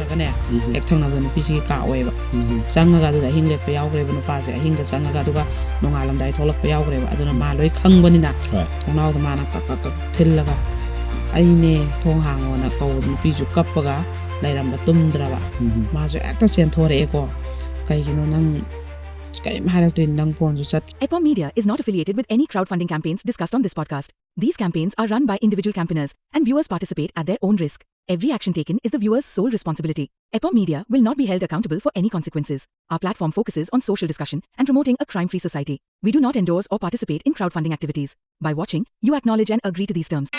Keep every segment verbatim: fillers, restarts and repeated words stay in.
ꯅꯠꯇ꯭ꯔꯒꯅꯦ, ꯎꯝ꯫ ꯍꯦꯛ ꯊꯪꯅꯕꯗ ꯅꯨꯄꯤꯁꯤꯒꯤ ꯀꯥ ꯑꯣꯏꯌꯦꯕ꯫ ꯎꯝ꯫ ꯆꯪꯉꯒ ꯑꯗꯨꯗ ꯑꯍꯤꯡ ꯂꯦꯛꯄ ꯌꯥꯎꯈ꯭ꯔꯦꯕ ꯅꯨꯄꯥꯁꯦ, ꯑꯍꯤꯡꯗ ꯆꯪꯉꯒ, ꯑꯗꯨꯒ ꯅꯣꯡꯉꯥꯜꯂꯝꯗꯥꯏ ꯊꯣꯛꯂꯛꯄ ꯌꯥꯎꯈ꯭ꯔꯦꯕ꯫ ꯑꯗꯨꯅ ꯃꯥ ꯂꯣꯏ ꯈꯪꯕꯅꯤꯅ, ꯍꯣꯏ꯫ ꯊꯣꯡꯅꯥꯎꯗ ꯃꯥꯅ ꯀꯛ ꯀꯛ ꯀꯛ ꯊꯤꯜꯂꯒ, "ꯑꯩꯅꯦ, ꯊꯣꯡ ꯍꯥꯡꯉꯣꯅ" ꯀꯧꯕꯗ ꯅꯨꯄꯤꯁꯨ ꯀꯞꯄꯒ ꯂꯩꯔꯝꯕ, ꯇꯨꯝꯗ꯭ꯔꯕ꯫ ꯎꯝ꯫ ꯃꯥꯁꯨ ꯍꯦꯛꯇ ꯆꯦꯟꯊꯣꯔꯛꯑꯦꯀꯣ꯫ "ꯀꯩꯒꯤꯅꯣ ꯅꯪ ꯀꯔꯤꯝ ꯍꯥꯏꯔꯛꯇ꯭ꯔꯤ, ꯅꯪ ꯐꯣꯟꯁꯨ ꯆꯠ" Epom Media is not affiliated with any crowdfunding campaigns discussed on this podcast. These campaigns are run by individual campaigners, and viewers participate at their own risk. Every action taken is the viewer's sole responsibility. Epom Media will not be held accountable for any consequences. Our platform focuses on social discussion and promoting a crime-free society. We do not endorse or participate in crowdfunding activities. By watching, you acknowledge and agree to these terms.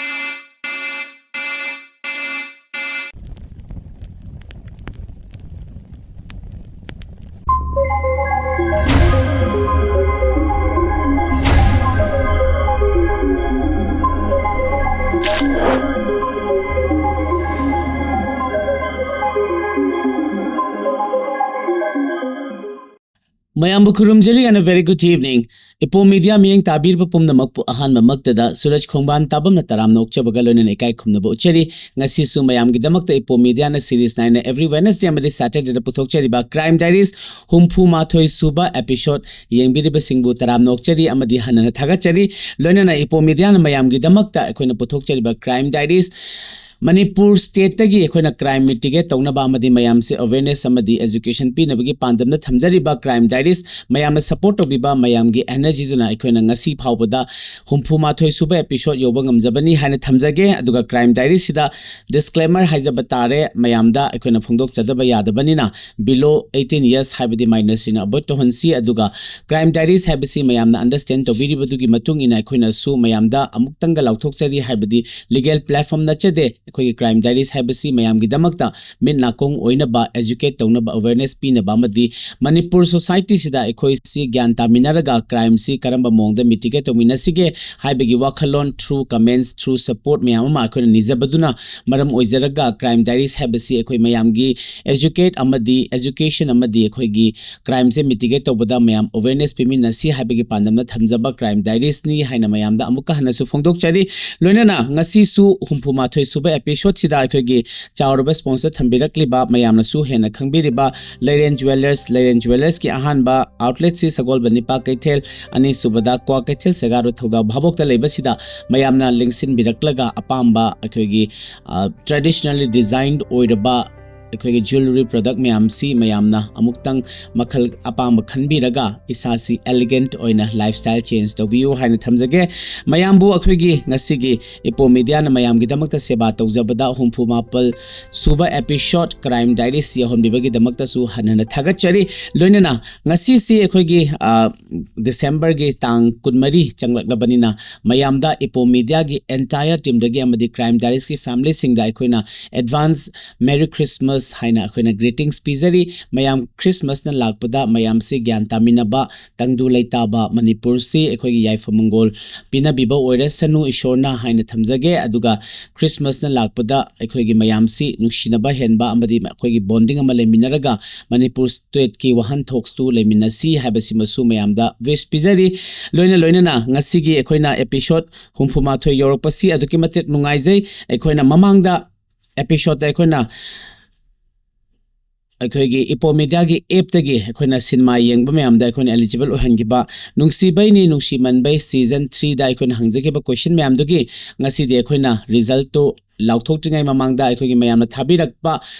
ꯃꯌꯥꯝꯕꯨ ꯈꯨꯔꯨꯝꯖꯔꯤ and a very good evening. ꯏꯄꯣꯝ media ꯃꯤꯠꯌꯦꯡ ꯇꯥꯕꯤꯔꯤꯕ ꯄꯨꯝꯅꯃꯛꯄꯨ ꯑꯍꯥꯟꯕꯃꯛꯇꯗ ꯁꯨꯔꯖ ꯈꯣꯡꯕꯥꯟ ꯇꯥꯕꯝꯅ ꯇꯔꯥꯝꯅ ꯑꯣꯛꯆꯕꯒ ꯂꯣꯏꯅꯅ ꯏꯀꯥꯏ ꯈꯨꯝꯅꯕ ꯎꯠꯆꯔꯤ꯫ ꯉꯁꯤꯁꯨ ꯃꯌꯥꯝꯒꯤꯗꯃꯛꯇ ꯏꯄꯣꯝ ꯃꯤꯗꯤꯌꯥꯅ series ꯅꯥꯏꯅ every Wednesday ꯑꯃꯗꯤ Saturdayꯗ ꯄꯨꯊꯣꯛꯆꯔꯤꯕ Crime Diaries ꯍꯨꯝꯐꯨ ꯃꯥꯊꯣꯏ ꯁꯨꯕ episode ꯌꯦꯡꯕꯤꯔꯤꯕꯁꯤꯡꯕꯨ ꯇꯔꯥꯝꯅ ꯑꯣꯛꯆꯔꯤ ꯑꯃꯗꯤ ꯍꯟꯅꯅ ꯊꯥꯒꯠꯆꯔꯤ꯫ ꯂꯣꯏꯅꯅ ꯏꯄꯣꯝ ꯃꯤꯗꯤꯌꯥꯅ ꯃꯌꯥꯝꯒꯤꯗꯃꯛꯇ ꯑꯩꯈꯣꯏꯅ ꯄꯨꯊꯣꯛꯆꯔꯤꯕ Crime Diaries ꯃꯅꯤꯄꯨꯔ stateꯇꯒꯤ ꯑꯩꯈꯣꯏꯅ crime mitigate ꯇꯧꯅꯕ ꯑꯃꯗꯤ ꯃꯌꯥꯝꯁꯦ awareness ꯑꯃꯗꯤ education ꯄꯤꯅꯕꯒꯤ ꯄꯥꯟꯗꯝꯗ ꯊꯝꯖꯔꯤꯕ Crime Diaries ꯃꯌꯥꯝꯅ support ꯇꯧꯕꯤꯕ ꯃꯌꯥꯝꯒꯤ energyꯗꯨꯅ ꯑꯩꯈꯣꯏꯅ ꯉꯁꯤ ꯐꯥꯎꯕꯗ ꯍꯨꯝꯐꯨ ꯃꯥꯊꯣꯏ ꯁꯨꯕ episode ꯌꯧꯕ ꯉꯝꯖꯕꯅꯤ ꯍꯥꯏꯅ ꯊꯝꯖꯒꯦ꯫ ꯑꯗꯨꯒ Crime Diariesꯁꯤꯗ disclaimer ꯍꯥꯏꯖꯕ ꯇꯥꯔꯦ, ꯃꯌꯥꯝꯗ ꯑꯩꯈꯣꯏꯅ ꯐꯣꯡꯗꯣꯛꯆꯗꯕ ꯌꯥꯗꯕꯅꯤꯅ, below eighteen years ꯍꯥꯏꯕꯗꯤ minorꯁꯤꯡꯅ avoid ꯇꯧꯍꯟꯁꯤ꯫ ꯑꯗꯨꯒ Crime Diaries ꯍꯥꯏꯕꯁꯤ ꯃꯌꯥꯝꯅ understand ꯇꯧꯕꯤꯔꯤꯕꯗꯨꯒꯤ ꯃꯇꯨꯡ ꯏꯟꯅ ꯑꯩꯈꯣꯏꯅꯁꯨ ꯃꯌꯥꯝꯗ ꯑꯃꯨꯛꯇꯪꯒ ꯂꯥꯎꯊꯣꯛꯆꯔꯤ, ꯍꯥꯏꯕꯗꯤ legal platform ꯅꯠꯆꯗꯦ꯫ ꯑꯩꯈꯣꯏꯒꯤ Crime Diaries ꯍꯥꯏꯕꯁꯤ ꯃꯌꯥꯝꯒꯤꯗꯃꯛꯇ ꯃꯤꯠ ꯅꯥꯀꯣꯡ ꯑꯣꯏꯅꯕ, educate ꯇꯧꯅꯕ, awareness ꯄꯤꯅꯕ ꯑꯃꯗꯤ ꯃꯅꯤꯄꯨꯔ societyꯁꯤꯗ ꯑꯩꯈꯣꯏꯁꯤ ꯒ꯭ꯌꯥꯟ ꯇꯥꯃꯤꯟꯅꯔꯒ crimeꯁꯤ ꯀꯔꯝꯕ ꯃꯑꯣꯡꯗ mitigate ꯇꯧꯃꯤꯟꯅꯁꯤꯒꯦ ꯍꯥꯏꯕꯒꯤ ꯋꯥꯈꯜꯂꯣꯟ through comments, through support ꯃꯌꯥꯝ ꯑꯃ ꯑꯩꯈꯣꯏꯅ ꯅꯤꯖꯕꯗꯨꯅ ꯃꯔꯝ ꯑꯣꯏꯖꯔꯒ Crime Diaries ꯍꯥꯏꯕꯁꯤ ꯑꯩꯈꯣꯏ ꯃꯌꯥꯝꯒꯤ educate ꯑꯃꯗꯤ education ꯑꯃꯗꯤ ꯑꯩꯈꯣꯏꯒꯤ crimeꯁꯦ mitigate ꯇꯧꯕꯗ ꯃꯌꯥꯝ awareness ꯄꯤꯃꯤꯟꯅꯁꯤ ꯍꯥꯏꯕꯒꯤ ꯄꯥꯟꯗꯝꯗ ꯊꯝꯖꯕ Crime Diariesꯅꯤ ꯍꯥꯏꯅ ꯃꯌꯥꯝꯗ ꯑꯃꯨꯛꯀ ꯍꯟꯅꯁꯨ ꯐꯣꯡꯗꯣꯛꯆꯔꯤ꯫ ꯂꯣꯏꯅꯅ ꯉꯁꯤꯁꯨ ꯍꯨꯝꯐꯨ ꯃꯥꯊꯣꯏ ꯁꯨꯕ ꯑꯦꯄꯤꯁꯣꯗꯁꯤꯗ ꯑꯩꯈꯣꯏꯒꯤ ꯆꯥꯎꯔꯕ ꯁ꯭ꯄꯣꯟꯁꯔ ꯊꯝꯕꯤꯔꯛꯂꯤꯕ ꯃꯌꯥꯝꯅꯁꯨ ꯍꯦꯟꯅ ꯈꯪꯕꯤꯔꯤꯕ ꯂꯩꯔꯦꯟ ꯖꯨꯋꯦꯂꯔꯁ, ꯂꯩꯔꯦꯟ ꯖꯨꯋꯦꯂꯔꯁꯀꯤ ꯑꯍꯥꯟꯕ ꯑꯥꯎꯠꯂꯦꯠꯁꯤ ꯁꯒꯣꯜꯕꯟ ꯅꯤꯄꯥ ꯀꯩꯊꯦꯜ, ꯑꯅꯤꯁꯨꯕꯗ ꯀ꯭ꯋꯥ ꯀꯩꯊꯦꯜ ꯁꯦꯒꯥꯔꯣ ꯊꯧꯗꯥ ꯚꯥꯕꯣꯛꯇ ꯂꯩꯕꯁꯤꯗ ꯃꯌꯥꯝꯅ ꯂꯦꯡꯁꯤꯟꯕꯤꯔꯛꯂꯒ ꯑꯄꯥꯝꯕ ꯑꯩꯈꯣꯏꯒꯤ ꯇ꯭ꯔꯦꯗꯤꯁꯅꯦꯜꯂꯤ ꯗꯤꯖꯥꯏꯟ ꯑꯣꯏꯔꯕ ꯑꯩꯈꯣꯏꯒꯤ ꯖꯨꯋꯦꯂꯔꯤ ꯄ꯭ꯔꯗꯛ ꯃꯌꯥꯝꯁꯤ ꯃꯌꯥꯝꯅ ꯑꯃꯨꯛꯇꯪ ꯃꯈꯜ ꯑꯄꯥꯝꯕ ꯈꯟꯕꯤꯔꯒ ꯏꯁꯥꯁꯤ ꯑꯦꯂꯤꯒꯦꯟꯠ ꯑꯣꯏꯅ ꯂꯥꯏꯐ ꯁ꯭ꯇꯥꯏꯜ ꯆꯦꯟꯖ ꯇꯧꯕꯤꯌꯨ ꯍꯥꯏꯅ ꯊꯝꯖꯒꯦ꯫ ꯃꯌꯥꯝꯕꯨ ꯑꯩꯈꯣꯏꯒꯤ ꯉꯁꯤꯒꯤ ꯏꯄꯣ ꯃꯤꯗꯤꯌꯥꯅ ꯃꯌꯥꯝꯒꯤꯗꯃꯛꯇ ꯁꯦꯕꯥ ꯇꯧꯖꯕꯗ ꯍꯨꯝꯐꯨ ꯃꯥꯄꯜ ꯁꯨꯕ ꯑꯦꯄꯤꯁꯣꯗ ꯀ꯭ꯔꯥꯏꯝ ꯗꯥꯏꯔꯤꯁ ꯌꯧꯍꯟꯕꯤꯕꯒꯤꯗꯃꯛꯇꯁꯨ ꯍꯟꯅ ꯍꯟꯅ ꯊꯥꯒꯠꯆꯔꯤ꯫ ꯂꯣꯏꯅꯅ ꯉꯁꯤꯁꯤ ꯑꯩꯈꯣꯏꯒꯤ, ꯑ, ꯗꯤꯁꯦꯝꯕꯔꯒꯤ ꯇꯥꯡ ꯀꯨꯟꯃꯔꯤ ꯆꯪꯂꯛꯂꯕꯅꯤꯅ ꯃꯌꯥꯝꯗ ꯏꯄꯣ ꯃꯤꯗꯤꯌꯥꯒꯤ ꯑꯦꯟꯇꯥꯌꯔ ꯇꯤꯝꯗꯒꯤ ꯑꯃꯗꯤ ꯀ꯭ꯔꯥꯏꯝ ꯗꯥꯏꯔꯤꯁꯀꯤ ꯐꯦꯃꯤꯂꯤꯁꯤꯡꯗ ꯑꯩꯈꯣꯏꯅ ꯑꯦꯗꯚꯥꯟꯁ ꯃꯦꯔꯤ ꯈ꯭ꯔꯤꯁꯃꯥꯁ ꯍꯥꯏꯅ ꯑꯩꯈꯣꯏꯅ ꯒ꯭ꯔꯤꯇꯤꯡꯁ ꯄꯤꯖꯔꯤ꯫ ꯃꯌꯥꯝ ꯈ꯭ꯔꯤꯁꯃꯥꯁꯅ ꯂꯥꯛꯄꯗ ꯃꯌꯥꯝꯁꯤ ꯒ꯭ꯌꯥꯟ ꯇꯥꯃꯤꯟꯅꯕ, ꯇꯪꯗꯨ ꯂꯩꯇꯥꯕ, ꯃꯅꯤꯄꯨꯔꯁꯤ ꯑꯩꯈꯣꯏꯒꯤ ꯌꯥꯏꯐ ꯃꯪꯒꯣꯜ ꯄꯤꯅꯕꯤꯕ ꯑꯣꯏꯔꯁꯅꯨ ꯏꯁꯣꯔꯅ ꯍꯥꯏꯅ ꯊꯝꯖꯒꯦ꯫ ꯑꯗꯨꯒ ꯈ꯭ꯔꯤꯁꯃꯥꯁꯅ ꯂꯥꯛꯄꯗ ꯑꯩꯈꯣꯏꯒꯤ ꯃꯌꯥꯝꯁꯤ ꯅꯨꯡꯁꯤꯅꯕ ꯍꯦꯟꯕ ꯑꯃꯗꯤ ꯑꯩꯈꯣꯏꯒꯤ ꯕꯣꯟꯗꯤꯡ ꯑꯃ ꯂꯩꯃꯤꯟꯅꯔꯒ ꯃꯅꯤꯄꯨꯔ ꯁ꯭ꯇꯦꯠꯀꯤ ꯋꯥꯍꯟꯊꯣꯛꯁꯨ ꯂꯩꯃꯤꯟꯅꯁꯤ ꯍꯥꯏꯕꯁꯤꯃꯁꯨ ꯃꯌꯥꯝꯗ ꯋꯤꯁ ꯄꯤꯖꯔꯤ꯫ ꯂꯣꯏꯅ ꯂꯣꯏꯅꯅ ꯉꯁꯤꯒꯤ ꯑꯩꯈꯣꯏꯅ ꯑꯦꯄꯤꯁꯣꯗ ꯍꯨꯝꯐꯨ ꯃꯥꯊꯣꯏ ꯌꯧꯔꯛꯄꯁꯤ ꯑꯗꯨꯛꯀꯤ ꯃꯇꯤꯛ ꯅꯨꯡꯉꯥꯏꯖꯩ꯫ ꯑꯩꯈꯣꯏꯅ ꯃꯃꯥꯡꯗ ꯑꯦꯄꯤꯁꯣꯗꯇ ꯑꯩꯈꯣꯏꯅ ꯑꯩꯈꯣꯏꯒꯤ ꯏꯄꯣ ꯃꯤꯗꯤꯌꯥꯒꯤ ꯑꯦꯞꯇꯒꯤ ꯑꯩꯈꯣꯏꯅ ꯁꯤꯅꯦꯃꯥ ꯌꯦꯡꯕ ꯃꯌꯥꯝꯗ ꯑꯩꯈꯣꯏꯅ ꯑꯦꯂꯤꯖꯤꯕꯜ ꯑꯣꯏꯍꯟꯈꯤꯕ ꯅꯨꯡꯁꯤꯕꯩꯅꯤ ꯅꯨꯡꯁꯤꯃꯟꯕꯩ ꯁꯤꯖꯟ ꯊ꯭ꯔꯤꯗ ꯑꯩꯈꯣꯏꯅ ꯍꯪꯖꯈꯤꯕ ꯀꯣꯏꯁꯟ ꯃꯌꯥꯝꯗꯨꯒꯤ ꯉꯁꯤꯗꯤ ꯑꯩꯈꯣꯏꯅ ꯔꯤꯖꯜꯠꯇꯨ ꯂꯥꯎꯊꯣꯛꯇ꯭ꯔꯤꯉꯩ ꯃꯃꯥꯡꯗ ꯑꯩꯈꯣꯏꯒꯤ ꯃꯌꯥꯝꯅ ꯊꯥꯕꯤꯔꯛꯄ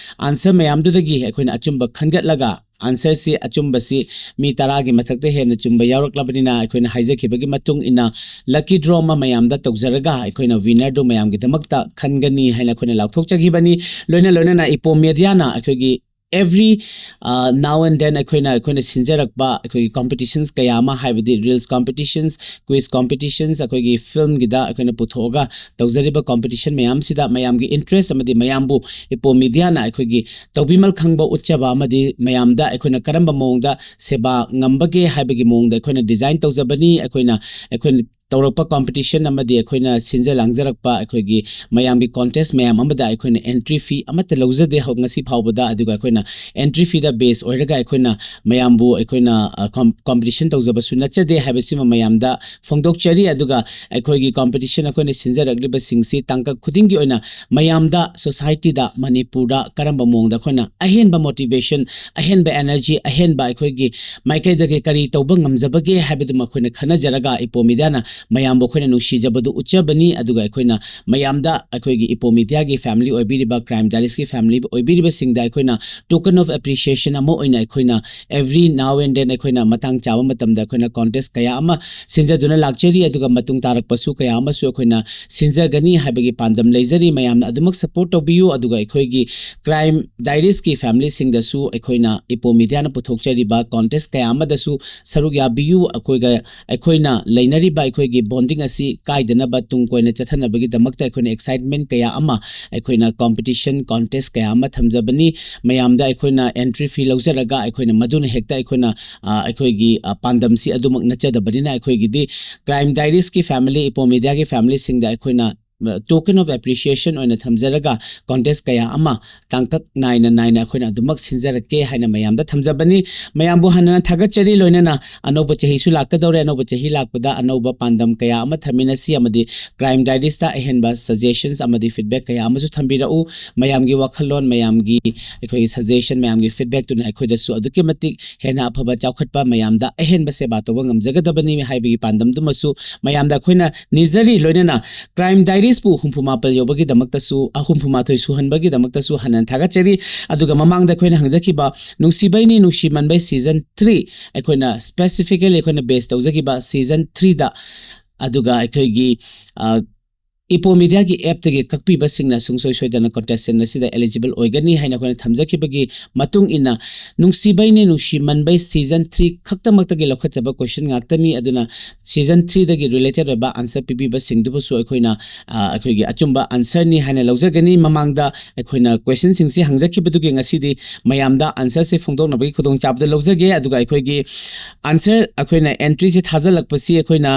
ꯑꯟꯁꯔ ꯃꯌꯥꯝꯗꯨꯗꯒꯤ ꯑꯩꯈꯣꯏꯅ ꯑꯆꯨꯝꯕ ꯈꯟꯒꯠꯂꯒ ꯑꯟꯁꯔꯁꯤ ꯑꯆꯨꯝꯕꯁꯤ ꯃꯤ ꯇꯔꯥꯒꯤ ꯃꯊꯛꯇ ꯍꯦꯟꯅ ꯆꯨꯝꯕ ꯌꯥꯎꯔꯛꯂꯕꯅꯤꯅ ꯑꯩꯈꯣꯏꯅ ꯍꯥꯏꯖꯈꯤꯕꯒꯤ ꯃꯇꯨꯡ ꯏꯟꯅ ꯂꯛꯀꯤ ꯗ꯭ꯔꯣ ꯑꯃ ꯃꯌꯥꯝꯗ ꯇꯧꯖꯔꯒ ꯑꯩꯈꯣꯏꯅ ꯋꯤꯅꯔꯗꯨ ꯃꯌꯥꯝꯒꯤꯗꯃꯛꯇ ꯈꯟꯒꯅꯤ ꯍꯥꯏꯅ ꯑꯩꯈꯣꯏꯅ ꯂꯥꯎꯊꯣꯛꯆꯈꯤꯕꯅꯤ꯫ ꯂꯣꯏꯅ ꯂꯣꯏꯅꯅ ꯏꯄꯣ ꯃꯦꯗꯤꯌꯥꯅ ꯑꯩꯈꯣꯏꯒꯤ every now and then ꯑꯩꯈꯣꯏꯅ ꯑꯩꯈꯣꯏꯅ ꯁꯤꯟꯖꯔꯛꯄ ꯑꯩꯈꯣꯏꯒꯤ ꯀꯣꯝꯄꯤꯇꯤꯁꯟꯁ ꯀꯌꯥ ꯑꯃ, ꯍꯥꯏꯕꯗꯤ ꯔꯤꯜꯁ ꯀꯣꯝꯄꯤꯇꯤꯁꯟꯁ, ꯀ꯭ꯋꯤꯖ ꯀꯣꯝꯄꯤꯇꯤꯁꯟꯁ, ꯑꯩꯈꯣꯏꯒꯤ ꯐꯤꯂꯝꯒꯤꯗ ꯑꯩꯈꯣꯏꯅ ꯄꯨꯊꯣꯛꯑꯒ ꯇꯧꯖꯔꯤꯕ ꯀꯣꯝꯄꯤꯇꯤꯁꯟ ꯃꯌꯥꯝꯁꯤꯗ ꯃꯌꯥꯝꯒꯤ ꯏꯟꯇꯔꯦꯁ ꯑꯃꯗꯤ ꯃꯌꯥꯝꯕꯨ ꯏꯄꯣ ꯃꯤꯗꯤꯌꯥꯅ ꯑꯩꯈꯣꯏꯒꯤ ꯇꯧꯕꯤꯃꯜ ꯈꯪꯕ ꯎꯠꯆꯕ ꯑꯃꯗꯤ ꯃꯌꯥꯝꯗ ꯑꯩꯈꯣꯏꯅ ꯀꯔꯝꯕ ꯃꯑꯣꯡꯗ ꯁꯦꯕꯥ ꯉꯝꯕꯒꯦ ꯍꯥꯏꯕꯒꯤ ꯃꯑꯣꯡꯗ ꯑꯩꯈꯣꯏꯅ ꯗꯤꯖꯥꯏꯟ ꯇꯧꯖꯕꯅꯤ꯫ ꯑꯩꯈꯣꯏꯅ ꯑꯩꯈꯣꯏꯅ ꯇꯧꯔꯛꯄ ꯀꯣꯝꯄꯤꯇꯤꯁꯟ ꯑꯃꯗꯤ ꯑꯩꯈꯣꯏꯅ ꯁꯤꯟꯖ ꯂꯥꯡꯖꯔꯛꯄ ꯑꯩꯈꯣꯏꯒꯤ ꯃꯌꯥꯝꯒꯤ ꯀꯣꯟꯇꯦꯁ ꯃꯌꯥꯝ ꯑꯃꯗ ꯑꯩꯈꯣꯏꯅ ꯑꯦꯟꯇ꯭ꯔꯤ ꯐꯤ ꯑꯃꯠꯇ ꯂꯧꯖꯗꯦ ꯍꯧ-, ꯉꯁꯤ ꯐꯥꯎꯕꯗ꯫ ꯑꯗꯨꯒ ꯑꯩꯈꯣꯏꯅ ꯑꯦꯟꯇ꯭ꯔꯤ ꯐꯤꯗ ꯕꯦꯁ ꯑꯣꯏꯔꯒ ꯑꯩꯈꯣꯏꯅ ꯃꯌꯥꯝꯕꯨ ꯑꯩꯈꯣꯏꯅ, ꯑ, ꯀꯣꯝ-, ꯀꯣꯝꯄꯤꯇꯤꯁꯟ ꯇꯧꯖꯕꯁꯨ ꯅꯠꯆꯗꯦ ꯍꯥꯏꯕꯁꯤꯃ ꯃꯌꯥꯝꯗ ꯐꯣꯡꯗꯣꯛꯆꯔꯤ꯫ ꯑꯗꯨꯒ ꯑꯩꯈꯣꯏꯒꯤ ꯀꯣꯝꯄꯤꯇꯤꯁꯟ ꯑꯩꯈꯣꯏꯅ ꯁꯤꯟꯖꯔꯛꯂꯤꯕꯁꯤꯡꯁꯤ ꯇꯥꯡꯀꯛ ꯈꯨꯗꯤꯡꯒꯤ ꯑꯣꯏꯅ ꯃꯌꯥꯝꯗ, ꯁꯣꯁꯥꯏꯇꯤꯗ, ꯃꯅꯤꯄꯨꯔꯗ ꯀꯔꯝꯕ ꯃꯑꯣꯡꯗ ꯑꯩꯈꯣꯏꯅ ꯑꯍꯦꯟꯕ ꯃꯣꯇꯤꯚꯦꯁꯟ, ꯑꯍꯦꯟꯕ ꯑꯦꯅꯔꯖꯤ, ꯑꯍꯦꯟꯕ ꯑꯩꯈꯣꯏꯒꯤ ꯃꯥꯏꯀꯩꯗꯒꯤ ꯀꯔꯤ ꯇꯧꯕ ꯉꯝꯖꯕꯒꯦ ꯍꯥꯏꯕꯗꯨꯃ ꯑꯩꯈꯣꯏꯅ ꯈꯟꯅꯖꯔꯒ ꯏꯄꯣ ꯃꯤꯗꯤꯌꯥꯅ ꯃꯌꯥꯝꯕꯨ ꯑꯩꯈꯣꯏꯅ ꯅꯨꯡꯁꯤꯖꯕꯗꯨ ꯎꯠꯆꯕꯅꯤ꯫ ꯑꯗꯨꯒ ꯑꯩꯈꯣꯏꯅ ꯃꯌꯥꯝꯗ ꯑꯩꯈꯣꯏꯒꯤ ꯏꯄꯣ ꯃꯤꯗꯤꯌꯥꯒꯤ ꯐꯦꯃꯤꯂꯤ ꯑꯣꯏꯕꯤꯔꯤꯕ, ꯀ꯭ꯔꯥꯏꯝ ꯗꯥꯏꯔꯤꯁꯀꯤ ꯐꯦꯃꯤꯂꯤ ꯑꯣꯏꯕꯤꯔꯤꯕꯁꯤꯡꯗ ꯑꯩꯈꯣꯏꯅ token of appreciation ꯑꯃ ꯑꯣꯏꯅ ꯑꯩꯈꯣꯏꯅ every now and then ꯑꯩꯈꯣꯏꯅ ꯃꯇꯥꯡ ꯆꯥꯕ ꯃꯇꯝꯗ ꯑꯩꯈꯣꯏꯅ ꯀꯣꯟꯇꯦꯁ ꯀꯌꯥ ꯑꯃ ꯁꯤꯟꯖꯗꯨꯅ ꯂꯥꯛꯆꯔꯤ꯫ ꯑꯗꯨꯒ ꯃꯇꯨꯡ ꯇꯥꯔꯛꯄꯁꯨ ꯀꯌꯥ ꯑꯃꯁꯨ ꯑꯩꯈꯣꯏꯅ ꯁꯤꯟꯖꯒꯅꯤ ꯍꯥꯏꯕꯒꯤ ꯄꯥꯟꯗꯝ ꯂꯩꯖꯔꯤ꯫ ꯃꯌꯥꯝꯅ ꯑꯗꯨꯃꯛ ꯁꯄꯣꯔꯠ ꯇꯧꯕꯤꯌꯨ꯫ ꯑꯗꯨꯒ ꯑꯩꯈꯣꯏꯒꯤ ꯀ꯭ꯔꯥꯏꯝ ꯗꯥꯏꯔꯤꯁꯀꯤ ꯐꯦꯃꯤꯂꯤꯁꯤꯡꯗꯁꯨ ꯑꯩꯈꯣꯏꯅ ꯏꯄꯣ ꯃꯤꯗꯤꯌꯥꯅ ꯄꯨꯊꯣꯛꯆꯔꯤꯕ ꯀꯣꯟꯇꯦꯁ ꯀꯌꯥ ꯑꯃꯗꯁꯨ ꯁꯔꯨꯛ ꯌꯥꯕꯤꯌꯨ꯫ ꯑꯩꯈꯣꯏꯒ, ꯑꯩꯈꯣꯏꯅ ꯂꯩꯅꯔꯤꯕ ꯑꯩꯈꯣꯏꯒꯤ ꯕꯣꯟꯗꯤꯡ ꯑꯁꯤ ꯀꯥꯏꯗꯅꯕ, ꯇꯨꯡ ꯀꯣꯏꯅ ꯆꯠꯊꯅꯕꯒꯤꯗꯃꯛꯇ ꯑꯩꯈꯣꯏꯅ ꯑꯦꯛꯁꯥꯏꯠꯃꯦꯟ ꯀꯌꯥ ꯑꯃ, ꯑꯩꯈꯣꯏꯅ ꯀꯣꯝꯄꯤꯇꯤꯁꯟ, ꯀꯣꯟꯇꯦꯁ ꯀꯌꯥ ꯑꯃ ꯊꯝꯖꯕꯅꯤ꯫ ꯃꯌꯥꯝꯗ ꯑꯩꯈꯣꯏꯅ ꯑꯦꯟꯇ꯭ꯔꯤ ꯐꯤ ꯂꯧꯖꯔꯒ ꯑꯩꯈꯣꯏꯅ ꯃꯗꯨꯅ ꯍꯦꯛꯇ ꯑꯩꯈꯣꯏꯅ, ꯑ, ꯑꯩꯈꯣꯏꯒꯤ, ꯑ, ꯄꯥꯟꯗꯝꯁꯤ ꯑꯗꯨꯃꯛ ꯅꯠꯆꯗꯕꯅꯤꯅ ꯑꯩꯈꯣꯏꯒꯤꯗꯤ ꯀ꯭ꯔꯥꯏꯝ ꯗꯥꯏꯔꯤꯁꯀꯤ ꯐꯦꯃꯤꯂꯤ, ꯏꯄꯣ ꯃꯤꯗꯤꯌꯥꯒꯤ ꯐꯦꯃꯤꯂꯤꯁꯤꯡꯗ ꯑꯩꯈꯣꯏꯅ token of appreciation ꯑꯣꯏꯅ ꯊꯝꯖꯔꯒ ꯀꯣꯟꯇꯦꯁ ꯀꯌꯥ ꯑꯃ ꯇꯥꯡꯀꯛ ꯅꯥꯏꯅ ꯅꯥꯏꯅ ꯑꯩꯈꯣꯏꯅ ꯑꯗꯨꯃꯛ ꯁꯤꯟꯖꯔꯛꯀꯦ ꯍꯥꯏꯅ ꯃꯌꯥꯝꯗ ꯊꯝꯖꯕꯅꯤ꯫ ꯃꯌꯥꯝꯕꯨ ꯍꯟꯅ ꯊꯥꯒꯠꯆꯔꯤ꯫ ꯂꯣꯏꯅꯅ ꯑꯅꯧꯕ ꯆꯍꯤꯁꯨ ꯂꯥꯛꯀꯗꯧꯔꯦ꯫ ꯑꯅꯧꯕ ꯆꯍꯤ ꯂꯥꯛꯄꯗ ꯑꯅꯧꯕ ꯄꯥꯟꯗꯝ ꯀꯌꯥ ꯑꯃ ꯊꯝꯃꯤꯟꯅꯁꯤ ꯑꯃꯗꯤ ꯀ꯭ꯔꯥꯏꯝ ꯗꯥꯏꯔꯤꯁꯇ ꯑꯍꯦꯟꯕ ꯁꯖꯦꯁꯟꯁ ꯑꯃꯗꯤ ꯐꯤꯗꯕꯦꯛ ꯀꯌꯥ ꯑꯃꯁꯨ ꯊꯝꯕꯤꯔꯛꯎ꯫ ꯃꯌꯥꯝꯒꯤ ꯋꯥꯈꯜꯂꯣꯟ, ꯃꯌꯥꯝꯒꯤ ꯑꯩꯈꯣꯏꯒꯤ ꯁꯖꯦꯁꯟ, ꯃꯌꯥꯝꯒꯤ ꯐꯤꯗꯕꯦꯛꯇꯨꯅ ꯑꯩꯈꯣꯏꯗꯁꯨ ꯑꯗꯨꯛꯀꯤ ꯃꯇꯤꯛ ꯍꯦꯟꯅ ꯑꯐꯕ ꯆꯥꯎꯈꯠꯄ, ꯃꯌꯥꯝꯗ ꯑꯍꯦꯟꯕ ꯁꯦꯕꯥ ꯇꯧꯕ ꯉꯝꯖꯒꯗꯕꯅꯤ ꯍꯥꯏꯕꯒꯤ ꯄꯥꯟꯗꯝꯗꯨꯃꯁꯨ ꯃꯌꯥꯝꯗ ꯑꯩꯈꯣꯏꯅ ꯅꯤꯖꯔꯤ꯫ ꯂꯣꯏꯅꯅ ꯀ꯭ꯔꯥꯏꯝ ꯗꯥꯏꯔꯤꯁꯄꯨ ꯍꯨꯝꯐꯨ ꯃꯥꯄꯜ ꯌꯧꯕꯒꯤꯗꯃꯛꯇꯁꯨ, ꯑ, ꯍꯨꯝꯐꯨ ꯃꯥꯊꯣꯏ ꯁꯨꯍꯟꯕꯒꯤꯗꯃꯛꯇꯁꯨ ꯍꯟꯅ ꯊꯥꯒꯠꯆꯔꯤ꯫ ꯑꯗꯨꯒ ꯃꯃꯥꯡꯗ ꯑꯩꯈꯣꯏꯅ ꯍꯪꯖꯈꯤꯕ ꯅꯨꯡꯁꯤꯕꯩꯅꯤ ꯅꯨꯡꯁꯤꯃꯟꯕꯩ ꯁꯤꯖꯟ ꯊ꯭ꯔꯤ, ꯑꯩꯈꯣꯏꯅ specifically ꯑꯩꯈꯣꯏꯅ ꯕꯦꯁ ꯇꯧꯖꯈꯤꯕ ꯁꯤꯖꯟ ꯊ꯭ꯔꯤꯗ, ꯑꯗꯨꯒ ꯑꯩꯈꯣꯏꯒꯤ, ꯑ, ꯏꯄꯣ ꯃꯤꯗꯤꯌꯥꯒꯤ ꯑꯦꯞꯇꯒꯤ ꯀꯛꯄꯤꯕꯁꯤꯡꯅ ꯁꯨꯡꯁꯣꯏ ꯁꯣꯏꯗꯅ ꯀꯣꯟꯇꯦꯁꯇꯦꯟ ꯑꯁꯤꯗ ꯑꯦꯂꯤꯖꯤꯕꯜ ꯑꯣꯏꯒꯅꯤ ꯍꯥꯏꯅ ꯑꯩꯈꯣꯏꯅ ꯊꯝꯖꯈꯤꯕꯒꯤ ꯃꯇꯨꯡ ꯏꯟꯅ, ꯅꯨꯡꯁꯤꯕꯩꯅꯦ ꯅꯨꯡꯁꯤꯃꯟꯕꯩ ꯁꯤꯖꯟ ꯊ꯭ꯔꯤ ꯈꯛꯇꯃꯛꯇꯒꯤ ꯂꯧꯈꯠꯆꯕ ꯀꯣꯏꯁꯟ ꯉꯥꯛꯇꯅꯤ꯫ ꯑꯗꯨꯅ ꯁꯤꯖꯟ ꯊ꯭ꯔꯤꯗꯒꯤ ꯔꯤꯂꯦꯇꯦꯠ ꯑꯣꯏꯕ ꯑꯟꯁꯔ ꯄꯤꯕꯤꯕꯁꯤꯡꯗꯨꯕꯨꯁꯨ ꯑꯩꯈꯣꯏꯅ, ꯑ, ꯑꯩꯈꯣꯏꯒꯤ ꯑꯆꯨꯝꯕ ꯑꯟꯁꯔꯅꯤ ꯍꯥꯏꯅ ꯂꯧꯖꯒꯅꯤ꯫ ꯃꯃꯥꯡꯗ ꯑꯩꯈꯣꯏꯅ ꯀꯣꯏꯁꯟꯁꯤꯡꯁꯤ ꯍꯪꯖꯈꯤꯕꯗꯨꯒꯤ ꯉꯁꯤꯗꯤ ꯃꯌꯥꯝꯗ ꯑꯟꯁꯔꯁꯤ ꯐꯣꯡꯗꯣꯛꯅꯕꯒꯤ ꯈꯨꯗꯣꯡꯆꯥꯕꯗꯨ ꯂꯧꯖꯒꯦ꯫ ꯑꯗꯨꯒ ꯑꯩꯈꯣꯏꯒꯤ ꯑꯟꯁꯔ, ꯑꯩꯈꯣꯏꯅ ꯑꯦꯟꯇ꯭ꯔꯤꯁꯤ ꯊꯥꯖꯤꯜꯂꯛꯄꯁꯤ ꯑꯩꯈꯣꯏꯅ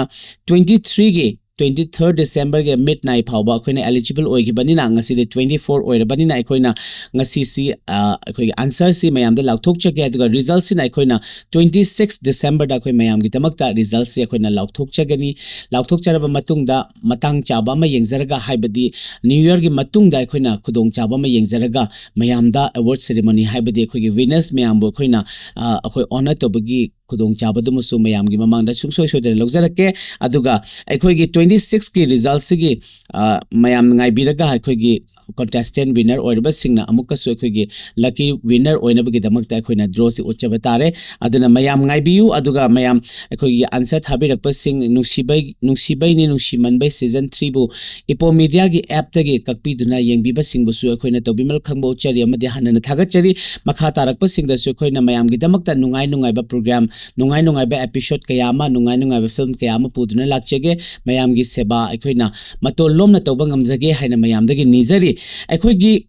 ꯇ꯭ꯋꯦꯟꯇꯤ ꯊ꯭ꯔꯤꯒꯤ, ꯇ꯭ꯋꯦꯟꯇꯤ ꯊꯥꯔꯠ ꯗꯤꯁꯦꯝꯕꯔꯒꯤ ꯃꯤꯠ ꯅꯥꯏꯠ ꯐꯥꯎꯕ ꯑꯩꯈꯣꯏꯅ ꯑꯦꯂꯤꯖꯤꯕꯜ ꯑꯣꯏꯈꯤꯕꯅꯤꯅ, ꯉꯁꯤꯗꯤ ꯇ꯭ꯋꯦꯟꯇꯤ ꯐꯣꯔ ꯑꯣꯏꯔꯕꯅꯤꯅ, ꯑꯩꯈꯣꯏꯅ ꯉꯁꯤꯁꯤ, ꯑ, ꯑꯩꯈꯣꯏꯒꯤ ꯑꯟꯁꯔꯁꯤ ꯃꯌꯥꯝꯗ ꯂꯥꯎꯊꯣꯛꯆꯒꯦ꯫ ꯑꯗꯨꯒ ꯔꯤꯖꯜꯁꯤꯅ ꯑꯩꯈꯣꯏꯅ ꯇ꯭ꯋꯦꯟꯇꯤ ꯁꯤꯛꯁ ꯗꯤꯁꯦꯝꯕꯔꯗ ꯑꯩꯈꯣꯏ ꯃꯌꯥꯝꯒꯤꯗꯃꯛꯇ ꯔꯤꯖꯜꯁꯤ ꯑꯩꯈꯣꯏꯅ ꯂꯥꯎꯊꯣꯛꯆꯒꯅꯤ꯫ ꯂꯥꯎꯊꯣꯛꯆꯔꯕ ꯃꯇꯨꯡꯗ ꯃꯇꯥꯡ ꯆꯥꯕ ꯑꯃ ꯌꯦꯡꯖꯔꯒ, ꯍꯥꯏꯕꯗꯤ ꯅ꯭ꯌꯨ ꯌꯔꯒꯤ ꯃꯇꯨꯡꯗ ꯑꯩꯈꯣꯏꯅ ꯈꯨꯗꯣꯡꯆꯥꯕ ꯑꯃ ꯌꯦꯡꯖꯔꯒ ꯃꯌꯥꯝꯗ ꯑꯦꯋꯥꯔꯗ ꯁꯦꯔꯦꯃꯣꯅꯤ, ꯍꯥꯏꯕꯗꯤ ꯑꯩꯈꯣꯏꯒꯤ ꯋꯤꯅꯔꯁ ꯃꯌꯥꯝꯕꯨ ꯑꯩꯈꯣꯏꯅ, ꯑ, ꯑꯩꯈꯣꯏ ꯑꯣꯅꯔ ꯇꯧꯕꯒꯤ ꯈꯨꯗꯣꯡꯆꯥꯕꯗꯨꯃꯁꯨ ꯃꯌꯥꯝꯒꯤ ꯃꯃꯥꯡꯗ ꯁꯨꯡꯁꯣꯏ ꯁꯣꯏꯗꯅ ꯂꯧꯖꯔꯛꯀꯦ꯫ ꯑꯗꯨꯒ ꯑꯩꯈꯣꯏꯒꯤ ꯇ꯭ꯋꯦꯟꯇꯤ ꯁꯤꯛꯁꯀꯤ ꯔꯤꯖꯜꯁꯤꯒꯤ, ꯑ, ꯃꯌꯥꯝ ꯉꯥꯏꯕꯤꯔꯒ ꯑꯩꯈꯣꯏꯒꯤ ꯀꯣꯟꯇꯦꯁꯇꯦꯟ ꯋꯤꯅꯔ ꯑꯣꯏꯔꯕꯁꯤꯡꯅ ꯑꯃꯨꯛꯀꯁꯨ ꯑꯩꯈꯣꯏꯒꯤ ꯂꯛꯀꯤ ꯋꯤꯅꯔ ꯑꯣꯏꯅꯕꯒꯤꯗꯃꯛꯇ ꯑꯩꯈꯣꯏꯅ ꯗ꯭ꯔꯣꯁꯤ ꯎꯠꯆꯕ ꯇꯥꯔꯦ꯫ ꯑꯗꯨꯅ ꯃꯌꯥꯝ ꯉꯥꯏꯕꯤꯌꯨ꯫ ꯑꯗꯨꯒ ꯃꯌꯥꯝ ꯑꯩꯈꯣꯏꯒꯤ ꯑꯟꯁꯔ ꯊꯥꯕꯤꯔꯛꯄꯁꯤꯡ, ꯅꯨꯡꯁꯤꯕꯩ, ꯅꯨꯡꯁꯤꯕꯩꯅꯤ ꯅꯨꯡꯁꯤꯃꯟꯕꯩ ꯁꯤꯖꯟ ꯊ꯭ꯔꯤꯕꯨ ꯏꯄꯣ ꯃꯤꯗꯤꯌꯥꯒꯤ ꯑꯦꯞꯇꯒꯤ ꯀꯛꯄꯤꯗꯨꯅ ꯌꯦꯡꯕꯤꯕꯁꯤꯡꯕꯨꯁꯨ ꯑꯩꯈꯣꯏꯅ ꯇꯧꯕꯤꯃꯜ ꯈꯪꯕ ꯎꯠꯆꯔꯤ ꯑꯃꯗꯤ ꯍꯟꯅ ꯊꯥꯒꯠꯆꯔꯤ꯫ ꯃꯈꯥ ꯇꯥꯔꯛꯄꯁꯤꯡꯗꯁꯨ ꯑꯩꯈꯣꯏꯅ ꯃꯌꯥꯝꯒꯤꯗꯃꯛꯇ ꯅꯨꯡꯉꯥꯏ ꯅꯨꯡꯉꯥꯏꯕ ꯄ꯭ꯔꯣꯒ꯭ꯔꯥꯝ, ꯅꯨꯡꯉꯥꯏ ꯅꯨꯡꯉꯥꯏꯕ ꯑꯦꯄꯤꯁꯣꯗ ꯀꯌꯥ ꯑꯃ, ꯅꯨꯡꯉꯥꯏ ꯅꯨꯡꯉꯥꯏꯕ ꯐꯤꯂꯝ ꯀꯌꯥ ꯑꯃ ꯄꯨꯗꯨꯅ ꯂꯥꯛꯆꯒꯦ꯫ ꯃꯌꯥꯝꯒꯤ ꯁꯦꯕꯥ ꯑꯩꯈꯣꯏꯅ ꯃꯇꯣꯜ ꯂꯣꯝꯅ ꯇꯧꯕ ꯉꯝꯖꯒꯦ ꯍꯥꯏꯅ ꯃꯌꯥꯝꯗꯒꯤ ꯅꯤꯖꯔꯤ꯫ ꯑꯩꯈꯣꯏꯒꯤ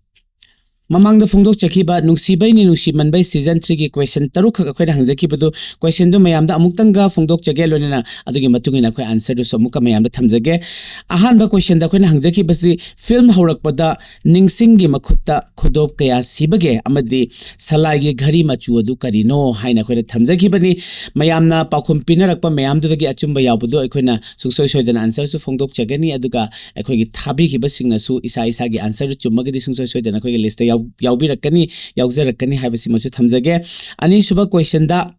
ꯃꯃꯥꯡꯗ ꯐꯣꯡꯗꯣꯛꯆꯈꯤꯕ ꯅꯨꯡꯁꯤꯕꯩꯅꯤ ꯅꯨꯡꯁꯤꯃꯟꯕꯩ ꯁꯤꯖꯟ ꯊ꯭ꯔꯤꯒꯤ ꯀꯣꯏꯁꯟ ꯇꯔꯨꯛꯈꯛ ꯑꯩꯈꯣꯏꯅ ꯍꯪꯖꯈꯤꯕꯗꯨ, ꯀꯣꯏꯁꯟꯗꯨ ꯃꯌꯥꯝꯗ ꯑꯃꯨꯛꯇꯪꯒ ꯐꯣꯡꯗꯣꯛꯆꯒꯦ, ꯂꯣꯏꯅꯅ ꯑꯗꯨꯒꯤ ꯃꯇꯨꯡ ꯏꯟꯅ ꯑꯩꯈꯣꯏ ꯑꯟꯁꯔꯗꯨꯁꯨ ꯑꯃꯨꯛꯀ ꯃꯌꯥꯝꯗ ꯊꯝꯖꯒꯦ꯫ ꯑꯍꯥꯟꯕ ꯀꯣꯏꯁꯟꯗ ꯑꯩꯈꯣꯏꯅ ꯍꯪꯖꯈꯤꯕꯁꯤ, ꯐꯤꯂꯝ ꯍꯧꯔꯛꯄꯗ ꯅꯤꯡꯁꯤꯡꯒꯤ ꯃꯈꯨꯠꯇ ꯈꯨꯗꯣꯞ ꯀꯌꯥ ꯁꯤꯕꯒꯦ ꯑꯃꯗꯤ ꯁꯂꯥꯏꯒꯤ ꯘꯔꯤ ꯃꯆꯨ ꯑꯗꯨ ꯀꯔꯤꯅꯣ ꯍꯥꯏꯅ ꯑꯩꯈꯣꯏꯅ ꯊꯝꯖꯈꯤꯕꯅꯤ꯫ ꯃꯌꯥꯝꯅ ꯄꯥꯎꯈꯨꯝ ꯄꯤꯅꯔꯛꯄ ꯃꯌꯥꯝꯗꯨꯗꯒꯤ ꯑꯆꯨꯝꯕ ꯌꯥꯎꯕꯗꯨ ꯑꯩꯈꯣꯏꯅ ꯁꯨꯡꯁꯣꯏ ꯁꯣꯏꯗꯅ ꯑꯟꯁꯔꯁꯨ ꯐꯣꯡꯗꯣꯛꯆꯒꯅꯤ, ꯑꯗꯨꯒ ꯑꯩꯈꯣꯏꯒꯤ ꯊꯥꯕꯤꯈꯤꯕꯁꯤꯡꯅꯁꯨ ꯏꯁꯥ ꯏꯁꯥꯒꯤ ꯑꯟꯁꯔꯗꯨ ꯆꯨꯝꯃꯒꯗꯤ ꯁꯨꯡꯁꯣꯏ ꯁꯣꯏꯗꯅ ꯑꯩꯈꯣꯏꯒꯤ ꯂꯤꯁꯇ ꯌꯥꯎ-, ꯌꯥꯎꯕꯤꯔꯛꯀꯅꯤ, ꯌꯥꯎꯖꯔꯛꯀꯅꯤ ꯍꯥꯏꯕꯁꯤꯃꯁꯨ ꯊꯝꯖꯒꯦ꯫ ꯑꯅꯤꯁꯨꯕ ꯀꯣꯏꯁꯟꯗ,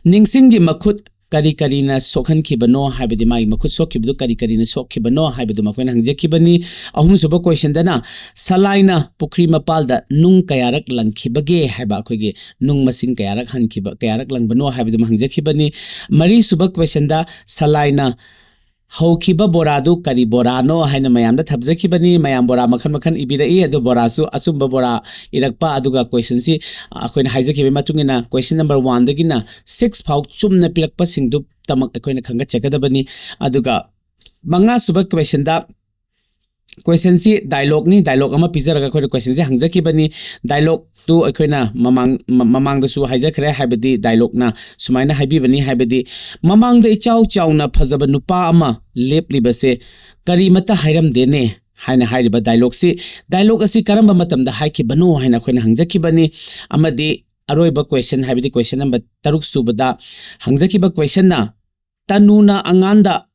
ꯅꯤꯡꯁꯤꯡꯒꯤ ꯃꯈꯨꯠ ꯀꯔꯤ ꯀꯔꯤꯅ ꯁꯣꯛꯍꯟꯈꯤꯕꯅꯣ ꯍꯥꯏꯕꯗꯤ, ꯃꯥꯒꯤ ꯃꯈꯨꯠ ꯁꯣꯛꯈꯤꯕꯗꯨ ꯀꯔꯤ ꯀꯔꯤꯅ ꯁꯣꯛꯈꯤꯕꯅꯣ ꯍꯥꯏꯕꯗꯨ ꯃꯈꯣꯏꯅ ꯍꯪꯖꯈꯤꯕꯅꯤ꯫ ꯑꯍꯨꯝꯁꯨꯕ ꯀꯣꯏꯁꯟꯗꯅ, ꯁꯂꯥꯏꯅ ꯄꯨꯈ꯭ꯔꯤ ꯃꯄꯥꯜꯗ ꯅꯨꯡ ꯀꯌꯥꯔꯛ ꯂꯪꯈꯤꯕꯒꯦ ꯍꯥꯏꯕ, ꯑꯩꯈꯣꯏꯒꯤ ꯅꯨꯡ ꯃꯁꯤꯡ ꯀꯌꯥꯔꯛ ꯍꯟꯈꯤꯕ, ꯀꯌꯥꯔꯛ ꯂꯪꯕꯅꯣ ꯍꯥꯏꯕꯗꯨꯃ ꯍꯪꯖꯈꯤꯕꯅꯤ꯫ ꯃꯔꯤꯁꯨꯕ ꯀꯣꯏꯁꯟꯗ, ꯁꯂꯥꯏꯅ ꯍꯧꯈꯤꯕ ꯕꯣꯔꯥꯗꯨ ꯀꯔꯤ ꯕꯣꯔꯥꯅꯣ ꯍꯥꯏꯅ ꯃꯌꯥꯝꯗ ꯊꯝꯖꯈꯤꯕꯅꯤ꯫ ꯃꯌꯥꯝ ꯕꯣꯔꯥ ꯃꯈꯜ ꯃꯈꯜ ꯏꯕꯤꯔꯛꯏ, ꯑꯗꯨ ꯕꯣꯔꯥꯁꯨ ꯑꯆꯨꯝꯕ ꯕꯣꯔꯥ ꯏꯔꯛꯄ, ꯑꯗꯨꯒ ꯀꯣꯏꯁꯟꯁꯤ ꯑꯩꯈꯣꯏꯅ ꯍꯥꯏꯖꯈꯤꯕꯒꯤ ꯃꯇꯨꯡ ꯏꯟꯅ ꯀꯣꯏꯁꯟ ꯅꯝꯕꯔ ꯋꯥꯟꯗꯒꯤꯅ ꯁꯤꯛꯁ ꯐꯥꯎ ꯆꯨꯝꯅ ꯄꯤꯔꯛꯄꯁꯤꯡꯗꯨꯇꯃꯛ ꯑꯩꯈꯣꯏꯅ ꯈꯪꯒꯠꯆꯒꯗꯕꯅꯤ꯫ ꯑꯗꯨꯒ ꯃꯉꯥꯁꯨꯕ ꯀꯣꯏꯁꯟꯗ, ꯀꯣꯏꯁꯟꯁꯤ ꯗꯥꯏꯂꯣꯛꯅꯤ, ꯗꯥꯏꯂꯣꯛ ꯑꯃ ꯄꯤꯖꯔꯒ ꯑꯩꯈꯣꯏꯅ ꯀꯣꯏꯁꯟꯁꯤ ꯍꯪꯖꯈꯤꯕꯅꯤ꯫ ꯗꯥꯏꯂꯣꯛꯇꯨ ꯑꯩꯈꯣꯏꯅ ꯃꯃꯥꯡ ꯃ- ꯃꯃꯥꯡꯗꯁꯨ ꯍꯥꯏꯖꯈ꯭ꯔꯦ, ꯍꯥꯏꯕꯗꯤ ꯗꯥꯏꯂꯣꯛꯅ ꯁꯨꯃꯥꯏꯅ ꯍꯥꯏꯕꯤꯕꯅꯤ, ꯍꯥꯏꯕꯗꯤ, "ꯃꯃꯥꯡꯗ ꯏꯆꯥꯎ ꯆꯥꯎꯅ ꯐꯖꯕ ꯅꯨꯄꯥ ꯑꯃ ꯂꯦꯞꯂꯤꯕꯁꯦ ꯀꯔꯤꯃꯠꯇ ꯍꯥꯏꯔꯝꯗꯦꯅꯦ" ꯍꯥꯏꯅ ꯍꯥꯏꯔꯤꯕ ꯗꯥꯏꯂꯣꯛꯁꯤ, ꯗꯥꯏꯂꯣꯛ ꯑꯁꯤ ꯀꯔꯝꯕ ꯃꯇꯝꯗ ꯍꯥꯏꯈꯤꯕꯅꯣ ꯍꯥꯏꯅ ꯑꯩꯈꯣꯏꯅ ꯍꯪꯖꯈꯤꯕꯅꯤ꯫ ꯑꯃꯗꯤ ꯑꯔꯣꯏꯕ ꯀꯣꯏꯁꯟ, ꯍꯥꯏꯕꯗꯤ ꯀꯣꯏꯁꯟ ꯅꯝꯕꯔ ꯇꯔꯨꯛ ꯁꯨꯕꯗ ꯍꯪꯖꯈꯤꯕ ꯀꯣꯏꯁꯟꯅ, "ꯇꯅꯨꯅ ꯑꯉꯥꯟꯗ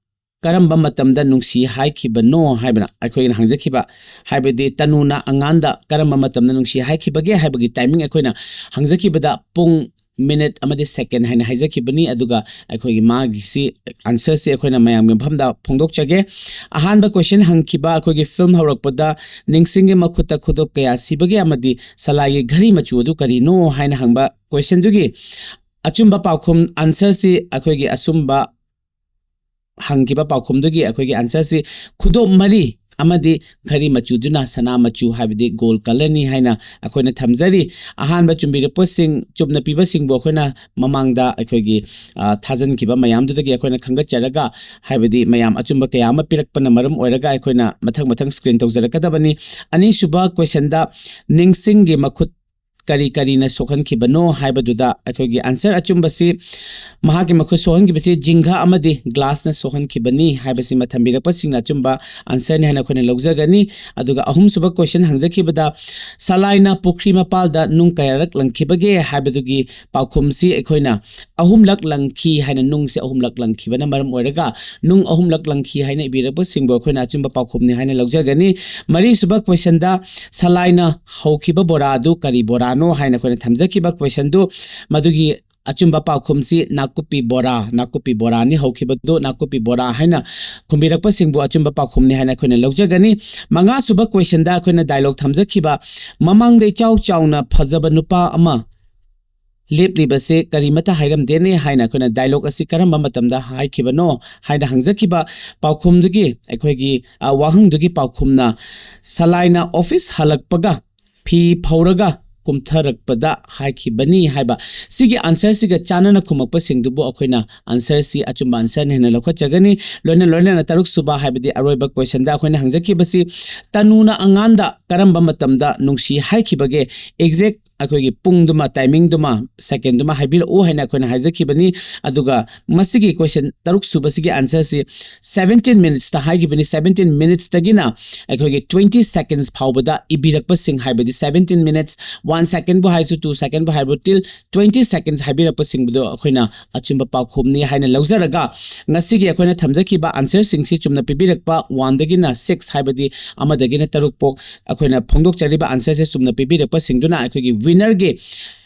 ꯀꯔꯝꯕ ꯃꯇꯝꯗ ꯅꯨꯡꯁꯤ ꯍꯥꯏꯈꯤꯕꯅꯣ?" ꯍꯥꯏꯕꯅ ꯑꯩꯈꯣꯏꯅ ꯍꯪꯖꯈꯤꯕ, ꯍꯥꯏꯕꯗꯤ ꯇꯅꯨꯅ ꯑꯉꯥꯟꯗ ꯀꯔꯝꯕ ꯃꯇꯝꯗ ꯅꯨꯡꯁꯤ ꯍꯥꯏꯈꯤꯕꯒꯦ ꯍꯥꯏꯕꯒꯤ ꯇꯥꯏꯃꯤꯡ ꯑꯩꯈꯣꯏꯅ ꯍꯪꯖꯈꯤꯕꯗ ꯄꯨꯡ, ꯃꯤꯅꯤꯠ ꯑꯃꯗꯤ ꯁꯦꯀꯦꯟ ꯍꯥꯏꯅ ꯍꯥꯏꯖꯈꯤꯕꯅꯤ꯫ ꯑꯗꯨꯒ ꯑꯩꯈꯣꯏꯒꯤ ꯃꯥꯒꯤꯁꯤ, ꯑꯟꯁꯔꯁꯤ ꯑꯩꯈꯣꯏꯅ ꯃꯌꯥꯝꯒꯤ ꯃꯐꯝꯗ ꯐꯣꯡꯗꯣꯛꯆꯒꯦ꯫ ꯑꯍꯥꯟꯕ ꯀꯣꯏꯁꯟ ꯍꯪꯈꯤꯕ, ꯑꯩꯈꯣꯏꯒꯤ ꯐꯤꯂꯝ ꯍꯧꯔꯛꯄꯗ ꯅꯤꯡꯁꯤꯡꯒꯤ ꯃꯈꯨꯠꯇ ꯈꯨꯗꯣꯞ ꯀꯌꯥ ꯁꯤꯕꯒꯦ ꯑꯃꯗꯤ ꯁꯂꯥꯏꯒꯤ ꯘꯔꯤ ꯃꯆꯨ ꯑꯗꯨ ꯀꯔꯤꯅꯣ ꯍꯥꯏꯅ ꯍꯪꯕ ꯀꯣꯏꯁꯟꯗꯨꯒꯤ ꯑꯆꯨꯝꯕ ꯄꯥꯎꯈꯨꯝ, ꯑꯟꯁꯔꯁꯤ ꯑꯩꯈꯣꯏꯒꯤ ꯑꯆꯨꯝꯕ ꯍꯪꯈꯤꯕ ꯄꯥꯎꯈꯨꯝꯗꯨꯒꯤ ꯑꯩꯈꯣꯏꯒꯤ ꯑꯟꯁꯔꯁꯤ ꯈꯨꯗꯣꯞ ꯃꯔꯤ ꯑꯃꯗꯤ ꯘꯔꯤ ꯃꯆꯨꯗꯨꯅ ꯁꯅꯥ ꯃꯆꯨ, ꯍꯥꯏꯕꯗꯤ ꯒꯣꯜ ꯀꯂꯔꯅꯤ ꯍꯥꯏꯅ ꯑꯩꯈꯣꯏꯅ ꯊꯝꯖꯔꯤ꯫ ꯑꯍꯥꯟꯕ ꯆꯨꯝꯕꯤꯔꯛꯄꯁꯤꯡ, ꯆꯨꯝꯅ ꯄꯤꯕꯁꯤꯡꯕꯨ ꯑꯩꯈꯣꯏꯅ ꯃꯃꯥꯡꯗ ꯑꯩꯈꯣꯏꯒꯤ, ꯑ, ꯊꯥꯖꯤꯟꯈꯤꯕ ꯃꯌꯥꯝꯗꯨꯗꯒꯤ ꯑꯩꯈꯣꯏꯅ ꯈꯟꯒꯠꯆꯔꯒ, ꯍꯥꯏꯕꯗꯤ ꯃꯌꯥꯝ ꯑꯆꯨꯝꯕ ꯀꯌꯥ ꯑꯃ ꯄꯤꯔꯛꯄꯅ ꯃꯔꯝ ꯑꯣꯏꯔꯒ ꯑꯩꯈꯣꯏꯅ ꯃꯊꯪ ꯃꯊꯪ ꯁ꯭ꯀ꯭ꯔꯤꯟ ꯇꯧꯖꯔꯛꯀꯗꯕꯅꯤ꯫ ꯑꯅꯤꯁꯨꯕ ꯀꯣꯏꯁꯟꯗ ꯅꯤꯡꯁꯤꯡꯒꯤ ꯃꯈꯨꯠ ꯀꯔꯤ ꯀꯔꯤꯅ ꯁꯣꯛꯍꯟꯈꯤꯕꯅꯣ ꯍꯥꯏꯕꯗꯨꯗ ꯑꯩꯈꯣꯏꯒꯤ ꯑꯟꯁꯔ ꯑꯆꯨꯝꯕꯁꯤ, ꯃꯍꯥꯛꯀꯤ ꯃꯈꯨꯠ ꯁꯣꯛꯍꯟꯈꯤꯕꯁꯤ ꯖꯤꯡꯒ ꯑꯃꯗꯤ ꯒ꯭ꯂꯥꯁꯅ ꯁꯣꯛꯍꯟꯈꯤꯕꯅꯤ ꯍꯥꯏꯕꯁꯤꯃ ꯊꯝꯕꯤꯔꯛꯄꯁꯤꯡꯅ ꯑꯆꯨꯝꯕ ꯑꯟꯁꯔꯅꯤ ꯍꯥꯏꯅ ꯑꯩꯈꯣꯏꯅ ꯂꯧꯖꯒꯅꯤ꯫ ꯑꯗꯨꯒ ꯑꯍꯨꯝꯁꯨꯕ ꯀꯣꯏꯁꯟ ꯍꯪꯖꯈꯤꯕꯗ, "ꯁꯂꯥꯏꯅ ꯄꯨꯈ꯭ꯔꯤ ꯃꯄꯥꯜꯗ ꯅꯨꯡ ꯀꯌꯥꯔꯛ ꯂꯪꯈꯤꯕꯒꯦ?" ꯍꯥꯏꯕꯗꯨꯒꯤ ꯄꯥꯎꯈꯨꯝꯁꯤ ꯑꯩꯈꯣꯏꯅ ꯑꯍꯨꯝꯂꯛ ꯂꯪꯈꯤ ꯍꯥꯏꯅ, ꯅꯨꯡꯁꯦ ꯑꯍꯨꯝꯂꯛ ꯂꯪꯈꯤꯕꯅ ꯃꯔꯝ ꯑꯣꯏꯔꯒ ꯅꯨꯡ ꯑꯍꯨꯝꯂꯛ ꯂꯪꯈꯤ ꯍꯥꯏꯅ ꯏꯕꯤꯔꯛꯄꯁꯤꯡꯕꯨ ꯑꯩꯈꯣꯏꯅ ꯑꯆꯨꯝꯕ ꯄꯥꯎꯈꯨꯝꯅꯤ ꯍꯥꯏꯅ ꯂꯧꯖꯒꯅꯤ꯫ ꯃꯔꯤꯁꯨꯕ ꯀꯣꯏꯁꯟꯗ, "ꯁꯂꯥꯏꯅ ꯍꯧꯈꯤꯕ ꯕꯣꯔꯥ ꯑꯗꯨ ꯀꯔꯤ ꯕꯣꯔꯥꯅꯣ?" ꯍꯥꯏꯅ ꯑꯩꯈꯣꯏꯅ ꯊꯝꯖꯈꯤꯕ ꯀꯣꯏꯁꯟꯗꯨ, ꯃꯗꯨꯒꯤ ꯑꯆꯨꯝꯕ ꯄꯥꯎꯈꯨꯝꯁꯤ ꯅꯥꯀꯨꯞꯄꯤ ꯕꯣꯔꯥ, ꯅꯥꯀꯨꯞꯄꯤ ꯕꯣꯔꯥꯅꯤ ꯍꯧꯈꯤꯕꯗꯨ, ꯅꯥꯀꯨꯞꯄꯤ ꯕꯣꯔꯥ ꯍꯥꯏꯅ ꯈꯨꯝꯕꯤꯔꯛꯄꯁꯤꯡꯕꯨ ꯑꯆꯨꯝꯕ ꯄꯥꯎꯈꯨꯝꯅꯤ ꯍꯥꯏꯅ ꯑꯩꯈꯣꯏꯅ ꯂꯧꯖꯒꯅꯤ꯫ ꯃꯉꯥꯁꯨꯕ ꯀꯣꯏꯁꯟꯗ ꯑꯩꯈꯣꯏꯅ ꯗꯥꯏꯂꯣꯛ ꯊꯝꯖꯈꯤꯕ, "ꯃꯃꯥꯡꯗ ꯏꯆꯥꯎ ꯆꯥꯎꯅ ꯐꯖꯕ ꯅꯨꯄꯥ ꯑꯃ ꯂꯦꯞꯂꯤꯕꯁꯦ ꯀꯔꯤꯃꯠꯇ ꯍꯥꯏꯔꯝꯗꯦꯅꯦ ꯍꯥꯏꯅ ꯑꯩꯈꯣꯏꯅ ꯗꯥꯏꯂꯣꯒ ꯑꯁꯤ ꯀꯔꯝꯕ ꯃꯇꯝꯗ ꯍꯥꯏꯈꯤꯕꯅꯣ ꯍꯥꯏꯅ ꯍꯪꯖꯈꯤꯕ ꯄꯥꯎꯈꯨꯝꯗꯨꯒꯤ, ꯑꯩꯈꯣꯏꯒꯤ, ꯑ, ꯋꯥꯍꯪꯗꯨꯒꯤ ꯄꯥꯎꯈꯨꯝꯅ, "ꯁꯂꯥꯏꯅ ꯑꯣꯐꯤꯁ ꯍꯜꯂꯛꯄꯒ ꯐꯤ ꯐꯧꯔꯒ ꯀꯨꯝꯊꯔꯛꯄꯗ" ꯍꯥꯏꯈꯤꯕꯅꯤ ꯍꯥꯏꯕ꯫ ꯁꯤꯒꯤ ꯑꯟꯁꯔꯁꯤꯒ ꯆꯥꯟꯅꯅ ꯈꯨꯝꯃꯛꯄꯁꯤꯡꯗꯨꯕꯨ ꯑꯩꯈꯣꯏꯅ ꯑꯟꯁꯔꯁꯤ ꯑꯆꯨꯝꯕ ꯑꯟꯁꯔꯅꯤ ꯍꯥꯏꯅ ꯂꯧꯈꯠꯆꯒꯅꯤ꯫ ꯂꯣꯏꯅ ꯂꯣꯏꯅꯅ ꯇꯔꯨꯛ ꯁꯨꯕ, ꯍꯥꯏꯕꯗꯤ ꯑꯔꯣꯏꯕ ꯀꯣꯏꯁꯟꯗ ꯑꯩꯈꯣꯏꯅ ꯍꯪꯖꯈꯤꯕꯁꯤ, "ꯇꯅꯨꯅ ꯑꯉꯥꯟꯗ ꯀꯔꯝꯕ ꯃꯇꯝꯗ ꯅꯨꯡꯁꯤ ꯍꯥꯏꯈꯤꯕꯒꯦ?" ꯑꯦꯛꯖꯦꯛ ꯑꯩꯈꯣꯏꯒꯤ ꯄꯨꯡꯗꯨꯃ, ꯇꯥꯏꯃꯤꯡꯗꯨꯃ, ꯁꯦꯀꯦꯟꯗꯨꯃ ꯍꯥꯏꯕꯤꯔꯛꯎ ꯍꯥꯏꯅ ꯑꯩꯈꯣꯏꯅ ꯍꯥꯏꯖꯈꯤꯕꯅꯤ꯫ ꯑꯗꯨꯒ ꯃꯁꯤꯒꯤ ꯀꯣꯏꯁꯟ ꯇꯔꯨꯛ ꯁꯨꯕꯁꯤꯒꯤ ꯑꯟꯁꯔꯁꯤ ꯁꯕꯦꯟꯇꯤꯟ ꯃꯤꯅꯤꯠꯁꯇ ꯍꯥꯏꯈꯤꯕꯅꯤ꯫ ꯁꯕꯦꯟꯇꯤꯟ ꯃꯤꯅꯤꯠꯁꯇꯒꯤꯅ ꯑꯩꯈꯣꯏꯒꯤ ꯇ꯭ꯋꯦꯟꯇꯤ ꯁꯦꯀꯦꯟꯁ ꯐꯥꯎꯕꯗ ꯏꯕꯤꯔꯛꯄꯁꯤꯡ, ꯍꯥꯏꯕꯗꯤ ꯁꯕꯦꯟꯇꯤꯟ ꯃꯤꯅꯤꯠꯁ, ꯋꯥꯟ ꯁꯦꯀꯦꯟꯕꯨ ꯍꯥꯏꯔꯁꯨ, ꯇꯨ ꯁꯦꯀꯦꯟꯕꯨ ꯍꯥꯏꯔꯕꯁꯨ, ꯇꯤꯜ ꯇ꯭ꯋꯦꯟꯇꯤ ꯁꯦꯀꯦꯟꯁ ꯍꯥꯏꯕꯤꯔꯛꯄꯁꯤꯡꯗꯣ ꯑꯩꯈꯣꯏꯅ ꯑꯆꯨꯝꯕ ꯄꯥꯎꯈꯨꯝꯅꯤ ꯍꯥꯏꯅ ꯂꯧꯖꯔꯒ, ꯉꯁꯤꯒꯤ ꯑꯩꯈꯣꯏꯅ ꯊꯝꯖꯈꯤꯕ ꯑꯟꯁꯔꯁꯤꯡꯁꯤ ꯆꯨꯝꯅ ꯄꯤꯕꯤꯔꯛꯄ ꯋꯥꯟꯗꯒꯤꯅ ꯁꯤꯛꯁ, ꯍꯥꯏꯕꯗꯤ ꯑꯃꯗꯒꯤꯅ ꯇꯔꯨꯛ ꯐꯥꯎ ꯑꯩꯈꯣꯏꯅ ꯐꯣꯡꯗꯣꯛꯆꯔꯤꯕ ꯑꯟꯁꯔꯁꯦ ꯆꯨꯝꯅ ꯄꯤꯕꯤꯔꯛꯄꯁꯤꯡꯗꯨꯅ ꯑꯩꯈꯣꯏꯒꯤ ꯋꯤꯟꯅꯔꯒꯤ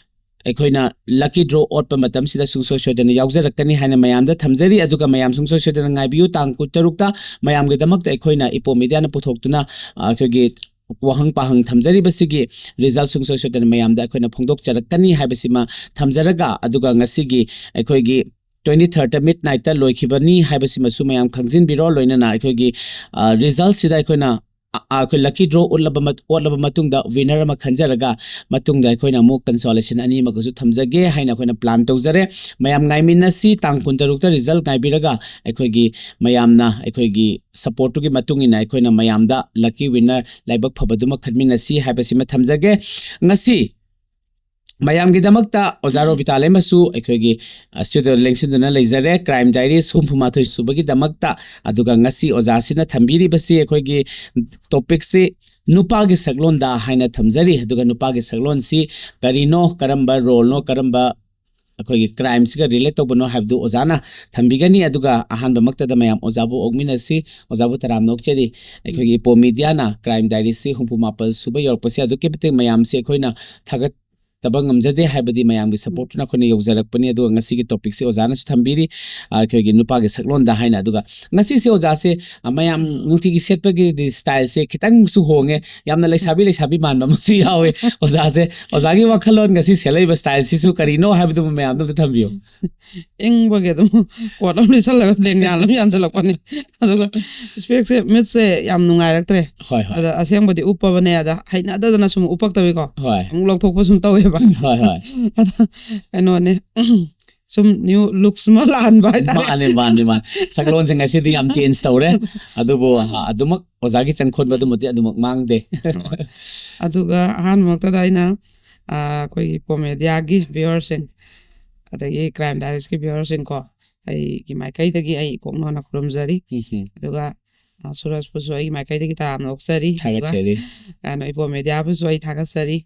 ꯑꯩꯈꯣꯏꯅ ꯂꯛꯀꯤ ꯗ꯭ꯔꯣ ꯑꯣꯠꯄ ꯃꯇꯝꯁꯤꯗ ꯁꯨꯡꯁꯣꯏ ꯁꯣꯏꯗꯅ ꯌꯥꯎꯖꯔꯛꯀꯅꯤ ꯍꯥꯏꯅ ꯃꯌꯥꯝꯗ ꯊꯝꯖꯔꯤ꯫ ꯑꯗꯨꯒ ꯃꯌꯥꯝ ꯁꯨꯡꯁꯣꯏ ꯁꯣꯏꯗꯅ ꯉꯥꯏꯕꯤꯌꯨ, ꯇꯥꯡ ꯀꯨꯟꯇꯔꯨꯛꯇ ꯃꯌꯥꯝꯒꯤꯗꯃꯛꯇ ꯑꯩꯈꯣꯏꯅ ꯏꯄꯣ ꯃꯤꯗꯤꯌꯥꯅ ꯄꯨꯊꯣꯛꯇꯨꯅ, ꯑ, ꯑꯩꯈꯣꯏꯒꯤ ꯋꯥꯍꯪ ꯄꯥꯍꯪ ꯊꯝꯖꯔꯤꯕꯁꯤꯒꯤ ꯔꯤꯖꯜ ꯁꯨꯡꯁꯣꯏ ꯁꯣꯏꯗꯅ ꯃꯌꯥꯝꯗ ꯑꯩꯈꯣꯏꯅ ꯐꯣꯡꯗꯣꯛꯆꯔꯛꯀꯅꯤ ꯍꯥꯏꯕꯁꯤꯃ ꯊꯝꯖꯔꯒ, ꯑꯗꯨꯒ ꯉꯁꯤꯒꯤ ꯑꯩꯈꯣꯏꯒꯤ ꯇ꯭ꯋꯦꯟꯇꯤ ꯊꯥꯔꯠꯇ ꯃꯤꯠ ꯅꯥꯏꯠꯇ ꯂꯣꯏꯈꯤꯕꯅꯤ ꯍꯥꯏꯕꯁꯤꯃꯁꯨ ꯃꯌꯥꯝ ꯈꯪꯖꯤꯟꯕꯤꯔꯣ꯫ ꯂꯣꯏꯅꯅ ꯑꯩꯈꯣꯏꯒꯤ, ꯑ, ꯔꯤꯖꯜꯁꯤꯗ ꯑꯩꯈꯣꯏꯅ, ꯑ, ꯑ, ꯑꯩꯈꯣꯏ ꯂꯛꯀꯤ ꯗ꯭ꯔꯣ ꯎꯠꯂꯕ ꯃꯠ-, ꯑꯣꯠꯂꯕ ꯃꯇꯨꯡꯗ ꯋꯤꯟꯅꯔ ꯑꯃ ꯈꯟꯖꯔꯒ, ꯃꯇꯨꯡꯗ ꯑꯩꯈꯣꯏꯅ ꯑꯃꯨꯛ ꯀꯟꯁꯣꯂꯦꯁꯟ ꯑꯅꯤ ꯑꯃꯒꯁꯨ ꯊꯝꯖꯒꯦ ꯍꯥꯏꯅ ꯑꯩꯈꯣꯏꯅ ꯄ꯭ꯂꯥꯟ ꯇꯧꯖꯔꯦ꯫ ꯃꯌꯥꯝ ꯉꯥꯏꯃꯤꯟꯅꯁꯤ, ꯇꯥꯡ ꯀꯨꯟꯇꯔꯨꯛꯇ ꯔꯤꯖꯜ ꯉꯥꯏꯕꯤꯔꯒ ꯑꯩꯈꯣꯏꯒꯤ ꯃꯌꯥꯝꯅ ꯑꯩꯈꯣꯏꯒꯤ ꯁꯄꯣꯔꯠꯇꯨꯒꯤ ꯃꯇꯨꯡ ꯏꯟꯅ ꯑꯩꯈꯣꯏꯅ ꯃꯌꯥꯝꯗ ꯂꯛꯀꯤ ꯋꯤꯟꯅꯔ, ꯂꯥꯏꯕꯛ ꯐꯕꯗꯨꯃ ꯈꯟꯃꯤꯟꯅꯁꯤ ꯍꯥꯏꯕꯁꯤꯃ ꯊꯝꯖꯒꯦ꯫ ꯉꯁꯤ ꯃꯌꯥꯝꯒꯤꯗꯃꯛꯇ ꯑꯣꯖꯥ ꯔꯣꯕꯤꯇꯥ ꯂꯩꯃꯁꯨ ꯑꯩꯈꯣꯏꯒꯤ, ꯑ, ꯁ꯭ꯇꯨꯗꯤꯑꯣꯗ ꯂꯦꯡꯁꯤꯟꯗꯨꯅ ꯂꯩꯖꯔꯦ꯫ ꯀ꯭ꯔꯥꯏꯝ ꯗꯥꯏꯔꯤꯁ ꯍꯨꯝꯐꯨ ꯃꯥꯊꯣꯏ ꯁꯨꯕꯒꯤꯗꯃꯛꯇ꯫ ꯑꯗꯨꯒ ꯉꯁꯤ ꯑꯣꯖꯥꯁꯤꯅ ꯊꯝꯕꯤꯔꯤꯕꯁꯤ ꯑꯩꯈꯣꯏꯒꯤ ꯇꯣꯄꯤꯛꯁꯤ ꯅꯨꯄꯥꯒꯤ ꯁꯛꯂꯣꯟꯗ ꯍꯥꯏꯅ ꯊꯝꯖꯔꯤ꯫ ꯑꯗꯨꯒ ꯅꯨꯄꯥꯒꯤ ꯁꯛꯂꯣꯟꯁꯤ ꯀꯔꯤꯅꯣ, ꯀꯔꯝꯕ ꯔꯣꯜꯅꯣ, ꯀꯔꯝꯕ ꯑꯩꯈꯣꯏꯒꯤ ꯀ꯭ꯔꯥꯏꯝꯁꯤꯒ ꯔꯤꯂꯦꯠ ꯇꯧꯕꯅꯣ ꯍꯥꯏꯕꯗꯨ ꯑꯣꯖꯥꯅ ꯊꯝꯕꯤꯒꯅꯤ꯫ ꯑꯗꯨꯒ ꯑꯍꯥꯟꯕꯃꯛꯇꯗ ꯃꯌꯥꯝ ꯑꯣꯖꯥꯕꯨ ꯑꯣꯛꯃꯤꯟꯅꯁꯤ꯫ ꯑꯣꯖꯥꯕꯨ ꯇꯔꯥꯝꯅ ꯑꯣꯛꯆꯔꯤ꯫ ꯑꯩꯈꯣꯏꯒꯤ ꯏꯄꯣ ꯃꯤꯗꯤꯌꯥꯅ ꯀ꯭ꯔꯥꯏꯝ ꯗꯥꯏꯔꯤꯁꯤ ꯍꯨꯝꯐꯨ ꯃꯥꯄꯜ ꯁꯨꯕ ꯌꯧꯔꯛꯄꯁꯦ ꯑꯗꯨꯛꯀꯤ ꯃꯇꯤꯛ ꯃꯌꯥꯝꯁꯤ ꯑꯩꯈꯣꯏꯅ ꯊꯥꯒꯠ-, ꯇꯕ ꯉꯝꯖꯗꯦ, ꯍꯥꯏꯕꯗꯤ ꯃꯌꯥꯝꯒꯤ ꯁꯄꯣꯔꯠꯇꯨꯅ ꯑꯩꯈꯣꯏꯅ ꯌꯧꯖꯔꯛꯄꯅꯤ꯫ ꯑꯗꯨꯒ ꯉꯁꯤꯒꯤ ꯇꯣꯄꯤꯛꯁꯦ ꯑꯣꯖꯥꯅꯁꯨ ꯊꯝꯕꯤꯔꯤ, ꯑ, ꯑꯩꯈꯣꯏꯒꯤ ꯅꯨꯄꯥꯒꯤ ꯁꯛꯂꯣꯟꯗ ꯍꯥꯏꯅ꯫ ꯑꯗꯨꯒ ꯉꯁꯤꯁꯦ ꯑꯣꯖꯥꯁꯦ, ꯑ, ꯃꯌꯥꯝ ꯅꯨꯡꯇꯤꯒꯤ ꯁꯦꯠꯄꯒꯤꯗꯤ ꯁ꯭ꯇꯥꯏꯜꯁꯦ ꯈꯤꯇꯪꯁꯨ ꯍꯣꯡꯉꯦ, ꯌꯥꯝꯅ ꯂꯩꯁꯥꯕꯤ ꯂꯩꯁꯥꯕꯤ ꯃꯥꯟꯕ ꯑꯃꯁꯨ ꯌꯥꯎꯋꯦ꯫ ꯑꯣꯖꯥꯁꯦ, ꯑꯣꯖꯥꯒꯤ ꯋꯥꯈꯜꯂꯣꯟ ꯉꯁꯤ ꯁꯦꯠꯂꯛꯏꯕ ꯁ꯭ꯇꯥꯏꯜꯁꯤꯁꯨ ꯀꯔꯤꯅꯣ ꯍꯥꯏꯕꯗꯨꯃ ꯃꯌꯥꯝꯗ ꯑꯝꯇ ꯊꯝꯕꯤꯌꯨ꯫ ꯏꯪꯕꯒꯤ ꯑꯗꯨꯝ ꯀꯣꯠ ꯑꯃ ꯂꯤꯠꯁꯜꯂꯒ ꯂꯦꯡꯌꯥꯟ ꯑꯃ ꯌꯥꯟꯁꯤꯜꯂꯛꯄꯅꯤ꯫ ꯑꯗꯨꯒ ꯏꯁꯄꯦꯛꯁꯦ ꯃꯤꯠꯁꯦ ꯌꯥꯝ ꯅꯨꯡꯉꯥꯏꯔꯛꯇ꯭ꯔꯦ꯫ ꯍꯣꯏ, ꯍꯣꯏ꯫ ꯑꯗ ꯑꯁꯦꯡꯕꯗꯤ ꯎꯞꯄꯕꯅꯦ, ꯑꯗ ꯍꯩꯅꯗꯗꯅ ꯁꯨꯝ ꯎꯞꯄꯛꯇꯕꯤꯀꯣ, ꯍꯣꯏ꯫ ꯑꯃꯨꯛ ꯂꯧꯊꯣꯛꯄ ꯁꯨꯝ ꯇꯧꯋꯦꯕ꯫ ꯍꯣꯏ, ꯍꯣꯏ꯫ ꯑꯗ ꯀꯩꯅꯣꯅꯦ, ꯁꯨꯝ ꯅ꯭ꯌꯨ ꯂꯨꯛꯁ ꯑꯃ ꯂꯥꯛꯍꯟꯕ ꯍꯥꯏꯇꯥꯔꯦ꯫ ꯃꯥꯅꯦ, ꯃꯥꯅꯦ, ꯃꯥꯅꯦ꯫ ꯁꯛꯂꯣꯟꯁꯦ ꯉꯁꯤꯗꯤ ꯌꯥꯝ ꯆꯦꯟꯖ ꯇꯧꯔꯦ꯫ ꯑꯗꯨꯕꯨ, ꯑ, ꯑꯗꯨꯃꯛ ꯑꯣꯖꯥꯒꯤ ꯆꯪꯈꯣꯟꯕ ꯑꯗꯨꯃꯗꯤ ꯑꯗꯨꯃꯛ ꯃꯥꯡꯗꯦ꯫ ꯑꯗꯨꯒ ꯑꯍꯥꯟꯕꯃꯛꯇꯗ ꯑꯩꯅ, ꯑ, ꯑꯩꯈꯣꯏꯒꯤ ꯄꯣꯃꯦꯗꯤꯌꯥꯒꯤ ꯚꯤꯌꯨꯋꯔꯁꯤꯡ, ꯑꯗꯒꯤ ꯀ꯭ꯔꯥꯏꯝ ꯗꯥꯏꯔꯤꯁꯀꯤ ꯚꯤꯌꯨꯋꯔꯁꯤꯡꯀꯣ, ꯑꯩꯒꯤ ꯃꯥꯏꯀꯩꯗꯒꯤ ꯑꯩ ꯏꯀꯣꯛ ꯅꯣꯟꯅ ꯈꯨꯔꯨꯝꯖꯔꯤ꯫ ꯎꯝ, ꯎꯝ꯫ ꯑꯗꯨꯒ, ꯑ, ꯁꯨꯔꯖꯄꯨꯁꯨ ꯑꯩꯒꯤ ꯃꯥꯏꯀꯩꯗꯒꯤ ꯇꯔꯥꯝꯅ ꯑꯣꯛꯆꯔꯤ꯫ ꯑꯗꯨꯒ, ꯊꯥꯒꯠꯆꯔꯤ꯫ ꯑ, ꯅꯣꯏ ꯄꯣꯃꯦꯗꯤꯌꯥꯕꯨꯁꯨ ꯑꯩ ꯊꯥꯒꯠꯆꯔꯤ꯫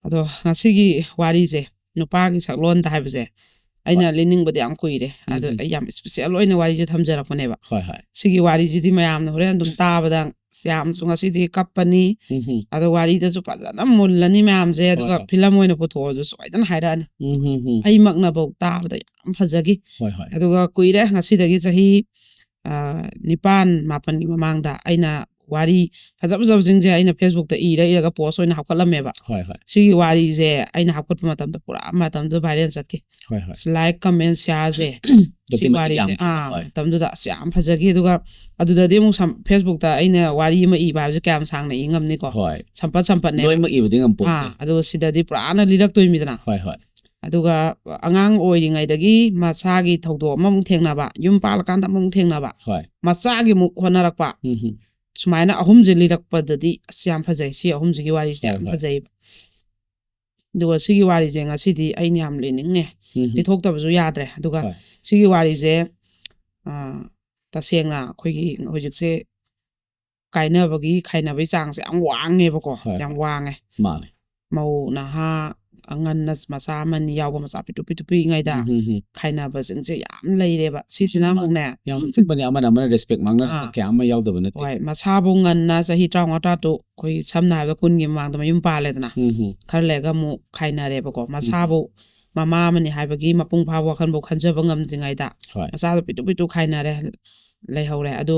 ꯑꯗꯣ ꯉꯁꯤꯒꯤ ꯋꯥꯔꯤꯁꯦ, ꯅꯨꯄꯥꯒꯤ ꯁꯛꯂꯣꯟꯗ ꯍꯥꯏꯕꯁꯦ, ꯑꯩꯅ ꯂꯤꯅꯤꯡꯕꯗꯤ ꯌꯥꯝ ꯀꯨꯏꯔꯦ꯫ ꯑꯗꯣ ꯎꯝ, ꯎꯝ꯫ ꯑꯩ ꯌꯥꯝ ꯏꯁꯄꯤꯁꯦꯜ ꯑꯣꯏꯅ ꯋꯥꯔꯤꯁꯦ ꯊꯝꯖꯔꯛꯄꯅꯦꯕ꯫ ꯍꯣꯏ, ꯍꯣꯏ꯫ ꯁꯤꯒꯤ ꯋꯥꯔꯤꯁꯤꯗꯤ ꯃꯌꯥꯝꯅ ꯍꯣꯔꯦꯟ ꯑꯗꯨꯝ ꯇꯥꯕꯗ, "ꯑꯁ, ꯌꯥꯝꯁꯨ ꯉꯁꯤꯗꯤ ꯀꯞꯄꯅꯤ, ꯎꯝ, ꯎꯝ꯫ ꯑꯗꯣ ꯋꯥꯔꯤꯗꯁꯨ ꯐꯖꯅ ꯃꯨꯜꯂꯅꯤ ꯃꯌꯥꯝꯁꯦ, ꯑꯗꯨꯒ ꯍꯣꯏ, ꯍꯣꯏ꯫ ꯐꯤꯂꯝ ꯑꯣꯏꯅ ꯄꯨꯊꯣꯛꯑꯁꯨ" ꯁꯣꯏꯗꯅ ꯍꯥꯏꯔꯛꯑꯅꯤ꯫ ꯎꯝ, ꯎꯝ, ꯎꯝ꯫ ꯑꯩꯃꯛꯅꯐꯧ ꯇꯥꯕꯗ ꯌꯥꯝ ꯐꯖꯈꯤ꯫ ꯍꯣꯏ, ꯍꯣꯏ꯫ ꯑꯗꯨꯒ ꯀꯨꯏꯔꯦ, ꯉꯁꯤꯗꯒꯤ ꯆꯍꯤ, ꯑ, ꯅꯤꯄꯥꯟ ꯃꯥꯄꯟꯒꯤ ꯃꯃꯥꯡꯗ ꯑꯩꯅ ꯋꯥꯔꯤ ꯐꯖ ꯐꯖꯕꯁꯤꯡꯁꯦ ꯑꯩꯅ ꯐꯦꯁꯕꯨꯛꯇ ꯏꯔ ꯏꯔꯒ ꯄꯣꯁ ꯑꯣꯏꯅ ꯍꯥꯞꯀꯠꯂꯝꯃꯦꯕ꯫ ꯍꯣꯏ, ꯍꯣꯏ꯫ ꯁꯤꯒꯤ ꯋꯥꯔꯤꯁꯦ ꯑꯩꯅ ꯍꯥꯞꯀꯠꯄ ꯃꯇꯝꯗ ꯄꯨꯔꯥ ꯃꯇꯝꯗꯨꯗ ꯚꯥꯏꯔꯦꯜ ꯆꯠꯈꯤ꯫ ꯍꯣꯏ, ꯍꯣꯏ꯫ ꯂꯥꯏꯛ, ꯀꯃꯦꯟ, ꯁꯤꯌꯥꯔꯁꯦ ꯑꯗꯨꯛꯀꯤ ꯁꯤ ꯃꯇꯤꯛ ꯋꯥꯔꯤꯁꯦ, ꯌꯥꯝꯈꯤ꯫ ꯑꯥ, ꯍꯣꯏ꯫ ꯃꯇꯝꯗꯨꯗ ꯑꯁ ꯌꯥꯝ ꯐꯖꯈꯤ꯫ ꯑꯗꯨꯒ ꯑꯗꯨꯗꯗꯤ ꯑꯃꯨꯛ ꯁꯝ-, ꯐꯦꯁꯕꯨꯛꯇ ꯑꯩꯅ ꯋꯥꯔꯤ ꯑꯃ ꯏꯕ ꯍꯥꯏꯕꯁꯦ ꯀꯌꯥꯝ ꯁꯥꯡꯅ ꯏ ꯉꯝꯅꯤꯀꯣ? ꯍꯣꯏ꯫ ꯁꯝꯄꯠ ꯁꯝꯄꯠꯅꯦ꯫ ꯂꯣꯏꯅꯃꯛ ꯏꯕꯗꯤ ꯉꯝꯄꯣꯠꯇꯦ꯫ ꯑꯥ, ꯑꯗꯨꯒ ꯁꯤꯗꯗꯤ ꯄꯨꯔꯥꯅ ꯂꯤꯔꯛꯇꯣꯏꯃꯤꯗꯅ꯫ ꯍꯣꯏ, ꯍꯣꯏ꯫ ꯑꯗꯨꯒ ꯑꯉꯥꯡ ꯑꯣꯏꯔꯤꯉꯩꯗꯒꯤ ꯃꯁꯥꯒꯤ ꯊꯧꯗꯣꯛ ꯑꯃꯃꯨꯛ ꯊꯦꯡꯅꯕ, ꯌꯨꯝ ꯄꯥꯜꯂꯀꯥꯟꯗ ꯑꯃꯃꯨꯛ ꯊꯦꯡꯅꯕ, ꯍꯣꯏ꯫ ꯃꯆꯥꯒꯤ ꯑꯃꯨꯛ ꯍꯣꯠꯅꯔꯛꯄ, ꯎꯝ, ꯎꯝ꯫ ꯁꯨꯃꯥꯏꯅ ꯑꯍꯨꯝꯁꯦ ꯂꯤꯔꯛꯄꯗꯗꯤ ꯑꯁ ꯌꯥꯝ ꯐꯖꯩ, ꯁꯤ ꯑꯍꯨꯝꯁꯤꯒꯤ ꯋꯥꯔꯤꯁꯤꯗꯤ ꯍꯣꯏ, ꯌꯥꯝ ꯍꯣꯏ꯫ ꯐꯖꯩꯕ꯫ ꯑꯗꯨꯒ ꯁꯤꯒꯤ ꯋꯥꯔꯤꯁꯦ ꯉꯁꯤꯗꯤ ꯑꯩꯅ ꯌꯥꯝ ꯂꯤꯅꯤꯡꯉꯦ, ꯎꯝ, ꯎꯝ꯫ ꯂꯤꯊꯣꯛꯇꯕꯁꯨ ꯌꯥꯗ꯭ꯔꯦ꯫ ꯑꯗꯨꯒ ꯍꯣꯏ꯫ ꯁꯤꯒꯤ ꯋꯥꯔꯤꯁꯦ, ꯑ, ꯇꯁꯦꯡꯅ ꯑꯩꯈꯣꯏꯒꯤ ꯍꯧꯖꯤꯛꯁꯦ ꯀꯥꯏꯅꯕꯒꯤ, ꯈꯥꯏꯅꯕꯒꯤ ꯆꯥꯡꯁꯦ ꯌꯥꯝ ꯋꯥꯡꯉꯦꯕꯀꯣ, ꯍꯣꯏ, ꯌꯥꯝ ꯍꯣꯏ꯫ ꯋꯥꯡꯉꯦ꯫ ꯃꯥꯅꯦ꯫ ꯃꯧ ꯅꯍꯥ, ꯑꯉꯟꯅ ꯃꯆꯥ ꯑꯃꯅꯤ ꯌꯥꯎꯕ, ꯃꯆꯥ ꯄꯤꯛꯇꯨ ꯄꯤꯛꯇꯨ ꯄꯤꯛꯏꯉꯩꯗ ꯎꯝ, ꯎꯝ, ꯎꯝ. ꯈꯥꯏꯅꯕꯁꯤꯡꯁꯦ ꯌꯥꯝ ꯂꯩꯔꯦꯕ꯫ ꯁꯤꯁꯤꯅ ꯑꯃꯨꯛꯅꯦ, ꯌꯥꯝ ꯆꯤꯛꯄꯅꯦ, ꯑꯃꯅ ꯑꯃꯅ ꯔꯦꯁꯄꯦꯛ ꯃꯥꯡꯅꯔꯛꯄ ꯑꯥ. ꯀꯌꯥ ꯑꯃ ꯌꯥꯎꯗꯕ ꯅꯠꯇꯦ꯫ ꯍꯣꯏ, ꯃꯁꯥꯕꯨ ꯉꯟꯅ ꯆꯍꯤ ꯇꯔꯥꯃꯉꯥ ꯇꯔꯥꯇꯔꯨꯛ, ꯑꯩꯈꯣꯏꯒꯤ ꯁꯝꯅ ꯍꯥꯏꯔꯕꯗ ꯀꯨꯟꯒꯤ ꯃꯃꯥꯡꯗ ꯃꯌꯨꯝ ꯄꯥꯜꯂꯦꯗꯅ, ꯎꯝ, ꯎꯝ. ꯈꯔ ꯂꯩꯔꯒ ꯑꯃꯨꯛ ꯈꯥꯏꯅꯔꯦꯕꯀꯣ꯫ ꯃꯁꯥꯕꯨ ꯃꯃꯥ ꯑꯃꯅꯤ ꯍꯥꯏꯕꯒꯤ ꯃꯄꯨꯡ ꯐꯥꯕ ꯋꯥꯈꯜꯐꯥꯎ ꯈꯟꯖꯕ ꯉꯝꯗ꯭ꯔꯤꯉꯩꯗ, ꯍꯣꯏ. ꯃꯆꯥꯗꯣ ꯄꯤꯛꯇꯨ ꯄꯤꯛꯇꯨ ꯈꯥꯏꯅꯔꯦ, ꯂꯩꯍꯧꯔꯦ꯫ ꯑꯗꯣ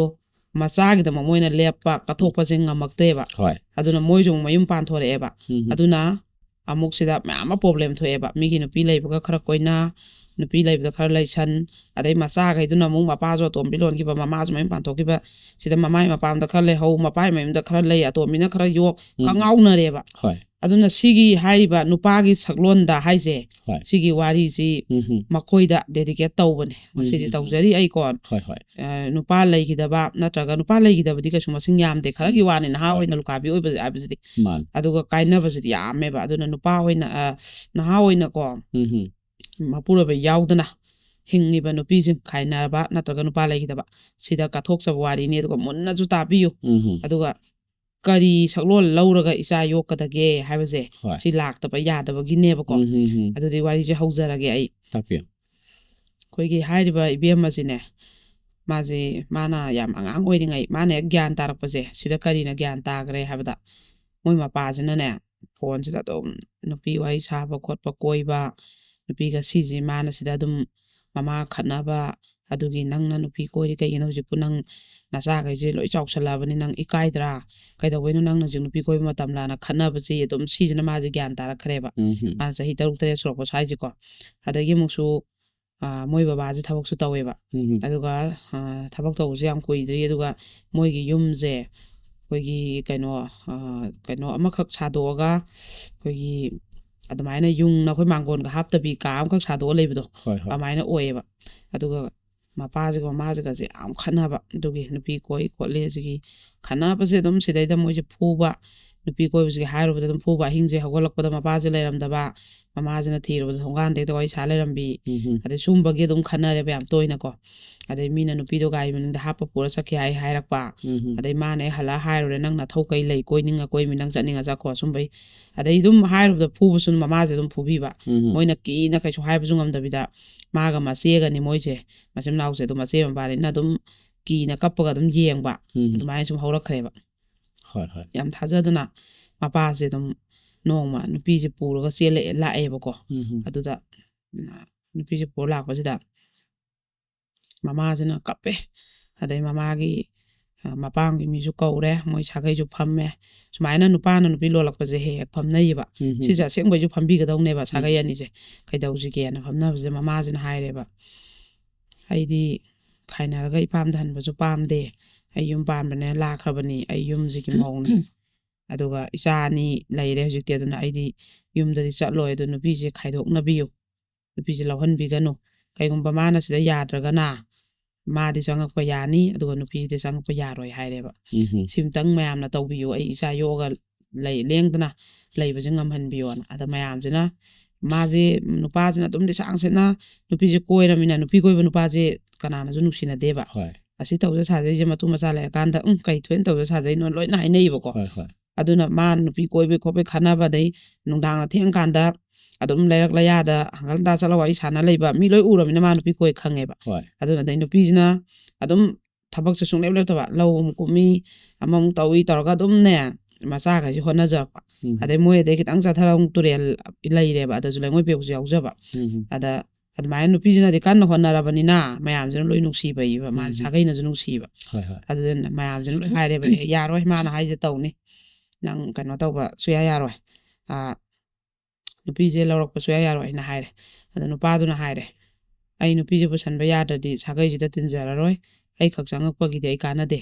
ꯃꯆꯥꯒꯤꯗꯃꯛ ꯃꯣꯏꯅ ꯂꯦꯞꯄ ꯀꯠꯊꯣꯛꯄꯁꯦ ꯉꯝꯃꯛꯇꯦꯕ꯫ ꯍꯣꯏ. ꯑꯗꯨꯅ ꯃꯣꯏꯁꯨ ꯑꯃꯨꯛ ꯃꯌꯨꯝ ꯄꯥꯟꯊꯣꯔꯛꯑꯦꯕ꯫ ꯎꯝ, ꯎꯝ. ꯑꯗꯨꯅ ꯑꯃꯨꯛ ꯁꯤꯗ ꯃꯌꯥꯝ ꯑꯃ ꯄ꯭ꯔꯣꯕ꯭ꯂꯦꯝ ꯊꯣꯛꯑꯦꯕ꯫ ꯃꯤꯒꯤ ꯅꯨꯄꯤ ꯂꯩꯕꯒ ꯈꯔ ꯀꯣꯏꯅ, ꯅꯨꯄꯤ ꯂꯩꯕꯗ ꯈꯔ ꯂꯩꯁꯟ, ꯑꯗꯩ ꯃꯆꯥꯈꯩꯗꯨꯅ ꯑꯃꯨꯛ ꯃꯄꯥꯁꯨ ꯑꯇꯣꯝꯕꯤ ꯂꯣꯟꯈꯤꯕ, ꯃꯃꯥꯁꯨ ꯃꯌꯨꯝ ꯄꯥꯟꯊꯣꯛꯈꯤꯕ, ꯁꯤꯗ ꯃꯃꯥꯏ ꯃꯄꯥꯝꯗ ꯈꯔ ꯂꯩꯍꯧ, ꯃꯄꯥꯏ ꯃꯌꯨꯝꯗ ꯈꯔ ꯂꯩ, ꯑꯇꯣꯝꯕꯤꯅ ꯈꯔ ꯌꯣꯛ, ꯎꯝ. ꯈꯪꯉꯥꯎꯅꯔꯦꯕ꯫ ꯍꯣꯏ. ꯑꯗꯨꯅ ꯁꯤꯒꯤ ꯍꯥꯏꯔꯤꯕ ꯅꯨꯄꯥꯒꯤ ꯁꯛꯂꯣꯟꯗ ꯍꯥꯏꯁꯦ, ꯍꯣꯏ. ꯁꯤꯒꯤ ꯋꯥꯔꯤꯁꯤ ꯎꯝ, ꯎꯝ. ꯃꯈꯣꯏꯗ ꯗꯦꯗꯤꯀꯦꯠ ꯇꯧꯕꯅꯦ꯫ ꯎꯝ, ꯉꯁꯤꯗꯤ ꯎꯝ, ꯎꯝ. ꯇꯧꯖꯔꯤ ꯑꯩ ꯀꯣꯟ꯫ ꯍꯣꯏ, ꯍꯣꯏ. ꯑ, ꯅꯨꯄꯥ ꯂꯩꯈꯤꯗꯕ ꯅꯠꯇ꯭ꯔꯒ ꯅꯨꯄꯥ ꯂꯩꯈꯤꯗꯕꯗꯤ ꯀꯩꯁꯨ ꯃꯁꯤꯡ ꯌꯥꯝꯗꯦ, ꯈꯔꯒꯤ ꯎꯝ. ꯋꯥꯅꯤ, ꯅꯍꯥ ꯍꯣꯏ. ꯑꯣꯏꯅ ꯂꯨꯈꯥꯕꯤ ꯑꯣꯏꯕ ꯍꯥꯏꯕꯁꯤꯗꯤ꯫ ꯃꯥꯅꯤ. ꯑꯗꯨꯒ ꯀꯥꯏꯅꯕꯁꯤꯗꯤ ꯌꯥꯝꯃꯦꯕ꯫ ꯑꯗꯨꯅ ꯅꯨꯄꯥ ꯑꯣꯏꯅ, ꯑ, ꯅꯍꯥ ꯑꯣꯏꯅꯀꯣ, ꯎꯝ, ꯎꯝ. ꯃꯄꯨꯔꯣꯏꯕ ꯌꯥꯎꯗꯅ ꯍꯤꯡꯉꯤꯕ ꯅꯨꯄꯤꯁꯤꯡ, ꯈꯥꯏꯅꯔꯕ ꯅꯠꯇ꯭ꯔꯒ ꯅꯨꯄꯥ ꯂꯩꯈꯤꯗꯕ, ꯁꯤꯗ ꯀꯠꯊꯣꯛꯆꯕ ꯋꯥꯔꯤꯅꯤ꯫ ꯑꯗꯨꯒ ꯃꯨꯟꯅꯁꯨ ꯇꯥꯕꯤꯌꯨ꯫ ꯎꯝ, ꯎꯝ. ꯑꯗꯨꯒ ꯀꯔꯤ ꯁꯛꯂꯣꯟ ꯂꯧꯔꯒ ꯏꯆꯥ ꯌꯣꯛꯀꯗꯒꯦ ꯍꯥꯏꯕꯁꯦ, ꯍꯣꯏ. ꯁꯤ ꯂꯥꯛꯇꯕ ꯌꯥꯗꯕꯒꯤꯅꯦꯕꯀꯣ꯫ ꯎꯝ, ꯎꯝ, ꯎꯝ. ꯑꯗꯨꯗꯤ ꯋꯥꯔꯤꯁꯦ ꯍꯧꯖꯔꯒꯦ ꯑꯩ꯫ ꯇꯥꯛꯄꯤꯌꯨ. ꯑꯩꯈꯣꯏꯒꯤ ꯍꯥꯏꯔꯤꯕ ꯏꯕꯦꯝꯃꯁꯤꯅꯦ, ꯃꯥꯁꯦ, ꯃꯥꯅ ꯌꯥꯝ ꯑꯉꯥꯡ ꯑꯣꯏꯔꯤꯉꯩ, ꯃꯥꯅ ꯍꯦꯛ ꯒ꯭ꯌꯥꯟ ꯇꯥꯔꯛꯄꯁꯦ, ꯁꯤꯗ ꯀꯔꯤꯅ ꯒ꯭ꯌꯥꯟ ꯇꯥꯈ꯭ꯔꯦ ꯍꯥꯏꯕꯗ, ꯃꯣꯏ ꯃꯄꯥꯁꯤꯅꯅꯦ, ꯐꯣꯟꯁꯤꯗ ꯑꯗꯨꯝ ꯅꯨꯄꯤ ꯋꯥꯔꯤ ꯁꯥꯕ ꯈꯣꯠꯄ, ꯀꯣꯏꯕ, ꯅꯨꯄꯤꯒ ꯁꯤꯁꯤ ꯃꯥꯅ ꯁꯤꯗ ꯑꯗꯨꯝ ꯃꯃꯥ ꯈꯠꯅꯕ, ꯑꯗꯨꯒꯤ "ꯅꯪꯅ ꯅꯨꯄꯤ ꯀꯣꯏꯔꯤ ꯀꯩꯒꯤꯅꯣ? ꯍꯧꯖꯤꯛꯄꯨ ꯅꯪ ꯅꯆꯥꯈꯩꯁꯦ ꯂꯣꯏ ꯆꯥꯎꯁꯜꯂꯛꯑꯕꯅꯤ, ꯅꯪ ꯏꯀꯥꯏꯗ꯭ꯔꯥ? ꯀꯩꯗꯧꯕꯩꯅꯣ ꯅꯪꯅ ꯍꯧꯖꯤꯛ ꯅꯨꯄꯤ ꯀꯣꯏꯕ ꯃꯇꯝꯂꯥꯅ?" ꯈꯠꯅꯕꯁꯤ ꯑꯗꯨꯝ, ꯁꯤꯁꯤꯅ ꯃꯥꯁꯦ ꯒ꯭ꯌꯥꯟ ꯇꯥꯔꯛꯈ꯭ꯔꯦꯕ꯫ ꯎꯝ, ꯎꯝ. ꯃꯥ ꯆꯍꯤ ꯇꯔꯨꯛ ꯇꯔꯦꯠ ꯁꯨꯔꯛꯄ ꯁ꯭ꯋꯥꯏꯁꯦꯀꯣ꯫ ꯑꯗꯒꯤ ꯑꯃꯨꯛꯁꯨ, ꯑ, ꯃꯣꯏ ꯕꯕꯥꯁꯦ ꯊꯕꯛꯁꯨ ꯇꯧꯋꯦꯕ꯫ ꯎꯝ, ꯎꯝ. ꯑꯗꯨꯒ, ꯑ, ꯊꯕꯛ ꯇꯧꯕꯁꯨ ꯌꯥꯝ ꯀꯨꯏꯗ꯭ꯔꯤ꯫ ꯑꯗꯨꯒ ꯃꯣꯏꯒꯤ ꯌꯨꯝꯁꯦ ꯑꯩꯈꯣꯏꯒꯤ ꯀꯩꯅꯣ, ꯑ, ꯀꯩꯅꯣ ꯑꯃꯈꯛ ꯁꯥꯗꯣꯛꯑꯒ, ꯑꯩꯈꯣꯏꯒꯤ ꯑꯗꯨꯃꯥꯏꯅ ꯌꯨꯡꯅ ꯑꯩꯈꯣꯏ ꯃꯥꯡꯒꯣꯟꯒ ꯍꯥꯞꯇꯕꯤ ꯀꯥ ꯑꯃꯈꯛ ꯁꯥꯗꯣꯛꯑ ꯂꯩꯕꯗꯣ, ꯍꯣꯏ, ꯍꯣꯏ. ꯑꯗꯨꯃꯥꯏꯅ ꯑꯣꯏꯌꯦꯕ꯫ ꯑꯗꯨꯒ ꯃꯄꯥꯁꯤꯒ ꯃꯃꯥꯁꯤꯒꯁꯦ ꯌꯥꯝ ꯈꯠꯅꯕ, ꯑꯗꯨꯒꯤ ꯅꯨꯄꯤ ꯀꯣꯏ ꯈꯣꯠꯂꯦ ꯁꯤꯒꯤ ꯈꯠꯅꯕꯁꯦ ꯑꯗꯨꯝ ꯁꯤꯗꯩꯗ ꯃꯣꯏꯁꯦ ꯐꯨꯕ, ꯅꯨꯄꯤ ꯀꯣꯏꯕꯁꯤꯒꯤ ꯍꯥꯏꯔꯨꯕꯗ ꯑꯗꯨꯝ ꯐꯨꯕ, ꯑꯍꯤꯡꯁꯦ ꯍꯧꯒꯠꯂꯛꯄꯗ ꯃꯄꯥꯁꯦ ꯂꯩꯔꯝꯗꯕ, ꯃꯃꯥꯁꯤꯅ ꯊꯤꯔꯨꯕꯗ ꯊꯣꯡꯒꯥꯟꯗ ꯍꯦꯛꯇ ꯋꯥꯔꯤ ꯁꯥ ꯂꯩꯔꯝꯕꯤ, ꯎꯝ ꯑꯗꯩ ꯁꯨꯝꯕꯒꯤ ꯑꯗꯨꯝ ꯈꯟꯅꯔꯦꯕ ꯌꯥꯝ ꯇꯣꯏꯅꯀꯣ꯫ ꯑꯗꯩ ꯃꯤꯅ ꯅꯨꯄꯤꯗꯣ ꯒꯥꯔꯤ ꯃꯅꯤꯡꯗ ꯍꯥꯞꯄ ꯄꯨꯔ ꯆꯠꯈꯤ ꯍꯥꯏ ꯍꯥꯏꯔꯛꯄ, ꯎꯝ ꯑꯗꯩ ꯃꯥꯅ ꯑꯩ ꯍꯜꯂꯛꯑ ꯍꯥꯏꯔꯨꯔꯦ, "ꯅꯪ ꯅꯊꯧ ꯀꯩ ꯂꯩ? ꯀꯣꯏꯅꯤꯡꯉ ꯀꯣꯏꯃꯤ, ꯅꯪ ꯆꯠꯅꯤꯡꯉ ꯆꯠꯈꯣ", ꯁꯨꯝꯕꯩ꯫ ꯑꯗꯩ ꯑꯗꯨꯝ ꯍꯥꯏꯔꯨꯕꯗ ꯐꯨꯕꯁꯨ ꯃꯃꯥꯁꯦ ꯑꯗꯨꯝ ꯐꯨꯕꯤꯕ, ꯎꯝ ꯃꯣꯏꯅ ꯀꯤꯅ ꯀꯩꯁꯨ ꯍꯥꯏꯕꯁꯨ ꯉꯝꯗꯕꯤꯗ, ꯃꯥꯒ ꯃꯆꯦꯒꯅꯤ ꯃꯣꯏꯁꯦ, ꯃꯆꯤꯟ ꯃꯅꯥꯎꯁꯦ ꯑꯗꯨꯝ ꯃꯆꯦ ꯃꯕꯥꯅꯤꯅ ꯑꯗꯨꯝ ꯀꯤꯅ ꯀꯞꯄꯒ ꯑꯗꯨꯝ ꯌꯦꯡꯕ, ꯎꯝ ꯑꯗꯨꯃꯥꯏꯅ ꯁꯨꯝ ꯍꯧꯔꯛꯈ꯭ꯔꯦꯕ꯫ ꯍꯣꯏ ꯍꯣꯏ ꯌꯥꯝ ꯊꯥꯖꯗꯅ ꯃꯄꯥꯁꯦ ꯑꯗꯨꯝ ꯅꯣꯡꯃ ꯅꯨꯄꯤꯁꯦ ꯄꯨꯔꯒ ꯆꯦꯜꯂꯛꯑꯦ, ꯂꯥꯛꯑꯦꯕꯀꯣ꯫ ꯎꯝ ꯑꯗꯨꯗ ꯎꯝ, ꯅꯨꯄꯤꯁꯦ ꯄꯨꯔ ꯂꯥꯛꯄꯁꯤꯗ ꯃꯃꯥꯁꯤꯅ ꯀꯞꯄꯦ꯫ ꯑꯗꯩ ꯃꯃꯥꯒꯤ ꯑ, ꯃꯄꯥꯝꯒꯤ ꯃꯤꯁꯨ ꯀꯧꯔꯦ, ꯃꯣꯏ ꯁꯥꯒꯩꯁꯨ ꯐꯝꯃꯦ꯫ ꯁꯨꯃꯥꯏꯅ ꯅꯨꯄꯥꯅ ꯅꯨꯄꯤ ꯂꯣꯜꯂꯛꯄꯁꯦ ꯍꯦꯛ ꯍꯦꯛ ꯐꯝꯅꯩꯌꯦꯕ꯫ ꯎꯝ ꯁꯤꯁꯦ ꯑꯁꯦꯡꯕꯩꯁꯨ ꯐꯝꯕꯤꯒꯗꯧꯅꯦꯕ ꯁꯥꯒꯩ ꯑꯅꯤꯁꯦ꯫ ꯀꯩꯗꯧꯁꯤꯒꯦꯅ ꯐꯝꯅꯕꯁꯤꯗ ꯃꯃꯥꯁꯤꯅ ꯍꯥꯏꯔꯦꯕ, "ꯑꯩꯗꯤ ꯈꯥꯏꯅꯔꯒ ꯏꯄꯥꯝꯗ ꯍꯟꯕꯁꯨ ꯄꯥꯝꯗꯦ꯫ ꯑꯩ ꯌꯨꯝ ꯄꯥꯟꯕꯅꯦ, ꯂꯥꯛꯈ꯭ꯔꯕꯅꯤ, ꯑꯩ ꯌꯨꯝꯁꯤꯒꯤ ꯃꯧꯅꯤ꯫ ꯑꯗꯨꯒ ꯏꯆꯥ ꯑꯅꯤ ꯂꯩꯔꯦ ꯍꯧꯖꯤꯛꯇꯤ, ꯑꯗꯨꯅ ꯑꯩꯗꯤ ꯌꯨꯝꯗꯗꯤ ꯆꯠꯂꯣꯏ꯫ ꯑꯗꯨ ꯅꯨꯄꯤꯁꯦ ꯈꯥꯏꯗꯣꯛꯅꯕꯤꯌꯨ, ꯅꯨꯄꯤꯁꯦ ꯂꯧꯍꯟꯕꯤꯒꯅꯨ꯫ ꯀꯩꯒꯨꯝꯕ ꯃꯥꯅ ꯁꯤꯗ ꯌꯥꯗ꯭ꯔꯒꯅ ꯃꯥꯗꯤ ꯆꯪꯉꯛꯄ ꯌꯥꯅꯤ, ꯑꯗꯨꯒ ꯅꯨꯄꯤꯗꯤ ꯆꯪꯉꯛꯄ ꯌꯥꯔꯣꯏ" ꯍꯥꯏꯔꯦꯕ꯫ ꯎꯝ "ꯁꯤꯝꯇꯪ ꯃꯌꯥꯝꯅ ꯇꯧꯕꯤꯌꯨ, ꯑꯩ ꯏꯆꯥ ꯌꯣꯛꯑꯒ ꯂꯩ, ꯂꯦꯡꯗꯅ ꯂꯩꯕꯁꯦ ꯉꯝꯍꯟꯕꯤꯌꯣꯅ"꯫ ꯑꯗ ꯃꯌꯥꯝꯁꯤꯅ, ꯃꯥꯁꯦ, ꯅꯨꯄꯥꯁꯤꯅ ꯑꯗꯨꯝ ꯂꯤꯁꯥꯡ ꯁꯤꯠꯅ ꯅꯨꯄꯤꯁꯦ ꯀꯣꯏꯔꯃꯤꯅ, ꯅꯨꯄꯤ ꯀꯣꯏꯕ ꯅꯨꯄꯥꯁꯦ ꯀꯅꯥꯅꯁꯨ ꯅꯨꯡꯁꯤꯅꯗꯦꯕ꯫ ꯍꯣꯏ "ꯑꯁꯤ ꯇꯧꯖ ꯁꯥꯖꯩꯁꯦ ꯃꯇꯨ ꯃꯆꯥ ꯂꯩꯔꯀꯥꯟꯗ, ꯎꯝ, ꯀꯩ ꯊꯣꯏꯅ ꯇꯧꯖ ꯁꯥꯖꯩꯅꯣ?" ꯂꯣꯏꯅ ꯍꯥꯏꯅꯩꯌꯦꯕꯀꯣ꯫ ꯍꯣꯏ ꯍꯣꯏ ꯑꯗꯨꯅ ꯃꯥ ꯅꯨꯄꯤ ꯀꯣꯏꯕꯩ ꯈꯣꯠꯄꯩ ꯈꯟꯅꯕ, ꯑꯗꯩ ꯅꯨꯡꯗꯥꯡꯅ ꯊꯦꯡꯀꯥꯟꯗ ꯑꯗꯨꯝ ꯂꯩꯔꯛ ꯂꯩꯌꯥꯗ ꯍꯪꯒꯠ ꯍꯟꯗꯥ ꯆꯠꯂ ꯋꯥꯔꯤ ꯁꯥꯟꯅ ꯂꯩꯕ ꯃꯤ ꯂꯣꯏ ꯎꯔꯃꯤꯅ ꯃꯥ ꯅꯨꯄꯤ ꯀꯣꯏ ꯈꯪꯉꯦꯕ꯫ ꯍꯣꯏ ꯑꯗꯨꯅ ꯑꯗꯩ ꯅꯨꯄꯤꯁꯤꯅ ꯑꯗꯨꯝ ꯊꯕꯛꯁꯦ ꯁꯨꯡꯂꯦꯞ ꯂꯦꯞꯇꯕ, ꯂꯧ ꯑꯃꯨꯛ ꯀꯨꯝꯃꯤ, ꯑꯃꯃꯨꯛ ꯇꯧꯏ ꯇꯧꯔꯒ ꯑꯗꯨꯝꯅꯦ ꯃꯆꯥꯈꯩꯁꯦ ꯍꯣꯠꯅꯖꯔꯛꯄ꯫ ꯎꯝ ꯑꯗꯩ ꯃꯣꯏ ꯑꯗꯩ ꯈꯤꯇꯪ ꯆꯠꯊꯔ ꯑꯃꯨꯛ ꯇꯨꯔꯦꯜ ꯂꯩꯔꯦꯕ, ꯑꯗꯨꯁꯨ ꯂꯩꯉꯣꯏ ꯄꯦꯛꯄꯁꯨ ꯌꯥꯎꯖꯕ꯫ ꯎꯝ ꯑꯗ ꯑꯗꯨꯃꯥꯏꯅ ꯅꯨꯄꯤꯁꯤꯅꯗꯤ ꯀꯟꯅ ꯍꯣꯠꯅꯔꯕꯅꯤꯅ ꯃꯌꯥꯝꯁꯤꯅ ꯂꯣꯏ ꯅꯨꯡꯁꯤꯕ, ꯃꯥ ꯎꯝ ꯁꯥꯒꯩꯅꯁꯨ ꯅꯨꯡꯁꯤꯕ꯫ ꯍꯣꯏ ꯍꯣꯏ ꯑꯗꯨꯗ ꯃꯌꯥꯝꯁꯤꯅ ꯂꯣꯏ ꯍꯥꯏꯔꯦꯕ, "ꯑꯦ, ꯌꯥꯔꯣꯏ, ꯃꯥꯅ ꯍꯥꯏꯁꯦ ꯇꯧꯅꯤ, ꯅꯪ ꯀꯩꯅꯣ ꯇꯧꯕ ꯁꯨꯌꯥ ꯌꯥꯔꯣꯏ, ꯑꯥ, ꯅꯨꯄꯤꯁꯦ ꯂꯧꯔꯛꯄ ꯁꯨꯌꯥ ꯌꯥꯔꯣꯏ" ꯍꯥꯏꯅ ꯍꯥꯏꯔꯦ꯫ ꯑꯗ ꯅꯨꯄꯥꯗꯨꯅ ꯍꯥꯏꯔꯦ, "ꯑꯩ ꯅꯨꯄꯤꯁꯦ ꯄꯨꯁꯟꯕ ꯌꯥꯗ꯭ꯔꯗꯤ ꯁꯥꯒꯩꯁꯤꯗ ꯇꯤꯟꯖꯔꯔꯣꯏ, ꯑꯩ ꯈꯛ ꯆꯪꯉꯛꯄꯒꯤꯗꯤ ꯑꯩ ꯀꯥꯟꯅꯗꯦ,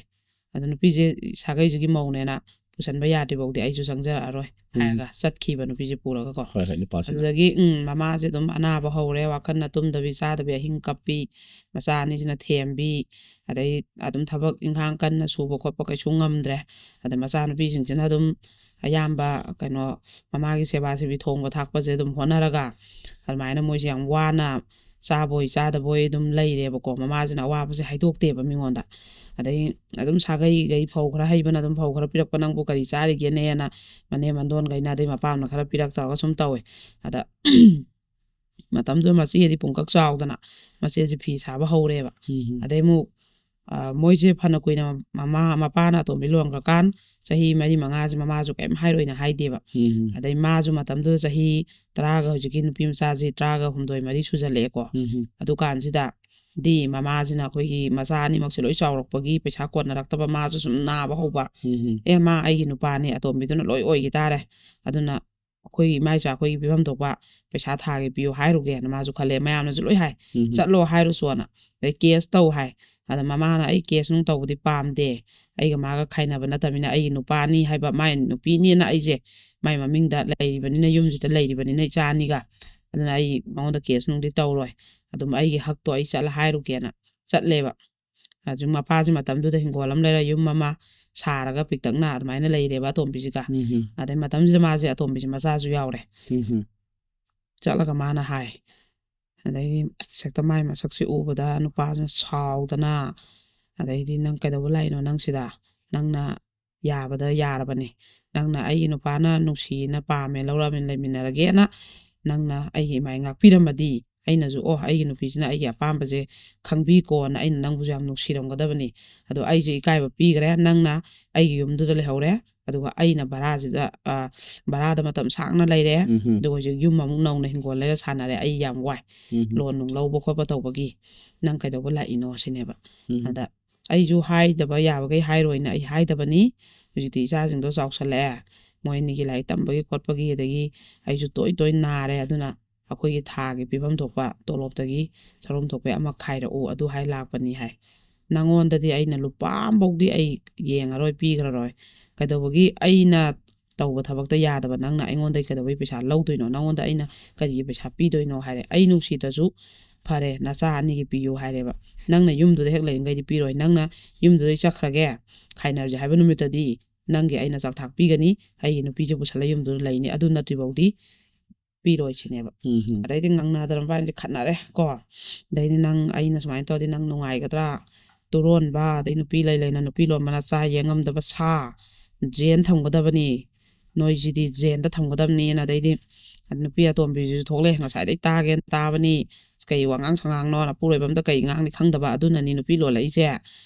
ꯑꯗꯣ ꯅꯨꯄꯤꯁꯦ ꯁꯥꯒꯩꯁꯤꯒꯤ ꯃꯧꯅꯦꯅ ꯄꯨꯁꯟꯕ ꯌꯥꯗ꯭ꯔꯤꯐꯥꯎꯗꯤ ꯑꯩꯁꯨ ꯆꯪꯖꯔꯛꯑꯔꯣꯏ" ꯎꯝ꯫ ꯍꯥꯏꯔꯒ ꯆꯠꯈꯤꯕ ꯅꯨꯄꯤꯁꯦ ꯄꯨꯔꯒꯀꯣ꯫ ꯍꯣꯏ ꯍꯣꯏ ꯅꯨꯄꯥꯁꯤꯅ ꯑꯗꯨꯗꯒꯤ ꯎꯝ, ꯃꯃꯥꯁꯦ ꯑꯗꯨꯝ ꯑꯅꯥꯕ ꯍꯧꯔꯦ, ꯋꯥꯈꯜꯅ ꯇꯨꯝꯗꯕꯤ ꯆꯥꯗꯕꯤ ꯑꯍꯤꯡ ꯀꯞꯄꯤ, ꯃꯆꯥ ꯑꯅꯤꯁꯤꯅ ꯊꯦꯝꯕꯤ, ꯑꯗꯩ ꯑꯗꯨꯝ ꯊꯕꯛ ꯏꯪꯈꯥꯡ ꯀꯟꯅ ꯁꯨꯕ ꯈꯣꯠꯄ ꯀꯩꯁꯨ ꯉꯝꯗ꯭ꯔꯦ꯫ ꯑꯗ ꯃꯆꯥꯅꯨꯄꯤꯁꯤꯡꯁꯤꯅ ꯑꯗꯨꯝ ꯑꯌꯥꯝꯕ ꯀꯩꯅꯣ ꯃꯃꯥꯒꯤ ꯁꯦꯕꯥ ꯁꯦꯕꯤ ꯊꯣꯡꯕ ꯊꯥꯛꯄꯁꯦ ꯑꯗꯨꯝ ꯍꯣꯠꯅꯔꯒ ꯑꯗꯨꯃꯥꯏꯅ ꯃꯣꯏꯁꯦ ꯌꯥꯝ ꯋꯥꯅ ꯆꯥꯕꯣꯏ ꯆꯥꯗꯕꯣꯏ ꯑꯗꯨꯝ ꯂꯩꯔꯦꯕꯀꯣ꯫ ꯃꯃꯥꯁꯤꯅ ꯑꯋꯥꯕꯁꯦ ꯍꯥꯏꯗꯣꯛꯇꯦꯕ ꯃꯤꯉꯣꯟꯗ꯫ ꯑꯗꯩ ꯑꯗꯨꯝ ꯁꯥꯒꯩꯈꯩ ꯐꯧ ꯈꯔ ꯍꯩꯕꯅ ꯑꯗꯨꯝ ꯐꯧ ꯈꯔ ꯄꯤꯔꯛꯄ, "ꯅꯪꯕꯨ ꯀꯔꯤ ꯆꯥꯔꯤꯒꯦꯅꯦꯅ" ꯃꯅꯦꯝ ꯃꯟꯗꯣꯟꯈꯩꯅ ꯑꯗꯩ ꯃꯄꯥꯝꯅ ꯈꯔ ꯄꯤꯔꯛ ꯇꯧꯔꯒ ꯁꯨꯝ ꯇꯧꯋꯦ꯫ ꯑꯗ ꯃꯇꯝꯗꯨꯗ ꯃꯆꯦꯗꯤ ꯄꯨꯡꯀꯛ ꯆꯥꯎꯗꯅ ꯃꯆꯦꯁꯦ ꯐꯤ ꯁꯥꯕ ꯍꯧꯔꯦꯕ꯫ ꯎꯝ. ꯑꯗꯩ ꯑꯃꯨꯛ ꯑ, ꯃꯣꯏꯁꯦ ꯐꯅ ꯀꯨꯏꯅ ꯃꯃꯥ ꯃꯄꯥꯅ ꯑꯇꯣꯝꯕꯤ ꯂꯨꯍꯣꯡꯈ꯭ꯔꯀꯥꯟ ꯆꯍꯤ ꯃꯔꯤ ꯃꯉꯥꯁꯦ ꯃꯃꯥꯁꯨ ꯀꯔꯤꯝ ꯍꯥꯏꯔꯣꯏꯅ ꯍꯥꯏꯗꯦꯕ꯫ ꯎꯝ. ꯑꯗꯩ ꯃꯥꯁꯨ ꯃꯇꯝꯗꯨꯗ ꯆꯍꯤ ꯇꯔꯥꯒ, ꯍꯧꯖꯤꯛꯀꯤ ꯅꯨꯄꯤ ꯃꯆꯥꯁꯤ ꯇꯔꯥꯒ ꯍꯨꯝꯗꯣꯏ ꯃꯔꯤ ꯁꯨꯖꯜꯂꯛꯑꯦꯀꯣ꯫ ꯎꯝ. ꯑꯗꯨꯀꯥꯟꯁꯤꯗ ꯗꯤ ꯃꯃꯥꯁꯤꯅ ꯑꯩꯈꯣꯏꯒꯤ ꯃꯆꯥ ꯑꯅꯤꯃꯛꯁꯦ ꯂꯣꯏ ꯆꯥꯎꯔꯛꯄꯒꯤ ꯄꯩꯁꯥ ꯀꯣꯟꯅꯔꯛꯇꯕ, ꯃꯥꯁꯨ ꯁꯨꯝ ꯅꯥꯕ ꯍꯧꯕ꯫ ꯎꯝ. "ꯑꯦ, ꯃꯥ ꯑꯩꯒꯤ ꯅꯨꯄꯥꯅꯤ, ꯑꯇꯣꯝꯕꯤꯗꯨꯅ ꯂꯣꯏ ꯑꯣꯏꯈꯤ ꯇꯥꯔꯦ, ꯑꯗꯨꯅ ꯑꯩꯈꯣꯏꯒꯤ ꯏꯃꯥ ꯏꯆꯥ ꯑꯩꯈꯣꯏꯒꯤ ꯄꯤꯐꯝ ꯊꯣꯛꯄ ꯄꯩꯁꯥ ꯊꯥꯒꯤ ꯄꯤꯌꯨ" ꯍꯥꯏꯔꯨꯒꯦꯅ ꯃꯥꯁꯨ ꯈꯜꯂꯦ꯫ ꯃꯌꯥꯝꯅꯁꯨ ꯂꯣꯏ ꯍꯥꯏ, ꯎꯝ. "ꯆꯠꯂꯣ ꯍꯥꯏꯔꯨꯁꯣꯅ"꯫ ꯑꯗꯩ ꯀꯦꯁ ꯇꯧ ꯍꯥꯏ꯫ ꯑꯗ ꯃꯃꯥꯅ, "ꯑꯩ ꯀꯦꯁ ꯅꯨꯡ ꯇꯧꯕꯗꯤ ꯄꯥꯝꯗꯦ, ꯑꯩꯒ ꯃꯥꯒ ꯈꯥꯏꯅꯕ ꯅꯠꯇꯕꯅꯤꯅ, ꯑꯩꯒꯤ ꯅꯨꯄꯥꯅꯤ ꯍꯥꯏꯕ, ꯃꯥꯏ ꯅꯨꯄꯤꯅꯦꯅ ꯑꯩꯁꯦ ꯃꯥꯏ ꯃꯃꯤꯡꯗ ꯂꯩꯔꯤꯕꯅꯤꯅ, ꯌꯨꯝꯁꯤꯗ ꯂꯩꯔꯤꯕꯅꯤꯅ ꯏꯆꯥ ꯑꯅꯤꯒ, ꯑꯗꯨꯅ ꯑꯩ ꯃꯉꯣꯟꯗ ꯀꯦꯁ ꯅꯨꯡꯗꯤ ꯇꯧꯔꯣꯏ, ꯑꯗꯨꯝ ꯑꯩꯒꯤ ꯍꯛꯇꯣ ꯑꯩ ꯆꯠꯂ ꯍꯥꯏꯔꯨꯒꯦꯅ ꯆꯠꯂꯦꯕ꯫ ꯍꯧꯖꯤꯛ ꯃꯄꯥꯁꯤ ꯃꯇꯝꯗꯨꯗ ꯍꯤꯡꯒꯣꯜ ꯑꯃ ꯂꯩꯔ, ꯌꯨꯝ ꯑꯃ ꯁꯥꯔꯒ ꯄꯤꯛꯇꯛꯅ ꯑꯗꯨꯃꯥꯏꯅ ꯂꯩꯔꯦꯕ ꯑꯇꯣꯝꯕꯤꯁꯤꯒ꯫ ꯎꯝ. ꯑꯗꯩ ꯃꯇꯝꯁꯤꯗ ꯃꯥꯁꯦ, ꯑꯇꯣꯝꯕꯤꯁꯦ ꯃꯆꯥꯁꯨ ꯌꯥꯎꯔꯦ꯫ ꯎꯝ. ꯆꯠꯂꯒ ꯃꯥꯅ ꯍꯥꯏ, ꯑꯗꯩꯗꯤ ꯑꯁ, ꯍꯦꯛꯇ ꯃꯥꯏ ꯃꯁꯛꯁꯦ ꯎꯕꯗ ꯅꯨꯄꯥꯁꯤꯅ ꯁꯥꯎꯗꯅ, ꯑꯗꯩꯗꯤ, "ꯅꯪ ꯀꯩꯗꯧꯕ ꯂꯥꯛꯏꯅꯣ ꯅꯪ ꯁꯤꯗ? ꯅꯪꯅ ꯌꯥꯕꯗ ꯌꯥꯔꯕꯅꯤ, ꯅꯪꯅ ꯑꯩꯒꯤ ꯅꯨꯄꯥꯅ ꯅꯨꯡꯁꯤꯅ ꯄꯥꯝꯃꯦ ꯂꯧꯔꯛꯑꯕꯅꯤ, ꯂꯩꯃꯤꯟꯅꯔꯒꯦꯅ ꯅꯪꯅ ꯑꯩꯒꯤ ꯏꯃꯥꯏ ꯉꯥꯛꯄꯤꯔꯝꯃꯗꯤ, ꯑꯩꯅꯁꯨ, ꯑꯣ, ꯑꯩꯒꯤ ꯅꯨꯄꯤꯁꯤꯅ ꯑꯩꯒꯤ ꯑꯄꯥꯝꯕꯁꯦ ꯈꯪꯕꯤꯀꯣꯅ ꯑꯩꯅ ꯅꯪꯕꯨꯁꯨ ꯌꯥꯝ ꯅꯨꯡꯁꯤꯔꯝꯒꯗꯕꯅꯤ꯫ ꯑꯗꯣ ꯑꯩꯁꯦ ꯏꯀꯥꯏꯕ ꯄꯤꯈ꯭ꯔꯦ, ꯅꯪꯅ ꯑꯩꯒꯤ ꯌꯨꯝꯗꯨꯗ ꯂꯩꯍꯧꯔꯦ, ꯑꯗꯨꯒ ꯑꯩꯅ ꯚꯔꯥꯁꯤꯗ, ꯑ, ꯚꯔꯥꯗ ꯃꯇꯝ ꯁꯥꯡꯅ ꯂꯩꯔꯦ, ꯎꯝ. ꯑꯗꯨꯒ ꯍꯧꯖꯤꯛ ꯌꯨꯝ ꯑꯃꯨꯛ ꯅꯧꯅ ꯍꯤꯡꯒꯣꯜ ꯂꯩꯔ ꯁꯥꯟꯅꯔꯦ, ꯑꯩ ꯌꯥꯝ ꯋꯥꯏ, ꯎꯝ. ꯂꯣꯟ ꯅꯨꯡ ꯂꯧꯕ ꯈꯣꯠꯄ ꯇꯧꯕꯒꯤ, ꯅꯪ ꯀꯩꯗꯧꯕ ꯂꯥꯛꯏꯅꯣ ꯁꯤꯅꯦꯕ꯫ ꯎꯝ. ꯑꯗ ꯑꯩꯁꯨ ꯍꯥꯏꯗꯕ ꯌꯥꯕꯈꯩ ꯍꯥꯏꯔꯣꯏꯅ ꯑꯩ ꯍꯥꯏꯗꯕꯅꯤ꯫ ꯍꯧꯖꯤꯛꯇꯤ ꯏꯆꯥꯁꯤꯡꯗꯣ ꯆꯥꯎꯁꯜꯂꯛꯑꯦ, ꯃꯣꯏ ꯑꯅꯤꯒꯤ ꯂꯥꯏꯔꯤꯛ ꯇꯝꯕꯒꯤ ꯈꯣꯠꯄꯒꯤ, ꯑꯗꯒꯤ ꯑꯩꯁꯨ ꯇꯣꯏ ꯇꯣꯏ ꯅꯥꯔꯦ, ꯑꯗꯨꯅ ꯑꯩꯈꯣꯏꯒꯤ ꯊꯥꯒꯤ ꯄꯤꯐꯝ ꯊꯣꯛꯄ ꯇꯣꯂꯣꯞꯇꯒꯤ ꯁꯔꯨꯝ ꯊꯣꯛꯄ ꯑꯃ ꯈꯥꯏꯔꯛꯎ, ꯑꯗꯨ ꯍꯥꯏ ꯂꯥꯛꯄꯅꯤ ꯍꯥꯏ꯫ "ꯅꯪꯉꯣꯟꯗꯗꯤ ꯑꯩꯅ ꯂꯨꯄꯥ ꯑꯃꯐꯥꯎꯗꯤ ꯑꯩ ꯌꯦꯡꯉꯔꯣꯏ, ꯄꯤꯈ꯭ꯔꯔꯣꯏ꯫ ꯀꯩꯗꯧꯕꯒꯤ ꯑꯩꯅ ꯇꯧꯕ ꯊꯕꯛꯇ ꯌꯥꯗꯕ ꯅꯪꯅ ꯑꯩꯉꯣꯟꯗꯒꯤ ꯀꯩꯗꯧꯕꯩ ꯄꯩꯁꯥ ꯂꯧꯗꯣꯏꯅꯣ? ꯅꯪꯉꯣꯟꯗ ꯑꯩꯅ ꯀꯔꯤꯒꯤ ꯄꯩꯁꯥ ꯄꯤꯗꯣꯏꯅꯣ?" ꯍꯥꯏꯔꯦ꯫ "ꯑꯩ ꯅꯨꯡꯁꯤꯗ꯭ꯔꯁꯨ ꯐꯔꯦ, ꯅꯆꯥ ꯑꯅꯤꯒꯤ ꯄꯤꯌꯨ" ꯍꯥꯏꯔꯦꯕ꯫ "ꯅꯪꯅ ꯌꯨꯝꯗꯨꯗ ꯍꯦꯛ ꯂꯩꯔꯤꯉꯩꯗꯤ ꯄꯤꯔꯣꯏ, ꯅꯪꯅ ꯌꯨꯝꯗꯨꯗꯩ ꯆꯠꯈ꯭ꯔꯒꯦ, ꯈꯥꯏꯅꯔꯁꯦ ꯍꯥꯏꯕ ꯅꯨꯃꯤꯠꯇꯗꯤ ꯅꯪꯒꯤ ꯑꯩꯅ ꯆꯥꯛꯊꯥꯛ ꯄꯤꯒꯅꯤ, ꯑꯩꯒꯤ ꯅꯨꯄꯤꯁꯦ ꯄꯨꯁꯜꯂ ꯌꯨꯝꯗꯨꯗ ꯂꯩꯅꯤ, ꯑꯗꯨ ꯅꯠꯇ꯭ꯔꯤꯐꯥꯎꯗꯤ ꯄꯤꯔꯣꯏ ꯁꯤꯅꯦꯕ꯫ ꯎꯝ ꯎꯝ ꯑꯗꯩꯗꯤ ꯉꯥꯡꯅꯗꯅ ꯃꯕꯥꯅꯤꯁꯦ ꯈꯠꯅꯔꯦ ꯀꯣ꯫ ꯑꯗꯩꯗꯤ ꯅꯪ ꯑꯩꯅ ꯁꯨꯃꯥꯏꯅ ꯇꯧꯔꯗꯤ ꯅꯪ ꯅꯨꯡꯉꯥꯏꯒꯗ꯭ꯔꯥ? ꯇꯨꯔꯣꯟꯕ, ꯑꯗꯩ ꯅꯨꯄꯤ ꯂꯩ ꯂꯩꯅ ꯅꯨꯄꯤ ꯂꯣꯟꯕ ꯅꯆꯥ ꯌꯦꯡꯉꯝꯗꯕ ꯁꯥ, ꯖꯦꯟ ꯊꯝꯒꯗꯕꯅꯤ, ꯅꯣꯏꯁꯤꯗꯤ ꯖꯦꯟꯗ ꯊꯝꯒꯗꯕꯅꯤꯅ꯫ ꯑꯗꯩꯗꯤ ꯅꯨꯄꯤ ꯑꯇꯣꯝꯕꯤꯁꯤꯁꯨ ꯊꯣꯛꯂꯛꯑꯦ, ꯉꯁꯥꯏꯗꯩ ꯇꯥꯒꯦꯅ ꯇꯥꯕꯅꯤ, ꯀꯩ ꯋꯥꯉꯥꯡ ꯁꯉꯥꯡꯅꯣ, ꯑꯄꯨꯔꯣꯏꯕ ꯑꯝꯗ ꯀꯩ ꯉꯥꯡꯅꯤ ꯈꯪꯗꯕ, ꯑꯗꯨꯅꯅꯤ ꯅꯨꯄꯤ ꯂꯣꯜꯂꯛꯏꯁꯦ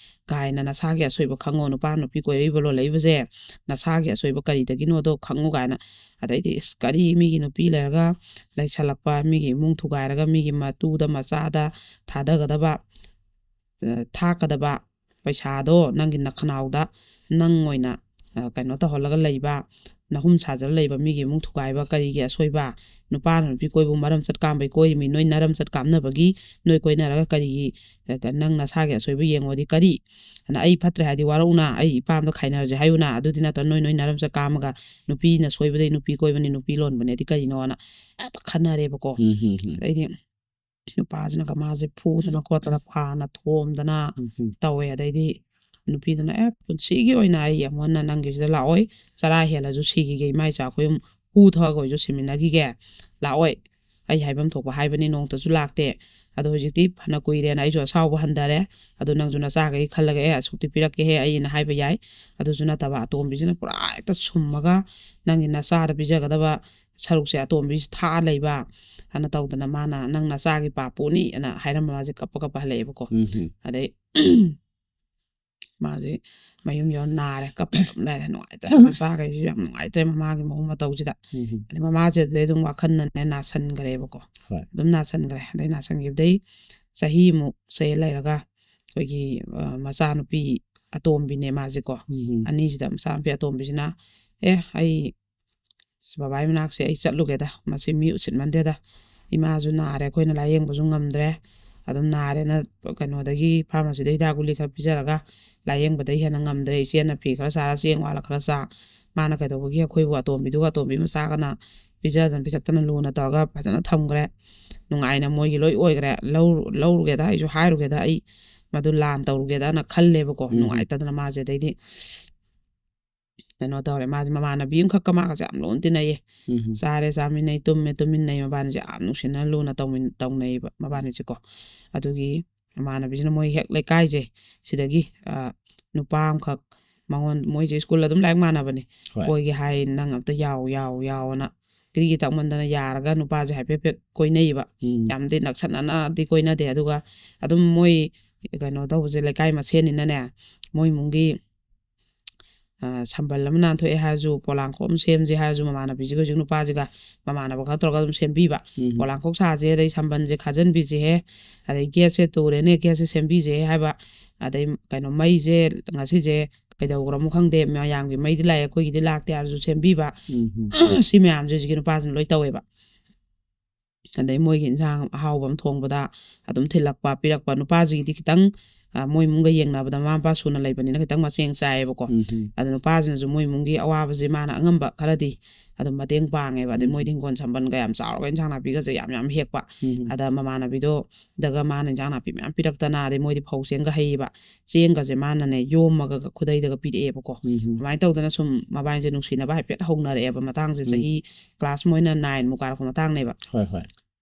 ꯀꯥꯏꯅ, ꯅꯁꯥꯒꯤ ꯑꯁꯣꯏꯕ ꯈꯪꯉꯣ, ꯅꯨꯄꯥ ꯅꯨꯄꯤ ꯀꯣꯏꯔꯛꯏꯕ ꯂꯣꯜꯂꯛꯏꯕꯁꯦ ꯅꯁꯥꯒꯤ ꯑꯁꯣꯏꯕ ꯀꯔꯤꯗꯒꯤꯅꯣꯗꯣ ꯈꯪꯉꯨ ꯀꯥꯏꯅ꯫ ꯑꯗꯩꯗꯤ ꯏꯁ, ꯀꯔꯤ ꯃꯤꯒꯤ ꯅꯨꯄꯤ ꯂꯩꯔꯒ ꯂꯩꯁꯜꯂꯛꯄ, ꯃꯤꯒꯤ ꯏꯃꯨꯡ ꯊꯨꯒꯥꯏꯔꯒ ꯃꯤꯒꯤ ꯃꯇꯨꯗ ꯃꯆꯥꯗ ꯊꯥꯗꯒꯗꯕ, ꯑ, ꯊꯥꯛꯀꯗꯕ ꯄꯩꯁꯥꯗꯣ ꯅꯪꯒꯤ ꯅꯈꯅꯥꯎꯗ ꯅꯪ ꯑꯣꯏꯅ, ꯑ, ꯀꯩꯅꯣ ꯇꯧꯍꯜꯂꯒ ꯂꯩꯕ, ꯅꯍꯨꯝ ꯁꯥꯖꯜꯂ ꯂꯩꯕ, ꯃꯤꯒꯤ ꯏꯃꯨꯡ ꯊꯨꯒꯥꯏꯕ ꯀꯔꯤꯒꯤ ꯑꯁꯣꯏꯕ? ꯅꯨꯄꯥꯅ ꯅꯨꯄꯤ ꯀꯣꯏꯕꯕꯨ ꯃꯔꯝ ꯆꯠ ꯀꯥꯝꯕꯩ ꯀꯣꯏꯔꯤꯃꯤ, ꯅꯣꯏ ꯅꯔꯝ ꯆꯠ ꯀꯥꯝꯅꯕꯒꯤ ꯅꯣꯏ ꯀꯣꯏꯅꯔꯒ ꯀꯔꯤꯒꯤ, ꯑ, ꯅꯪ ꯅꯁꯥꯒꯤ ꯑꯁꯣꯏꯕ ꯌꯦꯡꯉꯣꯗꯤ ꯀꯔꯤ? ꯑꯗꯨꯅ ꯑꯩ ꯐꯠꯇ꯭ꯔꯦ ꯍꯥꯏꯗꯤ ꯋꯥꯔꯧꯅ, ꯑꯩ ꯏꯄꯥꯝꯗ ꯈꯥꯏꯅꯔꯁꯦ ꯍꯥꯏꯌꯨꯅ, ꯑꯗꯨꯗꯤ ꯅꯠꯇ꯭ꯔ ꯅꯣꯏ ꯅꯣꯏ ꯅꯔꯝ ꯆꯠ ꯀꯥꯝꯃꯒ ꯅꯨꯄꯤꯅ ꯁꯣꯏꯕꯗꯩ ꯅꯨꯄꯤ ꯀꯣꯏꯕꯅꯤ, ꯅꯨꯄꯤ ꯂꯣꯟꯕꯅꯦꯗꯤ ꯀꯔꯤꯅꯣꯅ ꯍꯦꯛꯇ ꯈꯟꯅꯔꯦꯕꯀꯣ꯫ ꯎꯝ ꯎꯝ ꯎꯝ ꯑꯗꯩꯗꯤ ꯅꯨꯄꯥꯁꯤꯅꯒ ꯃꯥꯁꯦ ꯐꯨꯗꯅ ꯈꯣꯠꯇꯅ ꯐꯥꯅ ꯊꯣꯝꯗꯅ ꯎꯝ ꯎꯝ ꯇꯧꯋꯦ꯫ ꯑꯗꯩꯗꯤ ꯅꯨꯄꯤꯗꯨꯅ, "ꯑꯦ, ꯄꯨꯟꯁꯤꯒꯤ ꯑꯣꯏꯅ ꯑꯩ ꯑꯃꯨꯛ ꯍꯟꯅ ꯅꯪꯒꯤꯁꯤꯗ ꯂꯥꯛꯑꯣꯏ, ꯆꯔꯥ ꯍꯦꯜꯂꯁꯨ ꯁꯤꯈꯤꯒꯦ, ꯏꯃꯥ ꯏꯆꯥ ꯑꯩꯈꯣꯏ ꯑꯍꯨꯝ ꯍꯨ ꯊꯛꯑꯒ ꯑꯣꯏꯁꯨ ꯁꯤꯃꯤꯟꯅꯈꯤꯒꯦ, ꯂꯥꯛꯑꯣꯏ, ꯑꯩ ꯍꯥꯏꯐꯝ ꯊꯣꯛꯄ ꯍꯥꯏꯕꯅꯤ, ꯅꯣꯡꯇꯁꯨ ꯂꯥꯛꯇꯦ꯫ ꯑꯗꯣ ꯍꯧꯖꯤꯛꯇꯤ ꯐꯅ ꯀꯨꯏꯔꯦꯅ ꯑꯩꯁꯨ ꯑꯁꯥꯎꯕ ꯍꯟꯊꯔꯦ, ꯑꯗꯨ ꯅꯪꯁꯨ ꯅꯆꯥꯈꯩ ꯈꯜꯂꯒ, ꯑꯦ, ꯑꯁꯨꯛꯇꯤ ꯄꯤꯔꯛꯀꯦꯍꯦ ꯑꯩꯅ ꯍꯥꯏꯕ ꯌꯥꯏ꯫ ꯑꯗꯨꯁꯨ ꯅꯠꯇꯕ ꯑꯇꯣꯝꯕꯤꯁꯤꯅ ꯄꯨꯔꯥ ꯍꯦꯛꯇ ꯁꯨꯝꯃꯒ ꯅꯪꯒꯤ ꯅꯆꯥꯗ ꯄꯤꯖꯒꯗꯕ ꯁꯔꯨꯛꯁꯦ ꯑꯇꯣꯝꯕꯤꯁꯤ ꯊꯥꯛꯑ ꯂꯩꯕ ꯑꯅ ꯇꯧꯗꯅ ꯃꯥꯅ ꯅꯪ ꯅꯆꯥꯒꯤ ꯄꯥꯞ ꯄꯨꯅꯤ ꯑꯅ ꯍꯥꯏꯔꯝꯕ ꯃꯥꯁꯦ ꯀꯞꯄ ꯀꯞꯄ ꯍꯜꯂꯛꯑꯦꯕꯀꯣ꯫ ꯎꯝ ꯎꯝ ꯑꯗꯩ ꯃꯥꯁꯦ ꯃꯌꯨꯝ ꯌꯧꯔ ꯅꯥꯔꯦ, ꯀꯞꯄ ꯑꯗꯨꯝ ꯂꯩꯔꯦ, ꯅꯨꯡꯉꯥꯏꯇ꯭ꯔꯦ꯫ ꯃꯆꯥꯈꯩꯁꯤꯁꯨ ꯌꯥꯝ ꯅꯨꯡꯉꯥꯏꯇ꯭ꯔꯦ ꯃꯃꯥꯒꯤ ꯃꯑꯣꯡ ꯃꯇꯧꯁꯤꯗ꯫ ꯎꯝ ꯎꯝ ꯑꯗꯩ ꯃꯃꯥꯁꯦ ꯑꯗꯨꯗꯩ ꯑꯗꯨꯝ ꯋꯥꯈꯜꯅꯅꯦ ꯅꯥꯁꯟꯈ꯭ꯔꯦꯕꯀꯣ꯫ ꯍꯣꯏ꯫ ꯑꯗꯨꯝ ꯅꯥꯁꯟꯈ꯭ꯔꯦ꯫ ꯑꯗꯩ ꯅꯥꯁꯟꯈꯤꯕꯗꯩ ꯆꯍꯤꯃꯨꯛꯁꯦ ꯂꯩꯔꯒ ꯑꯩꯈꯣꯏꯒꯤ, ꯑ, ꯃꯆꯥꯅꯨꯄꯤ ꯑꯇꯣꯝꯕꯤꯅꯦ ꯃꯥꯁꯦꯀꯣ꯫ ꯎꯝ ꯎꯝ ꯑꯅꯤꯁꯤꯗ ꯃꯆꯥꯅꯨꯄꯤ ꯑꯇꯣꯝꯕꯤꯁꯤꯅ, "ꯑꯦ, ꯑꯩ ꯕꯕꯥꯒꯤ ꯃꯅꯥꯛꯁꯦ ꯑꯩ ꯆꯠꯂꯨꯒꯦꯗ, ꯃꯁꯤ ꯃꯤ ꯎꯁꯤꯠꯃꯟꯗꯦꯗ, ꯏꯃꯥꯁꯨ ꯅꯥꯔꯦ, ꯑꯩꯈꯣꯏꯅ ꯂꯥꯏꯌꯦꯡꯕꯁꯨ ꯉꯝꯗ꯭ꯔꯦ, ꯑꯗꯨꯝ ꯅꯥꯔꯦꯅ ꯀꯩꯅꯣꯗꯒꯤ ꯐꯥꯔꯃꯥꯁꯤꯗ ꯍꯤꯗꯥꯛ ꯒꯨꯂꯤ ꯈꯔ ꯄꯤꯖꯔꯒ ꯂꯥꯏꯌꯦꯡꯕꯗꯩ ꯍꯦꯟꯅ ꯉꯝꯗ꯭ꯔꯦ, ꯏꯆꯦꯅ ꯐꯤ ꯈꯔ ꯁꯥꯔ ꯆꯦꯡ ꯋꯥꯜꯂ ꯈꯔ ꯆꯥ, ꯃꯥꯅ ꯀꯩꯗꯧꯕꯒꯤ ꯑꯩꯈꯣꯏꯕꯨ ꯑꯇꯣꯝꯕꯤꯗꯨꯒ ꯑꯇꯣꯝꯕꯤ ꯃꯆꯥꯒꯅ ꯄꯤꯖꯗꯅ ꯄꯤꯊꯛꯇꯅ ꯂꯨꯅ ꯇꯧꯔꯒ ꯐꯖꯅ ꯊꯝꯈ꯭ꯔꯦ, ꯅꯨꯡꯉꯥꯏꯅ ꯃꯣꯏꯒꯤ ꯂꯣꯏ ꯑꯣꯏꯈ꯭ꯔꯦ, ꯂꯧꯔꯨ-, ꯂꯧꯔꯨꯒꯦꯗ, ꯑꯩꯁꯨ ꯍꯥꯏꯔꯨꯒꯦꯗ, ꯑꯩ ꯃꯗꯨ ꯂꯥꯟ ꯇꯧꯔꯨꯒꯦꯗꯅ ꯈꯜꯂꯦꯕꯀꯣ꯫ ꯎꯝ꯫ ꯅꯨꯡꯉꯥꯏꯇꯗꯅ ꯃꯥꯁꯦ꯫ ꯑꯗꯩꯗꯤ ꯀꯩꯅꯣ ꯇꯧꯔꯦ, ꯃꯥꯁꯦ ꯃꯃꯥꯟꯅꯕꯤ ꯑꯃꯈꯛꯀ ꯃꯥꯒꯁꯦ ꯌꯥꯝ ꯂꯨꯅ ꯇꯤꯟꯅꯩꯌꯦ꯫ ꯎꯝ ꯆꯥꯔꯦ ꯆꯥꯃꯤꯟꯅꯩ, ꯇꯨꯝꯃꯦ ꯇꯨꯝꯃꯤꯟꯅꯩ, ꯃꯕꯥꯅꯤꯁꯦ ꯌꯥꯝ ꯅꯨꯡꯁꯤꯅ ꯂꯨꯅ ꯇꯧꯃꯤꯟ- ꯇꯧꯅꯩꯌꯦꯕ ꯃꯕꯥꯅꯤꯁꯦꯀꯣ꯫ ꯑꯗꯨꯒꯤ ꯃꯃꯥꯟꯅꯕꯤꯁꯤꯅ ꯃꯣꯏ ꯍꯦꯛ ꯂꯩꯀꯥꯏꯁꯦ ꯁꯤꯗꯒꯤ ꯑ, ꯅꯨꯄꯥ ꯑꯃꯈꯛ, ꯃꯉꯣꯟ ꯃꯣꯏꯁꯦ ꯁ꯭ꯀꯨꯜ ꯑꯗꯨꯝ ꯂꯥꯏꯔꯤꯛ ꯃꯥꯟꯅꯕꯅꯦ꯫ ꯍꯣꯏ ꯀꯣꯏꯒꯦ ꯍꯥꯏ, ꯅꯪ ꯑꯝꯇ ꯌꯥꯎ ꯌꯥꯎ ꯌꯥꯎꯅ ꯀꯤꯔꯤꯒꯤ ꯇꯛꯃꯟꯗꯅ ꯌꯥꯔꯒ ꯅꯨꯄꯥꯁꯦ ꯍꯥꯏꯐꯦꯠ ꯍꯥꯏꯐꯦꯠ ꯀꯣꯏꯅꯩꯌꯦꯕ꯫ ꯎꯝ ꯌꯥꯝꯗꯤ ꯅꯛꯁꯟꯅꯅꯗꯤ ꯀꯣꯏꯅꯗꯦ꯫ ꯑꯗꯨꯒ ꯑꯗꯨꯝ ꯃꯣꯏ ꯀꯩꯅꯣ ꯇꯧꯕꯁꯦ ꯂꯩꯀꯥꯏ ꯃꯁꯦꯟꯅꯤꯅꯅꯦ, ꯃꯣꯏ ꯏꯃꯨꯡꯒꯤ ꯑ, ꯁꯝꯕꯜ ꯑꯃ ꯅꯥꯟꯊꯣꯛꯑꯦ ꯍꯥꯏꯔꯁꯨ, ꯄꯣꯂꯥꯡꯈꯣꯛ ꯑꯃ ꯁꯦꯝꯁꯦ ꯍꯥꯏꯔꯁꯨ, ꯃꯃꯥꯟꯅꯕꯤꯁꯤꯒ ꯍꯧꯖꯤꯛ ꯅꯨꯄꯥꯁꯤꯒ ꯃꯃꯥꯟꯅꯕ ꯈꯔ ꯇꯧꯔꯒ ꯑꯗꯨꯝ ꯁꯦꯝꯕꯤꯕ꯫ ꯎꯝ ꯄꯣꯂꯥꯡꯈꯣꯛ ꯁꯥꯁꯦ, ꯑꯗꯩ ꯁꯝꯕꯜꯁꯦ ꯈꯥꯖꯤꯟꯕꯤꯁꯦꯍꯦ, ꯑꯗꯩ ꯒꯦꯠꯁꯦ ꯇꯨꯔꯦꯅꯦ, ꯒꯦꯠꯁꯦ ꯁꯦꯝꯕꯤꯁꯦꯍꯦ ꯍꯥꯏꯕ꯫ ꯑꯗꯩ ꯀꯩꯅꯣ, ꯃꯩꯁꯦ ꯉꯁꯤꯁꯦ ꯀꯩꯗꯧꯈ꯭ꯔꯃꯣ ꯈꯪꯗꯦ, ꯃꯌꯥꯝꯒꯤ ꯃꯩꯗꯤ ꯂꯥꯛꯑꯦ, ꯑꯩꯈꯣꯏꯒꯤꯗꯤ ꯂꯥꯛꯇꯦ ꯍꯥꯏꯔꯁꯨ ꯁꯦꯝꯕꯤꯕ꯫ ꯎꯝ ꯁꯤ ꯃꯌꯥꯝꯁꯦ ꯍꯧꯖꯤꯛꯀꯤ ꯅꯨꯄꯥꯁꯤꯅ ꯂꯣꯏ ꯇꯧꯋꯦꯕ꯫ ꯑꯗꯩ ꯃꯣꯏꯒꯤ ꯏꯟꯁꯥꯡ ꯑꯍꯥꯎꯕ ꯑꯃ ꯊꯣꯡꯕꯗ ꯑꯗꯨꯝ ꯊꯤꯜꯂꯛꯄ ꯄꯤꯔꯛꯄ꯫ ꯅꯨꯄꯥꯁꯤꯒꯤꯗꯤ ꯈꯤꯇꯪ ꯑ, ꯃꯣꯏ ꯏꯃꯨꯡꯒ ꯌꯦꯡꯅꯕꯗ ꯃꯃꯥ ꯃꯄꯥ ꯁꯨꯅ ꯂꯩꯕꯅꯤꯅ ꯈꯤꯇꯪ ꯃꯆꯦꯡ ꯆꯥꯏꯌꯦꯕꯀꯣ꯫ ꯎꯝ ꯑꯗꯣ ꯅꯨꯄꯥꯁꯤꯅꯁꯨ ꯃꯣꯏ ꯏꯃꯨꯡꯒꯤ ꯑꯋꯥꯕꯁꯦ ꯃꯥꯅ ꯑꯉꯝꯕ ꯈꯔꯗꯤ ꯑꯗꯨꯝ ꯃꯇꯦꯡ ꯄꯥꯡꯉꯦꯕ꯫ ꯑꯗꯩ ꯎꯝ ꯃꯣꯏꯗꯤ ꯍꯤꯡꯒꯣꯜ ꯁꯝꯕꯜꯒ ꯌꯥꯝ ꯆꯥꯎꯔꯒ ꯏꯟꯁꯥꯡ ꯅꯥꯄꯤꯒꯁꯦ ꯌꯥꯝ ꯌꯥꯝ ꯍꯦꯛꯄ꯫ ꯎꯝ ꯑꯗ ꯃꯃꯥꯟꯅꯕꯤꯗꯣꯗꯒ ꯃꯥꯅ ꯏꯟꯁꯥꯡ ꯅꯥꯄꯤ ꯃꯌꯥꯝ ꯄꯤꯔꯛꯇꯅ, ꯑꯗꯩ ꯃꯣꯏꯗꯤ ꯐꯧ ꯆꯦꯡꯒ ꯍꯩꯌꯦꯕ, ꯆꯦꯡꯒꯁꯦ ꯃꯥꯅꯅꯦ ꯌꯣꯝꯃꯒ ꯈꯨꯗꯩꯗꯒ ꯄꯤꯔꯛꯑꯦꯕꯀꯣ꯫ ꯎꯝ ꯑꯗꯨꯃꯥꯏꯅ ꯇꯧꯗꯅ ꯁꯨꯝ ꯃꯕꯥꯅꯤꯁꯦ ꯅꯨꯡꯁꯤꯅꯕ ꯍꯥꯏꯐꯦꯠ ꯍꯧꯅꯔꯛꯑꯦꯕ꯫ ꯃꯇꯥꯡꯁꯦ ꯎꯝ ꯆꯍꯤ ꯀ꯭ꯂꯥꯁ ꯃꯣꯏꯅ ꯅꯥꯏꯟꯃꯨꯛ ꯀꯥꯔꯛꯄ ꯃꯇꯥꯡꯅꯦꯕ꯫ ꯍꯣꯏ ꯍꯣꯏ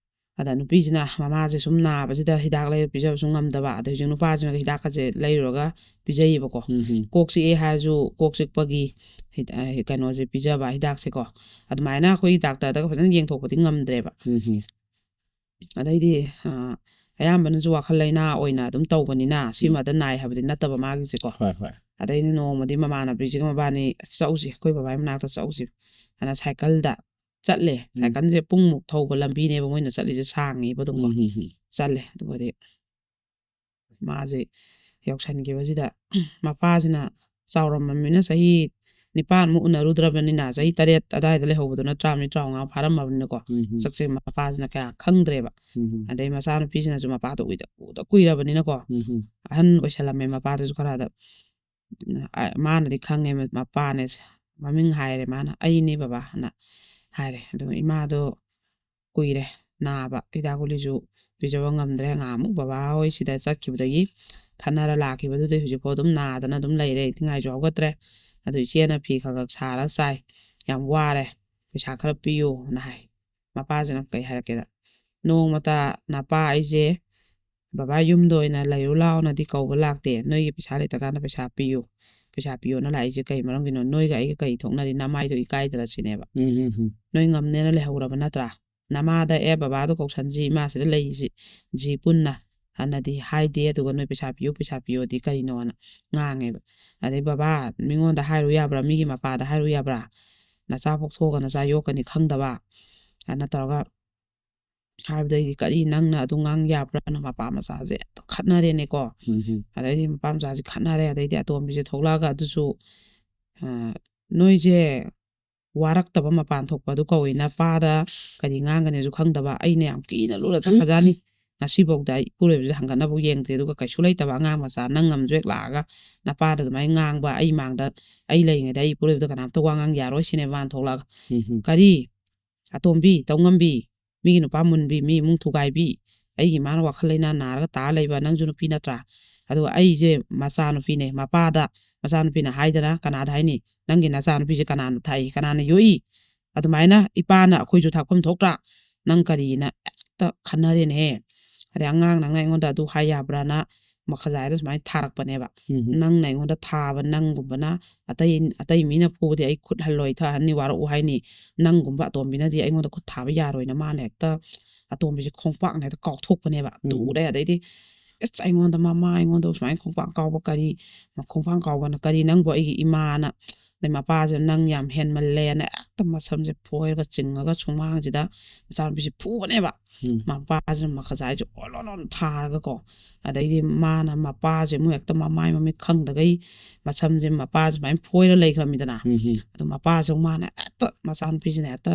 ꯑꯗ ꯅꯨꯄꯤꯁꯤꯅ ꯃꯃꯥꯁꯦ ꯁꯨꯝ ꯅꯥꯕꯁꯤꯗ ꯍꯤꯗꯥꯛ ꯂꯩꯔ ꯄꯤꯖꯕꯁꯨ ꯉꯝꯗꯕ, ꯑꯗꯩ ꯍꯧꯖꯤꯛ ꯅꯨꯄꯥꯁꯤꯅ ꯍꯤꯗꯥꯛꯀꯁꯦ ꯂꯩꯔꯨꯔꯒ ꯄꯤꯖꯩꯌꯦꯕꯀꯣ꯫ ꯎꯝ ꯀꯣꯛ ꯆꯤꯛꯑꯦ ꯍꯥꯏꯔꯁꯨ ꯀꯣꯛ ꯆꯤꯛꯄꯒꯤ ꯍꯤꯗ- ꯑ, ꯀꯩꯅꯣꯁꯦ ꯄꯤꯖꯕ, ꯍꯤꯗꯥꯛꯁꯦꯀꯣ꯫ ꯑꯗꯨꯃꯥꯏꯅ ꯑꯩꯈꯣꯏꯒꯤ ꯗꯥꯛꯇꯔꯗꯒ ꯐꯖꯅ ꯌꯦꯡꯊꯣꯛꯄꯗꯤ ꯉꯝꯗ꯭ꯔꯦꯕ꯫ ꯎꯝ ꯑꯗꯩꯗꯤ ꯑ, ꯑꯌꯥꯝꯕꯅꯁꯨ ꯋꯥꯈꯜ ꯂꯩꯅꯥ ꯑꯣꯏꯅ ꯑꯗꯨꯝ ꯇꯧꯕꯅꯤꯅ ꯁꯤꯃꯗ ꯅꯥꯏ ꯍꯥꯏꯕꯗꯤ ꯅꯠꯇꯕ ꯃꯥꯒꯤꯁꯦꯀꯣ꯫ ꯍꯣꯏ ꯍꯣꯏ ꯑꯗꯩꯗꯤ ꯅꯣꯡꯃꯗꯤ ꯃꯃꯥꯟꯅꯕꯤꯁꯤꯒ ꯃꯕꯥꯅꯤ "ꯑꯁ, ꯆꯧꯁꯤ, ꯑꯩꯈꯣꯏ ꯕꯕꯥꯒꯤ ꯃꯅꯥꯛꯇ ꯆꯧꯁꯤ" ꯍꯥꯏꯅ ꯁꯥꯏꯀꯜꯗ ꯆꯠꯂꯦ꯫ ꯎꯝ ꯁꯥꯏꯀꯜꯁꯦ ꯄꯨꯡꯃꯨꯛ ꯊꯧꯕ ꯂꯝꯕꯤꯅꯦꯕ ꯃꯣꯏꯅ ꯆꯠꯂꯤꯁꯦ, ꯁꯥꯡꯉꯦꯕ ꯑꯗꯨꯝꯀꯣ꯫ ꯎꯝ ꯎꯝ ꯆꯠꯂꯦ꯫ ꯑꯗꯨꯒꯗꯤ ꯃꯥꯁꯦ ꯌꯧꯁꯟꯈꯤꯕꯁꯤꯗ ꯃꯄꯥꯁꯤꯅ ꯆꯥꯎꯔꯝꯃꯕꯅꯤꯅ ꯆꯍꯤ ꯅꯤꯄꯥꯟꯃꯨꯛ ꯎꯅꯔꯨꯗ꯭ꯔꯕꯅꯤꯅ, ꯆꯍꯤ ꯇꯔꯦꯠ ꯑꯗꯥꯏꯗ ꯂꯩꯍꯧꯕꯗꯨꯅ ꯇꯔꯥꯃꯔꯤ ꯇꯔꯥꯃꯉꯥ ꯐꯥꯔꯝꯃꯕꯅꯤꯅꯀꯣ꯫ ꯎꯝ ꯆꯠꯁꯦ ꯃꯄꯥꯁꯤꯅ ꯀꯌꯥ ꯈꯪꯗ꯭ꯔꯦꯕ꯫ ꯎꯝ ꯑꯗꯩ ꯃꯆꯥꯅꯨꯄꯤꯁꯤꯅꯁꯨ ꯃꯄꯥꯗꯣ ꯎꯏꯗ ꯎꯗ ꯀꯨꯏꯔꯕꯅꯤꯅꯀꯣ, ꯎꯝ ꯑꯍꯟ ꯑꯣꯏꯁꯜꯂꯝꯃꯦ ꯃꯄꯥꯗꯨꯁꯨ ꯈꯔ꯫ ꯑꯗ ꯎꯝ, ꯑ, ꯃꯥꯅꯗꯤ ꯈꯪꯉꯦ ꯃ- ꯃꯄꯥꯅꯦ꯫ ꯃꯃꯤꯡ ꯍꯥꯏꯔꯦ ꯃꯥꯅ, "ꯑꯩꯅꯦ ꯕꯕꯥ" ꯍꯥꯏꯅ ꯍꯥꯏꯔꯦ꯫ ꯑꯗꯨꯒ ꯏꯃꯥꯗꯣ ꯀꯨꯏꯔꯦ ꯅꯥꯕ, ꯍꯤꯗꯥꯛ ꯒꯨꯂꯤꯁꯨ ꯄꯤꯖꯕ ꯉꯝꯗ꯭ꯔꯦ꯫ ꯉꯥꯃꯨꯛ ꯕꯕꯥ ꯍꯣꯏ ꯁꯤꯗ ꯆꯠꯈꯤꯕꯗꯒꯤ ꯈꯠꯅꯔ ꯂꯥꯛꯈꯤꯕꯗꯨꯗꯩ ꯍꯧꯖꯤꯛꯐꯥꯎ ꯑꯗꯨꯝ ꯅꯥꯗꯅ ꯑꯗꯨꯝ ꯂꯩꯔꯦ꯫ ꯏꯅꯤꯡꯉꯥꯏꯁꯨ ꯍꯧꯒꯠꯇ꯭ꯔꯦ꯫ ꯑꯗꯨ ꯏꯆꯦꯅ ꯐꯤ ꯈꯔ ꯈꯔ ꯁꯥꯔ ꯆꯥꯏ, ꯌꯥꯝ ꯋꯥꯔꯦ, ꯄꯩꯁꯥ ꯈꯔ ꯄꯤꯌꯣꯅ ꯍꯥꯏ꯫ ꯃꯄꯥꯁꯤꯅ ꯀꯩ ꯍꯥꯏꯔꯛꯀꯦꯗ, "ꯅꯣꯡꯃꯇ ꯅꯄꯥ ꯑꯩꯁꯦ ꯕꯕꯥ ꯌꯨꯝꯗ ꯑꯣꯏꯅ ꯂꯩꯔꯨ ꯂꯥꯎꯅꯗꯤ ꯀꯧꯕ ꯂꯥꯛꯇꯦ, ꯅꯣꯏꯒꯤ ꯄꯩꯁꯥ ꯂꯩꯇ꯭ꯔꯀꯥꯟꯗ ꯄꯩꯁꯥ ꯄꯤꯌꯨ, ꯄꯩꯁꯥ ꯄꯤꯌꯣꯅ ꯂꯥꯛꯏꯁꯦ ꯀꯩ ꯃꯔꯝꯒꯤꯅꯣ? ꯅꯣꯏꯒ ꯑꯩꯒ ꯀꯩ ꯊꯣꯛꯅꯔꯤ? ꯅꯃꯥꯏꯗꯣ ꯏꯀꯥꯏꯗ꯭ꯔ ꯁꯤꯅꯦꯕ꯫ ꯎꯝ, ꯎꯝ, ꯎꯝ. ꯅꯣꯏ ꯉꯝꯅꯦꯅ ꯂꯩꯍꯧꯔꯕ ꯅꯠꯇ꯭ꯔꯥ? ꯅꯃꯥꯗ ꯑꯦ ꯕꯕꯥꯗꯣ ꯀꯧꯁꯟꯁꯤ, ꯏꯃꯥꯁꯤꯗ ꯂꯩꯁꯤ, ꯖꯤ ꯄꯨꯟꯅ ꯍꯥꯟꯅꯗꯤ ꯍꯥꯏꯗꯦ, ꯑꯗꯨꯒ ꯅꯣꯏ ꯄꯩꯁꯥ ꯄꯤꯌꯨ, ꯄꯩꯁꯥ ꯄꯤꯌꯣꯗꯤ ꯀꯔꯤꯅꯣꯅ ꯉꯥꯡꯉꯦꯕ꯫ ꯑꯗꯩ ꯕꯕꯥ ꯃꯤꯉꯣꯟꯗ ꯍꯥꯏꯔꯨ ꯌꯥꯕ꯭ꯔꯥ? ꯃꯤꯒꯤ ꯃꯄꯥꯗ ꯍꯥꯏꯔꯨ ꯌꯥꯕ꯭ꯔꯥ? ꯅꯆꯥ ꯄꯣꯛꯊꯣꯛꯑꯒ ꯅꯆꯥ ꯌꯣꯛꯀꯅꯤ ꯈꯪꯗꯕ ꯑꯅ ꯇꯧꯔꯒ ꯍꯥꯏꯕꯗꯩꯗꯤ ꯀꯔꯤ ꯅꯪꯅ ꯑꯗꯨ ꯉꯥꯡ ꯌꯥꯕ꯭ꯔꯥꯅ ꯃꯄꯥ ꯃꯆꯥꯁꯦ ꯍꯦꯛꯇ ꯈꯠꯅꯔꯦꯅꯦꯀꯣ꯫ ꯎꯝ, ꯎꯝ. ꯑꯗꯩꯗꯤ ꯃꯄꯥ ꯃꯆꯥꯁꯦ ꯈꯠꯅꯔꯦ꯫ ꯑꯗꯩꯗꯤ ꯑꯇꯣꯝꯕꯤꯁꯦ ꯊꯣꯛꯂꯛꯑꯒ ꯑꯗꯨꯁꯨ, ꯑ, "ꯅꯣꯏꯁꯦ ꯋꯥꯔꯛꯇꯕ ꯃꯄꯥꯟ ꯊꯣꯛꯄ ꯑꯗꯨ ꯀꯧꯏ, ꯅꯄꯥꯗ ꯀꯔꯤ ꯉꯥꯡꯒꯅꯤꯁꯨ ꯈꯪꯗꯕ, ꯑꯩꯅ ꯌꯥꯝ ꯀꯤꯅ ꯂꯨꯅ ꯆꯠꯈ꯭ꯔꯖꯥꯠꯅꯤ꯫ ꯉꯁꯤꯐꯥꯎꯗ ꯑꯩ ꯏꯄꯨꯔꯣꯏꯕꯁꯦ ꯍꯪꯒꯠꯅꯕꯨ ꯌꯦꯡꯗꯦ, ꯑꯗꯨꯒ ꯀꯩꯁꯨ ꯂꯩꯇꯕ ꯑꯉꯥꯡ ꯃꯆꯥ ꯅꯪ ꯑꯃꯁꯨ ꯍꯦꯛ ꯂꯥꯛꯑꯒ ꯅꯄꯥꯗ ꯑꯗꯨꯃꯥꯏꯅ ꯉꯥꯡꯕ, ꯑꯩ ꯃꯥꯡꯗ, ꯑꯩ ꯂꯩꯔꯤꯉꯩꯗ ꯑꯩ ꯏꯄꯨꯔꯣꯏꯕꯗ ꯀꯅꯥꯝꯇ ꯋꯥ ꯉꯥꯡ ꯌꯥꯔꯣꯏ" ꯁꯤꯅꯦ ꯃꯥꯅ ꯊꯣꯛꯂꯛꯑꯒ꯫ ꯎꯝ, ꯎꯝ. "ꯀꯔꯤ? ꯑꯇꯣꯝꯕꯤ, ꯇꯧꯉꯝꯕꯤ, ꯃꯤꯒꯤ ꯅꯨꯄꯥ ꯃꯨꯟꯕꯤ, ꯃꯤ ꯏꯃꯨꯡ ꯊꯨꯒꯥꯏꯕꯤ, ꯑꯩꯒꯤ ꯏꯃꯥꯅ ꯋꯥꯈꯜ ꯂꯩꯅꯥ ꯅꯥꯔꯒ ꯇꯥ ꯂꯩꯕ ꯅꯪꯁꯨ ꯅꯨꯄꯤ ꯅꯠꯇ꯭ꯔꯥ? ꯑꯗꯨꯒ ꯑꯩꯁꯦ ꯃꯆꯥꯅꯨꯄꯤꯅꯦ, ꯃꯄꯥꯗ ꯃꯆꯥꯅꯨꯄꯤꯅ ꯍꯥꯏꯗꯅ ꯀꯅꯥꯗ ꯍꯥꯏꯅꯤ? ꯅꯪꯒꯤ ꯅꯆꯥꯅꯨꯄꯤꯁꯦ ꯀꯅꯥꯅ ꯊꯥꯛꯏ, ꯀꯅꯥꯅ ꯌꯣꯛꯏ? ꯑꯗꯨꯃꯥꯏꯅ ꯏꯄꯥꯅ ꯑꯩꯈꯣꯏꯁꯨ ꯊꯥꯛꯐꯝ ꯊꯣꯛꯇ꯭ꯔꯥ? ꯅꯪ ꯀꯔꯤꯅ?" ꯍꯦꯛꯇ ꯈꯟꯅꯔꯦꯅꯦꯍꯦ꯫ ꯑꯗꯩ, "ꯑꯉꯥꯡ, ꯅꯪꯅ ꯑꯩꯉꯣꯟꯗ ꯑꯗꯨ ꯍꯥꯏ ꯌꯥꯕ꯭ꯔꯥꯅ?" ꯃꯈꯖꯥꯏꯗ ꯁꯨꯃꯥꯏꯅ ꯊꯥꯔꯛꯄꯅꯦꯕ꯫ ꯎꯝ, ꯎꯝ. "ꯅꯪꯅ ꯑꯩꯉꯣꯟꯗ ꯊꯥꯕ, ꯅꯪꯒꯨꯝꯕꯅ ꯑꯇꯩ, ꯑꯇꯩ ꯃꯤꯅ ꯐꯨꯕꯗꯤ ꯑꯩ ꯈꯨꯠ ꯍꯜꯂꯣꯏ, ꯊꯛꯍꯟꯅꯤ, ꯋꯥꯔꯛꯎ ꯍꯥꯏꯅꯤ, ꯅꯪꯒꯨꯝꯕ ꯑꯇꯣꯝꯕꯤꯅꯗꯤ ꯑꯩꯉꯣꯟꯗ ꯈꯨꯠ ꯊꯥꯕ ꯌꯥꯔꯣꯏꯅ" ꯃꯥꯅ ꯍꯦꯛꯇ ꯑꯇꯣꯝꯕꯤꯁꯦ ꯈꯣꯡꯄꯥꯛꯅ ꯍꯦꯛꯇ ꯀꯥꯎꯊꯣꯛꯄꯅꯦꯕ꯫ ꯎꯝ, ꯎꯝ. ꯇꯨꯔꯦ꯫ ꯑꯗꯩꯗꯤ, "ꯑꯁ, ꯑꯩꯉꯣꯟꯗ ꯃꯃꯥ, ꯑꯩꯉꯣꯟꯗ ꯁꯨꯃꯥꯏꯅ ꯈꯣꯡꯄꯥꯛ ꯀꯥꯎꯕ ꯀꯔꯤ, ꯈꯣꯡꯄꯥꯛ ꯀꯥꯎꯕꯅ ꯀꯔꯤ? ꯅꯪꯕꯨ ꯑꯩꯒꯤ ꯏꯃꯥꯅ, ꯑꯗꯩ ꯃꯄꯥꯁꯤꯅ ꯅꯪ ꯌꯥꯝ ꯍꯦꯟꯃꯜꯂꯦꯅ" ꯍꯦꯛꯇ ꯃꯁꯝꯁꯦ ꯐꯣꯏꯔꯒ ꯆꯤꯡꯉꯒ ꯁꯨꯃꯥꯡꯁꯤꯗ ꯃꯆꯥꯅꯨꯄꯤꯁꯦ ꯐꯨꯕꯅꯦꯕ꯫ ꯎꯝ. ꯃꯄꯥꯁꯤꯅ ꯃꯈꯖꯥꯏꯁꯦ ꯑꯣꯟ ꯑꯣꯟ ꯑꯣꯟ ꯊꯥꯔꯒꯀꯣ꯫ ꯑꯗꯩꯗꯤ ꯃꯥꯅ ꯃꯄꯥꯁꯦ ꯑꯃꯨꯛ ꯍꯦꯛꯇ ꯃꯃꯥꯏ ꯃꯃꯤꯠ ꯈꯪꯗꯒꯩ ꯃꯁꯝꯁꯦ ꯃꯄꯥ ꯁꯨꯃꯥꯏꯅ ꯐꯣꯏꯔ ꯂꯩꯈ꯭ꯔꯃꯤꯗꯅ꯫ ꯎꯝ, ꯎꯝ. ꯑꯗꯨ ꯃꯄꯥꯁꯨ ꯃꯥꯅ ꯍꯦꯛꯇ ꯃꯆꯥꯅꯨꯄꯤꯁꯤꯅ ꯍꯦꯛꯇ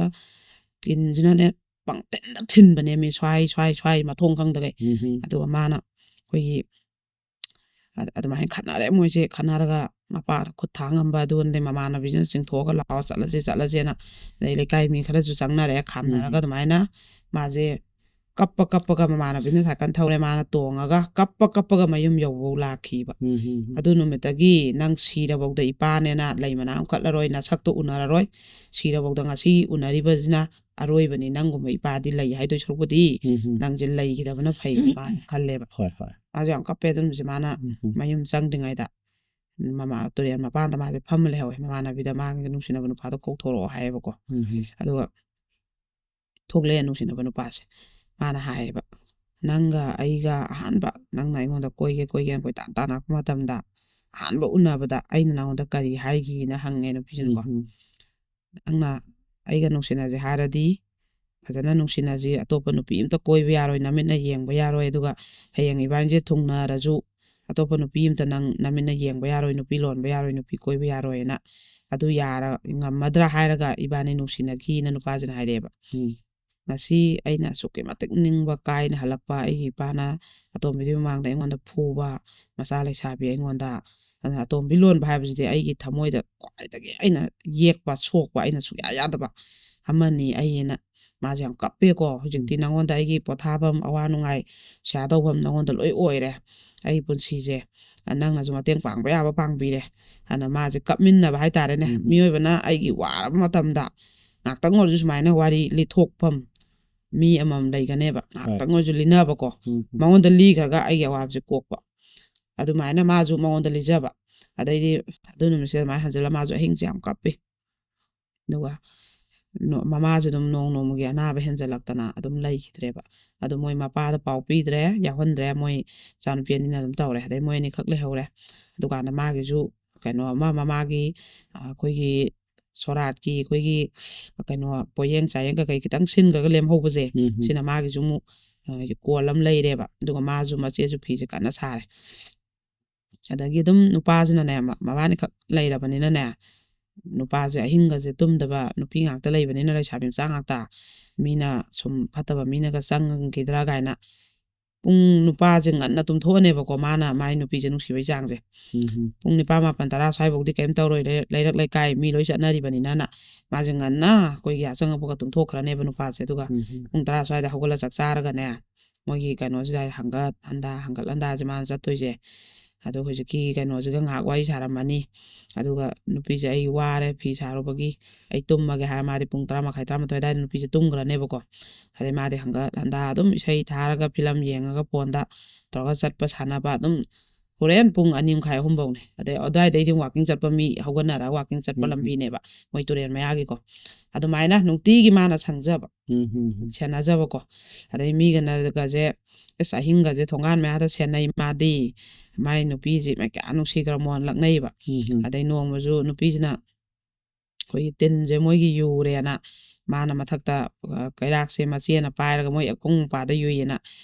ꯀꯤꯟꯁꯤꯅꯅꯦ ꯄꯪꯊꯤꯟꯗ ꯊꯤꯟꯕꯅꯦꯃꯤ, ꯁ꯭ꯋꯥꯏ, ꯁ꯭ꯋꯥꯏ, ꯁ꯭ꯋꯥꯏ, ꯃꯊꯣꯡ ꯈꯪꯗꯒꯩ꯫ ꯎꯝ, ꯎꯝ. ꯑꯗꯨꯒ ꯃꯥꯅ ꯑꯩꯈꯣꯏꯒꯤ ꯑꯗ-, ꯑꯗꯨꯃꯥꯏꯅ ꯈꯠꯅꯔꯦ ꯃꯣꯏꯁꯦ꯫ ꯈꯠꯅꯔꯒ ꯃꯄꯥꯗ ꯈꯨꯠ ꯊꯥ ꯉꯝꯕ ꯑꯗꯨꯅꯗꯤ ꯃꯃꯥꯟꯅꯕꯤꯁꯤꯅ ꯆꯤꯡꯊꯣꯛꯑꯒ "ꯂꯥꯛꯑꯣ, ꯆꯠꯂꯁꯦ, ꯆꯠꯂꯁꯦꯅ", ꯑꯗꯩ ꯂꯩꯀꯥꯏ ꯃꯤ ꯈꯔꯁꯨ ꯆꯪꯅꯔꯦ, ꯈꯥꯝꯅꯔꯒ꯫ ꯎꯝ. ꯑꯗꯨꯃꯥꯏꯅ ꯃꯥꯁꯦ ꯀꯞꯄ ꯀꯞꯄꯒ ꯃꯃꯥꯟꯅꯕꯤꯅ ꯁꯥꯏꯀꯜ ꯊꯧꯔꯦ, ꯃꯥꯅ ꯇꯣꯡꯉꯒ ꯀꯞꯄ ꯀꯞꯄꯒ ꯃꯌꯨꯝ ꯌꯧꯕꯧ ꯂꯥꯛꯈꯤꯕ꯫ ꯎꯝ, ꯎꯝ, ꯎꯝ꯫ ꯑꯗꯨ ꯅꯨꯃꯤꯠꯇꯒꯤ ꯅꯪ ꯁꯤꯔꯕꯧꯗ ꯏꯄꯥꯅꯦꯅ ꯂꯩ ꯃꯅꯥ ꯑꯃ ꯀꯠꯂꯔꯣꯏ, ꯅꯁꯛꯇꯣ ꯎꯅꯔꯔꯣꯏ꯫ ꯁꯤꯔꯕꯧꯗ ꯉꯁꯤ ꯎꯅꯔꯤꯕꯁꯤꯅ ꯑꯔꯣꯏꯕꯅꯤ, ꯅꯪꯒꯨꯝꯕ ꯏꯄꯥꯗꯤ ꯂꯩ ꯍꯥꯏꯗꯣꯏ ꯁꯔꯨꯛꯄꯨꯗꯤ ꯎꯝ, ꯎꯝ꯫ ꯅꯪꯁꯦ ꯂꯩꯈꯤꯗꯕꯅ ꯐꯩ ꯏꯄꯥꯅ ꯈꯜꯂꯦꯕ꯫ ꯍꯣꯏ, ꯍꯣꯏ꯫ ꯃꯥꯁꯨ ꯌꯥꯝ ꯀꯞꯄꯦ ꯑꯗꯨ ꯅꯨꯃꯤꯠꯁꯦ, ꯃꯥꯅ ꯎꯝ, ꯎꯝ꯫ ꯃꯌꯨꯝ ꯆꯪꯗ꯭ꯔꯤꯉꯩꯗ ꯃꯃꯥ ꯇꯨꯔꯦꯜ ꯃꯄꯥꯟꯗ ꯃꯥꯁꯦ ꯐꯝꯃ ꯂꯩꯍꯧꯋꯦ꯫ ꯃꯃꯥꯟꯅꯕꯤꯗ ꯃꯥꯒꯤ ꯅꯨꯡꯁꯤꯅꯕ ꯅꯨꯄꯥꯗꯣ ꯀꯧꯊꯣꯔꯛꯑꯣ ꯍꯥꯏꯌꯦꯕꯀꯣ꯫ ꯎꯝ, ꯎꯝ꯫ ꯑꯗꯨꯒ ꯊꯣꯛꯂꯛꯑꯦ ꯅꯨꯡꯁꯤꯅꯕ ꯅꯨꯄꯥꯁꯦ꯫ ꯃꯥꯅ ꯍꯥꯏꯌꯦꯕ, "ꯅꯪꯒ ꯑꯩꯒ ꯑꯍꯥꯟꯕ, ꯅꯪꯅ ꯑꯩꯉꯣꯟꯗ ꯀꯣꯏꯒꯦ ꯀꯣꯏꯒꯦꯅ ꯀꯣꯏꯇꯥꯟ ꯇꯥꯟꯅꯔꯛꯄ ꯃꯇꯝꯗ, ꯑꯍꯥꯟꯕ ꯎꯅꯕꯗ ꯑꯩꯅ ꯅꯪꯉꯣꯟꯗ ꯀꯔꯤ ꯍꯥꯏꯈꯤꯅ?" ꯍꯪꯉꯦ ꯅꯨꯄꯤꯁꯤꯅꯀꯣ꯫ ꯎꯝ, ꯎꯝ꯫ "ꯅꯪꯅ ꯑꯩꯒ ꯅꯨꯡꯁꯤꯅꯁꯦ ꯍꯥꯏꯔꯗꯤ ꯐꯖꯅ ꯅꯨꯡꯁꯤꯅꯁꯤ, ꯑꯇꯣꯞꯄ ꯅꯨꯄꯤ ꯑꯝꯇ ꯀꯣꯏꯕ ꯌꯥꯔꯣꯏ, ꯅꯃꯤꯠꯅ ꯌꯦꯡꯕ ꯌꯥꯔꯣꯏ, ꯑꯗꯨꯒ ꯍꯌꯦꯡ ꯏꯕꯥꯅꯤꯁꯦ ꯊꯨꯡꯅꯔꯁꯨ ꯑꯇꯣꯞꯄ ꯅꯨꯄꯤ ꯑꯝꯇ ꯅꯪ ꯅꯃꯤꯠꯅ ꯌꯦꯡꯕ ꯌꯥꯔꯣꯏ, ꯅꯨꯄꯤ ꯂꯣꯟꯕ ꯌꯥꯔꯣꯏ, ꯅꯨꯄꯤ ꯀꯣꯏꯕ ꯌꯥꯔꯣꯏꯅ꯫ ꯑꯗꯨ ꯌꯥꯔ-, ꯉꯝꯃꯗ꯭ꯔꯥ ꯍꯥꯏꯔꯒ ꯏꯕꯥꯅꯤ ꯅꯨꯡꯁꯤꯅꯈꯤꯅ" ꯅꯨꯄꯥꯁꯤꯅ ꯍꯥꯏꯔꯛꯑꯦꯕ꯫ ꯎꯝ꯫ "ꯉꯁꯤ ꯑꯩꯅ ꯑꯁꯨꯛꯀꯤ ꯃꯇꯤꯛ ꯅꯤꯡꯕ ꯀꯥꯏꯅ ꯍꯜꯂꯛꯄ ꯑꯩꯒꯤ ꯏꯄꯥꯅ ꯑꯇꯣꯝꯕꯤꯗꯨꯒꯤ ꯃꯃꯥꯡꯗ ꯑꯩꯉꯣꯟꯗ ꯐꯨꯕ, ꯃꯆꯥ ꯂꯩꯁꯥꯕꯤ ꯑꯩꯉꯣꯟꯗ, ꯑꯗꯨꯅ ꯑꯇꯣꯝꯕꯤ ꯂꯣꯟꯕ ꯍꯥꯏꯕꯁꯤꯗꯤ ꯑꯩꯒꯤ ꯊꯃꯣꯏꯗ ꯈ꯭ꯋꯥꯏꯗꯒꯤ ꯑꯩꯅ ꯌꯦꯛꯄ, ꯁꯣꯛꯄ, ꯑꯩꯅ ꯁꯨꯡꯌꯥ ꯌꯥꯗꯕ ꯑꯃꯅꯤ ꯑꯩꯅ", ꯃꯥꯁꯦ ꯌꯥꯝ ꯀꯞꯄꯦꯀꯣ꯫ "ꯍꯧꯖꯤꯛꯇꯤ ꯎꯝ꯫ ꯅꯉꯣꯟꯗ ꯑꯩꯒꯤ ꯄꯣꯊꯥꯐꯝ, ꯑꯋꯥ ꯅꯨꯡꯉꯥꯏ, ꯁꯤꯌꯥ ꯇꯧꯐꯝ ꯅꯉꯣꯟꯗ ꯂꯣꯏ ꯑꯣꯏꯔꯦ ꯑꯩ ꯄꯨꯟꯁꯤꯁꯦ꯫ ꯅꯪꯅꯁꯨ ꯃꯇꯦꯡ ꯄꯥꯡꯕ ꯌꯥꯕ ꯄꯥꯡꯕꯤꯔꯦ", ꯑꯅ ꯃꯥꯁꯦ ꯀꯞꯃꯤꯟꯅꯕ ꯍꯥꯏꯇꯥꯔꯦꯅꯦ꯫ ꯎꯝ, ꯎꯝ꯫ ꯃꯤꯑꯣꯏꯕꯅ ꯑꯩꯒꯤ ꯋꯥꯔꯕ ꯃꯇꯝꯗ ꯉꯥꯛꯇꯪ ꯑꯣꯏꯔꯁꯨ ꯁꯨꯃꯥꯏꯅ ꯋꯥꯔꯤ ꯂꯤꯊꯣꯛꯐꯝ ꯃꯤ ꯑꯃꯃꯝ ꯂꯩꯒꯅꯦꯕ, ꯍꯣꯏ꯫ ꯉꯥꯛꯇꯪ ꯑꯣꯏꯔꯁꯨ ꯂꯤꯅꯕꯀꯣ꯫ ꯎꯝ, ꯎꯝ꯫ ꯃꯉꯣꯟꯗ ꯂꯤꯈ꯭ꯔꯒ ꯑꯩꯒꯤ ꯑꯋꯥꯕꯁꯦ ꯀꯣꯛꯄ꯫ ꯑꯗꯨꯃꯥꯏꯅ ꯃꯥꯁꯨ ꯃꯉꯣꯟꯗ ꯂꯤꯖꯕ꯫ ꯑꯗꯩꯗꯤ ꯑꯗꯨ ꯅꯨꯃꯤꯠꯁꯤꯗ ꯑꯗꯨꯃꯥꯏꯅ ꯍꯟꯖꯤꯜꯂ ꯃꯥꯁꯨ ꯑꯍꯤꯡꯁꯦ ꯌꯥꯝ ꯀꯞꯄꯤ꯫ ꯑꯗꯨꯒ ꯅꯣ-, ꯃꯃꯥꯁꯨ ꯑꯗꯨꯝ ꯅꯣꯡ ꯅꯣꯡꯃꯒꯤ ꯑꯅꯥꯕ ꯍꯦꯟꯖꯜꯂꯛꯇꯅ ꯑꯗꯨꯝ ꯂꯩꯈꯤꯗ꯭ꯔꯦꯕ꯫ ꯑꯗꯨ ꯃꯣꯏ ꯃꯄꯥꯗ ꯄꯥꯎ ꯄꯤꯗ꯭ꯔꯦ, ꯌꯥꯎꯍꯟꯗ꯭ꯔꯦ, ꯃꯣꯏ ꯃꯆꯥꯅꯨꯄꯤ ꯑꯅꯤꯅ ꯑꯗꯨꯝ ꯇꯧꯔꯦ꯫ ꯑꯗꯩ ꯃꯣꯏ ꯑꯅꯤꯈꯛ ꯂꯩꯍꯧꯔꯦ꯫ ꯑꯗꯨꯀꯥꯟꯗ ꯃꯥꯒꯤꯁꯨ ꯀꯩꯅꯣ ꯑꯃ, ꯃꯃꯥꯒꯤ, ꯑ, ꯑꯩꯈꯣꯏꯒꯤ ꯁꯣꯔꯥꯠꯀꯤ ꯑꯩꯈꯣꯏꯒꯤ ꯀꯩꯅꯣ ꯄꯣꯌꯦꯡ ꯆꯥꯌꯦꯡ ꯀꯩꯀꯩ ꯈꯤꯇꯪ ꯁꯤꯟꯈ꯭ꯔꯒ ꯂꯦꯝꯍꯧꯕꯁꯦ, ꯎꯝ, ꯎꯝ꯫ ꯁꯤꯅ ꯃꯥꯒꯤꯁꯨ ꯑꯃꯨꯛ, ꯑ, ꯀꯣꯜ ꯑꯃ ꯂꯩꯔꯦꯕ꯫ ꯑꯗꯨꯒ ꯃꯥꯁꯨ ꯃꯆꯦꯁꯨ ꯐꯤꯁꯦ ꯀꯟꯅ ꯁꯥꯔꯦ꯫ ꯑꯗꯒꯤ ꯑꯗꯨꯝ ꯅꯨꯄꯥꯁꯤꯅꯅꯦ, ꯃ-, ꯃꯕꯥꯅꯤꯈꯛ ꯂꯩꯔꯕꯅꯤꯅꯅꯦ, ꯅꯨꯄꯥꯁꯦ ꯑꯍꯤꯡꯒꯁꯦ ꯇꯨꯝꯗꯕ, ꯅꯨꯄꯤ ꯉꯥꯛꯇ ꯂꯩꯕꯅꯤꯅ, ꯂꯩꯁꯥꯕꯤ ꯃꯆꯥ ꯉꯥꯛꯇ, ꯃꯤꯅ ꯁꯨꯝ ꯐꯠꯇꯕ ꯃꯤꯅꯒ ꯆꯪꯈꯤꯗ꯭ꯔꯥ ꯀꯥꯏꯅ ꯄꯨꯡ ꯅꯨꯄꯥꯁꯦ ꯉꯟꯅ ꯇꯨꯝꯊꯣꯛꯑꯅꯦꯕꯀꯣ, ꯃꯥꯅ ꯃꯥꯏ ꯅꯨꯄꯤꯁꯦ ꯅꯨꯡꯁꯤꯕꯩ ꯆꯥꯡꯁꯦ꯫ ꯎꯝ. ꯄꯨꯡ ꯅꯤꯄꯥꯟ, ꯃꯥꯄꯟ, ꯇꯔꯥ ꯁ꯭ꯋꯥꯏꯐꯧꯗꯤ ꯀꯔꯤꯝ ꯇꯧꯔꯣꯏ, ꯂꯩꯔꯛ ꯂꯩꯀꯥꯏ ꯃꯤ ꯂꯣꯏ ꯆꯠꯅꯔꯤꯕꯅꯤꯅꯅ꯫ ꯃꯥꯁꯦ ꯉꯟꯅ ꯑꯩꯈꯣꯏꯒꯤ ꯌꯥꯆꯪꯉꯛꯄꯒ ꯇꯨꯝꯊꯣꯛꯈ꯭ꯔꯅꯦꯕ ꯅꯨꯄꯥꯁꯦ꯫ ꯑꯗꯨꯒ ꯎꯝ. ꯄꯨꯡ ꯇꯔꯥ ꯁ꯭ꯋꯥꯏꯗ ꯍꯧꯒꯠꯂ ꯆꯥꯛ ꯆꯥꯔꯒꯅꯦ, ꯃꯣꯏꯒꯤ ꯀꯩꯅꯣꯁꯤꯗ ꯍꯪꯒꯠ ꯍꯟꯗꯥ, ꯍꯪꯒꯠ ꯍꯟꯗꯥꯁꯦ ꯃꯥꯅ ꯆꯠꯇꯣꯏꯁꯦ꯫ ꯑꯗꯣ ꯍꯧꯖꯤꯛꯀꯤ ꯀꯩꯅꯣꯁꯤꯒ ꯉꯥꯏꯍꯥꯛ ꯋꯥꯔꯤ ꯁꯥꯔꯝꯃꯅꯤ꯫ ꯑꯗꯨꯒ ꯅꯨꯄꯤꯁꯦ "ꯑꯩ ꯋꯥꯔꯦ ꯐꯤ ꯁꯥꯔꯨꯕꯒꯤ, ꯑꯩ ꯇꯨꯝꯃꯒꯦ" ꯍꯥꯏꯔ ꯃꯥꯗꯤ ꯄꯨꯡ ꯇꯔꯥ ꯃꯈꯥꯏ, ꯇꯔꯥꯃꯥꯊꯣꯏ ꯑꯗꯨꯋꯥꯏꯗ ꯅꯨꯄꯤꯁꯦ ꯇꯨꯝꯈ꯭ꯔꯅꯦꯕꯀꯣ꯫ ꯑꯗꯩ ꯃꯥꯗꯤ ꯍꯪꯒꯠ ꯍꯟꯗꯥ ꯑꯗꯨꯝ ꯏꯁꯩ ꯊꯥꯔꯒ, ꯐꯤꯂꯝ ꯌꯦꯡꯉꯒ, ꯐꯣꯟꯗ ꯇꯧꯔꯒ ꯆꯠꯄ ꯁꯥꯟꯅꯕ ꯑꯗꯨꯝ ꯍꯣꯔꯦꯟ ꯄꯨꯡ ꯑꯅꯤ ꯃꯈꯥꯏ, ꯑꯍꯨꯝ ꯐꯧꯅꯤ꯫ ꯑꯗꯩ ꯑꯗꯨꯋꯥꯏꯗꯩꯗꯤ ꯋꯥꯀꯤꯡ ꯆꯠꯄ ꯃꯤ ꯍꯧꯒꯠꯅꯔꯒ ꯋꯥꯀꯤꯡ ꯆꯠꯄ ꯎꯝ. ꯂꯝꯕꯤꯅꯦꯕ, ꯃꯣꯏ ꯇꯨꯔꯦꯜ ꯃꯌꯥꯒꯤꯀꯣ꯫ ꯑꯗꯨꯃꯥꯏꯅ ꯅꯨꯡꯇꯤꯒꯤ ꯃꯥꯅ ꯁꯪꯖꯕ, ꯎꯝ. ꯎꯝ. ꯁꯦꯟꯅꯖꯕꯀꯣ꯫ ꯑꯗꯩ ꯃꯤꯒꯅꯒꯁꯦ ꯑꯁ ꯑꯍꯤꯡꯒꯁꯦ ꯊꯣꯡꯒꯥꯟ ꯃꯌꯥꯗ ꯁꯦꯟꯅꯩ ꯃꯥꯗꯤ꯫ ꯃꯥꯏ ꯅꯨꯄꯤꯁꯤ ꯃꯥꯏ ꯀꯌꯥ ꯅꯨꯡꯁꯤꯈ꯭ꯔꯃꯣꯅ ꯂꯛꯅꯩꯕ꯫ ꯎꯝ. ꯑꯗꯩ ꯅꯣꯡꯃꯁꯨ ꯅꯨꯄꯤꯁꯤꯅ ꯑꯩꯈꯣꯏꯒꯤ ꯇꯤꯟꯁꯦ ꯃꯣꯏꯒꯤ ꯌꯨꯔꯦꯅ, ꯃꯥꯅ ꯃꯊꯛꯇ, ꯑ, ꯀꯩꯔꯥꯛꯁꯦ ꯃꯆꯦꯅ ꯄꯥꯏꯔꯒ, ꯃꯣꯏ ꯑꯄꯨꯡ ꯃꯄꯥꯗ ꯌꯨꯏꯌꯦꯅ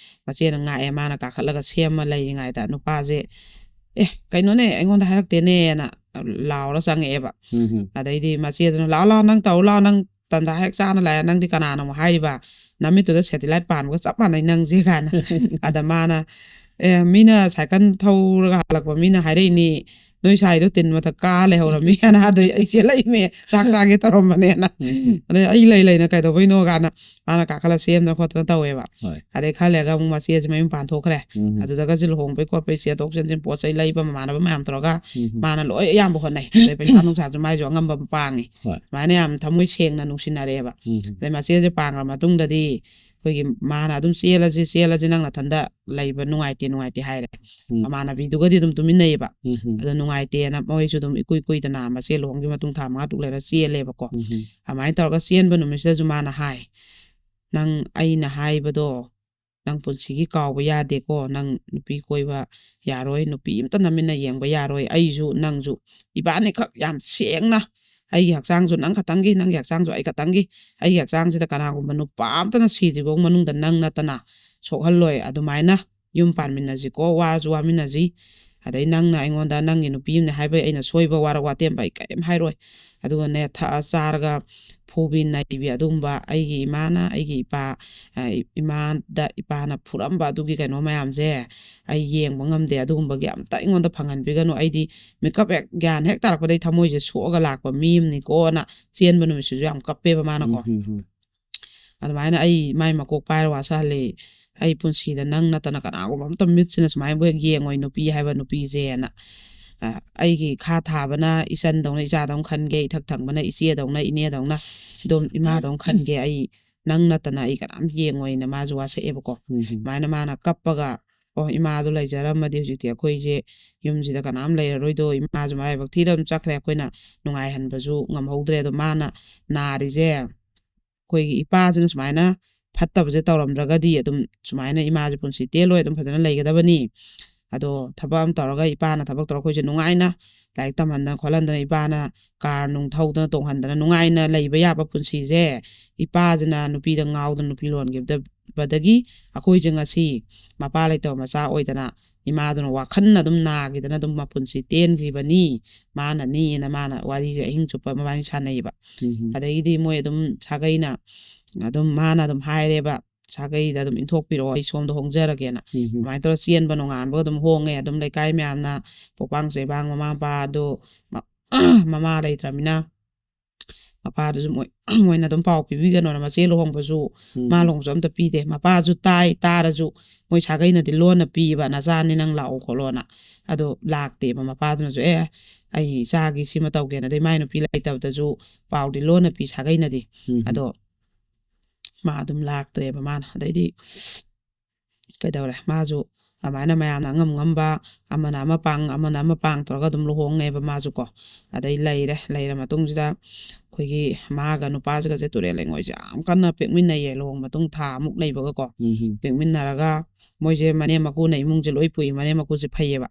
ꯃꯆꯦꯅ ꯉꯥꯛꯑꯦ꯫ ꯃꯥꯅ ꯀꯥꯈꯠꯂꯒ ꯁꯦꯝꯃ ꯂꯩꯔꯤꯉꯩꯗ ꯅꯨꯄꯥꯁꯦ, "ꯑꯦ, ꯀꯩꯅꯣꯅꯦ, ꯑꯩꯉꯣꯟꯗ ꯍꯥꯏꯔꯛꯇꯦꯅꯦꯅ" ꯂꯥꯎꯔ ꯆꯪꯉꯛꯑꯦꯕ꯫ ꯎꯝ. ꯑꯗꯩꯗꯤ ꯃꯆꯦꯗꯨꯅ, "ꯂꯥꯛꯑꯣ, ꯂꯥꯛꯑꯣ, ꯅꯪ ꯇꯧꯔꯨ ꯂꯥꯛꯑꯣ, ꯅꯪ ꯇꯟꯖꯥ ꯍꯦꯛ ꯆꯥꯅ ꯂꯥꯛꯑꯦ, ꯅꯪꯗꯤ ꯀꯅꯥꯅꯣ ꯑꯃꯨꯛ ꯍꯥꯏꯔꯤꯕ? ꯅꯃꯤꯠꯇꯨꯗ ꯁꯦꯇꯤꯂꯥꯏꯠ ꯄꯥꯟꯕꯒ ꯆꯞ ꯃꯥꯟꯅꯩ ꯅꯪꯁꯦ" ꯀꯥꯏꯅ꯫ ꯑꯗ ꯃꯥꯅ, "ꯑꯦ, ꯃꯤꯅ ꯁꯥꯏꯀꯜ ꯊꯧꯔꯒ ꯍꯜꯂꯛꯄ ꯃꯤꯅ ꯍꯥꯏꯔꯛꯏꯅꯤ, ꯅꯣꯏ ꯁꯥꯏꯗꯣ ꯇꯤꯟ ꯃꯊꯛ ꯀꯥ ꯂꯩꯍꯧꯔꯝꯃꯤ" ꯍꯥꯏꯅ꯫ "ꯑꯗꯩ ꯑꯩ ꯆꯦꯜꯂꯛꯏꯃꯦ, ꯆꯥꯛ ꯆꯥꯒꯦ ꯇꯧꯔꯝꯕꯅꯦꯅ꯫ ꯎꯝ. ꯑꯗꯩ ꯑꯩ ꯂꯩ ꯂꯩꯅ ꯀꯩꯗꯧꯕꯩꯅꯣ?" ꯀꯥꯏꯅ ꯃꯥꯅ ꯀꯥꯈꯠꯂ ꯁꯦꯝꯗꯅ ꯈꯣꯠꯇꯅ ꯇꯧꯋꯦꯕ꯫ ꯍꯣꯏ. ꯑꯗꯩ ꯈꯔ ꯂꯩꯔꯒ ꯑꯃꯨꯛ ꯃꯆꯦꯁꯦ ꯃꯌꯨꯝ ꯄꯥꯟꯊꯣꯛꯈ꯭ꯔꯦ꯫ ꯎꯝ. ꯑꯗꯨꯗꯒ ꯁꯤ ꯂꯨꯍꯣꯡꯕꯩ ꯈꯣꯠꯄꯩ, ꯆꯦꯟꯊꯣꯛ ꯆꯦꯟꯁꯤꯟ, ꯄꯣꯠ ꯆꯩ ꯂꯩꯕ, ꯃꯃꯥꯟꯅꯕ ꯃꯌꯥꯝ ꯇꯧꯔꯒ ꯎꯝ. ꯃꯥꯅ ꯂꯣꯏ ꯑꯌꯥꯝꯕ ꯍꯣꯠꯅꯩ꯫ ꯑꯗꯩ ꯄꯩꯁꯥ ꯅꯨꯡꯁꯥꯁꯨ ꯃꯥꯏꯁꯨ ꯑꯉꯝꯕ ꯑꯃ ꯄꯥꯡꯉꯤ꯫ ꯍꯣꯏ. ꯑꯗꯨꯃꯥꯏꯅ ꯌꯥꯝ ꯊꯃꯣꯏ ꯁꯦꯡꯅ ꯅꯨꯡꯁꯤꯅꯔꯦꯕ꯫ ꯎꯝ. ꯑꯗꯩ ꯃꯆꯦꯁꯦ ꯄꯥꯡꯈ꯭ꯔ ꯃꯇꯨꯡꯗꯗꯤ ꯑꯩꯈꯣꯏꯒꯤ ꯃꯥꯅ ꯑꯗꯨꯝ "ꯆꯦꯜꯂꯁꯤ, ꯆꯦꯜꯂꯁꯤ, ꯅꯪ ꯅꯊꯟꯗ ꯂꯩꯕ ꯅꯨꯡꯉꯥꯏꯇꯦ, ꯅꯨꯡꯉꯥꯏꯇꯦ" ꯍꯥꯏꯔꯦ꯫ ꯎꯝ. ꯃꯃꯥꯟꯅꯕꯤꯗꯨꯒꯗꯤ ꯑꯗꯨꯝ ꯇꯨꯃꯤꯟꯅꯩꯌꯦꯕ꯫ ꯎꯝ. ꯑꯗꯣ ꯅꯨꯡꯉꯥꯏꯇꯦꯅ ꯃꯣꯏꯁꯨ ꯑꯗꯨꯝ ꯏꯀꯨꯏ ꯀꯨꯏꯗꯅ ꯃꯆꯦ ꯂꯨꯍꯣꯡꯈꯤꯕ ꯃꯇꯨꯡ ꯊꯥ ꯃꯉꯥ ꯇꯔꯨꯛ ꯂꯩꯔ ꯆꯦꯜꯂꯦꯕꯀꯣ꯫ ꯎꯝ. ꯑꯗꯨꯃꯥꯏꯅ ꯇꯧꯔꯒ ꯆꯦꯟꯕ ꯅꯨꯃꯤꯠꯁꯤꯗꯁꯨ ꯃꯥꯅ ꯍꯥꯏ, "ꯅꯪ ꯑꯩꯅ ꯍꯥꯏꯕꯗꯣ ꯅꯪ ꯄꯨꯟꯁꯤꯒꯤ ꯀꯥꯎꯕ ꯌꯥꯗꯦꯀꯣ꯫ ꯅꯪ ꯅꯨꯄꯤ ꯀꯣꯏꯕ ꯌꯥꯔꯣꯏ, ꯅꯨꯄꯤ ꯑꯝꯇ ꯅꯃꯤꯠꯅ ꯌꯦꯡꯕ ꯌꯥꯔꯣꯏ꯫ ꯑꯩꯁꯨ ꯅꯪꯁꯨ ꯏꯕꯥꯅꯤꯈꯛ ꯌꯥꯝ ꯁꯦꯡꯅ, ꯑꯩꯒꯤ ꯍꯛꯆꯥꯡꯁꯨ ꯅꯪ ꯈꯛꯇꯪꯒꯤ, ꯅꯪꯒꯤ ꯍꯛꯆꯥꯡꯁꯨ ꯑꯩ ꯈꯛꯇꯪꯒꯤ, ꯑꯩꯒꯤ ꯍꯛꯆꯥꯡꯁꯤꯗ ꯀꯅꯥꯒꯨꯝꯕ ꯅꯨꯄꯥ ꯑꯝꯇꯅ ꯁꯤꯗ꯭ꯔꯤꯐꯥꯎ ꯃꯅꯨꯡꯗ ꯅꯪ ꯅꯠꯇꯅ ꯁꯣꯛꯍꯜꯂꯣꯏ꯫ ꯑꯗꯨꯃꯥꯏꯅ ꯌꯨꯝ ꯄꯥꯟꯃꯤꯟꯅꯁꯤꯀꯣ, ꯋꯥꯔꯁꯨ ꯋꯥꯃꯤꯟꯅꯁꯤ꯫ ꯑꯗꯩ ꯅꯪꯅ ꯑꯩꯉꯣꯟꯗ ꯅꯪꯒꯤ ꯅꯨꯄꯤ ꯑꯃꯅꯦ ꯍꯥꯏꯕꯩ ꯑꯩꯅ ꯁꯣꯏꯕ ꯋꯥꯔꯛ ꯋꯥꯇꯦꯝꯕ ꯑꯩ ꯀꯔꯤꯝ ꯍꯥꯏꯔꯣꯏ꯫ ꯑꯗꯨꯒꯅꯦ, ꯊꯛꯑ ꯆꯥꯔꯒ ꯐꯨꯕꯤ ꯅꯩꯕꯤ ꯑꯗꯨꯒꯨꯝꯕ, ꯑꯩꯒꯤ ꯏꯃꯥꯅ ꯑꯩꯒꯤ ꯏꯄꯥ, ꯑ, ꯏ-, ꯏꯃꯥꯗ ꯏꯄꯥꯅ ꯐꯨꯔꯝꯕ ꯑꯗꯨꯒꯤ ꯀꯩꯅꯣ ꯃꯌꯥꯝꯁꯦ ꯑꯩ ꯌꯦꯡꯕ ꯉꯝꯗꯦ꯫ ꯑꯗꯨꯒꯨꯝꯕꯒꯤ ꯑꯝꯇ ꯑꯩꯉꯣꯟꯗ ꯐꯪꯍꯟꯕꯤꯒꯅꯨ꯫ ꯑꯩꯗꯤ ꯃꯤꯀꯞ ꯍꯦꯛ, ꯒ꯭ꯌꯥꯟ ꯍꯦꯛ ꯇꯥꯔꯛꯄꯗꯩ ꯊꯃꯣꯏꯁꯦ ꯁꯣꯛꯑꯒ ꯂꯥꯛꯄ ꯃꯤ ꯑꯃꯅꯤꯀꯣꯅ ꯆꯦꯟꯕ ꯅꯨꯃꯤꯠꯁꯤꯁꯨ ꯌꯥꯝ ꯀꯞꯄꯦꯕ ꯃꯥꯅꯀꯣ꯫ ꯎꯝ, ꯎꯝ, ꯎꯝ꯫ ꯑꯗꯨꯃꯥꯏꯅ ꯑꯩ ꯃꯥꯏ ꯃꯀꯣꯛ ꯄꯥꯏꯔ ꯋꯥꯁꯛꯍꯜꯂꯤ꯫ ꯑꯩ ꯄꯨꯟꯁꯤꯗ ꯅꯪ ꯅꯠꯇꯅ ꯀꯅꯥꯒꯨꯝꯕ ꯑꯝꯇ ꯃꯤꯠꯁꯤꯅ ꯁꯨꯃꯥꯏꯅꯕꯨ ꯍꯦꯛ ꯌꯦꯡꯉꯣꯏ, ꯅꯨꯄꯤ ꯍꯥꯏꯕ ꯅꯨꯄꯤꯁꯦꯅ꯫ ꯑ, ꯑꯩꯒꯤ ꯈꯥ ꯊꯥꯕꯅ ꯏꯆꯟꯗꯧꯅ, ꯏꯆꯥꯗꯧꯅ ꯈꯟꯒꯦ, ꯏꯊꯛ ꯊꯪꯕꯅ ꯏꯆꯦꯗꯧꯅ, ꯏꯅꯦꯗꯧꯅ, ꯑꯗꯨꯝ ꯏꯃꯥꯗꯧꯅ ꯈꯟꯒꯦ꯫ ꯑꯩ ꯅꯪ ꯅꯠꯇꯅ ꯑꯩ ꯀꯅꯥꯝ ꯌꯦꯡꯉꯣꯏꯅ ꯃꯥꯁꯨ ꯋꯥꯁꯛꯑꯦꯕꯀꯣ꯫ ꯎꯝ, ꯎꯝ꯫ ꯁꯨꯃꯥꯏꯅ ꯃꯥꯅ ꯀꯞꯄꯒ, "ꯑꯣ, ꯏꯃꯥꯗꯣ ꯂꯩꯖꯔꯝꯃꯗꯤ ꯍꯧꯖꯤꯛꯇꯤ ꯑꯩꯈꯣꯏꯁꯦ ꯌꯨꯝꯁꯤꯗ ꯀꯅꯥꯝ ꯂꯩꯔꯔꯣꯏꯗꯣ, ꯏꯃꯥꯁꯨ ꯃꯔꯥꯏꯕꯛ ꯊꯤꯗ ꯑꯗꯨꯝ ꯆꯠꯈ꯭ꯔꯦ, ꯑꯩꯈꯣꯏꯅ ꯅꯨꯡꯉꯥꯏꯍꯟꯕꯁꯨ ꯉꯝꯍꯧꯗ꯭ꯔꯦ"꯫ ꯑꯗꯣ ꯃꯥꯅ ꯅꯥꯔꯤꯁꯦ ꯑꯩꯈꯣꯏꯒꯤ ꯏꯄꯥꯁꯤꯅ ꯁꯨꯃꯥꯏꯅ ꯐꯠꯇꯕꯁꯦ ꯇꯧꯔꯝꯗ꯭ꯔꯒꯗꯤ ꯑꯗꯨꯝ ꯁꯨꯃꯥꯏꯅ ꯏꯃꯥꯁꯦ ꯄꯨꯟꯁꯤ ꯇꯦꯜꯂꯣꯏ, ꯑꯗꯨꯝ ꯐꯖꯅ ꯂꯩꯒꯗꯕꯅꯤ꯫ ꯑꯗꯣ ꯊꯕꯛ ꯑꯃ ꯇꯧꯔꯒ ꯏꯄꯥꯅ ꯊꯕꯛ ꯇꯧꯔꯒ ꯑꯩꯈꯣꯏꯁꯦ ꯅꯨꯡꯉꯥꯏꯅ ꯂꯥꯏꯔꯤꯛ ꯇꯝꯍꯟꯗꯅ ꯈꯣꯠꯍꯟꯗꯅ, ꯏꯄꯥꯅ ꯀꯥꯔ ꯅꯨꯡ ꯊꯧꯗꯅ ꯇꯣꯡꯍꯟꯗꯅ ꯅꯨꯡꯉꯥꯏꯅ ꯂꯩꯕ ꯌꯥꯕ ꯄꯨꯟꯁꯤꯁꯦ ꯏꯄꯥꯁꯤꯅ ꯅꯨꯄꯤꯗ ꯉꯥꯎꯗꯅ ꯅꯨꯄꯤ ꯂꯣꯟꯈꯤꯕꯗꯒꯤ ꯑꯩꯈꯣꯏꯁꯦ ꯉꯁꯤ ꯃꯄꯥ ꯂꯩꯇꯕ ꯃꯆꯥ ꯑꯣꯏꯗꯅ ꯏꯃꯥꯗꯨꯅ ꯋꯥꯈꯜꯅ ꯑꯗꯨꯝ ꯅꯥꯈꯤꯗꯅ ꯑꯗꯨꯝ ꯃꯄꯨꯟꯁꯤ ꯇꯦꯟꯈ꯭ꯔꯤꯕꯅꯤ꯫ ꯃꯥꯅꯅꯤꯅ ꯃꯥꯅ ꯋꯥꯔꯤꯁꯦ ꯑꯍꯤꯡ ꯆꯨꯞꯄ ꯃꯕꯥꯅꯤ ꯁꯥꯟꯅꯩꯌꯦꯕ꯫ ꯎꯝ, ꯎꯝ꯫ ꯑꯗꯒꯤꯗꯤ ꯃꯣꯏ ꯑꯗꯨꯝ ꯁꯥꯒꯩꯅ ꯑꯗꯨꯝ, ꯃꯥꯅ ꯑꯗꯨꯝ ꯍꯥꯏꯔꯦꯕ, "ꯁꯥꯒꯩꯗ ꯑꯗꯨꯝ ꯏꯟꯊꯣꯛꯄꯤꯔꯛꯑꯣ, ꯑꯩ ꯁꯣꯝꯗ ꯍꯣꯡꯖꯔꯒꯦꯅ"꯫ ꯎꯝ, ꯎꯝ꯫ ꯑꯗꯨꯃꯥꯏꯅ ꯇꯧꯔ ꯆꯦꯟꯕ ꯅꯣꯡꯉꯥꯟꯕꯒ ꯑꯗꯨꯝ ꯍꯣꯡꯉꯦ꯫ ꯑꯗꯨꯝ ꯂꯩꯀꯥꯏ ꯃꯌꯥꯝꯅ, ꯄꯣꯛꯄꯥꯡ ꯆꯩꯕꯥꯡ, ꯃꯃꯥ ꯃꯄꯥꯗꯣ ꯃ-, ꯃꯃꯥ ꯂꯩꯇ꯭ꯔꯃꯤꯅ ꯃꯄꯥꯗꯨꯁꯨ ꯃꯣꯏ, ꯃꯣꯏꯅ ꯑꯗꯨꯝ ꯄꯥꯎ ꯄꯤꯕꯤꯒꯅꯣꯅ ꯃꯆꯦ ꯂꯨꯍꯣꯡꯕꯁꯨ ꯎꯝ, ꯃꯥ ꯎꯝ꯫ ꯂꯨꯍꯣꯡꯕꯁꯨ ꯑꯝꯇ ꯄꯤꯗꯦ꯫ ꯃꯄꯥꯁꯨ ꯇꯥꯏ, ꯇꯥꯔꯁꯨ ꯃꯣꯏ ꯁꯥꯒꯩꯅꯗꯤ ꯂꯣꯟꯅ ꯄꯤꯕ, "ꯅꯆꯥꯅꯤ ꯅꯪ ꯂꯥꯛꯑꯣ" ꯈꯣꯠꯂꯣꯅ꯫ ꯑꯗꯣ ꯂꯥꯛꯇꯦꯕ꯫ ꯃꯄꯥꯗꯨꯅꯁꯨ, "ꯑꯦ, ꯑꯩ ꯏꯆꯥꯒꯤ ꯁꯤꯃ ꯇꯧꯒꯦꯅ", ꯑꯗꯩ ꯃꯥꯏ ꯅꯨꯄꯤ ꯂꯩꯇꯕꯗꯁꯨ ꯄꯥꯎꯗꯤ ꯂꯣꯟꯅ ꯄꯤ ꯁꯥꯒꯩꯅꯗꯤ꯫ ꯎꯝ, ꯎꯝ꯫ ꯑꯗꯣ ꯃꯥ ꯑꯗꯨꯝ ꯂꯥꯛꯇ꯭ꯔꯦꯕ ꯃꯥꯅ꯫ ꯑꯗꯩꯗꯤ ꯀꯩꯗꯧꯔꯦ, ꯃꯥꯁꯨ ꯑꯗꯨꯃꯥꯏꯅ ꯃꯌꯥꯝꯅ ꯑꯉꯝ ꯉꯝꯕ, ꯑꯃꯅ ꯑꯃ ꯄꯥꯡ, ꯑꯃꯅ ꯑꯃ ꯄꯥꯡ ꯇꯧꯔꯒ ꯑꯗꯨꯝ ꯂꯨꯍꯣꯡꯉꯦꯕ ꯃꯥꯁꯨ ꯀꯣ꯫ ꯑꯗꯩ ꯂꯩꯔꯦ, ꯂꯩꯔ ꯃꯇꯨꯡꯁꯤꯗ ꯑꯩꯈꯣꯏꯒꯤ ꯃꯥꯒ ꯅꯨꯄꯥꯁꯤꯒꯁꯦ ꯇꯨꯔꯦꯜ ꯂꯩꯉꯣꯏꯁꯦ ꯌꯥꯝ ꯀꯟꯅ ꯄꯦꯛꯃꯤꯟꯅꯩꯌꯦ, ꯂꯨꯍꯣꯡꯕ ꯃꯇꯨꯡ ꯊꯥ ꯑꯃꯨꯛ ꯂꯩꯕꯒꯀꯣ꯫ ꯎꯝ, ꯎꯝ꯫ ꯄꯦꯛꯃꯤꯟꯅꯔꯒ ꯃꯣꯏꯁꯦ ꯃꯅꯦꯝ ꯃꯀꯨꯅ ꯏꯃꯨꯡꯁꯦ ꯂꯣꯏ ꯄꯨꯏ, ꯃꯅꯦꯝ ꯃꯀꯨꯁꯦ ꯐꯩꯌꯦꯕ꯫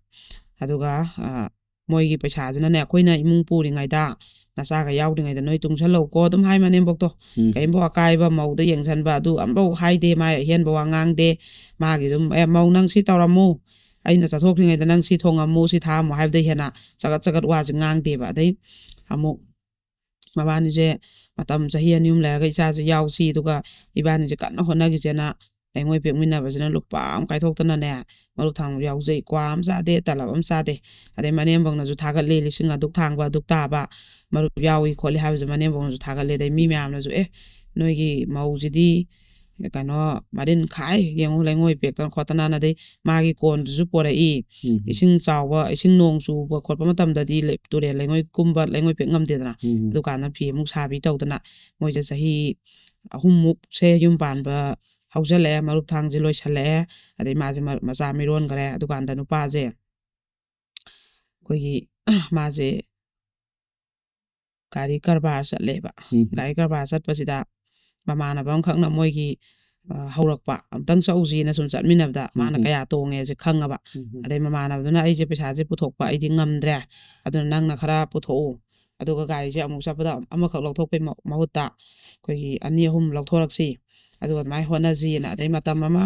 ꯑꯗꯨꯒ, ꯑ, ꯃꯣꯏꯒꯤ ꯄꯩꯁꯥꯁꯤꯅꯅꯦ, ꯑꯩꯈꯣꯏꯅ ꯏꯃꯨꯡ ꯄꯨꯔꯤꯉꯩꯗ, ꯅꯆꯥꯒ ꯌꯥꯎꯗ꯭ꯔꯤꯉꯩꯗ ꯅꯣꯏ ꯇꯨꯡꯁꯜꯍꯧꯀꯣ ꯑꯗꯨꯝ ꯍꯥꯏ ꯃꯅꯦꯝꯕꯣꯛꯇꯣ꯫ ꯎꯝ꯫ ꯀꯔꯤꯝꯐꯥꯎ ꯑꯀꯥꯏꯕ, ꯃꯧꯗ ꯌꯦꯡꯁꯤꯟꯕ ꯑꯗꯨ ꯑꯃꯐꯥꯎ ꯍꯥꯏꯗꯦ, ꯃꯥ ꯑꯍꯦꯟꯕ ꯋꯥ ꯉꯥꯡꯗꯦ꯫ ꯃꯥꯒꯤ ꯑꯗꯨꯝ, "ꯑꯦ, ꯃꯧ, ꯅꯪ ꯁꯤ ꯇꯧꯔꯝꯃꯨ, ꯑꯩꯅ ꯆꯠꯊꯣꯛꯇ꯭ꯔꯤꯉꯩꯗ ꯅꯪ ꯁꯤ ꯊꯣꯡꯉꯝꯃꯨ, ꯁꯤ ꯊꯥꯛꯑꯝꯃꯨ" ꯍꯥꯏꯕꯗꯩ ꯍꯦꯟꯅ ꯆꯒꯠ ꯆꯒꯠ ꯋꯥꯁꯦ ꯉꯥꯡꯗꯦꯕ꯫ ꯑꯗꯩ ꯑꯃꯨꯛ ꯃꯕꯥꯅꯤꯁꯦ ꯃꯇꯝ ꯆꯍꯤ ꯑꯅꯤ ꯑꯍꯨꯝ ꯂꯩꯔꯒ ꯏꯆꯥꯁꯦ ꯌꯥꯎꯁꯤ, ꯑꯗꯨꯒ ꯏꯕꯥꯅꯤꯁꯦ ꯀꯟꯅ ꯍꯣꯠꯅꯈꯤꯁꯦꯅ ꯂꯩꯉꯣꯏ ꯄꯦꯛꯃꯤꯟꯅꯕꯁꯤꯅ ꯂꯨꯄꯥ ꯑꯃ ꯀꯥꯏꯊꯣꯛꯇꯅꯅꯦ, ꯃꯔꯨꯞ ꯊꯥꯡ ꯌꯥꯎꯖꯩ, ꯀ꯭ꯋꯥ ꯑꯃ ꯆꯥꯗꯦ, ꯇꯂꯕ ꯑꯃ ꯆꯥꯗꯦ, ꯑꯗꯩ ꯃꯅꯦꯝꯕꯧꯅꯁꯨ ꯊꯥꯒꯠꯂꯤ, ꯂꯤꯁꯤꯡ ꯑꯗꯨꯛ ꯊꯥꯡꯕ ꯑꯗꯨꯛ ꯇꯥꯕ ꯃꯔꯨꯞ ꯌꯥꯎꯏ ꯈꯣꯠꯂꯤ ꯍꯥꯏꯕꯁꯦ ꯃꯅꯦꯝꯕꯧꯅꯁꯨ ꯊꯥꯒꯠꯂꯤ꯫ ꯑꯗꯩ ꯃꯤ ꯃꯌꯥꯝꯅꯁꯨ, "ꯑꯦ, ꯅꯣꯏꯒꯤ ꯃꯧꯁꯤꯗꯤ ꯀꯩꯅꯣ ꯃꯔꯤꯟ ꯈꯥꯏ, ꯌꯦꯡꯉꯨ, ꯂꯩꯉꯣꯏ ꯄꯦꯛꯇꯅ ꯈꯣꯠꯇꯅ", ꯑꯗꯩ ꯃꯥꯒꯤ ꯀꯣꯟꯗꯨꯁꯨ ꯄꯣꯔꯛꯏ꯫ ꯎꯝ꯫ ꯏꯁꯤꯡ ꯆꯥꯎꯕ, ꯏꯁꯤꯡ ꯅꯣꯡ ꯆꯨꯕ ꯈꯣꯠꯄ ꯃꯇꯝꯗꯗꯤ ꯂꯩ-, ꯇꯨꯔꯦꯜ ꯂꯩꯉꯣꯏ ꯀꯨꯝꯕ, ꯂꯩꯉꯣꯏ ꯄꯦꯛ ꯉꯝꯗꯦꯗꯅ꯫ ꯎꯝ꯫ ꯑꯗꯨꯀꯥꯟꯗ ꯐꯤ ꯑꯃꯨꯛ ꯁꯥꯕꯤ ꯇꯧꯗꯅ, ꯃꯣꯏꯁꯦ ꯆꯍꯤ ꯑꯍꯨꯝꯃꯨꯛꯁꯦ ꯌꯨꯝ ꯄꯥꯟꯕ ꯍꯧꯖꯤꯜꯂꯛꯑꯦ, ꯃꯔꯨꯞ ꯊꯥꯡꯁꯦ ꯂꯣꯏꯁꯜꯂꯛꯑꯦ, ꯑꯗꯩ ꯃꯥꯁꯦ ꯃ-, ꯃꯆꯥ ꯃꯤꯔꯣꯟꯈ꯭ꯔꯦ꯫ ꯑꯗꯨꯀꯥꯟꯗ ꯅꯨꯄꯥꯁꯦ ꯑꯩꯈꯣꯏꯒꯤ ꯃꯥꯁꯦ ꯒꯥꯔꯤ ꯀꯔꯕꯥꯔ ꯆꯠꯂꯦꯕ꯫ ꯎꯝ꯫ ꯒꯥꯔꯤ ꯀꯔꯕꯥꯔ ꯆꯠꯄꯁꯤꯗ ꯃꯃꯥꯟꯅꯕ ꯑꯃꯈꯛꯅ ꯃꯣꯏꯒꯤ, ꯑ, ꯍꯧꯔꯛꯄ, "ꯑꯝꯇꯪ ꯆꯠꯂꯨꯁꯤꯅ" ꯁꯨꯝ ꯆꯠꯃꯤꯟꯅꯕꯗ ꯃꯥꯅ ꯎꯝ꯫ ꯀꯌꯥ ꯇꯣꯡꯉꯦꯁꯦ ꯈꯪꯉꯕ꯫ ꯎꯝ꯫ ꯑꯗꯩ ꯃꯃꯥꯟꯅꯕꯗꯨꯅ, "ꯑꯩꯁꯦ ꯄꯩꯁꯥꯁꯦ ꯄꯨꯊꯣꯛꯄ ꯑꯩꯗꯤ ꯉꯝꯗ꯭ꯔꯦ, ꯑꯗꯨꯅ ꯅꯪꯅ ꯈꯔ ꯄꯨꯊꯣꯛꯎ, ꯑꯗꯨꯒ ꯒꯥꯔꯤꯁꯦ ꯑꯃꯨꯛ ꯆꯠꯄꯗ ꯑꯃꯈꯛ ꯂꯧꯊꯣꯛꯄꯩ ꯃ-, ꯃꯍꯨꯠꯇ ꯑꯩꯈꯣꯏꯒꯤ ꯑꯅꯤ ꯑꯍꯨꯝ ꯂꯧꯊꯣꯔꯛꯁꯤ, ꯑꯗꯨꯒ ꯑꯗꯨꯃꯥꯏꯅ ꯍꯣꯠꯅꯁꯤꯅ", ꯑꯗꯩ ꯃꯇꯝ ꯑꯃ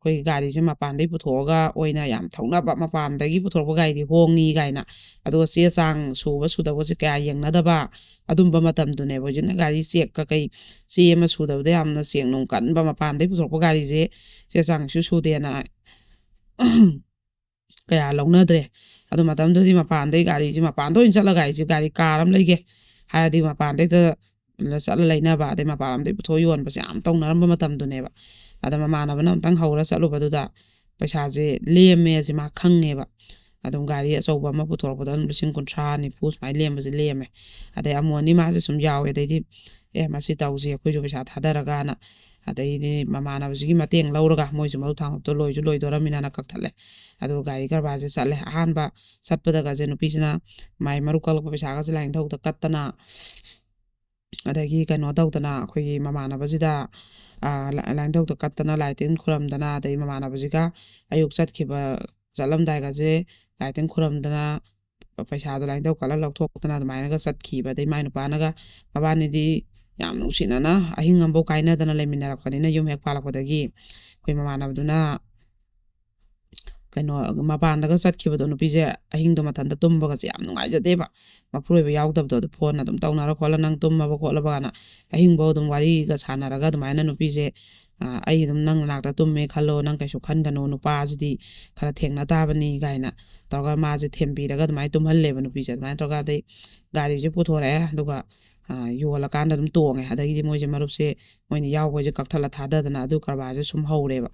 ꯑꯩꯈꯣꯏꯒꯤ ꯒꯥꯔꯤꯁꯦ ꯃꯄꯥꯟꯗꯩ ꯄꯨꯊꯣꯛꯑꯒ ꯑꯣꯏꯅ ꯌꯥꯝ ꯊꯧꯅꯕ, "ꯃꯄꯥꯟꯗꯒꯤ ꯄꯨꯊꯣꯔꯛꯄ ꯒꯥꯔꯤꯗꯤ ꯍꯣꯡꯉꯤ" ꯀꯥꯏꯅ, ꯑꯗꯨꯒ ꯆꯦ ꯆꯥꯡ ꯁꯨꯕ ꯁꯨꯗꯕꯁꯦ ꯀꯌꯥ ꯌꯦꯡꯅꯗꯕ ꯑꯗꯨꯝꯕ ꯃꯇꯝꯗꯨꯅꯦꯕ꯫ ꯍꯧꯖꯤꯛꯅ ꯒꯥꯔꯤ ꯆꯦꯛ ꯀꯀꯩ, ꯆꯦ ꯑꯃ ꯁꯨꯗꯕꯗ ꯌꯥꯝꯅ ꯆꯦꯛ ꯅꯨꯡ ꯀꯟꯕ, ꯃꯄꯥꯟꯗꯩ ꯄꯨꯊꯣꯔꯛꯄ ꯒꯥꯔꯤꯁꯦ ꯆꯦ ꯆꯥꯡꯁꯨ ꯁꯨꯗꯦꯅ ꯀꯌꯥ ꯂꯧꯅꯗ꯭ꯔꯦ꯫ ꯑꯗꯨ ꯃꯇꯝꯗꯨꯗꯤ ꯃꯄꯥꯟꯗꯩ ꯒꯥꯔꯤꯁꯦ, ꯃꯄꯥꯟꯗ ꯑꯣꯏꯅ ꯆꯠꯂꯒ ꯑꯩꯁꯦ ꯒꯥꯔꯤ ꯀꯥꯔ ꯑꯃ ꯂꯩꯒꯦ ꯍꯥꯏꯔꯗꯤ ꯃꯄꯥꯟꯗꯩꯗ ꯆꯠꯂ ꯂꯩꯅꯕ, ꯑꯗꯩ ꯃꯄꯥꯟ ꯂꯝꯗꯩ ꯄꯨꯊꯣꯛ ꯌꯣꯟꯕꯁꯦ ꯌꯥꯝ ꯇꯧꯅꯔꯝꯕ ꯃꯇꯝꯗꯨꯅꯦꯕ꯫ ꯑꯗ ꯃꯃꯥꯟꯅꯕꯅ ꯑꯝꯇꯪ ꯍꯧꯔ ꯆꯠꯂꯨꯕꯗꯨꯗ ꯄꯩꯁꯥꯁꯦ ꯂꯦꯝꯃꯦ ꯁꯤ ꯃꯥ ꯈꯪꯉꯦꯕ꯫ ꯑꯗꯨꯝ ꯒꯥꯔꯤ ꯑꯆꯧꯕ ꯑꯃ ꯄꯨꯊꯣꯔꯛꯄꯗ ꯑꯗꯨꯝ ꯂꯤꯁꯤꯡ ꯀꯨꯟꯊ꯭ꯔꯥ, ꯅꯤꯐꯨ ꯁꯨꯃꯥꯏꯅ ꯂꯦꯝꯕꯁꯦ ꯂꯦꯝꯃꯦ꯫ ꯑꯗꯩ ꯑꯃꯣꯟꯗꯤ ꯃꯥꯁꯦ ꯁꯨꯝ ꯌꯥꯎꯋꯦ꯫ ꯑꯗꯩꯗꯤ, "ꯑꯦ, ꯃꯁꯤ ꯇꯧꯁꯤ, ꯑꯩꯈꯣꯏꯁꯨ ꯄꯩꯁꯥ ꯊꯥꯗꯔꯒꯅ", ꯑꯗꯩꯗꯤ ꯃꯃꯥꯟꯅꯕꯁꯤꯒꯤ ꯃꯇꯦꯡ ꯂꯧꯔꯒ, ꯃꯣꯏꯁꯨ ꯃꯔꯨꯞ ꯊꯥꯡꯒꯨꯞꯇ ꯂꯣꯏꯁꯨ ꯂꯣꯏꯗꯣꯔꯃꯤꯅꯅ ꯀꯛꯊꯠꯂꯦ꯫ ꯑꯗꯨꯒ ꯒꯥꯔꯤ ꯀꯔꯕꯥꯔꯁꯦ ꯆꯠꯂꯦ꯫ ꯑꯍꯥꯟꯕ ꯆꯠꯄꯗꯒꯁꯦ ꯅꯨꯄꯤꯁꯤꯅ ꯃꯥꯏ ꯃꯔꯨꯞ ꯀꯛꯂꯛꯄ ꯄꯩꯁꯥꯒꯁꯦ ꯂꯥꯏꯅꯤꯡꯊꯧꯗ ꯀꯠꯇꯅ, ꯑꯗꯒꯤ ꯀꯩꯅꯣ ꯇꯧꯗꯅ, ꯑꯩꯈꯣꯏꯒꯤ ꯃꯃꯥꯟꯅꯕꯁꯤꯗ, ꯑ, ꯂꯥ-, ꯂꯥꯏꯅꯤꯡꯊꯧꯗ ꯀꯠꯇꯅ, ꯂꯥꯏ ꯇꯤꯟ ꯈꯨꯔꯝꯗꯅ, ꯑꯗꯩ ꯃꯃꯥꯟꯅꯕꯁꯤꯒ ꯑꯌꯨꯛ ꯆꯠꯈꯤꯕ, ꯆꯠꯂꯝꯗꯥꯏꯒꯁꯦ ꯂꯥꯏ ꯇꯤꯟ ꯈꯨꯔꯝꯗꯅ, ꯄꯩꯁꯥꯗꯣ ꯂꯥꯏꯅꯤꯡꯊꯧ ꯀꯠꯂ ꯂꯧꯊꯣꯛꯇꯅ ꯑꯗꯨꯃꯥꯏꯅꯒ ꯆꯠꯈꯤꯕ꯫ ꯑꯗꯩ ꯃꯥꯏ ꯅꯨꯄꯥꯅꯒ, ꯃꯕꯥꯅꯤꯗꯤ ꯌꯥꯝ ꯅꯨꯡꯁꯤꯅꯅ ꯑꯍꯤꯡ ꯑꯃꯐꯥꯎ ꯀꯥꯏꯅꯗꯅ ꯂꯩꯃꯤꯟꯅꯔꯛꯄꯅꯤꯅ, ꯌꯨꯝ ꯍꯦꯛ ꯄꯥꯜꯂꯛꯄꯗꯒꯤ ꯑꯩꯈꯣꯏ ꯃꯃꯥꯟꯅꯕꯗꯨꯅ ꯀꯩꯅꯣ, ꯃꯄꯥꯟꯗꯒ ꯆꯠꯈꯤꯕꯗꯣ, ꯅꯨꯄꯤꯁꯦ ꯑꯍꯤꯡꯗꯣ ꯃꯊꯟꯇ ꯇꯨꯝꯕꯒꯁꯦ ꯌꯥꯝ ꯅꯨꯡꯉꯥꯏꯖꯗꯦꯕ꯫ ꯃꯄꯨꯔꯣꯏꯕ ꯌꯥꯎꯗꯕꯗꯣ, ꯑꯗꯨ ꯐꯣꯟ ꯑꯗꯨꯝ ꯇꯧꯅꯔ ꯈꯣꯠꯂ, "ꯅꯪ ꯇꯨꯝꯃꯕ ꯈꯣꯠꯂꯕ?" ꯀꯥꯏꯅ ꯑꯍꯤꯡꯐꯧ ꯑꯗꯨꯝ ꯋꯥꯔꯤꯒ ꯁꯥꯟꯅꯔꯒ ꯑꯗꯨꯃꯥꯏꯅ ꯅꯨꯄꯤꯁꯦ, "ꯑ, ꯑꯩ ꯑꯗꯨꯝ ꯅꯪ ꯅꯅꯥꯛꯇ ꯇꯨꯝꯃꯦ ꯈꯜꯂꯣ, ꯅꯪ ꯀꯩꯁꯨ ꯈꯟꯒꯅꯨ, ꯅꯨꯄꯥꯁꯤꯗꯤ ꯈꯔ ꯊꯦꯡꯅ ꯇꯥꯕꯅꯤ" ꯀꯥꯏꯅ ꯇꯧꯔꯒ ꯃꯥꯁꯦ ꯊꯦꯝꯕꯤꯔꯒ ꯑꯗꯨꯃꯥꯏꯅ ꯇꯨꯝꯍꯜꯂꯦꯕ ꯅꯨꯄꯤꯁꯦ꯫ ꯑꯗꯨꯃꯥꯏꯅ ꯇꯧꯔꯒ ꯑꯗꯩ ꯒꯥꯔꯤꯁꯦ ꯄꯨꯊꯣꯔꯛꯑꯦ, ꯑꯗꯨꯒ, ꯑ, ꯌꯣꯜꯂꯀꯥꯟꯗ ꯑꯗꯨꯝ ꯇꯣꯡꯉꯦ꯫ ꯑꯗꯒꯤꯗꯤ ꯃꯣꯏꯁꯦ ꯃꯔꯨꯞꯁꯦ ꯃꯣꯏꯅ ꯌꯥꯎꯕꯁꯦ ꯀꯛꯊꯠꯂ ꯊꯥꯗꯗꯅ ꯑꯗꯨ ꯀꯔꯕꯥꯔꯁꯦ ꯁꯨꯝ ꯍꯧꯔꯦꯕ꯫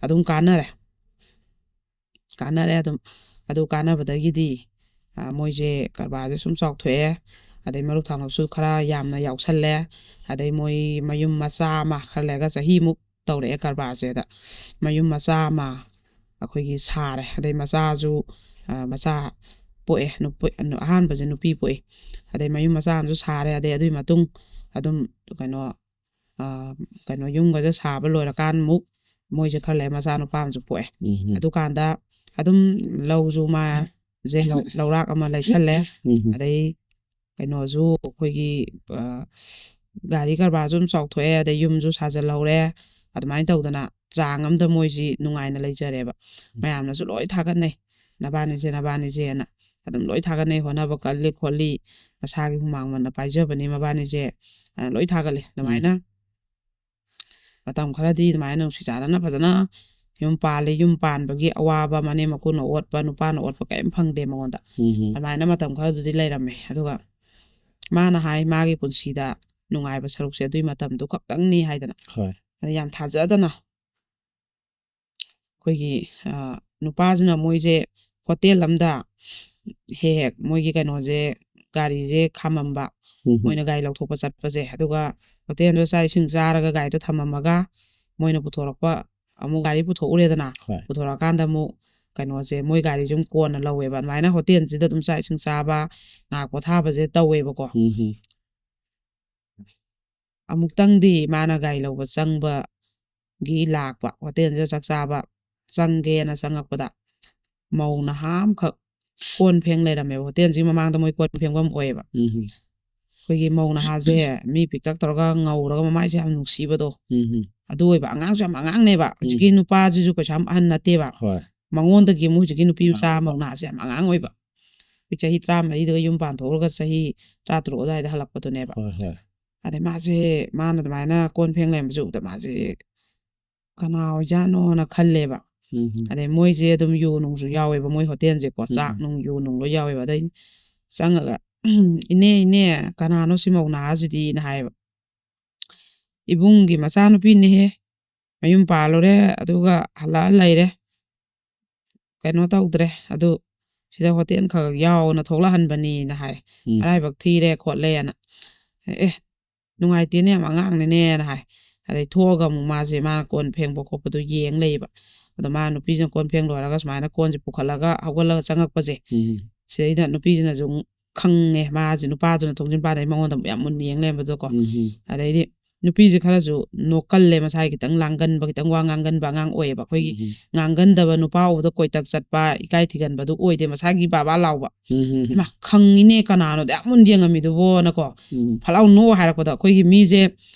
ꯑꯗꯨꯝ ꯀꯥꯟꯅꯔꯦ꯫ ꯀꯥꯟꯅꯔꯦ ꯑꯗꯨꯝ꯫ ꯑꯗꯨ ꯀꯥꯟꯅꯕꯗꯒꯤꯗꯤ, ꯑ, ꯃꯣꯏꯁꯦ ꯀꯔꯕꯥꯔꯁꯦ ꯁꯨꯝ ꯆꯥꯎꯊꯣꯛꯑꯦ꯫ ꯑꯗꯩ ꯃꯔꯨꯞ ꯊꯥꯡꯂꯨꯞꯁꯨ ꯈꯔ ꯌꯥꯝꯅ ꯌꯥꯎꯁꯜꯂꯦ꯫ ꯑꯗꯩ ꯃꯣꯏ ꯃꯌꯨꯝ ꯃꯆꯥ ꯑꯃ, ꯈꯔ ꯂꯩꯔꯒ ꯆꯍꯤꯃꯨꯛ ꯇꯧꯔꯛꯑꯦ ꯀꯔꯕꯥꯔꯁꯦ꯫ ꯑꯗ ꯃꯌꯨꯝ ꯃꯆꯥ ꯑꯃ ꯑꯩꯈꯣꯏꯒꯤ ꯁꯥꯔꯦ꯫ ꯑꯗꯩ ꯃꯆꯥꯁꯨ, ꯑ, ꯃꯆꯥ ꯄꯣꯛꯑꯦ꯫ ꯅꯨꯄꯤ-, ꯑꯍꯥꯟꯕꯁꯦ ꯅꯨꯄꯤ ꯄꯣꯛꯏ꯫ ꯑꯗꯩ ꯃꯌꯨꯝ ꯃꯆꯥ ꯑꯃꯁꯨ ꯁꯥꯔꯦ꯫ ꯑꯗꯩ ꯑꯗꯨꯒꯤ ꯃꯇꯨꯡ ꯑꯗꯨꯝ ꯀꯩꯅꯣ, ꯑ, ꯀꯩꯅꯣ, ꯌꯨꯝꯒꯁꯦ ꯁꯥꯕ ꯂꯣꯏꯔꯀꯥꯟꯃꯨꯛ ꯃꯣꯏꯁꯦ ꯈꯔ ꯂꯩꯔ ꯃꯆꯥꯅꯨꯄꯥ ꯑꯃꯁꯨ ꯄꯣꯛꯑꯦ꯫ ꯎꯝ꯫ ꯑꯗꯨꯀꯥꯟꯗ ꯑꯗꯨꯝ ꯂꯧꯁꯨ ꯃꯥꯁꯦ ꯂꯧ-, ꯂꯧꯔꯥꯛ ꯑꯃ ꯂꯩꯁꯜꯂꯦ꯫ ꯎꯝ꯫ ꯑꯗꯩ ꯀꯩꯅꯣꯁꯨ ꯑꯩꯈꯣꯏꯒꯤ, ꯑ, ꯒꯥꯔꯤ ꯀꯔꯕꯥꯔꯁꯨ ꯑꯗꯨꯝ ꯆꯥꯎꯊꯣꯛꯑꯦ, ꯑꯗꯩ ꯌꯨꯝꯁꯨ ꯁꯥꯖꯜꯍꯧꯔꯦ꯫ ꯑꯗꯨꯃꯥꯏꯅ ꯇꯧꯗꯅ ꯆꯥꯡ ꯑꯃꯗ ꯃꯣꯏꯁꯤ ꯅꯨꯡꯉꯥꯏꯅ ꯂꯩꯖꯔꯦꯕ꯫ ꯎꯝ꯫ ꯃꯌꯥꯝꯅꯁꯨ ꯂꯣꯏ ꯊꯥꯒꯠꯅꯩ, "ꯅꯕꯥꯅꯤꯁꯦ, ꯅꯕꯥꯅꯤꯁꯦꯅ" ꯑꯗꯨꯝ ꯂꯣꯏ ꯊꯥꯒꯠꯅꯩ, "ꯍꯣꯠꯅꯕ ꯀꯜꯂꯤ ꯈꯣꯠꯂꯤ, ꯃꯁꯥꯒꯤ ꯍꯨꯃꯥꯡ ꯃꯟꯅ ꯄꯥꯏꯖꯕꯅꯤ ꯃꯕꯥꯅꯤꯁꯦ" ꯑꯅ ꯂꯣꯏ ꯊꯥꯒꯠꯂꯦ꯫ ꯎꯝ꯫ ꯑꯗꯨꯃꯥꯏꯅ ꯃꯇꯝ ꯈꯔꯗꯤ ꯑꯗꯨꯃꯥꯏꯅ ꯅꯨꯡꯁꯤ ꯆꯥꯟꯅꯅ ꯐꯖꯅ ꯌꯨꯝ ꯄꯥꯜꯂꯤ꯫ ꯌꯨꯝ ꯄꯥꯟꯕꯒꯤ ꯑꯋꯥꯕ ꯃꯅꯦꯝ ꯃꯀꯨꯅ ꯑꯣꯠꯄ, ꯅꯨꯄꯥꯅ ꯑꯣꯠꯄ ꯀꯔꯤꯝ ꯐꯪꯗꯦ ꯃꯉꯣꯟꯗ꯫ ꯎꯝ꯫ ꯑꯗꯨꯃꯥꯏꯅ ꯃꯇꯝ ꯈꯔꯗꯨꯗꯤ ꯂꯩꯔꯝꯃꯦ꯫ ꯑꯗꯨꯒ ꯃꯥꯅ ꯍꯥꯏ, ꯃꯥꯒꯤ ꯄꯨꯟꯁꯤꯗ ꯅꯨꯡꯉꯥꯏꯕ ꯁꯔꯨꯛꯁꯦ ꯑꯗꯨꯏ ꯃꯇꯝꯗꯨ ꯈꯛꯇꯪꯅꯤ ꯍꯥꯏꯗꯅ꯫ ꯍꯣꯏ꯫ ꯑꯗ ꯌꯥꯝ ꯊꯥꯖꯗꯅ ꯑꯩꯈꯣꯏꯒꯤ, ꯑ, ꯅꯨꯄꯥꯁꯤꯅ ꯃꯣꯏꯁꯦ ꯍꯣꯇꯦꯜ ꯑꯝꯗ ꯍꯦꯛ ꯍꯦꯛ ꯃꯣꯏꯒꯤ ꯀꯩꯅꯣꯁꯦ, ꯒꯥꯔꯤꯁꯦ ꯈꯥꯝꯃꯝꯕ, ꯎꯝ꯫ ꯃꯣꯏꯅ ꯒꯥꯔꯤ ꯂꯧꯊꯣꯛꯄ ꯆꯠꯄꯁꯦ꯫ ꯑꯗꯨꯒ ꯍꯣꯇꯦꯜꯗꯨꯗ ꯆꯥꯛ ꯏꯁꯤꯡ ꯆꯥꯔꯒ ꯒꯥꯔꯤꯗꯣ ꯊꯝꯃꯝꯃꯒ ꯃꯣꯏꯅ ꯄꯨꯊꯣꯔꯛꯄ, ꯑꯃꯨꯛ ꯒꯥꯔꯤ ꯄꯨꯊꯣꯛꯎꯔꯦꯗꯅ꯫ ꯍꯣꯏ꯫ ꯄꯨꯊꯣꯔꯛꯑꯀꯥꯟꯗ ꯑꯃꯨꯛ ꯀꯩꯅꯣꯁꯦ, ꯃꯣꯏ ꯒꯥꯔꯤꯁꯦ ꯑꯃꯨꯛ ꯀꯣꯟꯅ ꯂꯧꯋꯦꯕ꯫ ꯑꯗꯨꯃꯥꯏꯅ ꯍꯣꯇꯦꯜꯁꯤꯗ ꯑꯗꯨꯝ ꯆꯥꯛ ꯏꯁꯤꯡ ꯆꯥꯕ, ꯉꯥꯏꯍꯥꯛ ꯄꯣꯊꯥꯕꯁꯦ ꯇꯧꯋꯦꯕꯀꯣ꯫ ꯎꯝ꯫ ꯑꯃꯨꯛꯇꯪꯗꯤ ꯃꯥꯅ ꯒꯥꯔꯤ ꯂꯧꯕ ꯆꯪꯕꯒꯤ ꯂꯥꯛꯄ, ꯍꯣꯇꯦꯜꯁꯤꯗ ꯆꯥꯛ ꯆꯥꯕ ꯆꯪꯒꯦꯅ ꯆꯪꯉꯛꯄꯗ ꯃꯧ ꯅꯍꯥ ꯑꯃꯈꯛ ꯀꯣꯟ ꯐꯦꯡ ꯂꯩꯔꯝꯃꯦꯕ꯫ ꯍꯣꯇꯦꯜꯁꯤꯒꯤ ꯃꯃꯥꯡꯗ ꯃꯣꯏ ꯀꯣꯟ ꯐꯦꯡꯐꯝ ꯑꯣꯏꯌꯦꯕ꯫ ꯎꯝ꯫ ꯑꯩꯈꯣꯏꯒꯤ ꯃꯧ ꯅꯍꯥꯁꯦ ꯃꯤ ꯄꯤꯛꯇꯛ ꯇꯧꯔꯒ ꯉꯧꯔꯒ ꯃꯃꯥꯏꯁꯦ ꯌꯥꯝ ꯅꯨꯡꯁꯤꯕꯗꯣ꯫ ꯎꯝ꯫ ꯑꯗꯨ ꯑꯣꯏꯕ, ꯑꯉꯥꯡꯁꯨ ꯌꯥꯝ ꯑꯉꯥꯡꯅꯦꯕ꯫ ꯍꯧꯖꯤꯛꯀꯤ ꯎꯝ꯫ ꯅꯨꯄꯥꯁꯤꯁꯨ ꯀꯩꯁꯨ ꯌꯥꯝ ꯑꯍꯟ ꯅꯠꯇꯦꯕ꯫ ꯍꯣꯏ꯫ ꯃꯉꯣꯟꯗꯒꯤ ꯑꯃꯨꯛ ꯍꯧꯖꯤꯛꯀꯤ ꯅꯨꯄꯤ ꯃꯆꯥ ꯃꯧ ꯅꯍꯥꯁꯦ ꯌꯥꯝ ꯑꯉꯥꯡ ꯑꯣꯏꯕ꯫ ꯑꯩꯈꯣꯏ ꯆꯍꯤ ꯇꯔꯥꯃꯔꯤꯗꯒ ꯌꯨꯝ ꯄꯥꯟꯊꯣꯛꯎꯔꯒ ꯆꯍꯤ ꯇꯔꯥꯇꯔꯨꯛ ꯑꯗꯨꯋꯥꯏꯗ ꯍꯜꯂꯛꯄꯗꯨꯅꯦꯕ꯫ ꯍꯣꯏ ꯍꯣꯏ ꯑꯗꯩ ꯃꯥꯁꯦ, ꯃꯥꯅ ꯑꯗꯨꯃꯥꯏꯅ ꯀꯣꯟ ꯐꯦꯡ ꯂꯩꯔꯝꯕꯁꯦ ꯎꯕꯗ ꯃꯥꯁꯦ ꯀꯅꯥ ꯑꯣꯏꯖꯥꯠꯅꯣꯅ ꯈꯜꯂꯦꯕ꯫ ꯎꯝ ꯍꯝ. ꯑꯗꯩ ꯃꯣꯏꯁꯦ ꯑꯗꯨꯝ ꯌꯨ ꯅꯨꯡꯁꯨ ꯌꯥꯎꯋꯦꯕ ꯃꯣꯏ ꯍꯣꯇꯦꯜꯁꯦꯀꯣ, ꯎꯝ. ꯆꯥꯛ ꯅꯨꯡ ꯌꯨ ꯅꯨꯡ ꯂꯣꯏ ꯌꯥꯎꯋꯦꯕ꯫ ꯑꯗꯩ ꯆꯪꯉꯒ "ꯏꯅꯦ, ꯏꯅꯦ, ꯀꯅꯥꯅꯣ ꯁꯤ ꯃꯧ ꯅꯍꯥꯁꯤꯗꯤꯅ" ꯍꯥꯏꯌꯦꯕ꯫ "ꯏꯕꯨꯡꯒꯤ ꯃꯆꯥꯅꯨꯄꯤꯅꯦꯍꯦ, ꯃꯌꯨꯝ ꯄꯥꯜꯂꯨꯔꯦ, ꯑꯗꯨꯒ ꯍꯜꯂꯛꯑ ꯂꯩꯔꯦ, ꯀꯩꯅꯣ ꯇꯧꯗ꯭ꯔꯦ, ꯑꯗꯨ ꯁꯤꯗ ꯍꯣꯇꯦꯜ ꯈꯛ ꯌꯥꯎꯅ ꯊꯣꯛꯂꯛꯍꯟꯕꯅꯤꯅ" ꯍꯥꯏ꯫ ꯎꯝ. "ꯃꯔꯥꯏꯕꯛ ꯊꯤꯔꯦ ꯈꯣꯠꯂꯦꯅ꯫ "ꯑꯦ, ꯅꯨꯡꯉꯥꯏꯇꯦꯅꯦ, ꯌꯥꯝ ꯑꯉꯥꯡꯅꯤꯅꯦꯅ" ꯍꯥꯏ꯫ ꯑꯗꯩ ꯊꯣꯛꯑꯒ ꯑꯃꯨꯛ ꯃꯥꯁꯦ, ꯃꯥꯅ ꯀꯣꯟ ꯐꯦꯡꯕ ꯈꯣꯠꯄꯗꯣ ꯌꯦꯡ ꯂꯩꯌꯦꯕ꯫ ꯑꯗꯣ ꯃꯥ ꯅꯨꯄꯤꯁꯤꯅ ꯀꯣꯟ ꯐꯦꯡ ꯂꯣꯏꯔꯒ ꯁꯨꯃꯥꯏꯅ ꯀꯣꯟꯁꯦ ꯄꯨꯈꯠꯂꯒ ꯍꯧꯒꯠꯂꯒ ꯆꯪꯉꯛꯄꯁꯦ, ꯎꯝ. ꯁꯤꯗꯩꯗ ꯅꯨꯄꯤꯁꯤꯅꯁꯨ ꯈꯪꯉꯦ, ꯃꯥꯁꯦ, ꯅꯨꯄꯥꯗꯨꯅ ꯊꯣꯡꯖꯤꯟ ꯄꯥꯟꯗꯩ ꯃꯉꯣꯟꯗ ꯌꯥꯝ ꯃꯨꯟꯅ ꯌꯦꯡ ꯂꯩꯔꯝꯕꯗꯣꯀꯣ꯫ ꯎꯝ. ꯑꯗꯩꯗꯤ ꯅꯨꯄꯤꯁꯦ ꯈꯔꯁꯨ ꯅꯣꯛꯀꯜꯂꯦ, ꯃꯁꯥꯒꯤ ꯈꯤꯇꯪ ꯂꯥꯡꯒꯟꯕ, ꯈꯤꯇꯪ ꯋꯥ ꯉꯥꯡꯒꯟꯕ ꯑꯉꯥꯡ ꯑꯣꯏꯌꯦꯕ꯫ ꯑꯩꯈꯣꯏꯒꯤ ꯎꯝ. ꯉꯥꯡꯒꯟꯗꯕ ꯅꯨꯄꯥ ꯎꯕꯗ ꯀꯣꯏꯇꯛ ꯆꯠꯄ, ꯏꯀꯥꯏ ꯊꯤꯒꯟꯕꯗꯨ ꯑꯣꯏꯗꯦ, ꯃꯁꯥꯒꯤ ꯕꯥꯕꯥ ꯂꯥꯎꯕ꯫ ꯎꯝ. "ꯏꯃꯥ, ꯈꯪꯉꯤꯅꯦ, ꯀꯅꯥꯅꯣ ꯑꯗꯨ ꯌꯥꯝ ꯃꯨꯟꯅ ꯌꯦꯡꯉꯝꯃꯤꯗꯨꯕꯣꯅꯀꯣ?" ꯎꯝ. ꯐꯠ ꯂꯥꯎ ꯅꯣꯛ ꯍꯥꯏꯔꯛꯄꯗ ꯑꯩꯈꯣꯏꯒꯤ ꯃꯤꯁꯦ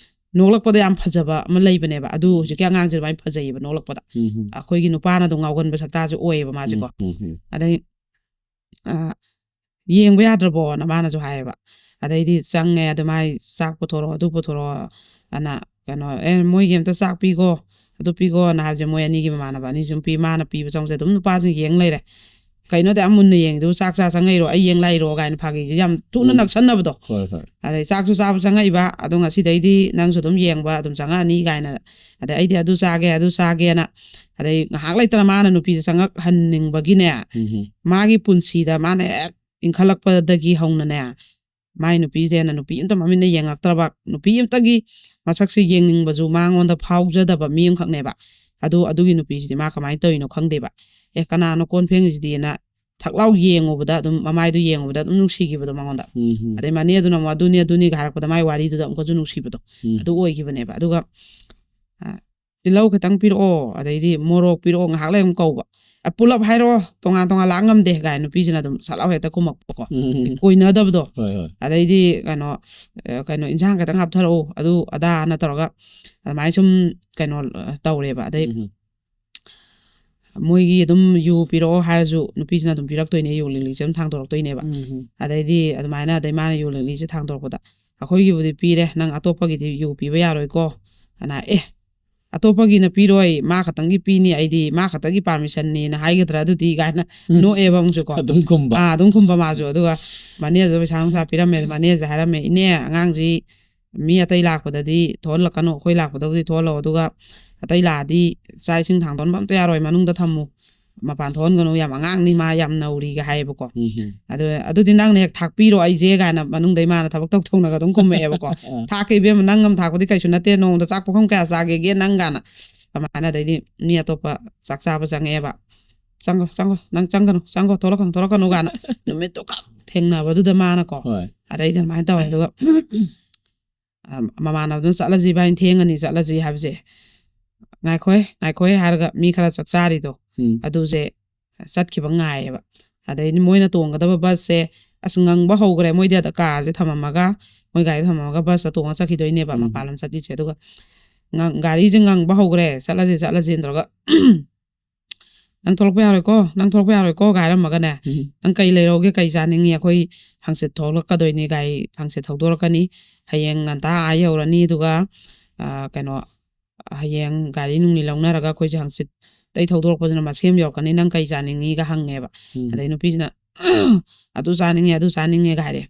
ꯅꯣꯛꯂꯛꯄꯗ ꯌꯥꯝ ꯐꯖꯕ ꯑꯃ ꯂꯩꯕꯅꯦꯕ꯫ ꯑꯗꯨ ꯍꯧꯖꯤꯛꯀꯤ ꯑꯉꯥꯡꯁꯦ ꯑꯗꯨꯃꯥꯏꯅ ꯐꯖꯩꯌꯦꯕ ꯅꯣꯛꯂꯛꯄꯗ꯫ ꯎꯝ. ꯑꯩꯈꯣꯏꯒꯤ ꯅꯨꯄꯥꯅ ꯑꯗꯨꯝ ꯉꯥꯎꯒꯟꯕ ꯁꯛꯇꯥꯁꯦ ꯑꯣꯏꯌꯦꯕ ꯃꯥꯁꯦꯀꯣ꯫ ꯎꯝ. ꯎꯝ. ꯑꯗꯩ, "ꯑ, ꯌꯦꯡꯕ ꯌꯥꯗ꯭ꯔꯕꯣꯅ?" ꯃꯥꯅꯁꯨ ꯍꯥꯏꯌꯦꯕ꯫ ꯑꯗꯩꯗꯤ ꯆꯪꯉꯦ, ꯑꯗꯨ ꯃꯥꯏ "ꯆꯥꯛ ꯄꯨꯊꯣꯔꯛꯑꯣ, ꯑꯗꯨ ꯄꯨꯊꯣꯔꯛꯑꯣ" ꯑꯅ, ꯀꯩꯅꯣ, "ꯑꯦ, ꯃꯣꯏꯒꯤ ꯑꯝꯇ ꯆꯥꯛ ꯄꯤꯈꯣ, ꯑꯗꯨ ꯄꯤꯈꯣꯅ" ꯍꯥꯏꯕꯁꯦ, ꯃꯣꯏ ꯑꯅꯤꯒꯤ ꯃꯃꯥꯟꯅꯕ ꯑꯅꯤꯁꯤ ꯑꯗꯨꯝ ꯄꯤ, ꯃꯥꯅ ꯄꯤꯕ ꯆꯪꯕꯁꯦ ꯑꯗꯨꯝ ꯅꯨꯄꯥꯁꯤꯡ ꯌꯦꯡ ꯂꯩꯔꯦ꯫ "ꯀꯩꯅꯣ ꯑꯗꯨꯛ ꯌꯥꯝ ꯃꯨꯟꯅ ꯌꯦꯡꯉꯤꯗꯨꯕꯨ, ꯆꯥꯛ ꯆꯥ ꯆꯪꯉꯛꯏꯔꯣ, ꯑꯩ ꯌꯦꯡ ꯂꯥꯛꯏꯔꯣ?" ꯀꯥꯏꯅ ꯐꯥꯒꯤꯁꯦ ꯌꯥꯝ ꯊꯨꯅ ꯎꯝ. ꯅꯛꯁꯟꯅꯕꯗꯣ꯫ ꯍꯣꯏ ꯍꯣꯏ. ꯑꯗꯩ ꯆꯥꯛꯁꯨ ꯆꯥꯕ ꯆꯪꯉꯛꯏꯕ, ꯑꯗꯣ ꯉꯁꯤꯗꯩꯗꯤ ꯅꯪꯁꯨ ꯑꯗꯨꯝ ꯌꯦꯡꯕ ꯑꯗꯨꯝ ꯆꯪꯉꯛꯑꯅꯤ ꯀꯥꯏꯅ꯫ ꯑꯗꯩ "ꯑꯩꯗꯤ ꯑꯗꯨ ꯆꯥꯒꯦ, ꯑꯗꯨ ꯆꯥꯒꯦꯅ", ꯑꯗꯩ ꯉꯥꯏꯍꯥꯛ ꯂꯩꯇꯅ ꯃꯥꯅ ꯅꯨꯄꯤꯁꯦ ꯆꯪꯉꯛꯍꯟꯅꯤꯡꯕꯒꯤꯅꯦ, ꯎꯝ. ꯃꯥꯒꯤ ꯄꯨꯟꯁꯤꯗ ꯃꯥꯅ ꯍꯦꯛ ꯏꯟꯈꯠꯂꯛꯄꯗꯒꯤ ꯍꯧꯅꯅꯦ, ꯃꯥꯏ ꯅꯨꯄꯤꯁꯦꯅ ꯅꯨꯄꯤ ꯑꯝꯇ ꯃꯃꯤꯠꯅ ꯌꯦꯡꯉꯛꯇ꯭ꯔꯕ, ꯅꯨꯄꯤ ꯑꯝꯇꯒꯤ ꯃꯁꯛꯁꯦ ꯌꯦꯡꯅꯤꯡꯕꯁꯨ ꯃꯉꯣꯟꯗ ꯐꯥꯎꯖꯗꯕ ꯃꯤ ꯑꯃꯈꯛꯅꯦꯕ꯫ ꯑꯗꯨ, ꯑꯗꯨꯒꯤ ꯅꯨꯄꯤꯁꯤꯗꯤ ꯃꯥ ꯀꯃꯥꯏꯅ ꯇꯧꯔꯤꯅꯣ ꯈꯪꯗꯦꯕ꯫ "ꯑꯦ, ꯀꯅꯥꯅꯣ ꯀꯣꯟ ꯐꯦꯡꯉꯤꯁꯤꯗꯤꯅ" ꯊꯛ ꯂꯥꯎ ꯌꯦꯡꯉꯨꯕꯗ ꯑꯗꯨꯝ, ꯃꯃꯥꯏꯗꯨ ꯌꯦꯡꯉꯨꯕꯗ ꯑꯗꯨꯝ ꯅꯨꯡꯁꯤꯈꯤꯕꯗꯣ ꯃꯉꯣꯟꯗ꯫ ꯎꯝ. ꯑꯗꯩ ꯃꯅꯦꯗꯨꯅ ꯑꯃꯨꯛ "ꯑꯗꯨꯅꯤ, ꯑꯗꯨꯅꯤꯒ" ꯍꯥꯏꯔꯛꯄꯗ ꯃꯥꯏ ꯋꯥꯔꯤꯗꯨꯗ ꯑꯃꯨꯛꯀꯁꯨ ꯅꯨꯡꯁꯤꯕꯗꯣ ꯎꯝ. ꯑꯗꯨ ꯑꯣꯏꯈꯤꯕꯅꯦꯕ꯫ ꯑꯗꯨꯒ, "ꯑ, ꯇꯤꯜꯍꯧ ꯈꯤꯇꯪ ꯄꯤꯔꯛꯑꯣ, ꯑꯗꯩꯗꯤ ꯃꯣꯔꯣꯛ ꯄꯤꯔꯛꯑꯣ", ꯉꯥꯏꯍꯥꯛ ꯂꯩ ꯑꯃꯨꯛ ꯀꯧꯕ꯫ "ꯑ, ꯄꯨꯂꯞ ꯍꯥꯏꯔꯛꯑꯣ, ꯇꯣꯉꯥꯟ ꯇꯣꯉꯥꯟ ꯂꯥꯛ ꯉꯝꯗꯦ" ꯀꯥꯏꯅ ꯅꯨꯄꯤꯁꯤꯅ ꯑꯗꯨꯝ ꯁꯠ ꯂꯥꯎ ꯍꯦꯛꯇ ꯈꯨꯝꯃꯛꯄꯀꯣ꯫ ꯎꯝ. ꯀꯨꯏꯅꯗꯕꯗꯣ꯫ ꯍꯣꯏ ꯍꯣꯏ. ꯑꯗꯩꯗꯤ ꯀꯩꯅꯣ, ꯑ, ꯀꯩꯅꯣ, "ꯏꯟꯁꯥꯡ ꯈꯤꯇꯪ ꯍꯥꯞꯊꯔꯛꯎ", ꯑꯗꯨ ꯑꯗꯥꯅ ꯇꯧꯔꯒ ꯑꯗꯨꯃꯥꯏꯅ ꯁꯨꯝ ꯀꯩꯅꯣ, ꯑ, ꯇꯧꯔꯦꯕ꯫ ꯑꯗꯩ ꯎꯝ. ꯃꯣꯏꯒꯤ ꯑꯗꯨꯝ ꯌꯨ ꯄꯤꯔꯛꯑꯣ ꯍꯥꯏꯔꯁꯨ ꯅꯨꯄꯤꯁꯤꯅ ꯑꯗꯨꯝ ꯄꯤꯔꯛꯇꯣꯏꯅꯦ, ꯌꯨ ꯂꯤꯛꯂꯤꯁꯦ ꯑꯗꯨꯝ ꯊꯥꯡꯗꯣꯔꯛꯇꯣꯏꯅꯦꯕ꯫ ꯎꯝ. ꯑꯗꯩꯗꯤ ꯑꯗꯨꯃꯥꯏꯅ, ꯑꯗꯩ ꯃꯥꯅ ꯌꯨ ꯂꯤꯛꯂꯤꯁꯦ ꯊꯥꯡꯗꯣꯔꯛꯄꯗ, "ꯑꯩꯈꯣꯏꯒꯤꯕꯨꯗꯤ ꯄꯤꯔꯦ, ꯅꯪ ꯑꯇꯣꯞꯄꯒꯤꯗꯤ ꯌꯨ ꯄꯤꯕ ꯌꯥꯔꯣꯏꯀꯣ" ꯑꯅ꯫ "ꯑꯦ, ꯑꯇꯣꯞꯄꯒꯤꯅ ꯄꯤꯔꯣꯏ, ꯃꯥ ꯈꯛꯇꯪꯒꯤ ꯄꯤꯅꯤ, ꯑꯩꯗꯤ ꯃꯥ ꯈꯛꯇꯪꯒꯤ ꯄꯥꯔꯃꯤꯁꯟꯅꯤꯅ ꯍꯥꯏꯒꯗ꯭ꯔꯥ ꯑꯗꯨꯗꯤ?" ꯀꯥꯏꯅ ꯎꯝ. ꯅꯣꯛꯑꯦꯕ ꯑꯃꯨꯛꯁꯨꯀꯣ꯫ ꯑꯗꯨꯝ ꯈꯨꯝꯕ꯫ ꯑꯥ, ꯑꯗꯨꯝ ꯈꯨꯝꯕ ꯃꯥꯁꯨ꯫ ꯑꯗꯨꯒ ꯃꯅꯦꯁꯨ ꯄꯩꯁꯥ ꯅꯨꯡꯁꯥ ꯄꯤꯔꯝꯃꯦ꯫ ꯃꯅꯦꯁꯦ ꯍꯥꯏꯔꯝꯃꯦ, "ꯏꯅꯦ, ꯑꯉꯥꯡꯁꯤ ꯃꯤ ꯑꯇꯩ ꯂꯥꯛꯄꯗꯗꯤ ꯊꯣꯛꯍꯜꯂꯛꯀꯅꯨ, ꯑꯩꯈꯣꯏ ꯂꯥꯛꯄꯗꯕꯨꯗꯤ ꯊꯣꯛꯍꯜꯂꯣ, ꯑꯗꯨꯒ ꯑꯇꯩ ꯂꯥꯛꯑꯗꯤ ꯆꯥꯛ ꯏꯁꯤꯡ ꯊꯥꯡꯗꯣꯛꯍꯟꯕ ꯑꯝꯇ ꯌꯥꯔꯣꯏ, ꯃꯅꯨꯡꯗ ꯊꯝꯃꯨ, ꯃꯄꯥꯟ ꯊꯣꯛꯍꯟꯒꯅꯨ, ꯌꯥꯝ ꯑꯉꯥꯡꯅꯤ ꯃꯥ, ꯌꯥꯝ ꯅꯧꯔꯤꯒ" ꯍꯥꯏꯌꯦꯕꯀꯣ꯫ ꯎꯝ. ꯑꯗꯨ, "ꯑꯗꯨꯗꯤ ꯅꯪꯅ ꯍꯦꯛ ꯊꯥꯛꯄꯤꯔꯣ ꯑꯩꯁꯦ" ꯀꯥꯏꯅ ꯃꯅꯨꯡꯗ ꯏꯃꯥꯅ ꯊꯕꯛ ꯇꯧ ꯇꯧꯅꯒ ꯑꯗꯨꯝ ꯈꯨꯝꯃꯛꯑꯦꯕꯀꯣ꯫ ꯑꯥ. "ꯊꯥꯛꯀꯦ ꯏꯕꯦꯝꯃ, ꯅꯪ ꯑꯃ ꯊꯥꯛꯄꯗꯤ ꯀꯩꯁꯨ ꯅꯠꯇꯦ, ꯅꯣꯡꯃꯗ ꯆꯥꯛ ꯄꯨꯈꯝ ꯀꯌꯥ ꯆꯥꯒꯦꯒꯦ ꯅꯪ?" ꯀꯥꯏꯅ꯫ ꯑꯗꯨꯃꯥꯏꯅ, ꯑꯗꯩꯗꯤ ꯃꯤ ꯑꯇꯣꯞꯄ ꯆꯥꯛ ꯆꯥꯕ ꯆꯪꯉꯛꯑꯦꯕ꯫ "ꯆꯪꯈꯣ, ꯆꯪꯈꯣ, ꯅꯪ ꯆꯪꯒꯅꯨ, ꯆꯪꯈꯣ, ꯊꯣꯛꯂꯛꯀꯅꯨ, ꯊꯣꯛꯂꯛꯀꯅꯨ" ꯀꯥꯏꯅ ꯅꯨꯃꯤꯠꯇꯨ ꯈꯛ ꯊꯦꯡꯅꯕꯗꯨꯗ ꯃꯥꯅꯀꯣ꯫ ꯍꯣꯏ. ꯑꯗꯩꯗꯤ ꯑꯗꯨꯃꯥꯏꯅ ꯇꯧꯋꯦ꯫ ꯑꯗꯨꯒ ꯑ, ꯃꯃꯥꯟꯅꯕꯗꯨꯅ "ꯆꯠꯂꯁꯤ ꯏꯕꯥꯅꯤ, ꯊꯦꯡꯉꯅꯤ ꯆꯠꯂꯁꯤ" ꯍꯥꯏꯕꯁꯦ, "ꯉꯥꯏꯈꯣꯍꯦ, ꯉꯥꯏꯈꯣꯍꯦ" ꯍꯥꯏꯔꯒ ꯃꯤ ꯈꯔ ꯆꯥꯛ ꯆꯥꯔꯤꯗꯣ, ꯎꯝ. ꯑꯗꯨꯁꯦ ꯆꯠꯈꯤꯕ ꯉꯥꯏꯌꯦꯕ꯫ ꯑꯗꯩꯗꯤ ꯃꯣꯏꯅ ꯇꯣꯡꯒꯗꯕ ꯕꯁꯁꯦ ꯑꯁ ꯉꯪꯕ ꯍꯧꯈ꯭ꯔꯦ, ꯃꯣꯏꯗꯤ ꯑꯗ ꯀꯥꯔꯁꯦ ꯊꯝꯃꯝꯃꯒ, ꯃꯣꯏ ꯒꯥꯔꯤ ꯊꯝꯃꯝꯃꯒ ꯕꯁꯇ ꯇꯣꯡꯉ ꯆꯠꯈꯤꯗꯣꯏꯅꯦꯕ, ꯎꯝ. ꯃꯄꯥꯟ ꯂꯝ ꯆꯠꯂꯤꯁꯦ꯫ ꯑꯗꯨꯒ ꯉꯪ-, ꯒꯥꯔꯤꯁꯦ ꯉꯪꯕ ꯍꯧꯈ꯭ꯔꯦ, "ꯆꯠꯂꯁꯤ, ꯆꯠꯂꯁꯤ" ꯇꯧꯔꯒ "ꯅꯪ ꯊꯣꯛꯂꯛꯄ ꯌꯥꯔꯣꯏꯀꯣ, ꯅꯪ ꯊꯣꯛꯂꯛꯄ ꯌꯥꯔꯣꯏꯀꯣ" ꯀꯥꯏ ꯍꯥꯏꯔꯝꯃꯒꯅꯦ, ꯎꯝ. "ꯅꯪ ꯀꯩ ꯂꯩꯔꯛꯎꯒꯦ, ꯀꯩ ꯆꯥꯅꯤꯡꯉꯤ? ꯑꯩꯈꯣꯏ ꯍꯪꯆꯤꯠ ꯊꯣꯛꯂꯛꯀꯗꯣꯏꯅꯤ, ꯒꯥꯔꯤ ꯍꯪꯆꯤꯠ ꯊꯧꯗꯣꯔꯛꯀꯅꯤ, ꯍꯌꯦꯡ ꯉꯟꯇꯥ ꯑꯥ ꯌꯧꯔꯅꯤ, ꯑꯗꯨꯒ ꯑ, ꯀꯩꯅꯣ, ꯍꯌꯦꯡ ꯒꯥꯔꯤ ꯅꯨꯡꯂꯤ ꯂꯧꯅꯔꯒ ꯑꯩꯈꯣꯏꯁꯦ ꯍꯪꯆꯤꯠ ꯑꯇꯩ ꯊꯧꯗꯣꯔꯛꯄꯗꯨꯅ ꯃꯁꯦꯝ ꯌꯧꯔꯛꯀꯅꯤ, ꯅꯪ ꯀꯩ ꯆꯥꯅꯤꯡꯉꯤꯒ ꯍꯪꯉꯦꯕ꯫ ꯎꯝ. ꯑꯗꯩ ꯅꯨꯄꯤꯁꯤꯅ "ꯑꯗꯨ ꯆꯥꯅꯤꯡꯉꯦ, ꯑꯗꯨ ꯆꯥꯅꯤꯡꯉꯦꯒ" ꯍꯥꯏꯔꯦ꯫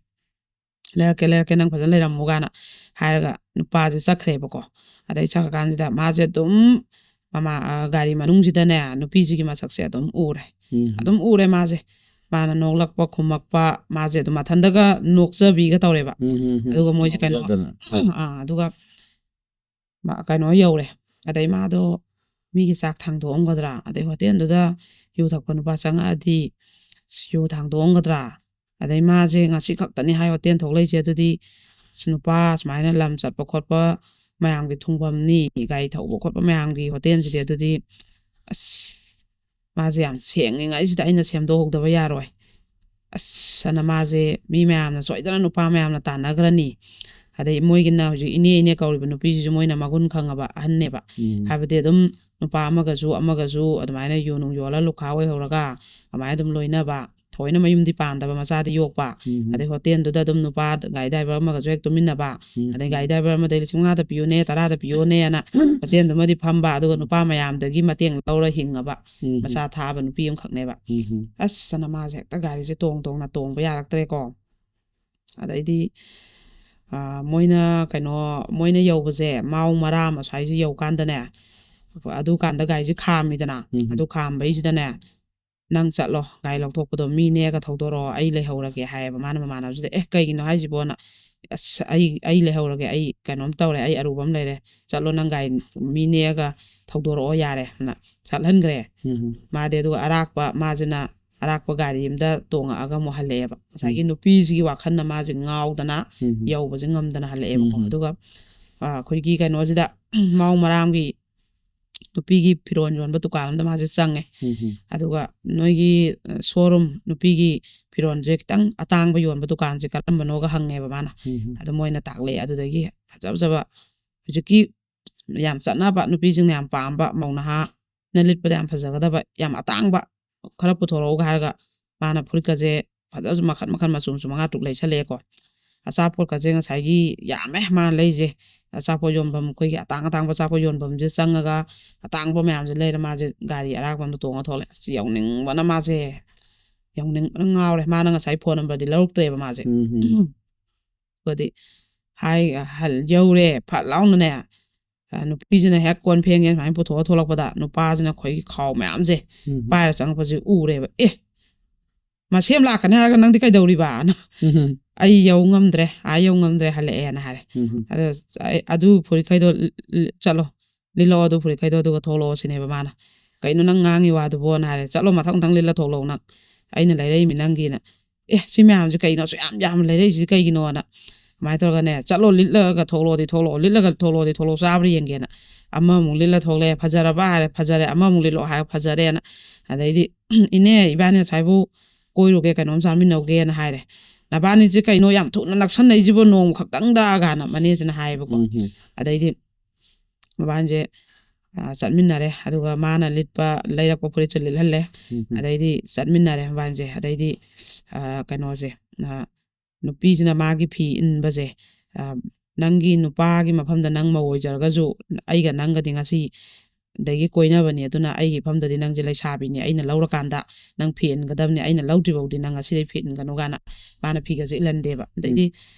"ꯂꯩꯔꯛꯀꯦ, ꯂꯩꯔꯛꯀꯦ, ꯅꯪ ꯐꯖꯅ ꯂꯩꯔꯝꯃꯨ" ꯀꯥꯏꯅ ꯍꯥꯏꯔꯒ ꯅꯨꯄꯥꯁꯦ ꯆꯠꯈ꯭ꯔꯦꯕꯀꯣ꯫ ꯑꯗꯩ ꯆꯠꯈ꯭ꯔꯀꯥꯟꯁꯤꯗ ꯃꯥꯁꯦ ꯑꯗꯨꯝ ꯃꯃꯥ, ꯑ, ꯒꯥꯔꯤ ꯃꯅꯨꯡꯁꯤꯗꯅꯦ ꯅꯨꯄꯤꯁꯤꯒꯤ ꯃꯁꯛꯁꯦ ꯑꯗꯨꯝ ꯎꯔꯦ꯫ ꯎꯝ. ꯑꯗꯨꯝ ꯎꯔꯦ ꯃꯥꯁꯦ꯫ ꯃꯥꯅ ꯅꯣꯛꯂꯛꯄ, ꯈꯨꯝꯃꯛꯄ, ꯃꯥꯁꯦ ꯑꯗꯨꯝ ꯃꯊꯟꯇꯒ ꯅꯣꯛꯆꯕꯤꯒ ꯇꯧꯔꯦꯕ꯫ ꯎꯝ, ꯎꯝ, ꯎꯝ. ꯑꯗꯨꯒ ꯃꯣꯏꯁꯦ ꯀꯩꯅꯣ, ꯉꯥꯎꯖꯗꯅ. ꯑꯥ, ꯑꯗꯨꯒ ꯃꯥ-, ꯀꯩꯅꯣ ꯌꯧꯔꯦ꯫ ꯑꯗꯩ ꯃꯥꯗꯣ ꯃꯤꯒꯤ ꯆꯥꯛ ꯊꯥꯡꯗꯣꯛꯑꯝꯒꯗ꯭ꯔꯥ, ꯑꯗꯩ ꯍꯣꯇꯦꯜꯗꯨꯗ ꯌꯨ ꯊꯛꯄ ꯅꯨꯄꯥ ꯆꯪꯉꯛꯑꯗꯤ ꯌꯨ ꯊꯥꯡꯗꯣꯛꯑꯝꯒꯗ꯭ꯔꯥ, ꯑꯗꯩ ꯃꯥꯁꯦ ꯉꯁꯤ ꯈꯛꯇꯅꯤ ꯍꯥꯏ ꯍꯣꯇꯦꯜ ꯊꯣꯛꯂꯛꯏꯁꯦ, ꯑꯗꯨꯗꯤ ꯑꯁ ꯅꯨꯄꯥ ꯁꯨꯃꯥꯏꯅ ꯂꯝ ꯆꯠꯄ ꯈꯣꯠꯄ ꯃꯌꯥꯝꯒꯤ ꯊꯨꯡꯐꯝꯅꯤ, ꯒꯥꯔꯤ ꯊꯧꯕ ꯈꯣꯠꯄ ꯃꯌꯥꯝꯒꯤ ꯍꯣꯇꯦꯜꯁꯤꯗꯤ, ꯑꯗꯨꯗꯤ ꯑꯁ ꯃꯥꯁꯦ ꯌꯥꯝ ꯁꯦꯡꯉꯤꯉꯩꯁꯤꯗ ꯑꯩꯅ ꯁꯦꯝꯗꯣꯛꯍꯧꯗꯕ ꯌꯥꯔꯣꯏ꯫ ꯑꯁ, ꯑꯅ ꯃꯥꯁꯦ ꯃꯤ ꯃꯌꯥꯝꯅ ꯁꯣꯏꯗꯅ ꯅꯨꯄꯥ ꯃꯌꯥꯝꯅ ꯇꯥꯟꯅꯈ꯭ꯔꯅꯤ꯫ ꯑꯗꯩ ꯃꯣꯏꯒꯤꯅ ꯍꯧꯖꯤꯛ ꯏꯅꯦ ꯏꯅꯦ ꯀꯧꯔꯤꯕ ꯅꯨꯄꯤꯁꯤꯁꯨ ꯃꯣꯏꯅ ꯃꯒꯨꯟ ꯈꯪꯉꯕ ꯑꯍꯟꯅꯦꯕ꯫ ꯎꯝ. ꯍꯥꯏꯕꯗꯤ ꯑꯗꯨꯝ ꯅꯨꯄꯥ ꯑꯃꯒꯁꯨ ꯑꯃꯒꯁꯨ ꯑꯗꯨꯃꯥꯏꯅ ꯌꯨ ꯅꯨꯡ ꯌꯣꯜꯂ ꯂꯨꯈꯥ ꯑꯣꯏꯍꯧꯔꯒ ꯑꯗꯨꯃꯥꯏꯅ ꯑꯗꯨꯝ ꯂꯣꯏꯅꯕ, ꯊꯑꯣꯏꯅ ꯃꯌꯨꯝꯗꯤ ꯄꯥꯟꯗꯕ, ꯃꯆꯥꯗꯤ ꯌꯣꯛꯄ꯫ ꯎꯝ. ꯑꯗꯩ ꯍꯣꯇꯦꯜꯗꯨꯗ ꯑꯗꯨꯝ ꯅꯨꯄꯥ ꯒꯥꯔꯤ ꯗ꯭ꯔꯥꯏꯚꯔ ꯑꯃꯒꯁꯨ ꯍꯦꯛ ꯇꯨꯃꯤꯟꯅꯕ꯫ ꯎꯝ. ꯑꯗꯩ ꯒꯥꯔꯤ ꯗ꯭ꯔꯥꯏꯚꯔ ꯑꯃꯗꯩ ꯂꯤꯁꯤꯡ ꯃꯉꯥꯗ ꯄꯤꯌꯨꯅꯦ, ꯇꯔꯥꯗ ꯄꯤꯌꯨꯅꯦꯅ ꯍꯣꯇꯦꯜꯗꯨꯃꯗꯤ ꯐꯝꯕ, ꯑꯗꯨꯒ ꯅꯨꯄꯥ ꯃꯌꯥꯝꯗꯒꯤ ꯃꯇꯦꯡ ꯂꯧꯔ ꯍꯤꯡꯉꯕ ꯎꯝ. ꯃꯆꯥ ꯊꯥꯕ ꯅꯨꯄꯤ ꯑꯃꯈꯛꯅꯦꯕ꯫ ꯎꯝ. ꯑꯁ, ꯑꯅ ꯃꯥꯁꯦ ꯍꯦꯛꯇ ꯒꯥꯔꯤꯁꯦ ꯇꯣꯡ ꯇꯣꯡꯅ ꯇꯣꯡꯕ ꯌꯥꯔꯛꯇ꯭ꯔꯦꯀꯣ꯫ ꯑꯗꯩꯗꯤ ꯑꯥ, ꯃꯣꯏꯅ ꯀꯩꯅꯣ, ꯃꯣꯏꯅ ꯌꯧꯕꯁꯦ ꯃꯥꯎ ꯃꯔꯥꯝ ꯑꯁ꯭ꯋꯥꯏꯁꯦ ꯌꯧꯀꯥꯟꯗꯅꯦ, ꯑꯗꯨꯀꯥꯟꯗ ꯒꯥꯔꯤꯁꯦ ꯈꯥꯝꯃꯤꯗꯅ꯫ ꯎꯝ. ꯑꯗꯨ ꯈꯥꯝꯕꯩꯁꯤꯗꯅꯦ, "ꯅꯪ ꯆꯠꯂꯣ, ꯒꯥꯔꯤ ꯂꯧꯊꯣꯛꯄꯗꯣ ꯃꯤ ꯅꯦꯛꯑꯒ ꯊꯧꯗꯣꯔꯛꯑꯣ, ꯑꯩ ꯂꯩꯍꯧꯔꯒꯦ" ꯍꯥꯏꯌꯦꯕ ꯃꯥꯅ ꯃꯃꯥꯟꯅꯕꯁꯤꯗ꯫ "ꯑꯦ, ꯀꯩꯒꯤꯅꯣ ꯍꯥꯏꯁꯤꯕꯣꯅ?" "ꯑꯁ, ꯑꯩ ꯑꯩ ꯂꯩꯍꯧꯔꯒꯦ, ꯑꯩ ꯀꯩꯅꯣꯝ ꯇꯧꯔꯦ, ꯑꯩ ꯑꯔꯨꯕ ꯑꯃ ꯂꯩꯔꯦ, ꯆꯠꯂꯣ, ꯅꯪ ꯒꯥꯔꯤ ꯃꯤ ꯅꯦꯛꯑꯒ ꯊꯧꯗꯣꯔꯛꯑꯣ ꯌꯥꯔꯦꯅ" ꯆꯠꯍꯟꯈ꯭ꯔꯦ꯫ ꯎꯝ. ꯃꯥꯗꯤ ꯑꯗꯨꯒ ꯑꯔꯥꯛꯄ, ꯃꯥꯁꯤꯅ ꯑꯔꯥꯛꯄ ꯒꯥꯔꯤ ꯑꯝꯗ ꯇꯣꯡꯉꯛꯑꯒ ꯑꯃꯨꯛ ꯍꯜꯂꯛꯑꯦꯕ꯫ ꯉꯁꯥꯏꯒꯤ ꯎꯝ. ꯅꯨꯄꯤꯁꯤꯒꯤ ꯋꯥꯈꯜꯅ ꯃꯥꯁꯦ ꯉꯥꯎꯗꯅ ꯎꯝ. ꯌꯧꯕꯁꯦ ꯉꯝꯗꯅ ꯍꯜꯂꯛꯑꯦꯕꯀꯣ꯫ ꯎꯝ. ꯑꯗꯨꯒ ꯑꯥ, ꯑꯩꯈꯣꯏꯒꯤ ꯀꯩꯅꯣꯁꯤꯗ, ꯃꯥꯎ ꯃꯔꯥꯝꯒꯤ ꯅꯨꯄꯤꯒꯤ ꯐꯤꯔꯣꯜ ꯌꯣꯟꯕ ꯗꯨꯀꯥꯟ ꯑꯝꯗ ꯃꯥꯁꯦ ꯆꯪꯉꯦ꯫ ꯎꯝ. ꯑꯗꯨꯒ ꯅꯣꯏꯒꯤ ꯁꯣꯔꯨꯝ, ꯅꯨꯄꯤꯒꯤ ꯐꯤꯔꯣꯜꯁꯦ ꯈꯤꯇꯪ ꯑꯇꯥꯡꯕ ꯌꯣꯟꯕ ꯗꯨꯀꯥꯟꯁꯦ ꯀꯔꯝꯕꯅꯣꯒ ꯍꯪꯉꯦꯕ ꯃꯥꯅ꯫ ꯎꯝ. ꯑꯗꯨ ꯃꯣꯏꯅ ꯇꯥꯛꯂꯛꯑꯦ꯫ ꯑꯗꯨꯗꯒꯤ ꯐꯖ ꯐꯖꯕ, ꯍꯧꯖꯤꯛꯀꯤ ꯌꯥꯝ ꯆꯠꯅꯕ, ꯅꯨꯄꯤꯁꯤꯡꯅ ꯌꯥꯝ ꯄꯥꯝꯕ, ꯃꯧ ꯅꯍꯥꯅ ꯂꯤꯠꯄꯗ ꯌꯥꯝ ꯐꯖꯒꯗꯕ, ꯌꯥꯝ ꯑꯇꯥꯡꯕ ꯈꯔ ꯄꯨꯊꯣꯔꯛꯎꯒ ꯍꯥꯏꯔꯒ, ꯃꯥꯅ ꯐꯨꯔꯤꯠꯀꯁꯦ ꯐꯖꯕ ꯃꯈꯜ ꯃꯈꯜ, ꯃꯆꯨ ꯃꯆꯨ ꯃꯉꯥ ꯇꯔꯨꯛ ꯂꯩꯁꯜꯂꯛꯑꯦꯀꯣ꯫ ꯑꯆꯥꯄꯣꯠꯀꯁꯦ ꯉꯁꯥꯏꯒꯤ ꯌꯥꯝꯃꯦ ꯃꯥꯅ ꯂꯩꯁꯦ꯫ ꯑꯆꯥꯄꯣꯠ ꯌꯣꯟꯐꯝ, ꯑꯩꯈꯣꯏꯒꯤ ꯑꯇꯥꯡ ꯑꯇꯥꯡꯕ ꯑꯆꯥꯄꯣꯠ ꯌꯣꯟꯐꯝꯁꯦ ꯆꯪꯉꯒ, ꯑꯇꯥꯡꯕ ꯃꯌꯥꯝꯁꯦ ꯂꯩꯔ ꯃꯥꯁꯦ ꯒꯥꯔꯤ ꯑꯔꯥꯛꯄ ꯑꯝꯗ ꯇꯣꯡꯉ ꯊꯣꯛꯂꯛꯑꯦ꯫ ꯑꯁ, ꯌꯧꯅꯤꯡꯕꯅ ꯃꯥꯁꯦ, ꯌꯧꯅꯤꯡꯕꯅ ꯉꯥꯎꯔꯦ꯫ ꯃꯥꯅ ꯉꯁꯥꯏ ꯐꯣꯟ ꯅꯝꯕꯔꯗꯤ ꯂꯧꯔꯛꯇ꯭ꯔꯦꯕ ꯃꯥꯁꯦ꯫ ꯎꯝ. ꯑꯗꯨꯒꯗꯤ ꯍꯥꯏ, ꯍꯜ-, ꯌꯧꯔꯦ, ꯐꯠ ꯂꯥꯎꯅꯅꯦ, ꯑ, ꯅꯨꯄꯤꯁꯤꯅ ꯍꯦꯛ ꯀꯣꯟ ꯐꯦꯡꯉꯦ ꯁꯨꯃꯥꯏꯅ ꯄꯨꯊꯣꯛꯑ ꯊꯣꯛꯂꯛꯄꯗ, ꯅꯨꯄꯥꯁꯤꯅ ꯑꯩꯈꯣꯏꯒꯤ ꯈꯥꯎ ꯃꯌꯥꯝꯁꯦ ꯎꯝ. ꯄꯥꯏꯔ ꯆꯪꯉꯛꯄꯁꯦ ꯎꯔꯦꯕ꯫ "ꯑꯦ, ꯃꯁꯦꯝ ꯂꯥꯛꯀꯅꯤ ꯍꯥꯏꯔꯒ ꯅꯪꯗꯤ ꯀꯩꯗꯧꯔꯤꯕ?" ꯑꯅ, ꯎꯝ. "ꯑꯩ ꯌꯧ ꯉꯝꯗ꯭ꯔꯦ, ꯑꯥ ꯌꯧ ꯉꯝꯗ꯭ꯔꯦ, ꯍꯜꯂꯛꯑꯦꯅ" ꯍꯥꯏꯔꯦ꯫ ꯎꯝ. ꯑꯗꯣ ꯑꯩ, "ꯑꯗꯨ ꯐꯨꯔꯤꯠꯈꯩꯗꯣ ꯂꯤ-, ꯂꯤ-, ꯆꯠꯂꯣ, ꯂꯤꯠꯂꯛꯑꯣ, ꯑꯗꯨ ꯐꯨꯔꯤꯠꯈꯩꯗꯣ, ꯑꯗꯨꯒ ꯊꯣꯛꯂꯛꯑꯣ" ꯁꯤꯅꯦꯕ ꯃꯥꯅ꯫ "ꯀꯩꯅꯣ ꯅꯪ ꯉꯥꯡꯉꯤ ꯋꯥꯗꯨꯕꯣꯅ?" ꯍꯥꯏꯔꯦ꯫ "ꯆꯠꯂꯣ, ꯃꯊꯪ ꯃꯊꯪ ꯂꯤꯠꯂ ꯊꯣꯛꯂꯛꯑꯣ ꯅꯪ, ꯑꯩꯅ ꯂꯩꯔꯛꯏꯃꯤ ꯅꯪꯒꯤꯅ꯫ ꯑꯦ, ꯁꯤ ꯃꯌꯥꯝꯁꯦ ꯀꯩꯅꯣ ꯑꯁꯨꯛ ꯌꯥꯝ ꯌꯥꯝ ꯂꯩꯔꯛꯏꯁꯤ ꯀꯩꯒꯤꯅꯣꯅ?" ꯑꯗꯨꯃꯥꯏꯅ ꯇꯧꯔꯒꯅꯦ, "ꯆꯠꯂꯣ, ꯂꯤꯠꯂꯒ ꯊꯣꯛꯂꯛꯑꯣꯗꯤ ꯊꯣꯛꯂꯛꯑꯣ, ꯂꯤꯠꯂꯒ ꯊꯣꯛꯂꯛꯑꯣꯗꯤ ꯊꯣꯛꯂꯛꯑꯣ, ꯆꯥꯕ꯭ꯔꯥ ꯌꯦꯡꯒꯦꯅ"꯫ ꯑꯃꯃꯨꯛ ꯂꯤꯠꯂ ꯊꯣꯛꯂꯛꯑꯦ, "ꯐꯖꯔꯕ?" ꯍꯥꯏꯔꯦ, "ꯐꯖꯔꯦ"꯫ ꯑꯃꯃꯨꯛ ꯂꯤꯠꯂꯛꯑꯣ ꯍꯥꯏꯔꯦ, "ꯐꯖꯔꯦꯅ"꯫ ꯑꯗꯩꯗꯤ, "ꯏꯅꯦ, ꯏꯕꯥꯅꯤ ꯉꯁꯥꯏꯕꯨ ꯀꯣꯏꯔꯨꯒꯦ, ꯀꯩꯅꯣꯝ ꯆꯥꯃꯤꯟꯅꯧꯒꯦꯅ" ꯍꯥꯏꯔꯦ꯫ "ꯅꯕꯥꯅꯤꯁꯦ ꯀꯩꯅꯣ ꯌꯥꯝ ꯊꯨꯅ ꯅꯛꯁꯟꯅꯩꯁꯤꯕꯨ ꯅꯣꯡꯃ ꯈꯛꯇꯪꯗ?" ꯀꯥꯏꯅ ꯃꯅꯦꯁꯤꯅ ꯍꯥꯏꯌꯦꯕꯀꯣ꯫ ꯎꯝ. ꯑꯗꯩꯗꯤ ꯃꯕꯥꯅꯤꯁꯦ ꯑ, ꯆꯠꯃꯤꯟꯅꯔꯦ꯫ ꯑꯗꯨꯒ ꯃꯥꯅ ꯂꯤꯠꯄ, ꯂꯩꯔꯛꯄ ꯐꯨꯔꯤꯠꯁꯨ ꯂꯤꯠꯍꯜꯂꯦ꯫ ꯎꯝ, ꯎꯝ꯫ ꯑꯗꯩꯗꯤ ꯆꯠꯃꯤꯟꯅꯔꯦ ꯃꯕꯥꯅꯤꯁꯦ꯫ ꯑꯗꯩꯗꯤ, ꯑ, ꯀꯩꯅꯣꯁꯦ, ꯑ, ꯅꯨꯄꯤꯁꯤꯅ ꯃꯥꯒꯤ ꯐꯤ ꯏꯟꯕꯁꯦ, ꯑ, "ꯅꯪꯒꯤ ꯅꯨꯄꯥꯒꯤ ꯃꯐꯝꯗ ꯅꯪ ꯃꯧ ꯑꯣꯏꯖꯔꯒꯁꯨ ꯑꯩꯒ ꯅꯪꯒꯗꯤ ꯉꯁꯤ ꯗꯒꯤ ꯀꯣꯏꯅꯕꯅꯤ, ꯑꯗꯨꯅ ꯑꯩꯒꯤ ꯃꯐꯝꯗꯗꯤ ꯅꯪꯁꯦ ꯂꯩꯁꯥꯕꯤꯅꯤ, ꯑꯩꯅ ꯂꯧꯔꯀꯥꯟꯗ ꯅꯪ ꯐꯤ ꯏꯟꯒꯗꯕꯅꯤ, ꯑꯩꯅ ꯂꯧꯗ꯭ꯔꯤꯐꯥꯎꯗꯤ ꯅꯪ ꯉꯁꯤꯗꯩ ꯐꯤ ꯏꯟꯒꯅꯨ" ꯀꯥꯏꯅ ꯃꯥꯅ ꯐꯤꯒꯁꯦ ꯏꯜꯍꯟꯗꯦꯕ꯫ ꯎꯝ꯫ ꯑꯗꯩꯗꯤ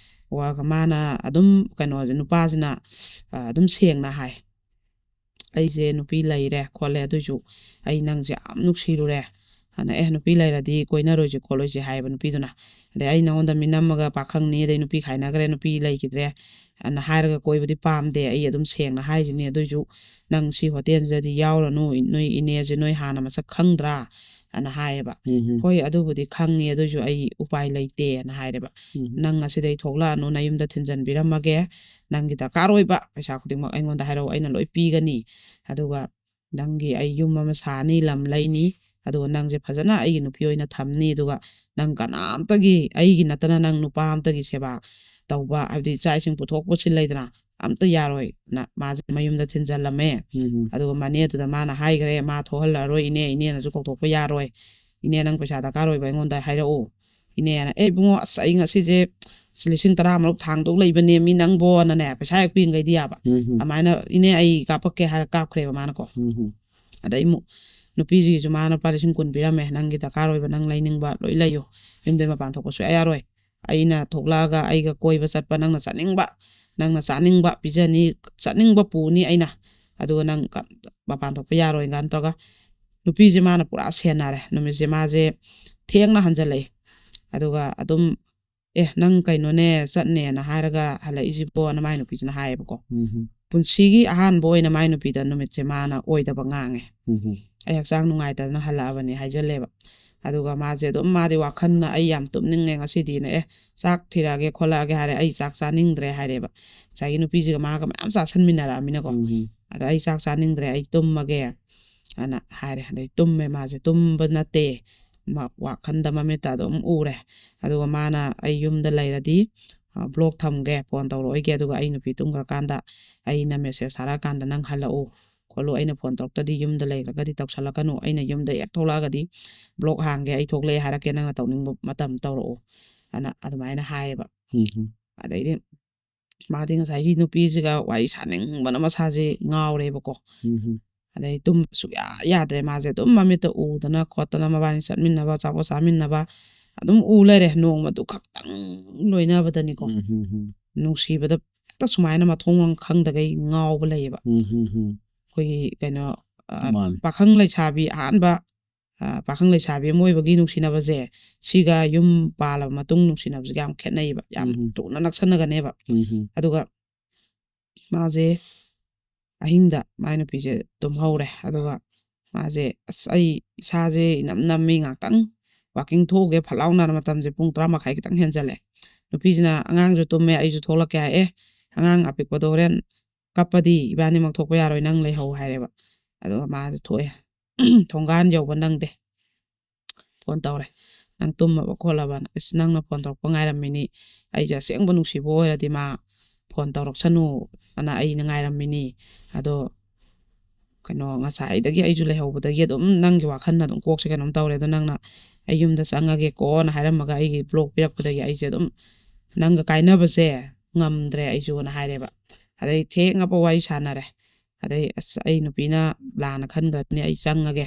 ꯋꯥꯒ ꯃꯥꯅ ꯑꯗꯨꯝ ꯀꯩꯅꯣꯁꯦ, ꯅꯨꯄꯥꯁꯤꯅ, ꯑ, ꯑꯗꯨꯝ ꯁꯦꯡꯅ ꯍꯥꯏ, "ꯑꯩꯁꯦ ꯅꯨꯄꯤ ꯂꯩꯔꯦ ꯈꯣꯠꯂꯦ, ꯑꯗꯨꯏꯁꯨ ꯑꯩ ꯅꯪꯁꯦ ꯌꯥꯝ ꯅꯨꯡꯁꯤꯔꯨꯔꯦ" ꯑꯅ, "ꯑꯦ, ꯅꯨꯄꯤ ꯂꯩꯔꯗꯤ ꯀꯣꯏꯅꯔꯣꯏꯁꯦ ꯈꯣꯠꯂꯣꯏꯁꯦ" ꯍꯥꯏꯌꯦꯕ ꯅꯨꯄꯤꯗꯨꯅ꯫ "ꯑꯗꯩ ꯑꯩ ꯅꯉꯣꯟꯗ ꯃꯤꯅꯝꯃꯒ ꯄꯥꯈꯪꯅꯤ, ꯑꯗꯩ ꯅꯨꯄꯤ ꯈꯥꯏꯅꯈ꯭ꯔꯦ, ꯅꯨꯄꯤ ꯂꯩꯈꯤꯗ꯭ꯔꯦ" ꯑꯅ ꯍꯥꯏꯔꯒ ꯀꯣꯏꯕꯗꯤ ꯄꯥꯝꯗꯦ꯫ "ꯑꯩ ꯑꯗꯨꯝ ꯁꯦꯡꯅ ꯍꯥꯏꯁꯤꯅꯤ, ꯑꯗꯨꯏꯁꯨ ꯅꯪ ꯁꯤ ꯍꯣꯇꯦꯜꯁꯤꯗꯗꯤ ꯌꯥꯎꯔꯅꯨ, ꯅꯣꯏ ꯏꯅꯦꯁꯦ ꯅꯣꯏ ꯍꯥꯟꯅ ꯃꯁꯛ ꯈꯪꯗ꯭ꯔꯥ?" ꯑꯅ ꯍꯥꯏꯌꯦꯕ꯫ ꯎꯝ, ꯎꯝ꯫ "ꯍꯣꯏ, ꯑꯗꯨꯕꯨꯗꯤ ꯈꯪꯉꯤ, ꯑꯗꯨꯏꯁꯨ ꯑꯩ ꯎꯄꯥꯏ ꯂꯩꯇꯦ" ꯑꯅ ꯍꯥꯏꯔꯦꯕ꯫ ꯎꯝ, ꯎꯝ꯫ "ꯅꯪ ꯉꯁꯤꯗꯩ ꯊꯣꯛꯂꯛꯑꯅꯨ, ꯅꯌꯨꯝꯗ ꯊꯤꯟꯖꯟꯕꯤꯔꯝꯃꯒꯦ, ꯅꯪꯒꯤ ꯗꯔꯀꯥꯔ ꯑꯣꯏꯕ ꯄꯩꯁꯥ ꯈꯨꯗꯤꯡꯃꯛ ꯑꯩꯉꯣꯟꯗ ꯍꯥꯏꯔꯛꯑꯣ, ꯑꯩꯅ ꯂꯣꯏ ꯄꯤꯒꯅꯤ, ꯑꯗꯨꯒ ꯅꯪꯒꯤ ꯑꯩ ꯌꯨꯝ ꯑꯃ ꯁꯥꯅꯤ, ꯂꯝ ꯂꯩꯅꯤ, ꯑꯗꯨꯒ ꯅꯪꯁꯦ ꯐꯖꯅ ꯑꯩꯒꯤ ꯅꯨꯄꯤ ꯑꯣꯏꯅ ꯊꯝꯅꯤ, ꯑꯗꯨꯒ ꯅꯪ ꯀꯅꯥꯝꯇꯒꯤ, ꯑꯩꯒꯤ ꯅꯠꯇꯅ ꯅꯪ ꯅꯨꯄꯥ ꯑꯝꯇꯒꯤ ꯁꯦꯕꯥ ꯇꯧꯕ, ꯍꯥꯏꯕꯗꯤ ꯆꯥꯛ ꯏꯁꯤꯡ ꯄꯨꯊꯣꯛ ꯄꯨꯁꯤꯟ ꯂꯩꯗꯅ, ꯑꯝꯇ ꯌꯥꯔꯣꯏꯅ" ꯃꯥꯁꯦ ꯃꯌꯨꯝꯗ ꯊꯤꯟꯖꯜꯂꯝꯃꯦ꯫ ꯎꯝ, ꯎꯝ꯫ ꯑꯗꯨꯒ ꯃꯅꯦꯗꯨꯗ ꯃꯥꯅ ꯍꯥꯏꯈ꯭ꯔꯦ, "ꯃꯥ ꯊꯣꯛꯍꯜꯂꯔꯣꯏ ꯏꯅꯦ, ꯏꯅꯦꯅꯁꯨ ꯀꯧꯊꯣꯛꯄ ꯌꯥꯔꯣꯏ, ꯏꯅꯦ ꯅꯪ ꯄꯩꯁꯥ ꯗꯔꯀꯥꯔ ꯑꯣꯏꯕ ꯑꯩꯉꯣꯟꯗ ꯍꯥꯏꯔꯛꯑꯣ, ꯏꯅꯦꯅ꯫ "ꯑꯦ ꯏꯕꯨꯡꯉꯣ, ꯑꯁ ꯑꯩ ꯉꯁꯤꯁꯦ ꯂꯤꯁꯤꯡ ꯇꯔꯥ ꯃꯔꯨꯞ ꯊꯥꯡꯗꯧ ꯂꯩꯕꯅꯦ ꯃꯤ ꯅꯪꯕꯣꯅꯅꯦ", ꯄꯩꯁꯥ ꯍꯦꯛ ꯄꯤꯔꯤꯉꯩꯗꯤ ꯌꯥꯕ꯫ ꯎꯝ, ꯎꯝ꯫ ꯑꯗꯨꯃꯥꯏꯅ "ꯏꯅꯦ ꯑꯩ ꯀꯥꯞꯄꯛꯀꯦ" ꯍꯥꯏꯔ ꯀꯥꯞꯈ꯭ꯔꯦꯕ ꯃꯥꯅꯀꯣ꯫ ꯎꯝ, ꯎꯝ꯫ ꯑꯗꯩ ꯑꯃꯨꯛ ꯅꯨꯄꯤꯁꯤꯒꯤꯁꯨ ꯃꯥꯅ ꯂꯨꯄꯥ ꯂꯤꯁꯤꯡ ꯀꯨꯟ ꯄꯤꯔꯝꯃꯦ, "ꯅꯪꯒꯤ ꯗꯔꯀꯥꯔ ꯑꯣꯏꯕ ꯅꯪ ꯂꯩꯅꯤꯡꯕ ꯂꯣꯏ ꯂꯩꯌꯣ, ꯌꯨꯝꯗꯩ ꯃꯄꯥꯟ ꯊꯣꯛꯄ ꯁꯨꯡꯌꯥ ꯌꯥꯔꯣꯏ, ꯑꯩꯅ ꯊꯣꯛꯂꯛꯑꯒ ꯑꯩꯒ ꯀꯣꯏꯕ ꯆꯠꯄ ꯅꯪꯅ ꯆꯠꯅꯤꯡꯕ, ꯅꯪꯅ ꯆꯥꯅꯤꯡꯕ ꯄꯤꯖꯅꯤ, ꯆꯠꯅꯤꯡꯕ ꯄꯨꯅꯤ ꯑꯩꯅ, ꯑꯗꯨꯒ ꯅꯪ ꯀ-, ꯃꯄꯥꯟ ꯊꯣꯛꯄ ꯌꯥꯔꯣꯏ" ꯀꯥꯏꯅ ꯇꯧꯔꯒ ꯅꯨꯄꯤꯁꯦ ꯃꯥꯅ ꯄꯨꯔꯥ ꯁꯦꯟꯅꯔꯦ꯫ ꯅꯨꯃꯤꯠꯁꯦ ꯃꯥꯁꯦ ꯊꯦꯡꯅ ꯍꯟꯖꯜꯂꯛꯑꯦ꯫ ꯑꯗꯨꯒ ꯑꯗꯨꯝ, "ꯑꯦ, ꯅꯪ ꯀꯩꯅꯣꯅꯦ, ꯆꯠꯅꯦꯅ ꯍꯥꯏꯔꯒ ꯍꯜꯂꯛꯏꯁꯤꯕꯣꯅ" ꯃꯥꯏ ꯅꯨꯄꯤꯁꯤꯅ ꯍꯥꯏꯌꯦꯕꯀꯣ꯫ ꯎꯝ, ꯎꯝ꯫ ꯄꯨꯟꯁꯤꯒꯤ ꯑꯍꯥꯟꯕ ꯑꯣꯏꯅ ꯃꯥꯏ ꯅꯨꯄꯤꯗ ꯅꯨꯃꯤꯠꯁꯦ ꯃꯥꯅ ꯑꯣꯏꯗꯕ ꯉꯥꯡꯉꯦ꯫ ꯎꯝ, ꯎꯝ꯫ "ꯑꯩ ꯍꯛꯆꯥꯡ ꯅꯨꯡꯉꯥꯏꯇꯗꯅ ꯍꯜꯂꯛꯑꯕꯅꯦ" ꯍꯥꯏꯖꯜꯂꯦꯕ꯫ ꯑꯗꯨꯒ ꯃꯥꯁꯦ ꯑꯗꯨꯝ, ꯃꯥꯗꯤ ꯋꯥꯈꯜꯅ "ꯑꯩ ꯌꯥꯝ ꯇꯨꯝꯅꯤꯡꯉꯦ ꯉꯁꯤꯗꯤꯅ", "ꯑꯦ, ꯆꯥꯛ ꯊꯤꯔꯛꯑꯒꯦ ꯈꯣꯠꯂꯛꯑꯒꯦ" ꯍꯥꯏꯔꯦ꯫ "ꯑꯩ ꯆꯥꯛ ꯆꯥꯅꯤꯡꯗ꯭ꯔꯦ" ꯍꯥꯏꯔꯦꯕ꯫ ꯉꯁꯥꯏꯒꯤ ꯅꯨꯄꯤꯁꯤꯒ ꯃꯥꯒ ꯃꯌꯥꯝ ꯆꯥꯁꯟꯃꯤꯟꯅꯔꯛꯑꯃꯤꯅꯀꯣ꯫ ꯎꯝ, ꯎꯝ꯫ "ꯑꯗ ꯑꯩ ꯆꯥꯛ ꯆꯥꯅꯤꯡꯗ꯭ꯔꯦ, ꯑꯩ ꯇꯨꯝꯃꯒꯦ" ꯑꯅ ꯍꯥꯏꯔꯦ꯫ ꯑꯗꯩ ꯇꯨꯝꯃꯦ ꯃꯥꯁꯦ꯫ ꯇꯨꯝꯕ ꯅꯠꯇꯦ, ꯃ-, ꯋꯥꯈꯟꯗ ꯃꯃꯤꯠꯇ ꯑꯗꯨꯝ ꯎꯔꯦ꯫ ꯑꯗꯨꯒ ꯃꯥꯅ "ꯑꯩ ꯌꯨꯝꯗ ꯂꯩꯔꯗꯤ, ꯑ, block ꯊꯝꯒꯦ, phone ꯇꯧꯔꯛꯑꯣꯏꯒꯦ, ꯑꯗꯨꯒ ꯑꯩ ꯅꯨꯄꯤ ꯇꯨꯝꯈ꯭ꯔꯀꯥꯟꯗ ꯑꯩꯅ message ꯊꯥꯔꯛꯑꯀꯥꯟꯗ ꯅꯪ ꯍꯜꯂꯛꯎ" ꯈꯣꯠꯂꯨ, ꯑꯩꯅ ꯐꯣꯟ ꯇꯧꯔꯛꯇꯗꯤ ꯌꯨꯝꯗ ꯂꯩꯈ꯭ꯔꯒꯗꯤ ꯇꯧꯁꯜꯂꯛꯀꯅꯨ, ꯑꯩꯅ ꯌꯨꯝꯗ ꯍꯦꯛ ꯊꯣꯛꯂꯛꯑꯒꯗꯤ ꯕ꯭ꯂꯣꯛ ꯍꯥꯡꯒꯦ, ꯑꯩ ꯊꯣꯛꯂꯛꯑꯦ ꯍꯥꯏꯔꯛꯀꯦ, ꯅꯪꯅ ꯇꯧꯅꯤꯡꯕ ꯃꯇꯝ ꯇꯧꯔꯛꯑꯣ ꯑꯅ ꯑꯗꯨꯃꯥꯏꯅ ꯍꯥꯏꯌꯦꯕ꯫ ꯎꯝ ꯎꯝ ꯑꯗꯩꯗꯤ ꯃꯥꯗꯤ ꯉꯁꯥꯏꯒꯤ ꯅꯨꯄꯤꯁꯤꯒ ꯋꯥꯔꯤ ꯁꯥꯅꯤꯡꯕꯅ ꯃꯁꯥꯁꯦ ꯉꯥꯎꯔꯦꯕꯀꯣ꯫ ꯎꯝ ꯎꯝ ꯑꯗꯩ ꯇꯨꯝꯕ ꯁꯨꯛꯌꯥ ꯌꯥꯗ꯭ꯔꯦ, ꯃꯥꯁꯦ ꯑꯗꯨꯝ ꯃꯃꯤꯠꯇ ꯎꯗꯅ ꯈꯣꯠꯇꯅ, ꯃꯕꯥꯅꯤ ꯆꯠꯃꯤꯟꯅꯕ, ꯑꯆꯥꯄꯣꯠ ꯆꯥꯃꯤꯟꯅꯕ ꯑꯗꯨꯝ ꯎ ꯂꯩꯔꯦ, ꯅꯣꯡꯃꯗꯨ ꯈꯛꯇꯪ ꯂꯣꯏꯅꯕꯗꯅꯤꯀꯣ꯫ ꯎꯝ ꯎꯝ ꯎꯝ ꯅꯨꯡꯁꯤꯕꯗ ꯍꯦꯛꯇ ꯁꯨꯃꯥꯏꯅ ꯃꯊꯣꯡ ꯃꯔꯝ ꯈꯪꯗꯒꯩ ꯉꯥꯎꯕ ꯂꯩꯌꯦꯕ꯫ ꯎꯝ ꯎꯝ ꯎꯝ ꯑꯩꯈꯣꯏꯒꯤ ꯀꯩꯅꯣ ꯑ, ꯃꯥꯅꯤ ꯄꯥꯈꯪ ꯂꯩꯁꯥꯕꯤ ꯑꯍꯥꯟꯕ ꯑ, ꯄꯥꯈꯪ ꯂꯩꯁꯥꯕꯤ ꯑꯃ ꯑꯣꯏꯕꯒꯤ ꯅꯨꯡꯁꯤꯅꯕꯁꯦ, ꯁꯤꯒ ꯌꯨꯝ ꯄꯥꯜꯂꯕ ꯃꯇꯨꯡ ꯅꯨꯡꯁꯤꯅꯕꯁꯤꯒ ꯌꯥꯝ ꯈꯦꯠꯅꯩꯌꯦꯕ, ꯌꯥꯝ ꯎꯝ ꯊꯨꯅ ꯅꯛꯁꯟꯅꯒꯅꯦꯕ꯫ ꯎꯝ ꯎꯝ ꯑꯗꯨꯒ ꯃꯥꯁꯦ ꯑꯍꯤꯡꯗ ꯃꯥꯏ ꯅꯨꯄꯤꯁꯦ ꯇꯨꯝꯍꯧꯔꯦ꯫ ꯑꯗꯨꯒ ꯃꯥꯁꯦ, "ꯑꯁ, ꯑꯩ ꯏꯁꯥꯁꯦ ꯏꯅꯝ ꯅꯝꯃꯤ, ꯉꯥꯛꯇꯪ ꯋꯥꯀꯤꯡ ꯊꯣꯛꯎꯒꯦ" ꯐꯠ ꯂꯥꯎꯅ꯫ ꯃꯇꯝꯁꯦ ꯄꯨꯡ ꯇꯔꯥ ꯃꯈꯥꯏ ꯈꯤꯇꯪ ꯍꯦꯟꯖꯜꯂꯦ꯫ ꯅꯨꯄꯤꯁꯤꯅ, "ꯑꯉꯥꯡꯁꯨ ꯇꯨꯝꯃꯦ, ꯑꯩꯁꯨ ꯊꯣꯛꯂꯛꯀꯦ" ꯍꯥꯏ꯫ "ꯑꯦ, ꯑꯉꯥꯡ ꯑꯄꯤꯛꯄꯗꯣ ꯍꯣꯔꯦꯟ ꯀꯞꯄꯗꯤ ꯏꯕꯥꯅꯤꯃꯛ ꯊꯣꯛꯄ ꯌꯥꯔꯣꯏ, ꯅꯪ ꯂꯩꯍꯧ" ꯍꯥꯏꯔꯦꯕ꯫ ꯑꯗꯨꯒ ꯃꯥꯁꯦ ꯊꯣꯛꯑꯦ꯫ ꯊꯣꯡꯒꯥꯟ ꯌꯧꯕ ꯅꯪꯗꯦ꯫ ꯐꯣꯟ ꯇꯧꯔꯦ, "ꯅꯪ ꯇꯨꯝꯃꯕ ꯈꯣꯠꯂꯕꯅ?" "ꯑꯁ, ꯅꯪꯅ ꯐꯣꯟ ꯇꯧꯔꯛꯄ ꯉꯥꯏꯔꯝꯃꯤꯅꯤ, ꯑꯩꯁꯦ ꯑꯁꯦꯡꯕ ꯅꯨꯡꯁꯤꯕ ꯑꯣꯏꯔꯗꯤ ꯃꯥ ꯐꯣꯟ ꯇꯧꯔꯛꯁꯅꯨ ꯑꯅ ꯑꯩꯅ ꯉꯥꯏꯔꯝꯃꯤꯅꯤ꯫ ꯑꯗꯣ ꯀꯩꯅꯣ, ꯉꯁꯥꯏꯗꯒꯤ ꯑꯩꯁꯨ ꯂꯩꯍꯧꯕꯗꯒꯤ ꯑꯗꯨꯝ ꯅꯪꯒꯤ ꯋꯥꯈꯜꯅ ꯑꯗꯨꯝ ꯀꯣꯛꯁꯦ ꯀꯩꯅꯣꯝ ꯇꯧꯔꯦ꯫ ꯑꯗꯣ ꯅꯪꯅ ꯑꯩ ꯌꯨꯝꯗ ꯆꯪꯉꯒꯦꯀꯣꯅ ꯍꯥꯏꯔꯝꯃꯒ ꯑꯩꯒꯤ ꯕ꯭ꯂꯣꯛ ꯄꯤꯔꯛꯄꯗꯒꯤ ꯑꯩꯁꯦ ꯑꯗꯨꯝ ꯅꯪꯒ ꯀꯥꯏꯅꯕꯁꯦ ꯉꯝꯗ꯭ꯔꯦ ꯑꯩꯁꯨꯅ" ꯍꯥꯏꯔꯦꯕ꯫ ꯑꯗꯩ ꯊꯦꯡꯉꯕ ꯋꯥꯔꯤ ꯁꯥꯟꯅꯔꯦ꯫ ꯑꯗꯩ, "ꯑꯁ, ꯑꯩ ꯅꯨꯄꯤꯅ ꯂꯥꯟꯅ ꯈꯟꯈ꯭ꯔꯅꯤ, ꯑꯩ ꯆꯪꯉꯒꯦ,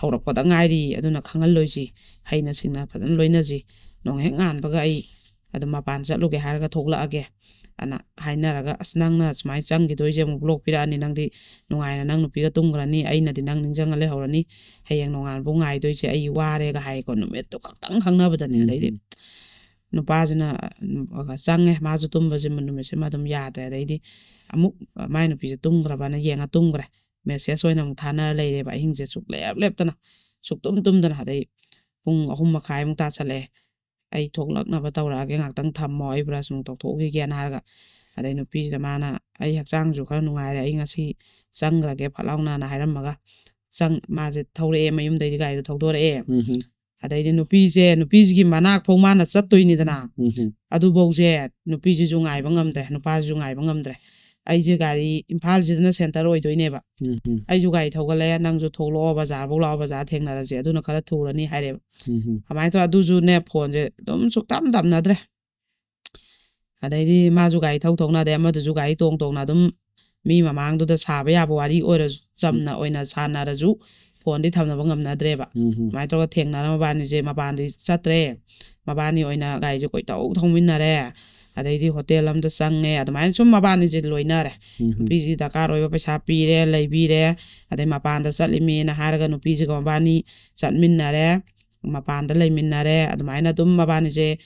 ꯍꯧꯔꯛꯄꯗ ꯉꯥꯏꯔꯤ, ꯑꯗꯨꯅ ꯈꯪꯍꯜꯂꯣꯏꯁꯤ, ꯍꯩꯅ ꯁꯤꯡꯅ ꯐꯖꯅ ꯂꯣꯏꯅꯁꯤ, ꯅꯣꯡ ꯍꯦꯛ ꯉꯥꯟꯕꯒ ꯑꯩ ꯑꯗꯨꯝ ꯃꯄꯥꯟ ꯆꯠꯂꯨꯒꯦ ꯍꯥꯏꯔꯒ ꯊꯣꯛꯂꯛꯑꯒꯦ" ꯑꯅ ꯍꯥꯏꯅꯔꯒ, "ꯑꯁ, ꯅꯪꯅ ꯁꯨꯃꯥꯏꯅ ꯆꯪꯈꯤꯗꯣꯏꯁꯦ ꯑꯃꯨꯛ ꯕ꯭ꯂꯣꯛ ꯄꯤꯔꯛꯑꯅꯤ, ꯅꯪꯗꯤ ꯅꯨꯡꯉꯥꯏꯅ ꯅꯪ ꯅꯨꯄꯤꯒ ꯇꯨꯝꯈ꯭ꯔꯅꯤ, ꯑꯩꯅꯗꯤ ꯅꯪ ꯅꯤꯡꯁꯤꯡꯉ ꯂꯩꯍꯧꯔꯅꯤ, ꯍꯌꯦꯡ ꯅꯣꯡꯉꯥꯟꯕ ꯉꯥꯏꯗꯣꯏꯁꯦ ꯑꯩ ꯋꯥꯔꯦꯒ" ꯍꯥꯏꯀꯣ꯫ ꯅꯨꯃꯤꯠꯇꯨ ꯈꯛꯇꯪ ꯈꯪꯅꯕꯗꯅꯦ꯫ ꯑꯗꯩꯗꯤ ꯎꯝ ꯅꯨꯄꯥꯁꯤꯅ ꯎꯝ, ꯆꯪꯉꯦ, ꯃꯥꯁꯨ ꯇꯨꯝꯕꯁꯦ ꯅꯨꯃꯤꯠꯁꯤꯃ ꯑꯗꯨꯝ ꯌꯥꯗ꯭ꯔꯦ꯫ ꯑꯗꯩꯗꯤ ꯑꯃꯨꯛ ꯃꯥꯏ ꯅꯨꯄꯤꯁꯦ ꯇꯨꯝꯈ꯭ꯔꯕꯅ ꯌꯦꯡꯉ ꯇꯨꯝꯈ꯭ꯔꯦ꯫ ꯃꯦꯁꯦꯖ ꯑꯣꯏꯅ ꯑꯃꯨꯛ ꯊꯥꯅꯔ ꯂꯩꯔꯦꯕ ꯑꯍꯤꯡꯁꯦ ꯁꯨꯛꯂꯦꯞ ꯂꯦꯞꯇꯅ, ꯁꯨꯛꯇꯨꯝ ꯇꯨꯝꯗꯅ꯫ ꯑꯗꯩ ꯄꯨꯡ ꯑꯍꯨꯝ ꯃꯈꯥꯏꯃꯨꯛ ꯇꯥꯁꯜꯂꯛꯑꯦ꯫ "ꯑꯩ ꯊꯣꯛꯂꯛꯅꯕ ꯇꯧꯔꯛꯑꯒꯦ, ꯉꯥꯛꯇꯪ ꯊꯝꯃꯣ, ꯑꯩ ꯕ꯭ꯔꯁ ꯅꯨꯡ ꯇꯧꯊꯣꯛꯎꯈꯤꯒꯦꯅ" ꯍꯥꯏꯔꯒ, ꯑꯗꯩ ꯅꯨꯄꯤꯁꯤꯗ ꯃꯥꯅ, "ꯑꯩ ꯍꯛꯆꯥꯡꯁꯨ ꯈꯔ ꯅꯨꯡꯉꯥꯏꯔꯦ, ꯑꯩ ꯉꯁꯤ ꯆꯪꯈ꯭ꯔꯒꯦ ꯐꯠ ꯂꯥꯎꯅꯅ" ꯍꯥꯏꯔꯝꯃꯒ ꯆꯪ ꯃꯥꯁꯦ ꯊꯧꯔꯛꯑꯦ, ꯃꯌꯨꯝꯗꯩꯗꯤ ꯒꯥꯔꯤꯗꯣ ꯊꯧꯗꯣꯔꯛꯑꯦ꯫ ꯎꯝ ꯑꯗꯩꯗꯤ ꯅꯨꯄꯤꯁꯦ, ꯅꯨꯄꯤꯁꯤꯒꯤ ꯃꯅꯥꯛ ꯐꯥꯎ ꯃꯥꯅ ꯆꯠꯇꯣꯏꯅꯤꯗꯅ, ꯎꯝ ꯑꯗꯨꯐꯧꯁꯦ ꯅꯨꯄꯤꯁꯤꯁꯨ ꯉꯥꯏꯕ ꯉꯝꯗ꯭ꯔꯦ, ꯅꯨꯄꯥꯁꯤꯁꯨ ꯉꯥꯏꯕ ꯉꯝꯗ꯭ꯔꯦ꯫ ꯑꯩꯁꯦ ꯒꯥꯔꯤ ꯏꯝꯐꯥꯜꯁꯤꯗꯅ ꯁꯦꯟꯇꯔ ꯑꯣꯏꯗꯣꯏꯅꯦꯕ꯫ ꯎꯝ ꯎꯝ ꯑꯩꯁꯨ ꯒꯥꯔꯤ ꯊꯧꯒꯠꯂꯛꯑꯦ, ꯅꯪꯁꯨ ꯊꯣꯛꯂꯛꯑꯣ, ꯕꯖꯥꯔꯐꯧ ꯂꯥꯛꯑꯣ, ꯕꯖꯥꯔ ꯊꯦꯡꯅꯔꯁꯦ, ꯑꯗꯨꯅ ꯈꯔ ꯊꯨꯔꯅꯤ ꯍꯥꯏꯔꯦꯕ꯫ ꯎꯝ ꯎꯝ ꯑꯗꯨꯃꯥꯏꯅ ꯇꯧꯔ ꯑꯗꯨꯁꯨꯅꯦ, ꯐꯣꯟꯁꯦ ꯑꯗꯨꯝ ꯁꯨꯛꯇꯝ ꯇꯝꯅꯗ꯭ꯔꯦ꯫ ꯑꯗꯩꯗꯤ ꯃꯥꯁꯨ ꯒꯥꯔꯤ ꯊꯧ ꯊꯧꯅꯗꯦ, ꯑꯃꯗꯨꯁꯨ ꯒꯥꯔꯤ ꯇꯣꯡ ꯇꯣꯡꯅ ꯑꯗꯨꯝ ꯃꯤ ꯃꯃꯥꯡꯗꯨꯗ ꯁꯥꯕ ꯌꯥꯕ ꯋꯥꯔꯤ ꯑꯣꯏꯔꯁꯨ, ꯆꯝꯅ ꯑꯣꯏꯅ ꯁꯥꯟꯅꯔꯁꯨ, ꯐꯣꯟꯗꯤ ꯊꯝꯅꯕ ꯉꯝꯅꯗ꯭ꯔꯦꯕ꯫ ꯎꯝ ꯎꯝ ꯑꯗꯨꯃꯥꯏꯅ ꯇꯧꯔꯒ ꯊꯦꯡꯅꯔ ꯃꯕꯥꯅꯤꯁꯦ ꯃꯄꯥꯟꯗꯤ ꯆꯠꯇ꯭ꯔꯦ꯫ ꯃꯕꯥꯅꯤ ꯑꯣꯏꯅ ꯒꯥꯔꯤꯁꯦ ꯀꯣꯏꯊꯧ ꯊꯧꯃꯤꯟꯅꯔꯦ꯫ ꯑꯗꯩꯗꯤ ꯍꯣꯇꯦꯜ ꯑꯃꯗ ꯆꯪꯉꯦ꯫ ꯑꯗꯨꯃꯥꯏꯅ ꯁꯨꯝ ꯃꯕꯥꯅꯤꯁꯦ ꯂꯣꯏꯅꯔꯦ꯫ ꯎꯝ ꯎꯝ ꯅꯨꯄꯤꯁꯤ ꯗꯔꯀꯥꯔ ꯑꯣꯏꯕ ꯄꯩꯁꯥ ꯄꯤꯔꯦ, ꯂꯩꯕꯤꯔꯦ꯫ ꯑꯗꯩ ꯃꯄꯥꯟꯗ ꯆꯠꯂꯤꯃꯤꯅ ꯍꯥꯏꯔꯒ ꯅꯨꯄꯤꯁꯤꯒ ꯃꯕꯥꯅꯤ ꯆꯠꯃꯤꯟꯅꯔꯦ, ꯃꯄꯥꯟꯗ ꯂꯩꯃꯤꯟꯅꯔꯦ꯫ ꯑꯗꯨꯃꯥꯏꯅ ꯑꯗꯨꯝ ꯃꯕꯥꯅꯤꯁꯦ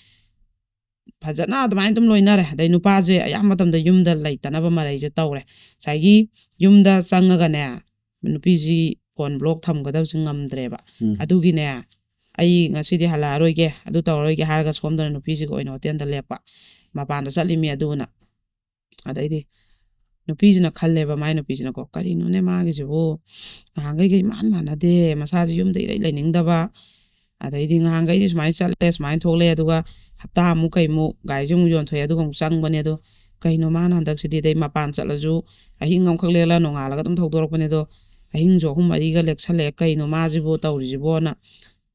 ꯐꯖꯅ ꯑꯗꯨꯃꯥꯏꯅ ꯑꯗꯨꯝ ꯂꯣꯏꯅꯔꯦ꯫ ꯑꯗꯩ ꯅꯨꯄꯥꯁꯦ ꯑꯌꯥꯝꯕ ꯃꯇꯝꯗ ꯌꯨꯝꯗ ꯂꯩꯇꯅꯕ ꯃꯔꯩꯁꯦ ꯇꯧꯔꯦ꯫ ꯉꯁꯥꯏꯒꯤ ꯌꯨꯝꯗ ꯆꯪꯉꯒꯅꯦ, ꯅꯨꯄꯤꯁꯤ ꯐꯣꯟ ꯕ꯭ꯂꯣꯛ ꯊꯝꯒꯗꯕꯁꯦ ꯉꯝꯗ꯭ꯔꯦꯕ꯫ ꯎꯝ ꯑꯗꯨꯒꯤꯅꯦ, ꯑꯩ ꯉꯁꯤꯗꯤ ꯍꯜꯂꯛꯑꯔꯣꯏꯒꯦ, ꯑꯗꯨ ꯇꯧꯔꯔꯣꯏꯒꯦ ꯍꯥꯏꯔꯒ ꯁꯣꯝꯗꯅ ꯅꯨꯄꯤꯁꯤꯒ ꯑꯣꯏꯅ ꯍꯣꯇꯦꯜꯗ ꯂꯦꯞꯄ, ꯃꯄꯥꯟꯗ ꯆꯠꯂꯤꯃꯤ ꯑꯗꯨꯅ꯫ ꯑꯗꯩꯗꯤ ꯅꯨꯄꯤꯁꯤꯅ ꯈꯜꯂꯦꯕ, ꯃꯥꯏ ꯅꯨꯄꯤꯁꯤꯅꯀꯣ, "ꯀꯔꯤꯅꯣꯅꯦ ꯃꯥꯒꯤꯁꯤꯕꯨ? ꯉꯍꯥꯟꯈꯩꯒ ꯏꯃꯥꯟ ꯃꯥꯟꯅꯗꯦ, ꯃꯁꯥꯁꯦ ꯌꯨꯝꯗ ꯏꯔꯩ ꯂꯩꯅꯤꯡꯗꯕ, ꯑꯗꯩꯗꯤ ꯉꯍꯥꯟꯈꯩꯗꯤ ꯁꯨꯃꯥꯏꯅ ꯆꯠꯂꯦ, ꯁꯨꯃꯥꯏꯅ ꯊꯣꯛꯂꯛꯑꯦ, ꯑꯗꯨꯒ ꯍꯞꯇꯥꯃꯨꯛ ꯀꯩꯃꯨꯛ ꯒꯥꯔꯤꯁꯦ ꯑꯃꯨꯛ ꯌꯣꯟꯊꯣꯛꯑꯦ, ꯑꯗꯨꯒ ꯑꯃꯨꯛ ꯆꯪꯕꯅꯦ꯫ ꯑꯗꯣ ꯀꯩꯅꯣ ꯃꯥꯅ ꯍꯟꯗꯛꯁꯤꯗꯤ?" ꯑꯗꯩ ꯃꯄꯥꯟ ꯆꯠꯂꯁꯨ ꯑꯍꯤꯡ ꯑꯃꯈꯛ ꯂꯦꯛꯂ ꯅꯣꯡꯉꯥꯜꯂꯒ ꯑꯗꯨꯝ ꯊꯧꯗꯣꯔꯛꯄꯅꯦ꯫ ꯑꯗꯣ ꯑꯍꯤꯡꯁꯨ ꯑꯍꯨꯝ ꯃꯔꯤꯒ ꯂꯦꯛꯁꯜꯂꯛꯑꯦ, "ꯀꯩꯅꯣ ꯃꯥꯁꯤꯕꯨ ꯇꯧꯔꯤꯁꯤꯕꯣꯅ"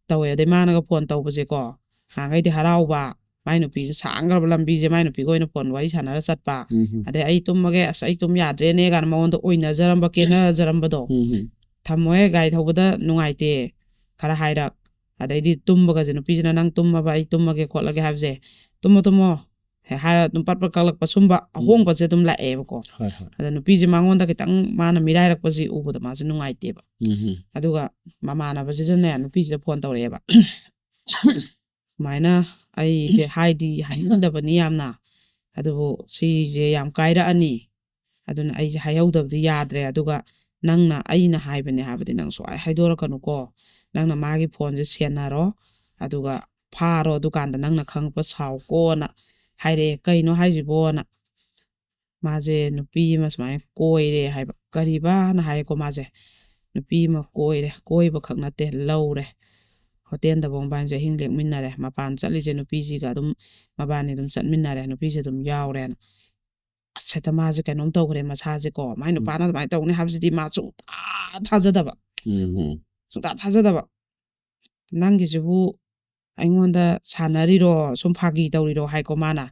ꯇꯧꯋꯦ꯫ ꯑꯗꯩ ꯃꯥꯅꯒ ꯐꯣꯟ ꯇꯧꯕꯁꯦꯀꯣ, ꯉꯍꯥꯟꯈꯩꯗꯤ ꯍꯔꯥꯎꯕ, ꯃꯥꯏ ꯅꯨꯄꯤꯁꯦ ꯁꯥꯡꯈ꯭ꯔꯕ ꯂꯝꯕꯤꯁꯦ ꯃꯥꯏ ꯅꯨꯄꯤꯒ ꯑꯣꯏꯅ ꯐꯣꯟ ꯋꯥꯔꯤ ꯁꯥꯟꯅꯔ ꯆꯠꯄ꯫ ꯎꯝ ꯎꯝ ꯑꯗꯩ "ꯑꯩ ꯇꯨꯝꯃꯒꯦ, ꯑꯁ ꯑꯩ ꯇꯨꯝ ꯌꯥꯗ꯭ꯔꯦꯅꯦ" ꯀꯥꯏꯅ ꯃꯉꯣꯟꯗ ꯑꯣꯏꯅꯖꯔꯝꯕ, ꯀꯦꯅꯖꯔꯝꯕꯗꯣ꯫ ꯎꯝ ꯎꯝ "ꯊꯝꯃꯣꯍꯦ, ꯒꯥꯔꯤ ꯊꯧꯕꯗ ꯅꯨꯡꯉꯥꯏꯇꯦ" ꯈꯔ ꯍꯥꯏꯔꯛ꯫ ꯑꯗꯩꯗꯤ ꯇꯨꯝꯕꯒꯁꯦ ꯅꯨꯄꯤꯁꯤꯅ "ꯅꯪ ꯇꯨꯝꯃꯕ, ꯑꯩ ꯇꯨꯝꯃꯒꯦ ꯈꯣꯠꯂꯒꯦ" ꯍꯥꯏꯕꯁꯦ, "ꯇꯨꯝꯃꯣ ꯇꯨꯝꯃꯣ" ꯍꯦꯛ ꯍꯥꯏꯔ ꯑꯗꯨꯝ ꯄꯠ ꯄꯠ ꯀꯛꯂꯛꯄ, ꯁꯨꯝꯕ ꯑꯍꯣꯡꯕꯁꯦ ꯑꯗꯨꯝ ꯂꯥꯛꯑꯦꯕꯀꯣ꯫ ꯍꯣꯏ ꯍꯣꯏ ꯑꯗ ꯅꯨꯄꯤꯁꯦ ꯃꯉꯣꯟꯗ ꯈꯤꯇꯪ ꯃꯥꯅ ꯃꯤꯔꯥꯏꯔꯛꯄꯁꯤ ꯎꯕꯗ ꯃꯥꯁꯦ ꯅꯨꯡꯉꯥꯏꯇꯦꯕ꯫ ꯎꯝ ꯎꯝ ꯑꯗꯨꯒ ꯃꯃꯥꯟꯅꯕꯁꯤꯗꯅꯦ ꯅꯨꯄꯤꯁꯤꯗ ꯐꯣꯟ ꯇꯧꯔꯛꯑꯦꯕ꯫ "ꯁꯨꯃꯥꯏꯅ ꯑꯩꯁꯦ ꯍꯥꯏꯗꯤ ꯍꯥꯏꯅꯤꯡꯗꯕꯅꯤ ꯌꯥꯝꯅ, ꯑꯗꯨꯕꯨ ꯁꯤꯁꯦ ꯌꯥꯝ ꯀꯥꯏꯔꯛꯑꯅꯤ, ꯑꯗꯨꯅ ꯑꯩꯁꯦ ꯍꯥꯏꯍꯧꯗꯕꯗꯤ ꯌꯥꯗ꯭ꯔꯦ꯫ ꯑꯗꯨꯒ ꯅꯪꯅ ꯑꯩꯅ ꯍꯥꯏꯕꯅꯦ ꯍꯥꯏꯕꯗꯤ ꯅꯪ ꯁꯨꯡꯍꯥꯏ ꯍꯥꯏꯗꯣꯔꯛꯀꯅꯨꯀꯣ, ꯅꯪꯅ ꯃꯥꯒꯤ ꯐꯣꯟꯁꯦ ꯁꯦꯟꯅꯔꯣ, ꯑꯗꯨꯒ ꯐꯥꯔꯣ, ꯑꯗꯨꯀꯥꯟꯗ ꯅꯪꯅ ꯈꯪꯉꯛꯄ ꯁꯥꯎꯀꯣꯅ" ꯍꯥꯏꯔꯛꯑꯦ꯫ "ꯀꯩꯅꯣ ꯍꯥꯏꯁꯤꯕꯣꯅ?" ꯃꯥꯁꯦ ꯅꯨꯄꯤ ꯑꯃ ꯁꯨꯃꯥꯏꯅ ꯀꯣꯏꯔꯦ ꯍꯥꯏꯕ, ꯀꯔꯤꯕꯅ ꯍꯥꯏꯌꯦꯀꯣ꯫ ꯃꯥꯁꯦ ꯅꯨꯄꯤ ꯑꯃ ꯀꯣꯏꯔꯦ, ꯀꯣꯏꯕ ꯈꯛ ꯅꯠꯇꯦ, ꯂꯧꯔꯦ꯫ ꯍꯣꯇꯦꯜꯗꯐꯥꯎ ꯃꯕꯥꯅꯤꯁꯦ ꯑꯍꯤꯡ ꯂꯦꯛꯃꯤꯟꯅꯔꯦ꯫ ꯃꯄꯥꯟ ꯆꯠꯂꯤꯁꯦ ꯅꯨꯄꯤꯁꯤꯒ ꯑꯗꯨꯝ, ꯃꯕꯥꯅꯤ ꯑꯗꯨꯝ ꯆꯠꯃꯤꯟꯅꯔꯦ, ꯅꯨꯄꯤꯁꯦ ꯑꯗꯨꯝ ꯌꯥꯎꯔꯦꯅ꯫ ꯁꯦꯠꯇ ꯃꯥꯁꯦ ꯀꯩꯅꯣꯝ ꯇꯧꯈ꯭ꯔꯦ ꯃꯁꯥꯁꯦꯀꯣ꯫ ꯃꯥꯏ ꯎꯝ꯫ ꯅꯨꯄꯥꯅ ꯑꯗꯨꯃꯥꯏꯅ ꯇꯧꯅꯤ ꯍꯥꯏꯕꯁꯤꯗꯤ ꯃꯥ ꯁꯨꯡꯊꯥ ꯊꯥꯖꯗꯕ꯫ ꯎꯝ꯫ ꯁꯨꯡꯊꯥ ꯊꯥꯖꯗꯕ꯫ "ꯅꯪꯒꯤꯁꯤꯕꯨ ꯑꯩꯉꯣꯟꯗ ꯁꯥꯟꯅꯔꯤꯔꯣ? ꯁꯨꯝ ꯐꯥꯒꯤ ꯇꯧꯔꯤꯔꯣ?" ꯍꯥꯏꯀꯣ ꯃꯥꯅ꯫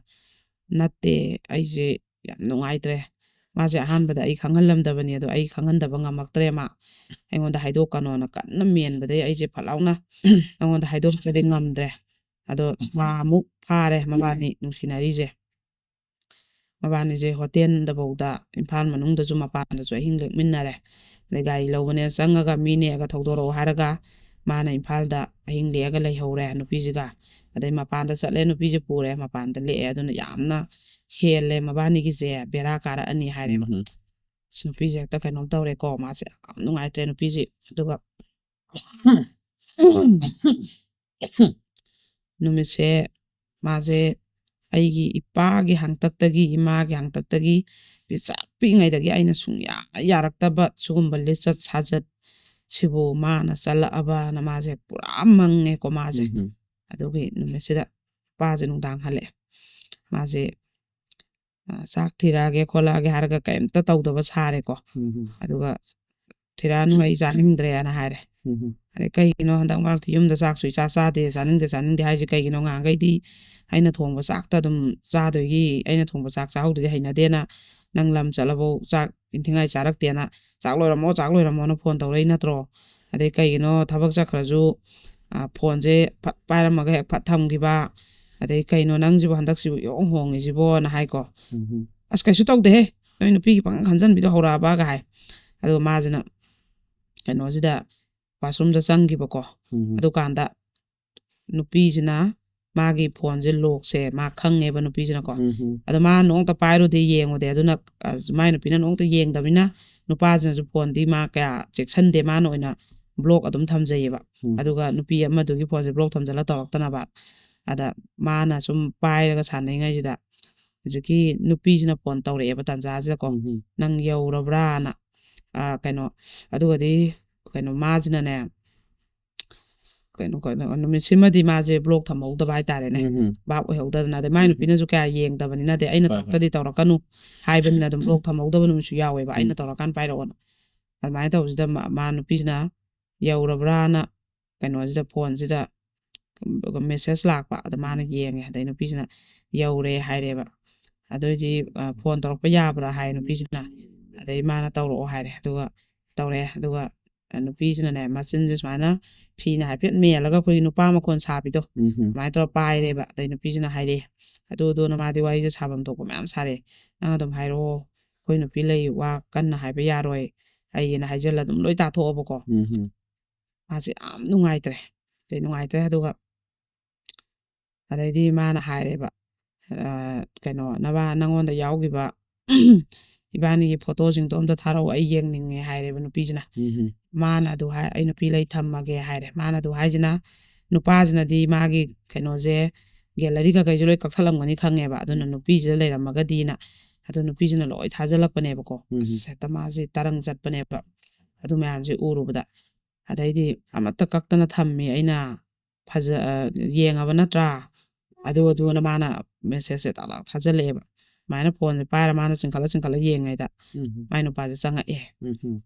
"ꯅꯠꯇꯦ, ꯑꯩꯁꯦ ꯌꯥꯝ ꯅꯨꯡꯉꯥꯏꯇ꯭ꯔꯦ꯫ ꯃꯥꯁꯦ ꯑꯍꯥꯟꯕꯗ ꯑꯩ ꯈꯪꯍꯜꯂꯝꯗꯕꯅꯦ, ꯑꯗꯣ ꯑꯩ ꯈꯪꯍꯟꯗꯕ ꯉꯝꯃꯛꯇ꯭ꯔꯦ ꯃꯥ꯫ ꯑꯩꯉꯣꯟꯗ ꯍꯥꯏꯗꯣꯛꯀꯅꯣꯅ ꯀꯟꯅ ꯃꯦꯟꯕꯗꯒꯤ ꯑꯩꯁꯦ ꯐꯠ ꯂꯥꯎꯅ ꯅꯉꯣꯟꯗ ꯍꯥꯏꯗꯣꯛꯄꯗꯤ ꯉꯝꯗ꯭ꯔꯦ꯫ ꯑꯗꯣ ꯊꯥ ꯑꯃꯨꯛ ꯐꯥꯔꯦ ꯃꯕꯥꯅꯤ ꯅꯨꯡꯁꯤꯅꯔꯤꯁꯦ꯫ ꯃꯕꯥꯅꯤꯁꯦ ꯍꯣꯇꯦꯜꯗꯐꯥꯎꯗ, ꯏꯝꯐꯥꯜ ꯃꯅꯨꯡꯗꯁꯨ ꯃꯄꯥꯟꯗꯁꯨ ꯑꯍꯤꯡ ꯂꯦꯛꯃꯤꯟꯅꯔꯦ꯫ ꯑꯗꯩ ꯒꯥꯔꯤ ꯂꯧꯕꯅꯦ ꯆꯪꯉꯒ ꯃꯤ ꯅꯦꯛꯑꯒ ꯊꯧꯗꯣꯔꯛꯑꯣ ꯍꯥꯏꯔꯒ ꯃꯥꯅ ꯏꯝꯐꯥꯜꯗ ꯑꯍꯤꯡ ꯂꯦꯛꯑꯒ ꯂꯩꯍꯧꯔꯦ ꯅꯨꯄꯤꯁꯤꯒ꯫ ꯑꯗꯩ ꯃꯄꯥꯟꯗ ꯆꯠꯂꯦ, ꯅꯨꯄꯤꯁꯦ ꯄꯨꯔꯦ, ꯃꯄꯥꯟꯗ ꯂꯦꯛꯑꯦ꯫ ꯑꯗꯨꯅ ꯌꯥꯝꯅ ꯍꯦꯜꯂꯦ ꯃꯕꯥꯅꯤꯒꯤꯁꯦ, ꯕꯦꯔꯥ ꯀꯥꯔꯛꯑꯅꯤ ꯍꯥꯏꯔꯦꯕ꯫ ꯎꯝ꯫ ꯑꯁ, ꯅꯨꯄꯤꯁꯦ ꯍꯦꯛꯇ ꯀꯩꯅꯣꯝ ꯇꯧꯔꯦꯀꯣ, ꯃꯥꯁꯦ ꯌꯥꯝ ꯅꯨꯡꯉꯥꯏꯇ꯭ꯔꯦ ꯅꯨꯄꯤꯁꯦ꯫ ꯑꯗꯨꯒ ꯅꯨꯃꯤꯠꯁꯦ ꯃꯥꯁꯦ ꯑꯩꯒꯤ ꯏꯄꯥꯒꯤ ꯍꯥꯡꯇꯛꯇꯒꯤ, ꯏꯃꯥꯒꯤ ꯍꯥꯡꯇꯛꯇꯒꯤ, ꯄꯤꯁꯛ ꯄꯤꯛꯏꯉꯩꯗꯒꯤ ꯑꯩꯅ ꯁꯨꯡꯌꯥ ꯌꯥꯔꯛꯇꯕ ꯁꯤꯒꯨꯝꯕ ꯂꯤꯆꯠ ꯁꯥꯖꯠ ꯁꯤꯕꯨ ꯃꯥꯅ ꯆꯠꯂꯛꯑꯕꯅ ꯃꯥꯁꯦ ꯄꯨꯔꯥ ꯃꯪꯉꯦꯀꯣ ꯃꯥꯁꯦ꯫ ꯎꯝ꯫ ꯑꯗꯨꯒꯤ ꯅꯨꯃꯤꯠꯁꯤꯗ ꯏꯄꯥꯁꯦ ꯅꯨꯡꯗꯥꯡ ꯍꯜꯂꯛꯑꯦ꯫ ꯃꯥꯁꯦ, ꯑ, ꯆꯥꯛ ꯊꯤꯔꯛꯑꯒꯦ ꯈꯣꯠꯂꯛꯑꯒꯦ ꯍꯥꯏꯔꯒ ꯀꯩꯝꯇ ꯇꯧꯗꯕ ꯁꯥꯔꯦꯀꯣ꯫ ꯎꯝ꯫ ꯑꯗꯨꯒ "ꯊꯤꯔꯛꯑꯅꯨ, ꯑꯩ ꯆꯥꯅꯤꯡꯗ꯭ꯔꯦꯅ" ꯍꯥꯏꯔꯦ꯫ ꯎꯝ꯫ ꯑꯗꯩ "ꯀꯩꯒꯤꯅꯣ ꯍꯟꯗꯛ ꯃꯔꯛꯇꯤ ꯌꯨꯝꯗ ꯆꯥꯛꯁꯨ ꯏꯆꯥ ꯆꯥꯗꯦ, ꯆꯥꯅꯤꯡꯗꯦ ꯆꯥꯅꯤꯡꯗꯦ ꯍꯥꯏꯁꯦ ꯀꯩꯒꯤꯅꯣ? ꯉꯍꯥꯟꯈꯩꯗꯤ ꯑꯩꯅ ꯊꯣꯡꯕ ꯆꯥꯛꯇ ꯑꯗꯨꯝ ꯆꯥꯗꯣꯏꯒꯤ, ꯑꯩꯅ ꯊꯣꯡꯕ ꯆꯥꯛ ꯆꯥꯍꯧꯗ꯭ꯔꯗꯤ ꯍꯩꯅꯗꯦꯅ ꯅꯪ ꯂꯝ ꯆꯠꯂꯐꯧ ꯆꯥꯛ ꯏꯟꯊꯤꯉꯥꯏ ꯆꯥꯔꯛꯇꯦꯅ, ꯆꯥꯛ ꯂꯣꯏꯔꯝꯃꯣ, ꯆꯥꯛ ꯂꯣꯏꯔꯝꯃꯣꯅ ꯐꯣꯟ ꯇꯧꯔꯛꯏ ꯅꯠꯇ꯭ꯔꯣ? ꯑꯗꯩ ꯀꯩꯒꯤꯅꯣ ꯊꯕꯛ ꯆꯠꯈ꯭ꯔꯁꯨ, ꯑ, ꯐꯣꯟꯁꯦ ꯐꯠ ꯄꯥꯏꯔꯝꯃꯒ ꯍꯦꯛ ꯐꯠ ꯊꯝꯈꯤꯕ? ꯑꯗꯩ ꯀꯩꯅꯣ ꯅꯪꯁꯤꯕꯨ ꯍꯟꯗꯛꯁꯤꯕꯨ ꯏꯍꯣꯡ ꯍꯣꯡꯉꯤꯁꯤꯕꯣꯅ" ꯍꯥꯏꯀꯣ꯫ ꯎꯝ꯫ "ꯑꯁ, ꯀꯩꯁꯨ ꯇꯧꯗꯦꯍꯦ, ꯅꯣꯏ ꯅꯨꯄꯤꯒꯤ ꯄꯪꯈꯟ ꯈꯟꯖꯟꯕꯤꯗꯣ ꯍꯧꯔꯛꯑꯕꯒ" ꯍꯥꯏ꯫ ꯑꯗꯨꯒ ꯃꯥꯁꯤꯅ ꯀꯩꯅꯣꯁꯤꯗ ꯋꯥꯁꯔꯨꯝꯗ ꯆꯪꯈꯤꯕꯀꯣ꯫ ꯎꯝ꯫ ꯑꯗꯨꯀꯥꯟꯗ ꯅꯨꯄꯤꯁꯤꯅ ꯃꯥꯒꯤ ꯐꯣꯟꯁꯦ ꯂꯣꯛꯁꯦ ꯃꯥ ꯈꯪꯉꯦꯕ ꯅꯨꯄꯤꯁꯤꯅꯀꯣ꯫ ꯎꯝ꯫ ꯑꯗꯣ ꯃꯥ ꯅꯣꯡꯇ ꯄꯥꯏꯔꯨꯗꯦ, ꯌꯦꯡꯉꯨꯗꯦ꯫ ꯑꯗꯨꯅ, ꯑ, ꯃꯥꯏ ꯅꯨꯄꯤꯅ ꯅꯣꯡꯇ ꯌꯦꯡꯗꯕꯅꯤꯅ ꯅꯨꯄꯥꯁꯤꯅꯁꯨ ꯐꯣꯟꯗꯤ ꯃꯥ ꯀꯌꯥ ꯆꯦꯛꯁꯤꯟꯗꯦ, ꯃꯥꯅ ꯑꯣꯏꯅ ꯕ꯭ꯂꯣꯛ ꯑꯗꯨꯝ ꯊꯝꯖꯩꯌꯦꯕ꯫ ꯎꯝ꯫ ꯑꯗꯨꯒ ꯅꯨꯄꯤ ꯑꯃꯗꯨꯒꯤ ꯐꯣꯟꯁꯦ ꯕ꯭ꯂꯣꯛ ꯊꯝꯖꯤꯜꯂ ꯇꯧꯔꯛꯇꯅꯕ꯫ ꯑꯗ ꯃꯥꯅ ꯁꯨꯝ ꯄꯥꯏꯔꯒ ꯁꯥꯟꯅꯔꯤꯉꯩꯁꯤꯗ ꯍꯧꯖꯤꯛꯀꯤ ꯅꯨꯄꯤꯁꯤꯅ ꯐꯣꯟ ꯇꯧꯔꯛꯑꯦꯕ ꯇꯥꯟꯖꯥꯁꯤꯗꯀꯣ꯫ ꯎꯝ꯫ "ꯅꯪ ꯌꯧꯔꯕ꯭ꯔꯥꯅ?" ꯑ, ꯀꯩꯅꯣ, ꯑꯗꯨꯒꯗꯤ ꯀꯩꯅꯣ ꯃꯥꯁꯤꯅꯅꯦ, ꯀꯩꯅꯣ ꯀꯩꯅꯣ ꯅꯨꯃꯤꯠꯁꯤꯃꯗꯤ ꯃꯥꯁꯦ ꯕ꯭ꯂꯣꯛ ꯊꯝꯍꯧꯗꯕ ꯍꯥꯏꯇꯥꯔꯦꯅꯦ꯫ ꯎꯝ ꯎꯝ. ꯚꯥꯞ ꯑꯣꯏꯍꯧꯗꯗꯅ, ꯑꯗꯩ ꯃꯥꯏ ꯎꯝ. ꯅꯨꯄꯤꯅꯁꯨ ꯀꯌꯥ ꯌꯦꯡꯗꯕꯅꯤꯅ, ꯑꯗꯩ ꯑꯩꯅ ꯍꯣꯏ, ꯍꯣꯏ. ꯇꯧꯔꯛꯇꯗꯤ ꯇꯧꯔꯛꯀꯅꯨ ꯍꯥꯏꯕꯅꯤꯅ ꯑꯗꯨꯝ ꯕ꯭ꯂꯣꯛ ꯊꯝꯍꯧꯗꯕ ꯅꯨꯃꯤꯠꯁꯨ ꯌꯥꯎꯋꯦꯕ, ꯑꯩꯅ ꯎꯝ. ꯇꯧꯔꯀꯥꯟꯗ ꯄꯥꯏꯔꯛꯑꯣꯅ꯫ ꯑꯗꯨꯃꯥꯏꯅ ꯇꯧꯕꯁꯤꯗ ꯃꯥ, ꯃꯥ ꯅꯨꯄꯤꯁꯤꯅ ꯌꯧꯔꯕ꯭ꯔꯥꯅ ꯀꯩꯅꯣꯁꯤꯗ, ꯐꯣꯟꯁꯤꯗ ꯃꯦꯁꯦꯖ ꯂꯥꯛꯄ, ꯑꯗ ꯃꯥꯅ ꯌꯦꯡꯉꯦ, ꯑꯗꯩ ꯅꯨꯄꯤꯁꯤꯅ ꯌꯧꯔꯦ ꯍꯥꯏꯔꯦꯕ꯫ ꯑꯗꯨꯑꯣꯏꯗꯤ ꯐꯣꯟ ꯇꯧꯔꯛꯄ ꯌꯥꯕ꯭ꯔꯥ ꯍꯥꯏ ꯅꯨꯄꯤꯁꯤꯅ꯫ ꯑꯗꯩ ꯃꯥꯅ ꯇꯧꯔꯛꯑꯣ ꯍꯥꯏꯔꯦ, ꯑꯗꯨꯒ ꯇꯧꯔꯛꯑꯦ꯫ ꯑꯗꯨꯒ ꯅꯨꯄꯤꯁꯤꯅꯅꯦ, ꯃꯆꯤꯟꯁꯦ ꯁꯨꯃꯥꯏꯅ ꯐꯤꯅ ꯍꯥꯏꯐꯦꯠ ꯃꯦꯜꯂꯒ ꯑꯩꯈꯣꯏꯒꯤ ꯅꯨꯄꯥ ꯃꯈꯣꯟ ꯁꯥꯕꯤꯗꯣ, ꯎꯝ ꯎꯝ. ꯑꯗꯨꯃꯥꯏꯅ ꯇꯧꯔ ꯄꯥꯏꯔꯦꯕ꯫ ꯑꯗꯩ ꯅꯨꯄꯤꯁꯤꯅ ꯍꯥꯏꯔꯛꯑꯦ, ꯑꯗꯨ ꯑꯗꯨꯅ ꯃꯥꯗꯤ ꯋꯥꯔꯤꯁꯦ ꯁꯥꯐꯝ ꯊꯣꯛꯄ ꯃꯌꯥꯝ ꯁꯥꯔꯦ, "ꯅꯪ ꯑꯗꯨꯝ ꯍꯥꯏꯔꯛꯑꯣ, ꯑꯩꯈꯣꯏ ꯅꯨꯄꯤ ꯂꯩ, ꯋꯥ ꯀꯟꯅ ꯍꯥꯏꯕ ꯌꯥꯔꯣꯏ, ꯑꯩꯅ ꯍꯥꯏꯖꯤꯜꯂ ꯑꯗꯨꯝ ꯂꯣꯏ ꯇꯥꯊꯣꯛꯑꯕꯀꯣ"꯫ ꯎꯝ ꯎꯝ. ꯃꯥꯁꯦ ꯌꯥꯝ ꯅꯨꯡꯉꯥꯏꯇ꯭ꯔꯦ꯫ ꯑꯗꯩ ꯅꯨꯡꯉꯥꯏꯇ꯭ꯔꯦ, ꯑꯗꯨꯒ ꯑꯗꯩꯗꯤ ꯃꯥꯅ ꯍꯥꯏꯔꯦꯕ, "ꯑ, ꯀꯩꯅꯣ, ꯅꯕꯥ ꯅꯪꯉꯣꯟꯗ ꯌꯥꯎꯈꯤꯕ ꯏꯕꯥꯅꯤꯒꯤ ꯐꯣꯇꯣꯁꯤꯡꯗꯣ ꯑꯝꯇ ꯊꯥꯔꯛꯑꯣ, ꯑꯩ ꯌꯦꯡꯅꯤꯡꯉꯦ" ꯍꯥꯏꯔꯦꯕ ꯅꯨꯄꯤꯁꯤꯅ꯫ ꯎꯝ ꯎꯝ. ꯃꯥꯅ ꯑꯗꯨ ꯍꯥꯏ, "ꯑꯩ ꯅꯨꯄꯤ ꯂꯩ ꯊꯝꯃꯒꯦ" ꯍꯥꯏꯔꯦ꯫ ꯃꯥꯅ ꯑꯗꯨ ꯍꯥꯏꯁꯤꯅ, ꯅꯨꯄꯥꯁꯤꯅꯗꯤ ꯃꯥꯒꯤ ꯀꯩꯅꯣꯁꯦ, ꯒꯦꯂꯔꯤ ꯀꯩꯀꯩꯁꯨ ꯂꯣꯏ ꯀꯛꯊꯠꯂꯝꯒꯅꯤ ꯈꯪꯉꯦꯕ, ꯑꯗꯨꯅ ꯎꯝ. ꯅꯨꯄꯤꯁꯤꯗ ꯂꯩꯔꯝꯃꯒꯗꯤꯅ꯫ ꯑꯗꯨ ꯅꯨꯄꯤꯁꯤꯅ ꯂꯣꯏ ꯊꯥꯖꯤꯜꯂꯛꯄꯅꯦꯕꯀꯣ꯫ ꯎꯝ. ꯑꯁ, ꯍꯦꯛꯇ ꯃꯥꯁꯦ ꯇꯔꯪ ꯆꯠꯄꯅꯦꯕ, ꯑꯗꯨ ꯃꯌꯥꯝꯁꯦ ꯎꯔꯨꯕꯗ꯫ ꯑꯗꯩꯗꯤ, "ꯑꯃꯠꯇ ꯀꯛꯇꯅ ꯊꯝꯃꯤ ꯑꯩꯅ, ꯐꯖ-, ꯑ, ꯌꯦꯡꯉꯕ ꯅꯠꯇ꯭ꯔꯥ?" ꯑꯗꯨ ꯑꯗꯨꯅ ꯃꯥꯅ ꯃꯦꯁꯦꯖꯁꯦ ꯇꯥꯛ ꯇꯥꯛ ꯊꯥꯖꯤꯜꯂꯛꯑꯦꯕ꯫ ꯑꯗꯨꯃꯥꯏꯅ ꯐꯣꯟꯁꯦ ꯄꯥꯏꯔ ꯃꯥꯅ ꯆꯤꯡꯈꯠꯂ ꯆꯤꯡꯈꯠꯂ ꯌꯦꯡꯉꯩꯗ, ꯎꯝ ꯎꯝ. ꯃꯥꯏ ꯅꯨꯄꯥꯁꯦ ꯆꯪꯉꯛꯑꯦ꯫ ꯎꯝ ꯎꯝ.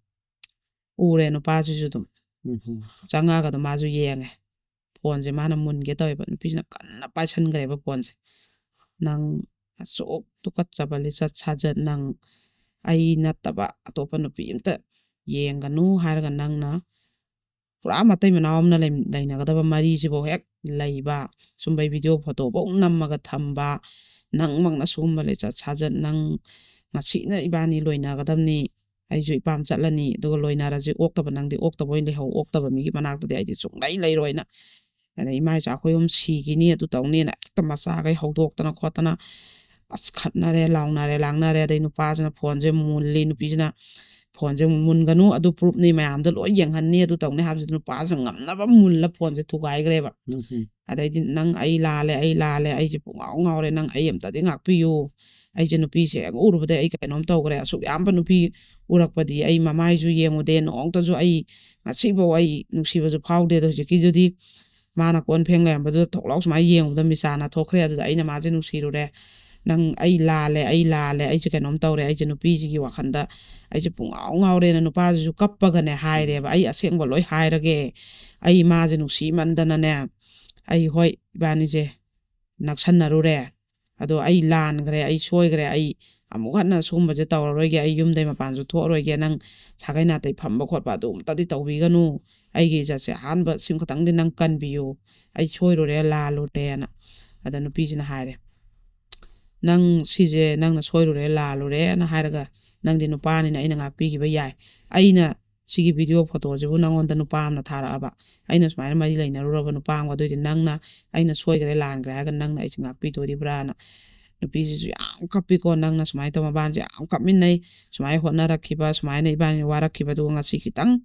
ꯎꯔꯦ ꯅꯨꯄꯥꯁꯤꯁꯨ ꯑꯗꯨꯝ꯫ ꯎꯝ ꯎꯝ. ꯆꯪꯉꯛꯑꯒ ꯑꯗꯨꯝ ꯃꯥꯁꯨ ꯌꯦꯡꯉꯦ꯫ ꯐꯣꯟꯁꯦ ꯃꯥꯅ ꯃꯨꯟꯒꯦ ꯇꯧꯋꯦꯕ, ꯅꯨꯄꯤꯁꯤꯅ ꯀꯟꯅ ꯄꯥꯏꯁꯟꯈ꯭ꯔꯦꯕ ꯐꯣꯟꯁꯦ꯫ "ꯅꯪ ꯑꯁꯨꯛ ꯇꯨꯀꯠꯆꯕ ꯂꯤꯆꯠ ꯁꯥꯖꯠ, ꯅꯪ ꯑꯩ ꯅꯠꯇꯕ ꯑꯇꯣꯞꯄ ꯅꯨꯄꯤ ꯑꯝꯇ ꯌꯦꯡꯒꯅꯨ ꯍꯥꯏꯔꯒ, ꯅꯪꯅ ꯄꯨꯔꯥ ꯃꯇꯩ ꯃꯅꯥꯎ ꯑꯃꯅ ꯂꯩ-, ꯂꯩꯅꯒꯗꯕ ꯃꯔꯤꯁꯤꯐꯥꯎ ꯍꯦꯛ ꯂꯩꯕ, ꯁꯨꯝꯕꯩ ꯚꯤꯗꯤꯑꯣ ꯐꯣꯇꯣꯐꯧ ꯅꯝꯃꯒ ꯊꯝꯕ, ꯅꯪꯃꯛꯅ ꯁꯨꯒꯨꯝꯕ ꯂꯤꯆꯠ ꯁꯥꯖꯠ, ꯅꯪ ꯉꯁꯤꯅ ꯏꯕꯥꯅꯤ ꯂꯣꯏꯅꯒꯗꯕꯅꯤ, ꯑꯩꯁꯨ ꯏꯄꯥꯝ ꯆꯠꯂꯅꯤ, ꯑꯗꯨꯒ ꯂꯣꯏꯅꯔꯁꯤ, ꯑꯣꯛꯇꯕ ꯅꯪꯗꯤ ꯑꯣꯛꯇꯕ ꯑꯣꯏꯅ ꯂꯩꯍꯧ, ꯑꯣꯛꯇꯕ ꯃꯤꯒꯤ ꯃꯅꯥꯛꯇꯗꯤ ꯑꯩꯗꯤ ꯁꯨꯡꯂꯩ ꯂꯩꯔꯣꯏꯅ꯫ ꯑꯗꯩ ꯏꯃꯥ ꯏꯆꯥ ꯑꯩꯈꯣꯏ ꯑꯍꯨꯝ ꯁꯤꯈꯤꯅꯤ, ꯑꯗꯨ ꯇꯧꯅꯤꯅ ꯍꯦꯛꯇ ꯃꯆꯥꯈꯩ ꯍꯧꯗꯣꯛꯇꯅ ꯈꯣꯠꯇꯅ ꯑꯁ ꯈꯠꯅꯔꯦ, ꯂꯥꯎꯅꯔꯦ, ꯂꯥꯡꯅꯔꯦ꯫ ꯑꯗꯩ ꯅꯨꯄꯥꯁꯤꯅ ꯐꯣꯟꯁꯦ ꯃꯨꯜꯂꯤ, ꯅꯨꯄꯤꯁꯤꯅ ꯐꯣꯟꯁꯦ ꯃꯨꯟꯒꯅꯨ, ꯑꯗꯨ ꯄ꯭ꯔꯨꯞꯅꯤ, ꯃꯌꯥꯝꯗ ꯂꯣꯏ ꯌꯦꯡꯍꯟꯅꯤ, ꯑꯗꯨ ꯇꯧꯅꯤ ꯍꯥꯏꯕꯁꯤꯗ ꯅꯨꯄꯥꯁꯤꯅ ꯉꯝꯅꯕ ꯃꯨꯜꯂ ꯐꯣꯟꯁꯦ ꯊꯨꯒꯥꯏꯈ꯭ꯔꯦꯕ꯫ ꯎꯝ ꯎꯝ. ꯑꯗꯩꯗꯤ, "ꯅꯪ ꯑꯩ ꯂꯥꯜꯂꯦ, ꯑꯩ ꯂꯥꯜꯂꯦ, ꯑꯩꯁꯦ ꯄꯨꯡꯉꯥꯎ ꯉꯥꯎꯔꯦ, ꯅꯪ ꯑꯩ ꯑꯝꯇꯗꯤ ꯉꯥꯛꯄꯤꯌꯨ, ꯑꯩꯁꯦ ꯅꯨꯄꯤꯁꯦ ꯍꯦꯛ ꯎꯔꯨꯕꯗ ꯑꯩ ꯀꯩꯅꯣꯝ ꯇꯧꯈ꯭ꯔꯦ꯫ ꯑꯁꯨꯛ ꯌꯥꯝꯕ ꯅꯨꯄꯤ ꯎꯔꯛꯄꯗꯤ ꯑꯩ ꯃꯃꯥꯏꯁꯨ ꯌꯦꯡꯉꯨꯗꯦ, ꯅꯣꯡꯃꯇꯁꯨ ꯑꯩ ꯉꯁꯤꯐꯥꯎ ꯑꯩ ꯅꯨꯡꯁꯤꯕꯁꯨ ꯐꯥꯎꯗꯦ꯫ ꯑꯗꯣ ꯍꯧꯖꯤꯛꯀꯤꯗꯨꯗꯤ ꯃꯥꯅ ꯀꯣꯟ ꯐꯦꯡ ꯂꯩꯔꯝꯕꯗꯨꯗ ꯊꯣꯛ ꯂꯥꯎ ꯁꯨꯃꯥꯏꯅ ꯌꯦꯡꯉꯨꯕꯗ ꯃꯤꯆꯥꯅ ꯊꯣꯛꯈ꯭ꯔꯦ꯫ ꯑꯗꯨꯗ ꯑꯩꯅ ꯃꯥꯁꯦ ꯅꯨꯡꯁꯤꯔꯨꯔꯦ꯫ "ꯅꯪ, ꯑꯩ ꯂꯥꯜꯂꯦ, ꯑꯩ ꯂꯥꯜꯂꯦ, ꯑꯩꯁꯦ ꯀꯩꯅꯣꯝ ꯇꯧꯔꯦ, ꯑꯩꯁꯦ ꯅꯨꯄꯤꯁꯤꯒꯤ ꯋꯥꯈꯜꯗ ꯑꯩꯁꯦ ꯄꯨꯡꯉꯥꯎ ꯉꯥꯎꯔꯦꯅ" ꯅꯨꯄꯥꯁꯤꯁꯨ ꯀꯞꯄꯒꯅꯦ ꯍꯥꯏꯔꯦꯕ꯫ "ꯑꯩ ꯑꯁꯦꯡꯕ ꯂꯣꯏ ꯍꯥꯏꯔꯒꯦ, ꯑꯩ ꯃꯥꯁꯦ ꯅꯨꯡꯁꯤꯃꯟꯗꯅꯅꯦ, ꯑꯩ, ꯍꯣꯏ, ꯏꯕꯥꯅꯤꯁꯦ ꯅꯛꯁꯟꯅꯔꯨꯔꯦ, ꯑꯗꯣ ꯑꯩ ꯂꯥꯟꯈ꯭ꯔꯦ, ꯑꯩ ꯁꯣꯏꯈ꯭ꯔꯦ, ꯑꯩ ꯑꯃꯨꯛ ꯍꯟꯅ ꯁꯤꯒꯨꯝꯕꯁꯦ ꯇꯧꯔꯔꯣꯏꯒꯦ, ꯑꯩ ꯌꯨꯝꯗꯩ ꯃꯄꯥꯟꯁꯨ ꯊꯣꯛꯑꯔꯣꯏꯒꯦ, ꯅꯪ ꯁꯥꯒꯩ ꯅꯥꯇꯩ ꯐꯝꯕ ꯈꯣꯠꯄ ꯑꯗꯨ ꯑꯝꯇꯗꯤ ꯇꯧꯕꯤꯒꯅꯨ, ꯑꯩꯒꯤ ꯏꯖꯠꯁꯦ ꯑꯍꯥꯟꯕ ꯁꯤꯃ ꯈꯛꯇꯪꯗꯤ ꯅꯪ ꯀꯟꯕꯤꯌꯨ, ꯑꯩ ꯁꯣꯏꯔꯨꯔꯦ, ꯂꯥꯜꯂꯨꯔꯦꯅ"꯫ ꯑꯗ ꯅꯨꯄꯤꯁꯤꯅ ꯍꯥꯏꯔꯦ, "ꯅꯪ ꯁꯤꯁꯦ ꯅꯪꯅ ꯁꯣꯏꯔꯨꯔꯦ, ꯂꯥꯜꯂꯨꯔꯦꯅ ꯍꯥꯏꯔꯒ ꯅꯪꯗꯤ ꯅꯨꯄꯥꯅꯤꯅ ꯑꯩꯅ ꯉꯥꯛꯄꯤꯈꯤꯕ ꯌꯥꯏ꯫ ꯑꯩꯅ ꯁꯤꯒꯤ ꯚꯤꯗꯤꯑꯣ ꯐꯣꯇꯣꯁꯤꯕꯨ ꯅꯪꯉꯣꯟꯗ ꯅꯨꯄꯥ ꯑꯃꯅ ꯊꯥꯔꯛꯑꯕ, ꯑꯩꯅ ꯁꯨꯃꯥꯏꯅ ꯃꯔꯤ ꯂꯩꯅꯔꯨꯔꯕ ꯅꯨꯄꯥ ꯑꯃꯒ, ꯑꯗꯨꯏꯗꯤ ꯅꯪꯅ ꯑꯩꯅ ꯁꯣꯏꯈ꯭ꯔꯦ, ꯂꯥꯟꯈ꯭ꯔꯦ ꯍꯥꯏꯔꯒ ꯅꯪꯅ ꯑꯩꯁꯦ ꯉꯥꯛꯄꯤꯗꯣꯔꯤꯕ꯭ꯔꯥꯅ?" ꯅꯨꯄꯤꯁꯤꯁꯨ ꯌꯥꯝ ꯀꯞꯄꯤꯀꯣ, ꯅꯪꯅ ꯁꯨꯃꯥꯏꯅ ꯇꯧ, ꯃꯕꯥꯅꯤꯁꯨ ꯌꯥꯝ ꯀꯞꯃꯤꯟꯅꯩ, ꯁꯨꯃꯥꯏꯅ ꯍꯣꯠꯅꯔꯛꯈꯤꯕ, ꯁꯨꯃꯥꯏꯅ ꯏꯕꯥꯅꯤ ꯋꯥꯔꯛꯈꯤꯕꯗꯨꯒ ꯉꯁꯤ ꯈꯤꯇꯪ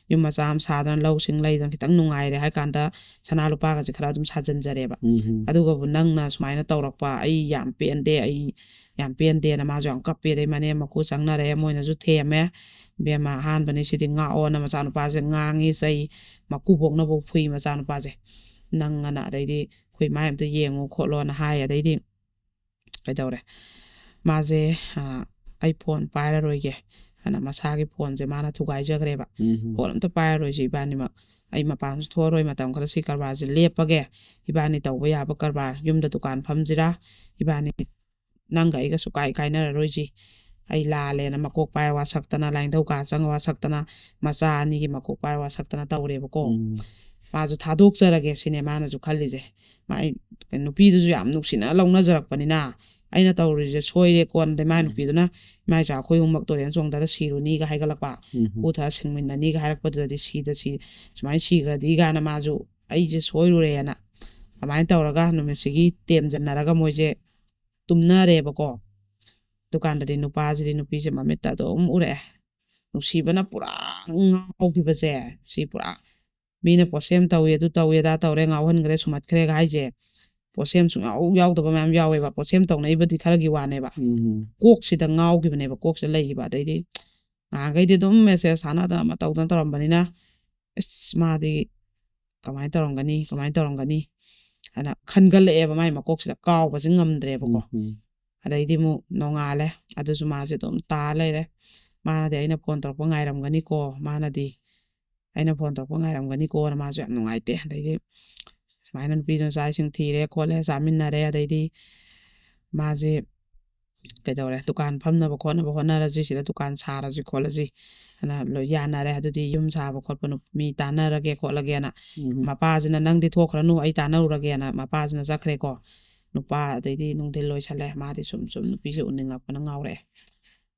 ꯌꯨꯝ ꯃꯆꯥ ꯑꯃ ꯁꯥꯗꯅ ꯂꯧꯁꯤꯡ ꯂꯩꯗꯅ ꯈꯤꯇꯪ ꯅꯨꯡꯉꯥꯏꯔꯦ ꯍꯥꯏ ꯀꯥꯟꯗ ꯁꯅꯥ ꯂꯨꯄꯥꯒꯁꯦ ꯈꯔ ꯑꯗꯨꯝ ꯁꯥꯖꯟꯖꯔꯦꯕ꯫ ꯎꯝ꯫ ꯑꯗꯨꯒꯕꯨ ꯅꯪꯅ ꯁꯨꯃꯥꯏꯅ ꯇꯧꯔꯛꯄ, ꯑꯩ ꯌꯥꯝ ꯄꯦꯟꯗꯦ, ꯑꯩ ꯌꯥꯝ ꯄꯦꯟꯗꯦꯅ ꯃꯥꯁꯨ ꯌꯥꯝ ꯀꯞꯄꯦ꯫ ꯑꯗꯩ ꯃꯅꯦꯝ ꯃꯀꯨ ꯆꯪꯅꯔꯦ, ꯃꯣꯏꯅꯁꯨ ꯊꯦꯝꯃꯦ, "ꯏꯕꯦꯝꯃ, ꯑꯍꯥꯟꯕꯅꯤ ꯁꯤꯗꯤ ꯉꯥꯛꯑꯣꯅ" ꯃꯆꯥꯅꯨꯄꯥꯁꯦ ꯉꯥꯡꯉꯤ, ꯆꯩ, ꯃꯀꯨꯕꯣꯛꯅꯐꯧ ꯐꯨꯏ ꯃꯆꯥꯅꯨꯄꯥꯁꯦ꯫ "ꯅꯪ ꯑꯅ ꯑꯗꯩꯗꯤ ꯑꯩꯈꯣꯏ ꯏꯃꯥꯏ ꯑꯝꯇ ꯌꯦꯡꯉꯨ ꯈꯣꯠꯂꯣꯅ" ꯍꯥꯏ꯫ ꯑꯗꯩꯗꯤ ꯀꯩꯗꯧꯔꯦ? ꯃꯥꯁꯦ, ꯑ, "ꯑꯩ ꯐꯣꯟ ꯄꯥꯏꯔꯔꯣꯏꯒꯦ" ꯍꯥꯏꯅ ꯃꯁꯥꯒꯤ ꯐꯣꯟꯁꯦ ꯃꯥꯅ ꯊꯨꯒꯥꯏꯖꯈ꯭ꯔꯦꯕ꯫ ꯎꯝ꯫ "ꯐꯣꯟ ꯑꯝꯇ ꯄꯥꯏꯔꯔꯣꯏꯁꯦ ꯏꯕꯥꯅꯤꯃꯛ꯫ ꯑꯩ ꯃꯄꯥꯟꯁꯨ ꯊꯣꯛꯑꯔꯣꯏ, ꯃꯇꯝ ꯈꯔ ꯁꯤ ꯀꯔꯕꯥꯔꯁꯦ ꯂꯦꯞꯄꯒꯦ꯫ ꯏꯕꯥꯅꯤ ꯇꯧꯕ ꯌꯥꯕ ꯀꯔꯕꯥꯔ, ꯌꯨꯝꯗ ꯗꯨꯀꯥꯟ ꯐꯝꯁꯤꯔꯥ, ꯏꯕꯥꯅꯤ ꯅꯪꯒ ꯑꯩꯒ ꯁꯨꯀꯥꯏ ꯀꯥꯏꯅꯔꯔꯣꯏꯁꯤ꯫ ꯑꯩ ꯂꯥꯜꯂꯦꯅ" ꯃꯀꯣꯛ ꯄꯥꯏꯔ ꯋꯥꯁꯛꯇꯅ, ꯂꯥꯏꯅꯤꯡꯊꯧ ꯀꯥ ꯆꯪꯉ ꯋꯥꯁꯛꯇꯅ, ꯃꯆꯥ ꯑꯅꯤꯒꯤ ꯃꯀꯣꯛ ꯄꯥꯏꯔ ꯋꯥꯁꯛꯇꯅ ꯇꯧꯔꯦꯕꯀꯣ꯫ ꯎꯝ꯫ ꯃꯥꯁꯨ ꯊꯥꯗꯣꯛꯆꯔꯒꯦ ꯁꯤꯅꯦ ꯃꯥꯅꯁꯨ ꯈꯜꯂꯤꯁꯦ꯫ ꯃꯥꯏ ꯅꯨꯄꯤꯗꯨꯁꯨ ꯌꯥꯝ ꯅꯨꯡꯁꯤꯅ ꯂꯧꯅꯖꯔꯛꯄꯅꯤꯅ, "ꯑꯩꯅ ꯇꯧꯔꯤꯁꯦ ꯁꯣꯏꯔꯦ"꯫ ꯀꯣꯟꯅꯗꯤ ꯃꯥꯏ ꯎꯝ꯫ ꯅꯨꯄꯤꯗꯨꯅ, "ꯏꯃꯥ ꯏꯆꯥ ꯑꯩꯈꯣꯏ ꯑꯍꯨꯝꯃꯛ ꯇꯨꯔꯦꯟ ꯆꯣꯡꯊꯔ ꯁꯤꯔꯨꯅꯤ"ꯒ ꯍꯥꯏꯒꯠꯂꯛꯄ, ꯎꯝ꯫ "ꯎ ꯊꯥ ꯁꯤꯡꯃꯤꯟꯅꯅꯤꯒ" ꯍꯥꯏꯔꯛꯄꯗꯨꯗꯗꯤ ꯁꯤꯗ ꯁꯤ, ꯁꯨꯃꯥꯏꯅ ꯁꯤꯈ꯭ꯔꯗꯤ ꯀꯥꯏꯅ ꯃꯥꯁꯨ "ꯑꯩꯁꯦ ꯁꯣꯏꯔꯨꯔꯦꯅ" ꯑꯗꯨꯃꯥꯏꯅ ꯇꯧꯔꯒ ꯅꯨꯃꯤꯠꯁꯤꯒꯤ ꯇꯦꯝꯖꯟꯅꯔꯒ ꯃꯣꯏꯁꯦ ꯇꯨꯝꯅꯔꯦꯕꯀꯣ꯫ ꯗꯨꯀꯥꯟꯗꯗꯤ ꯅꯨꯄꯥꯁꯤꯗꯤ ꯅꯨꯄꯤꯁꯦ ꯃꯃꯤꯠꯇ ꯑꯗꯨꯝ ꯎꯔꯛꯑꯦ꯫ ꯅꯨꯡꯁꯤꯕꯅ ꯄꯨꯔꯥ ꯉꯥꯎꯈꯤꯕꯁꯦ, ꯁꯤ ꯄꯨꯔꯥ ꯃꯤꯅ ꯄꯣꯠꯁꯦꯝ ꯇꯧꯏ, ꯑꯗꯨ ꯇꯧꯏ, ꯑꯗꯥ ꯇꯧꯔꯦ, ꯉꯥꯎꯍꯟꯈ꯭ꯔꯦ, ꯁꯨꯝꯍꯠꯈ꯭ꯔꯦꯒ ꯍꯥꯏꯁꯦ, ꯄꯣꯠꯁꯦꯝ ꯁꯨꯡꯌꯥꯎ ꯌꯥꯎꯗꯕ ꯃꯌꯥꯝ ꯌꯥꯎꯋꯦꯕ꯫ ꯄꯣꯠꯁꯦꯝ ꯇꯧꯅꯩꯕꯗꯤ ꯈꯔꯒꯤ ꯋꯥꯅꯦꯕ꯫ ꯎꯝ. ꯀꯣꯛꯁꯤꯗ ꯉꯥꯎꯈꯤꯕꯅꯦꯕ, ꯀꯣꯛꯁꯤꯗ ꯂꯩꯈꯤꯕ꯫ ꯑꯗꯩꯗꯤ ꯉꯍꯥꯟꯈꯩꯗꯤ ꯑꯗꯨꯝ ꯃꯦꯁꯦꯖ ꯊꯥꯅꯗꯅ ꯑꯃ ꯇꯧꯗꯅ ꯇꯧꯔꯝꯕꯅꯤꯅ, ꯑꯁ, ꯃꯥꯗꯤ ꯀꯃꯥꯏꯅ ꯇꯧꯔꯝꯒꯅꯤ, ꯀꯃꯥꯏꯅ ꯇꯧꯔꯝꯒꯅꯤ ꯍꯥꯏꯅ ꯈꯟꯒꯠꯂꯛꯑꯦꯕ ꯃꯥꯏ ꯃꯀꯣꯛꯁꯤꯗ, ꯀꯥꯎꯕꯁꯦ ꯉꯝꯗ꯭ꯔꯦꯕꯀꯣ꯫ ꯎꯝ. ꯑꯗꯩꯗꯤ ꯑꯃꯨꯛ ꯅꯣꯡꯉꯥꯜꯂꯦ꯫ ꯑꯗꯨꯁꯨ ꯃꯥꯁꯦ ꯑꯗꯨꯝ ꯇꯥ ꯂꯩꯔꯦ꯫ ꯃꯥꯅꯗꯤ ꯑꯩꯅ ꯐꯣꯟ ꯇꯧꯔꯛꯄ ꯉꯥꯏꯔꯝꯒꯅꯤꯀꯣ, ꯃꯥꯅꯗꯤ ꯑꯩꯅ ꯐꯣꯟ ꯇꯧꯔꯛꯄ ꯉꯥꯏꯔꯝꯒꯅꯤꯀꯣꯅ ꯃꯥꯁꯨ ꯌꯥꯝ ꯅꯨꯡꯉꯥꯏꯇꯦ꯫ ꯑꯗꯩꯗꯤ ꯁꯨꯃꯥꯏꯅ ꯅꯨꯄꯤꯗꯨꯅ ꯆꯥꯛ ꯏꯁꯤꯡ ꯊꯤꯔꯦ ꯈꯣꯠꯂꯦ, ꯆꯥꯃꯤꯟꯅꯔꯦ꯫ ꯑꯗꯩꯗꯤ ꯃꯥꯁꯦ ꯀꯩꯗꯧꯔꯦ, ꯗꯨꯀꯥꯟ ꯐꯝꯅꯕ ꯈꯣꯠꯅꯕ ꯍꯣꯠꯅꯔꯁꯤ, ꯁꯤꯗ ꯗꯨꯀꯥꯟ ꯁꯥꯔꯁꯤ ꯈꯣꯠꯂꯁꯤ ꯑꯅ ꯂꯣꯏ ꯌꯥꯅꯔꯦ꯫ ꯑꯗꯨꯗꯤ ꯌꯨꯝ ꯁꯥꯕ ꯈꯣꯠꯄ ꯅꯨ-, ꯃꯤ ꯇꯥꯟꯅꯔꯒꯦ ꯈꯣꯠꯂꯒꯦꯅ ꯎꯝ. ꯃꯄꯥꯁꯤꯅ "ꯅꯪꯗꯤ ꯊꯣꯛꯈ꯭ꯔꯅꯨ, ꯑꯩ ꯇꯥꯟꯅꯔꯨꯔꯒꯦꯅ" ꯃꯄꯥꯁꯤꯅ ꯆꯠꯈ꯭ꯔꯦꯀꯣ꯫ ꯅꯨꯄꯥ ꯑꯗꯩꯗꯤ ꯅꯨꯡꯊꯤꯜ ꯂꯣꯏꯁꯜꯂꯦ, ꯃꯥꯗꯤ ꯁꯨꯝ ꯁꯨꯝ ꯅꯨꯄꯤꯁꯦ ꯎꯅꯤꯡꯉꯛꯄꯅ ꯉꯥꯎꯔꯛꯑꯦ꯫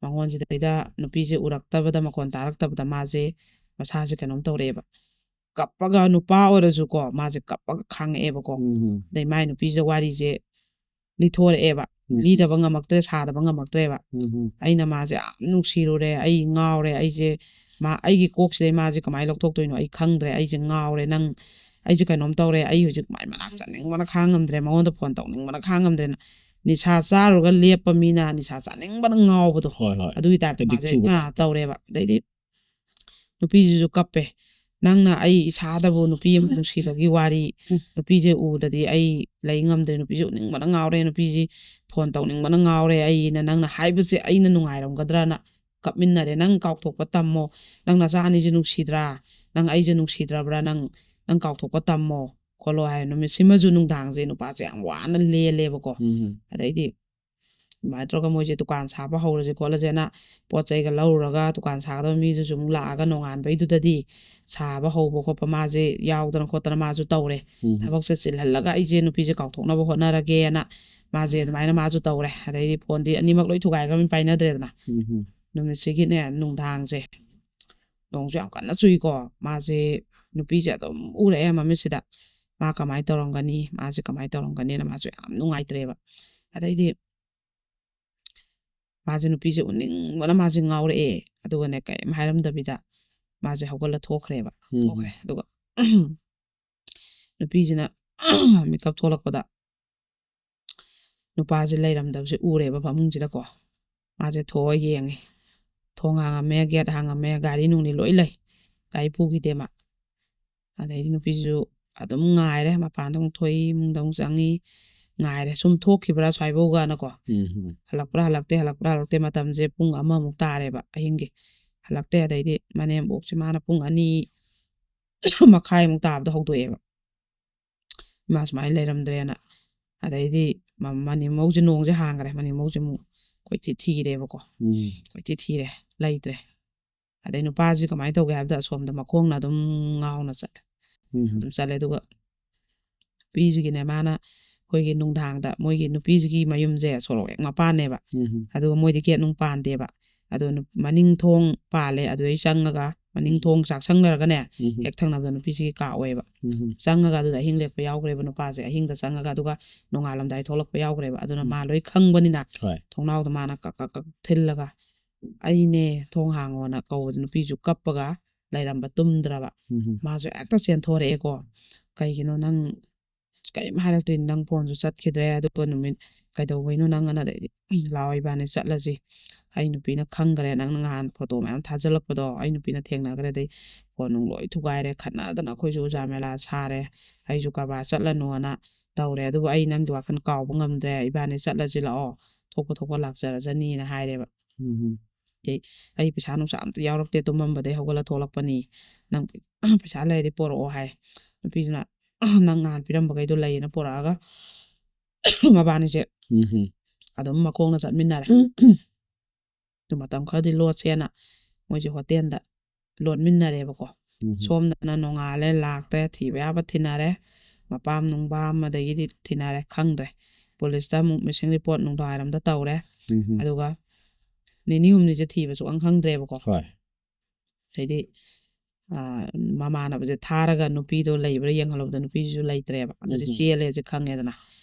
ꯃꯉꯣꯟꯁꯤꯗꯩꯗ ꯅꯨꯄꯤꯁꯦ ꯎꯔꯛꯇꯕꯗ, ꯃꯈꯣꯟ ꯇꯥꯔꯛꯇꯕꯗ ꯃꯥꯁꯦ ꯃꯁꯥꯁꯦ ꯀꯩꯅꯣꯝ ꯇꯧꯔꯛꯑꯦꯕ꯫ ꯀꯞꯄꯒ, ꯅꯨꯄꯥ ꯑꯣꯏꯔꯁꯨꯀꯣ, ꯃꯥꯁꯦ ꯀꯞꯄꯒ ꯈꯥꯡꯉꯛꯑꯦꯕꯀꯣ꯫ ꯎꯝ. ꯑꯗꯩ ꯃꯥꯏ ꯅꯨꯄꯤꯁꯦ ꯋꯥꯔꯤꯁꯦ ꯂꯤꯊꯣꯔꯛꯑꯦꯕ꯫ ꯎꯝ. ꯂꯤꯗꯕ ꯉꯝꯃꯛꯇ꯭ꯔꯦ, ꯁꯥꯗꯕ ꯉꯝꯃꯛꯇ꯭ꯔꯦꯕ꯫ ꯎꯝ. ꯑꯩꯅ ꯃꯥꯁꯦ ꯌꯥꯝ ꯅꯨꯡꯁꯤꯔꯨꯔꯦ, ꯑꯩ ꯉꯥꯎꯔꯦ, ꯑꯩꯁꯦ ꯃꯥ, ꯑꯩꯒꯤ ꯀꯣꯛꯁꯤꯗꯩ ꯃꯥꯁꯦ ꯀꯃꯥꯏꯅ ꯂꯧꯊꯣꯛꯇꯣꯏꯅꯣ ꯑꯩ ꯈꯪꯗ꯭ꯔꯦ, ꯑꯩꯁꯦ ꯉꯥꯎꯔꯦ, ꯅꯪ, ꯑꯩꯁꯦ ꯀꯩꯅꯣꯝ ꯇꯧꯔꯦ, ꯑꯩ ꯍꯧꯖꯤꯛ ꯃꯥꯏ ꯃꯅꯥꯛ ꯆꯠꯅꯤꯡꯕꯅ ꯈꯥꯡꯉꯝꯗ꯭ꯔꯦ, ꯃꯉꯣꯟꯗ ꯐꯣꯟ ꯇꯧꯅꯤꯡꯕꯅ ꯈꯥꯡꯉꯝꯗ꯭ꯔꯦꯅ꯫ ꯅꯤꯁꯥ ꯆꯥꯔꯨꯔꯒ ꯂꯦꯞꯄ ꯃꯤꯅ ꯅꯤꯁꯥ ꯆꯥꯅꯤꯡꯕꯅ ꯉꯥꯎꯕꯗꯣ, ꯍꯣꯏ, ꯍꯣꯏ. ꯑꯗꯨꯒꯤ ꯇꯥꯏꯞꯇ Addict ꯃꯥꯁꯦ ꯆꯨꯕꯗꯣ. ꯑꯥ, ꯇꯧꯔꯦꯕ꯫ ꯑꯗꯩꯗꯤ ꯅꯨꯄꯤꯁꯤꯁꯨ ꯀꯞꯄꯦ, "ꯅꯪꯅ ꯑꯩ ꯏꯁꯥꯗꯕꯨ ꯅꯨꯄꯤ ꯑꯃ ꯅꯨꯡꯁꯤꯕꯒꯤ ꯋꯥꯔꯤ, ꯎꯝ. ꯅꯨꯄꯤꯁꯦ ꯎꯗꯗꯤ ꯑꯩ ꯂꯩ ꯉꯝꯗ꯭ꯔꯦ, ꯅꯨꯄꯤꯁꯦ ꯎꯅꯤꯡꯕꯅ ꯉꯥꯎꯔꯦ, ꯅꯨꯄꯤꯁꯤ ꯐꯣꯟ ꯇꯧꯅꯤꯡꯕꯅ ꯉꯥꯎꯔꯦ ꯑꯩꯅ, ꯅꯪꯅ ꯍꯥꯏꯕꯁꯦ ꯑꯩꯅ ꯅꯨꯡꯉꯥꯏꯔꯝꯒꯗ꯭ꯔꯅ ꯀꯞꯃꯤꯟꯅꯔꯦ꯫ ꯅꯪ ꯀꯥꯎꯊꯣꯛꯄ ꯇꯝꯃꯣ, ꯅꯪ ꯅꯆꯥ ꯑꯅꯤꯁꯦ ꯅꯨꯡꯁꯤꯗ꯭ꯔꯥ, ꯅꯪ ꯑꯩꯁꯦ ꯅꯨꯡꯁꯤꯗ꯭ꯔꯕ꯭ꯔꯥ, ꯅꯪ, ꯅꯪ ꯀꯥꯎꯊꯣꯛꯄ ꯇꯝꯃꯣ ꯈꯣꯠꯂꯣ" ꯍꯥꯏ꯫ ꯅꯨꯃꯤꯠꯁꯤꯃꯁꯨ ꯅꯨꯡꯗꯥꯡꯁꯦ ꯅꯨꯄꯥꯁꯦ ꯌꯥꯝ ꯋꯥꯅ ꯂꯦꯜꯂꯦꯕꯀꯣ꯫ ꯎꯝ. ꯑꯗꯩꯗꯤ ꯑꯗꯨꯃꯥꯏꯅ ꯇꯧꯔꯒ ꯃꯣꯏꯁꯦ ꯗꯨꯀꯥꯟ ꯁꯥꯕ ꯍꯧꯔꯁꯦ ꯈꯣꯠꯂꯁꯦꯅ ꯄꯣꯠ ꯆꯩꯒ ꯂꯧꯔꯨꯔꯒ ꯗꯨꯀꯥꯟ ꯁꯥꯒꯗꯕ ꯃꯤꯗꯨꯁꯨ ꯑꯃꯨꯛ ꯂꯥꯛꯑꯒ ꯅꯣꯡꯉꯥꯟꯕꯩꯗꯨꯗꯗꯤ ꯁꯥꯕ ꯍꯧꯕ ꯈꯣꯠꯄ ꯃꯥꯁꯦ ꯌꯥꯎꯗꯅ ꯈꯣꯠꯇꯅ ꯃꯥꯁꯨ ꯇꯧꯔꯦ꯫ ꯎꯝ. ꯊꯕꯛꯁꯦ ꯆꯤꯜꯍꯜꯂꯒ ꯑꯩꯁꯦ ꯅꯨꯄꯤꯁꯦ ꯀꯥꯎꯊꯣꯛꯅꯕ ꯍꯣꯠꯅꯔꯒꯦꯅ ꯃꯥꯁꯦ ꯑꯗꯨꯃꯥꯏꯅ ꯃꯥꯁꯨ ꯇꯧꯔꯦ꯫ ꯑꯗꯩꯗꯤ ꯐꯣꯟꯗꯤ ꯑꯅꯤꯃꯛ ꯂꯣꯏ ꯊꯨꯒꯥꯏꯈ꯭ꯔꯕꯅꯤꯅ ꯄꯥꯏꯅꯗ꯭ꯔꯦꯗꯅ꯫ ꯎꯝ. ꯅꯨꯃꯤꯠꯁꯤꯒꯤꯅꯦ ꯅꯨꯡꯗꯥꯡꯁꯦ ꯅꯣꯡꯁꯨ ꯌꯥꯝ ꯀꯟꯅ ꯆꯨꯏꯀꯣ꯫ ꯃꯥꯁꯦ ꯅꯨꯄꯤꯁꯦ ꯑꯗꯨꯝ ꯎꯔꯛꯑꯦ ꯃꯃꯤꯠꯁꯤꯗ꯫ ꯃꯥ ꯀꯃꯥꯏꯅ ꯇꯧꯔꯝꯒꯅꯤ, ꯃꯥꯁꯦ ꯀꯃꯥꯏꯅ ꯇꯧꯔꯝꯒꯅꯤꯅ ꯃꯥꯁꯨ ꯌꯥꯝ ꯅꯨꯡꯉꯥꯏꯇ꯭ꯔꯦꯕ꯫ ꯑꯗꯩꯗꯤ ꯃꯥꯁꯦ ꯅꯨꯄꯤꯁꯦ ꯎꯅꯤꯡꯕꯅ ꯃꯥꯁꯦ ꯉꯥꯎꯔꯛꯑꯦ꯫ ꯑꯗꯨꯒꯅꯦ ꯀꯔꯤꯝ ꯍꯥꯏꯔꯝꯗꯕꯤꯗ ꯃꯥꯁꯦ ꯍꯧꯒꯠꯂ ꯊꯣꯛꯈ꯭ꯔꯦꯕ꯫ ꯎꯝ. ꯊꯣꯛꯈ꯭ꯔꯦ꯫ ꯑꯗꯨꯒ ꯅꯨꯄꯤꯁꯤꯅ ꯃꯤꯀꯞ ꯊꯣꯛꯂꯛꯄꯗ ꯅꯨꯄꯥꯁꯦ ꯂꯩꯔꯝꯗꯕꯁꯦ ꯎꯔꯦꯕ ꯐꯃꯨꯡꯁꯤꯗꯀꯣ꯫ ꯃꯥꯁꯦ ꯊꯣꯛꯑ ꯌꯦꯡꯉꯦ꯫ ꯊꯣꯡ ꯍꯥꯡꯉꯝꯃꯦ, ꯒꯦꯠ ꯍꯥꯡꯉꯝꯃꯦ, ꯒꯥꯔꯤ ꯅꯨꯡꯂꯤ ꯂꯣꯏ ꯂꯩ꯫ ꯒꯥꯔꯤ ꯄꯨꯈꯤꯗꯦ ꯃꯥ꯫ ꯑꯗꯩꯗꯤ ꯅꯨꯄꯤꯁꯤꯁꯨ ꯑꯗꯨꯝ ꯉꯥꯏꯔꯦ, ꯃꯄꯥꯟꯗ ꯑꯃꯨꯛ ꯊꯣꯛꯏ, ꯏꯃꯨꯡꯗ ꯑꯃꯨꯛ ꯆꯪꯉꯤ, ꯉꯥꯏꯔꯦ꯫ ꯁꯨꯝ ꯊꯣꯛꯈꯤꯕ꯭ꯔꯥ ꯁ꯭ꯋꯥꯏꯐꯥꯎꯒꯅꯀꯣ꯫ ꯎꯝ ꯍꯝ꯫ ꯍꯜꯂꯛꯄ꯭ꯔꯥ ꯍꯜꯂꯛꯇꯦ, ꯍꯜꯂꯛꯄ꯭ꯔꯥ ꯍꯜꯂꯛꯇꯦ꯫ ꯃꯇꯝꯁꯦ ꯄꯨꯡ ꯑꯃꯃꯨꯛ ꯇꯥꯔꯦꯕ ꯑꯍꯤꯡꯒꯤ꯫ ꯍꯜꯂꯛꯇꯦ꯫ ꯑꯗꯩꯗꯤ ꯃꯅꯦꯝꯕꯣꯛꯁꯦ ꯃꯥꯅ ꯄꯨꯡ ꯑꯅꯤ ꯃꯈꯥꯏꯃꯨꯛ ꯇꯥꯕꯗ ꯍꯧꯗꯣꯛꯑꯦꯕ, ꯏꯃꯥ ꯁꯨꯃꯥꯏꯅ ꯂꯩꯔꯝꯗ꯭ꯔꯦꯅ꯫ ꯑꯗꯩꯗꯤ ꯃ-, ꯃꯅꯤꯡꯃꯧꯁꯦ, ꯅꯣꯡꯁꯦ ꯍꯥꯡꯈ꯭ꯔꯦ, ꯃꯅꯤꯡꯃꯧꯁꯦ ꯑꯃꯨꯛ ꯀꯣꯏꯊꯤ ꯊꯤꯔꯦꯕꯀꯣ꯫ ꯎꯝ꯫ ꯀꯣꯏꯊꯤ ꯊꯤꯔꯦ, ꯂꯩꯇ꯭ꯔꯦ꯫ ꯑꯗꯩ ꯅꯨꯄꯥꯁꯤ ꯀꯃꯥꯏꯅ ꯇꯧꯒꯦ ꯍꯥꯏꯕꯗ, ꯑꯁꯣꯝꯗ ꯃꯈꯣꯡꯅ ꯑꯗꯨꯝ ꯉꯥꯎꯅ ꯆꯠꯂꯦ꯫ ꯎꯝ ꯍꯝ꯫ ꯑꯗꯨꯝ ꯆꯠꯂꯦ꯫ ꯑꯗꯨꯒ ꯅꯨꯄꯤꯁꯤꯒꯤꯅꯦ, ꯃꯥꯅ ꯑꯩꯈꯣꯏꯒꯤ ꯅꯨꯡꯗꯥꯡꯗ, ꯃꯣꯏꯒꯤ ꯅꯨꯄꯤꯁꯤꯒꯤ ꯃꯌꯨꯝꯁꯦ ꯁꯣꯔꯣꯛ ꯍꯦꯛ ꯃꯄꯥꯟꯅꯦꯕ꯫ ꯎꯝ ꯍꯝ꯫ ꯑꯗꯨꯒ ꯃꯣꯏꯗꯤ ꯒꯦꯠ ꯅꯨꯡ ꯄꯥꯟꯗꯦꯕ꯫ ꯑꯗꯣ ꯅꯨ-, ꯃꯅꯤꯡ ꯊꯣꯡ ꯄꯥꯜꯂꯦ, ꯑꯗꯨꯗꯩ ꯆꯪꯉꯒ ꯃꯅꯤꯡ ꯎꯝ꯫ ꯊꯣꯡ ꯆꯥꯛꯁꯪ ꯂꯩꯔꯒꯅꯦ, ꯎꯝ ꯍꯝ꯫ ꯍꯦꯛ ꯊꯪꯅꯕꯗ ꯅꯨꯄꯤꯁꯤꯒꯤ ꯀꯥ ꯑꯣꯏꯌꯦꯕ꯫ ꯎꯝ ꯍꯝ꯫ ꯆꯪꯉꯒ ꯑꯗꯨꯗ ꯑꯍꯤꯡ ꯂꯦꯛꯄ ꯌꯥꯎꯈ꯭ꯔꯦꯕ ꯅꯨꯄꯥꯁꯦ꯫ ꯑꯍꯤꯡꯗ ꯆꯪꯉꯒ, ꯑꯗꯨꯒ ꯅꯣꯡꯉꯥꯜꯂꯝꯗꯥꯏ ꯊꯣꯛꯂꯛꯄ ꯌꯥꯎꯈ꯭ꯔꯦꯕ꯫ ꯑꯗꯨꯅ ꯎꯝ꯫ ꯃꯥ ꯂꯣꯏ ꯈꯪꯕꯅꯤꯅ ꯍꯣꯏ꯫ ꯊꯣꯡꯅꯥꯎꯗ ꯃꯥꯅ ꯀꯛ ꯀꯛ ꯀꯛ ꯊꯤꯜꯂꯒ, "ꯑꯩꯅꯦ, ꯊꯣꯡ ꯍꯥꯡꯉꯣꯅ" ꯀꯧꯕꯗ ꯅꯨꯄꯤꯁꯨ ꯀꯞꯄꯒ ꯂꯩꯔꯝꯕ, ꯇꯨꯝꯗ꯭ꯔꯕ꯫ ꯎꯝ ꯍꯝ꯫ ꯃꯥꯁꯨ ꯍꯦꯛꯇ ꯆꯦꯟꯊꯣꯔꯛꯑꯦꯀꯣ꯫ "ꯀꯩꯒꯤꯅꯣ ꯅꯪ ꯀꯔꯤꯝ ꯍꯥꯏꯔꯛꯇ꯭ꯔꯤꯅꯤ, ꯅꯪ ꯐꯣꯟꯁꯨ ꯆꯠꯈꯤꯗ꯭ꯔꯦ, ꯑꯗꯨꯒ ꯅꯨꯃꯤꯠ ꯀꯩꯗꯧꯕꯩꯅꯣ ꯅꯪ?" ꯑꯅ ꯑꯗꯩꯗꯤ, "ꯂꯥꯛꯑꯣ ꯏꯕꯥꯅꯤ ꯆꯠꯂꯁꯤ, ꯑꯩ ꯅꯨꯄꯤꯅ ꯈꯪꯈ꯭ꯔꯦ, ꯅꯪ ꯅꯍꯥꯟ ꯐꯣꯇꯣ ꯃꯌꯥꯝ ꯊꯥꯖꯤꯜꯂꯛꯄꯗꯣ, ꯑꯩ ꯅꯨꯄꯤꯅ ꯊꯦꯡꯅꯈ꯭ꯔꯦ, ꯑꯗꯩ ꯐꯣꯟ ꯅꯨꯡ ꯂꯣꯏ ꯊꯨꯒꯥꯏꯔꯦ, ꯈꯠꯅꯗꯅ ꯑꯩꯈꯣꯏꯁꯨ ꯎꯖꯥ ꯃꯦꯂꯥ ꯁꯥꯔꯦ, ꯑꯩꯁꯨ ꯀꯔꯕꯥꯔ ꯆꯠꯂꯅꯨꯅ ꯇꯧꯔꯦ, ꯑꯗꯨꯕꯨ ꯑꯩ ꯅꯪꯒꯤ ꯋꯥꯈꯜ ꯀꯥꯎꯕ ꯉꯝꯗ꯭ꯔꯦ, ꯏꯕꯥꯅꯤ ꯆꯠꯂꯁꯤ ꯂꯥꯛꯑꯣ, ꯊꯣꯛꯄ ꯊꯣꯛꯄ ꯂꯥꯛꯆꯔꯖꯅꯤꯅ" ꯍꯥꯏꯔꯦꯕ꯫ ꯎꯝ ꯍꯝ꯫ "ꯑꯩ ꯄꯩꯁꯥ ꯅꯨꯡꯁꯥ ꯑꯝꯇ ꯌꯥꯎꯔꯛꯇꯦ, ꯇꯨꯝꯃꯝꯕꯗꯩ ꯍꯧꯒꯠꯂ ꯊꯣꯛꯂꯛꯄꯅꯤ, ꯅꯪ ꯄꯩꯁꯥ ꯂꯩꯔꯗꯤ ꯄꯣꯔꯛꯑꯣ" ꯍꯥꯏ꯫ ꯅꯨꯄꯤꯁꯤꯅ, "ꯅꯪ ꯅꯍꯥꯟ ꯄꯤꯔꯝꯕꯈꯩꯗꯣ ꯂꯩꯌꯦꯅ" ꯄꯣꯔꯛꯑꯒ ꯃꯕꯥꯅꯤꯁꯦ ꯎꯝ ꯍꯝ꯫ ꯑꯗꯨꯝ ꯃꯈꯣꯡꯅ ꯆꯠꯃꯤꯟꯅꯔꯦ꯫ ꯑꯗꯨ ꯃꯇꯝ ꯈꯔꯗꯤ ꯂꯣꯠꯁꯦꯅ ꯃꯣꯏꯁꯦ ꯍꯣꯇꯦꯜꯗ ꯂꯣꯠꯃꯤꯟꯅꯔꯦꯕꯀꯣ꯫ ꯎꯝ ꯍꯝ꯫ ꯁꯣꯝꯗꯅ ꯅꯣꯡꯉꯥꯜꯂꯦ, ꯂꯥꯛꯇꯦ, ꯊꯤꯕ ꯌꯥꯕ ꯊꯤꯅꯔꯦ, ꯃꯄꯥꯝ ꯅꯨꯡꯕꯥꯝ ꯑꯗꯒꯤꯗꯤ ꯊꯤꯅꯔꯦ, ꯈꯪꯗ꯭ꯔꯦ꯫ ꯄꯨꯂꯤꯁꯇ ꯑꯃꯨꯛ ꯃꯤꯁꯤꯡ ꯔꯤꯄꯣꯔꯠ ꯅꯨꯡꯗꯥꯡꯋꯥꯏꯔꯝꯗ ꯇꯧꯔꯦ꯫ ꯎꯝ ꯍꯝ꯫ ꯑꯗꯨꯒ ꯅꯤꯅꯤ ꯍꯨꯝꯅꯤꯁꯦ ꯊꯤꯕ ꯁꯨꯛꯐꯪ ꯈꯪꯗ꯭ꯔꯦꯕꯀꯣ꯫ ꯍꯣꯏ꯫ ꯑꯗꯩꯗꯤ, ꯑꯥ, ꯃꯃꯥꯟꯅꯕꯁꯦ ꯊꯥꯔꯒ ꯅꯨꯄꯤꯗꯣ ꯂꯩꯕ꯭ꯔꯥ ꯌꯦꯡꯍꯜꯂꯨꯕꯗ ꯅꯨꯄꯤꯁꯤꯁꯨ ꯂꯩꯇ꯭ꯔꯦꯕ꯫ ꯑꯗꯨꯗꯤ ꯎꯝ ꯍꯝ꯫ ꯆꯦꯜꯂꯦꯁꯦ ꯈꯪꯉꯦꯗꯅ꯫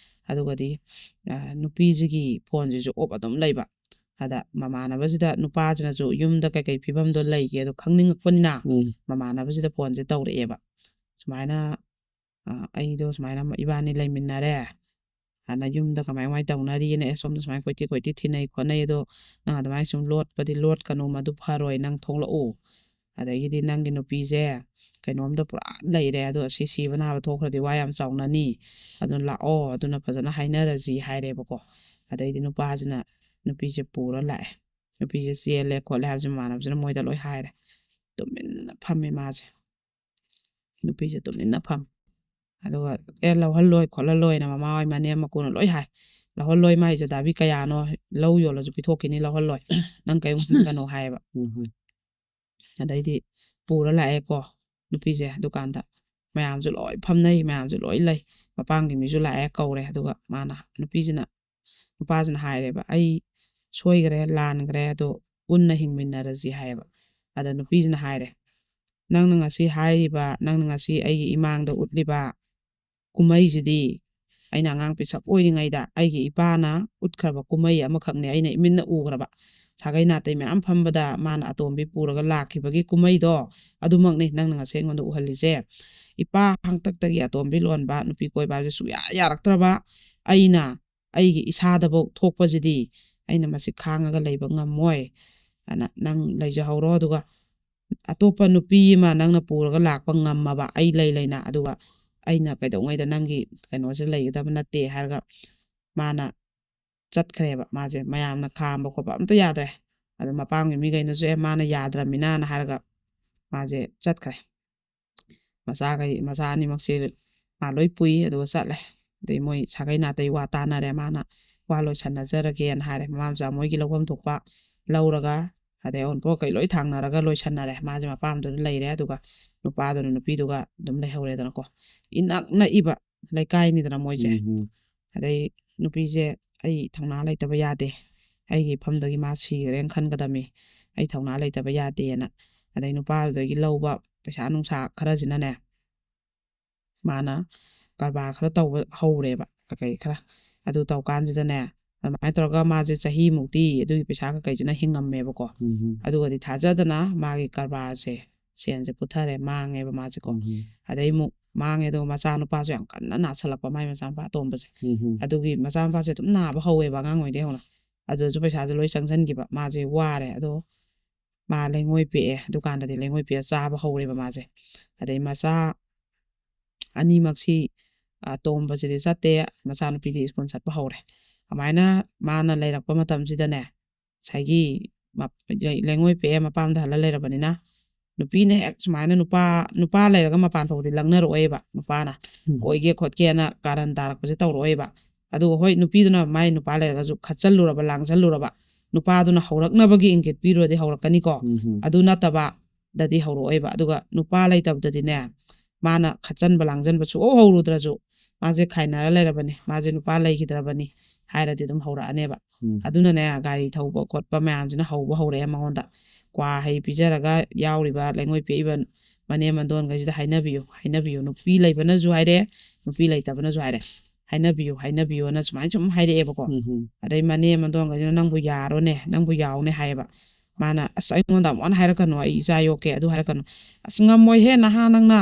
ꯑꯗꯨꯒꯗꯤ, ꯑꯥ, ꯅꯨꯄꯤꯁꯤꯒꯤ ꯐꯣꯟꯁꯤꯁꯨ ꯑꯣꯞ ꯑꯗꯨꯝ ꯂꯩꯕ꯫ ꯑꯗ ꯃꯃꯥꯟꯅꯕꯁꯤꯗ ꯅꯨꯄꯥꯁꯤꯅꯁꯨ ꯌꯨꯝꯗ ꯀꯩꯀꯩ ꯐꯤꯕꯝꯗꯣ ꯂꯩꯒꯦꯗꯣ ꯈꯪꯅꯤꯡꯉꯛꯄꯅꯤꯅ, ꯎꯝ꯫ ꯃꯃꯥꯟꯅꯕꯁꯤꯗ ꯐꯣꯟꯁꯦ ꯇꯧꯔꯛꯑꯦꯕ꯫ ꯁꯨꯃꯥꯏꯅ, ꯑ, "ꯑꯩꯗꯣ ꯁꯨꯃꯥꯏꯅ ꯏꯕꯥꯅꯤ ꯂꯩꯃꯤꯟꯅꯔꯦ, ꯑꯗꯨꯅ ꯌꯨꯝꯗ ꯀꯃꯥꯏ ꯀꯃꯥꯏꯅ ꯇꯧꯅꯔꯤꯅ, ꯑꯦ, ꯁꯣꯝꯗ ꯁꯨꯃꯥꯏꯅ ꯀꯣꯏꯊꯤ ꯀꯣꯏꯊꯤ ꯊꯤꯅꯩ ꯈꯣꯠꯅꯩ, ꯑꯗꯣ ꯅꯪ ꯑꯗꯨꯃꯥꯏꯅ ꯁꯨꯝ ꯂꯣꯠꯄꯗꯤ ꯂꯣꯠꯀꯅꯨ, ꯃꯗꯨ ꯐꯔꯣꯏ, ꯅꯪ ꯊꯣꯛꯂꯛꯎ꯫ ꯑꯗꯒꯤꯗꯤ ꯅꯪꯒꯤ ꯅꯨꯄꯤꯁꯦ ꯀꯩꯅꯣꯝꯗ ꯄꯨꯔꯥ ꯂꯩꯔꯦ, ꯑꯗꯣ ꯑꯁꯤ ꯁꯤꯕ ꯅꯥꯕ ꯊꯣꯛꯈ꯭ꯔꯗꯤ ꯋꯥ ꯌꯥꯝ ꯆꯥꯎꯅꯅꯤ, ꯑꯗꯨꯅ ꯂꯥꯛꯑꯣ, ꯑꯗꯨꯅ ꯐꯖꯅ ꯍꯥꯏꯅꯔꯁꯤ ꯍꯥꯏꯔꯦꯕꯀꯣ꯫ ꯑꯗꯩꯗꯤ ꯅꯨꯄꯥꯁꯤꯅ ꯅꯨꯄꯤꯁꯦ ꯄꯨꯔ ꯂꯥꯛꯑꯦ꯫ ꯅꯨꯄꯤꯁꯦ ꯆꯦꯜꯂꯦ ꯈꯣꯠꯂꯦ ꯍꯥꯏꯕꯁꯦ ꯃꯃꯥꯟꯅꯕꯁꯤꯅ ꯃꯣꯏꯗ ꯂꯣꯏ ꯍꯥꯏꯔꯦ꯫ ꯇꯨꯃꯤꯟꯅ ꯐꯝꯃꯦ ꯃꯥꯁꯦ꯫ ꯅꯨꯄꯤꯁꯦ ꯇꯨꯃꯤꯟꯅ ꯐꯝꯃꯦ꯫ ꯑꯗꯨꯒ "ꯑꯦ, ꯂꯧꯍꯜꯂꯣꯏ ꯈꯣꯠꯍꯜꯂꯣꯏꯅ" ꯃꯃꯥ ꯍꯣꯏ ꯃꯅꯦꯝ ꯃꯀꯨꯅ ꯂꯣꯏ ꯍꯥꯏ꯫ "ꯂꯧꯍꯜꯂꯣꯏ, ꯃꯥꯏ ꯖꯗꯥꯕꯤ ꯀꯌꯥꯅꯣ, ꯂꯧ ꯌꯣꯜꯂꯁꯨ ꯄꯤꯊꯣꯛꯈꯤꯅꯤ, ꯂꯧꯍꯜꯂꯣꯏ, ꯅꯪ ꯀꯔꯤꯝ ꯈꯟꯒꯅꯣ" ꯍꯥꯏꯌꯦꯕ꯫ ꯎꯝ ꯍꯝ꯫ ꯑꯗꯩꯗꯤ ꯄꯨꯔ ꯂꯥꯛꯑꯦꯀꯣ ꯅꯨꯄꯤꯁꯦ꯫ ꯑꯗꯨꯀꯥꯟꯗ ꯃꯌꯥꯝꯁꯨ ꯂꯣꯏ ꯐꯝꯅꯩ, ꯃꯌꯥꯝꯁꯨ ꯂꯣꯏ ꯂꯩ꯫ ꯃꯄꯥꯝꯒꯤ ꯃꯤꯁꯨ ꯂꯥꯛꯑꯦ, ꯀꯧꯔꯦ꯫ ꯑꯗꯨꯒ ꯃꯥꯅ, ꯅꯨꯄꯤꯁꯤꯅ, ꯅꯨꯄꯥꯁꯤꯅ ꯍꯥꯏꯔꯦꯕ, "ꯑꯩ ꯁꯣꯏꯈ꯭ꯔꯦ, ꯂꯥꯟꯈ꯭ꯔꯦ, ꯑꯗꯣ ꯄꯨꯟꯅ ꯍꯤꯡꯃꯤꯟꯅꯔꯁꯤ" ꯍꯥꯏꯌꯦꯕ꯫ ꯑꯗ ꯅꯨꯄꯤꯁꯤꯅ ꯍꯥꯏꯔꯦ, "ꯅꯪꯅ ꯉꯁꯤ ꯍꯥꯏꯔꯤꯕ, ꯅꯪꯅ ꯉꯁꯤ ꯑꯩꯒꯤ ꯏꯃꯥꯡꯗ ꯎꯠꯂꯤꯕ ꯀꯨꯝꯍꯩꯁꯤꯗꯤ ꯑꯩꯅ ꯑꯉꯥꯡ ꯄꯤꯁꯛ ꯑꯣꯏꯔꯤꯉꯩꯗ ꯑꯩꯒꯤ ꯏꯄꯥꯅ ꯎꯠꯈ꯭ꯔꯕ ꯀꯨꯝꯍꯩ ꯑꯃꯈꯛꯅꯦ, ꯑꯩꯅ ꯏꯃꯤꯠꯅ ꯎꯈ꯭ꯔꯕ꯫ ꯁꯥꯒꯩ ꯅꯥꯇꯩ ꯃꯌꯥꯝ ꯐꯝꯕꯗ ꯃꯥꯅ ꯑꯇꯣꯝꯕꯤ ꯄꯨꯔꯒ ꯂꯥꯛꯈꯤꯕꯒꯤ ꯀꯨꯝꯍꯩꯗꯣ, ꯑꯗꯨꯃꯛꯅꯤ ꯅꯪꯅ ꯉꯁꯤ ꯑꯩꯉꯣꯟꯗ ꯎꯍꯜꯂꯤꯁꯦ꯫ ꯏꯄꯥ ꯍꯥꯛꯇꯛꯇꯒꯤ ꯑꯇꯣꯝꯕꯤ ꯂꯣꯟꯕ ꯅꯨꯄꯤ ꯀꯣꯏꯕ ꯍꯥꯏꯕꯁꯦ ꯁꯨꯡꯌꯥ ꯌꯥꯔꯛꯇ꯭ꯔꯕ ꯑꯩꯅ ꯑꯩꯒꯤ ꯏꯁꯥꯗꯐꯥꯎ ꯊꯣꯛꯄꯁꯤꯗꯤ ꯑꯩꯅ ꯃꯁꯤ ꯈꯥꯡꯉꯒ ꯂꯩꯕ ꯉꯝꯃꯣꯏ꯫ ꯑꯗꯨꯅ ꯅꯪ ꯂꯩꯖꯍꯧꯔꯣ, ꯑꯗꯨꯒ ꯑꯇꯣꯞꯄ ꯅꯨꯄꯤ ꯑꯃ ꯅꯪꯅ ꯄꯨꯔꯒ ꯂꯥꯛꯄ ꯉꯝꯃꯕ ꯑꯩ ꯂꯩ ꯂꯩꯅ, ꯑꯗꯨꯒ ꯑꯩꯅ ꯀꯩꯗꯧꯉꯩꯗ ꯅꯪꯒꯤ ꯀꯩꯅꯣꯁꯦ ꯂꯩꯒꯗꯕ ꯅꯠꯇꯦ" ꯍꯥꯏꯔꯒ ꯃꯥꯅ ꯆꯠꯈ꯭ꯔꯦꯕ꯫ ꯃꯥꯁꯦ ꯃꯌꯥꯝꯅ ꯈꯥꯝꯕ ꯈꯣꯠꯄ ꯑꯝꯇ ꯌꯥꯗ꯭ꯔꯦ꯫ ꯑꯗꯣ ꯃꯄꯥꯝꯒꯤ ꯃꯤꯈꯩꯅꯁꯨ "ꯑꯦ, ꯃꯥꯅ ꯌꯥꯗ꯭ꯔꯃꯤꯅ"ꯅ ꯍꯥꯏꯔꯒ ꯃꯥꯁꯦ ꯆꯠꯈ꯭ꯔꯦ꯫ ꯃꯆꯥꯈꯩ, ꯃꯆꯥ ꯑꯅꯤꯃꯛꯁꯦ ꯃꯥ ꯂꯣꯏ ꯄꯨꯏ, ꯑꯗꯨꯒ ꯆꯠꯂꯦ꯫ ꯑꯗꯩ ꯃꯣꯏ ꯁꯥꯒꯩ ꯅꯥꯇꯩ ꯋꯥ ꯇꯥꯅꯔꯦ, ꯃꯥꯅ ꯋꯥ ꯂꯣꯏꯁꯟꯅꯖꯔꯒꯦꯅ ꯍꯥꯏꯔꯦ꯫ ꯃꯃꯥ ꯃꯆꯥ ꯃꯣꯏꯒꯤ ꯂꯧꯐꯝ ꯊꯣꯛꯄ ꯂꯧꯔꯒ, ꯑꯗꯩ ꯑꯎꯟꯄꯣꯠ ꯀꯩ ꯂꯣꯏ ꯊꯥꯡꯅꯔꯒ ꯂꯣꯏꯁꯟꯅꯔꯦ꯫ ꯃꯥꯁꯦ ꯃꯄꯥꯝꯗꯨꯗ ꯂꯩꯔꯦ, ꯑꯗꯨꯒ ꯅꯨꯄꯥꯗꯨꯅ ꯅꯨꯄꯤꯗꯨꯒ ꯑꯗꯨꯝ ꯂꯩꯍꯧꯔꯦꯗꯅꯀꯣ꯫ ꯏꯅꯛ ꯅꯛꯏꯕ ꯂꯩꯀꯥꯏꯅꯤꯗꯅ ꯃꯣꯏꯁꯦ꯫ ꯎꯝ ꯍꯝ꯫ ꯑꯗꯩ ꯅꯨꯄꯤꯁꯦ, "ꯑꯩ ꯊꯧꯅꯥ ꯂꯩꯇꯕ ꯌꯥꯗꯦ, ꯑꯩꯒꯤ ꯏꯐꯝꯗꯒꯤ ꯃꯥ ꯁꯤꯈ꯭ꯔꯦꯅ ꯈꯟꯒꯗꯕꯅꯤ, ꯑꯩ ꯊꯧꯅꯥ ꯂꯩꯇꯕ ꯌꯥꯗꯦꯅ", ꯑꯗꯩ ꯅꯨꯄꯥꯗꯨꯗꯒꯤ ꯂꯧꯕ ꯄꯩꯁꯥ ꯅꯨꯡꯁꯥ ꯈꯔꯁꯤꯅꯅꯦ, ꯃꯥꯅ ꯀꯔꯕꯥꯔ ꯈꯔ ꯇꯧꯕ ꯍꯧꯔꯦꯕ, ꯀꯩꯀꯩ ꯈꯔ꯫ ꯑꯗꯨ ꯇꯧꯀꯥꯟꯁꯤꯗꯅꯦ, ꯑꯗꯨꯃꯥꯏꯅ ꯇꯧꯔꯒ ꯃꯥꯁꯦ ꯆꯍꯤꯃꯨꯛꯇꯤ ꯑꯗꯨꯒꯤ ꯄꯩꯁꯥ ꯀꯩꯀꯩꯁꯤꯅ ꯍꯤꯡꯉꯝꯃꯦꯕꯀꯣ꯫ ꯎꯝ ꯍꯝ꯫ ꯑꯗꯨꯒꯗꯤ ꯊꯥꯖꯗꯅ ꯃꯥꯒꯤ ꯀꯔꯕꯥꯔꯁꯦ, ꯁꯦꯟꯁꯦ ꯄꯨꯊꯔꯦ, ꯃꯥꯡꯉꯦꯕ ꯃꯥꯁꯦꯀꯣ꯫ ꯎꯝ ꯍꯝ꯫ ꯑꯗꯩ ꯑꯃꯨꯛ ꯃꯥꯡꯉꯦ꯫ ꯑꯗꯨꯒ ꯃꯆꯥꯅꯨꯄꯥꯁꯨ ꯌꯥꯝ ꯀꯟꯅ ꯅꯥꯁꯜꯂꯛꯄ, ꯃꯥꯏ ꯃꯆꯥꯅꯨꯄꯥ ꯑꯇꯣꯝꯕꯁꯦ꯫ ꯎꯝ ꯎꯝ ꯑꯗꯨꯒꯤ ꯃꯆꯥꯅꯨꯄꯥꯁꯦ ꯑꯗꯨꯝ ꯅꯥꯕ ꯍꯧꯋꯦꯕ ꯑꯉꯥꯡ ꯑꯣꯏꯗꯩ ꯍꯧꯅ꯫ ꯑꯗꯨꯁꯨ ꯄꯩꯁꯥꯁꯦ ꯂꯣꯏ ꯆꯪꯁꯤꯟꯈꯤꯕ, ꯃꯥꯁꯦ ꯋꯥꯔꯦ꯫ ꯑꯗꯣ ꯃꯥ ꯂꯩꯉꯣꯏ ꯄꯦꯛꯑꯦ꯫ ꯗꯨꯀꯥꯟꯗꯗꯤ ꯂꯩꯉꯣꯏ ꯄꯦꯛꯑ ꯆꯥꯕ ꯍꯧꯔꯦꯕ ꯃꯥꯁꯦ꯫ ꯑꯗꯩ ꯃꯆꯥ ꯑꯅꯤꯃꯛꯁꯤ, ꯑꯇꯣꯝꯕꯁꯤꯗꯤ ꯆꯠꯇꯦ, ꯃꯆꯥꯅꯨꯄꯤꯗꯤ ꯁ꯭ꯀꯨꯜ ꯆꯠꯄ ꯍꯧꯔꯦ꯫ ꯑꯗꯨꯃꯥꯏꯅ ꯃꯥꯅ ꯂꯩꯔꯛꯄ ꯃꯇꯝꯁꯤꯗꯅꯦ, ꯉꯁꯥꯏꯒꯤ ꯃꯞ-, ꯂꯩ-, ꯂꯩꯉꯣꯏ ꯄꯦꯛꯑꯦ, ꯃꯄꯥꯝꯗ ꯍꯜꯂ ꯂꯩꯔꯕꯅꯤꯅ, ꯅꯨꯄꯤꯅ ꯍꯦꯛ ꯁꯨꯃꯥꯏꯅ ꯅꯨꯄꯥ, ꯅꯨꯄꯥ ꯂꯩꯔꯒ ꯃꯄꯥꯟ ꯊꯣꯛꯄꯗꯤ ꯂꯪꯅꯔꯛꯑꯣꯏꯕ ꯅꯨꯄꯥꯅ꯫ ꯎꯝ ꯀꯣꯏꯒꯦ ꯈꯣꯠꯀꯦꯅ ꯀꯥꯔꯟ ꯇꯥꯔꯛꯄꯁꯦ ꯇꯧꯔꯛꯑꯣꯏꯕ꯫ ꯑꯗꯨꯒ ꯍꯣꯏ, ꯅꯨꯄꯤꯗꯨꯅ ꯃꯥꯏ ꯅꯨꯄꯥ ꯂꯩꯔꯒꯁꯨ ꯈꯠꯆꯜꯂꯨꯔꯕ, ꯂꯥꯡꯁꯜꯂꯨꯔꯕ, ꯅꯨꯄꯥꯗꯨꯅ ꯍꯧꯔꯛꯅꯕꯒꯤ ꯏꯪꯒꯤꯠ ꯄꯤꯔꯨꯔꯗꯤ ꯍꯧꯔꯛꯀꯅꯤꯀꯣ꯫ ꯎꯝ ꯎꯝ ꯑꯗꯨ ꯅꯠꯇꯕꯗꯗꯤ ꯍꯧꯔꯛꯑꯣꯏꯕ꯫ ꯑꯗꯨꯒ ꯅꯨꯄꯥ ꯂꯩꯇꯕꯗꯗꯤꯅꯦ, ꯃꯥꯅ ꯈꯠꯆꯟꯕ ꯂꯥꯡꯖꯟꯕ ꯁꯨꯡꯍꯧ ꯍꯧꯔꯨꯗ꯭ꯔꯁꯨ, ꯃꯥꯁꯦ ꯈꯥꯏꯅꯔ ꯂꯩꯔꯕꯅꯤ, ꯃꯥꯁꯦ ꯅꯨꯄꯥ ꯂꯩꯈꯤꯗ꯭ꯔꯕꯅꯤ ꯍꯥꯏꯔꯗꯤ ꯑꯗꯨꯝ ꯍꯧꯔꯛꯑꯅꯦꯕ꯫ ꯎꯝ ꯑꯗꯨꯅꯅꯦ, ꯒꯥꯔꯤ ꯊꯧꯕ ꯈꯣꯠꯄ ꯃꯌꯥꯝꯁꯤꯅ ꯍꯧꯕ ꯍꯧꯔꯛꯑꯦ ꯃꯉꯣꯟꯗ꯫ ꯀ꯭ꯋꯥ ꯍꯩ ꯄꯤꯖꯔꯒ ꯌꯥꯎꯔꯤꯕ ꯂꯩꯉꯣꯏ ꯄꯦꯛꯏꯕ ꯃꯅꯦꯝ ꯃꯟꯗꯣꯟꯈꯩꯁꯤꯗ ꯍꯥꯏꯅꯕꯤꯌꯨ, ꯍꯥꯏꯅꯕꯤꯌꯨ꯫ ꯅꯨꯄꯤ ꯂꯩꯕꯅꯁꯨ ꯍꯥꯏꯔꯦ, ꯅꯨꯄꯤ ꯂꯩꯇꯕꯅꯁꯨ ꯍꯥꯏꯔꯦ, "ꯍꯥꯏꯅꯕꯤꯌꯨ, ꯍꯥꯏꯅꯕꯤꯌꯨꯅ" ꯁꯨꯃꯥꯏꯅ ꯁꯨꯝ ꯍꯥꯏꯔꯛꯑꯦꯕꯀꯣ꯫ ꯎꯝ ꯎꯝ ꯑꯗꯩ ꯃꯅꯦꯝ ꯃꯟꯗꯣꯟꯈꯩꯁꯤꯅ, "ꯅꯪꯕꯨ ꯌꯥꯔꯣꯅꯦ, ꯅꯪꯕꯨ ꯌꯥꯎꯅꯦ" ꯍꯥꯏꯌꯦꯕ꯫ ꯃꯥꯅ, "ꯑꯁ, ꯑꯩꯉꯣꯟꯗ ꯑꯃꯨꯛ ꯍꯟꯅ ꯍꯥꯏꯔꯛꯀꯅꯨ, ꯑꯩ ꯏꯆꯥ ꯌꯣꯛꯀꯦ, ꯑꯗꯨ ꯍꯥꯏꯔꯛꯀꯅꯨ꯫ ꯑꯁ, ꯉꯝꯃꯣꯏꯍꯦ, ꯅꯍꯥ ꯅꯪꯅ,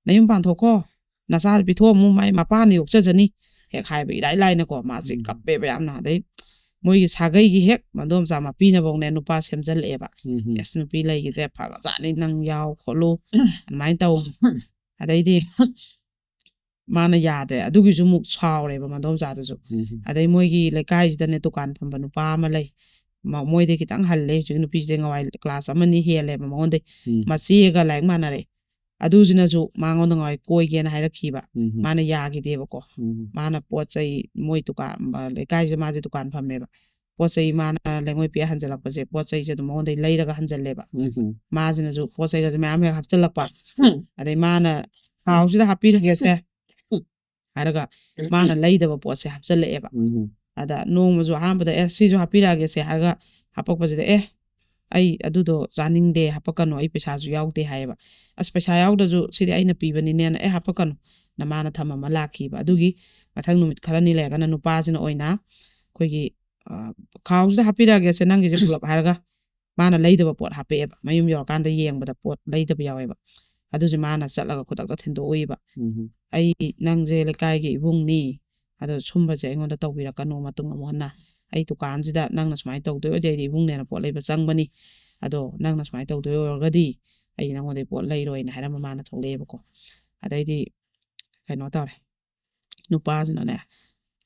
ꯅꯌꯨꯝ ꯄꯥꯟꯊꯣꯛꯈꯣ, ꯅꯆꯥ ꯄꯤꯊꯣꯛꯑꯝꯃꯨ, ꯃꯥꯏ ꯃꯄꯥꯅ ꯌꯣꯛꯆꯖꯅꯤ" ꯍꯦꯛ ꯍꯥꯏꯕ ꯏꯔꯥꯏ ꯂꯥꯏꯅꯀꯣ꯫ ꯃꯥꯁꯦ ꯎꯝ ꯀꯞꯄꯦꯕ ꯌꯥꯝꯅ꯫ ꯑꯗꯩ ꯃꯣꯏꯒꯤ ꯁꯥꯒꯩꯒꯤ ꯍꯦꯛ ꯃꯗꯣꯝꯆꯥ ꯃꯄꯤꯅꯐꯧꯅꯦ ꯅꯨꯄꯥ ꯁꯦꯝꯖꯜꯂꯛꯑꯦꯕ꯫ ꯎꯝ ꯎꯝ "ꯑꯁ, ꯅꯨꯄꯤ ꯂꯩꯈꯤꯗ꯭ꯔꯦ, ꯐꯒ꯭ꯔꯖꯥꯠꯅꯤ, ꯅꯪ ꯌꯥꯎ ꯈꯣꯠꯂꯨ", ꯑꯗꯨꯃꯥꯏꯅ ꯇꯧ꯫ ꯑꯗꯩꯗꯤ ꯃꯥꯅ ꯌꯥꯗ꯭ꯔꯦ꯫ ꯑꯗꯨꯒꯤꯁꯨ ꯑꯃꯨꯛ ꯁꯥꯎꯔꯦꯕ ꯃꯗꯣꯝꯆꯥꯗꯨꯁꯨ꯫ ꯎꯝ ꯎꯝ ꯑꯗꯩ ꯃꯣꯏꯒꯤ ꯂꯩꯀꯥꯏꯁꯤꯗꯅꯦ ꯗꯨꯀꯥꯟ ꯐꯝꯕ ꯅꯨꯄꯥ ꯑꯃ ꯂꯩ꯫ ꯃ-, ꯃꯣꯏꯗꯩ ꯈꯤꯇꯪ ꯍꯜꯂꯦ꯫ ꯍꯧꯖꯤꯛ ꯅꯨꯄꯤꯁꯦ ꯉꯋꯥꯏ ꯀ꯭ꯂꯥꯁ ꯑꯃꯅꯤ ꯍꯦꯜꯂꯦꯕ ꯃꯉꯣꯟꯗꯩ꯫ ꯎꯝ ꯃꯆꯦꯒ ꯂꯥꯏꯔꯤꯛ ꯃꯥꯟꯅꯔꯦ꯫ ꯑꯗꯨꯁꯤꯅꯁꯨ ꯃꯉꯣꯟꯗ ꯉꯋꯥꯏ ꯀꯣꯏꯒꯦꯅ ꯍꯥꯏꯔꯛꯈꯤꯕ꯫ ꯎꯝ ꯎꯝ ꯃꯥꯅ ꯌꯥꯈꯤꯗꯦꯕꯀꯣ꯫ ꯎꯝ ꯃꯥꯅ ꯄꯣꯠ ꯆꯩ ꯃꯣꯏ ꯗꯨꯀꯥꯟ, ꯑ, ꯂꯩꯀꯥꯏꯁꯤꯗ ꯃꯥꯁꯦ ꯗꯨꯀꯥꯟ ꯐꯝꯃꯦꯕ꯫ ꯄꯣꯠ ꯆꯩ ꯃꯥꯅ ꯂꯩꯉꯣꯏ ꯄꯦꯛ ꯍꯟꯖꯜꯂꯛꯄꯁꯦ, ꯄꯣꯠ ꯆꯩꯁꯦ ꯑꯗꯨꯝ ꯃꯉꯣꯟꯗꯩ ꯂꯩꯔꯒ ꯍꯟꯖꯜꯂꯦꯕ꯫ ꯎꯝ ꯎꯝ ꯃꯥꯁꯤꯅꯁꯨ ꯄꯣꯠ ꯆꯩꯒꯁꯦ ꯃꯌꯥꯝ ꯍꯦꯛ ꯍꯥꯞꯆꯤꯜꯂꯛꯄ꯫ ꯎꯝ ꯑꯗꯩ ꯃꯥꯅ "ꯈꯥꯎꯁꯤꯗ ꯍꯥꯞꯄꯤꯔꯒꯦꯁꯦ" ꯍꯥꯏꯔꯒ ꯃꯥꯅ ꯂꯩꯗꯕ ꯄꯣꯠꯁꯦ ꯍꯥꯞꯆꯤꯜꯂꯛꯑꯦꯕ꯫ ꯎꯝ ꯑꯗ ꯅꯣꯡꯃꯁꯨ ꯑꯍꯥꯟꯕꯗ "ꯑꯦ, ꯁꯤꯁꯨ ꯍꯥꯞꯄꯤꯔꯛꯑꯒꯦꯁꯦ" ꯍꯥꯏꯔꯒ ꯍꯥꯄꯛꯄꯁꯤꯗ, "ꯑꯦ, ꯑꯩ ꯑꯗꯨꯗꯣ ꯆꯥꯅꯤꯡꯗꯦ, ꯍꯥꯄꯛꯀꯅꯨ, ꯑꯩ ꯄꯩꯁꯥꯁꯨ ꯌꯥꯎꯗꯦ" ꯍꯥꯏꯌꯦꯕ꯫ "ꯑꯁ, ꯄꯩꯁꯥ ꯌꯥꯎꯗ꯭ꯔꯁꯨ ꯁꯤꯗꯤ ꯑꯩꯅ ꯄꯤꯕꯅꯤꯅꯦꯅ" ꯑꯦ, ꯍꯥꯄꯛꯀꯅꯨ, ꯅꯃꯥꯅ ꯊꯝꯃꯝꯃ ꯂꯥꯛꯈꯤꯕ꯫ ꯑꯗꯨꯒꯤ ꯃꯊꯪ ꯅꯨꯃꯤꯠ ꯈꯔꯅꯤ ꯂꯩꯔꯒꯅ ꯅꯨꯄꯥꯁꯤꯅ ꯑꯣꯏꯅ ꯑꯩꯈꯣꯏꯒꯤ, ꯑ, "ꯈꯥꯎꯁꯤꯗ ꯍꯥꯞꯄꯤꯔꯛꯑꯒꯦꯁꯦ ꯅꯪꯒꯤꯁꯦ ꯄꯨꯂꯞ" ꯍꯥꯏꯔꯒ ꯃꯥꯅ ꯂꯩꯗꯕ ꯄꯣꯠ ꯍꯥꯄꯛꯑꯦꯕ꯫ ꯃꯌꯨꯝ ꯌꯧꯔꯀꯥꯟꯗ ꯌꯦꯡꯕꯗ ꯄꯣꯠ ꯂꯩꯗꯕ ꯌꯥꯎꯋꯦꯕ꯫ ꯑꯗꯨꯁꯦ ꯃꯥꯅ ꯆꯠꯂꯒ ꯈꯨꯗꯛꯇ ꯊꯤꯟꯗꯣꯛꯎꯏꯕ꯫ "ꯑꯩ, ꯅꯪꯁꯦ ꯂꯩꯀꯥꯏꯒꯤ ꯏꯕꯨꯡꯅꯤ, ꯑꯗꯣ ꯁꯨꯝꯕꯁꯦ ꯑꯩꯉꯣꯟꯗ ꯇꯧꯕꯤꯔꯛꯀꯅꯨ ꯃꯇꯨꯡ ꯑꯃꯨꯛ ꯍꯟꯅ꯫ ꯑꯩ ꯗꯨꯀꯥꯟꯁꯤꯗ ꯅꯪꯅ ꯁꯨꯃꯥꯏꯅ ꯇꯧꯗꯣꯏ ꯑꯣꯏꯔꯗꯤ ꯑꯩꯗꯤ ꯏꯕꯨꯡꯅꯦꯅ ꯄꯣꯠ ꯂꯩꯕ ꯆꯪꯕꯅꯤ꯫ ꯑꯗꯣ ꯅꯪꯅ ꯁꯨꯃꯥꯏꯅ ꯇꯧꯗꯣꯏ ꯑꯣꯏꯔꯒꯗꯤ ꯑꯩ ꯅꯪꯉꯣꯟꯗꯩ ꯄꯣꯠ ꯂꯩꯔꯣꯏꯅ" ꯍꯥꯏꯔꯝꯕ ꯃꯥꯅ ꯊꯣꯛꯂꯛꯑꯦꯕꯀꯣ꯫ ꯑꯗꯩꯗꯤ ꯀꯩꯅꯣ ꯇꯧꯔꯦ꯫ ꯅꯨꯄꯥꯁꯤꯅꯅꯦ,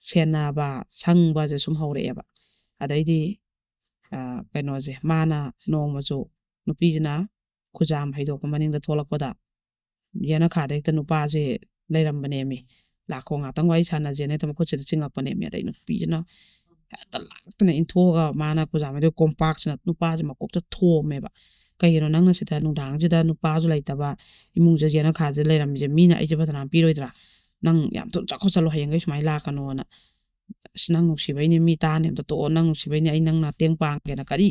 ꯁꯦꯟꯅꯕ, ꯁꯪꯕꯁꯦ ꯁꯨꯝ ꯍꯧꯔꯛꯑꯦꯕ꯫ ꯑꯗꯩꯗꯤ, ꯑ, ꯀꯩꯅꯣꯁꯦ, ꯃꯥꯅ ꯅꯣꯡꯃꯁꯨ ꯅꯨꯄꯤꯁꯤꯅ ꯈꯨꯖꯥꯝ ꯍꯩꯗꯣꯛꯄ ꯃꯅꯤꯡꯗ ꯊꯣꯛꯂꯛꯄꯗ, ꯌꯦꯅꯈꯥꯗ ꯍꯦꯛꯇ ꯅꯨꯄꯥꯁꯦ ꯂꯩꯔꯝꯕꯅꯦꯃꯤ꯫ "ꯂꯥꯛꯈꯣ, ꯉꯥꯛꯇꯪ ꯋꯥꯔꯤ ꯁꯥꯟꯅꯁꯦꯅ" ꯍꯦꯛꯇ ꯃꯈꯨꯠꯁꯤꯗ ꯆꯤꯡꯉꯛꯄꯅꯦꯃꯤ꯫ ꯑꯗꯩ ꯅꯨꯄꯤꯁꯤꯅ ꯍꯦꯛꯇ ꯂꯥꯛꯇꯅ ꯏꯟꯊꯣꯛꯑꯒ ꯃꯥꯅ ꯈꯨꯖꯥꯝ ꯍꯩꯗꯣꯛ ꯀꯣꯝꯄꯥꯛꯁꯤꯅ ꯅꯨꯄꯥꯁꯦ ꯃꯀꯣꯛꯇ ꯊꯣꯝꯃꯦꯕ꯫ "ꯀꯩꯒꯤꯅꯣ ꯅꯪꯅ ꯁꯤꯗ ꯅꯨꯡꯗꯥꯡꯁꯤꯗ ꯅꯨꯄꯥꯁꯨ ꯂꯩꯇꯕ ꯏꯃꯨꯡꯁꯦ ꯌꯦꯅꯈꯥꯁꯦ ꯂꯩꯔꯝꯃꯤꯁꯦ? ꯃꯤꯅ ꯑꯩꯁꯦ ꯐꯖꯅ ꯄꯤꯔꯣꯏꯗ꯭ꯔꯥ? ꯅꯪ ꯌꯥꯝ ꯊꯨꯅ ꯆꯠꯈꯣ, ꯆꯠꯂꯣ, ꯍꯌꯦꯡꯈꯩ ꯁꯨꯃꯥꯏꯅ ꯂꯥꯛꯀꯅꯣꯅ꯫ ꯑꯁ, ꯅꯪ ꯅꯨꯡꯁꯤꯕꯩꯅꯦ, ꯃꯤ ꯇꯥꯅꯤ, ꯑꯝꯇ ꯇꯣꯛꯑꯣ, ꯅꯪ ꯅꯨꯡꯁꯤꯕꯩꯅꯦ ꯑꯩ ꯅꯪ ꯃꯇꯦꯡ ꯄꯥꯡꯒꯦꯅ"꯫ ꯀꯔꯤ?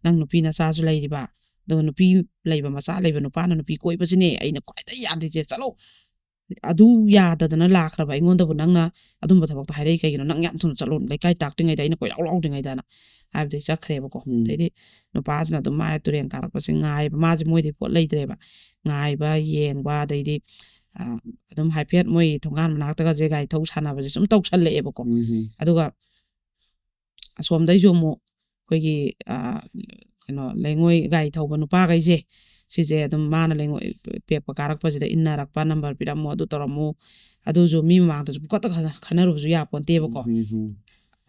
ꯅꯪ ꯅꯨꯄꯤ ꯅꯆꯥꯁꯨ ꯂꯩꯔꯤꯕ, ꯑꯗꯨꯒ ꯅꯨꯄꯤ ꯂꯩꯕ, ꯃꯆꯥ ꯂꯩꯕ ꯅꯨꯄꯥꯅ ꯅꯨꯄꯤ ꯀꯣꯏꯕꯁꯤꯅꯦ ꯑꯩꯅ ꯈ꯭ꯋꯥꯏꯗꯒꯤ ꯌꯥꯗ꯭ꯔꯤꯁꯦ꯫ "ꯆꯠꯂꯣ, ꯑꯗꯨ ꯌꯥꯗꯗꯅ ꯂꯥꯛꯈ꯭ꯔꯕ ꯑꯩꯉꯣꯟꯗꯕꯨ ꯅꯪꯅ ꯑꯗꯨꯝꯕ ꯊꯕꯛꯇꯣ ꯍꯥꯏꯔꯛꯏ ꯀꯩꯒꯤꯅꯣ? ꯅꯪ ꯌꯥꯝ ꯊꯨꯅ ꯆꯠꯂꯣ, ꯂꯩꯀꯥꯏ ꯇꯥꯛꯇ꯭ꯔꯤꯉꯩꯗ, ꯑꯩꯅ ꯀꯣꯏꯂꯥꯎ ꯂꯥꯎꯗ꯭ꯔꯤꯉꯩꯗꯅ" ꯍꯥꯏꯕꯗꯒꯤ ꯆꯠꯈ꯭ꯔꯦꯕꯀꯣ꯫ ꯎꯝ꯫ ꯑꯗꯩꯗꯤ ꯅꯨꯄꯥꯁꯤꯅ ꯑꯗꯨꯝ ꯃꯥ ꯇꯨꯔꯦꯟ ꯀꯥꯔꯛꯄꯁꯦ ꯉꯥꯏꯕ, ꯃꯥꯁꯦ ꯃꯣꯏꯗꯩ ꯄꯣꯠ ꯂꯩꯗ꯭ꯔꯦꯕ, ꯉꯥꯏꯕ, ꯌꯦꯡꯕ, ꯑꯗꯩꯗꯤ, ꯑ, ꯑꯗꯨꯝ ꯍꯥꯏꯐꯦꯠ ꯃꯣꯏ ꯊꯣꯡꯒꯥꯟ ꯃꯅꯥꯛꯇꯒꯁꯦ ꯒꯥꯔꯤ ꯊꯧ ꯁꯥꯟꯅꯕꯁꯦ ꯁꯨꯝ ꯇꯧꯁꯜꯂꯛꯑꯦꯕꯀꯣ꯫ ꯎꯝ꯫ ꯑꯗꯨꯒ ꯑꯁꯣꯝꯗꯩꯁꯨ ꯑꯃꯨꯛ ꯑꯩꯈꯣꯏꯒꯤ, ꯑ, ꯀꯩꯅꯣ, ꯂꯩꯉꯣꯏ ꯒꯥꯔꯤ ꯊꯧꯕ ꯅꯨꯄꯥꯈꯩꯁꯦ, ꯁꯤꯁꯦ ꯑꯗꯨꯝ ꯃꯥꯅ ꯂꯩꯉꯣꯏ ꯄꯦꯛꯄ ꯀꯥꯔꯛꯄꯁꯤꯗ ꯏꯟꯅꯔꯛꯄ, "ꯅꯝꯕꯔ ꯄꯤꯔꯝꯃꯣ, ꯑꯗꯨ ꯇꯧꯔꯝꯃꯣ", ꯑꯗꯨꯁꯨ ꯃꯤ ꯃꯃꯥꯡꯗꯁꯨ ꯄꯨꯡꯈꯠꯇ ꯈꯠꯅ-, ꯈꯠꯅꯔꯨꯕꯁꯨ ꯌꯥꯄꯣꯟꯇꯦꯕꯀꯣ꯫ ꯎꯝ, ꯎꯝ, ꯎꯝ꯫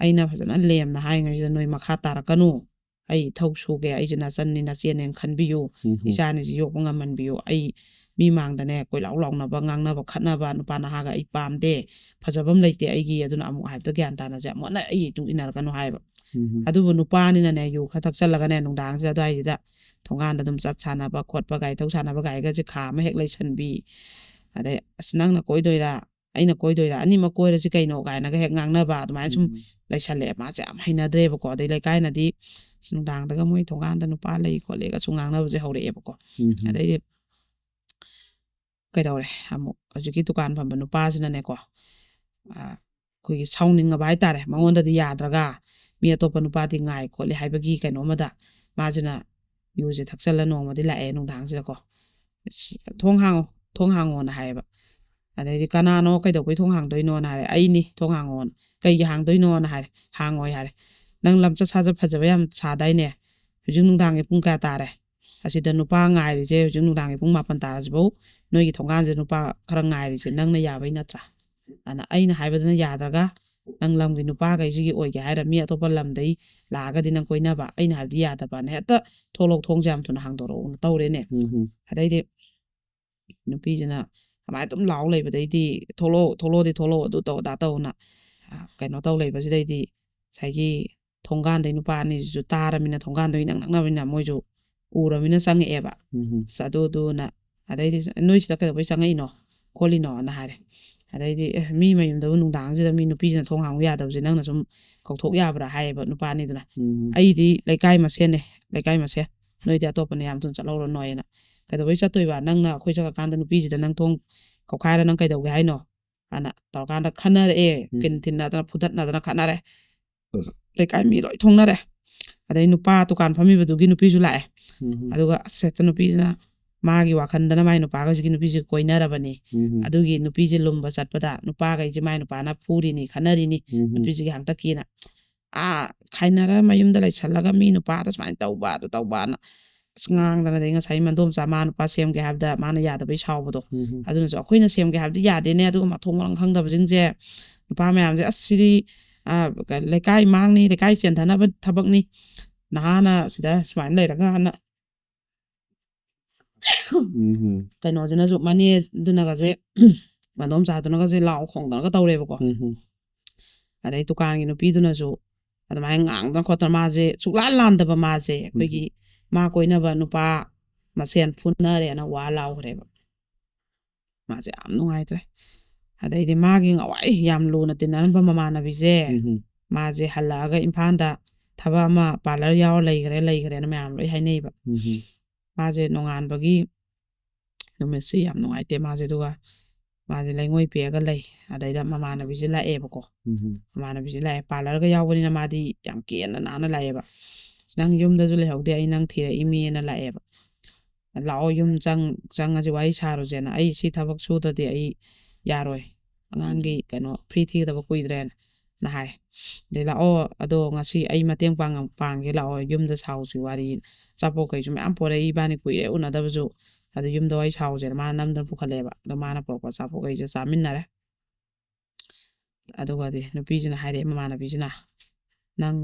ꯑꯩꯅ ꯐꯖꯅ ꯂꯦꯝꯅ ꯍꯥꯏꯉꯩꯁꯤꯗ, "ꯅꯣꯏ ꯃꯈꯥ ꯇꯥꯔꯛꯀꯅꯨ, ꯑꯩ ꯏꯊꯧ ꯁꯨꯒꯦ, ꯑꯩꯁꯦ ꯅꯆꯟꯅꯤ, ꯅꯆꯦꯅꯦꯅ ꯈꯟꯕꯤꯌꯨ, ꯎꯝ, ꯎꯝ꯫ ꯏꯆꯥꯅꯤꯁꯤ ꯌꯣꯛꯄ ꯉꯝꯍꯟꯕꯤꯌꯨ, ꯑꯩ ꯃꯤ ꯃꯥꯡꯗꯅꯦ ꯀꯣꯏꯂꯥꯎ ꯂꯥꯎꯅꯕ, ꯉꯥꯡꯅꯕ, ꯈꯠꯅꯕ ꯅꯨꯄꯥ ꯅꯍꯥꯒ ꯑꯩ ꯄꯥꯝꯗꯦ, ꯐꯖꯕ ꯑꯃ ꯂꯩꯇꯦ ꯑꯩꯒꯤ, ꯑꯗꯨꯅ ꯑꯃꯨꯛ ꯍꯥꯏꯕꯗ ꯒ꯭ꯌꯥꯟ ꯇꯥꯅꯁꯦ, ꯑꯃꯨꯛ ꯍꯟꯅ ꯑꯩ ꯃꯇꯨꯡ ꯏꯟꯅꯔꯛꯀꯅꯨ" ꯍꯥꯏꯕ꯫ ꯎꯝ, ꯎꯝ꯫ ꯑꯗꯨꯕꯨ ꯅꯨꯄꯥꯅꯤꯅꯅꯦ, ꯌꯨ ꯈꯔ ꯊꯛꯆꯜꯂꯒꯅꯦ, ꯅꯨꯡꯗꯥꯡꯁꯤꯗ ꯑꯗꯨꯋꯥꯏꯁꯤꯗ ꯊꯣꯡꯒꯥꯟꯗ ꯑꯗꯨꯝ ꯆꯠ ꯁꯥꯟꯅꯕ ꯈꯣꯠꯄ, ꯒꯥꯔꯤ ꯊꯧ ꯁꯥꯟꯅꯕ, ꯒꯥꯔꯤꯒꯁꯦ ꯈꯥꯝꯃ ꯍꯦꯛ ꯂꯩꯁꯟꯕꯤ, ꯑꯗꯩ, "ꯑꯁ, ꯅꯪꯅ ꯀꯣꯏꯗꯣꯏꯔꯥ, ꯑꯩꯅ ꯀꯣꯏꯗꯣꯏꯔꯥ, ꯑꯅꯤꯃꯛ ꯀꯣꯏꯔꯁꯤ ꯀꯩꯅꯣ?" ꯀꯥꯏꯅꯒ ꯍꯦꯛ ꯉꯥꯡꯅꯕ, ꯑꯗꯨꯃꯥꯏꯅ ꯁꯨꯝ ꯎꯝ, ꯎꯝ꯫ ꯂꯩꯁꯜꯂꯛꯑꯦ꯫ ꯃꯥꯁꯦ ꯌꯥꯝ ꯍꯩꯅꯗ꯭ꯔꯦꯕꯀꯣ꯫ ꯑꯗꯩ ꯂꯩꯀꯥꯏꯅꯗꯤ, "ꯑꯁ, ꯅꯨꯡꯗꯥꯡꯗꯒ ꯃꯣꯏ ꯊꯣꯡꯒꯥꯟꯗ ꯅꯨꯄꯥ ꯂꯩ ꯈꯣꯠꯂꯦꯒꯁꯨ" ꯉꯥꯡꯅꯕꯁꯦ ꯍꯧꯔꯛꯑꯦꯕꯀꯣ꯫ ꯎꯝ, ꯎꯝ꯫ ꯑꯗꯩꯗꯤ ꯀꯩꯗꯧꯔꯦ, ꯑꯃꯨꯛ ꯍꯧꯖꯤꯛꯀꯤ ꯗꯨꯀꯥꯟ ꯐꯝꯕ ꯅꯨꯄꯥꯁꯤꯅꯅꯦꯀꯣ, ꯑ, ꯑꯩꯈꯣꯏꯒꯤ ꯁꯥꯎꯅꯤꯡꯉꯕ ꯍꯥꯏꯇꯥꯔꯦ, ꯃꯉꯣꯟꯗꯗꯤ ꯌꯥꯗ꯭ꯔꯒ, ꯃꯤ ꯑꯇꯣꯞꯄ ꯅꯨꯄꯥꯗꯤ ꯉꯥꯏ ꯈꯣꯠꯂꯤ ꯍꯥꯏꯕꯒꯤ ꯀꯩꯅꯣ ꯑꯃꯗ, ꯃꯥꯁꯤꯅ ꯌꯨꯁꯦ ꯊꯛꯆꯜꯂ ꯅꯣꯡꯃꯗꯤ ꯂꯥꯛꯑꯦ ꯅꯨꯡꯗꯥꯡꯁꯤꯗꯀꯣ꯫ "ꯊꯣꯡ ꯍꯥꯡꯉꯣ, ꯊꯣꯡ ꯍꯥꯡꯉꯣꯅ" ꯍꯥꯏꯌꯦꯕ꯫ ꯑꯗꯩꯗꯤ "ꯀꯅꯥꯅꯣ, ꯀꯩꯗꯧꯕꯩ ꯊꯣꯡ ꯍꯥꯡꯗꯣꯏꯅꯣꯅ" ꯍꯥꯏꯔꯦ꯫ "ꯑꯩꯅꯤ ꯊꯣꯡ ꯍꯥꯡꯉꯣꯅ"꯫ "ꯀꯩꯒꯤ ꯍꯥꯡꯗꯣꯏꯅꯣꯅ" ꯍꯥꯏꯔꯦ꯫ "ꯍꯥꯡꯉꯣꯏ" ꯍꯥꯏꯔꯦ꯫ "ꯅꯪ ꯂꯝꯆꯠ ꯁꯥꯖꯠ ꯐꯖꯕ ꯌꯥꯝ ꯁꯥꯗꯥꯏꯅꯦ? ꯍꯧꯖꯤꯛ ꯅꯨꯡꯗꯥꯡꯒꯤ ꯄꯨꯡ ꯀꯌꯥ ꯇꯥꯔꯦ? ꯑꯁꯤꯗ ꯅꯨꯄꯥ ꯉꯥꯏꯔꯤꯁꯦ, ꯍꯧꯖꯤꯛ ꯅꯨꯡꯗꯥꯡꯒꯤ ꯄꯨꯡ ꯃꯥꯄꯟ ꯇꯥꯔꯁꯤꯐꯧ ꯅꯣꯏꯒꯤ ꯊꯣꯡꯒꯥꯟꯁꯤꯗ ꯅꯨꯄꯥ ꯈꯔ ꯉꯥꯏꯔꯤꯁꯦ ꯅꯪꯅ ꯌꯥꯕꯩ ꯅꯠꯇ꯭ꯔꯥ?" ꯑꯗꯨꯅ ꯑꯩꯅ ꯍꯥꯏꯕꯗꯨꯅ ꯌꯥꯗ꯭ꯔꯒ, "ꯅꯪ ꯂꯝꯒꯤ ꯅꯨꯄꯥꯈꯩꯁꯤꯒꯤ ꯑꯣꯏꯒꯦ ꯍꯥꯏꯔ ꯃꯤ ꯑꯇꯣꯞꯄ ꯂꯝꯗꯩ ꯂꯥꯛꯑꯒꯗꯤ ꯅꯪ ꯀꯣꯏꯅꯕ, ꯑꯩꯅ ꯍꯥꯏꯕꯗꯤ ꯌꯥꯗꯕꯅ" ꯍꯦꯛꯇ "ꯊꯣꯛꯂꯛꯑꯣ, ꯊꯣꯡꯁꯦ ꯌꯥꯝ ꯊꯨꯅ ꯍꯥꯡꯗꯣꯔꯛꯑꯣꯅ" ꯇꯧꯔꯦꯅꯦ꯫ ꯎꯝ ꯍꯝ꯫ ꯑꯗꯩꯗꯤ ꯅꯨꯄꯤꯁꯤꯅ ꯑꯗꯨꯃꯥꯏꯅ ꯑꯗꯨꯝ ꯂꯥꯎ ꯂꯩꯕꯗꯩꯗꯤ, "ꯊꯣꯛꯂꯛꯑꯣ, ꯊꯣꯛꯂꯛꯑꯣꯗꯤ ꯊꯣꯛꯂꯛꯑꯣ, ꯑꯗꯨ ꯇꯧ ꯑꯗꯥ ꯇꯧꯅ", ꯑ, ꯀꯩꯅꯣ ꯇꯧ ꯂꯩꯕꯁꯤꯗꯩꯗꯤ ꯉꯁꯥꯏꯒꯤ ꯊꯣꯡꯒꯥꯟꯗꯩ ꯅꯨꯄꯥ ꯑꯅꯤꯁꯤꯁꯨ ꯇꯥꯔꯃꯤꯅ, ꯊꯣꯡꯒꯥꯟꯗꯣ ꯏꯅꯛ ꯅꯛꯅꯕꯅꯤꯅ ꯃꯣꯏꯁꯨ ꯎꯔꯃꯤꯅ ꯆꯪꯉꯛꯑꯦꯕ꯫ ꯎꯝ ꯍꯝ꯫ ꯑꯁ, ꯑꯗꯨꯗꯨꯅ ꯑꯗꯩꯗꯤ "ꯅꯣꯏ ꯁꯤꯗ ꯀꯩꯗꯧꯕꯩ ꯆꯪꯉꯛꯏꯅꯣ ꯈꯣꯠꯂꯤꯅꯣꯅ" ꯍꯥꯏꯔꯦ꯫ ꯑꯗꯩꯗꯤ "ꯑꯦ, ꯃꯤ ꯃꯌꯨꯝꯗꯕꯨ ꯅꯨꯡꯗꯥꯡꯁꯤꯗ ꯃꯤ ꯅꯨꯄꯤꯁꯤꯅ ꯊꯣꯡ ꯍꯥꯡꯉꯨ ꯌꯥꯗꯕꯁꯦ ꯅꯪꯅ ꯁꯨꯝ ꯀꯧꯊꯣꯛ ꯌꯥꯕ꯭ꯔꯥ?" ꯍꯥꯏꯌꯦꯕ ꯅꯨꯄꯥ ꯑꯅꯤꯗꯨꯅ꯫ ꯎꯝ ꯍꯝ꯫ "ꯑꯩꯗꯤ ꯂꯩꯀꯥꯏ ꯃꯁꯦꯟꯅꯦ, ꯂꯩꯀꯥꯏ ꯃꯁꯦꯟ, ꯅꯣꯏꯗꯤ ꯑꯇꯣꯞꯄꯅ ꯌꯥꯝ ꯊꯨꯅ ꯆꯠꯍꯧꯔꯅꯣꯏꯅ"꯫ "ꯀꯩꯗꯧꯕꯩ ꯆꯠꯇꯣꯏꯕ? ꯅꯪꯅ ꯑꯩꯈꯣꯏ ꯆꯠꯈ꯭ꯔꯀꯥꯟꯗ ꯅꯨꯄꯤꯁꯤꯗ ꯅꯪ ꯊꯣꯡ ꯀꯧꯈꯥꯏꯔ ꯅꯪ ꯀꯩꯗꯧꯒꯦ ꯍꯥꯏꯅꯣ?" ꯑꯅ ꯇꯧꯔꯀꯥꯟꯗ ꯈꯟꯅꯔꯛꯑꯦ꯫ ꯎꯝ꯫ ꯀꯤꯟ ꯊꯤꯟꯅꯗꯅ, ꯐꯨꯗꯠꯅꯗꯅ ꯈꯠꯅꯔꯦ꯫ ꯂꯩꯀꯥꯏ ꯃꯤ ꯂꯣꯏ ꯊꯣꯡꯅꯔꯦ꯫ ꯑꯗꯩ ꯅꯨꯄꯥ ꯗꯨꯀꯥꯟ ꯐꯝꯃꯤꯕꯗꯨꯒꯤ ꯅꯨꯄꯤꯁꯨ ꯂꯥꯛꯑꯦ꯫ ꯎꯝ ꯍꯝ꯫ ꯑꯗꯨꯒ ꯑꯁ, ꯍꯦꯛꯇ ꯅꯨꯄꯤꯁꯤꯅ, ꯃꯥꯒꯤ ꯋꯥꯈꯟꯗꯅ ꯃꯥꯏ ꯅꯨꯄꯥꯒ ꯍꯧꯖꯤꯛꯀꯤ ꯅꯨꯄꯤꯁꯦ ꯀꯣꯏꯅꯔꯕꯅꯤ꯫ ꯎꯝ ꯍꯝ꯫ ꯑꯗꯨꯒꯤ ꯅꯨꯄꯤꯁꯦ ꯂꯨꯝꯕ ꯆꯠꯄꯗ ꯅꯨꯄꯥꯈꯩꯁꯦ ꯃꯥꯏ ꯅꯨꯄꯥꯅ ꯐꯨꯔꯤꯅꯤ, ꯈꯠꯅꯔꯤꯅꯤ꯫ ꯎꯝ ꯍꯝ꯫ ꯅꯨꯄꯤꯁꯤꯒꯤ ꯍꯥꯛꯇꯛꯀꯤꯅ꯫ ꯑꯥ, ꯈꯥꯏꯅꯔ ꯃꯌꯨꯝꯗ ꯂꯩꯁꯜꯂꯒ ꯃꯤ ꯅꯨꯄꯥꯗ ꯁꯨꯃꯥꯏꯅ ꯇꯧꯕ, ꯑꯗꯨ ꯇꯧꯕꯅ꯫ ꯑꯁ, ꯉꯥꯡꯗꯅ, ꯑꯗꯩ ꯉꯁꯥꯏ ꯃꯟꯗꯣꯝꯆꯥ ꯃꯥ ꯅꯨꯄꯥ ꯁꯦꯝꯒꯦ ꯍꯥꯏꯕꯗ ꯃꯥꯅ ꯌꯥꯗꯕꯩ ꯁꯥꯎꯕꯗꯣ꯫ ꯎꯝ ꯍꯝ꯫ ꯑꯗꯨꯅꯁꯨ ꯑꯩꯈꯣꯏꯅ ꯁꯦꯝꯒꯦ ꯍꯥꯏꯕꯗꯤ ꯌꯥꯗꯦꯅꯦ, ꯑꯗꯨꯒ ꯃꯊꯣꯡ ꯃꯔꯝ ꯈꯪꯗꯕꯁꯤꯡꯁꯦ, ꯅꯨꯄꯥ ꯃꯌꯥꯝꯁꯦ, "ꯑꯁ, ꯁꯤꯗꯤ, ꯑ, ꯂꯩꯀꯥꯏ ꯃꯥꯡꯅꯤ, ꯂꯩꯀꯥꯏ ꯆꯦꯟꯊꯅꯕ ꯊꯕꯛꯅꯤ, ꯅꯍꯥꯅ ꯁꯤꯗ ꯁꯨꯃꯥꯏꯅ ꯂꯩꯔꯒꯅ", ꯎꯝ ꯍꯝ꯫ ꯀꯩꯅꯣꯁꯤꯅꯁꯨ, ꯃꯅꯦꯗꯨꯅꯒꯁꯦ, ꯃꯟꯗꯣꯝꯆꯥꯗꯨꯅꯒꯁꯦ ꯂꯥꯎ ꯈꯣꯡꯗꯅꯒ ꯇꯧꯔꯦꯕꯀꯣ꯫ ꯎꯝ ꯍꯝ꯫ ꯑꯗꯩ ꯗꯨꯀꯥꯟꯒꯤ ꯅꯨꯄꯤꯗꯨꯅꯁꯨ ꯑꯗꯨꯃꯥꯏꯅ ꯉꯥꯡꯗꯅ ꯈꯣꯠꯇꯅ, ꯃꯥꯁꯦ ꯁꯨꯛꯂꯥꯟ ꯂꯥꯟꯗꯕ, ꯃꯥꯁꯦ ꯑꯩꯈꯣꯏꯒꯤ ꯃꯥ ꯀꯣꯏꯅꯕ ꯅꯨꯄꯥ ꯃꯁꯦꯟ ꯐꯨꯅꯔꯦꯅ ꯋꯥ ꯂꯥꯎꯈ꯭ꯔꯦꯕ꯫ ꯃꯥꯁꯦ ꯌꯥꯝ ꯅꯨꯡꯉꯥꯏꯇ꯭ꯔꯦ꯫ ꯑꯗꯩꯗꯤ ꯃꯥꯒꯤ ꯉꯋꯥꯏ ꯌꯥꯝ ꯂꯨꯅ ꯇꯤꯟꯅꯔꯝꯕ ꯃꯃꯥꯟꯅꯕꯤꯁꯦ, ꯎꯝ ꯍꯝ꯫ ꯃꯥꯁꯦ ꯍꯜꯂꯛꯑꯒ ꯏꯝꯐꯥꯜꯗ ꯊꯕꯛ ꯑꯃ ꯄꯥꯔꯂꯔ ꯌꯥꯎꯔ ꯂꯩꯈ꯭ꯔꯦ, ꯂꯩꯈ꯭ꯔꯦꯅ ꯃꯌꯥꯝ ꯂꯣꯏ ꯍꯥꯏꯅꯩꯕ꯫ ꯎꯝ ꯍꯝ꯫ ꯃꯥꯁꯦ ꯅꯣꯡꯉꯥꯟꯕꯒꯤ ꯅꯨꯃꯤꯠꯁꯤ ꯌꯥꯝ ꯅꯨꯡꯉꯥꯏꯇꯦ ꯃꯥꯁꯦ꯫ ꯑꯗꯨꯒ ꯃꯥꯁꯦ ꯂꯩꯉꯣꯏ ꯄꯦꯛꯑꯒ ꯂꯩ꯫ ꯑꯗꯩꯗ ꯃꯃꯥꯟꯅꯕꯤꯁꯦ ꯂꯥꯛꯑꯦꯕꯀꯣ꯫ ꯎꯝ ꯍꯝ꯫ ꯃꯃꯥꯟꯅꯕꯤꯁꯦ ꯂꯥꯛꯑꯦ, ꯄꯥꯔꯂꯔꯒ ꯌꯥꯎꯕꯅꯤꯅ ꯃꯥꯗꯤ ꯌꯥꯝ ꯀꯦꯅ ꯅꯥꯟꯅ ꯂꯥꯛꯑꯦꯕ꯫ "ꯅꯪ ꯌꯨꯝꯗꯁꯨ ꯂꯩꯍꯧꯗꯦ, ꯑꯩ ꯅꯪ ꯊꯤꯔꯛꯏꯃꯤꯅ" ꯂꯥꯛꯑꯦꯕ꯫ "ꯂꯥꯛꯑꯣ, ꯌꯨꯝ ꯆꯪ ꯆꯪꯉꯁꯤ, ꯋꯥꯔꯤ ꯁꯥꯔꯨꯁꯦꯅ꯫ ꯑꯩ ꯁꯤ ꯊꯕꯛ ꯁꯨꯗ꯭ꯔꯗꯤ ꯑꯩ ꯌꯥꯔꯣꯏ꯫ ꯑꯉꯥꯡꯒꯤ ꯀꯩꯅꯣ ꯐ꯭ꯔꯤ ꯊꯤꯒꯗꯕ ꯀꯨꯏꯗ꯭ꯔꯦꯅ" ꯅ ꯍꯥꯏ꯫ ꯑꯗꯩ "ꯂꯥꯛꯑꯣ, ꯑꯗꯣ ꯉꯁꯤ ꯑꯩ ꯃꯇꯦꯡ ꯄꯥꯡꯉ ꯄꯥꯡꯒꯦ, ꯂꯥꯛꯑꯣ, ꯌꯨꯝꯗ ꯁꯥꯎꯁꯤ ꯋꯥꯔꯤ꯫ ꯑꯆꯥꯄꯣꯠ ꯀꯩꯁꯨ ꯃꯌꯥꯝ ꯄꯣꯔꯛꯏ, ꯏꯕꯥꯅꯤ ꯀꯨꯏꯔꯦ ꯎꯅꯗꯕꯁꯨ꯫ ꯑꯗꯨ ꯌꯨꯝꯗ ꯋꯥꯔꯤ ꯁꯥꯎꯁꯦꯅ" ꯃꯥꯅ ꯅꯝꯗꯅ ꯄꯨꯈꯠꯂꯛꯑꯦꯕ꯫ ꯑꯗꯣ ꯃꯥꯅ ꯄꯨꯔꯛꯄ ꯑꯆꯥꯄꯣꯠ ꯀꯩꯁꯦ ꯆꯥꯃꯤꯟꯅꯔꯦ꯫ ꯑꯗꯨꯒꯗꯤ ꯅꯨꯄꯤꯁꯤꯅ ꯍꯥꯏꯔꯛꯑꯦ, ꯃꯃꯥꯟꯅꯕꯤꯁꯤꯅ, "ꯅꯪ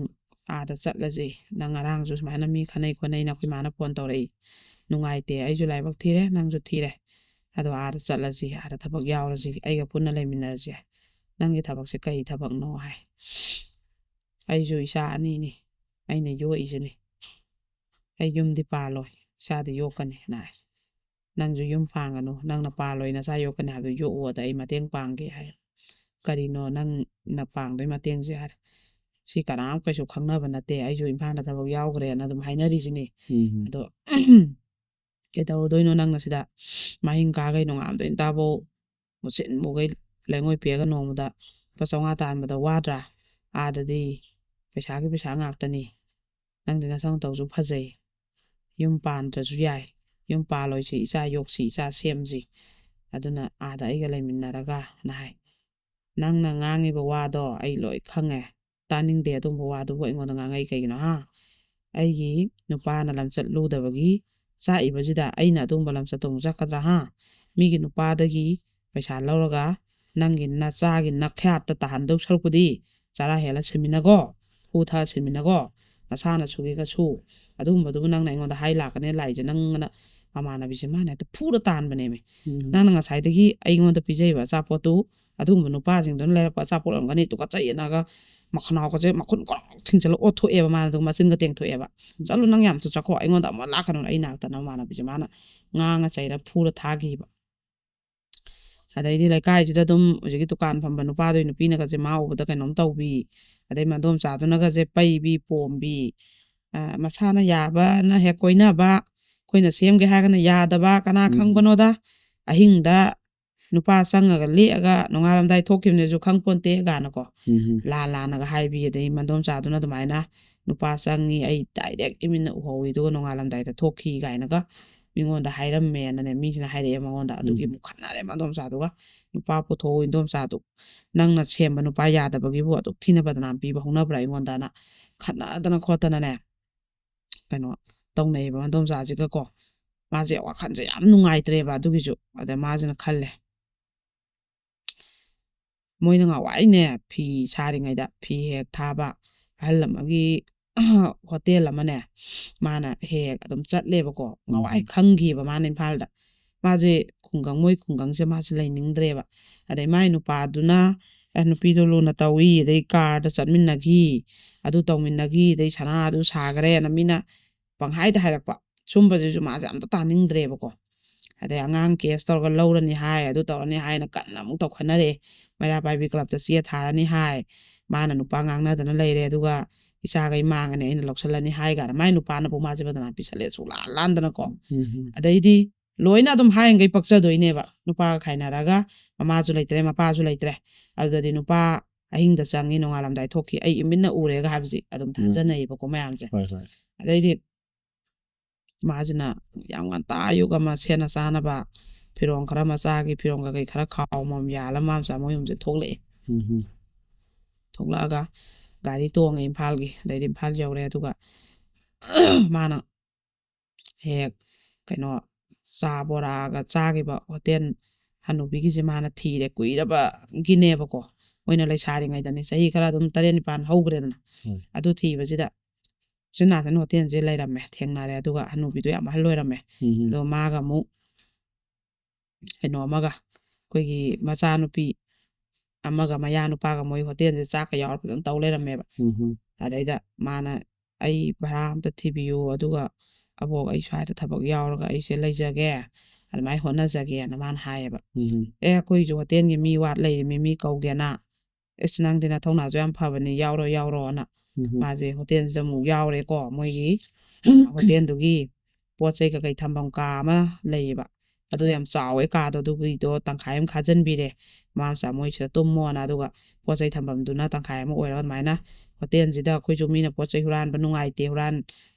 ꯑꯥꯗ ꯆꯠꯂꯁꯤ꯫ ꯅꯪ ꯉꯔꯥꯡꯁꯨ ꯁꯨꯃꯥꯏꯅ ꯃꯤ ꯈꯠꯅꯩ ꯈꯣꯠꯅꯩꯅ ꯑꯩꯈꯣꯏ ꯃꯥꯅ ꯐꯣꯟ ꯇꯧꯔꯛꯏ꯫ ꯅꯨꯡꯉꯥꯏꯇꯦ꯫ ꯑꯩꯁꯨ ꯂꯥꯏꯕꯛ ꯊꯤꯔꯦ, ꯅꯪꯁꯨ ꯊꯤꯔꯦ꯫ ꯑꯗꯣ ꯑꯥꯗ ꯆꯠꯂꯁꯤ, ꯑꯥꯗ ꯊꯕꯛ ꯌꯥꯎꯔꯁꯤ, ꯑꯩꯒ ꯄꯨꯟꯅ ꯂꯩꯃꯤꯟꯅꯔꯁꯤ꯫ ꯅꯪꯒꯤ ꯊꯕꯛꯁꯦ ꯀꯩ ꯊꯕꯛꯅꯣ?" ꯍꯥꯏ꯫ "ꯑꯩꯁꯨ ꯏꯆꯥ ꯑꯅꯤꯅꯤ, ꯑꯩꯅ ꯌꯣꯛꯏꯁꯤꯅꯤ꯫ ꯑꯩ ꯌꯨꯝꯗꯤ ꯄꯥꯜꯂꯣꯏ, ꯏꯆꯥꯗꯤ ꯌꯣꯛꯀꯅꯤꯅ" ꯍꯥꯏ꯫ "ꯅꯪꯁꯨ ꯌꯨꯝ ꯄꯥꯟꯒꯅꯨ, ꯅꯪꯅ ꯄꯥꯜꯂꯣꯏ, ꯅꯆꯥ ꯌꯣꯛꯀꯅꯤ ꯍꯥꯏꯕꯗꯨ ꯌꯣꯛꯎ, ꯑꯗ ꯑꯩ ꯃꯇꯦꯡ ꯄꯥꯡꯒꯦ" ꯍꯥꯏ꯫ "ꯀꯔꯤꯅꯣ ꯅꯪꯅ ꯄꯥꯡꯗꯣꯏ ꯃꯇꯦꯡꯁꯦ?" ꯍꯥꯏꯔꯦ꯫ "ꯁꯤ ꯀꯅꯥꯝ ꯀꯩꯁꯨ ꯈꯪꯅꯕ ꯅꯠꯇꯦ, ꯑꯩꯁꯨ ꯏꯝꯐꯥꯜꯗ ꯊꯕꯛ ꯌꯥꯎꯈ꯭ꯔꯦꯅ ꯑꯗꯨꯝ ꯍꯥꯏꯅꯔꯤꯁꯤꯅꯤ꯫ ꯎꯝ꯫ ꯑꯗꯣ ꯀꯩꯗꯧꯗꯣꯏꯅꯣ ꯅꯪꯅ ꯁꯤꯗ? ꯃꯍꯤꯡ ꯀꯥꯈꯩ ꯅꯣꯡꯉꯥꯟꯕꯗꯩ ꯇꯥꯕꯧ ꯃꯨꯁꯤꯟ ꯃꯨꯈꯩ ꯂꯩꯉꯣꯏ ꯄꯤꯔꯒ ꯅꯣꯡꯃꯗ ꯂꯨꯄꯥ ꯆꯥꯝꯃꯉꯥ ꯇꯥꯟꯕꯗ ꯋꯥꯗ꯭ꯔꯥ? ꯑꯥꯗꯗꯤ ꯄꯩꯁꯥꯒꯤ ꯄꯩꯁꯥ ꯉꯥꯛꯇꯅꯤ꯫ ꯅꯪꯗꯤ ꯅꯁꯛ ꯅꯇꯧꯁꯨ ꯐꯖꯩ꯫ ꯌꯨꯝ ꯄꯥꯟꯗ꯭ꯔꯁꯨ ꯌꯥꯏ꯫ ꯌꯨꯝ ꯄꯥꯜꯂꯣꯏꯁꯤ, ꯏꯆꯥ ꯌꯣꯛꯁꯤ, ꯏꯆꯥ ꯁꯦꯝꯁꯤ꯫ ꯑꯗꯨꯅ ꯑꯥꯗ ꯑꯩꯒ ꯂꯩꯃꯤꯟꯅꯔꯒ" ꯅ ꯍꯥꯏ꯫ "ꯅꯪꯅ ꯉꯥꯡꯉꯤꯕ ꯋꯥꯗꯣ ꯑꯩ ꯂꯣꯏ ꯈꯪꯉꯦ꯫ ꯇꯥꯅꯤꯡꯗꯦ ꯑꯗꯨꯒꯨꯝꯕ ꯋꯥꯗꯨꯕꯨ ꯑꯩꯉꯣꯟꯗ ꯉꯥꯡꯉꯛꯏ ꯀꯩꯒꯤꯅꯣ, ꯍꯥ? ꯑꯩꯒꯤ ꯅꯨꯄꯥꯅ ꯂꯝꯆꯠ ꯂꯨꯗꯕꯒꯤ ꯆꯥꯛꯏꯕꯁꯤꯗ ꯑꯩꯅ ꯑꯗꯨꯒꯨꯝꯕ ꯂꯝꯆꯠꯇꯣ ꯑꯃꯨꯛ ꯆꯠꯀꯗ꯭ꯔꯥ, ꯍꯥ? ꯃꯤꯒꯤ ꯅꯨꯄꯥꯗꯒꯤ ꯄꯩꯁꯥ ꯂꯧꯔꯒ ꯅꯪꯒꯤ ꯅꯆꯥꯒꯤ ꯅꯈꯌꯥꯠꯇ ꯇꯥꯍꯟꯗꯧ ꯁꯔꯨꯛꯄꯨꯗꯤ ꯆꯔꯥ ꯍꯦꯜꯂ ꯁꯤꯃꯤꯟꯅꯒꯣ, ꯍꯨ ꯊꯛꯑ ꯁꯤꯃꯤꯟꯅꯒꯣ, ꯅꯁꯥꯅ ꯁꯨꯒꯦꯒ ꯁꯨ꯫ ꯑꯗꯨꯒꯨꯝꯕꯗꯨꯕꯨ ꯅꯪꯅ ꯑꯩꯉꯣꯟꯗ ꯍꯥꯏ ꯂꯥꯛꯀꯅꯤ" ꯂꯥꯛꯏꯁꯦ꯫ ꯅꯪꯅ ꯃꯃꯥꯟꯅꯕꯤꯁꯦ ꯃꯥꯅ ꯍꯦꯛꯇ ꯐꯨꯔ ꯇꯥꯟꯕꯅꯦꯃꯤ꯫ ꯎꯝ꯫ "ꯅꯪꯅ ꯉꯁꯥꯏꯗꯒꯤ ꯑꯩꯉꯣꯟꯗ ꯄꯤꯖꯩꯕ ꯑꯆꯥꯄꯣꯠꯇꯨ, ꯑꯗꯨꯒꯨꯝꯕ ꯅꯨꯄꯥꯁꯤꯡꯗꯨꯅ ꯂꯩꯔꯛꯄ ꯑꯆꯥꯄꯣꯠ ꯑꯣꯏꯔꯝꯒꯅꯤ" ꯇꯨꯀꯠꯆꯩꯌꯦꯅꯒ ꯃꯈꯅꯥꯎꯒꯁꯦ ꯃꯈꯨꯟ ꯀ꯭ꯔꯣꯛ ꯊꯤꯡꯖꯤꯜꯂ ꯑꯣꯠꯊꯣꯛꯑꯦꯕ꯫ ꯃꯥꯅ ꯑꯗꯨꯒ ꯃꯆꯤꯟꯒ ꯇꯦꯡꯊꯣꯛꯑꯦꯕ꯫ "ꯆꯠꯂꯣ, ꯅꯪ ꯌꯥꯝ ꯆꯠꯈꯣ, ꯑꯩꯉꯣꯟꯗ ꯑꯃꯨꯛ ꯂꯥꯛꯀꯅꯨ, ꯑꯩ ꯅꯥꯛꯇ", ꯃꯃꯥꯟꯅꯕꯤꯁꯦ ꯃꯥꯅ ꯉꯥꯡꯉ ꯆꯩꯔ ꯐꯨꯔ ꯊꯥꯈꯤꯕ꯫ ꯑꯗꯩꯗꯤ ꯂꯩꯀꯥꯏꯁꯤꯗ ꯑꯗꯨꯝ ꯍꯧꯖꯤꯛꯀꯤ ꯗꯨꯀꯥꯟ ꯐꯝꯕ ꯅꯨꯄꯥꯗꯨꯒꯤ ꯅꯨꯄꯤꯅꯒꯁꯦ ꯃꯥ ꯎꯕꯗ ꯀꯩꯅꯣꯝ ꯇꯧꯕꯤ, ꯑꯗꯩ ꯃꯗꯣꯝꯆꯥꯗꯨꯅꯒꯁꯦ ꯄꯩꯕꯤ ꯄꯣꯝꯕꯤ, ꯑ, ꯃꯁꯥꯅ ꯌꯥꯕꯅ ꯍꯦꯛ ꯀꯣꯏꯅꯕ, ꯑꯩꯈꯣꯏꯅ ꯁꯦꯝꯒꯦ ꯍꯥꯏꯔꯒꯅ ꯌꯥꯗꯕ, ꯀꯅꯥ ꯎꯝ꯫ ꯈꯪꯕꯅꯣꯗ? ꯑꯍꯤꯡꯗ ꯅꯨꯄꯥ ꯆꯪꯉꯒ ꯂꯦꯛꯑꯒ ꯅꯣꯡꯉꯥꯜꯂꯝꯗꯥꯏ ꯊꯣꯛꯈꯤꯕꯅꯦꯁꯨ ꯈꯪ ꯄꯣꯟꯇꯦ ꯀꯥꯏꯅꯀꯣ꯫ ꯎꯝ꯫ ꯂꯥꯟ ꯂꯥꯟꯅꯒ ꯍꯥꯏꯕꯤ, ꯑꯗꯩ ꯃꯗꯣꯝꯆꯥꯗꯨꯅ ꯑꯗꯨꯃꯥꯏꯅ "ꯅꯨꯄꯥ ꯆꯪꯉꯤ, ꯑꯩ ꯗꯥꯏꯔꯦꯛ ꯏꯃꯤꯠꯅ ꯎꯍꯧꯏ, ꯑꯗꯨꯒ ꯅꯣꯡꯉꯥꯜꯂꯝꯗꯥꯏꯗ ꯊꯣꯛꯈꯤ" ꯀꯥꯏꯅꯒ ꯃꯤꯉꯣꯟꯗ ꯍꯥꯏꯔꯝꯃꯦꯅꯅꯦ, ꯃꯤꯁꯤꯅ ꯍꯥꯏꯔꯛꯑꯦ ꯃꯉꯣꯟꯗ꯫ ꯑꯗꯨꯒꯤ ꯎꯝ꯫ ꯑꯃꯨꯛ ꯈꯠꯅꯔꯦ ꯃꯗꯣꯝꯆꯥꯗꯨꯒ꯫ "ꯅꯨꯄꯥ ꯄꯨꯊꯣꯛꯑꯣ ꯏꯟꯗꯣꯝꯆꯥꯗꯨ, ꯅꯪꯅ ꯁꯦꯝꯕ ꯅꯨꯄꯥ ꯌꯥꯗꯕꯒꯤꯕꯨ ꯑꯗꯨꯛ ꯊꯤꯅ ꯕꯗꯅꯥꯝ ꯄꯤꯕ ꯍꯧꯅꯕ꯭ꯔꯥ ꯑꯩꯉꯣꯟꯗꯅ?" ꯈꯠꯅꯗꯅ ꯈꯣꯠꯇꯅꯅꯦ, ꯀꯩꯅꯣ ꯇꯧꯅꯩꯌꯦꯕ ꯃꯗꯣꯝꯆꯥꯁꯤꯒꯀꯣ꯫ ꯃꯥꯁꯦ ꯋꯥꯈꯜꯁꯦ ꯌꯥꯝ ꯅꯨꯡꯉꯥꯏꯇ꯭ꯔꯦꯕ ꯑꯗꯨꯒꯤꯁꯨ꯫ ꯑꯗ ꯃꯥꯁꯤꯅ ꯈꯜꯂꯦ, ꯃꯣꯏꯅ ꯉꯍꯥꯟꯋꯥꯏꯅꯦ, ꯐꯤ ꯁꯥꯔꯤꯉꯩꯗ ꯐꯤ ꯍꯦꯛ ꯊꯥꯕ ꯑꯍꯜ ꯑꯃꯒꯤ ꯍꯣꯇꯦꯜ ꯑꯃꯅꯦ, ꯃꯥꯅ ꯍꯦꯛ ꯍꯦꯛ ꯑꯗꯨꯝ ꯆꯠꯂꯦꯕꯀꯣ꯫ ꯉꯍꯥꯟꯋꯥꯏ ꯎꯝ꯫ ꯈꯪꯈꯤꯕ ꯃꯥꯅ ꯏꯝꯐꯥꯜꯗ꯫ ꯃꯥꯁꯦ ꯈꯨꯡꯒꯪ, ꯃꯣꯏ ꯈꯨꯡꯒꯪꯁꯦ ꯃꯥꯁꯦ ꯂꯩꯅꯤꯡꯗ꯭ꯔꯦꯕ꯫ ꯑꯗꯩ ꯃꯥꯏ ꯅꯨꯄꯥꯗꯨꯅ, ꯑꯦ, ꯅꯨꯄꯤꯗꯣ ꯂꯨꯅ ꯇꯧꯏ, ꯑꯗꯩ ꯀꯥꯔꯗ ꯆꯠꯃꯤꯟꯅꯈꯤ, ꯑꯗꯨ ꯇꯧꯃꯤꯟꯅꯈꯤ, ꯑꯗꯩ ꯁꯅꯥ ꯑꯗꯨ ꯁꯥꯈ꯭ꯔꯦꯅ ꯃꯤꯅ ꯄꯪꯍꯥꯏꯗ ꯍꯥꯏꯔꯛꯄ꯫ ꯁꯨꯝꯕꯁꯤꯁꯨ ꯃꯥꯁꯦ ꯑꯝꯇ ꯇꯥꯅꯤꯡꯗ꯭ꯔꯦꯕꯀꯣ꯫ ꯑꯗꯩ ꯑꯉꯥꯡ ꯀꯦꯁ ꯇꯧꯔꯒ ꯂꯧꯔꯅꯤ ꯍꯥꯏ, ꯑꯗꯨ ꯇꯧꯔꯅꯤ ꯍꯥꯏꯅ ꯀꯟꯅ ꯑꯃꯨꯛ ꯇꯧꯈꯠꯅꯔꯛꯑꯦ꯫ ꯃꯩꯔꯥ ꯄꯥꯏꯕꯤ ꯀ꯭ꯂꯕꯇ ꯆꯦ ꯊꯥꯔꯅꯤ ꯍꯥꯏ, ꯃꯥꯅ ꯅꯨꯄꯥ ꯉꯥꯡꯅꯗꯅ ꯂꯩꯔꯦ, ꯑꯗꯨꯒ ꯏꯆꯥꯈꯩ ꯃꯥꯡꯉꯅꯤ, ꯑꯩꯅ ꯂꯧꯁꯤꯜꯂꯅꯤ ꯍꯥꯏ ꯀꯥꯏꯅ ꯃꯥꯏ ꯅꯨꯄꯥꯅꯕꯨ ꯃꯥꯁꯦ ꯕꯗꯅꯥꯝ ꯄꯤꯁꯜꯂꯦ, ꯁꯨꯛꯂꯥꯟ ꯂꯥꯟꯗꯅꯀꯣ꯫ ꯎꯝ, ꯎꯝ꯫ ꯑꯗꯩꯗꯤ ꯂꯣꯏꯅ ꯑꯗꯨꯝ ꯍꯥꯏꯔꯤꯈꯩ ꯄꯛꯆꯗꯣꯏꯅꯦꯕ꯫ ꯅꯨꯄꯥꯒ ꯈꯥꯏꯅꯔꯒ ꯃꯃꯥꯁꯨ ꯂꯩꯇ꯭ꯔꯦ, ꯃꯄꯥꯁꯨ ꯂꯩꯇ꯭ꯔꯦ꯫ ꯑꯗꯨꯗꯗꯤ ꯅꯨꯄꯥ ꯑꯍꯤꯡꯗ ꯆꯪꯉꯤ, ꯅꯣꯡꯉꯥꯜꯂꯝꯗꯥꯏ ꯊꯣꯛꯈꯤ, ꯑꯩ ꯏꯃꯤꯠꯅ ꯎꯔꯦꯒ ꯍꯥꯏꯕꯁꯤ ꯑꯗꯨꯝ ꯎꯝ꯫ ꯊꯥꯖꯅꯩꯌꯦꯕꯀꯣ ꯃꯌꯥꯝꯁꯦ꯫ ꯍꯣꯏ, ꯍꯣꯏ꯫ ꯑꯗꯩꯗꯤ ꯃꯥꯁꯤꯅ ꯌꯥꯝ ꯉꯟꯇꯥ ꯑꯌꯨꯛ ꯑꯃ ꯁꯦꯠꯅ ꯆꯥꯅꯕ ꯐꯤꯔꯣꯜ ꯈꯔ, ꯃꯆꯥꯒꯤ ꯐꯤꯔꯣꯜ ꯀꯩꯀꯩ ꯈꯔ ꯈꯥꯎ ꯑꯃꯃꯝ ꯌꯥꯜꯂ ꯃꯥ ꯃꯆꯥ ꯃꯣꯏ ꯌꯨꯝꯁꯦ ꯊꯣꯛꯂꯛꯑꯦ꯫ ꯎꯝ, ꯎꯝ꯫ ꯊꯣꯛꯂꯛꯑꯒ ꯒꯥꯔꯤ ꯇꯣꯡꯉꯦ ꯏꯝꯐꯥꯜꯒꯤ, ꯑꯗꯩꯗꯤ ꯏꯝꯐꯥꯜ ꯌꯧꯔꯦ꯫ ꯑꯗꯨꯒ ꯃꯥꯅ ꯍꯦꯛ ꯀꯩꯅꯣ ꯆꯥ ꯕꯣꯔꯥꯒ ꯆꯥꯈꯤꯕ ꯍꯣꯇꯦꯜ ꯍꯅꯨꯕꯤꯒꯤꯁꯦ ꯃꯥꯅ ꯊꯤꯔꯦ, ꯀꯨꯏꯔꯕꯒꯤꯅꯦꯕꯀꯣ꯫ ꯃꯣꯏꯅ ꯂꯩꯁꯥꯔꯤꯉꯩꯗꯅꯦ, ꯆꯍꯤ ꯈꯔ ꯑꯗꯨꯝ ꯇꯔꯦꯠ ꯅꯤꯄꯥꯜ ꯍꯧꯈ꯭ꯔꯦꯗꯅ꯫ ꯍꯣꯏ꯫ ꯑꯗꯨ ꯊꯤꯕꯁꯤꯗ ꯎꯆꯤꯟ ꯅꯥꯆꯤꯟ ꯍꯣꯇꯦꯜꯁꯦ ꯂꯩꯔꯝꯃꯦ, ꯊꯦꯡꯅꯔꯦ꯫ ꯑꯗꯨꯒ ꯍꯅꯨꯕꯤꯗꯣ ꯌꯥꯝ ꯑꯍꯜ ꯑꯣꯏꯔꯝꯃꯦ꯫ ꯎꯝ, ꯎꯝ꯫ ꯑꯗꯣ ꯃꯥꯒ ꯑꯃꯨꯛ ꯀꯩꯅꯣ ꯑꯃꯒ, ꯑꯩꯈꯣꯏꯒꯤ ꯃꯆꯥꯅꯨꯄꯤ ꯑꯃꯒ ꯃꯌꯥ ꯅꯨꯄꯥꯒ ꯃꯣꯏ ꯍꯣꯇꯦꯜꯁꯦ ꯆꯥꯛꯀ ꯌꯥꯎꯔ ꯐꯖꯅ ꯇꯧ ꯂꯩꯔꯝꯃꯦꯕ꯫ ꯎꯝ, ꯎꯝ꯫ ꯑꯗꯩꯗ ꯃꯥꯅ, "ꯑꯩ ꯚꯔꯥ ꯑꯝꯇ ꯊꯤꯕꯤꯌꯨ, ꯑꯗꯨꯒ ꯑꯕꯣꯛ ꯑꯩ ꯁ꯭ꯋꯥꯏꯗ ꯊꯕꯛ ꯌꯥꯎꯔꯒ ꯑꯩꯁꯦ ꯂꯩꯖꯒꯦ, ꯑꯗꯨꯃꯥꯏꯅ ꯍꯣꯠꯅꯖꯒꯦꯅ" ꯃꯥꯅ ꯍꯥꯏꯌꯦꯕ꯫ ꯎꯝ꯫ "ꯑꯦ, ꯑꯩꯈꯣꯏꯁꯨ ꯍꯣꯇꯦꯜꯒꯤ ꯃꯤ ꯋꯥꯠ ꯂꯩꯔꯤꯃꯤ, ꯃꯤ ꯀꯧꯒꯦꯅ꯫ ꯑꯁ, ꯅꯪꯗꯤ ꯅꯊꯧꯅꯥꯁꯨ ꯌꯥꯝ ꯐꯕꯅꯤ, ꯌꯥꯎꯔꯣ, ꯌꯥꯎꯔꯣꯅ" ꯎꯝ꯫ ꯃꯥꯁꯦ ꯍꯣꯇꯦꯜꯁꯤꯗ ꯑꯃꯨꯛ ꯌꯥꯎꯔꯦꯀꯣ꯫ ꯃꯣꯏꯒꯤ ꯍꯣꯇꯦꯜꯗꯨꯒꯤ ꯄꯣꯠ ꯆꯩ ꯀꯩꯀꯩ ꯊꯝꯐꯝ ꯀꯥ ꯑꯃ ꯂꯩꯌꯦꯕ꯫ ꯑꯗꯨ ꯌꯥꯝ ꯆꯥꯎꯋꯦ ꯀꯥꯗꯣ, ꯑꯗꯨꯒꯤꯗꯣ ꯇꯪꯈꯥꯏ ꯑꯃ ꯈꯥꯖꯤꯟꯕꯤꯔꯦ꯫ ꯃꯃꯥ ꯃꯆꯥ ꯃꯣꯏ ꯁꯤꯗ ꯇꯨꯝꯃꯣꯅ, ꯑꯗꯨꯒ ꯄꯣꯠ ꯆꯩ ꯊꯝꯐꯝꯗꯨꯅ ꯇꯪꯈꯥꯏ ꯑꯃ ꯑꯣꯏꯔꯒ ꯑꯗꯨꯃꯥꯏꯅ ꯍꯣꯇꯦꯜꯁꯤꯗ ꯑꯩꯈꯣꯏꯁꯨ ꯃꯤꯅ ꯄꯣꯠ ꯆꯩ ꯍꯨꯔꯥꯟꯕ ꯅꯨꯡꯉꯥꯏꯇꯦ, ꯍꯨꯔꯥꯟ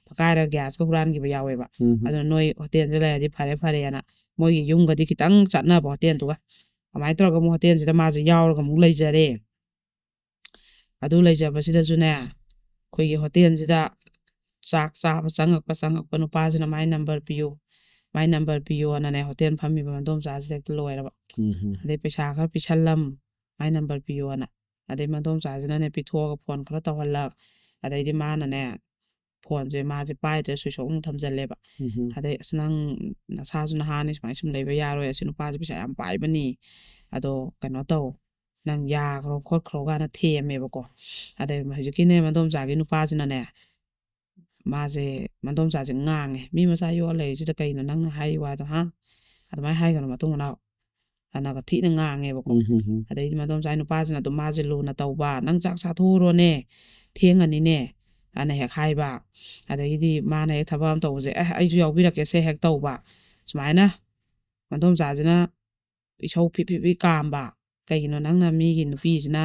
ꯄꯀꯥꯏꯔꯒ ꯒ꯭ꯌꯥꯁꯀ ꯍꯨꯔꯥꯟꯈꯤꯕ ꯌꯥꯎꯋꯦꯕ꯫ ꯎꯝ. ꯑꯗꯨꯅ ꯅꯣꯏ ꯍꯣꯇꯦꯜꯁꯦ ꯂꯩꯔꯗꯤ ꯐꯔꯦ ꯐꯔꯦꯅ ꯃꯣꯏꯒꯤ ꯌꯨꯝꯒꯗꯤ ꯈꯤꯇꯪ ꯆꯠꯅꯕ ꯍꯣꯇꯦꯜꯗꯨꯒ ꯑꯗꯨꯃꯥꯏꯅ ꯇꯧꯔꯒ ꯑꯃꯨꯛ ꯍꯣꯇꯦꯜꯁꯤꯗ ꯃꯥꯁꯦ ꯌꯥꯎꯔꯒ ꯑꯃꯨꯛ ꯂꯩꯖꯔꯦ꯫ ꯑꯗꯨ ꯂꯩꯖꯕꯁꯤꯗꯁꯨꯅꯦ, ꯑꯩꯈꯣꯏꯒꯤ ꯍꯣꯇꯦꯜꯁꯤꯗ ꯆꯥꯛ ꯆꯥꯕ ꯆꯪꯉꯛꯄ ꯆꯪꯉꯛꯄ ꯅꯨꯄꯥꯁꯤꯅ "ꯃꯥꯏ ꯅꯝꯕꯔ ꯄꯤꯌꯨ, ꯃꯥꯏ ꯅꯝꯕꯔ ꯄꯤꯌꯨꯅꯅꯦ" ꯍꯣꯇꯦꯜ ꯐꯝꯃꯤꯕ ꯃꯗꯣꯝꯆꯥꯁꯤꯗ ꯍꯦꯛꯇ ꯂꯣꯏꯔꯕ꯫ ꯎꯝ. ꯑꯗꯩ "ꯄꯩꯁꯥ ꯈꯔ ꯄꯤꯁꯜꯂꯝ, ꯃꯥꯏ ꯅꯝꯕꯔ ꯄꯤꯌꯣꯅ"꯫ ꯑꯗꯩ ꯃꯗꯣꯝꯆꯥꯁꯤꯅꯅꯦ ꯄꯤꯊꯣꯛꯑꯒ ꯐꯣꯟ ꯈꯔ ꯇꯧꯍꯜꯂꯛ꯫ ꯑꯗꯩꯗꯤ ꯃꯥꯅꯅꯦ ꯐꯣꯟꯁꯦ ꯃꯥꯁꯦ ꯄꯥꯏꯗ꯭ꯔꯦ, ꯁ꯭ꯋꯤꯆ ꯑꯣꯐ ꯑꯃꯨꯛ ꯊꯝꯖꯜꯂꯦꯕ꯫ ꯎꯝ. ꯑꯗꯩ "ꯑꯁ, ꯅꯪ ꯅꯁꯥꯁꯨ ꯅꯍꯥꯅꯤ, ꯁꯨꯃꯥꯏꯅ ꯁꯨꯝ ꯂꯩꯕ ꯌꯥꯔꯣꯏ, ꯑꯁꯤ ꯅꯨꯄꯥꯁꯦ ꯄꯩꯁꯥ ꯌꯥꯝ ꯄꯥꯏꯕꯅꯤ, ꯑꯗꯣ ꯀꯩꯅꯣ ꯇꯧ, ꯅꯪ ꯌꯥꯈ꯭ꯔꯣ ꯈꯣꯠꯈ꯭ꯔꯣ" ꯀꯥꯏꯅ ꯊꯦꯝꯃꯦꯕꯀꯣ꯫ ꯑꯗꯩ ꯍꯧꯖꯤꯛꯀꯤꯅꯦ ꯃꯗꯣꯝꯆꯥꯒꯤ ꯅꯨꯄꯥꯁꯤꯅꯅꯦ ꯃꯥꯁꯦ, ꯃꯗꯣꯝꯆꯥꯁꯦ ꯉꯥꯡꯉꯦ, "ꯃꯤ ꯃꯆꯥ ꯌꯣꯛꯑ ꯂꯩꯔꯤꯁꯤꯗ ꯀꯩꯅꯣ ꯅꯪꯅ ꯍꯥꯏꯔꯤ ꯋꯥꯗꯣ, ꯍꯥ? ꯑꯗꯨꯃꯥꯏꯅ ꯍꯥꯏꯒꯅꯨ ꯃꯇꯨꯡ ꯃꯅꯥꯎ" ꯑꯅꯒ ꯊꯤꯅ ꯉꯥꯡꯉꯦꯕꯀꯣ꯫ ꯎꯝ. ꯑꯗꯩꯗꯤ ꯃꯗꯣꯝꯆꯥꯒꯤ ꯅꯨꯄꯥꯁꯤꯅ ꯑꯗꯨꯝ ꯃꯥꯁꯦ ꯂꯨꯅ ꯇꯧꯕ, "ꯅꯪ ꯆꯥꯛ ꯆꯥꯊꯣꯛꯎꯔꯣꯅꯦ, ꯊꯦꯡꯉꯅꯤꯅꯦ" ꯑꯅ ꯍꯦꯛ ꯍꯥꯏꯕ꯫ ꯑꯗꯒꯤꯗꯤ ꯃꯥꯅ ꯍꯦꯛ ꯊꯕꯛ ꯑꯃ ꯇꯧꯕꯁꯦ, "ꯑꯦ, ꯑꯩꯁꯨ ꯌꯥꯎꯕꯤꯔꯛꯀꯦꯁꯦ" ꯍꯦꯛ ꯇꯧꯕ꯫ ꯁꯨꯃꯥꯏꯅ ꯃꯗꯣꯝꯆꯥꯁꯤꯅ ꯏꯁꯧ ꯐꯤꯠ ꯐꯤꯠ ꯐꯤꯠ ꯀꯥꯝꯕ꯫ "ꯀꯩꯒꯤꯅꯣ ꯅꯪꯅ ꯃꯤꯒꯤ ꯅꯨꯄꯤꯁꯤꯅ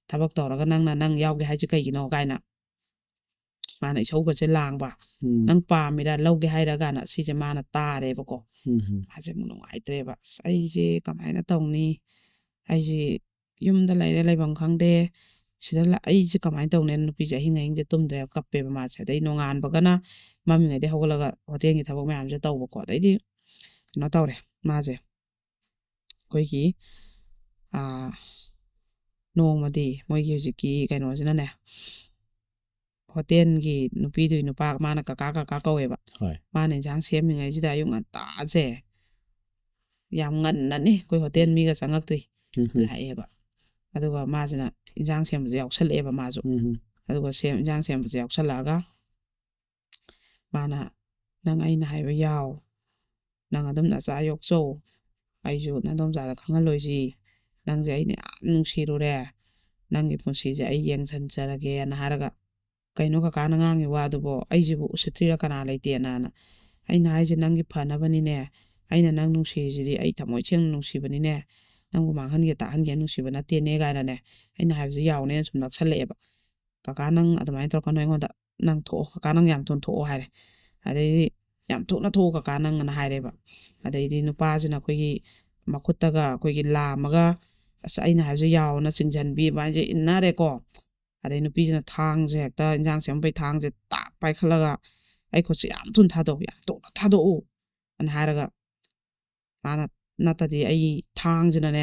ꯊꯕꯛ ꯇꯧꯔꯒ ꯅꯪꯅ ꯅꯪ ꯌꯥꯎꯒꯦ ꯍꯥꯏꯁꯦ ꯀꯩꯒꯤꯅꯣ?" ꯀꯥꯏꯅ ꯃꯥꯅ ꯏꯁꯧꯒꯁꯦ ꯂꯥꯡꯕ꯫ ꯎꯝ. "ꯅꯪ ꯄꯥꯝꯃꯤꯔꯥ, ꯂꯧꯒꯦ ꯍꯥꯏꯔ?" ꯀꯥꯏꯅ ꯁꯤꯁꯦ ꯃꯥꯅ ꯇꯥꯔꯦꯕꯀꯣ꯫ ꯎꯝ. ꯃꯥꯁꯦ ꯑꯃꯨꯛ ꯅꯨꯡꯉꯥꯏꯇ꯭ꯔꯦꯕ꯫ "ꯑꯁ, ꯑꯩꯁꯦ ꯀꯃꯥꯏꯅ ꯇꯧꯅꯤ? ꯑꯩꯁꯦ ꯌꯨꯝꯗ ꯂꯩꯔꯦ, ꯂꯩꯐꯝ ꯈꯪꯗꯦ꯫ ꯁꯤꯗ ꯂ-, ꯑꯩꯁꯦ ꯀꯃꯥꯏꯅ ꯇꯧꯅꯤ?" ꯅꯨꯄꯤꯁꯦ ꯑꯍꯤꯡ ꯑꯍꯤꯡꯁꯦ ꯇꯨꯝꯗ꯭ꯔꯦꯕ, ꯀꯞꯄꯦꯕ ꯃꯥꯁꯦ꯫ ꯑꯗꯩ ꯅꯣꯡꯉꯥꯟꯕꯒꯅ ꯃꯝꯃꯤꯉꯩꯗꯩ ꯍꯧꯒꯠꯂꯒ ꯍꯣꯇꯦꯜꯒꯤ ꯊꯕꯛ ꯃꯌꯥꯝꯁꯦ ꯇꯧꯕꯀꯣ꯫ ꯑꯗꯩꯗꯤ ꯀꯩꯅꯣ ꯇꯧꯔꯦ ꯃꯥꯁꯦ꯫ ꯑꯩꯈꯣꯏꯒꯤ, ꯑꯥ, ꯅꯣꯡꯃꯗꯤ ꯃꯣꯏꯒꯤ ꯍꯧꯖꯤꯛꯀꯤ ꯀꯩꯅꯣꯁꯤꯅꯅꯦ, ꯍꯣꯇꯦꯜꯒꯤ ꯅꯨꯄꯤꯗꯨꯒꯤ ꯅꯨꯄꯥ, ꯃꯥꯅ ꯀꯀꯥ ꯀꯀꯥ ꯀꯧꯋꯦꯕ꯫ ꯍꯣꯏ. ꯃꯥꯅ ꯏꯟꯁꯥꯡ ꯁꯦꯝꯃꯤꯉꯩꯁꯤꯗ ꯑꯌꯨꯛ ꯉꯟꯇꯥꯁꯦ, ꯌꯥꯝ ꯉꯟꯅꯅꯤ, ꯑꯩꯈꯣꯏ ꯍꯣꯇꯦꯜ ꯃꯤꯒ ꯆꯪꯉꯛꯇ꯭ꯔꯤ, ꯎꯝ. ꯂꯥꯛꯑꯦꯕ꯫ ꯑꯗꯨꯒ ꯃꯥꯁꯤꯅ ꯏꯟꯁꯥꯡ ꯁꯦꯝꯕꯁꯦ ꯌꯥꯎꯁꯜꯂꯛꯑꯦꯕ ꯃꯥꯁꯨ꯫ ꯎꯝ. ꯑꯗꯨꯒ ꯁꯦꯝ-, ꯏꯟꯁꯥꯡ ꯁꯦꯝꯕꯁꯦ ꯌꯥꯎꯁꯜꯂꯛꯑꯒ ꯃꯥꯅ, "ꯅꯪ ꯑꯩꯅ ꯍꯥꯏꯕ ꯌꯥꯎ, ꯅꯪ ꯑꯗꯨꯝ ꯅꯆꯥ ꯌꯣꯛꯆꯧ, ꯑꯩꯁꯨ ꯅꯗꯣꯝꯆꯥꯗ ꯈꯪꯍꯜꯂꯣꯏꯁꯤ, ꯅꯪꯁꯦ ꯑꯩꯅ ꯌꯥꯝ ꯅꯨꯡꯁꯤꯔꯨꯔꯦ, ꯅꯪꯒꯤ ꯄꯨꯟꯁꯤꯁꯦ ꯑꯩ ꯌꯦꯡꯁꯤꯟꯖꯔꯒꯦꯅ" ꯍꯥꯏꯔꯒ, "ꯀꯩꯅꯣ ꯀꯀꯥꯅ ꯉꯥꯡꯉꯤ ꯋꯥꯗꯨꯕꯣ? ꯑꯩꯁꯤꯕꯨ ꯎꯁꯤꯠꯇ꯭ꯔꯤꯔꯥ ꯀꯅꯥ ꯂꯩꯇꯦꯅꯅ?" "ꯑꯩꯅ ꯍꯥꯏꯁꯦ ꯅꯪꯒꯤ ꯐꯅꯕꯅꯤꯅꯦ, ꯑꯩꯅ ꯅꯪ ꯅꯨꯡꯁꯤꯔꯤꯁꯤꯗꯤ ꯑꯩ ꯊꯃꯣꯏ ꯁꯦꯡꯅ ꯅꯨꯡꯁꯤꯕꯅꯤꯅꯦ, ꯅꯪꯕꯨ ꯃꯥꯡꯍꯟꯒꯦ ꯇꯥꯛꯍꯟꯒꯦ ꯅꯨꯡꯁꯤꯕ ꯅꯠꯇꯦꯅꯦ" ꯀꯥꯏꯅꯅꯦ ꯑꯩꯅ ꯍꯥꯏꯕꯁꯦ ꯌꯥꯎꯅꯦꯅ ꯁꯨꯝ ꯅꯛꯁꯜꯂꯛꯑꯦꯕ꯫ "ꯀꯀꯥ ꯅꯪ ꯑꯗꯨꯃꯥꯏꯅ ꯇꯧꯔꯛꯀꯅꯨ ꯑꯩꯉꯣꯟꯗ, ꯅꯪ ꯊꯣꯛꯑꯣ ꯀꯀꯥ, ꯅꯪ ꯌꯥꯝ ꯊꯨꯅ ꯊꯣꯛꯑꯣ" ꯍꯥꯏꯔꯦ꯫ ꯑꯗꯩꯗꯤ "ꯌꯥꯝ ꯊꯨꯅ ꯊꯣꯛꯑꯣ ꯀꯀꯥ ꯅꯪ" ꯑꯅ ꯍꯥꯏꯔꯦꯕ꯫ ꯑꯗꯩꯗꯤ ꯅꯨꯄꯥꯁꯤꯅ ꯑꯩꯈꯣꯏꯒꯤ ꯃꯈꯨꯠꯇꯒ ꯑꯩꯈꯣꯏꯒꯤ ꯂꯥꯝꯃꯒ, ꯑꯁ ꯑꯩꯅ ꯍꯥꯏꯕꯁꯦ ꯌꯥꯎꯅ ꯆꯤꯡꯁꯤꯟꯕꯤ ꯑꯗꯨꯃꯥꯏꯅ ꯏꯟꯅꯔꯦꯀꯣ꯫ ꯑꯗꯩ ꯅꯨꯄꯤꯁꯤꯅ ꯊꯥꯡꯁꯦ ꯍꯦꯛꯇ ꯏꯟꯖꯥꯡ ꯁꯦꯝꯕꯩ ꯊꯥꯡꯁꯦ ꯇꯥꯛ ꯄꯥꯏꯈꯠꯂꯒ "ꯑꯩ ꯈꯨꯠꯁꯦ ꯌꯥꯝ ꯊꯨꯅ ꯊꯥꯗꯣꯛꯎ, ꯌꯥꯝ ꯊꯨꯅ ꯊꯥꯗꯣꯛꯎ" ꯑꯅ ꯍꯥꯏꯔꯒ ꯃꯥꯅ "ꯅꯠꯇꯗꯤ ꯑꯩ ꯊꯥꯡꯁꯤꯅꯅꯦ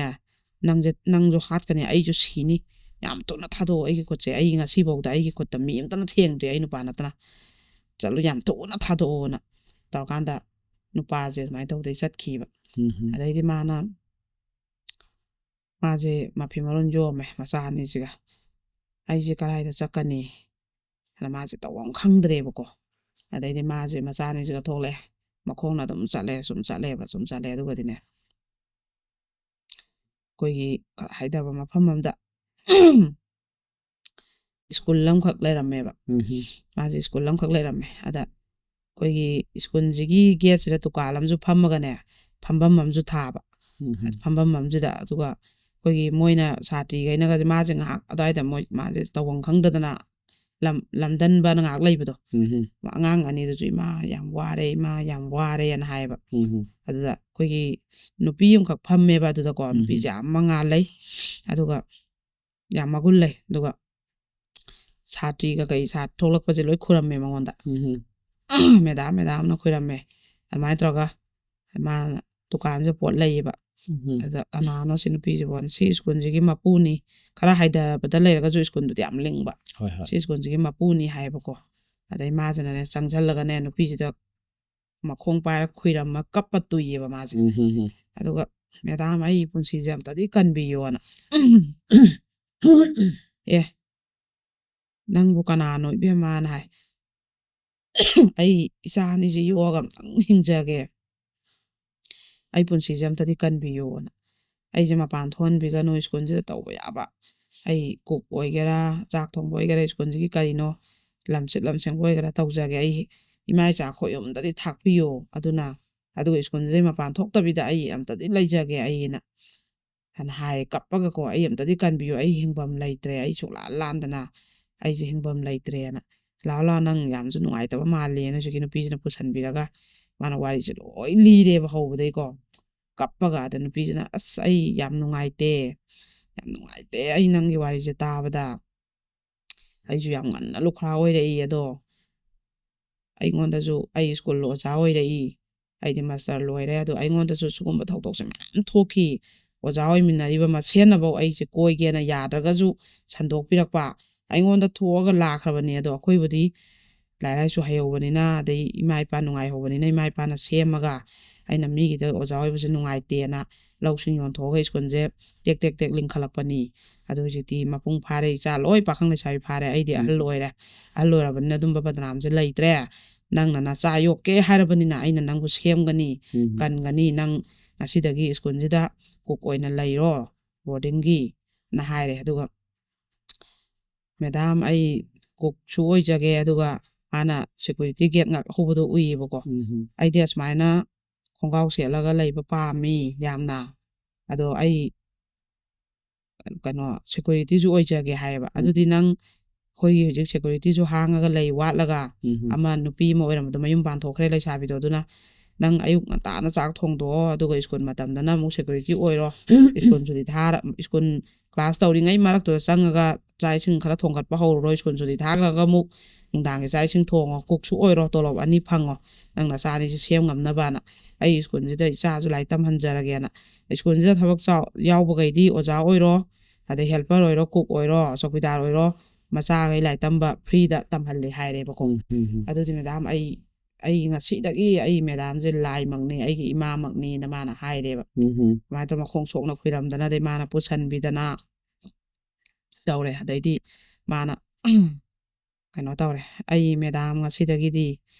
ꯅꯪꯁꯦ, ꯅꯪꯁꯨ ꯍꯥꯠꯀꯅꯤ, ꯑꯩꯁꯨ ꯁꯤꯅꯤ, ꯌꯥꯝ ꯊꯨꯅ ꯊꯥꯗꯣꯛꯑꯣ ꯑꯩꯒꯤ ꯈꯨꯠꯁꯦ, ꯑꯩ ꯉꯁꯤꯐꯥꯎꯗ ꯑꯩꯒꯤ ꯈꯨꯠꯇ ꯃꯤ ꯑꯝꯇꯅ ꯊꯦꯡꯗ꯭ꯔꯤ ꯑꯩ ꯅꯨꯄꯥ ꯅꯠꯇꯅ, ꯆꯠꯂꯨ ꯌꯥꯝ ꯊꯨꯅ ꯊꯥꯗꯣꯛꯑꯣꯅ" ꯇꯧꯔꯀꯥꯟꯗ ꯅꯨꯄꯥꯁꯦ ꯑꯗꯨꯃꯥꯏꯅ ꯇꯧꯗꯩ ꯆꯠꯈꯤꯕ꯫ ꯎꯝ ꯍꯝ꯫ ꯑꯗꯩꯗꯤ ꯃꯥꯅ ꯃꯥꯁꯦ ꯃꯐꯤ ꯃꯔꯣꯟ ꯌꯣꯝꯃꯦ ꯃꯆꯥ ꯑꯅꯤꯁꯤꯒ꯫ "ꯑꯩꯁꯦ ꯀꯗꯥꯏꯗ ꯆꯠꯀꯅꯤ?" ꯑꯗ ꯃꯥꯁꯦ ꯇꯧꯐꯝ ꯈꯪꯗ꯭ꯔꯦꯕꯀꯣ꯫ ꯑꯗꯩꯗꯤ ꯃꯥꯁꯦ ꯃꯆꯥ ꯑꯅꯤꯁꯤꯒ ꯊꯣꯛꯂꯛꯑꯦ꯫ ꯃꯈꯣꯡꯅ ꯑꯗꯨꯝ ꯆꯠꯂꯦ, ꯁꯨꯝ ꯆꯠꯂꯦꯕ, ꯁꯨꯝ ꯆꯠꯂꯦ꯫ ꯑꯗꯨꯒꯗꯤꯅꯦ, ꯑꯩꯈꯣꯏꯒꯤ ꯈꯔ ꯍꯥꯏꯊꯕ ꯃꯐꯝ ꯑꯝꯗ ꯁ꯭ꯀꯨꯜ ꯑꯃꯈꯛ ꯂꯩꯔꯝꯃꯦꯕ꯫ ꯎꯝ ꯍꯝ꯫ ꯃꯥꯁꯦ ꯁ꯭ꯀꯨꯜ ꯑꯃꯈꯛ ꯂꯩꯔꯝꯃꯦ꯫ ꯑꯗ ꯑꯩꯈꯣꯏꯒꯤ ꯁ꯭ꯀꯨꯜꯁꯤꯒꯤ ꯒꯦꯠꯁꯤꯗ ꯗꯨꯀꯥꯟ ꯑꯃꯁꯨ ꯐꯝꯃꯒꯅꯦ, ꯐꯝꯐꯝ ꯑꯃꯁꯨ ꯊꯥꯕ꯫ ꯎꯝ ꯍꯝ꯫ ꯐꯝꯐꯝ ꯑꯃꯁꯤꯗ, ꯑꯗꯨꯒ ꯑꯩꯈꯣꯏꯒꯤ ꯃꯣꯏꯅ ꯁꯥꯇ꯭ꯔꯤꯈꯩꯅꯒꯁꯦ ꯃꯥꯁꯦ ꯉꯥꯏꯍꯥꯛ ꯑꯗꯨꯋꯥꯏꯗ ꯃꯣꯏ ꯃꯥꯁꯦ ꯇꯧꯐꯝ ꯈꯪꯗꯗꯅ ꯂꯝ, ꯂꯝꯗꯟꯕꯅ ꯉꯥꯏꯍꯥꯛ ꯂꯩꯕꯗꯣ꯫ ꯎꯝ ꯍꯝ꯫ ꯑꯉꯥꯡ ꯑꯅꯤꯗꯨꯁꯨ "ꯏꯃꯥ ꯌꯥꯝ ꯋꯥꯔꯦ, ꯏꯃꯥ ꯌꯥꯝ ꯋꯥꯔꯦꯅ" ꯍꯥꯏꯌꯦꯕ꯫ ꯎꯝ ꯍꯝ꯫ ꯑꯗꯨꯗ ꯑꯩꯈꯣꯏꯒꯤ ꯅꯨꯄꯤ ꯑꯃꯈꯛ ꯐꯝꯃꯦꯕ ꯑꯗꯨꯗꯀꯣ꯫ ꯎꯝ ꯅꯨꯄꯤꯁꯦ ꯍꯝ꯫ ꯌꯥꯝ ꯃꯉꯥꯜ ꯂꯩ, ꯑꯗꯨꯒ ꯌꯥꯝ ꯃꯒꯨꯟ ꯂꯩ꯫ ꯑꯗꯨꯒ ꯁꯥꯇ꯭ꯔꯤ ꯀꯀꯩ ꯁꯥ ꯊꯣꯛꯂꯛꯄꯁꯦ ꯂꯣꯏ ꯈꯨꯔꯝꯃꯦ ꯃꯉꯣꯟꯗ꯫ ꯎꯝ ꯍꯝ꯫ "ꯃꯦꯗꯥꯝ, ꯃꯦꯗꯥꯝꯅ ꯈꯨꯔꯝꯃꯦ"꯫ ꯑꯗꯨꯃꯥꯏꯅ ꯇꯧꯔꯒ ꯃꯥꯅ ꯗꯨꯀꯥꯟꯁꯦ ꯄꯣꯠ ꯂꯩꯌꯦꯕ꯫ ꯎꯝ ꯍꯝ꯫ ꯑꯗ "ꯀꯅꯥꯅꯣ ꯁꯤ ꯅꯨꯄꯤꯁꯤꯕꯣ? ꯁꯤ ꯁ꯭ꯀꯨꯜꯁꯤꯒꯤ ꯃꯄꯨꯅꯤ"꯫ ꯈꯔ ꯍꯥꯏꯊꯕꯗ ꯂꯩꯔꯒꯁꯨ ꯁ꯭ꯀꯨꯜꯗꯨꯗꯤ ꯌꯥꯝ ꯂꯤꯡꯕ꯫ ꯍꯣꯏ ꯍꯣꯏ꯫ "ꯁꯤ ꯁ꯭ꯀꯨꯜꯁꯤꯒꯤ ꯃꯄꯨꯅꯤ" ꯍꯥꯏꯌꯦꯕꯀꯣ꯫ ꯑꯗꯩ ꯃꯥꯁꯤꯅꯅꯦ ꯆꯪꯁꯜꯂꯒꯅꯦ ꯅꯨꯄꯤꯁꯤꯗ ꯃꯈꯣꯡ ꯄꯥꯏꯔ ꯈꯨꯏꯔꯝꯃ ꯀꯞꯄ ꯇꯨꯏꯌꯦꯕ ꯃꯥꯁꯦ꯫ ꯎꯝ ꯍꯝ ꯍꯝ꯫ ꯑꯗꯨꯒ "ꯃꯦꯗꯥꯝ, ꯑꯩ ꯄꯨꯟꯁꯤꯁꯦ ꯑꯝꯇꯗꯤ ꯀꯟꯕꯤꯌꯣꯅ"꯫ "ꯑꯦ, ꯅꯪꯕꯨ ꯀꯅꯥꯅꯣ ꯏꯕꯦꯝꯃꯅ" ꯍꯥꯏ꯫ "ꯑꯩ ꯏꯆꯥ ꯑꯅꯤꯁꯦ ꯌꯣꯛꯑꯒ ꯑꯝꯇꯪ ꯍꯤꯡꯖꯒꯦ꯫ ꯑꯩ ꯄꯨꯟꯁꯤꯁꯦ ꯑꯝꯇꯗꯤ ꯀꯟꯕꯤꯌꯣꯅ꯫ ꯑꯩꯁꯦ ꯃꯄꯥꯟ ꯊꯣꯛꯍꯟꯕꯤꯒꯅꯨ, ꯁ꯭ꯀꯨꯜꯁꯤꯗ ꯇꯧꯕ ꯌꯥꯕ꯫ ꯑꯩ ꯀꯨꯛ ꯑꯣꯏꯒꯦꯔꯥ, ꯆꯥꯛ ꯊꯣꯡꯕ ꯑꯣꯏꯒꯦꯔꯥ, ꯁ꯭ꯀꯨꯜꯁꯤꯒꯤ ꯀꯔꯤꯅꯣ, ꯂꯝꯁꯤꯠ ꯂꯝꯁꯦꯡꯕ ꯑꯣꯏꯒꯦꯔꯥ ꯇꯧꯖꯒꯦ꯫ ꯑꯩ ꯏꯃꯥ ꯏꯆꯥ ꯑꯩꯈꯣꯏ ꯑꯍꯨꯝꯗꯗꯤ ꯊꯥꯛꯄꯤꯌꯣ꯫ ꯑꯗꯨꯅ, ꯑꯗꯨꯒ ꯁ꯭ꯀꯨꯜꯁꯤꯗꯩ ꯃꯄꯥꯟ ꯊꯣꯛꯇꯕꯤꯗ ꯑꯩ ꯑꯝꯇꯗꯤ ꯂꯩꯖꯒꯦ ꯑꯩꯅ" ꯍꯥꯏꯅ ꯍꯥꯏ ꯀꯞꯄꯒꯀꯣ꯫ "ꯑꯩ ꯑꯝꯇꯗꯤ ꯀꯟꯕꯤꯌꯨ, ꯑꯩ ꯍꯤꯡꯐꯝ ꯂꯩꯇ꯭ꯔꯦ, ꯑꯩ ꯁꯨꯛꯂꯥꯟ ꯂꯥꯟꯗꯅ ꯑꯩꯁꯦ ꯍꯤꯡꯐꯝ ꯂꯩꯇ꯭ꯔꯦꯅ꯫ "ꯂꯥꯛꯑꯣ, ꯂꯥꯛꯑꯣ, ꯅꯪ ꯌꯥꯝꯁꯨ ꯅꯨꯡꯉꯥꯏꯇꯕ ꯃꯥꯜꯂꯦꯅ" ꯍꯧꯖꯤꯛꯀꯤ ꯅꯨꯄꯤꯁꯤꯅ ꯄꯨꯁꯟꯕꯤꯔꯒ ꯃꯥꯅ ꯋꯥꯔꯤꯁꯦ ꯂꯣꯏ ꯂꯤꯔꯦꯕ ꯍꯧꯕꯗꯩꯀꯣ꯫ ꯀꯞꯄꯒ ꯑꯗ ꯅꯨꯄꯤꯁꯤꯅ, "ꯑꯁ, ꯑꯩ ꯌꯥꯝ ꯅꯨꯡꯉꯥꯏꯇꯦ, ꯌꯥꯝ ꯅꯨꯡꯉꯥꯏꯇꯦ ꯑꯩ ꯅꯪꯒꯤ ꯋꯥꯔꯤꯁꯦ ꯇꯥꯕꯗ꯫ ꯑꯩꯁꯨ ꯌꯥꯝ ꯉꯟꯅ ꯂꯨꯈ꯭ꯔꯥ ꯑꯣꯏꯔꯛꯏ, ꯑꯗꯣ ꯑꯩꯉꯣꯟꯗꯁꯨ ꯑꯩ ꯁ꯭ꯀꯨꯜ ꯑꯣꯖꯥ ꯑꯣꯏꯔꯛꯏ, ꯑꯩꯗꯤ ꯃꯥꯁꯇꯔ ꯂꯣꯏꯔꯦ, ꯑꯗꯣ ꯑꯩꯉꯣꯟꯗꯁꯨ ꯁꯤꯒꯨꯝꯕ ꯊꯧꯗꯣꯛꯁꯦ ꯃꯌꯥꯝ ꯊꯣꯛꯈꯤ꯫ ꯑꯣꯖꯥ ꯑꯣꯏꯃꯤꯟꯅꯔꯤꯕ ꯃꯁꯦꯟꯅꯐꯧ ꯑꯩꯁꯦ ꯀꯣꯏꯒꯦꯅ ꯌꯥꯗ꯭ꯔꯒꯁꯨ ꯁꯟꯗꯣꯛꯄꯤꯔꯛꯄ, ꯑꯩꯉꯣꯟꯗ ꯊꯣꯛꯑꯒ ꯂꯥꯛꯈ꯭ꯔꯕꯅꯤ꯫ ꯑꯗꯣ ꯑꯩꯈꯣꯏꯕꯨꯗꯤ ꯂꯥꯏꯔꯤꯛ ꯂꯥꯏꯁꯨ ꯍꯩꯍꯧꯕꯅꯤꯅ, ꯑꯗꯩ ꯏꯃꯥ ꯏꯄꯥ ꯅꯨꯡꯉꯥꯏꯍꯧꯕꯅꯤꯅ, ꯏꯃꯥ ꯏꯄꯥꯅ ꯁꯦꯝꯃꯒ ꯑꯩꯅ ꯃꯤꯒꯤꯗ ꯑꯣꯖꯥ ꯑꯣꯏꯕꯁꯦ ꯅꯨꯡꯉꯥꯏꯇꯦꯅ ꯂꯧꯁꯤꯡ ꯌꯣꯟꯊꯣꯛꯑꯒ ꯁ꯭ꯀꯨꯜꯁꯦ ꯇꯦꯛ ꯇꯦꯛ ꯇꯦꯛ ꯂꯤꯡꯈꯠꯂꯛꯄꯅꯤ꯫ ꯑꯗꯣ ꯍꯧꯖꯤꯛꯇꯤ ꯃꯄꯨꯡ ꯐꯥꯔꯦ, ꯏꯆꯥ ꯂꯣꯏ ꯄꯥꯈꯪ ꯂꯩꯁꯥꯕꯤ ꯐꯥꯔꯦ, ꯑꯩꯗꯤ ꯑꯍꯜ ꯎꯝ꯫ ꯑꯣꯏꯔꯦ꯫ ꯑꯍꯜ ꯑꯣꯏꯔꯕꯅꯤꯅ ꯑꯗꯨꯝꯕ ꯕꯗꯅꯥꯝꯁꯦ ꯂꯩꯇ꯭ꯔꯦ꯫ ꯅꯪꯅ ꯅꯆꯥ ꯌꯣꯛꯀꯦ ꯍꯥꯏꯔꯕꯅꯤꯅ ꯑꯩꯅ ꯅꯪꯕꯨ ꯁꯦꯝꯒꯅꯤ, ꯎꯝ꯫ ꯀꯟꯒꯅꯤ꯫ ꯅꯪ ꯉꯁꯤꯗꯒꯤ ꯁ꯭ꯀꯨꯜꯁꯤꯗ ꯀꯨꯛ ꯑꯣꯏꯅ ꯂꯩꯔꯣ, ꯕꯣꯔꯗꯤꯡꯒꯤ", ꯅ ꯍꯥꯏꯔꯦ꯫ ꯑꯗꯨꯒ "ꯃꯦꯗꯥꯝ, ꯑꯩ ꯀꯨꯛꯁꯨ ꯑꯣꯏꯖꯒꯦ, ꯑꯗꯨꯒ ꯃꯥꯅ ꯁꯦꯀ꯭ꯌꯨꯔꯤꯇꯤ ꯒꯦꯠ ꯉꯥꯛ ꯍꯧꯕꯗꯣ ꯎꯏꯌꯦꯕꯀꯣ꯫ ꯎꯝ꯫ ꯑꯩꯗꯤ ꯑꯁꯨꯃꯥꯏꯅ ꯈꯣꯡꯒ꯭ꯔꯥꯎ ꯁꯦꯠꯂꯒ ꯂꯩꯕ ꯄꯥꯝꯃꯤ ꯌꯥꯝꯅ꯫ ꯑꯗꯣ ꯑꯩ ꯀꯩꯅꯣ ꯁꯦꯀ꯭ꯌꯨꯔꯤꯇꯤꯁꯨ ꯑꯣꯏꯖꯒꯦ" ꯍꯥꯏꯌꯦꯕ꯫ ꯎꯝ꯫ "ꯑꯗꯨꯗꯤ ꯅꯪ ꯑꯩꯈꯣꯏꯒꯤ ꯍꯧꯖꯤꯛ ꯁꯦꯀ꯭ꯌꯨꯔꯤꯇꯤꯁꯨ ꯍꯥꯡꯉꯒ ꯂꯩ ꯋꯥꯠꯂꯒ, ꯎꯝ꯫ ꯑꯃ ꯅꯨꯄꯤ ꯑꯃ ꯑꯣꯏꯔꯝꯕꯗꯣ ꯃꯌꯨꯝ ꯄꯥꯟꯊꯣꯛꯈ꯭ꯔꯦ ꯂꯩꯁꯥꯕꯤꯗꯣ, ꯑꯗꯨꯅ ꯅꯪ ꯑꯌꯨꯛ ꯉꯟꯇꯥꯅ ꯆꯥꯛ ꯊꯣꯡꯗꯣꯛꯑꯣ, ꯑꯗꯨꯒ ꯁ꯭ꯀꯨꯜ ꯃꯇꯝꯗꯅ ꯑꯃꯨꯛ ꯁꯦꯀ꯭ꯌꯨꯔꯤꯇꯤ ꯑꯣꯏꯔꯣ꯫ ꯁ꯭ꯀꯨꯜ ꯁꯨꯇꯤ ꯊꯥꯔ-, ꯁ꯭ꯀꯨꯜ ꯀ꯭ꯂꯥꯁ ꯇꯧꯔꯤꯉꯩ ꯃꯔꯛꯇꯨꯗ ꯆꯪꯉꯒ ꯆꯥꯛ ꯏꯁꯤꯡ ꯈꯔ ꯊꯣꯡꯒꯠꯄ ꯍꯧꯔꯨꯔꯣ, ꯁ꯭ꯀꯨꯜ ꯁꯨꯇꯤ ꯊꯥꯈ꯭ꯔꯒ ꯑꯃꯨꯛ ꯅꯨꯡꯗꯥꯡꯒꯤ ꯆꯥꯛ ꯏꯁꯤꯡ ꯊꯣꯡꯉꯣ, ꯀꯨꯛꯁꯨ ꯑꯣꯏꯔꯣ, ꯇꯣꯂꯣꯞ ꯑꯅꯤ ꯐꯪꯉꯣ, ꯅꯪ ꯅꯆꯥ ꯑꯅꯤꯁꯤ ꯁꯦꯝ ꯉꯝꯅꯕꯅ꯫ ꯑꯩ ꯁ꯭ꯀꯨꯜꯁꯤꯗ ꯏꯆꯥꯁꯨ ꯂꯥꯏꯔꯤꯛ ꯇꯝꯍꯟꯖꯔꯒꯦꯅ꯫ ꯁ꯭ꯀꯨꯜꯁꯤꯗ ꯊꯕꯛ ꯆꯥꯎ-, ꯌꯥꯎꯕꯈꯩꯗꯤ ꯑꯣꯖꯥ ꯑꯣꯏꯔꯣ, ꯑꯗꯩ ꯍꯦꯜꯄꯔ ꯑꯣꯏꯔꯣ, ꯀꯨꯛ ꯑꯣꯏꯔꯣ, ꯆꯧꯀꯤꯗꯥꯔ ꯑꯣꯏꯔꯣ, ꯃꯆꯥꯈꯩ ꯂꯥꯏꯔꯤꯛ ꯇꯝꯕ ꯐ꯭ꯔꯤꯗ ꯇꯝꯍꯜꯂꯦ" ꯍꯥꯏꯔꯦꯕꯀꯣ꯫ ꯎꯝ, ꯎꯝ, ꯎꯝ꯫ "ꯑꯗꯨꯗꯤ ꯃꯦꯗꯥꯝ, ꯑꯩ, ꯑꯩ ꯉꯁꯤꯗꯒꯤ ꯑꯩ ꯃꯦꯗꯥꯝꯁꯦ ꯂꯥꯏꯃꯛꯅꯤ, ꯑꯩꯒꯤ ꯏꯃꯥꯃꯛꯅꯤꯅ" ꯃꯥꯅ ꯍꯥꯏꯔꯦꯕ꯫ ꯎꯝ, ꯎꯝ꯫ ꯑꯗꯨꯃꯥꯏꯅ ꯇꯧꯔ ꯃꯈꯣꯡ ꯁꯣꯛꯅ ꯈꯨꯏꯔꯝꯗꯅ, ꯑꯗꯩ ꯃꯥꯅ ꯄꯨꯁꯟꯕꯤꯗꯅ ꯇꯧꯔꯦ꯫ ꯑꯗꯩꯗꯤ ꯃꯥꯅ ꯀꯩꯅꯣ ꯇꯧꯔꯦ, "ꯑꯩ ꯃꯦꯗꯥꯝ ꯉꯁꯤꯗꯒꯤꯗꯤ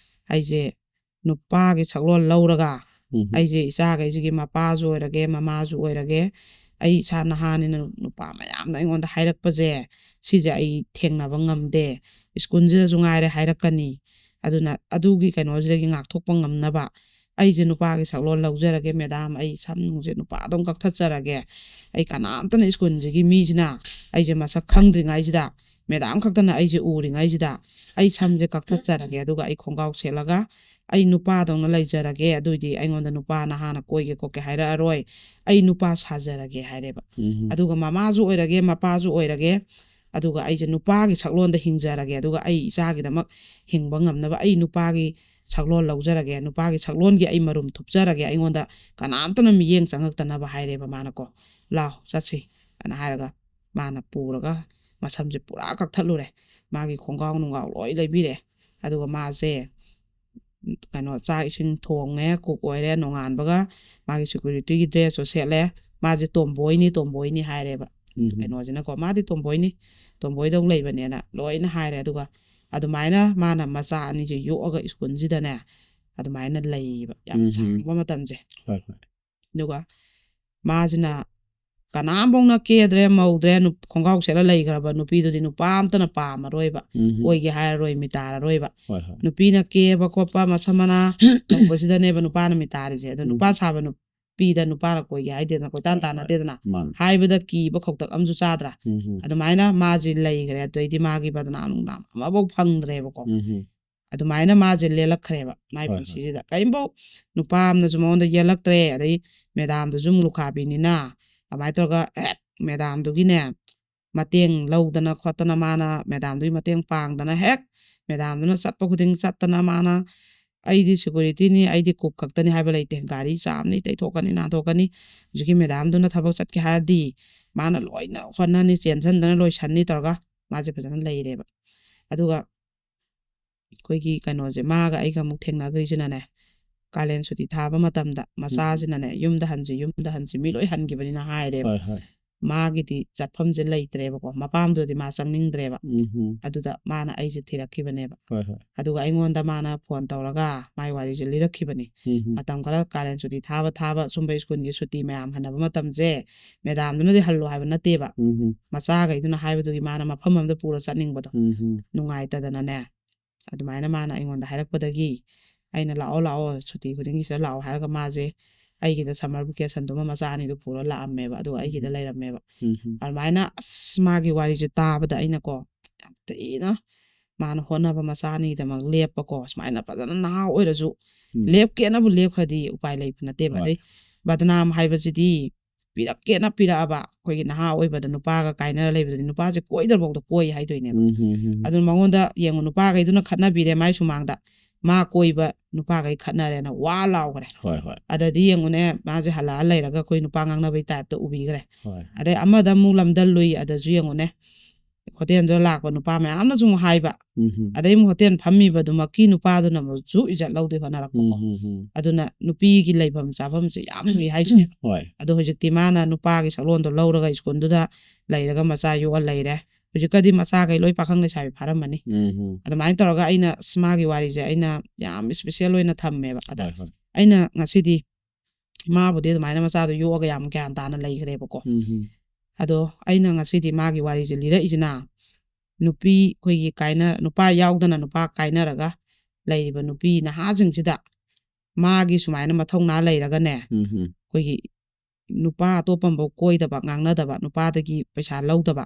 ꯑꯩꯁꯦ ꯅꯨꯄꯥꯒꯤ ꯁꯛꯂꯣꯟ ꯂꯧꯔꯒ ꯎꯝ꯫ ꯑꯩꯁꯦ ꯏꯆꯥꯈꯩꯁꯤꯒꯤ ꯃꯄꯥꯁꯨ ꯑꯣꯏꯔꯒꯦ, ꯃꯃꯥꯁꯨ ꯑꯣꯏꯔꯒꯦ꯫ ꯑꯩ ꯏꯁꯥ ꯅꯍꯥꯅꯤꯅ ꯅꯨꯄꯥ ꯃꯌꯥꯝꯅ ꯑꯩꯉꯣꯟꯗ ꯍꯥꯏꯔꯛꯄꯁꯦ, ꯁꯤꯁꯦ ꯑꯩ ꯊꯦꯡꯅꯕ ꯉꯝꯗꯦ꯫ ꯁ꯭ꯀꯨꯜꯁꯤꯗꯁꯨ ꯉꯥꯏꯔꯦ ꯍꯥꯏꯔꯛꯀꯅꯤ꯫ ꯑꯗꯨꯅ ꯑꯗꯨꯒꯤ ꯀꯩꯅꯣꯁꯤꯗꯒꯤ ꯉꯥꯛꯊꯣꯛꯄ ꯉꯝꯅꯕ ꯑꯩꯁꯦ ꯅꯨꯄꯥꯒꯤ ꯁꯛꯂꯣꯟ ꯂꯧꯖꯔꯒꯦ ꯃꯦꯗꯥꯝ꯫ ꯑꯩ ꯁꯝ ꯅꯨꯡꯁꯦ ꯅꯨꯄꯥ ꯑꯗꯨꯝ ꯀꯛꯊꯠꯆꯔꯒꯦ꯫ ꯑꯩ ꯀꯅꯥꯝꯇꯅ ꯁ꯭ꯀꯨꯜꯁꯤꯒꯤ ꯃꯤꯁꯤꯅ ꯑꯩꯁꯦ ꯃꯁꯛ ꯈꯪꯗ꯭ꯔꯤꯉꯩꯁꯤꯗ ꯃꯦꯗꯥꯝ ꯈꯛꯇꯅ ꯑꯩꯁꯦ ꯎꯔꯤꯉꯩꯁꯤꯗ ꯑꯩ ꯁꯝꯁꯦ ꯀꯛꯊꯠꯆꯔꯒꯦ, ꯑꯗꯨꯒ ꯑꯩ ꯈꯣꯡꯒ꯭ꯔꯥꯎ ꯁꯦꯠꯂꯒ ꯑꯩ ꯅꯨꯄꯥꯗꯧꯅ ꯂꯩꯖꯔꯒꯦ, ꯑꯗꯨꯏꯗꯤ ꯑꯩꯉꯣꯟꯗ ꯅꯨꯄꯥ ꯅꯍꯥꯅ ꯀꯣꯏꯒꯦ ꯈꯣꯠꯀꯦ ꯍꯥꯏꯔꯛꯑꯔꯣꯏ, ꯑꯩ ꯅꯨꯄꯥ ꯁꯥꯖꯔꯒꯦ ꯍꯥꯏꯔꯦꯕ꯫ ꯎꯝ. ꯑꯗꯨꯒ ꯃꯃꯥꯁꯨ ꯑꯣꯏꯔꯒꯦ, ꯃꯄꯥꯁꯨ ꯑꯣꯏꯔꯒꯦ, ꯑꯗꯨꯒ ꯑꯩꯁꯦ ꯅꯨꯄꯥꯒꯤ ꯁꯛꯂꯣꯟꯗ ꯍꯤꯡꯖꯔꯒꯦ, ꯑꯗꯨꯒ ꯑꯩ ꯏꯆꯥꯒꯤꯗꯃꯛ ꯍꯤꯡꯕ ꯉꯝꯅꯕ ꯑꯩ ꯅꯨꯄꯥꯒꯤ ꯁꯛꯂꯣꯟ ꯂꯧꯖꯔꯒꯦ, ꯅꯨꯄꯥꯒꯤ ꯁꯛꯂꯣꯟꯒꯤ ꯑꯩ ꯃꯔꯨꯝ ꯊꯨꯞꯆꯔꯒꯦ, ꯑꯩꯉꯣꯟꯗ ꯀꯅꯥꯝꯇꯅ ꯃꯤꯠꯌꯦꯡ ꯆꯪꯉꯛꯇꯅꯕ ꯍꯥꯏꯔꯦꯕ ꯃꯥꯅꯀꯣ꯫ "ꯂꯥꯎ ꯆꯠꯁꯤ" ꯑꯅ ꯍꯥꯏꯔꯒ ꯃꯥꯅ ꯄꯨꯔꯒ ꯃꯁꯝꯁꯦ ꯄꯨꯔꯥ ꯀꯛꯊꯠꯂꯨꯔꯦ꯫ ꯃꯥꯒꯤ ꯈꯣꯡꯒ꯭ꯔꯥꯎ ꯅꯨꯡꯒꯥꯎ ꯂꯣꯏ ꯂꯩꯕꯤꯔꯦ꯫ ꯑꯗꯨꯒ ꯃꯥꯁꯦ ꯀꯩꯅꯣ, ꯆꯥꯛ ꯏꯁꯤꯡ ꯊꯣꯡꯉꯦ, ꯀꯨꯛ ꯑꯣꯏꯔꯦ, ꯅꯣꯡꯉꯥꯟꯕꯒ ꯃꯥꯒꯤ ꯁꯦꯀ꯭ꯌꯨꯔꯤꯇꯤꯒꯤ ꯗ꯭ꯔꯦꯁꯁꯨ ꯁꯦꯠꯂꯦ꯫ ꯃꯥꯁꯦ ꯇꯣꯝꯕꯣꯏꯅꯤ, ꯇꯣꯝꯕꯣꯏꯅꯤ ꯍꯥꯏꯔꯦꯕ꯫ ꯎꯝ. ꯀꯩꯅꯣꯁꯤꯅꯀꯣ, "ꯃꯥꯗꯤ ꯇꯣꯝꯕꯣꯏꯅꯤ, ꯇꯣꯝꯕꯣꯏꯗꯧ ꯂꯩꯕꯅꯦꯅ" ꯂꯣꯏꯅ ꯍꯥꯏꯔꯦ꯫ ꯑꯗꯨꯒ ꯑꯗꯨꯃꯥꯏꯅ ꯃꯥꯅ ꯃꯆꯥ ꯑꯅꯤꯁꯦ ꯌꯣꯛꯑꯒ ꯁ꯭ꯀꯨꯜꯁꯤꯗꯅꯦ ꯑꯗꯨꯃꯥꯏꯅ ꯂꯩꯌꯦꯕ ꯌꯥꯝ ꯎꯝ. ꯁꯥꯡꯕ ꯃꯇꯝꯁꯦ꯫ ꯍꯣꯏ, ꯍꯣꯏ. ꯑꯗꯨꯒ ꯃꯥꯁꯤꯅ ꯀꯅꯥꯝꯐꯧꯅ ꯀꯦꯗ꯭ꯔꯦ, ꯃꯧꯗ꯭ꯔꯦ, ꯅꯨꯞ-, ꯈꯣꯡꯒ꯭ꯔꯥꯎ ꯁꯦꯠꯂ ꯂꯩꯈ꯭ꯔꯕ ꯅꯨꯄꯤꯗꯨꯗꯤ ꯅꯨꯄꯥ ꯑꯝꯇꯅ ꯄꯥꯝꯃꯔꯣꯏꯕ, ꯎꯝ. ꯀꯣꯏꯒꯦ ꯍꯥꯏꯔꯔꯣꯏ, ꯃꯤꯇꯥꯔꯔꯣꯏꯕ꯫ ꯍꯣꯏ, ꯍꯣꯏ. ꯅꯨꯄꯤꯅ ꯀꯦꯕ ꯈꯣꯠꯄ, ꯃꯁꯝ ꯃꯅꯥ ꯇꯧꯕꯁꯤꯗꯅꯦꯕ ꯅꯨꯄꯥꯅ ꯃꯤꯇꯥꯔꯤꯁꯦ꯫ ꯑꯗꯣ ꯅꯨꯄꯥ ꯎꯝ. ꯁꯥꯕ ꯅꯨꯄꯤꯗ ꯅꯨꯄꯥꯅ ꯀꯣꯏꯒꯦ ꯍꯥꯏꯗꯦꯗꯅ, ꯀꯣꯏꯇꯥꯟ ꯍꯣꯏ, ꯍꯣꯏ. ꯇꯥꯟꯅꯗꯦꯗꯅ꯫ ꯃꯥꯅꯤ. ꯍꯥꯏꯕꯗ ꯀꯤꯕ ꯈꯧꯇꯛ ꯑꯃꯁꯨ ꯆꯥꯗ꯭ꯔꯥ? ꯎꯝ. ꯑꯗꯨꯃꯥꯏꯅ ꯃꯥꯁꯦ ꯂꯩꯈ꯭ꯔꯦ꯫ ꯑꯗꯩꯗꯤ ꯃꯥꯒꯤ ꯕꯗꯅꯥꯝ ꯅꯨꯡꯅꯥꯝ ꯑꯃꯐꯧ ꯐꯪꯗ꯭ꯔꯦꯕꯀꯣ꯫ ꯎꯝ. ꯑꯗꯨꯃꯥꯏꯅ ꯃꯥꯁꯦ ꯂꯦꯜꯂꯛꯈ꯭ꯔꯦꯕ ꯃꯥꯏ ꯍꯣꯏ, ꯍꯣꯏ. ꯄꯨꯟꯁꯤꯁꯤꯗ꯫ ꯀꯔꯤꯝꯐꯧ ꯅꯨꯄꯥ ꯑꯃꯅꯁꯨ ꯃꯉꯣꯟꯗ ꯌꯦꯜꯂꯛꯇ꯭ꯔꯦ꯫ ꯑꯗꯩ ꯃꯦꯗꯥꯝꯗꯨꯁꯨ ꯑꯃꯨꯛ ꯂꯨꯈꯥꯕꯤꯅꯤꯅ ꯑꯗꯨꯃꯥꯏꯅ ꯇꯧꯔꯒ ꯍꯦꯛ ꯃꯦꯗꯥꯝꯗꯨꯒꯤꯅꯦ ꯃꯇꯦꯡ ꯂꯧꯗꯅ ꯈꯣꯠꯇꯅ, ꯃꯥꯅ ꯃꯦꯗꯥꯝꯗꯨꯒꯤ ꯃꯇꯦꯡ ꯄꯥꯡꯗꯅ, ꯍꯦꯛ ꯃꯦꯗꯥꯝꯗꯨꯅ ꯆꯠꯄ ꯈꯨꯗꯤꯡ ꯆꯠꯇꯅ, ꯃꯥꯅ "ꯑꯩꯗꯤ ꯁꯦꯀ꯭ꯌꯨꯔꯤꯇꯤꯅꯤ, ꯑꯩꯗꯤ ꯀꯨꯛ ꯈꯛꯇꯅꯤ" ꯍꯥꯏꯕ ꯂꯩꯇꯦ꯫ ꯒꯥꯔꯤ ꯆꯥꯝꯅꯤ, ꯇꯩꯊꯣꯛꯀꯅꯤ, ꯅꯥꯟꯊꯣꯛꯀꯅꯤ꯫ ꯍꯧꯖꯤꯛꯀꯤ ꯃꯦꯗꯥꯝꯗꯨꯅ ꯊꯕꯛ ꯆꯠꯀꯦ ꯍꯥꯏꯔꯗꯤ ꯃꯥꯅ ꯂꯣꯏꯅ ꯍꯣꯠꯅꯅꯤ, ꯆꯦꯟꯁꯤꯟꯗꯅ ꯂꯣꯏꯁꯟꯅꯤ ꯇꯧꯔꯒ ꯃꯥꯁꯦ ꯐꯖꯅ ꯂꯩꯔꯦꯕ꯫ ꯑꯗꯨꯒ ꯑꯩꯈꯣꯏꯒꯤ ꯀꯩꯅꯣꯁꯦ, ꯃꯥꯒ ꯑꯩꯒ ꯑꯃꯨꯛ ꯊꯦꯡꯅꯈ꯭ꯔꯤꯁꯤꯅꯅꯦ, ꯀꯥꯂꯦꯟ ꯁꯨꯇꯤ ꯊꯥꯕ ꯃꯇꯝꯗ ꯎꯝ. ꯃꯆꯥꯁꯤꯅꯅꯦ, "ꯌꯨꯝꯗ ꯍꯟꯁꯤ, ꯌꯨꯝꯗ ꯍꯟꯁꯤ, ꯃꯤ ꯂꯣꯏ ꯍꯟꯈꯤꯕꯅꯤꯅ" ꯍꯥꯏꯔꯦꯕ꯫ ꯍꯣꯏ, ꯍꯣꯏ. ꯃꯥꯒꯤꯗꯤ ꯆꯠꯐꯝꯁꯦ ꯂꯩꯇ꯭ꯔꯦꯕꯀꯣ, ꯃꯄꯥꯝꯗꯨꯗꯤ ꯃꯥ ꯆꯪꯅꯤꯡꯗ꯭ꯔꯦꯕ꯫ ꯎꯝ. ꯑꯗꯨꯗ ꯃꯥꯅ ꯑꯩꯁꯦ ꯊꯤꯔꯛꯈꯤꯕꯅꯦꯕ꯫ ꯍꯣꯏ, ꯍꯣꯏ. ꯑꯗꯨꯒ ꯑꯩꯉꯣꯟꯗ ꯃꯥꯅ ꯐꯣꯟ ꯇꯧꯔꯒ ꯃꯥꯏ ꯋꯥꯔꯤꯁꯦ ꯂꯤꯔꯛꯈꯤꯕꯅꯤ꯫ ꯎꯝ. ꯃꯇꯝ ꯈꯔ ꯀꯥꯂꯦꯟ ꯁꯨꯇꯤ ꯊꯥꯕ ꯊꯥꯕ ꯁꯨꯝꯕ ꯁ꯭ꯀꯨꯜꯒꯤ ꯁꯨꯇꯤ ꯃꯌꯥꯝ ꯍꯟꯅꯕ ꯃꯇꯝꯁꯦ ꯃꯦꯗꯥꯝꯗꯨꯅꯗꯤ ꯍꯜꯂꯣ ꯍꯥꯏꯕ ꯅꯠꯇꯦꯕ, ꯎꯝ. ꯃꯆꯥꯈꯩꯗꯨꯅ ꯍꯥꯏꯕꯗꯨꯒꯤ ꯃꯥꯅ ꯃꯐꯝ ꯑꯃꯗ ꯄꯨꯔ ꯆꯠꯅꯤꯡꯕꯗꯣ ꯎꯝ. ꯅꯨꯡꯉꯥꯏꯇꯗꯅꯅꯦ, ꯑꯗꯨꯃꯥꯏꯅ ꯃꯥꯅ ꯑꯩꯉꯣꯟꯗ ꯍꯥꯏꯔꯛꯄꯗꯒꯤ ꯑꯩꯅ "ꯂꯥꯛꯑꯣ, ꯂꯥꯛꯑꯣ, ꯁꯨꯇꯤ ꯈꯨꯗꯤꯡꯒꯤ ꯁꯤꯗ ꯂꯥꯛꯑꯣ" ꯍꯥꯏꯔꯒ ꯃꯥꯁꯦ ꯑꯩꯒꯤꯗ ꯁꯝꯃꯔ ꯚꯦꯀꯦꯁꯟꯗꯨꯃ ꯃꯆꯥ ꯑꯅꯤꯗꯨ ꯄꯨꯔ ꯂꯥꯛꯑꯝꯃꯦꯕ꯫ ꯑꯗꯨꯒ ꯑꯩꯒꯤꯗ ꯎꯝ. ꯂꯩꯔꯝꯃꯦꯕ꯫ ꯎꯝ. ꯑꯗꯨꯃꯥꯏꯅ ꯑꯁ ꯃꯥꯒꯤ ꯋꯥꯔꯤꯁꯦ ꯇꯥꯕꯗ ꯑꯩꯅꯀꯣ ꯌꯥꯝ ꯊꯤꯅ ꯃꯥꯅ ꯍꯣꯠꯅꯕ, ꯃꯆꯥ ꯑꯅꯤꯒꯤꯗꯃꯛ ꯂꯦꯞꯄꯀꯣ, ꯁꯨꯃꯥꯏꯅ ꯐꯖꯅ ꯅꯍꯥ ꯑꯣꯏꯔꯁꯨ ꯎꯝ. ꯂꯦꯞꯀꯦꯅꯕꯨ ꯂꯦꯞꯈ꯭ꯔꯗꯤ ꯎꯄꯥꯏ ꯂꯩꯕ ꯅꯠꯇꯦꯕ꯫ ꯍꯣꯏ. ꯑꯗꯩ ꯕꯗꯅꯥꯝ ꯍꯥꯏꯕꯁꯤꯗꯤ ꯄꯤꯔꯛꯀꯦꯅ ꯄꯤꯔꯛꯑꯕ, ꯑꯩꯈꯣꯏꯒꯤ ꯅꯍꯥ ꯑꯣꯏꯕꯗ ꯅꯨꯄꯥꯒ ꯀꯥꯏꯅꯔ ꯂꯩꯕꯗꯗꯤ ꯅꯨꯄꯥꯁꯦ ꯀꯣꯏꯗ꯭ꯔꯐꯥꯎꯗ ꯀꯣꯏ ꯍꯥꯏꯗꯣꯏꯅꯦꯕ꯫ ꯎꯝ, ꯎꯝ, ꯎꯝ. ꯑꯗꯨꯅ ꯃꯉꯣꯟꯗ ꯌꯦꯡꯉꯨ, ꯅꯨꯄꯥꯈꯩꯗꯨꯅ ꯈꯠꯅꯕꯤꯔꯦ ꯃꯥꯏ ꯁꯨꯃꯥꯡꯗ, ꯃꯥ ꯀꯣꯏꯕ ꯅꯨꯄꯥꯈꯩ ꯈꯠꯅꯔꯦꯅ ꯋꯥ ꯂꯥꯎꯈ꯭ꯔꯦ꯫ ꯍꯣꯏ, ꯍꯣꯏ. ꯑꯗꯗꯤ ꯌꯦꯡꯉꯨꯅꯦ, ꯃꯥꯁꯦ ꯍꯜꯂꯛꯑ ꯂꯩꯔꯒ ꯑꯩꯈꯣꯏ ꯅꯨꯄꯥ ꯉꯥꯡꯅꯕꯩ ꯇꯥꯏꯞꯇ ꯎꯕꯤꯈ꯭ꯔꯦ꯫ ꯍꯣꯏ. ꯑꯗꯩ ꯑꯃꯗ ꯑꯃꯨꯛ ꯂꯝꯗꯜꯂꯨꯏ, ꯑꯗꯁꯨ ꯌꯦꯡꯉꯨꯅꯦ, ꯍꯣꯇꯦꯜꯗꯨꯗ ꯂꯥꯛꯄ ꯅꯨꯄꯥ ꯃꯌꯥꯝꯅꯁꯨ ꯑꯃꯨꯛ ꯍꯥꯏꯕ, ꯎꯝ, ꯎꯝ. ꯑꯗꯩ ꯑꯃꯨꯛ ꯍꯣꯇꯦꯜ ꯐꯝꯃꯤꯕꯗꯨꯃꯛꯀꯤ ꯅꯨꯄꯥꯗꯨꯅ ꯑꯃꯨꯛꯁꯨ ꯏꯖꯠ ꯂꯧꯗꯦ ꯍꯣꯠꯅꯔꯛꯄꯀꯣ꯫ ꯎꯝ, ꯎꯝ, ꯎꯝ. ꯑꯗꯨꯅ ꯅꯨꯄꯤꯒꯤ ꯂꯩꯐꯝ ꯆꯥꯐꯝꯁꯦ ꯌꯥꯝ ꯂꯨꯏ ꯍꯥꯏꯁꯦ꯫ ꯍꯣꯏ. ꯑꯗꯣ ꯍꯧꯖꯤꯛꯇꯤ ꯃꯥꯅ ꯅꯨꯄꯥꯒꯤ ꯁꯛꯂꯣꯟꯗꯣ ꯂꯧꯔꯒ ꯁ꯭ꯀꯨꯜꯗꯨꯗ ꯂꯩꯔꯒ ꯃꯆꯥ ꯌꯣꯛꯑ ꯂꯩꯔꯦ꯫ ꯍꯧꯖꯤꯛꯀꯗꯤ ꯃꯆꯥꯈꯩ ꯂꯣꯏ ꯄꯥꯈꯪ ꯂꯩꯁꯥꯕꯤ ꯐꯥꯔꯝꯃꯅꯤ꯫ ꯎꯝ, ꯎꯝ. ꯑꯗꯨꯃꯥꯏꯅ ꯇꯧꯔꯒ ꯑꯩꯅ ꯑꯁ, ꯃꯥꯒꯤ ꯋꯥꯔꯤꯁꯦ ꯑꯩꯅ ꯌꯥꯝ ꯏꯁꯄꯤꯁꯦꯜ ꯑꯣꯏꯅ ꯊꯝꯃꯦꯕ꯫ ꯑꯗ ꯍꯣꯏ, ꯍꯣꯏ. ꯑꯩꯅ ꯉꯁꯤꯗꯤ ꯃꯥꯕꯨꯗꯤ ꯑꯗꯨꯃꯥꯏꯅ ꯃꯆꯥꯗꯣ ꯌꯣꯛꯑꯒ ꯌꯥꯝ ꯒ꯭ꯌꯥꯟ ꯇꯥꯅ ꯂꯩꯈ꯭ꯔꯦꯕꯀꯣ꯫ ꯎꯝ, ꯎꯝ. ꯑꯗꯣ ꯑꯩꯅ ꯉꯁꯤꯗꯤ ꯃꯥꯒꯤ ꯋꯥꯔꯤꯁꯦ ꯂꯤꯔꯛꯏꯁꯤꯅ, ꯅꯨꯄꯤ ꯑꯩꯈꯣꯏꯒꯤ ꯀꯥꯏꯅ-, ꯅꯨꯄꯥ ꯌꯥꯎꯗꯅ ꯅꯨꯄꯥ ꯀꯥꯏꯅꯔꯒ ꯂꯩꯔꯤꯕ ꯅꯨꯄꯤ ꯅꯍꯥꯁꯤꯡꯁꯤꯗ ꯃꯥꯒꯤ ꯁꯨꯃꯥꯏꯅ ꯃꯊꯧꯅꯥ ꯂꯩꯔꯒꯅꯦ, ꯎꯝ, ꯎꯝ. ꯑꯩꯈꯣꯏꯒꯤ ꯅꯨꯄꯥ ꯑꯇꯣꯞꯄ ꯑꯃꯐꯥꯎ ꯀꯣꯏꯗꯕ, ꯉꯥꯡꯅꯗꯕ, ꯅꯨꯄꯥꯗꯒꯤ ꯄꯩꯁꯥ ꯂꯧꯗꯕ,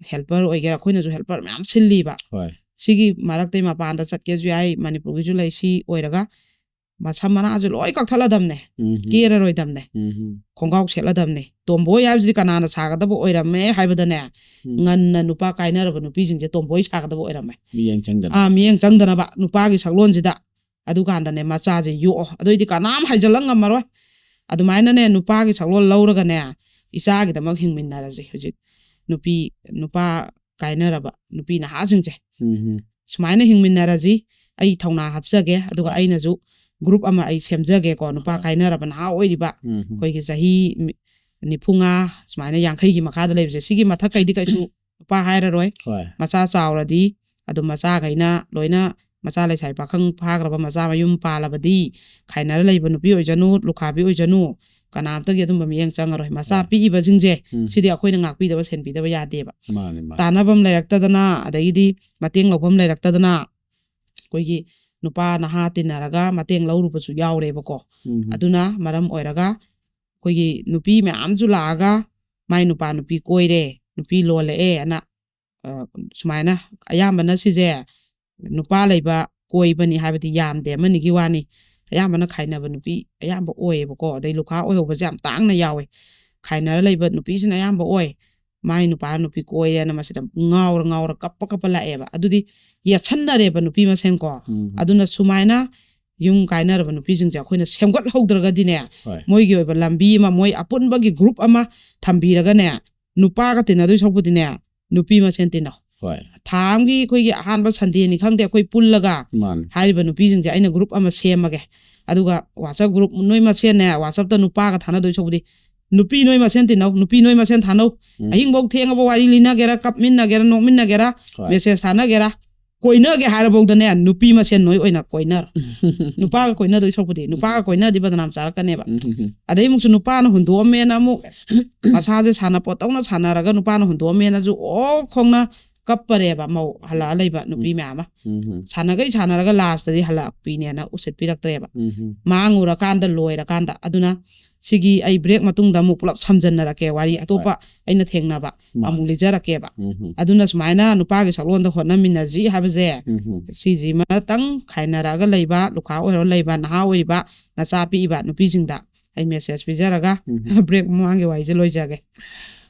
ꯍꯦꯜꯄꯔ ꯑꯣꯏꯒꯦꯔꯥ, ꯑꯩꯈꯣꯏꯅꯁꯨ ꯍꯦꯜꯄꯔ ꯃꯌꯥꯝ ꯁꯤꯜꯂꯤꯕ꯫ ꯍꯣꯏ. ꯁꯤꯒꯤ ꯃꯔꯛꯇꯩ ꯃꯄꯥꯟꯗ ꯆꯠꯀꯦꯁꯨ ꯌꯥꯏ, ꯃꯅꯤꯄꯨꯔꯒꯤꯁꯨ ꯂꯩ, ꯁꯤ ꯑꯣꯏꯔꯒ ꯃꯁꯝ ꯃꯅꯥꯁꯨ ꯂꯣꯏ ꯀꯛꯊꯠꯂꯗꯝꯅꯦ, ꯎꯝ, ꯎꯝ. ꯀꯦꯔꯔꯣꯏꯗꯝꯅꯦ, ꯎꯝ, ꯎꯝ. ꯈꯣꯡꯒ꯭ꯔꯥꯎ ꯁꯦꯠꯂꯗꯝꯅꯦ꯫ ꯇꯣꯝꯕꯣꯏ ꯍꯥꯏꯕꯁꯤꯗꯤ ꯀꯅꯥꯅ ꯁꯥꯒꯗꯕ ꯑꯣꯏꯔꯝꯃꯦ ꯍꯥꯏꯕꯗꯅꯦ, ꯎꯝ. ꯉꯟꯅ ꯅꯨꯄꯥ ꯀꯥꯏꯅꯔꯕ ꯅꯨꯄꯤꯁꯤꯡꯁꯦ ꯇꯣꯝꯕꯣꯏ ꯁꯥꯒꯗꯕ ꯑꯣꯏꯔꯝꯃꯦ꯫ ꯃꯤꯠꯌꯦꯡ ꯆꯪꯗꯅ. ꯑꯥ, ꯃꯤꯠꯌꯦꯡ ꯆꯪꯗꯅꯕ ꯅꯨꯄꯥꯒꯤ ꯁꯛꯂꯣꯟꯁꯤꯗ꯫ ꯑꯗꯨꯀꯥꯟꯗꯅꯦ ꯃꯆꯥꯁꯦ ꯌꯣꯛꯑꯣ, ꯑꯗꯨꯑꯣꯏꯗꯤ ꯀꯅꯥꯝ ꯍꯥꯏꯖꯜꯂꯛ ꯉꯝꯃꯔꯣꯏ꯫ ꯑꯗꯨꯃꯥꯏꯅꯅꯦ ꯅꯨꯄꯥꯒꯤ ꯁꯛꯂꯣꯟ ꯂꯧꯔꯒꯅꯦ ꯏꯆꯥꯒꯤꯗꯃꯛ ꯍꯤꯡꯃꯤꯟꯅꯔꯁꯤ꯫ ꯍꯧꯖꯤꯛ ꯅꯨꯄꯤ, ꯅꯨꯄꯥ ꯀꯥꯏꯅꯔꯕ ꯅꯨꯄꯤ ꯅꯍꯥꯁꯤꯡꯁꯦ ꯎꯝ, ꯎꯝ. ꯁꯨꯃꯥꯏꯅ ꯍꯤꯡꯃꯤꯟꯅꯔꯁꯤ꯫ ꯑꯩ ꯊꯧꯅꯥ ꯍꯥꯞꯆꯒꯦ, ꯑꯗꯨꯒ ꯍꯣꯏ. ꯑꯩꯅꯁꯨ ꯒ꯭ꯔꯨꯞ ꯑꯃ ꯑꯩ ꯁꯦꯝꯖꯒꯦꯀꯣ꯫ ꯅꯨꯄꯥ ꯍꯣꯏ. ꯀꯥꯏꯅꯔꯕ ꯅꯍꯥ ꯑꯣꯏꯔꯤꯕ ꯎꯝ, ꯎꯝ. ꯑꯩꯈꯣꯏꯒꯤ ꯆꯍꯤ ꯃꯤ-, ꯅꯤꯐꯨ ꯃꯉꯥ ꯁꯨꯃꯥꯏꯅ ꯌꯥꯡꯈꯩꯒꯤ ꯃꯈꯥꯗ ꯂꯩꯕꯁꯦ, ꯁꯤꯒꯤ ꯃꯊꯛ ꯀꯩꯗꯤ ꯀꯩꯁꯨ ꯅꯨꯄꯥ ꯍꯥꯏꯔꯔꯣꯏ꯫ ꯍꯣꯏ. ꯃꯆꯥ ꯆꯥꯎꯔꯗꯤ ꯑꯗꯨꯝ ꯃꯆꯥꯈꯩꯅ ꯂꯣꯏꯅ, ꯃꯆꯥ ꯂꯩꯁꯥꯕꯤ ꯄꯥꯈꯪ ꯐꯥꯈ꯭ꯔꯕ ꯃꯆꯥ ꯃꯌꯨꯝ ꯄꯥꯜꯂꯕꯗꯤ, ꯈꯥꯏꯅꯔ ꯂꯩꯕ ꯅꯨꯄꯤ ꯑꯣꯏꯖꯅꯨ, ꯂꯨꯈꯥꯕꯤ ꯑꯣꯏꯖꯅꯨ, ꯀꯅꯥꯝꯇꯒꯤ ꯑꯗꯨꯝꯕ ꯃꯤꯠꯌꯦꯡ ꯆꯪꯉꯔꯣꯏ꯫ ꯃꯆꯥ ꯍꯣꯏ. ꯄꯤꯛꯏꯕꯁꯤꯡꯁꯦ ꯎꯝ. ꯁꯤꯗꯤ ꯑꯩꯈꯣꯏꯅ ꯉꯥꯛꯄꯤꯗꯕ ꯁꯦꯟꯕꯤꯗꯕ ꯌꯥꯗꯦꯕ꯫ ꯃꯥꯅꯤ, ꯃꯥꯅꯤ. ꯇꯥꯟꯅꯐꯝ ꯂꯩꯔꯛꯇꯗꯅ, ꯑꯗꯒꯤꯗꯤ ꯃꯇꯦꯡ ꯂꯧꯐꯝ ꯂꯩꯔꯛꯇꯗꯅ, ꯑꯩꯈꯣꯏꯒꯤ ꯅꯨꯄꯥ ꯅꯍꯥ ꯇꯤꯟꯅꯔꯒ ꯃꯇꯦꯡ ꯂꯧꯔꯨꯕꯁꯨ ꯌꯥꯎꯔꯦꯕꯀꯣ꯫ ꯎꯝ. ꯑꯗꯨꯅ ꯃꯔꯝ ꯑꯣꯏꯔꯒ ꯑꯩꯈꯣꯏꯒꯤ ꯅꯨꯄꯤ ꯃꯌꯥꯝꯁꯨ ꯂꯥꯛꯑꯒ ꯃꯥꯏ ꯅꯨꯄꯥ ꯅꯨꯄꯤ ꯀꯣꯏꯔꯦ, ꯅꯨꯄꯤ ꯂꯣꯜꯂꯛꯑꯦ ꯑꯅ ꯑ, ꯁꯨꯃꯥꯏꯅ ꯑꯌꯥꯝꯕꯅ ꯁꯤꯁꯦ ꯅꯨꯄꯥ ꯂꯩꯕ ꯀꯣꯏꯕꯅꯤ ꯍꯥꯏꯕꯗꯤ ꯌꯥꯝꯗꯦ, ꯑꯃꯅꯤꯒꯤ ꯋꯥꯅꯤ꯫ ꯑꯌꯥꯝꯕꯅ ꯈꯥꯏꯅꯕ ꯅꯨꯄꯤ ꯑꯌꯥꯝꯕ ꯑꯣꯏꯌꯦꯕꯀꯣ꯫ ꯑꯗꯩ ꯂꯨꯈꯥ ꯑꯣꯏꯍꯧꯕꯁꯦ ꯌꯥꯝ ꯇꯥꯡꯅ ꯌꯥꯎꯋꯦ꯫ ꯈꯥꯏꯅꯔ ꯂꯩꯕ ꯅꯨꯄꯤꯁꯤꯅ ꯑꯌꯥꯝꯕ ꯑꯣꯏ꯫ ꯃꯥꯏ ꯅꯨꯄꯥ ꯅꯨꯄꯤ ꯀꯣꯏꯔꯦꯅ ꯃꯁꯤꯗ ꯉꯥꯎꯔ ꯉꯥꯎꯔ ꯀꯞꯄ ꯀꯞꯄ ꯂꯥꯛꯑꯦꯕ꯫ ꯑꯗꯨꯗꯤ ꯌꯦꯠꯁꯟꯅꯔꯦꯕ ꯅꯨꯄꯤ ꯃꯁꯦꯟꯀꯣ꯫ ꯎꯝ. ꯑꯗꯨꯅ ꯁꯨꯃꯥꯏꯅ ꯌꯨꯝ ꯀꯥꯏꯅꯔꯕ ꯅꯨꯄꯤꯁꯤꯡꯁꯦ ꯑꯩꯈꯣꯏꯅ ꯁꯦꯝꯒꯠꯍꯧꯗ꯭ꯔꯒꯗꯤꯅꯦ, ꯍꯣꯏ. ꯃꯣꯏꯒꯤ ꯑꯣꯏꯕ ꯂꯝꯕꯤ ꯑꯃ, ꯃꯣꯏ ꯑꯄꯨꯟꯕꯒꯤ ꯒ꯭ꯔꯨꯞ ꯑꯃ ꯊꯝꯕꯤꯔꯒꯅꯦ, ꯅꯨꯄꯥꯒ ꯇꯤꯟꯅꯗꯣꯏ ꯁꯔꯨꯛꯄꯨꯗꯤꯅꯦ, ꯅꯨꯄꯤ ꯃꯁꯦꯟ ꯇꯤꯟꯅꯧ꯫ ꯍꯣꯏ. ꯊꯥ ꯑꯃꯒꯤ ꯑꯩꯈꯣꯏꯒꯤ ꯑꯍꯥꯟꯕ ꯁꯟꯗꯦꯅꯤ ꯈꯪꯗꯦ, ꯑꯩꯈꯣꯏ ꯄꯨꯜꯂꯒ ꯃꯥꯅꯤ. ꯍꯥꯏꯔꯤꯕ ꯅꯨꯄꯤꯁꯤꯡꯁꯦ ꯑꯩꯅ ꯒ꯭ꯔꯨꯞ ꯑꯃ ꯁꯦꯝꯃꯒꯦ꯫ ꯑꯗꯨꯒ WhatsApp ꯒ꯭ꯔꯨꯞ ꯅꯣꯏ ꯃꯁꯦꯟꯅꯦ, WhatsApp ꯇ ꯅꯨꯄꯥꯒ ꯊꯥꯅꯗꯣꯏ ꯁꯔꯨꯛꯄꯨꯗꯤ ꯅꯨꯄꯤ ꯅꯣꯏ ꯃꯁꯦꯟ ꯇꯤꯟꯅꯧ, ꯅꯨꯄꯤ ꯅꯣꯏ ꯃꯁꯦꯟ ꯊꯥꯅꯧ꯫ ꯎꯝ. ꯑꯍꯤꯡꯐꯧ ꯊꯦꯡꯉꯕ ꯋꯥꯔꯤ ꯂꯤꯅꯒꯦꯔꯥ, ꯀꯞꯃꯤꯟꯅꯒꯦꯔꯥ, ꯅꯣꯛꯃꯤꯟꯅꯒꯦꯔꯥ, ꯍꯣꯏ. ꯃꯦꯁꯦꯖ ꯊꯥꯅꯒꯦꯔꯥ, ꯀꯣꯏꯅꯒꯦ ꯍꯥꯏꯔꯐꯧꯗꯅꯦ, ꯅꯨꯄꯤ ꯃꯁꯦꯟ ꯅꯣꯏ ꯑꯣꯏꯅ ꯀꯣꯏꯅꯔꯣ꯫ ꯅꯨꯄꯥꯒ ꯀꯣꯏꯅꯗꯣꯏ ꯁꯔꯨꯛꯄꯨꯗꯤ ꯅꯨꯄꯥꯒ ꯀꯣꯏꯅꯗꯤ ꯕꯗꯅꯥꯝ ꯆꯥꯔꯛꯀꯅꯦꯕ꯫ ꯎꯝ, ꯎꯝ, ꯎꯝ. ꯑꯗꯩ ꯑꯃꯨꯛꯁꯨ ꯅꯨꯄꯥꯅ ꯍꯨꯟꯗꯣꯛꯑꯝꯃꯦꯅ ꯑꯃꯨꯛ ꯃꯁꯥꯁꯦ ꯁꯥꯟꯅꯄꯣꯠꯇꯧꯅ ꯁꯥꯟꯅꯔꯒ ꯅꯨꯄꯥꯅ ꯍꯨꯟꯗꯣꯛꯑꯝꯃꯦꯅꯁꯨ ꯑꯣ ꯈꯣꯡꯅ ꯀꯞꯄꯔꯦꯕ ꯃꯧ ꯍꯜꯂꯛꯑ ꯂꯩꯕ ꯅꯨꯄꯤ ꯃꯌꯥꯝ ꯑꯃ꯫ ꯎꯝ, ꯎꯝ. ꯁꯥꯟꯅꯈꯩ ꯁꯥꯟꯅꯔꯒ ꯂꯥꯁꯇꯗꯤ ꯍꯜꯂꯛꯄꯤꯅꯦꯅ ꯎꯁꯤꯠꯄꯤꯔꯛꯇ꯭ꯔꯦꯕ꯫ ꯎꯝ, ꯎꯝ. ꯃꯥꯡꯉꯨꯔꯀꯥꯟꯗ ꯂꯣꯏꯔꯀꯥꯟꯗ꯫ ꯑꯗꯨꯅ ꯁꯤꯒꯤ ꯑꯩ ꯕ꯭ꯔꯦꯛ ꯃꯇꯨꯡꯗ ꯑꯃꯨꯛ ꯄꯨꯂꯞ ꯁꯝꯖꯟꯅꯔꯛꯀꯦ ꯋꯥꯔꯤ ꯑꯇꯣꯞꯄ ꯑꯩꯅ ꯊꯦꯡꯅꯕ ꯃꯥꯅꯤ. ꯑꯃꯨꯛ ꯂꯤꯖꯔꯛꯀꯦꯕ꯫ ꯎꯝ, ꯎꯝ. ꯑꯗꯨꯅ ꯁꯨꯃꯥꯏꯅ ꯅꯨꯄꯥꯒꯤ ꯁꯛꯂꯣꯟꯗ ꯍꯣꯠꯅꯃꯤꯟꯅꯁꯤ ꯍꯥꯏꯕꯁꯦ ꯎꯝ, ꯎꯝ. ꯁꯤꯁꯤꯃꯇꯪ ꯈꯥꯏꯅꯔꯛꯑꯒ ꯂꯩꯕ, ꯂꯨꯈꯥ ꯑꯣꯏꯔꯒ ꯂꯩꯕ, ꯅꯍꯥ ꯑꯣꯏꯔꯤꯕ, ꯅꯆꯥ ꯄꯤꯛꯏꯕ ꯅꯨꯄꯤꯁꯤꯡꯗ ꯑꯩ ꯃꯦꯁꯦꯖ ꯄꯤꯖꯔꯒ ꯎꯝ. ꯕ꯭ꯔꯦꯛ ꯃꯃꯥꯡꯒꯤ ꯋꯥꯔꯤꯁꯦ ꯂꯣꯏꯖꯒꯦ꯫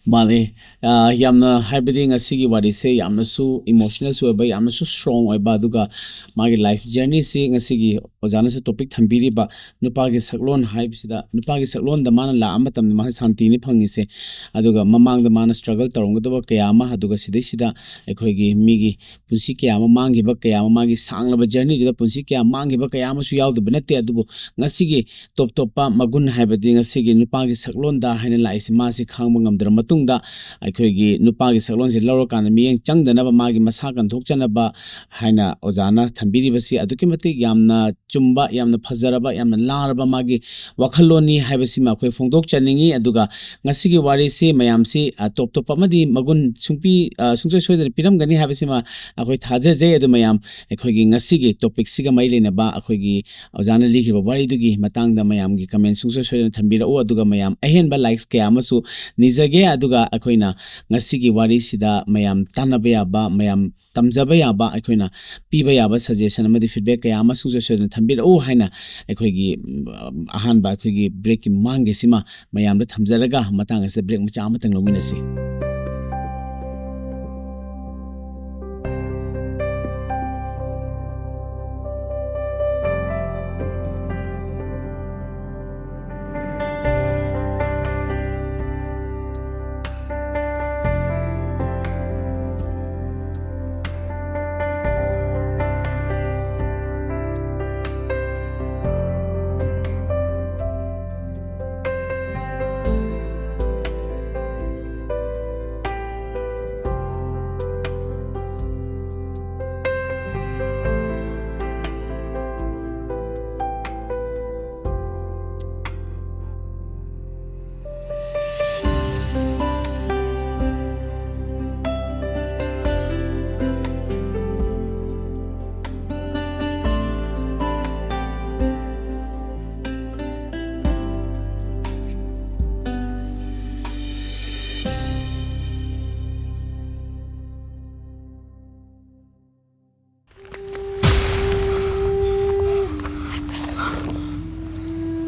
ꯃꯥꯅꯦ꯫ ꯑ, ꯌꯥꯝꯅ, ꯍꯥꯏꯕꯗꯤ ꯉꯁꯤꯒꯤ ꯋꯥꯔꯤꯁꯦ ꯌꯥꯝꯅꯁꯨ ꯏꯃꯣꯁꯅꯦꯜꯁꯨ ꯑꯣꯏꯕ, ꯌꯥꯝꯅꯁꯨ ꯁ꯭ꯇꯔꯣꯡ ꯑꯣꯏꯕ, ꯑꯗꯨꯒ ꯃꯥꯒꯤ ꯂꯥꯏꯐ ꯖꯔꯅꯤꯁꯤ ꯉꯁꯤꯒꯤ ꯑꯣꯖꯥꯅꯁꯨ ꯇꯣꯄꯤꯛ ꯊꯝꯕꯤꯔꯤꯕ ꯅꯨꯄꯥꯒꯤ ꯁꯛꯂꯣꯟ ꯍꯥꯏꯕꯁꯤꯗ, ꯅꯨꯄꯥꯒꯤ ꯁꯛꯂꯣꯟꯗ ꯃꯥꯅ ꯂꯥꯛꯑ ꯃꯇꯝꯗ ꯃꯥꯁꯦ ꯁꯥꯟꯇꯤꯅꯤ ꯐꯪꯉꯤꯁꯦ꯫ ꯑꯗꯨꯒ ꯃꯃꯥꯡꯗ ꯃꯥꯅ ꯁ꯭ꯇ꯭ꯔꯒꯜ ꯇꯧꯔꯝꯒꯗꯕ ꯀꯌꯥ ꯑꯃ, ꯑꯗꯨꯒ ꯁꯤꯗꯩꯁꯤꯗ ꯑꯩꯈꯣꯏꯒꯤ ꯃꯤꯒꯤ ꯄꯨꯟꯁꯤ ꯀꯌꯥ ꯑꯃ ꯃꯥꯡꯈꯤꯕ, ꯀꯌꯥ ꯑꯃ ꯃꯥꯒꯤ ꯁꯥꯡꯂꯕ ꯖꯔꯅꯤꯗꯨꯗ ꯄꯨꯟꯁꯤ ꯀꯌꯥ ꯃꯥꯡꯈꯤꯕ ꯀꯌꯥ ꯑꯃꯁꯨ ꯌꯥꯎꯗꯕ ꯅꯠꯇꯦ꯫ ꯑꯗꯨꯕꯨ ꯉꯁꯤꯒꯤ ꯇꯣꯞ ꯇꯣꯞꯄ ꯃꯒꯨꯟ ꯍꯥꯏꯕꯗꯤ ꯉꯁꯤꯒꯤ ꯅꯨꯄꯥꯒꯤ ꯁꯛꯂꯣꯟꯗ ꯍꯥꯏꯅ ꯂꯥꯛꯏꯁꯤ, ꯃꯥꯁꯤ ꯈꯥꯡꯕ ꯉꯝꯗ꯭ꯔ ꯃꯇꯨꯡꯗ ꯑꯩꯈꯣꯏꯒꯤ ꯅꯨꯄꯥꯒꯤ ꯁꯛꯂꯣꯟꯁꯦ ꯂꯧꯔꯀꯥꯟꯗ ꯃꯤꯠꯌꯦꯡ ꯆꯪꯗꯅꯕ, ꯃꯥꯒꯤ ꯃꯁꯥ ꯀꯟꯊꯣꯛꯆꯅꯕ ꯍꯥꯏꯅ ꯑꯣꯖꯥꯅ ꯊꯝꯕꯤꯔꯤꯕꯁꯤ ꯑꯗꯨꯛꯀꯤ ꯃꯇꯤꯛ ꯌꯥꯝꯅ ꯆꯨꯝꯕ, ꯌꯥꯝꯅ ꯐꯖꯔꯕ, ꯌꯥꯝꯅ ꯂꯥꯔꯕ ꯃꯥꯒꯤ ꯋꯥꯈꯜꯂꯣꯟꯅꯤ ꯍꯥꯏꯕꯁꯤꯃ ꯑꯩꯈꯣꯏ ꯐꯣꯡꯗꯣꯛꯆꯅꯤꯡꯉꯤ꯫ ꯑꯗꯨꯒ ꯉꯁꯤꯒꯤ ꯋꯥꯔꯤꯁꯤ ꯃꯌꯥꯝꯁꯤ, ꯑ, ꯇꯣꯞ ꯇꯣꯞꯄ ꯑꯃꯗꯤ ꯃꯒꯨꯟ ꯁꯨꯡꯄꯤ, ꯑ, ꯁꯨꯡꯁꯣꯏ ꯁꯣꯏꯗꯅ ꯄꯤꯔꯝꯒꯅꯤ ꯍꯥꯏꯕꯁꯤꯃ ꯑꯩꯈꯣꯏ ꯊꯥꯖꯖꯩ꯫ ꯑꯗꯨ ꯃꯌꯥꯝ ꯑꯩꯈꯣꯏꯒꯤ ꯉꯁꯤꯒꯤ ꯇꯣꯄꯤꯛꯁꯤꯒ ꯃꯔꯤ ꯂꯩꯅꯕ ꯑꯩꯈꯣꯏꯒꯤ ꯑꯣꯖꯥꯅ ꯂꯤꯈꯤꯕ ꯋꯥꯔꯤꯗꯨꯒꯤ ꯃꯇꯥꯡꯗ ꯃꯌꯥꯝꯒꯤ ꯀꯃꯦꯟ ꯁꯨꯡꯁꯣꯏ ꯁꯣꯏꯗꯅ ꯊꯝꯕꯤꯔꯛꯎ꯫ ꯑꯗꯨꯒ ꯃꯌꯥꯝ ꯑꯍꯦꯟꯕ ꯂꯥꯏꯛꯁ ꯀꯌꯥ ꯑꯃꯁꯨ ꯅꯤꯖꯒꯦ꯫ ꯑꯗꯨꯒ ꯑꯩꯈꯣꯏꯅ ꯉꯁꯤꯒꯤ ꯋꯥꯔꯤꯁꯤꯗ ꯃꯌꯥꯝ ꯇꯥꯟꯅꯕ ꯌꯥꯕ, ꯃꯌꯥꯝ ꯇꯝꯖꯕ ꯌꯥꯕ, ꯑꯩꯈꯣꯏꯅ ꯄꯤꯕ ꯌꯥꯕ suggestion ꯑꯃꯗꯤ feedback ꯀꯌꯥ ꯑꯃ ꯁꯨꯡꯁꯣꯏ ꯁꯣꯏꯗꯅ ꯊꯝꯕꯤꯔꯛꯎ ꯍꯥꯏꯅ ꯑꯩꯈꯣꯏꯒꯤ, ꯎꯝ, ꯑꯍꯥꯟꯕ ꯑꯩꯈꯣꯏꯒꯤ breakꯀꯤ ꯃꯃꯥꯡꯒꯤꯁꯤꯃ ꯃꯌꯥꯝꯗ ꯊꯝꯖꯔꯒ ꯃꯇꯥꯡ ꯑꯁꯤꯗ break ꯃꯆꯥ ꯑꯃꯇꯪ ꯂꯧꯃꯤꯟꯅꯁꯤ꯫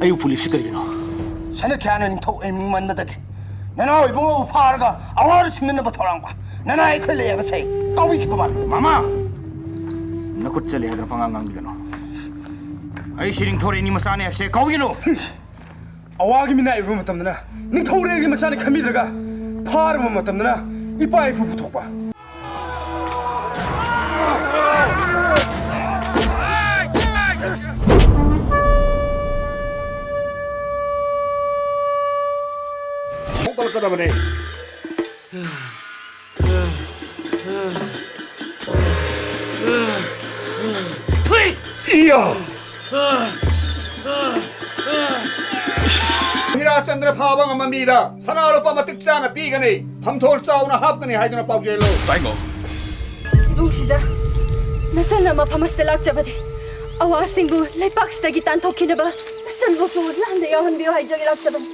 ꯑꯩꯕꯨ ꯄꯨꯂꯤꯁꯁꯤ ꯀꯔꯤꯒꯤꯅꯣ? ꯁꯅꯥꯈ꯭ꯌꯥꯅ ꯅꯤꯡꯊꯧ ꯑꯣꯏꯅꯤꯡꯃꯟꯕꯗꯒꯤ ꯅꯅꯥꯎ ꯏꯕꯨꯡꯉꯣꯕꯨ ꯐꯥꯔꯒ ꯑꯋꯥꯗ ꯁꯤꯡꯅꯅꯕ ꯊꯧꯔꯥꯡꯕ ꯅꯅꯥ ꯑꯩꯈꯣꯏ ꯂꯩ ꯍꯥꯏꯕꯁꯦ ꯀꯥꯎꯕꯤꯈꯤꯕ ꯃꯥꯜꯂꯤ꯫ ꯃꯃꯥ! ꯅꯈꯨꯠ ꯆꯠꯂꯦ ꯍꯥꯏꯗꯅ ꯄꯉꯥꯡ ꯉꯥꯡꯕꯤꯒꯅꯨ꯫ ꯑꯩ ꯁꯤꯔꯤꯡ ꯊꯣꯔꯦꯟꯒꯤ ꯃꯆꯥꯅꯦ ꯍꯥꯏꯕꯁꯦ ꯀꯥꯎꯕꯤꯒꯅꯨ꯫ ꯑꯋꯥꯒꯤ ꯃꯤꯅꯥꯏ ꯑꯣꯏꯕ ꯃꯇꯝꯗꯅ ꯅꯤꯡꯊꯧꯔꯦꯜꯒꯤ ꯃꯆꯥꯅꯤ ꯈꯟꯕꯤꯗ꯭ꯔꯒ, ꯐꯥꯔꯕ ꯃꯇꯝꯗꯅ ꯏꯄꯥ ꯏꯄꯨ ꯄꯨꯊꯣꯛꯄ꯫ ꯍꯧꯒꯠꯂꯛꯀꯗꯕꯅꯦ꯫ ꯊꯨꯏ! ꯏꯌꯥ! ꯍꯤꯔꯥꯆꯟꯗ꯭ꯔ ꯐꯥꯕ ꯉꯝꯕ ꯃꯤꯗ ꯁꯅꯥ ꯂꯨꯄꯥ ꯃꯇꯤꯛ ꯆꯥꯅ ꯄꯤꯒꯅꯤ, ꯐꯝꯊꯣꯜ ꯆꯥꯎꯅ ꯍꯥꯞꯀꯅꯤ ꯍꯥꯏꯗꯨꯅ ꯄꯥꯎꯖꯦꯜꯂꯨ꯫ ꯇꯥꯏꯉꯣ꯫ ꯏꯕꯨꯡ ꯁꯤꯖ, ꯅꯆꯟꯅ ꯃꯐꯝ ꯑꯁꯤꯗ ꯂꯥꯛꯆꯕꯗꯤ ꯑꯋꯥꯁꯤꯡꯕꯨ ꯂꯩꯄꯥꯛꯁꯤꯗꯒꯤ ꯇꯥꯟꯊꯣꯛꯈꯤꯅꯕ ꯅꯆꯟꯕꯨꯁꯨ ꯂꯥꯟꯗ ꯌꯥꯎꯍꯟꯕꯤꯌꯨ ꯍꯥꯏꯖꯒꯦ ꯂꯥꯛꯆꯕꯅꯤ꯫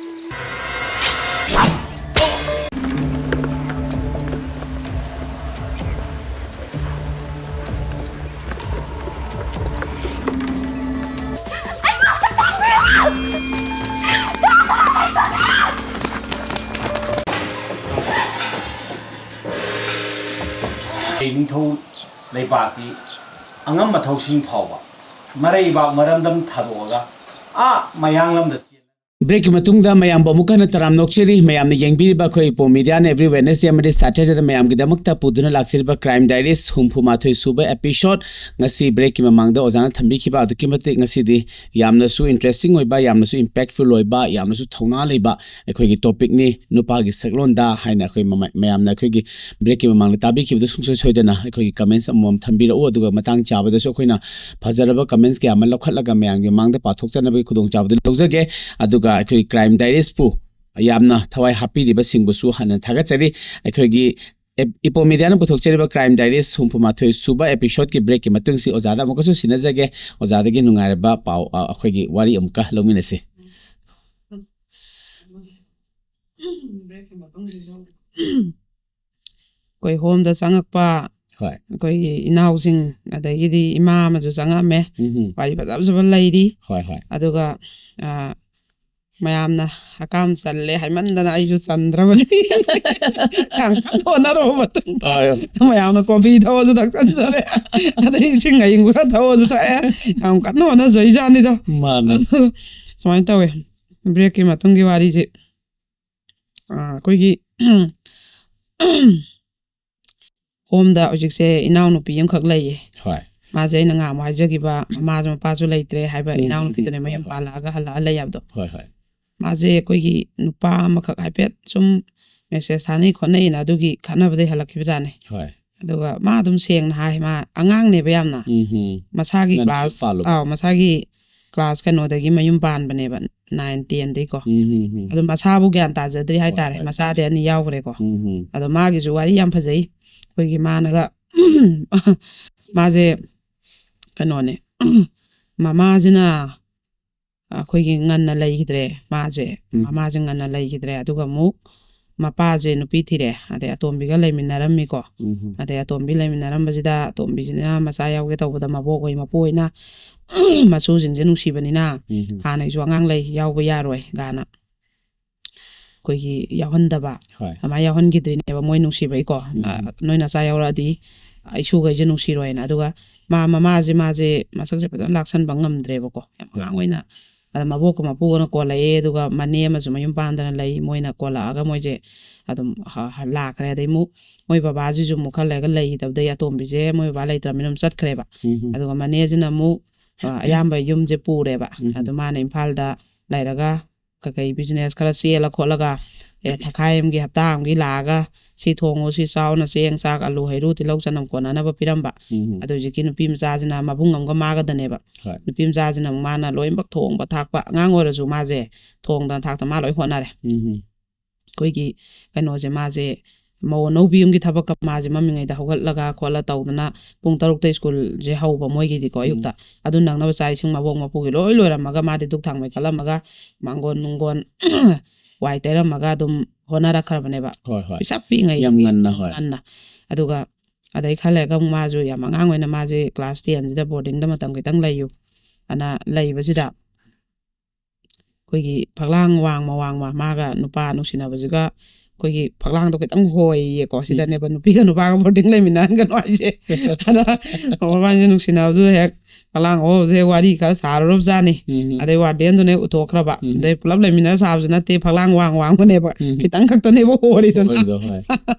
ꯅꯤꯡꯊꯧ ꯂꯩꯕꯥꯛꯀꯤ ꯑꯉꯝ ꯑꯊꯧꯁꯤꯡ ꯐꯥꯎꯕ ꯃꯔꯩꯕꯥꯛ ꯃꯔꯝꯗꯝ ꯊꯥꯗꯣꯛꯑꯒ ꯑꯥ ꯃꯌꯥꯡꯂꯝꯗ ꯆꯦꯟ ꯕ꯭ꯔꯦꯛꯀꯤ ꯃꯇꯨꯡꯗ ꯃꯌꯥꯝꯕꯨ ꯑꯃꯨꯛ ꯍꯟꯅ ꯇꯔꯥꯝꯅ ꯑꯣꯛꯆꯔꯤ꯫ ꯃꯌꯥꯝꯅ ꯌꯦꯡꯕꯤꯔꯤꯕ ꯑꯩꯈꯣꯏ ꯏꯄꯣꯝ ꯃꯤꯗꯤꯌꯥꯅ every Wednesday ꯑꯃꯗꯤ Saturdayꯗ ꯃꯌꯥꯝꯒꯤꯗꯃꯛꯇ ꯄꯨꯗꯨꯅ ꯂꯥꯛꯆꯔꯤꯕ Crime Diaries ꯍꯨꯝꯐꯨ ꯃꯥꯊꯣꯏ ꯁꯨꯕ episode꯫ ꯉꯁꯤ ꯕ꯭ꯔꯦꯛꯀꯤ ꯃꯃꯥꯡꯗ ꯑꯣꯖꯥꯅ ꯊꯝꯕꯤꯈꯤꯕ ꯑꯗꯨꯛꯀꯤ ꯃꯇꯤꯛ ꯉꯁꯤꯗꯤ ꯌꯥꯝꯅꯁꯨ interesting ꯑꯣꯏꯕ, ꯌꯥꯝꯅꯁꯨ impactful ꯑꯣꯏꯕ, ꯌꯥꯝꯅꯁꯨ ꯊꯧꯅꯥ ꯂꯩꯕ ꯑꯩꯈꯣꯏꯒꯤ topicꯅꯤ, ꯅꯨꯄꯥꯒꯤ ꯁꯛꯂꯣꯟꯗ ꯍꯥꯏꯅ ꯑꯩꯈꯣꯏ ꯃꯃ- ꯃꯌꯥꯝꯅ ꯑꯩꯈꯣꯏꯒꯤ ꯕ꯭ꯔꯦꯛꯀꯤ ꯃꯃꯥꯡꯗ ꯇꯥꯕꯤꯈꯤꯕꯗꯨ ꯁꯨꯡꯁꯣꯏ ꯁꯣꯏꯗꯅ ꯑꯩꯈꯣꯏꯒꯤ comments ꯑꯃꯃꯝ ꯊꯝꯕꯤꯔꯛꯎ꯫ ꯑꯗꯨꯒ ꯃꯇꯥꯡ ꯆꯥꯕꯗꯁꯨ ꯑꯩꯈꯣꯏꯅ ꯐꯖꯔꯕ comments ꯀꯌꯥ ꯑꯃ ꯂꯧꯈꯠꯂꯒ ꯃꯌꯥꯝꯒꯤ ꯃꯃꯥꯡꯗ ꯄꯥꯊꯣꯛꯆꯅꯕꯒꯤ ꯈꯨꯗꯣꯡꯆꯥꯕꯗꯨ ꯂꯧꯖꯒꯦ꯫ ꯑꯗꯨꯒ ꯑꯩꯈꯣꯏꯒꯤ Crime Diariesꯄꯨ ꯌꯥꯝꯅ ꯊꯋꯥꯏ ꯍꯥꯞꯄꯤꯔꯤꯕꯁꯤꯡꯕꯨꯁꯨ ꯍꯟꯅ ꯊꯥꯒꯠꯆꯔꯤ꯫ ꯑꯩꯈꯣꯏꯒꯤ ꯏꯄꯣꯝ ꯃꯤꯗꯤꯌꯥꯅ ꯄꯨꯊꯣꯛꯆꯔꯤꯕ Crime Diaries ꯍꯨꯝꯐꯨ ꯃꯥꯊꯣꯏ ꯁꯨꯕ episodeꯀꯤ breakꯀꯤ ꯃꯇꯨꯡꯁꯤ ꯑꯣꯖꯥꯗ ꯑꯃꯨꯛꯀꯁꯨ ꯁꯤꯟꯅꯖꯒꯦ꯫ ꯑꯣꯖꯥꯗꯒꯤ ꯅꯨꯡꯉꯥꯏꯔꯕ ꯄꯥꯎ, ꯑ, ꯑꯩꯈꯣꯏꯒꯤ ꯋꯥꯔꯤ ꯑꯃꯨꯛꯀ ꯂꯧꯃꯤꯟꯅꯁꯤ꯫ ꯑꯩꯈꯣꯏ ꯍꯣꯝꯗ ꯆꯪꯉꯛꯄ ꯍꯣꯏ꯫ ꯑꯩꯈꯣꯏꯒꯤ ꯏꯅꯥꯎꯁꯤꯡ, ꯑꯗꯒꯤꯗꯤ ꯏꯃꯥ ꯑꯃꯁꯨ ꯆꯪꯉꯛꯑꯝꯃꯦ꯫ ꯎꯝ ꯍꯝ꯫ ꯋꯥꯔꯤ ꯐꯖ ꯐꯖꯕ ꯂꯩꯔꯤ꯫ ꯍꯣꯏ, ꯍꯣꯏ꯫ ꯑꯗꯨꯒ, ꯑ, ꯃꯌꯥꯝꯅ ꯍꯀꯥꯝ ꯆꯜꯂꯦ ꯍꯥꯏꯃꯟꯗꯅ ꯑꯩꯁꯨ ꯆꯟꯗ꯭ꯔꯕꯅꯤ꯫ ꯌꯥꯝ ꯀꯟꯅ ꯍꯣꯠꯅꯔꯕ ꯃꯇꯨꯡꯗ ꯃꯌꯥꯝꯅ ꯀꯣꯐꯤ ꯊꯛꯑꯣꯁꯨ ꯊꯛꯆꯟꯖꯔꯦ, ꯑꯗꯩ ꯏꯁꯤꯡ ꯑꯌꯤꯡꯕ ꯈꯔ ꯊꯛꯑꯣꯁꯨ ꯊꯛꯑꯦ꯫ ꯌꯥꯝ ꯀꯟꯅ ꯍꯣꯠꯅꯖꯩꯖꯥꯠꯅꯤꯗ꯫ ꯃꯥꯅꯦ꯫ ꯁꯨꯃꯥꯏꯅ ꯇꯧꯋꯦ, ꯕ꯭ꯔꯦꯛꯀꯤ ꯃꯇꯨꯡꯒꯤ ꯋꯥꯔꯤꯁꯦ, ꯑ, ꯑꯩꯈꯣꯏꯒꯤ ꯍꯣꯝꯗ ꯍꯧꯖꯤꯛꯁꯦ ꯏꯅꯥꯎꯅꯨꯄꯤ ꯑꯃꯈꯛ ꯂꯩꯌꯦ꯫ ꯍꯣꯏ꯫ ꯃꯥꯁꯦ ꯑꯩꯅ ꯉꯥꯡꯕ ꯍꯥꯏꯖꯈꯤꯕ, ꯃꯃꯥꯁꯨ ꯃꯄꯥꯁꯨ ꯂꯩꯇ꯭ꯔꯦ ꯍꯥꯏꯕ ꯎꯝ, ꯏꯅꯥꯎꯅꯨꯄꯤꯗꯨꯅꯦ, ꯎꯝ, ꯃꯌꯨꯝ ꯍꯣꯏ, ꯍꯣꯏ꯫ ꯄꯥꯜꯂꯛꯑꯒ ꯍꯜꯂꯛꯑ ꯂꯩ ꯍꯥꯏꯕꯗꯣ꯫ ꯍꯣꯏ, ꯍꯣꯏ꯫ ꯃꯥꯁꯦ ꯑꯩꯈꯣꯏꯒꯤ ꯅꯨꯄꯥ ꯑꯃꯈꯛ ꯍꯥꯏꯐꯦꯠ ꯁꯨꯝ message ꯊꯥꯅꯩ ꯈꯣꯠꯅꯩꯅ ꯑꯗꯨꯒꯤ ꯈꯠꯅꯕꯗꯩ ꯍꯜꯂꯛꯈꯤꯕꯖꯥꯠꯅꯦ꯫ ꯍꯣꯏ꯫ ꯑꯗꯨꯒ ꯃꯥ ꯑꯗꯨꯝ ꯁꯦꯡꯅ ꯍꯥꯏ, ꯃꯥ ꯑꯉꯥꯡꯅꯦꯕ ꯌꯥꯝꯅ꯫ ꯎꯝ ꯍꯝ꯫ ꯃꯁꯥꯒꯤ ꯉꯟꯅ class, ꯄꯥꯜꯂꯨꯕ꯫ ꯑꯥꯎ, ꯃꯁꯥꯒꯤ class ꯀꯩꯅꯣꯗꯒꯤ ꯃꯌꯨꯝ ꯄꯥꯟꯕꯅꯦꯕ, nine tenꯗꯩꯀꯣ꯫ ꯎꯝ ꯍꯝ ꯍꯝ꯫ ꯑꯗꯨ ꯃꯁꯥꯕꯨ ꯒ꯭ꯌꯥꯟ ꯇꯥꯖꯗ꯭ꯔꯤ ꯍꯥꯏꯇꯥꯔꯦ, ꯍꯣꯏ, ꯍꯣꯏ꯫ ꯃꯆꯥꯗꯤ ꯑꯅꯤ ꯌꯥꯎꯈ꯭ꯔꯦꯀꯣ꯫ ꯎꯝ ꯍꯝ꯫ ꯑꯗꯣ ꯃꯥꯒꯤꯁꯨ ꯋꯥꯔꯤ ꯌꯥꯝ ꯐꯖꯩ꯫ ꯑꯩꯈꯣꯏꯒꯤ ꯃꯥꯅꯒ ꯃꯥꯁꯦ ꯀꯩꯅꯣꯅꯦ, ꯃꯃꯥꯁꯤꯅ ꯑꯩꯈꯣꯏꯒꯤ ꯉꯟꯅ ꯂꯩꯈꯤꯗ꯭ꯔꯦ ꯃꯥꯁꯦ꯫ ꯎꯝ꯫ ꯃꯃꯥꯁꯦ ꯉꯟꯅ ꯂꯩꯈꯤꯗ꯭ꯔꯦ, ꯑꯗꯨꯒ ꯑꯃꯨꯛ ꯃꯄꯥꯁꯦ ꯅꯨꯄꯤ ꯊꯤꯔꯦ, ꯑꯗꯩ ꯑꯇꯣꯝꯕꯤꯒ ꯂꯩꯃꯤꯟꯅꯔꯝꯃꯤꯀꯣ꯫ ꯎꯝ ꯍꯝ꯫ ꯑꯗꯩ ꯑꯇꯣꯝꯕꯤ ꯂꯩꯃꯤꯟꯅꯔꯝꯕꯁꯤꯗ ꯑꯇꯣꯝꯕꯤꯁꯤꯅ ꯃꯆꯥ ꯌꯥꯎꯒꯦ ꯇꯧꯕꯗ ꯃꯕꯣꯛ ꯍꯣꯏ ꯃꯄꯨ ꯍꯣꯏꯅ ꯃꯁꯨꯁꯤꯡꯁꯦ ꯅꯨꯡꯁꯤꯕꯅꯤꯅ ꯎꯝ ꯍꯝ꯫ ꯍꯥꯟꯅꯩꯁꯨ ꯑꯉꯥꯡ ꯂꯩ, ꯌꯥꯎꯕ ꯌꯥꯔꯣꯏ ꯒꯥꯅ꯫ ꯑꯩꯈꯣꯏꯒꯤ ꯌꯥꯎꯍꯟꯗꯕ, ꯍꯣꯏ ꯑꯗꯨꯃꯥꯏꯅ ꯌꯥꯎꯍꯟꯈꯤꯗ꯭ꯔꯤꯅꯦꯕ ꯃꯣꯏ ꯅꯨꯡꯁꯤꯕꯩꯀꯣ꯫ ꯎꯝ. ꯑ, ꯅꯣꯏ ꯅꯆꯥ ꯌꯥꯎꯔꯛꯑꯗꯤ ꯏꯁꯨꯈꯩꯁꯦ ꯅꯨꯡꯁꯤꯔꯣꯏꯅ꯫ ꯑꯗꯨꯒ ꯃꯥ ꯃꯃꯥꯁꯦ ꯃꯥꯁꯦ ꯃꯁꯛꯁꯦ ꯐꯖꯅ ꯂꯥꯛꯁꯟꯕ ꯉꯝꯗ꯭ꯔꯦꯕꯀꯣ, ꯌꯥꯝ ꯑꯉꯥꯡ ꯑꯣꯏꯅ꯫ ꯑꯗ ꯃꯕꯣꯛꯀ ꯃꯄꯨꯒꯅ ꯀꯣꯜꯂꯛꯑꯦ, ꯑꯗꯨꯒ ꯃꯅꯦ ꯑꯃꯁꯨ ꯃꯌꯨꯝ ꯄꯥꯟꯗꯅ ꯂꯩ, ꯃꯣꯏꯅ ꯀꯣꯜꯂꯛꯑꯒ ꯃꯣꯏꯁꯦ ꯑꯗꯨꯝ ꯍ- ꯍ- ꯂꯥꯛꯈ꯭ꯔꯦ꯫ ꯑꯗꯩ ꯑꯃꯨꯛ ꯃꯣꯏ ꯕꯕꯥꯁꯤꯁꯨ ꯑꯃꯨꯛ ꯈꯔ ꯂꯩꯔꯒ ꯂꯩꯈꯤꯗꯕꯗꯩ ꯑꯇꯣꯝꯕꯤꯁꯦ ꯃꯣꯏ ꯕꯕꯥ ꯂꯩꯇ꯭ꯔꯕꯅꯤꯅ ꯑꯗꯨꯝ ꯆꯠꯈ꯭ꯔꯦꯕ꯫ ꯎꯝ. ꯑꯗꯨꯒ ꯃꯅꯦꯁꯤꯅ ꯑꯃꯨꯛ ꯑ, ꯑꯌꯥꯝꯕ ꯌꯨꯝꯁꯦ ꯄꯨꯔꯦꯕ꯫ ꯎꯝ. ꯑꯗꯨ ꯃꯥꯅ ꯏꯝꯐꯥꯜꯗ ꯂꯩꯔꯒ ꯀꯩꯀꯩ ꯕꯤꯖꯤꯅꯦꯁ ꯈꯔ ꯆꯦꯜꯂ ꯈꯣꯠꯂꯒ, ꯑꯦ, ꯊꯈꯥꯏ ꯑꯃꯒꯤ, ꯍꯞꯇꯥ ꯑꯃꯒꯤ ꯂꯥꯛꯑꯒ ꯁꯤ ꯊꯣꯡꯉꯨ, ꯁꯤ ꯆꯥꯎꯅ, ꯆꯦꯡ ꯆꯥꯛ, ꯑꯂꯨ ꯍꯩꯔꯨ, ꯇꯤꯜꯍꯧ ꯆꯅꯝ ꯀꯣꯟꯅꯅꯕ ꯄꯤꯔꯝꯕ꯫ ꯎꯝ. ꯑꯗꯨ ꯍꯧꯖꯤꯛꯀꯤ ꯅꯨꯄꯤ ꯃꯆꯥꯁꯤꯅ ꯃꯕꯨꯡ ꯑꯃꯒ ꯃꯥꯒꯗꯅꯦꯕ꯫ ꯍꯣꯏ. ꯅꯨꯄꯤ ꯃꯆꯥꯁꯤꯅ ꯑꯃꯨꯛ ꯃꯥꯅ ꯂꯣꯏꯅꯃꯛ ꯊꯣꯡꯕ ꯊꯥꯛꯄ, ꯑꯉꯥꯡ ꯑꯣꯏꯔꯁꯨ ꯃꯥꯁꯦ ꯊꯣꯡꯗꯅ ꯊꯥꯛꯇꯅ ꯃꯥ ꯂꯣꯏ ꯍꯣꯠꯅꯔꯦ꯫ ꯎꯝ. ꯑꯩꯈꯣꯏꯒꯤ ꯀꯩꯅꯣꯁꯦ, ꯃꯥꯁꯦ ꯃꯧ ꯑꯅꯧꯕꯤ ꯑꯃꯒꯤ ꯊꯕꯛꯀ ꯃꯥꯁꯦ ꯃꯝꯃꯤꯉꯩꯗ ꯍꯧꯒꯠꯂꯒ ꯈꯣꯠꯂ ꯇꯧꯗꯅ ꯄꯨꯡ ꯇꯔꯨꯛꯇ ꯁ꯭ꯀꯨꯜꯁꯦ ꯍꯧꯕ ꯃꯣꯏꯒꯤꯗꯤꯀꯣ ꯎꯝ. ꯑꯌꯨꯛꯇ꯫ ꯑꯗꯨ ꯅꯪꯅꯕ ꯆꯥꯛ ꯏꯁꯤꯡ ꯃꯕꯣꯛ ꯃꯄꯨꯒꯤ ꯂꯣꯏ ꯂꯣꯏꯔꯝꯃꯒ ꯃꯥꯗꯤ ꯙꯨꯛ ꯊꯥꯡꯃꯩ ꯀꯠꯂꯝꯃꯒ ꯃꯥꯡꯒꯣꯟ ꯅꯨꯡꯒꯣꯟ ꯋꯥꯏ ꯇꯩꯔꯝꯃꯒ ꯑꯗꯨꯝ ꯍꯣꯠꯅꯔꯛꯈ꯭ꯔꯕꯅꯦꯕ꯫ ꯍꯣꯏ, ꯍꯣꯏ. ꯄꯤꯁꯛ ꯄꯤꯛꯏꯉꯩ ꯌꯥꯝ ꯉꯟꯅ, ꯍꯣꯏ. ꯉꯟꯅ꯫ ꯑꯗꯨꯒ ꯑꯗꯩ ꯈꯔ ꯂꯩꯔꯒ ꯑꯃꯨꯛ ꯃꯥꯁꯨ ꯌꯥꯝ ꯑꯉꯥꯡ ꯑꯣꯏꯅ ꯃꯥꯁꯦ ꯀ꯭ꯂꯥꯁ ꯇꯦꯟꯁꯤꯗ ꯕꯣꯔꯗꯤꯡꯗ ꯃꯇꯝ ꯈꯤꯇꯪ ꯂꯩꯌꯨ ꯑꯅ ꯂꯩꯕꯁꯤꯗ ꯑꯩꯈꯣꯏꯒꯤ ꯐꯛꯂꯥꯡ ꯋꯥꯡꯃ ꯋꯥꯡꯃ ꯃꯥꯒ ꯅꯨꯄꯥ ꯅꯨꯡꯁꯤꯅꯕꯁꯤꯒ ꯑꯩꯈꯣꯏꯒꯤ ꯐꯛꯂꯥꯡꯗꯣ ꯈꯤꯇꯪ ꯍꯣꯏꯌꯦꯀꯣ꯫ ꯁꯤꯗꯅꯦꯕ ꯅꯨꯄꯤꯒ ꯅꯨꯄꯥꯒ ꯕꯣꯔꯗꯤꯡ ꯂꯩꯃꯤꯟꯅꯍꯟꯒꯅꯨ ꯍꯥꯏꯁꯦ꯫ ꯑꯗ ꯃꯕꯥꯅꯤꯁꯦ ꯅꯨꯡꯁꯤꯅꯕꯗꯨꯗ ꯍꯦꯛ ꯐꯛꯂꯥꯡ ꯍꯣꯕꯗꯨꯗ ꯍꯦꯛ ꯋꯥꯔꯤ ꯈꯔ ꯁꯥꯔꯨꯔꯕꯖꯥꯠꯅꯤ꯫ ꯎꯝ. ꯑꯗꯩ ꯋꯥꯔꯗꯦꯟꯗꯨꯅ ꯍꯦꯛ ꯎꯊꯣꯛꯈ꯭ꯔꯕ꯫ ꯎꯝ. ꯑꯗꯩ ꯄꯨꯂꯞ ꯂꯩꯃꯤꯟꯅꯔ ꯁꯥꯕꯁꯨ ꯅꯠꯇꯦ, ꯐꯛꯂꯥꯡ ꯋꯥꯡ ꯋꯥꯡꯕꯅꯦꯕ꯫ ꯎꯝ. ꯈꯤꯇꯪ ꯈꯛꯇꯅꯦꯕ ꯍꯣꯔꯤꯗꯨꯅ꯫ ꯍꯣꯏꯗꯣ, ꯍꯣꯏ.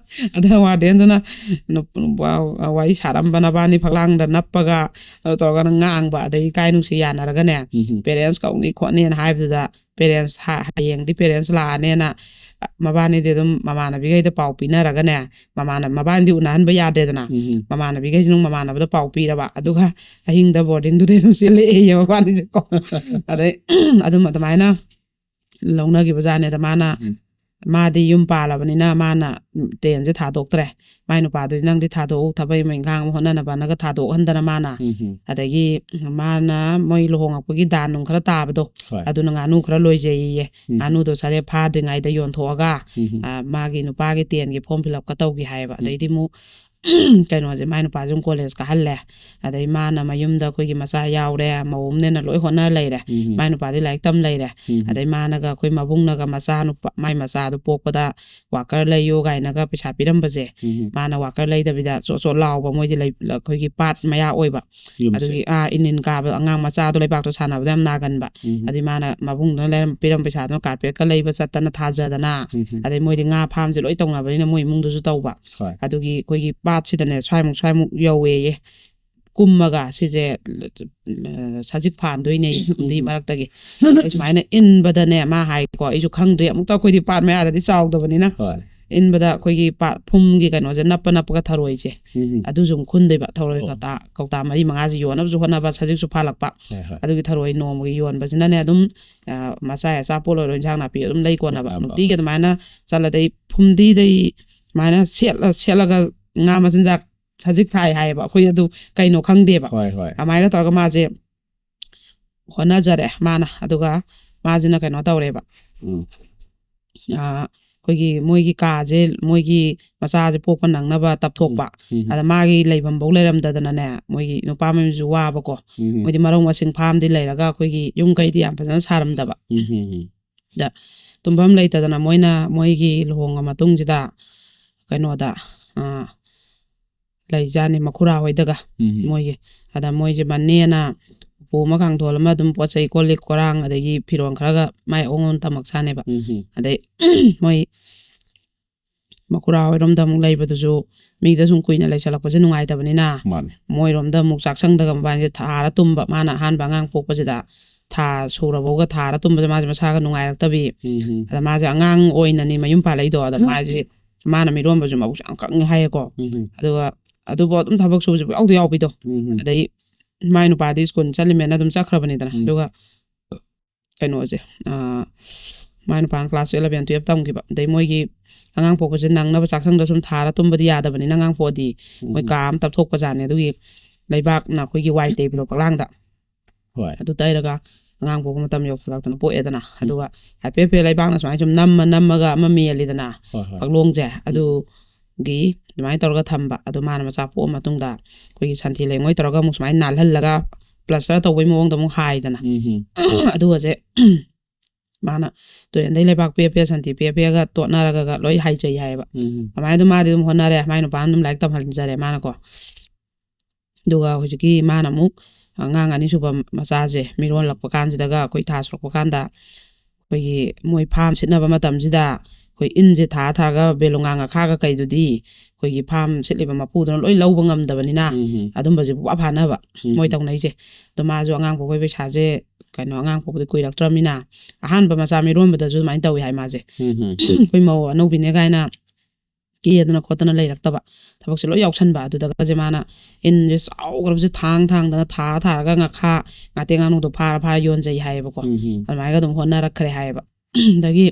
ꯑꯗ ꯋꯥꯔꯗꯦꯟꯗꯨꯅ ꯅꯨꯞ- ꯅꯨꯄꯥ ꯋꯥꯔꯤ ꯁꯥꯔꯝꯕ ꯅꯕꯥꯅꯤ ꯐꯛꯂꯥꯡꯗ ꯅꯞꯄꯒ ꯑꯗꯨ ꯇꯧꯔꯒ ꯉꯥꯡꯕ, ꯑꯗꯩ ꯏꯀꯥꯏ ꯅꯨꯡꯁꯤ ꯌꯥꯅꯔꯒꯅꯦ, ꯎꯝ. ꯄꯦꯔꯦꯟꯁ ꯀꯧꯅꯤ ꯈꯣꯠꯅꯤꯅ ꯍꯥꯏꯕꯗꯨꯗ ꯄꯦꯔꯦꯟꯁ ꯍꯌꯦꯡꯗꯤ ꯄꯦꯔꯦꯟꯁ ꯂꯥꯛꯑꯅꯦꯅ, ꯑ, ꯃꯕꯥꯅꯤꯗꯤ ꯑꯗꯨꯝ ꯃꯃꯥꯟꯅꯕꯤꯈꯩꯗ ꯄꯥꯎ ꯄꯤꯅꯔꯒꯅꯦ, ꯃꯃꯥꯟꯅ ꯃꯕꯥꯅꯤꯗꯤ ꯎꯅꯍꯟꯕ ꯌꯥꯗ꯭ꯔꯦꯗꯅ꯫ ꯎꯝ. ꯃꯃꯥꯟꯅꯕꯤꯈꯩꯁꯤꯅ ꯃꯃꯥꯟꯅꯕꯗ ꯄꯥꯎ ꯄꯤꯔꯕ, ꯑꯗꯨꯒ ꯑꯍꯤꯡꯗ ꯕꯣꯔꯗꯤꯡꯗꯨꯗꯩ ꯑꯗꯨꯝ ꯆꯦꯜꯂꯛꯑꯦꯌꯦ ꯃꯕꯥꯅꯤꯁꯦꯀꯣ꯫ ꯑꯗꯩ ꯑꯗꯨꯝ ꯑꯗꯨꯃꯥꯏꯅ ꯂꯧꯅꯈꯤꯕꯖꯥꯠꯅꯦ꯫ ꯑꯗ ꯃꯥꯅ ꯎꯝ. ꯃꯥꯗꯤ ꯌꯨꯝ ꯄꯥꯜꯂꯕꯅꯤꯅ ꯃꯥꯅ ꯇꯦꯟꯁꯦ ꯊꯥꯗꯣꯛꯇ꯭ꯔꯦ꯫ ꯃꯥꯏ ꯅꯨꯄꯥꯗꯨꯗꯤ ꯅꯪꯗꯤ ꯊꯥꯗꯣꯛꯎ, ꯊꯕꯛ ꯑꯃ ꯏꯪꯈꯥꯡ ꯑꯃ ꯍꯣꯠꯅꯅꯕꯅꯒ ꯊꯥꯗꯣꯛꯍꯟꯗꯅ ꯃꯥꯅ꯫ ꯎꯝ. ꯑꯗꯒꯤ ꯃꯥꯅ ꯃꯣꯏ ꯂꯨꯍꯣꯡꯉꯛꯄꯒꯤ ꯗꯥꯟ ꯅꯨꯡ ꯈꯔ ꯇꯥꯕꯗꯣ, ꯍꯣꯏ. ꯑꯗꯨꯅ ꯉꯥꯅꯨ ꯈꯔ ꯂꯣꯏꯖꯩꯌꯦ꯫ ꯎꯝ. ꯉꯥꯅꯨꯗꯣ ꯁꯔꯦꯞ ꯐꯥꯗ꯭ꯔꯤꯉꯩꯗ ꯌꯣꯟꯊꯣꯛꯑꯒ ꯎꯝ. ꯑ, ꯃꯥꯒꯤ ꯅꯨꯄꯥꯒꯤ ꯇꯦꯟꯒꯤ ꯐꯣꯔꯝ ꯐꯤꯜ ꯑꯞꯀ ꯇꯧꯒꯦ ꯍꯥꯏꯌꯦꯕ꯫ ꯎꯝ. ꯑꯗꯩꯗꯤ ꯑꯃꯨꯛ ꯀꯩꯅꯣꯁꯦ, ꯃꯥꯏ ꯅꯨꯄꯥꯁꯦ ꯑꯗꯨꯝ ꯀꯣꯂꯦꯖ ꯀꯥꯍꯜꯂꯦ꯫ ꯑꯗꯩ ꯃꯥꯅ ꯃꯌꯨꯝꯗ ꯑꯩꯈꯣꯏꯒꯤ ꯃꯆꯥ ꯌꯥꯎꯔꯦ, ꯃꯧ ꯑꯃꯅꯦꯅ ꯂꯣꯏ ꯍꯣꯠꯅ ꯂꯩꯔꯦ꯫ ꯎꯝ꯫ ꯃꯥꯏ ꯅꯨꯄꯥꯗꯤ ꯂꯥꯏꯔꯤꯛ ꯇꯝ ꯂꯩꯔꯦ꯫ ꯎꯝ꯫ ꯑꯗꯩ ꯃꯥꯅꯒ ꯑꯩꯈꯣꯏ ꯃꯕꯨꯡꯅꯒ ꯃꯆꯥ ꯅꯨꯄꯥ, ꯃꯥꯏ ꯃꯆꯥꯗꯨ ꯄꯣꯛꯄꯗ ꯋꯥꯀꯔ ꯂꯩꯌꯣ ꯀꯥꯏꯅꯒ ꯄꯩꯁꯥ ꯄꯤꯔꯝꯕꯁꯦ, ꯎꯝ꯫ ꯃꯥꯅ ꯋꯥꯀꯔ ꯂꯩꯗꯕꯤꯗ ꯆꯣꯠ ꯆꯣꯠ ꯂꯥꯎꯕ, ꯃꯣꯏꯗꯤ ꯂꯩ-, ꯑꯩꯈꯣꯏꯒꯤ ꯄꯥꯠ ꯃꯌꯥ ꯑꯣꯏꯕ, ꯌꯨꯝꯁꯦ꯫ ꯑꯗꯨꯒꯤ ꯑꯥ ꯏꯟ ꯏꯟ ꯀꯥꯕ ꯑꯉꯥꯡ ꯃꯆꯥꯗꯣ ꯂꯩꯕꯥꯛꯇꯣ ꯁꯥꯟꯅꯕꯗ ꯌꯥꯝ ꯅꯥꯒꯟꯕ꯫ ꯎꯝ꯫ ꯑꯗꯨꯒꯤ ꯃꯥꯅ ꯃꯕꯨꯡꯗꯨꯅ ꯂꯩꯔꯝ-, ꯄꯤꯔꯝꯕ ꯄꯩꯁꯥꯗꯨꯅ ꯀꯥꯔꯄꯦꯠꯀ ꯂꯩꯕ ꯆꯠꯇꯅ ꯊꯥꯖꯗꯅ, ꯎꯝ꯫ ꯑꯗꯩ ꯃꯣꯏꯗꯤ ꯉꯥ ꯐꯥꯝꯁꯦ ꯂꯣꯏ ꯇꯧꯅꯕꯅꯤꯅ ꯃꯣꯏ ꯏꯃꯨꯡꯗꯨꯁꯨ ꯇꯧꯕ꯫ ꯍꯣꯏ꯫ ꯑꯗꯨꯒꯤ ꯑꯩꯈꯣꯏꯒꯤ ꯄꯥꯠꯁꯤꯗꯅꯦ ꯁ꯭ꯋꯥꯏꯃꯨꯛ ꯁ꯭ꯋꯥꯏꯃꯨꯛ ꯌꯧꯋꯦꯌꯦ꯫ ꯀꯨꯝꯃꯒ ꯁꯤꯁꯦ, ꯑ, ꯁꯖꯤꯛ ꯐꯥꯟꯗꯣꯏꯅꯦ ꯐꯨꯝꯗꯤ ꯃꯔꯛꯇꯒꯤ꯫ ꯑꯩ ꯁꯨꯃꯥꯏꯅ ꯏꯟꯕꯗꯅꯦ ꯃꯥ ꯍꯥꯏꯀꯣ, ꯑꯩꯁꯨ ꯈꯪꯗ꯭ꯔꯤ ꯑꯃꯨꯛꯇ, ꯑꯩꯈꯣꯏꯗꯤ ꯄꯥꯠ ꯃꯌꯥꯗꯗꯤ ꯆꯥꯎꯗꯕꯅꯤꯅ꯫ ꯍꯣꯏ꯫ ꯏꯟꯕꯗ ꯑꯩꯈꯣꯏꯒꯤ ꯄꯥꯠ ꯐꯨꯝꯒꯤ ꯀꯩꯅꯣꯁꯦ ꯅꯞꯄ ꯅꯞꯄꯒ ꯊꯔꯣꯏꯁꯦ, ꯎꯝ꯫ ꯑꯗꯨꯁꯨ ꯑꯃꯨꯛ ꯈꯨꯟꯗꯣꯏꯕ꯫ ꯊꯔꯣꯏ ꯑꯣ꯫ ꯀꯧꯇꯥ, ꯀꯧꯇꯥ ꯃꯔꯤ ꯃꯉꯥꯁꯦ ꯌꯣꯟꯅꯕꯁꯨ ꯍꯣꯠꯅꯕ, ꯁꯖꯤꯛꯁꯨ ꯐꯥꯜꯂꯛꯄ꯫ ꯍꯣꯏ, ꯍꯣꯏ꯫ ꯑꯗꯨꯒꯤ ꯊꯔꯣꯏ ꯅꯣꯡꯃꯒꯤ ꯌꯣꯟꯕꯁꯤꯅꯅꯦ ꯑꯗꯨꯝ, ꯑ, ꯃꯆꯥ ꯑꯆꯥꯄꯣꯠ ꯑꯣꯏꯔꯣ, ꯏꯟꯁꯥꯡ ꯅꯥꯄꯤ ꯑꯗꯨꯝ ꯂꯩ ꯀꯣꯟꯅꯕ꯫ ꯀꯣꯟꯅꯕ꯫ ꯅꯨꯡꯇꯤꯒꯤ ꯑꯗꯨꯃꯥꯏꯅ ꯆꯠꯂꯗꯤ ꯐꯨꯝꯗꯤꯗꯩ ꯁꯨꯃꯥꯏꯅ ꯁꯦꯠꯂ ꯁꯦꯠꯂꯒ ꯉꯥ ꯃꯆꯤꯟꯖꯥꯛ ꯁꯖꯤꯛ ꯊꯥꯏ ꯍꯥꯏꯌꯦꯕ꯫ ꯑꯩꯈꯣꯏ ꯑꯗꯨ ꯀꯩꯅꯣ ꯈꯪꯗꯦꯕ꯫ ꯍꯣꯏ, ꯍꯣꯏ꯫ ꯑꯗꯨꯃꯥꯏꯅ ꯇꯧꯔꯒ ꯃꯥꯁꯦ ꯍꯣꯠꯅꯖꯔꯦ ꯃꯥꯅ꯫ ꯑꯗꯨꯒ ꯃꯥꯁꯤꯅ ꯀꯩꯅꯣ ꯇꯧꯔꯦꯕ꯫ ꯎꯝ꯫ ꯑ, ꯑꯩꯈꯣꯏꯒꯤ ꯃꯣꯏꯒꯤ ꯀꯥꯁꯦ, ꯃꯣꯏꯒꯤ ꯃꯆꯥꯁꯦ ꯄꯣꯛꯄ ꯅꯪꯅꯕ ꯇꯞꯊꯣꯛꯄ꯫ ꯎꯝ꯫ ꯑꯗ ꯃꯥꯒꯤ ꯂꯩꯐꯝꯐꯧ ꯂꯩꯔꯝꯗꯗꯅꯅꯦ, ꯃꯣꯏꯒꯤ ꯅꯨꯄꯥ ꯃꯌꯨꯝꯁꯨ ꯋꯥꯕꯀꯣ꯫ ꯎꯝ꯫ ꯃꯣꯏꯗꯤ ꯃꯔꯧ ꯃꯁꯤꯡ ꯐꯥꯝꯗꯤ ꯂꯩꯔꯒ ꯑꯩꯈꯣꯏꯒꯤ ꯌꯨꯝ ꯀꯩꯗꯤ ꯌꯥꯝ ꯐꯖꯅ ꯁꯥꯔꯝꯗꯕ꯫ ꯎꯝ, ꯎꯝ, ꯎꯝ꯫ ꯇꯨꯝꯐꯝ ꯂꯩꯇꯗꯅ ꯃꯣꯏꯅ ꯃꯣꯏꯒꯤ ꯂꯨꯍꯣꯡꯉ ꯃꯇꯨꯡꯁꯤꯗ ꯀꯩꯅꯣꯗ, ꯑ, ꯂꯩꯖꯥꯠꯅꯤ ꯃꯈꯨꯔꯥ ꯍꯣꯏꯗꯒ ꯎꯝ꯫ ꯃꯣꯏꯒꯤ꯫ ꯑꯗ ꯃꯣꯏꯁꯦ ꯃꯅꯦꯅ ꯎꯄꯨ ꯑꯃ ꯀꯥꯡꯊꯣꯜ ꯑꯃ ꯑꯗꯨꯝ ꯄꯣꯠ ꯆꯩ ꯀꯣꯜ ꯂꯤꯛ ꯀꯣꯔꯥꯡ ꯑꯗꯒꯤ ꯐꯤꯔꯣꯜ ꯈꯔꯒ ꯃꯥꯏ ꯑꯣꯡ ꯑꯣꯡ ꯊꯝꯃꯛꯁꯥꯅꯦꯕ꯫ ꯎꯝ꯫ ꯑꯗꯩ ꯃꯣꯏ ꯃꯈꯨꯔꯥ ꯍꯣꯏꯔꯣꯝꯗ ꯑꯃꯨꯛ ꯂꯩꯕꯗꯨꯁꯨ ꯃꯤꯗ ꯁꯨꯝ ꯀꯨꯏꯅ ꯂꯩꯁꯜꯂꯛꯄꯁꯦ ꯅꯨꯡꯉꯥꯏꯇꯕꯅꯤꯅ ꯃꯥꯅꯦ꯫ ꯃꯣꯏꯔꯣꯝꯗ ꯑꯃꯨꯛ ꯆꯥꯛꯁꯪꯗꯒ ꯃꯕꯥꯅꯤꯁꯦ ꯊꯥꯔ ꯇꯨꯝꯕ꯫ ꯃꯥꯅ ꯑꯍꯥꯟꯕ ꯑꯉꯥꯡ ꯄꯣꯛꯄꯁꯤꯗ ꯊꯥ ꯁꯨꯔꯐꯥꯎꯒ ꯊꯥꯔ ꯇꯨꯝꯕꯁꯦ ꯃꯥꯁꯦ ꯃꯁꯥꯒ ꯅꯨꯡꯉꯥꯏꯔꯛꯇꯕꯤ꯫ ꯎꯝ꯫ ꯑꯗ ꯃꯥꯁꯦ ꯑꯉꯥꯡ ꯑꯣꯏꯅꯅꯤ ꯃꯌꯨꯝ ꯄꯥꯜꯂꯛꯏꯗꯣ꯫ ꯑꯗ ꯃꯥꯁꯦ ꯃꯥꯅ ꯃꯤꯔꯣꯟꯕꯁꯨ ꯃꯕꯨꯛꯁꯨ ꯌꯥꯝ ꯀꯪꯉꯦ ꯍꯥꯏꯌꯦꯀꯣ꯫ ꯎꯝ꯫ ꯑꯗꯨꯒ ꯑꯗꯨꯕꯨ ꯑꯗꯨꯝ ꯊꯕꯛ ꯁꯨꯕꯁꯦ ꯌꯥꯎꯗ ꯌꯥꯎꯕꯤꯗꯣ꯫ ꯎꯝ꯫ ꯑꯗꯩ ꯃꯥꯏ ꯅꯨꯄꯥꯗꯤ ꯁ꯭ꯀꯨꯜ ꯆꯠꯂꯤꯃꯦꯅ ꯑꯗꯨꯝ ꯆꯠꯈ꯭ꯔꯕꯅꯤꯗꯅ꯫ ꯎꯝ꯫ ꯑꯗꯨꯒ ꯀꯩꯅꯣꯁꯦ, ꯑꯥ, ꯃꯥꯏ ꯅꯨꯄꯥꯅ ꯀ꯭ꯂꯥꯁ ꯏꯂꯚꯦꯟ ꯇꯨꯌꯦꯜꯞ ꯇꯝꯈꯤꯕ꯫ ꯑꯗꯩ ꯃꯣꯏꯒꯤ ꯑꯉꯥꯡ ꯄꯣꯛꯄꯁꯦ ꯅꯪꯅꯕ ꯆꯥꯛꯁꯪꯗ ꯁꯨꯝ ꯊꯥꯔ ꯇꯨꯝꯕꯗꯤ ꯌꯥꯗꯕꯅꯤꯅ ꯑꯉꯥꯡ ꯄꯣꯛꯑꯗꯤ ꯃꯣꯏ ꯎꯝ꯫ ꯀꯥ ꯑꯃ ꯇꯞꯊꯣꯛꯄꯖꯥꯠꯅꯦ꯫ ꯑꯗꯨꯒꯤ ꯂꯩꯕꯥꯛꯅ ꯑꯩꯈꯣꯏꯒꯤ ꯋꯥꯏ ꯇꯩꯕꯗꯣ ꯐꯛꯂꯥꯡꯗ꯫ ꯍꯣꯏ꯫ ꯑꯗꯨ ꯇꯩꯔꯒ ꯑꯉꯥꯡ ꯄꯣꯛꯄ ꯃꯇꯝ ꯌꯧꯁꯤꯜꯂꯛꯇꯅ ꯄꯣꯛꯑꯦꯗꯅ꯫ ꯑꯗꯨꯒ ꯍꯥꯏꯐꯦꯠ ꯍꯥꯏꯐꯦꯠ ꯂꯩꯕꯥꯛꯅ ꯁꯨꯃꯥꯏꯅ ꯁꯨꯝ ꯅꯝꯃ ꯅꯝꯃꯒ ꯑꯃ ꯃꯦꯜꯂꯤꯗꯅ ꯍꯣꯏ, ꯍꯣꯏ꯫ ꯐꯛꯂꯣꯡꯁꯦ꯫ ꯑꯗꯨ ꯒꯤ ꯑꯗꯨꯃꯥꯏꯅ ꯇꯧꯔꯒ ꯊꯝꯕ꯫ ꯑꯗꯣ ꯃꯥꯅ ꯃꯆꯥ ꯄꯣꯛꯑ ꯃꯇꯨꯡꯗ ꯑꯩꯈꯣꯏꯒꯤ ꯁꯟꯊꯤ ꯂꯩꯉꯣꯏ ꯇꯧꯔꯒ ꯑꯃꯨꯛ ꯁꯨꯃꯥꯏꯅ ꯅꯥꯜꯍꯜꯂꯒ ꯄ꯭ꯂꯁꯇꯔ ꯇꯧꯕꯩ ꯃꯑꯣꯡꯗ ꯑꯃꯨꯛ ꯍꯥꯏꯗꯅ꯫ ꯎꯝ ꯎꯝ ꯑꯗꯨꯒꯁꯦ ꯃꯥꯅ ꯇꯨꯔꯦꯟꯗꯩ ꯂꯩꯕꯥꯛ ꯄꯦꯛ ꯄꯦꯛ, ꯁꯟꯊꯤ ꯄꯦꯛ ꯄꯦꯛꯑꯒ ꯇꯣꯠꯅꯔꯒ ꯂꯣꯏ ꯍꯥꯏꯖꯩ ꯍꯥꯏꯌꯦꯕ꯫ ꯎꯝ ꯑꯗꯨꯃꯥꯏꯅ ꯑꯗꯨꯝ ꯃꯥꯗꯤ ꯑꯗꯨꯝ ꯍꯣꯠꯅꯔꯦ, ꯃꯥꯏ ꯅꯨꯄꯥꯅ ꯑꯗꯨꯝ ꯂꯥꯏꯔꯤꯛ ꯇꯝꯍꯟꯖꯔꯦ ꯃꯥꯅꯀꯣ꯫ ꯑꯗꯨꯒ ꯍꯧꯖꯤꯛꯀꯤ ꯃꯥꯅ ꯑꯃꯨꯛ ꯑꯉꯥꯡ ꯑꯅꯤꯁꯨꯕ ꯃꯆꯥꯁꯦ ꯃꯤꯔꯣꯜꯂꯛꯄ ꯀꯥꯟꯁꯤꯗꯒ, ꯑꯩꯈꯣꯏ ꯊꯥ ꯁꯨꯔꯛꯄ ꯀꯥꯟꯗ, ꯑꯩꯈꯣꯏꯒꯤ ꯃꯣꯏ ꯐꯥꯝ ꯁꯤꯠꯅꯕ ꯃꯇꯝꯁꯤꯗ ꯑꯩꯈꯣꯏ ꯏꯟꯁꯦ ꯊꯥ ꯊꯥꯔꯒ ꯕꯦꯂꯨꯉꯥ ꯉꯥꯈꯥꯒ ꯀꯩꯗꯨꯗꯤ ꯑꯩꯈꯣꯏꯒꯤ ꯐꯥꯝ ꯁꯤꯠꯂꯤꯕ ꯃꯄꯨꯗꯨꯅ ꯂꯣꯏ ꯂꯧꯕ ꯉꯝꯗꯕꯅꯤꯅ, ꯎꯝ ꯑꯗꯨꯝꯕꯁꯦ ꯄꯨꯡꯐꯥ ꯐꯥꯅꯕ ꯎꯝ ꯃꯣꯏ ꯇꯧꯅꯩꯁꯦ꯫ ꯑꯗꯣ ꯃꯥꯁꯨ ꯑꯉꯥꯡ ꯄꯣꯛꯄꯩ ꯄꯩꯁꯥꯁꯦ, ꯀꯩꯅꯣ, ꯑꯉꯥꯡ ꯄꯣꯛꯄꯗꯤ ꯀꯨꯏꯔꯛꯇ꯭ꯔꯕꯅꯤꯅ, ꯑꯍꯥꯟꯕ ꯃꯆꯥ ꯃꯤꯔꯣꯟꯕꯗꯁꯨ ꯑꯗꯨꯃꯥꯏꯅ ꯇꯧꯏ ꯍꯥꯏ ꯃꯥꯁꯦ꯫ ꯎꯝ ꯎꯝ ꯑꯩꯈꯣꯏ ꯃꯧ ꯑꯅꯧꯕꯤꯅꯦ ꯀꯥꯏꯅ ꯀꯦꯗꯅ ꯈꯣꯠꯇꯅ ꯂꯩꯔꯛꯇꯕ, ꯊꯕꯛꯁꯦ ꯂꯣꯏ ꯌꯥꯎꯁꯟꯕ꯫ ꯑꯗꯨꯗꯒꯁꯦ ꯃꯥꯅ ꯏꯟꯁꯦ ꯆꯥꯎꯈ꯭ꯔꯕꯁꯦ ꯊꯥꯡ ꯊꯥꯡꯗꯅ, ꯊꯥ ꯊꯥꯔꯒ ꯉꯥꯈꯥ, ꯉꯥꯇꯦꯛ ꯉꯥꯅꯧꯗꯣ ꯐꯥꯔ ꯐꯥꯔ ꯌꯣꯟꯖꯩ ꯍꯥꯏꯌꯦꯕꯀꯣ꯫ ꯎꯝ ꯎꯝ ꯑꯗꯨꯃꯥꯏꯅ ꯑꯗꯨꯝ ꯍꯣꯠꯅꯔꯛꯈ꯭ꯔꯦ ꯍꯥꯏꯌꯦꯕ꯫ ꯑꯗꯒꯤ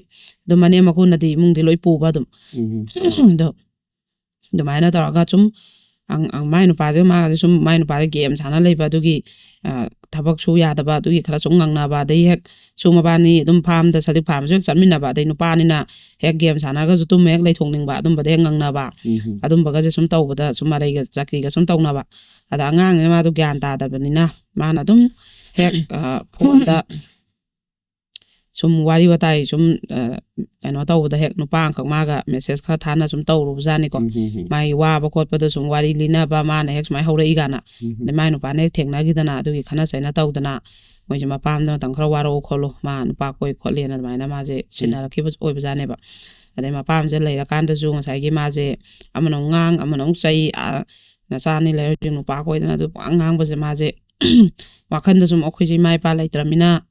ꯑꯗꯨꯝ ꯃꯅꯦꯝ ꯃꯀꯨꯅꯗꯤ ꯏꯃꯨꯡꯗꯤ ꯂꯣꯏ ꯄꯨꯕ ꯑꯗꯨꯝ꯫ ꯎꯝ ꯑꯗꯣ ꯑꯗꯨꯃꯥꯏꯅ ꯇꯧꯔꯒ ꯁꯨꯝ ꯑꯪ- ꯑꯪ- ꯃꯥꯏ ꯅꯨꯄꯥꯁꯦ, ꯃꯥꯒꯁꯦ ꯁꯨꯝ, ꯃꯥꯏ ꯅꯨꯄꯥꯁꯦ ꯒꯦꯝ ꯁꯥꯟꯅ ꯂꯩꯕ, ꯑꯗꯨꯒꯤ ꯑ, ꯊꯕꯛ ꯁꯨ ꯌꯥꯗꯕ, ꯑꯗꯨꯒꯤ ꯈꯔ ꯁꯨꯝ ꯉꯪꯅꯕ, ꯑꯗꯩ ꯍꯦꯛ ꯁꯨ ꯃꯕꯥꯅꯤ ꯑꯗꯨꯝ ꯐꯥꯝꯗ ꯁꯖꯤꯛ ꯐꯥꯟꯕꯁꯨ ꯍꯦꯛ ꯆꯠꯃꯤꯟꯅꯕ, ꯑꯗꯩ ꯅꯨꯄꯥꯅꯤꯅ ꯍꯦꯛ ꯒꯦꯝ ꯁꯥꯟꯅꯔꯒꯁꯨ ꯇꯨꯝꯃ ꯍꯦꯛ ꯂꯩꯊꯣꯛꯅꯤꯡꯕ, ꯑꯗꯨꯝꯕꯗ ꯍꯦꯛ ꯉꯪꯅꯕ, ꯎꯝ ꯑꯗꯨꯝꯕꯒꯁꯦ ꯁꯨꯝ ꯇꯧꯕꯗ ꯁꯨꯝ ꯃꯔꯩꯒ ꯆꯀ꯭ꯔꯤꯒ ꯁꯨꯝ ꯇꯧꯅꯕ꯫ ꯑꯗ ꯑꯉꯥꯡꯅꯤꯅ ꯃꯥꯗꯣ ꯒ꯭ꯌꯥꯟ ꯇꯥꯗꯕꯅꯤꯅ ꯃꯥꯅ ꯑꯗꯨꯝ ꯍꯦꯛ ꯑ, ꯐꯣꯟꯗ ꯁꯨꯝ ꯋꯥꯔꯤ ꯋꯥꯇꯥꯏ ꯁꯨꯝ ꯑ, ꯀꯩꯅꯣ ꯇꯧꯕꯗ ꯍꯦꯛ ꯅꯨꯄꯥ ꯑꯃꯈꯛ ꯃꯥꯒ ꯃꯦꯁꯦꯖ ꯈꯔ ꯊꯥꯅ ꯁꯨꯝ ꯇꯧꯔꯨꯕꯖꯥꯠꯅꯤꯀꯣ꯫ ꯎꯝ ꯎꯝ ꯃꯥꯒꯤ ꯋꯥꯕ ꯈꯣꯠꯄꯗꯣ ꯁꯨꯝ ꯋꯥꯔꯤ ꯂꯤꯅꯕ, ꯃꯥꯅ ꯍꯦꯛ ꯁꯨꯃꯥꯏꯅ ꯍꯧꯔꯛꯏ ꯀꯥꯏꯅ꯫ ꯎꯝ ꯑꯗꯩ ꯃꯥꯏ ꯅꯨꯄꯥꯅ ꯍꯦꯛ ꯊꯦꯡꯅꯈꯤꯗꯅ, ꯑꯗꯨꯒꯤ ꯈꯠꯅ ꯆꯩꯅ ꯇꯧꯗꯅ, ꯃꯣꯏꯁꯦ ꯃꯄꯥꯝꯗ ꯃꯇꯝ ꯈꯔ ꯋꯥꯔꯛꯎ ꯈꯣꯠꯂꯨ, ꯃꯥ ꯅꯨꯄꯥ ꯀꯣꯏ ꯈꯣꯠꯂꯦꯅ ꯑꯗꯨꯃꯥꯏꯅ ꯃꯥꯁꯦ ꯁꯤꯟꯅꯔꯛꯈꯤꯕ ꯑꯣꯏꯕꯖꯥꯠꯅꯦꯕ꯫ ꯑꯗꯩ ꯃꯄꯥꯝꯁꯦ ꯂꯩꯔꯀꯥꯟꯗꯁꯨ ꯉꯁꯥꯏꯒꯤ ꯃꯥꯁꯦ ꯑꯃꯅ ꯑꯃꯨꯛ ꯉꯥꯡ, ꯑꯃꯅ ꯑꯃꯨꯛ ꯆꯩ, ꯑ, ꯅꯆꯥ ꯑꯅꯤ ꯂꯩꯔ ꯍꯧꯖꯤꯛ ꯅꯨꯄꯥ ꯀꯣꯏꯗꯅ ꯑꯗꯨ ꯄꯨꯡꯉꯥꯡ ꯉꯥꯡꯕꯁꯦ ꯃꯥꯁꯦ ꯋꯥꯈꯟꯗ ꯁꯨꯝ, ꯑꯩꯈꯣꯏꯁꯦ ꯏꯃꯥ ꯏꯄꯥ ꯂꯩꯇ꯭ꯔꯃꯤꯅ,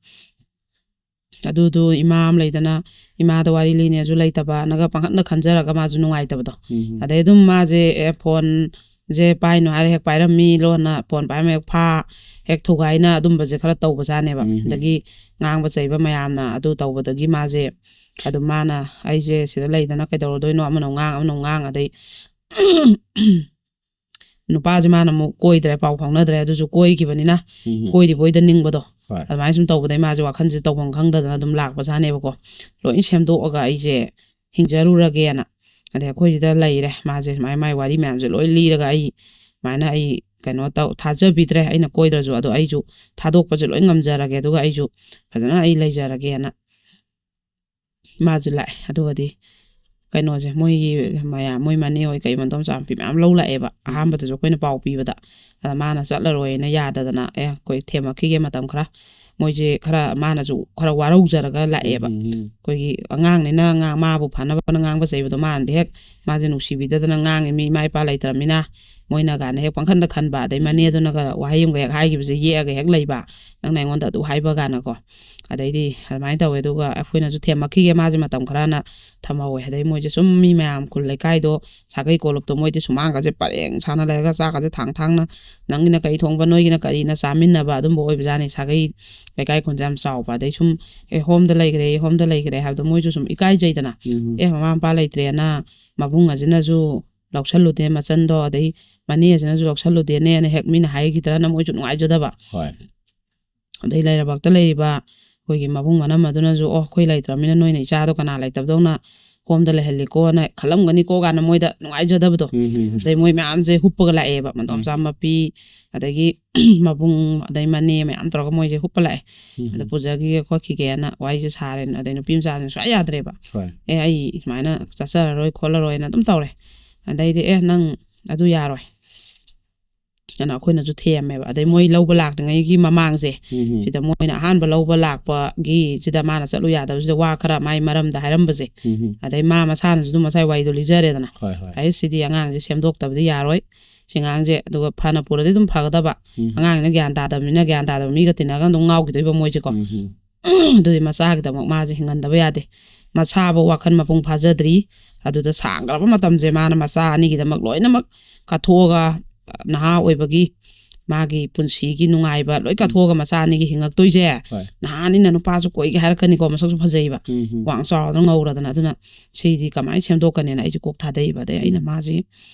ꯑꯗꯨꯗꯨ ꯏꯃꯥ ꯑꯃ ꯂꯩꯗꯅ, ꯏꯃꯥꯗ ꯋꯥꯔꯤ ꯂꯤꯅꯦꯁꯨ ꯂꯩꯇꯕꯅꯒ ꯄꯪꯈꯟꯗ ꯈꯟꯖꯔꯒ ꯃꯥꯁꯨ ꯅꯨꯡꯉꯥꯏꯇꯕꯗꯣ꯫ ꯎꯝ ꯑꯗꯩ ꯑꯗꯨꯝ ꯃꯥꯁꯦ, ꯑꯦ, ꯐꯣꯟꯁꯦ ꯄꯥꯏꯅꯨ ꯍꯥꯏꯔꯦ ꯍꯦꯛ ꯄꯥꯏꯔꯝꯃꯤ, ꯂꯣꯟꯅ ꯐꯣꯟ ꯄꯥꯏꯔꯝꯃꯤ ꯍꯦꯛ ꯐꯥ, ꯍꯦꯛ ꯊꯨꯒꯥꯏꯅ ꯑꯗꯨꯝꯕꯁꯦ ꯈꯔ ꯇꯧꯕꯖꯥꯠꯅꯦꯕ꯫ ꯎꯝ ꯑꯗꯒꯤ ꯉꯥꯡꯕ ꯆꯩꯕ ꯃꯌꯥꯝꯅ ꯑꯗꯨ ꯇꯧꯕꯗꯒꯤ ꯃꯥꯁꯦ ꯑꯗꯨꯝ, ꯃꯥꯅ, "ꯑꯩꯁꯦ ꯁꯤꯗ ꯂꯩꯗꯅ ꯀꯩꯗꯧꯔꯗꯣꯏꯅꯣ?" ꯑꯃꯅ ꯑꯃꯨꯛ ꯉꯥꯡ, ꯑꯃꯅ ꯑꯃꯨꯛ ꯉꯥꯡ, ꯑꯗꯩ ꯅꯨꯄꯥꯁꯦ ꯃꯥꯅ ꯑꯃꯨꯛ ꯀꯣꯏꯗ꯭ꯔꯦ, ꯄꯥꯎ ꯐꯥꯎꯅꯗ꯭ꯔꯦ, ꯑꯗꯨꯁꯨ ꯀꯣꯏꯈꯤꯕꯅꯤꯅ ꯎꯝ ꯀꯣꯏꯔꯤꯕꯣꯏꯗ ꯅꯤꯡꯕꯗꯣ꯫ ꯍꯣꯏ ꯑꯗꯨꯃꯥꯏꯅ ꯁꯨꯝ ꯇꯧꯕꯗꯩ ꯃꯥꯁꯦ ꯋꯥꯈꯜꯁꯦ ꯇꯧꯐꯝ ꯈꯪꯗꯗꯅ ꯑꯗꯨꯝ ꯂꯥꯛꯄꯖꯥꯠꯅꯦꯕꯀꯣ꯫ ꯂꯣꯏ ꯁꯦꯝꯗꯣꯛꯑꯒ ꯑꯩꯁꯦ ꯍꯤꯡꯖꯔꯨꯔꯒꯦꯅ꯫ ꯑꯗꯩ ꯑꯩꯈꯣꯏꯁꯤꯗ ꯂꯩꯔꯦ ꯃꯥꯁꯦ꯫ ꯁꯨꯃꯥꯏ ꯃꯥꯏ ꯋꯥꯔꯤ ꯃꯌꯥꯝꯁꯦ ꯂꯣꯏ ꯂꯤꯔꯒ ꯑꯩ ꯁꯨꯃꯥꯏꯅ ꯑꯩ ꯀꯩꯅꯣ ꯇꯧ ꯊꯥꯖꯕꯤꯗ꯭ꯔꯦ꯫ ꯑꯩꯅ ꯀꯣꯏꯗ꯭ꯔꯁꯨ ꯑꯗꯣ ꯑꯩꯁꯨ ꯊꯥꯗꯣꯛꯄꯁꯦ ꯂꯣꯏ ꯉꯝꯖꯔꯒꯦ, ꯑꯗꯨꯒ ꯑꯩꯁꯨ ꯐꯖꯅ ꯑꯩ ꯂꯩꯖꯔꯒꯦꯅ ꯃꯥꯁꯨ ꯂꯥꯛꯑꯦ꯫ ꯑꯗꯨꯒꯗꯤ ꯀꯩꯅꯣꯁꯦ, ꯃꯣꯏꯒꯤ ꯃꯌꯥꯝ, ꯃꯣꯏ ꯃꯅꯦ ꯍꯣꯏ ꯀꯩ ꯃꯟꯗꯣꯝ ꯆꯥ ꯃꯄꯤ ꯃꯌꯥꯝ ꯂꯧ ꯂꯥꯛꯑꯦꯕ꯫ ꯑꯍꯥꯟꯕꯗꯁꯨ ꯑꯩꯈꯣꯏꯅ ꯄꯥꯎ ꯄꯤꯕꯗ, ꯑꯗ ꯃꯥꯅ ꯆꯠꯂꯔꯣꯏꯅ ꯌꯥꯗꯗꯅ, "ꯑꯦ, ꯑꯩꯈꯣꯏ ꯊꯦꯝꯃꯛꯈꯤꯒꯦ ꯃꯇꯝ ꯈꯔ", ꯃꯣꯏꯁꯦ ꯈꯔ, ꯃꯥꯅꯁꯨ ꯈꯔ ꯋꯥꯔꯧꯖꯔꯒ ꯂꯥꯛꯑꯦꯕ꯫ ꯎꯝ, ꯎꯝ, ꯎꯝ꯫ ꯑꯩꯈꯣꯏꯒꯤ ꯑꯉꯥꯡꯅꯤꯅ ꯉꯥꯡ ꯃꯥꯕꯨ ꯐꯅꯕꯅ ꯉꯥꯡꯕ ꯆꯩꯕꯗꯣ ꯃꯥꯅꯗꯤ ꯍꯦꯛ, ꯃꯥꯁꯦ ꯅꯨꯡꯁꯤꯕꯤꯗꯗꯅ ꯉꯥꯡꯉꯤ, ꯃꯤ ꯏꯃꯥ ꯏꯄꯥ ꯂꯩꯇ꯭ꯔꯕꯅꯤꯅ꯫ ꯃꯣꯏꯅ ꯀꯥꯏꯅ ꯍꯦꯛ ꯄꯪꯈꯟꯗ ꯈꯟꯕ, ꯑꯗꯩ ꯃꯅꯦꯗꯨꯅꯒ ꯋꯥꯍꯩ ꯑꯃꯒ ꯍꯦꯛ ꯍꯥꯏꯈꯤꯕꯁꯦ ꯌꯦꯛꯑꯒ ꯍꯦꯛ ꯂꯩꯕ, "ꯅꯪꯅ ꯑꯩꯉꯣꯟꯗ ꯑꯗꯨ ꯍꯥꯏꯕ?" ꯀꯥꯏꯅꯀꯣ꯫ ꯑꯗꯩꯗꯤ ꯑꯗꯨꯃꯥꯏꯅ ꯇꯧꯋꯦ꯫ ꯑꯗꯨꯒ ꯑꯩꯈꯣꯏꯅꯁꯨ ꯊꯦꯝꯃꯛꯈꯤꯒꯦ ꯃꯥꯁꯦ ꯃꯇꯝ ꯈꯔꯅ ꯊꯝꯍꯧꯋꯦ꯫ ꯑꯗꯩ ꯃꯣꯏꯁꯦ ꯁꯨꯝ ꯃꯤ ꯃꯌꯥꯝ ꯈꯨꯜ ꯂꯩꯀꯥꯏꯗꯣ, ꯁꯥꯒꯩ ꯀꯣꯂꯨꯞꯇꯣ, ꯃꯣꯏꯗꯤ ꯁꯨꯃꯥꯡꯒꯁꯦ ꯄꯔꯦꯡ ꯁꯥꯅ ꯂꯩꯔꯒ ꯆꯥꯛꯀꯁꯦ ꯊꯥꯡ ꯊꯥꯡꯅ, ꯅꯪꯒꯤꯅ ꯀꯔꯤ ꯊꯣꯡꯕ, ꯅꯣꯏꯒꯤꯅ ꯀꯔꯤꯅ ꯆꯥꯃꯤꯟꯅꯕ ꯑꯗꯨꯝꯕ ꯑꯣꯏꯕꯖꯥꯠꯅꯤ꯫ ꯁꯥꯒꯩ ꯂꯩꯀꯥꯏ ꯈꯨꯟꯁꯦ ꯌꯥꯝ ꯆꯥꯎꯕ꯫ ꯑꯗꯩ ꯁꯨꯝ, "ꯑꯦ, ꯍꯣꯝꯗ ꯂꯩꯈ꯭ꯔꯦ, ꯍꯣꯝꯗ ꯂꯩꯈ꯭ꯔꯦ" ꯍꯥꯏꯕꯗꯣ ꯃꯣꯏꯁꯨ ꯁꯨꯝ ꯏꯀꯥꯏꯖꯩꯗꯅ꯫ ꯎꯝ꯫ "ꯑꯦ, ꯃꯃꯥ ꯃꯄꯥ ꯂꯩꯇ꯭ꯔꯦꯅ ꯃꯕꯨꯡ ꯑꯁꯤꯅꯁꯨ ꯂꯧꯁꯜꯂꯨꯗꯦ ꯃꯆꯟꯗꯣ, ꯑꯗꯩ ꯃꯅꯦ ꯑꯁꯤꯅꯁꯨ ꯂꯧꯁꯜꯂꯨꯗꯦꯅꯦꯅ ꯍꯦꯛ ꯃꯤꯅ ꯍꯥꯏꯈꯤꯗ꯭ꯔꯅ ꯃꯣꯏꯁꯨ ꯅꯨꯡꯉꯥꯏꯖꯗꯕ꯫ ꯍꯣꯏ꯫ ꯑꯗꯩ ꯂꯩꯔꯕꯥꯛꯇ ꯂꯩꯔꯤꯕ ꯑꯩꯈꯣꯏꯒꯤ ꯃꯕꯨꯡ ꯃꯅꯝ ꯑꯗꯨꯅꯁꯨ, "ꯑꯣ, ꯑꯩꯈꯣꯏ ꯂꯩꯇ꯭ꯔꯕꯅꯤꯅ ꯅꯣꯏꯅ ꯏꯆꯥꯗꯣ ꯀꯅꯥ ꯂꯩꯇꯕꯗꯧꯅ ꯍꯣꯝꯗ ꯂꯩꯍꯜꯂꯤꯀꯣꯅ ꯈꯜꯂꯝꯒꯅꯤꯀꯣ" ꯀꯥꯏꯅ ꯃꯣꯏꯗ ꯅꯨꯡꯉꯥꯏꯖꯗꯕꯗꯣ꯫ ꯎꯝ, ꯎꯝ, ꯎꯝ꯫ ꯑꯗꯩ ꯃꯣꯏ ꯃꯌꯥꯝꯁꯦ ꯍꯨꯞꯄꯒ ꯂꯥꯛꯑꯦꯕ, ꯃꯟꯗꯣꯝꯆꯥ ꯎꯝ꯫ ꯃꯄꯤ, ꯑꯗꯒꯤ ꯃꯕꯨꯡ, ꯑꯗꯩ ꯃꯅꯦ ꯃꯌꯥꯝ ꯇꯧꯔꯒ ꯃꯣꯏꯁꯦ ꯍꯨꯞꯄ ꯂꯥꯛꯑꯦ꯫ ꯎꯝ, ꯑꯗ ꯎꯝ꯫ ꯄꯨꯖꯈꯤꯒꯦ ꯈꯣꯠꯈꯤꯒꯦꯅ ꯋꯥꯔꯤꯁꯦ ꯁꯥꯔꯦꯅ꯫ ꯑꯗꯩ ꯅꯨꯄꯤ ꯃꯆꯥꯁꯤꯅ ꯁꯨꯡꯌꯥ ꯌꯥꯗ꯭ꯔꯦꯕ꯫ ꯍꯣꯏ꯫ "ꯑꯦ, ꯑꯩ ꯁꯨꯃꯥꯏꯅ ꯆꯠꯆꯔꯔꯣꯏ ꯈꯣꯠꯂꯔꯣꯏꯅ ꯑꯗꯨꯝ ꯇꯧꯔꯦ"꯫ ꯑꯗꯩꯗꯤ, "ꯑꯦ, ꯅꯪ ꯑꯗꯨ ꯌꯥꯔꯣꯏ" ꯑꯗꯨꯅ ꯑꯩꯈꯣꯏꯅꯁꯨ ꯊꯦꯝꯃꯦꯕ꯫ ꯑꯗꯩ ꯃꯣꯏ ꯂꯧꯕ ꯂꯥꯛꯇ꯭ꯔꯤꯉꯩꯒꯤ ꯃꯃꯥꯡꯁꯦ, ꯎꯝ, ꯎꯝ꯫ ꯁꯤꯗ ꯃꯣꯏꯅ ꯑꯍꯥꯟꯕ ꯂꯧꯕ ꯂꯥꯛꯄꯒꯤ ꯁꯤꯗ ꯃꯥꯅ ꯆꯠꯂꯨ ꯌꯥꯗꯕꯁꯤꯗ ꯋꯥ ꯈꯔ ꯃꯥꯏ ꯃꯔꯝꯗ ꯍꯥꯏꯔꯝꯕꯁꯦ, ꯎꯝ, ꯎꯝ꯫ ꯑꯗꯩ ꯃꯥ ꯃꯁꯥꯅꯁꯨ ꯑꯗꯨꯝ ꯉꯁꯥꯏ ꯋꯥꯔꯤꯗꯣ ꯂꯤꯖꯔꯦꯗꯅ꯫ ꯍꯣꯏ, ꯍꯣꯏ꯫ "ꯑꯩ ꯁꯤꯗꯤ ꯑꯉꯥꯡꯁꯦ ꯁꯦꯝꯗꯣꯛꯇꯕꯗꯤ ꯌꯥꯔꯣꯏ, ꯁꯤ ꯑꯉꯥꯡꯁꯦ ꯑꯗꯨꯒ ꯐꯅ ꯄꯨꯔꯗꯤ ꯑꯗꯨꯝ ꯐꯒꯗꯕ, ꯎꯝ꯫ ꯑꯉꯥꯡꯅ ꯒ꯭ꯌꯥꯟ ꯇꯥꯗꯕꯅꯤꯅ ꯒ꯭ꯌꯥꯟ ꯇꯥꯗꯕ ꯃꯤꯒ ꯇꯤꯟꯅꯔꯒ ꯑꯗꯨꯝ ꯉꯥꯎꯈꯤꯗꯣꯏꯕ ꯃꯣꯏꯁꯦꯀꯣ"꯫ ꯎꯝ, ꯎꯝ꯫ ꯑꯗꯨꯗꯤ ꯃꯆꯥꯒꯤꯗꯃꯛ ꯃꯥꯁꯦ ꯍꯤꯡꯍꯟꯗꯕ ꯌꯥꯗꯦ꯫ ꯃꯁꯥꯕꯨ ꯋꯥꯈꯜ ꯃꯄꯨꯡ ꯐꯥꯖꯗ꯭ꯔꯤ, ꯑꯗꯨꯗ ꯁꯥꯡꯈ꯭ꯔꯕ ꯃꯇꯝꯁꯦ ꯃꯥꯅ ꯃꯆꯥ ꯑꯅꯤꯒꯤꯗꯃꯛ ꯂꯣꯏꯅꯃꯛ ꯀꯠꯊꯣꯛꯑꯒ, ꯅꯍꯥ ꯑꯣꯏꯕꯒꯤ ꯃꯥꯒꯤ ꯄꯨꯟꯁꯤꯒꯤ ꯅꯨꯡꯉꯥꯏꯕ ꯂꯣꯏ ꯀꯠꯊꯣꯛꯑꯒ ꯃꯆꯥ ꯑꯅꯤꯒꯤ ꯍꯤꯡꯉꯛꯇꯣꯏꯁꯦ꯫ ꯍꯣꯏ꯫ ꯅꯍꯥꯅꯤꯅ ꯅꯨꯄꯥꯁꯨ ꯀꯣꯏꯒꯦ ꯍꯥꯏꯔꯛꯀꯅꯤꯀꯣ, ꯃꯁꯛꯁꯨ ꯐꯖꯩꯕ, ꯎꯝ, ꯎꯝ꯫ ꯋꯥꯡ ꯆꯥꯎꯔꯗꯅ ꯉꯧꯔꯗꯅ꯫ ꯑꯗꯨꯅ ꯁꯤꯗꯤ ꯀꯃꯥꯏꯅ ꯁꯦꯝꯗꯣꯛꯀꯅꯤꯅ ꯑꯩꯁꯦ ꯀꯣꯛ ꯊꯥꯗꯩꯕ꯫ ꯑꯗꯩ ꯑꯩꯅ ꯎꯝ꯫ ꯃꯥꯁꯦ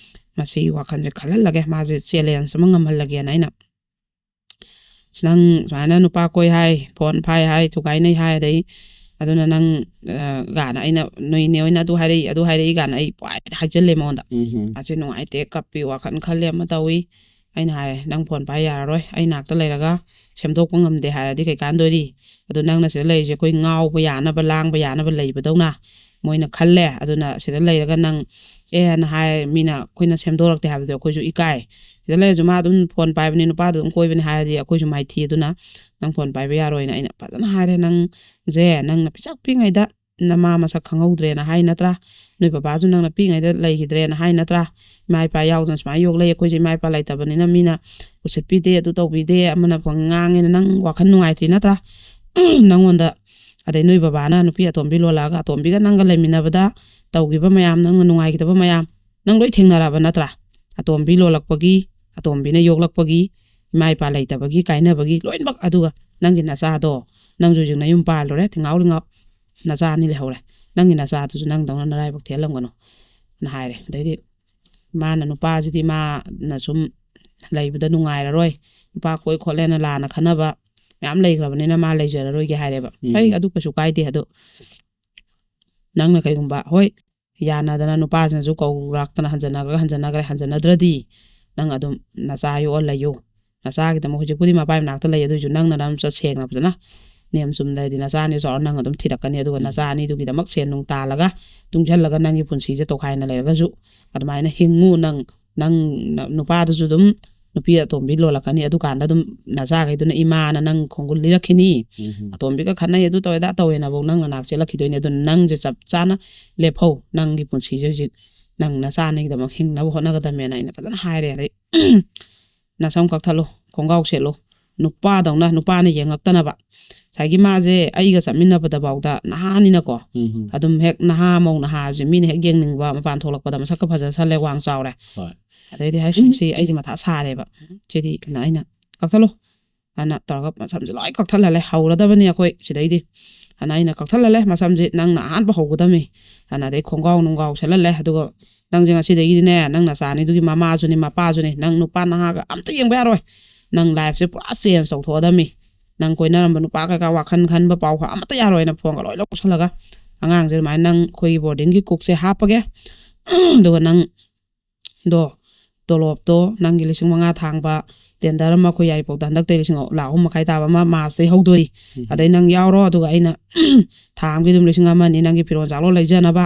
ꯃꯁꯤ ꯋꯥꯈꯜꯁꯦ ꯈꯜꯍꯜꯂꯒꯦ, ꯃꯥꯁꯦ ꯆꯦꯂꯦꯟꯖ ꯑꯃ ꯉꯝꯍꯜꯂꯒꯦꯅ ꯑꯩꯅ, "ꯅꯪ ꯁꯨꯃꯥꯏꯅ ꯅꯨꯄꯥ ꯀꯣꯏ ꯍꯥꯏ, ꯐꯣꯟ ꯐꯥꯏ ꯍꯥꯏ, ꯊꯨꯒꯥꯏꯅꯩ ꯍꯥꯏ, ꯑꯗꯩ ꯑꯗꯨꯅ ꯅꯪ ꯑ, ꯒꯥꯅ ꯑꯩꯅ ꯅꯣꯏ ꯏꯅꯦ ꯍꯣꯏꯅ ꯑꯗꯨ ꯍꯥꯏꯔꯛꯏ ꯑꯗꯨ ꯍꯥꯏꯔꯛꯏ ꯒꯥꯅ ꯑꯩ ꯄꯨꯡꯍꯥꯏꯗ ꯍꯥꯏꯖꯤꯜꯂꯦ ꯃꯉꯣꯟꯗ꯫ ꯎꯝ ꯑꯁꯤ ꯅꯨꯡꯉꯥꯏꯇꯦ, ꯀꯞꯄꯤ, ꯋꯥꯈꯜ ꯈꯜꯂꯦ, ꯑꯃ ꯇꯧꯏ꯫ ꯑꯩꯅ ꯍꯥꯏꯔꯦ, "ꯅꯪ ꯐꯣꯟ ꯄꯥꯏ ꯌꯥꯔꯔꯣꯏ, ꯑꯩ ꯅꯥꯛꯇ ꯂꯩꯔꯒ ꯁꯦꯝꯗꯣꯛꯄ ꯉꯝꯗꯦ ꯍꯥꯏꯔꯗꯤ ꯀꯩꯀꯥꯟꯗꯣꯔꯤ? ꯑꯗꯨ ꯅꯪꯅ ꯁꯤꯗ ꯂꯩꯔꯤꯁꯦ ꯑꯩꯈꯣꯏ ꯉꯥꯎꯕ ꯌꯥꯅꯕ, ꯂꯥꯡꯕ ꯌꯥꯅꯕ ꯂꯩꯕꯗꯧꯅ ꯃꯣꯏꯅ ꯈꯜꯂꯦ꯫ ꯑꯗꯨꯅ ꯁꯤꯗ ꯂꯩꯔꯒ ꯅꯪ ꯑꯦ ꯍꯥꯏꯅ ꯍꯥꯏ, ꯃꯤꯅ ꯑꯩꯈꯣꯏꯅ ꯁꯦꯝꯗꯣꯔꯛꯇꯦ ꯍꯥꯏꯕꯗꯣ ꯑꯩꯈꯣꯏꯁꯨ ꯏꯀꯥꯏ꯫ ꯁꯤꯗ ꯂꯩꯔꯁꯨ ꯃꯥ ꯑꯗꯨꯝ ꯐꯣꯟ ꯄꯥꯏꯕꯅꯤ, ꯅꯨꯄꯥꯗꯨ ꯑꯗꯨꯝ ꯀꯣꯏꯕꯅꯤ ꯍꯥꯏꯔꯗꯤ ꯑꯩꯈꯣꯏꯁꯨ ꯃꯥꯏꯊꯤ꯫ ꯑꯗꯨꯅ ꯅꯪ ꯐꯣꯟ ꯄꯥꯏꯕ ꯌꯥꯔꯣꯏꯅ ꯑꯩꯅ ꯐꯖꯅ ꯍꯥꯏꯔꯦ꯫ ꯅꯪꯁꯦ ꯅꯪꯅ ꯄꯤꯁꯛ ꯄꯤꯛꯉꯩꯗ ꯅꯃꯥ ꯃꯁꯛ ꯈꯪꯍꯧꯗ꯭ꯔꯦꯅ ꯍꯥꯏ ꯅꯠꯇ꯭ꯔꯥ? ꯅꯣꯏ ꯕꯕꯥꯁꯨ ꯅꯪꯅ ꯄꯤꯛꯉꯩꯗ ꯂꯩꯈꯤꯗ꯭ꯔꯦꯅ ꯍꯥꯏ ꯅꯠꯇ꯭ꯔꯥ? ꯏꯃꯥ ꯏꯄꯥ ꯌꯥꯎꯗꯅ ꯁꯨꯃꯥꯏꯅ ꯌꯣꯛꯂꯛꯏ, ꯑꯩꯈꯣꯏꯁꯦ ꯏꯃꯥ ꯏꯄꯥ ꯂꯩꯇꯕꯅꯤꯅ ꯃꯤꯅ ꯎꯁꯤꯠꯄꯤꯗꯦ, ꯑꯗꯨ ꯇꯧꯕꯤꯗꯦ, ꯑꯃꯅ ꯄꯪꯉꯥꯡ ꯉꯥꯡꯉꯦꯅ ꯅꯪ ꯋꯥꯈꯜ ꯅꯨꯡꯉꯥꯏꯇ꯭ꯔꯤ ꯅꯠꯇ꯭ꯔꯥ? ꯅꯪꯉꯣꯟꯗ ꯑꯗꯩ ꯅꯣꯏ ꯕꯕꯥꯅ ꯅꯨꯄꯤ ꯑꯇꯣꯝꯕꯤ ꯂꯣꯜꯂꯛꯑꯒ ꯑꯇꯣꯝꯕꯤꯒ ꯅꯪꯒ ꯂꯩꯃꯤꯟꯅꯕꯗ ꯇꯧꯈꯤꯕ ꯃꯌꯥꯝ, ꯅꯪꯅ ꯅꯨꯡꯉꯥꯏꯈꯤꯗꯕ ꯃꯌꯥꯝ ꯅꯪ ꯂꯣꯏ ꯊꯦꯡꯅꯔꯕ ꯅꯠꯇ꯭ꯔꯥ? ꯑꯇꯣꯝꯕꯤ ꯂꯣꯜꯂꯛꯄꯒꯤ, ꯑꯇꯣꯝꯕꯤꯅ ꯌꯣꯛꯂꯛꯄꯒꯤ, ꯏꯃꯥ ꯏꯄꯥ ꯂꯩꯇꯕꯒꯤ, ꯀꯥꯏꯅꯕꯒꯤ, ꯂꯣꯏꯅꯃꯛ꯫ ꯑꯗꯨꯒ ꯅꯪꯒꯤ ꯅꯆꯥꯗꯣ, ꯅꯪꯁꯨ ꯍꯧꯖꯤꯛ ꯅꯌꯨꯝ ꯄꯥꯜꯂꯨꯔꯦ, ꯊꯤꯡꯉꯥꯎ ꯂꯤꯡꯉꯥꯎ ꯅꯆꯥ ꯑꯅꯤ ꯂꯩꯍꯧꯔꯦ꯫ ꯅꯪꯒꯤ ꯅꯆꯥꯗꯨꯁꯨ ꯅꯪꯗꯧꯅ ꯅꯔꯥꯏꯕꯛ ꯊꯤꯍꯜꯂꯝꯒꯅꯨ ꯅ ꯍꯥꯏꯔꯦ꯫ ꯑꯗꯩꯗꯤ ꯃꯥꯅ, ꯅꯨꯄꯥꯁꯤꯗꯤ ꯃꯥꯅ ꯁꯨꯝ ꯂꯩꯕꯗ ꯅꯨꯡꯉꯥꯏꯔꯔꯣꯏ, ꯅꯨꯄꯥ ꯀꯣꯏ ꯈꯣꯠꯂꯦꯅ ꯂꯥꯟꯅ ꯈꯟꯅꯕ ꯃꯌꯥꯝ ꯂꯩꯈ꯭ꯔꯕꯅꯤꯅ ꯃꯥ ꯂꯩꯖꯔꯔꯣꯏꯒꯦ ꯍꯥꯏꯔꯦꯕ꯫ ꯎꯝ꯫ ꯐꯩ, ꯑꯗꯨ ꯀꯩꯁꯨ ꯀꯥꯏꯗꯦ꯫ ꯑꯗꯣ ꯅꯪꯅ ꯀꯩꯒꯨꯝꯕ, ꯍꯣꯏ, ꯌꯥꯅꯗꯅ ꯅꯨꯄꯥꯁꯤꯅꯁꯨ ꯀꯧꯔꯛꯇꯅ ꯍꯟꯖꯟꯅꯈ꯭ꯔꯒ ꯍꯟꯖꯟꯅꯈ꯭ꯔꯦ, ꯍꯟꯖꯟꯅꯗ꯭ꯔꯗꯤ ꯅꯪ ꯑꯗꯨꯝ ꯅꯆꯥ ꯌꯣꯛꯑ ꯂꯩꯌꯨ꯫ ꯅꯆꯥꯒꯤꯗꯃꯛ ꯍꯧꯖꯤꯛꯄꯨꯗꯤ ꯃꯄꯥꯏ ꯃꯅꯥꯛꯇ ꯂꯩ, ꯑꯗꯨꯏꯁꯨ ꯅꯪꯅ ꯅꯔꯝ ꯆꯠ ꯁꯦꯡꯅ ꯐꯖꯅ ꯅꯤꯌꯝ ꯆꯨꯝꯅ ꯂꯩꯔꯗꯤ ꯅꯆꯥꯅꯤ ꯆꯥꯎꯔ ꯅꯪ ꯑꯗꯨꯝ ꯊꯤꯔꯛꯀꯅꯤ꯫ ꯑꯗꯨꯒ ꯎꯝ꯫ ꯅꯆꯥ ꯑꯅꯤꯗꯨꯒꯤꯗꯃꯛ ꯁꯦꯟ ꯅꯨꯡ ꯇꯥꯜꯂꯒ ꯇꯨꯡꯁꯤꯜꯂꯒ ꯅꯪꯒꯤ ꯄꯨꯟꯁꯤꯁꯦ ꯇꯣꯈꯥꯏꯅ ꯂꯩꯔꯒꯁꯨ ꯑꯗꯨꯃꯥꯏꯅ ꯍꯤꯡꯉꯨ꯫ ꯅꯪ, ꯅꯪ ꯅ-, ꯅꯨꯄꯥꯗꯨꯁꯨ ꯑꯗꯨꯝ ꯅꯨꯄꯤ ꯑꯇꯣꯝꯕꯤ ꯂꯣꯜꯂꯛꯀꯅꯤ, ꯑꯗꯨꯀꯥꯟꯗ ꯑꯗꯨꯝ ꯅꯆꯥꯈꯩꯗꯨꯅ ꯏꯃꯥꯅ ꯅꯪ ꯈꯣꯡꯒꯨꯜ ꯂꯤꯔꯛꯈꯤꯅꯤ꯫ ꯎꯝ꯫ ꯑꯇꯣꯝꯕꯤꯒ ꯈꯠꯅꯩ, ꯑꯗꯨ ꯇꯧꯋꯦ, ꯑꯗꯥ ꯇꯧꯋꯦꯅꯐꯧ ꯅꯪ ꯅꯅꯥꯛ ꯆꯦꯜꯂꯛꯈꯤꯗꯣꯏꯅꯦ꯫ ꯑꯗꯨꯅ ꯅꯪꯁꯦ ꯆꯞ ꯆꯥꯅ ꯂꯦꯞꯍꯧ꯫ ꯅꯪꯒꯤ ꯄꯨꯟꯁꯤꯁꯦ ꯍꯧꯖꯤꯛ ꯅꯪ ꯅꯆꯥ ꯑꯅꯤꯒꯤꯗꯃꯛ ꯍꯤꯡꯅꯕ ꯍꯣꯠꯅꯒꯗꯕꯅꯦꯅ ꯑꯩꯅ ꯐꯖꯅ ꯍꯥꯏꯔꯦ꯫ ꯑꯗꯩ ꯅꯁꯝ ꯀꯛꯊꯠꯂꯣ, ꯈꯣꯡꯒ꯭ꯔꯥꯎ ꯁꯦꯠꯂꯣ, ꯅꯨꯄꯥꯗꯧꯅ ꯅꯨꯄꯥꯅ ꯌꯦꯡꯉꯛꯇꯅꯕ꯫ ꯉꯁꯥꯏꯒꯤ ꯃꯥꯁꯦ ꯑꯩꯒ ꯆꯠꯃꯤꯟꯅꯕꯗꯐꯥꯎꯗ ꯅꯍꯥꯅꯤꯅꯀꯣ, ꯎꯝ꯫ ꯑꯗꯨꯝ ꯍꯦꯛ ꯅꯍꯥ ꯃꯧ ꯅꯍꯥꯁꯦ ꯃꯤꯅ ꯍꯦꯛ ꯌꯦꯡꯅꯤꯡꯕ, ꯃꯄꯥꯟ ꯊꯣꯛꯂꯛꯄꯗ ꯃꯁꯛꯀ ꯐꯖꯁꯜꯂꯦ, ꯋꯥꯡ ꯆꯥꯎꯔꯦ꯫ ꯍꯣꯏ꯫ ꯑꯗꯩꯗꯤ ꯍꯥꯏꯁꯤꯅꯤ, "ꯁꯤ ꯑꯩꯁꯦ ꯃꯊꯥ ꯁꯥꯔꯦꯕ, ꯁꯤꯗꯤ" ꯀꯩꯅꯣ ꯑꯩꯅ "ꯀꯛꯊꯠꯂꯣ" ꯑꯅ ꯇꯧꯔꯒ ꯃꯁꯝꯁꯦ ꯂꯣꯏ ꯀꯛꯊꯠꯍꯜꯂꯦ꯫ "ꯍꯧꯔꯗꯕꯅꯤ ꯑꯩꯈꯣꯏ ꯁꯤꯗꯩꯗꯤ" ꯑꯅ ꯑꯩꯅ ꯀꯛꯊꯠꯍꯜꯂꯦ꯫ "ꯃꯁꯝꯁꯦ ꯅꯪꯅ ꯑꯍꯥꯟꯕ ꯍꯧꯒꯗꯕꯅꯤ" ꯑꯅ, ꯑꯗꯩ ꯈꯣꯡꯒ꯭ꯔꯥꯎ ꯅꯨꯡꯒ꯭ꯔꯥꯎ ꯁꯦꯠꯍꯜꯂꯦ꯫ "ꯑꯗꯨꯒ ꯅꯪꯁꯦ ꯉꯁꯤꯗꯒꯤꯗꯤꯅꯦ, ꯅꯪ ꯅꯆꯥꯅꯤꯗꯨꯒꯤ ꯃꯃꯥꯁꯨꯅꯤ, ꯃꯄꯥꯁꯨꯅꯤ, ꯅꯪ ꯅꯨꯄꯥ ꯅꯍꯥꯒ ꯑꯝꯇ ꯌꯦꯡꯕ ꯌꯥꯔꯣꯏ, ꯅꯪ ꯂꯥꯏꯐꯁꯦ ꯄꯨꯔꯥ ꯆꯦꯟꯖ ꯇꯧꯊꯣꯛꯑꯗꯕꯅꯤ" ꯅꯪ ꯀꯣꯏꯅꯔꯝꯕ ꯅꯨꯄꯥ ꯀꯩꯀꯥ ꯋꯥꯈꯜ ꯈꯟꯕ ꯄꯥꯎ ꯑꯃꯠꯇ ꯌꯥꯔꯣꯏꯅ ꯐꯣꯟꯒ ꯂꯣꯏ ꯂꯧꯁꯜꯂꯒ ꯑꯉꯥꯡꯁꯦ ꯑꯗꯨꯃꯥꯏꯅ ꯅꯪ ꯑꯩꯈꯣꯏꯒꯤ ꯕꯣꯔꯗꯤꯡꯒꯤ ꯀꯨꯛꯁꯦ ꯍꯥꯞꯄꯒꯦ꯫ ꯑꯗꯨꯒ ꯅꯪꯗꯣ ꯇꯣꯂꯣꯞꯇꯣ ꯅꯪꯒꯤ ꯂꯤꯁꯤꯡ ꯃꯉꯥ ꯊꯥꯡꯕ ꯇꯦꯟꯗꯔ ꯑꯃ ꯑꯩꯈꯣꯏ ꯌꯥꯏꯔꯤꯄꯣꯛꯇ ꯍꯟꯗꯛꯇꯩ ꯂꯤꯁꯤꯡ ꯂꯥꯈ ꯑꯍꯨꯝ ꯃꯈꯥꯏ ꯇꯥꯕ ꯑꯃ ꯃꯥꯔꯁꯇꯩ ꯍꯧꯗꯣꯔꯤ꯫ ꯑꯗꯩ ꯅꯪ ꯌꯥꯎꯔꯣ, ꯑꯗꯨꯒ ꯑꯩꯅ ꯊꯥ ꯑꯃꯒꯤ ꯑꯗꯨꯝ ꯂꯤꯁꯤꯡ ꯑꯃ ꯑꯅꯤ ꯅꯪꯒꯤ ꯐꯤꯔꯣꯜ ꯆꯥꯔꯣꯜ ꯂꯩꯖꯅꯕ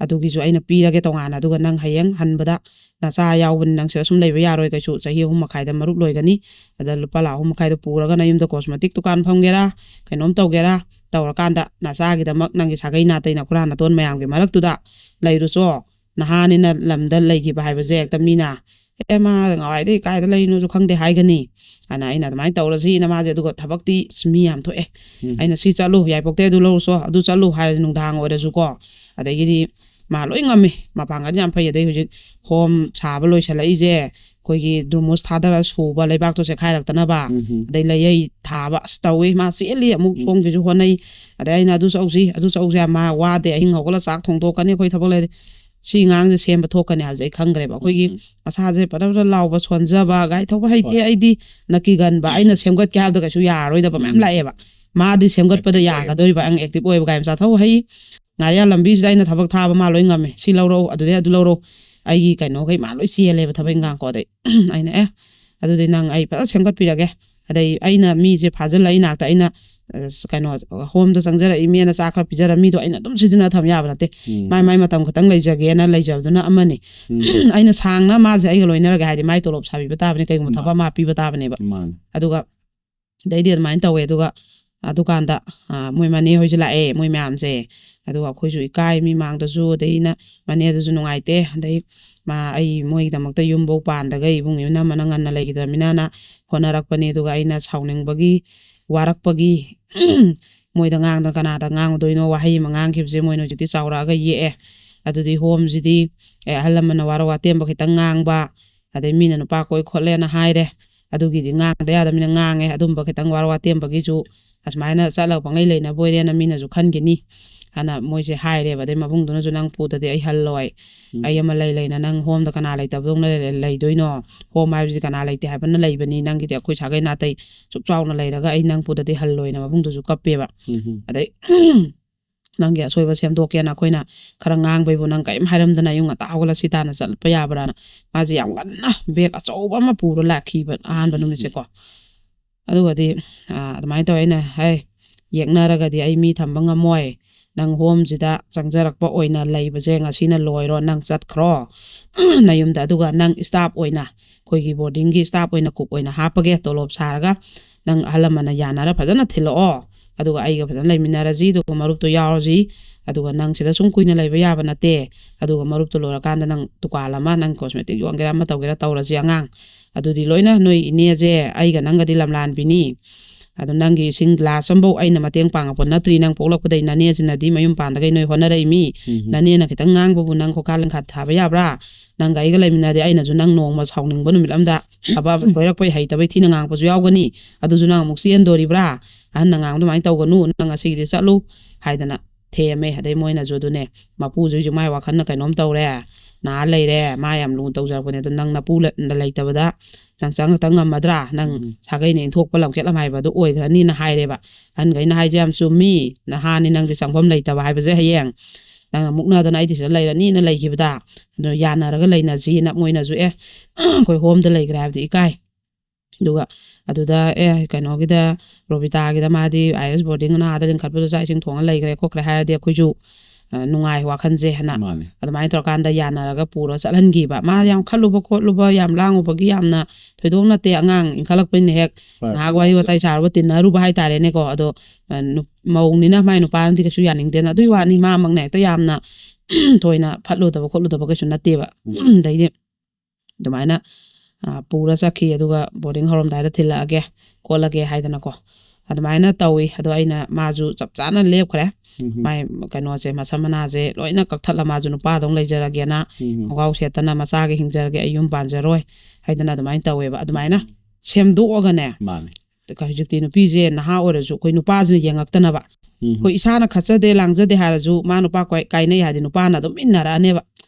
ꯑꯗꯨꯒꯤꯁꯨ ꯑꯩꯅ ꯄꯤꯔꯒꯦ ꯇꯣꯉꯥꯟꯅ꯫ ꯑꯗꯨꯒ ꯅꯪ ꯍꯌꯦꯡ ꯍꯟꯕꯗ ꯅꯆꯥ ꯌꯥꯎꯕꯅꯤ, ꯅꯪ ꯁꯤꯗ ꯁꯨꯝ ꯂꯩꯕ ꯌꯥꯔꯣꯏ ꯀꯩꯁꯨ, ꯆꯍꯤ ꯑꯍꯨꯝ ꯃꯈꯥꯏꯗ ꯃꯔꯨꯞ ꯂꯣꯏꯒꯅꯤ꯫ ꯑꯗ ꯂꯨꯄꯥ ꯂꯥꯈ ꯑꯍꯨꯝ ꯃꯈꯥꯏꯗꯣ ꯄꯨꯔꯒ ꯅꯌꯨꯝꯗ ꯀꯣꯁꯃꯦꯇꯤꯛ ꯗꯨꯀꯥꯟ ꯐꯝꯒꯦꯔꯥ, ꯀꯩꯅꯣꯝ ꯇꯧꯒꯦꯔꯥ, ꯇꯧꯔꯀꯥꯟꯗ ꯅꯆꯥꯒꯤꯗꯃꯛ ꯅꯪꯒꯤ ꯁꯥꯒꯩ ꯅꯥꯇꯩ ꯅꯈꯨꯔꯥ ꯅꯇꯣꯟ ꯃꯌꯥꯝꯒꯤ ꯃꯔꯛꯇꯨꯗ ꯂꯩꯔꯨꯆꯣ꯫ ꯅꯍꯥꯅꯤꯅ ꯂꯝꯗ ꯂꯩꯈꯤꯕ ꯍꯥꯏꯕꯁꯦ ꯍꯦꯛꯇ ꯃꯤꯅ, "ꯑꯦ, ꯃꯥ ꯉꯋꯥꯏꯗꯩ ꯀꯥꯏꯗ ꯂꯩꯔꯤꯅꯣꯁꯨ ꯈꯪꯗꯦ" ꯍꯥꯏꯒꯅꯤ꯫ ꯑꯅ ꯑꯩꯅ ꯑꯗꯨꯃꯥꯏꯅ ꯇꯧꯔꯁꯤꯅ ꯃꯥꯁꯦ, ꯑꯗꯨꯒ ꯊꯕꯛꯇꯤ ꯑꯁ ꯃꯤ ꯌꯥꯝ ꯊꯣꯛꯑꯦ꯫ ꯎꯝ꯫ ꯑꯩꯅ "ꯁꯤ ꯆꯠꯂꯨ, ꯌꯥꯏꯄꯣꯛꯇꯩ ꯑꯗꯨ ꯂꯧꯔꯨꯆꯣ, ꯑꯗꯨ ꯆꯠꯂꯨ" ꯍꯥꯏꯔꯗꯤ ꯅꯨꯡꯗꯥꯡ ꯑꯣꯏꯔꯁꯨꯀꯣ꯫ ꯑꯗꯒꯤꯗꯤ ꯃꯥ ꯂꯣꯏ ꯉꯝꯃꯤ, ꯃꯄꯥꯡꯒꯜ ꯌꯥꯝ ꯐꯩ꯫ ꯑꯗꯩ ꯍꯧꯖꯤꯛ ꯍꯣꯝ ꯁꯥꯕ ꯂꯣꯏꯁꯜꯂꯛꯏꯁꯦ, ꯑꯩꯈꯣꯏꯒꯤ ꯗꯨꯃꯨꯁ ꯊꯥꯗꯔ ꯁꯨꯕ ꯂꯩꯕꯥꯛꯇꯣ ꯆꯦꯛꯈꯥꯏꯔꯛꯇꯅꯕ, ꯎꯝ꯫ ꯑꯗꯩ ꯂꯩꯌꯩ ꯊꯥꯕ ꯑꯁ ꯇꯧꯏ꯫ ꯃꯥ ꯆꯦꯜꯂꯤ, ꯑꯃꯨꯛ ꯎꯝ꯫ ꯁꯣꯝꯒꯤꯁꯨ ꯍꯣꯠꯅꯩ꯫ ꯑꯗꯩ ꯑꯩꯅ "ꯑꯗꯨ ꯆꯧꯁꯤ, ꯑꯗꯨ ꯆꯧꯁꯤ", ꯃꯥ ꯋꯥꯗꯦ, ꯑꯍꯤꯡ ꯍꯧꯒꯠꯂ ꯆꯥꯛ ꯊꯣꯡꯗꯣꯛꯀꯅꯤ, ꯑꯩꯈꯣꯏ ꯊꯕꯛ ꯂꯩꯔꯗꯤ꯫ ꯁꯤ ꯑꯉꯥꯡꯁꯦ ꯁꯦꯝꯕ ꯊꯣꯛꯀꯅꯤ ꯍꯥꯏꯕꯁꯦ ꯑꯩ ꯈꯪꯈ꯭ꯔꯦꯕ꯫ ꯑꯩꯈꯣꯏꯒꯤ ꯎꯝ꯫ ꯃꯁꯥꯁꯦ ꯄꯔꯞ ꯄꯔꯞ ꯂꯥꯎꯕ, ꯁꯣꯟꯖꯕ, ꯒꯥꯔꯤ ꯊꯧꯕ ꯍꯩꯇꯦ, ꯍꯣꯏ꯫ ꯑꯩꯗꯤ ꯅ ꯀꯤꯒꯟꯕ, ꯑꯩꯅ ꯁꯦꯝꯒꯠꯀꯦ ꯍꯥꯏꯕꯗ ꯀꯩꯁꯨ ꯌꯥꯔꯔꯣꯏꯗꯕ ꯃꯌꯥꯝ ꯎꯝ꯫ ꯂꯥꯛꯑꯦꯕ꯫ ꯃꯥꯗꯤ ꯁꯦꯝꯒꯠꯄꯗ active ꯑꯣꯏꯌꯦꯕ꯫ ꯌꯥꯒꯗꯣꯔꯤꯕ, ꯑꯪ, active ꯑꯣꯏꯌꯦꯕ, ꯒꯥꯔꯤ ꯃꯆꯥ ꯊꯧ ꯍꯩ, ꯉꯥꯔꯤꯌꯥꯟ ꯂꯝꯕꯤꯁꯤꯗ ꯑꯩꯅ ꯊꯕꯛ ꯊꯥꯕ ꯃꯥ ꯂꯣꯏ ꯉꯝꯃꯦ꯫ "ꯁꯤ ꯂꯧꯔꯛꯎ, ꯑꯗꯨꯗꯩ ꯑꯗꯨ ꯂꯧꯔꯛꯎ", ꯑꯩꯒꯤ ꯀꯩꯅꯣꯈꯩ ꯃꯥ ꯂꯣꯏ ꯆꯦꯜꯂꯦꯕ ꯊꯕꯛ ꯎꯝ꯫ ꯏꯪꯈꯥꯡꯀꯣ꯫ ꯑꯗꯩ ꯑꯩꯅ, "ꯑꯦ, ꯑꯗꯨꯗꯤ ꯅꯪ ꯑꯩ ꯐꯖꯅ ꯁꯦꯝꯒꯠꯄꯤꯔꯒꯦ"꯫ ꯑꯗꯩ ꯑꯩꯅ ꯃꯤꯁꯦ ꯐꯥꯖꯤꯜꯂ ꯏꯅꯥꯛꯇ ꯑꯩꯅ, ꯑ, ꯀꯩꯅꯣ, ꯍꯣꯝꯗ ꯆꯪꯖꯔꯛꯏ ꯃꯤꯅ ꯆꯥꯛ ꯈꯔ ꯄꯤꯖꯔ ꯃꯤꯗꯣ ꯑꯩꯅ ꯑꯗꯨꯝ ꯁꯤꯖꯤꯟꯅ ꯊꯝ ꯌꯥꯕ ꯅꯠꯇꯦ꯫ ꯎꯝ꯫ ꯃꯥꯏ ꯃꯥꯏ ꯃꯇꯝ ꯈꯛꯇꯪ ꯂꯩꯖꯒꯦꯅ ꯂꯩꯖꯕꯗꯨꯅ ꯑꯃꯅꯤ꯫ ꯎꯝ꯫ ꯑꯩꯅ ꯁꯥꯡꯅ ꯃꯥꯁꯦ ꯑꯩꯒ ꯂꯣꯏꯅꯔꯒꯦ ꯍꯥꯏꯗꯤ ꯃꯥꯏ ꯇꯣꯂꯣꯞ ꯁꯥꯕꯤꯕ ꯇꯥꯕꯅꯤ, ꯀꯩꯒꯨꯝꯕ ꯃꯥ-, ꯊꯕꯛ ꯑꯃ ꯄꯤꯕ ꯇꯥꯕꯅꯦꯕ꯫ ꯃꯥꯅꯦ꯫ ꯑꯗꯨꯒ ꯑꯗꯩꯗꯤ ꯑꯗꯨꯃꯥꯏꯅ ꯇꯧꯋꯦ꯫ ꯑꯗꯨꯒ ꯑꯗꯨꯀꯥꯟꯗ, ꯑ, ꯃꯣꯏ ꯃꯅꯦ ꯍꯣꯏꯁꯨ ꯂꯥꯛꯑꯦ, ꯃꯣꯏ ꯃꯌꯥꯝꯁꯦ꯫ ꯑꯗꯨꯒ ꯑꯩꯈꯣꯏꯁꯨ ꯏꯀꯥꯏ ꯃꯤ ꯃꯥꯡꯗꯁꯨ, ꯑꯗꯩ ꯑꯩꯅ ꯃꯅꯦꯗꯨꯁꯨ ꯅꯨꯡꯉꯥꯏꯇꯦ꯫ ꯑꯗꯩ ꯃꯥ, ꯑꯩ ꯃꯣꯏꯒꯤꯗꯃꯛꯇ ꯌꯨꯝꯐꯧ ꯄꯥꯟꯗꯒꯩ ꯏꯕꯨꯡ ꯏꯅꯝꯃꯅ ꯉꯟꯅ ꯂꯩꯈꯤꯗ꯭ꯔꯕꯅꯤꯅꯅ ꯍꯣꯠꯅꯔꯛꯄꯅꯦ꯫ ꯑꯗꯨꯒ ꯑꯩꯅ ꯁꯥꯎꯅꯤꯡꯕꯒꯤ, ꯋꯥꯔꯛꯄꯒꯤ ꯃꯣꯏꯗ ꯉꯥꯡꯗꯅ ꯀꯅꯥꯗ ꯉꯥꯡꯉꯨꯗꯣꯏꯅꯣ? ꯋꯥꯍꯩ ꯑꯃ ꯉꯥꯡꯈꯤꯕꯁꯦ ꯃꯣꯏꯅ ꯍꯧꯖꯤꯛꯇꯤ ꯆꯥꯎꯔꯛꯑꯒ ꯌꯦꯛꯑꯦ꯫ ꯑꯗꯨꯗꯤ ꯍꯣꯝꯁꯤꯗꯤ, ꯑꯦ, ꯑꯍꯜ ꯂꯃꯟꯅ ꯋꯥꯔꯧ ꯋꯥꯇꯦꯝꯕ ꯈꯤꯇꯪ ꯉꯥꯡꯕ, ꯑꯗꯩ ꯃꯤꯅ ꯅꯨꯄꯥ ꯀꯣꯏ ꯈꯣꯠꯂꯦꯅ ꯍꯥꯏꯔꯦ, ꯑꯗꯨꯒꯤꯗꯤ ꯉꯥꯡꯗ ꯌꯥꯗꯕꯅꯤꯅ ꯉꯥꯡꯉꯦ꯫ ꯑꯗꯨꯝꯕ ꯈꯤꯇꯪ ꯋꯥꯔꯧ ꯋꯥꯇꯦꯝꯕꯒꯤꯁꯨ ꯑꯁꯨꯃꯥꯏꯅ ꯆꯠꯂꯒ ꯄꯪꯂꯩ ꯂꯩꯅꯕ ꯑꯣꯏꯔꯦꯅ ꯃꯤꯅꯁꯨ ꯈꯟꯈꯤꯅꯤ꯫ ꯍꯥꯏꯅ ꯃꯣꯏꯁꯦ ꯍꯥꯏꯔꯦꯕ꯫ ꯑꯗꯩ ꯃꯕꯨꯡꯗꯨꯅꯁꯨ, "ꯅꯪ ꯄꯨꯗꯗꯤ ꯑꯩ ꯍꯜꯂꯣꯏ, ꯑꯩ ꯑꯃ ꯂꯩ ꯂꯩꯅ ꯅꯪ ꯍꯣꯝꯗ ꯀꯅꯥ ꯂꯩꯇꯕꯗꯧꯅ ꯂꯩ- ꯂꯩꯗꯣꯏꯅꯣ? ꯍꯣꯝ ꯍꯥꯏꯕꯁꯤ ꯀꯅꯥ ꯂꯩꯇꯦ ꯍꯥꯏꯕꯅ ꯂꯩꯕꯅꯤ, ꯅꯪꯒꯤꯗꯤ ꯑꯩꯈꯣꯏ ꯁꯥꯒꯩ ꯅꯥꯇꯩ ꯁꯨꯛ ꯆꯥꯎꯅ ꯂꯩꯔꯒ ꯑꯩ ꯅꯪ ꯄꯨꯗꯗꯤ ꯍꯜꯂꯣꯏꯅ" ꯃꯕꯨꯡꯗꯨꯁꯨ ꯀꯞꯄꯦꯕ꯫ ꯑꯗꯩ "ꯅꯪꯒꯤ ꯑꯁꯣꯏꯕ ꯁꯦꯝꯗꯣꯛꯀꯦꯅ ꯑꯩꯈꯣꯏꯅ ꯈꯔ ꯉꯥꯡꯕꯩꯕꯨ ꯅꯪ ꯀꯔꯤꯝ ꯍꯥꯏꯔꯝꯗꯅ ꯑꯌꯨꯛ ꯉꯟꯇꯥ ꯍꯧꯒꯠꯂ ꯁꯤ ꯇꯥꯅ ꯆꯠꯄ ꯌꯥꯕ꯭ꯔꯥꯅ" ꯃꯥꯁꯦ ꯌꯥꯝ ꯉꯟꯅ ꯕꯦꯒ ꯑꯆꯧꯕ ꯑꯃ ꯄꯨꯔ ꯂꯥꯛꯈꯤꯕ ꯑꯍꯥꯟꯕ ꯅꯨꯃꯤꯠꯁꯦꯀꯣ꯫ ꯑꯗꯨꯒꯗꯤ ꯑꯥ, ꯑꯗꯨꯃꯥꯏꯅ ꯇꯧꯋꯦ꯫ ꯑꯩꯅ, "ꯍꯦ, ꯌꯦꯛꯅꯔꯒꯗꯤ ꯑꯩ ꯃꯤ ꯊꯝꯕ ꯉꯝꯃꯣꯏ, ꯅꯪ ꯍꯣꯝꯁꯤꯗ ꯆꯪꯖꯔꯛꯄ ꯑꯣꯏꯅ ꯂꯩꯕꯁꯦ ꯉꯁꯤꯅ ꯂꯣꯏꯔꯣ, ꯅꯪ ꯆꯠꯈ꯭ꯔꯣ ꯅꯌꯨꯝꯗ, ꯑꯗꯨꯒ ꯅꯪ ꯁ꯭ꯇꯥꯐ ꯑꯣꯏꯅ, ꯑꯩꯈꯣꯏꯒꯤ ꯕꯣꯔꯗꯤꯡꯒꯤ ꯁ꯭ꯇꯥꯐ ꯑꯣꯏꯅ, ꯀꯨꯛ ꯑꯣꯏꯅ ꯍꯥꯞꯄꯒꯦ, ꯇꯣꯂꯣꯞ ꯁꯥꯔꯒ ꯅꯪ ꯑꯍꯜ ꯂꯃꯟꯅ ꯌꯥꯅꯔ ꯐꯖꯅ ꯊꯤꯜꯂꯛꯑꯣ, ꯑꯗꯨꯒ ꯑꯩꯒ ꯐꯖꯅ ꯂꯩꯃꯤꯟꯅꯔꯁꯤ, ꯑꯗꯨꯒ ꯃꯔꯨꯞꯇꯣ ꯌꯥꯎꯔꯁꯤ, ꯑꯗꯨꯒ ꯅꯪ ꯁꯤꯗ ꯁꯨꯝ ꯀꯨꯏꯅ ꯂꯩꯕ ꯌꯥꯕ ꯅꯠꯇꯦ, ꯑꯗꯨꯒ ꯃꯔꯨꯞꯇꯣ ꯂꯣꯏꯔꯀꯥꯟꯗ ꯅꯪ ꯗꯨꯀꯥꯟ ꯑꯃ, ꯅꯪ ꯀꯣꯁꯃꯦꯇꯤꯛ ꯌꯣꯟꯒꯦꯔꯥ ꯑꯃ ꯇꯧꯒꯦꯔꯥ ꯇꯧꯔꯁꯤ ꯑꯉꯥꯡ, ꯑꯗꯨꯗꯤ ꯂꯣꯏꯅ ꯅꯣꯏ ꯏꯅꯦꯁꯦ ꯑꯩꯒ ꯅꯪꯒꯗꯤ ꯂꯝꯂꯥꯟꯕꯤꯅꯤ, ꯑꯗꯣ ꯅꯪꯒꯤ ꯏꯁꯤꯡ ꯒ꯭ꯂꯥꯁ ꯑꯃꯐꯧ ꯑꯩꯅ ꯃꯇꯦꯡ ꯄꯥꯡꯉꯛꯄ ꯅꯠꯇ꯭ꯔꯤ, ꯅꯪ ꯄꯣꯛꯂꯛꯄꯗꯩ ꯅꯅꯦꯁꯤꯅꯗꯤ ꯃꯌꯨꯝ ꯄꯥꯟꯗꯒꯩ ꯅꯣꯏ ꯍꯣꯠꯅꯔꯛꯏꯃꯤ, ꯅꯅꯦꯅ ꯈꯤꯇꯪ ꯉꯥꯡꯕꯕꯨ ꯅꯪ ꯈꯣꯀꯥ ꯂꯤꯡꯈꯥ ꯊꯥꯕ ꯌꯥꯕ꯭ꯔꯥ? ꯅꯪꯒ ꯑꯩꯒ ꯂꯩꯃꯤꯟꯅꯔꯗꯤ ꯑꯩꯅꯁꯨ ꯅꯪ ꯅꯣꯡꯃ ꯁꯥꯎꯅꯤꯡꯕ ꯅꯨꯃꯤꯠ ꯑꯝꯗ ꯊꯕꯛ ꯑꯃ ꯁꯣꯏꯔꯛꯄꯩ ꯍꯩꯇꯕꯩ ꯊꯤꯅ ꯉꯥꯡꯉꯛꯄꯁꯨ ꯌꯥꯎꯒꯅꯤ, ꯑꯗꯨꯁꯨ ꯅꯪ ꯑꯃꯨꯛ ꯆꯦꯟꯗꯣꯔꯤꯕ꯭ꯔꯥ? ꯑꯍꯟꯅ ꯉꯥꯡꯕ ꯑꯗꯨꯃꯥꯏꯅ ꯇꯧꯒꯅꯨ, ꯅꯪ ꯉꯁꯤꯒꯤꯗꯤ ꯆꯠꯂꯨ" ꯍꯥꯏꯗꯅ ꯊꯦꯝꯃꯦ꯫ ꯑꯗꯩ ꯃꯣꯏꯅꯁꯨ ꯑꯗꯨꯅꯦ, "ꯃꯄꯨꯁꯤꯁꯨ ꯃꯥꯏ ꯋꯥꯈꯜꯅ ꯀꯩꯅꯣꯝ ꯇꯧꯔꯦ, ꯅꯥ ꯂꯩꯔꯦ, ꯃꯥ ꯌꯥꯝ ꯂꯨꯅ ꯇꯧꯖꯔꯛꯄꯅꯦ, ꯑꯗꯣ ꯅꯪ ꯅꯄꯨ ꯂ- ꯂꯩꯇꯕꯗ ꯅꯪ ꯆꯪꯉꯛꯇ ꯉꯝꯃꯗ꯭ꯔꯥ? ꯅꯪ ꯎꯝ꯫ ꯁꯥꯒꯩꯅ ꯏꯟꯊꯣꯛꯄ ꯂꯝꯈꯦꯠ ꯂꯝꯍꯥꯏꯕ ꯑꯗꯨ ꯑꯣꯏꯈ꯭ꯔꯅꯤꯅ" ꯍꯥꯏꯔꯦꯕ꯫ ꯑꯍꯟꯈꯩꯅ ꯍꯥꯏꯁꯦ ꯌꯥꯝ ꯆꯨꯝꯃꯤ, ꯅꯍꯥꯅꯤ ꯅꯪꯗꯤ ꯆꯪꯐꯝ ꯂꯩꯇꯕ ꯍꯥꯏꯕꯁꯦ ꯍꯌꯦꯡ ꯅꯪꯅ ꯃꯨꯛꯅꯗꯅ ꯑꯩꯗꯤ ꯁꯤꯗ ꯂꯩꯔꯅꯤꯅ ꯂꯩꯈꯤꯕꯗ, ꯑꯗꯣ ꯌꯥꯅꯔꯒ ꯂꯩꯅꯁꯤꯅ ꯃꯣꯏꯅꯁꯨ, "ꯑꯦ, ꯑꯩꯈꯣꯏ ꯍꯣꯝꯗ ꯂꯩꯈ꯭ꯔꯦ" ꯍꯥꯏꯕꯗꯤ ꯏꯀꯥꯏ꯫ ꯑꯗꯨꯒ ꯑꯗꯨꯗ, "ꯑꯦ, ꯀꯩꯅꯣꯒꯤꯗ, ꯔꯣꯕꯤꯇꯥꯒꯤꯗ ꯃꯥꯗꯤ ꯑꯥꯏ ꯑꯦꯁ ꯕꯣꯔꯗꯤꯡ ꯑꯅ ꯑꯥꯗ ꯂꯤꯡꯈꯠꯄꯗ ꯆꯥꯛ ꯏꯁꯤꯡ ꯊꯣꯡꯉ ꯂꯩꯈ꯭ꯔꯦ ꯈꯣꯠꯈ꯭ꯔꯦ" ꯍꯥꯏꯔꯗꯤ ꯑꯩꯈꯣꯏꯁꯨ, ꯑ, ꯅꯨꯡꯉꯥꯏ ꯋꯥꯈꯜꯁꯦ ꯍꯥꯏꯅ꯫ ꯃꯥꯅꯦ꯫ ꯑꯗꯨꯃꯥꯏꯅ ꯇꯧꯔꯀꯥꯟꯗ ꯌꯥꯅꯔꯒ ꯄꯨꯔ ꯆꯠꯍꯟꯈꯤꯕ꯫ ꯃꯥ ꯌꯥꯝ ꯈꯜꯂꯨꯕ ꯈꯣꯠꯂꯨꯕ, ꯌꯥꯝ ꯂꯥꯡꯉꯨꯕꯒꯤ ꯌꯥꯝꯅ ꯊꯣꯏꯗꯣꯛ ꯅꯠꯇꯦ, ꯑꯉꯥꯡ ꯏꯟꯈꯠꯂꯛꯄꯅꯤꯅ ꯍꯦꯛ ꯍꯣꯏ꯫ ꯉꯥꯏꯍꯥꯛ ꯋꯥꯔꯤ ꯋꯥꯇꯥꯏ ꯁꯥꯔꯨꯕ, ꯇꯤꯟꯅꯔꯨꯕ ꯍꯥꯏꯇꯥꯔꯦꯅꯦꯀꯣ꯫ ꯑꯗꯣ, ꯑ, ꯅꯨ-, ꯃꯧꯅꯤꯅ ꯃꯥꯏ ꯅꯨꯄꯥꯅꯗꯤ ꯀꯩꯁꯨ ꯌꯥꯅꯤꯡꯗꯦꯅ꯫ ꯑꯗꯨꯒꯤ ꯋꯥꯅꯤ, ꯃꯥꯃꯛꯅ ꯍꯦꯛꯇ ꯌꯥꯝꯅ ꯊꯣꯏꯅ ꯐꯠꯂꯨꯗꯕ ꯈꯣꯠꯂꯨꯗꯕ ꯀꯩꯁꯨ ꯅꯠꯇꯦꯕ꯫ ꯎꯝ꯫ ꯑꯗꯩꯗꯤ ꯑꯗꯨꯃꯥꯏꯅ, ꯑ, ꯄꯨꯔ ꯆꯠꯈꯤ꯫ ꯑꯗꯨꯒ ꯕꯣꯔꯗꯤꯡ ꯍꯧꯔꯝꯗꯥꯏꯗ ꯊꯤꯜꯂꯛꯑꯒꯦ ꯈꯣꯠꯂꯒꯦ ꯍꯥꯏꯗꯅꯀꯣ, ꯑꯗꯨꯃꯥꯏꯅ ꯇꯧꯏ꯫ ꯑꯗꯣ ꯑꯩꯅ, ꯃꯥꯁꯨ ꯆꯞ ꯆꯥꯅ ꯂꯦꯞꯈ꯭ꯔꯦ꯫ ꯎꯝ꯫ ꯃꯥꯏ ꯀꯩꯅꯣꯁꯦ, ꯃꯁꯝ ꯃꯅꯥꯁꯦ ꯂꯣꯏꯅ ꯀꯛꯊꯠꯂ, ꯃꯥꯁꯨ ꯅꯨꯄꯥꯗꯧ ꯂꯩꯖꯔꯒꯦꯅ, ꯎꯝ꯫ ꯈꯣꯡꯒ꯭ꯔꯥꯎ ꯁꯦꯠꯇꯅ, "ꯃꯆꯥꯒꯤ ꯍꯤꯡꯖꯔꯒꯦ, ꯑꯩ ꯌꯨꯝ ꯄꯥꯟꯖꯔꯣꯏ" ꯍꯥꯏꯗꯅ ꯑꯗꯨꯃꯥꯏꯅ ꯇꯧꯋꯦꯕ꯫ ꯑꯗꯨꯃꯥꯏꯅ ꯎꯝ꯫ ꯁꯦꯝꯗꯣꯛꯑꯒꯅꯦ, ꯃꯥꯅꯦ꯫ ꯍꯧꯖꯤꯛꯇꯤ ꯅꯨꯄꯤꯁꯦ ꯅꯍꯥ ꯑꯣꯏꯔꯁꯨ ꯑꯩꯈꯣꯏ ꯅꯨꯄꯥꯁꯤꯅ ꯌꯦꯡꯉꯛꯇꯅꯕ, ꯑꯩꯈꯣꯏ ꯏꯁꯥꯅ ꯈꯠꯆꯗꯦ ꯂꯥꯡꯖꯗꯦ ꯍꯥꯏꯔꯁꯨ, ꯃꯥ ꯅꯨꯄꯥ ꯀꯣꯏ- ꯀꯥꯏꯅꯩ ꯍꯥꯏꯗꯤ ꯅꯨꯄꯥꯅ ꯑꯗꯨꯝ ꯏꯟꯅꯔꯛꯑꯅꯦꯕ꯫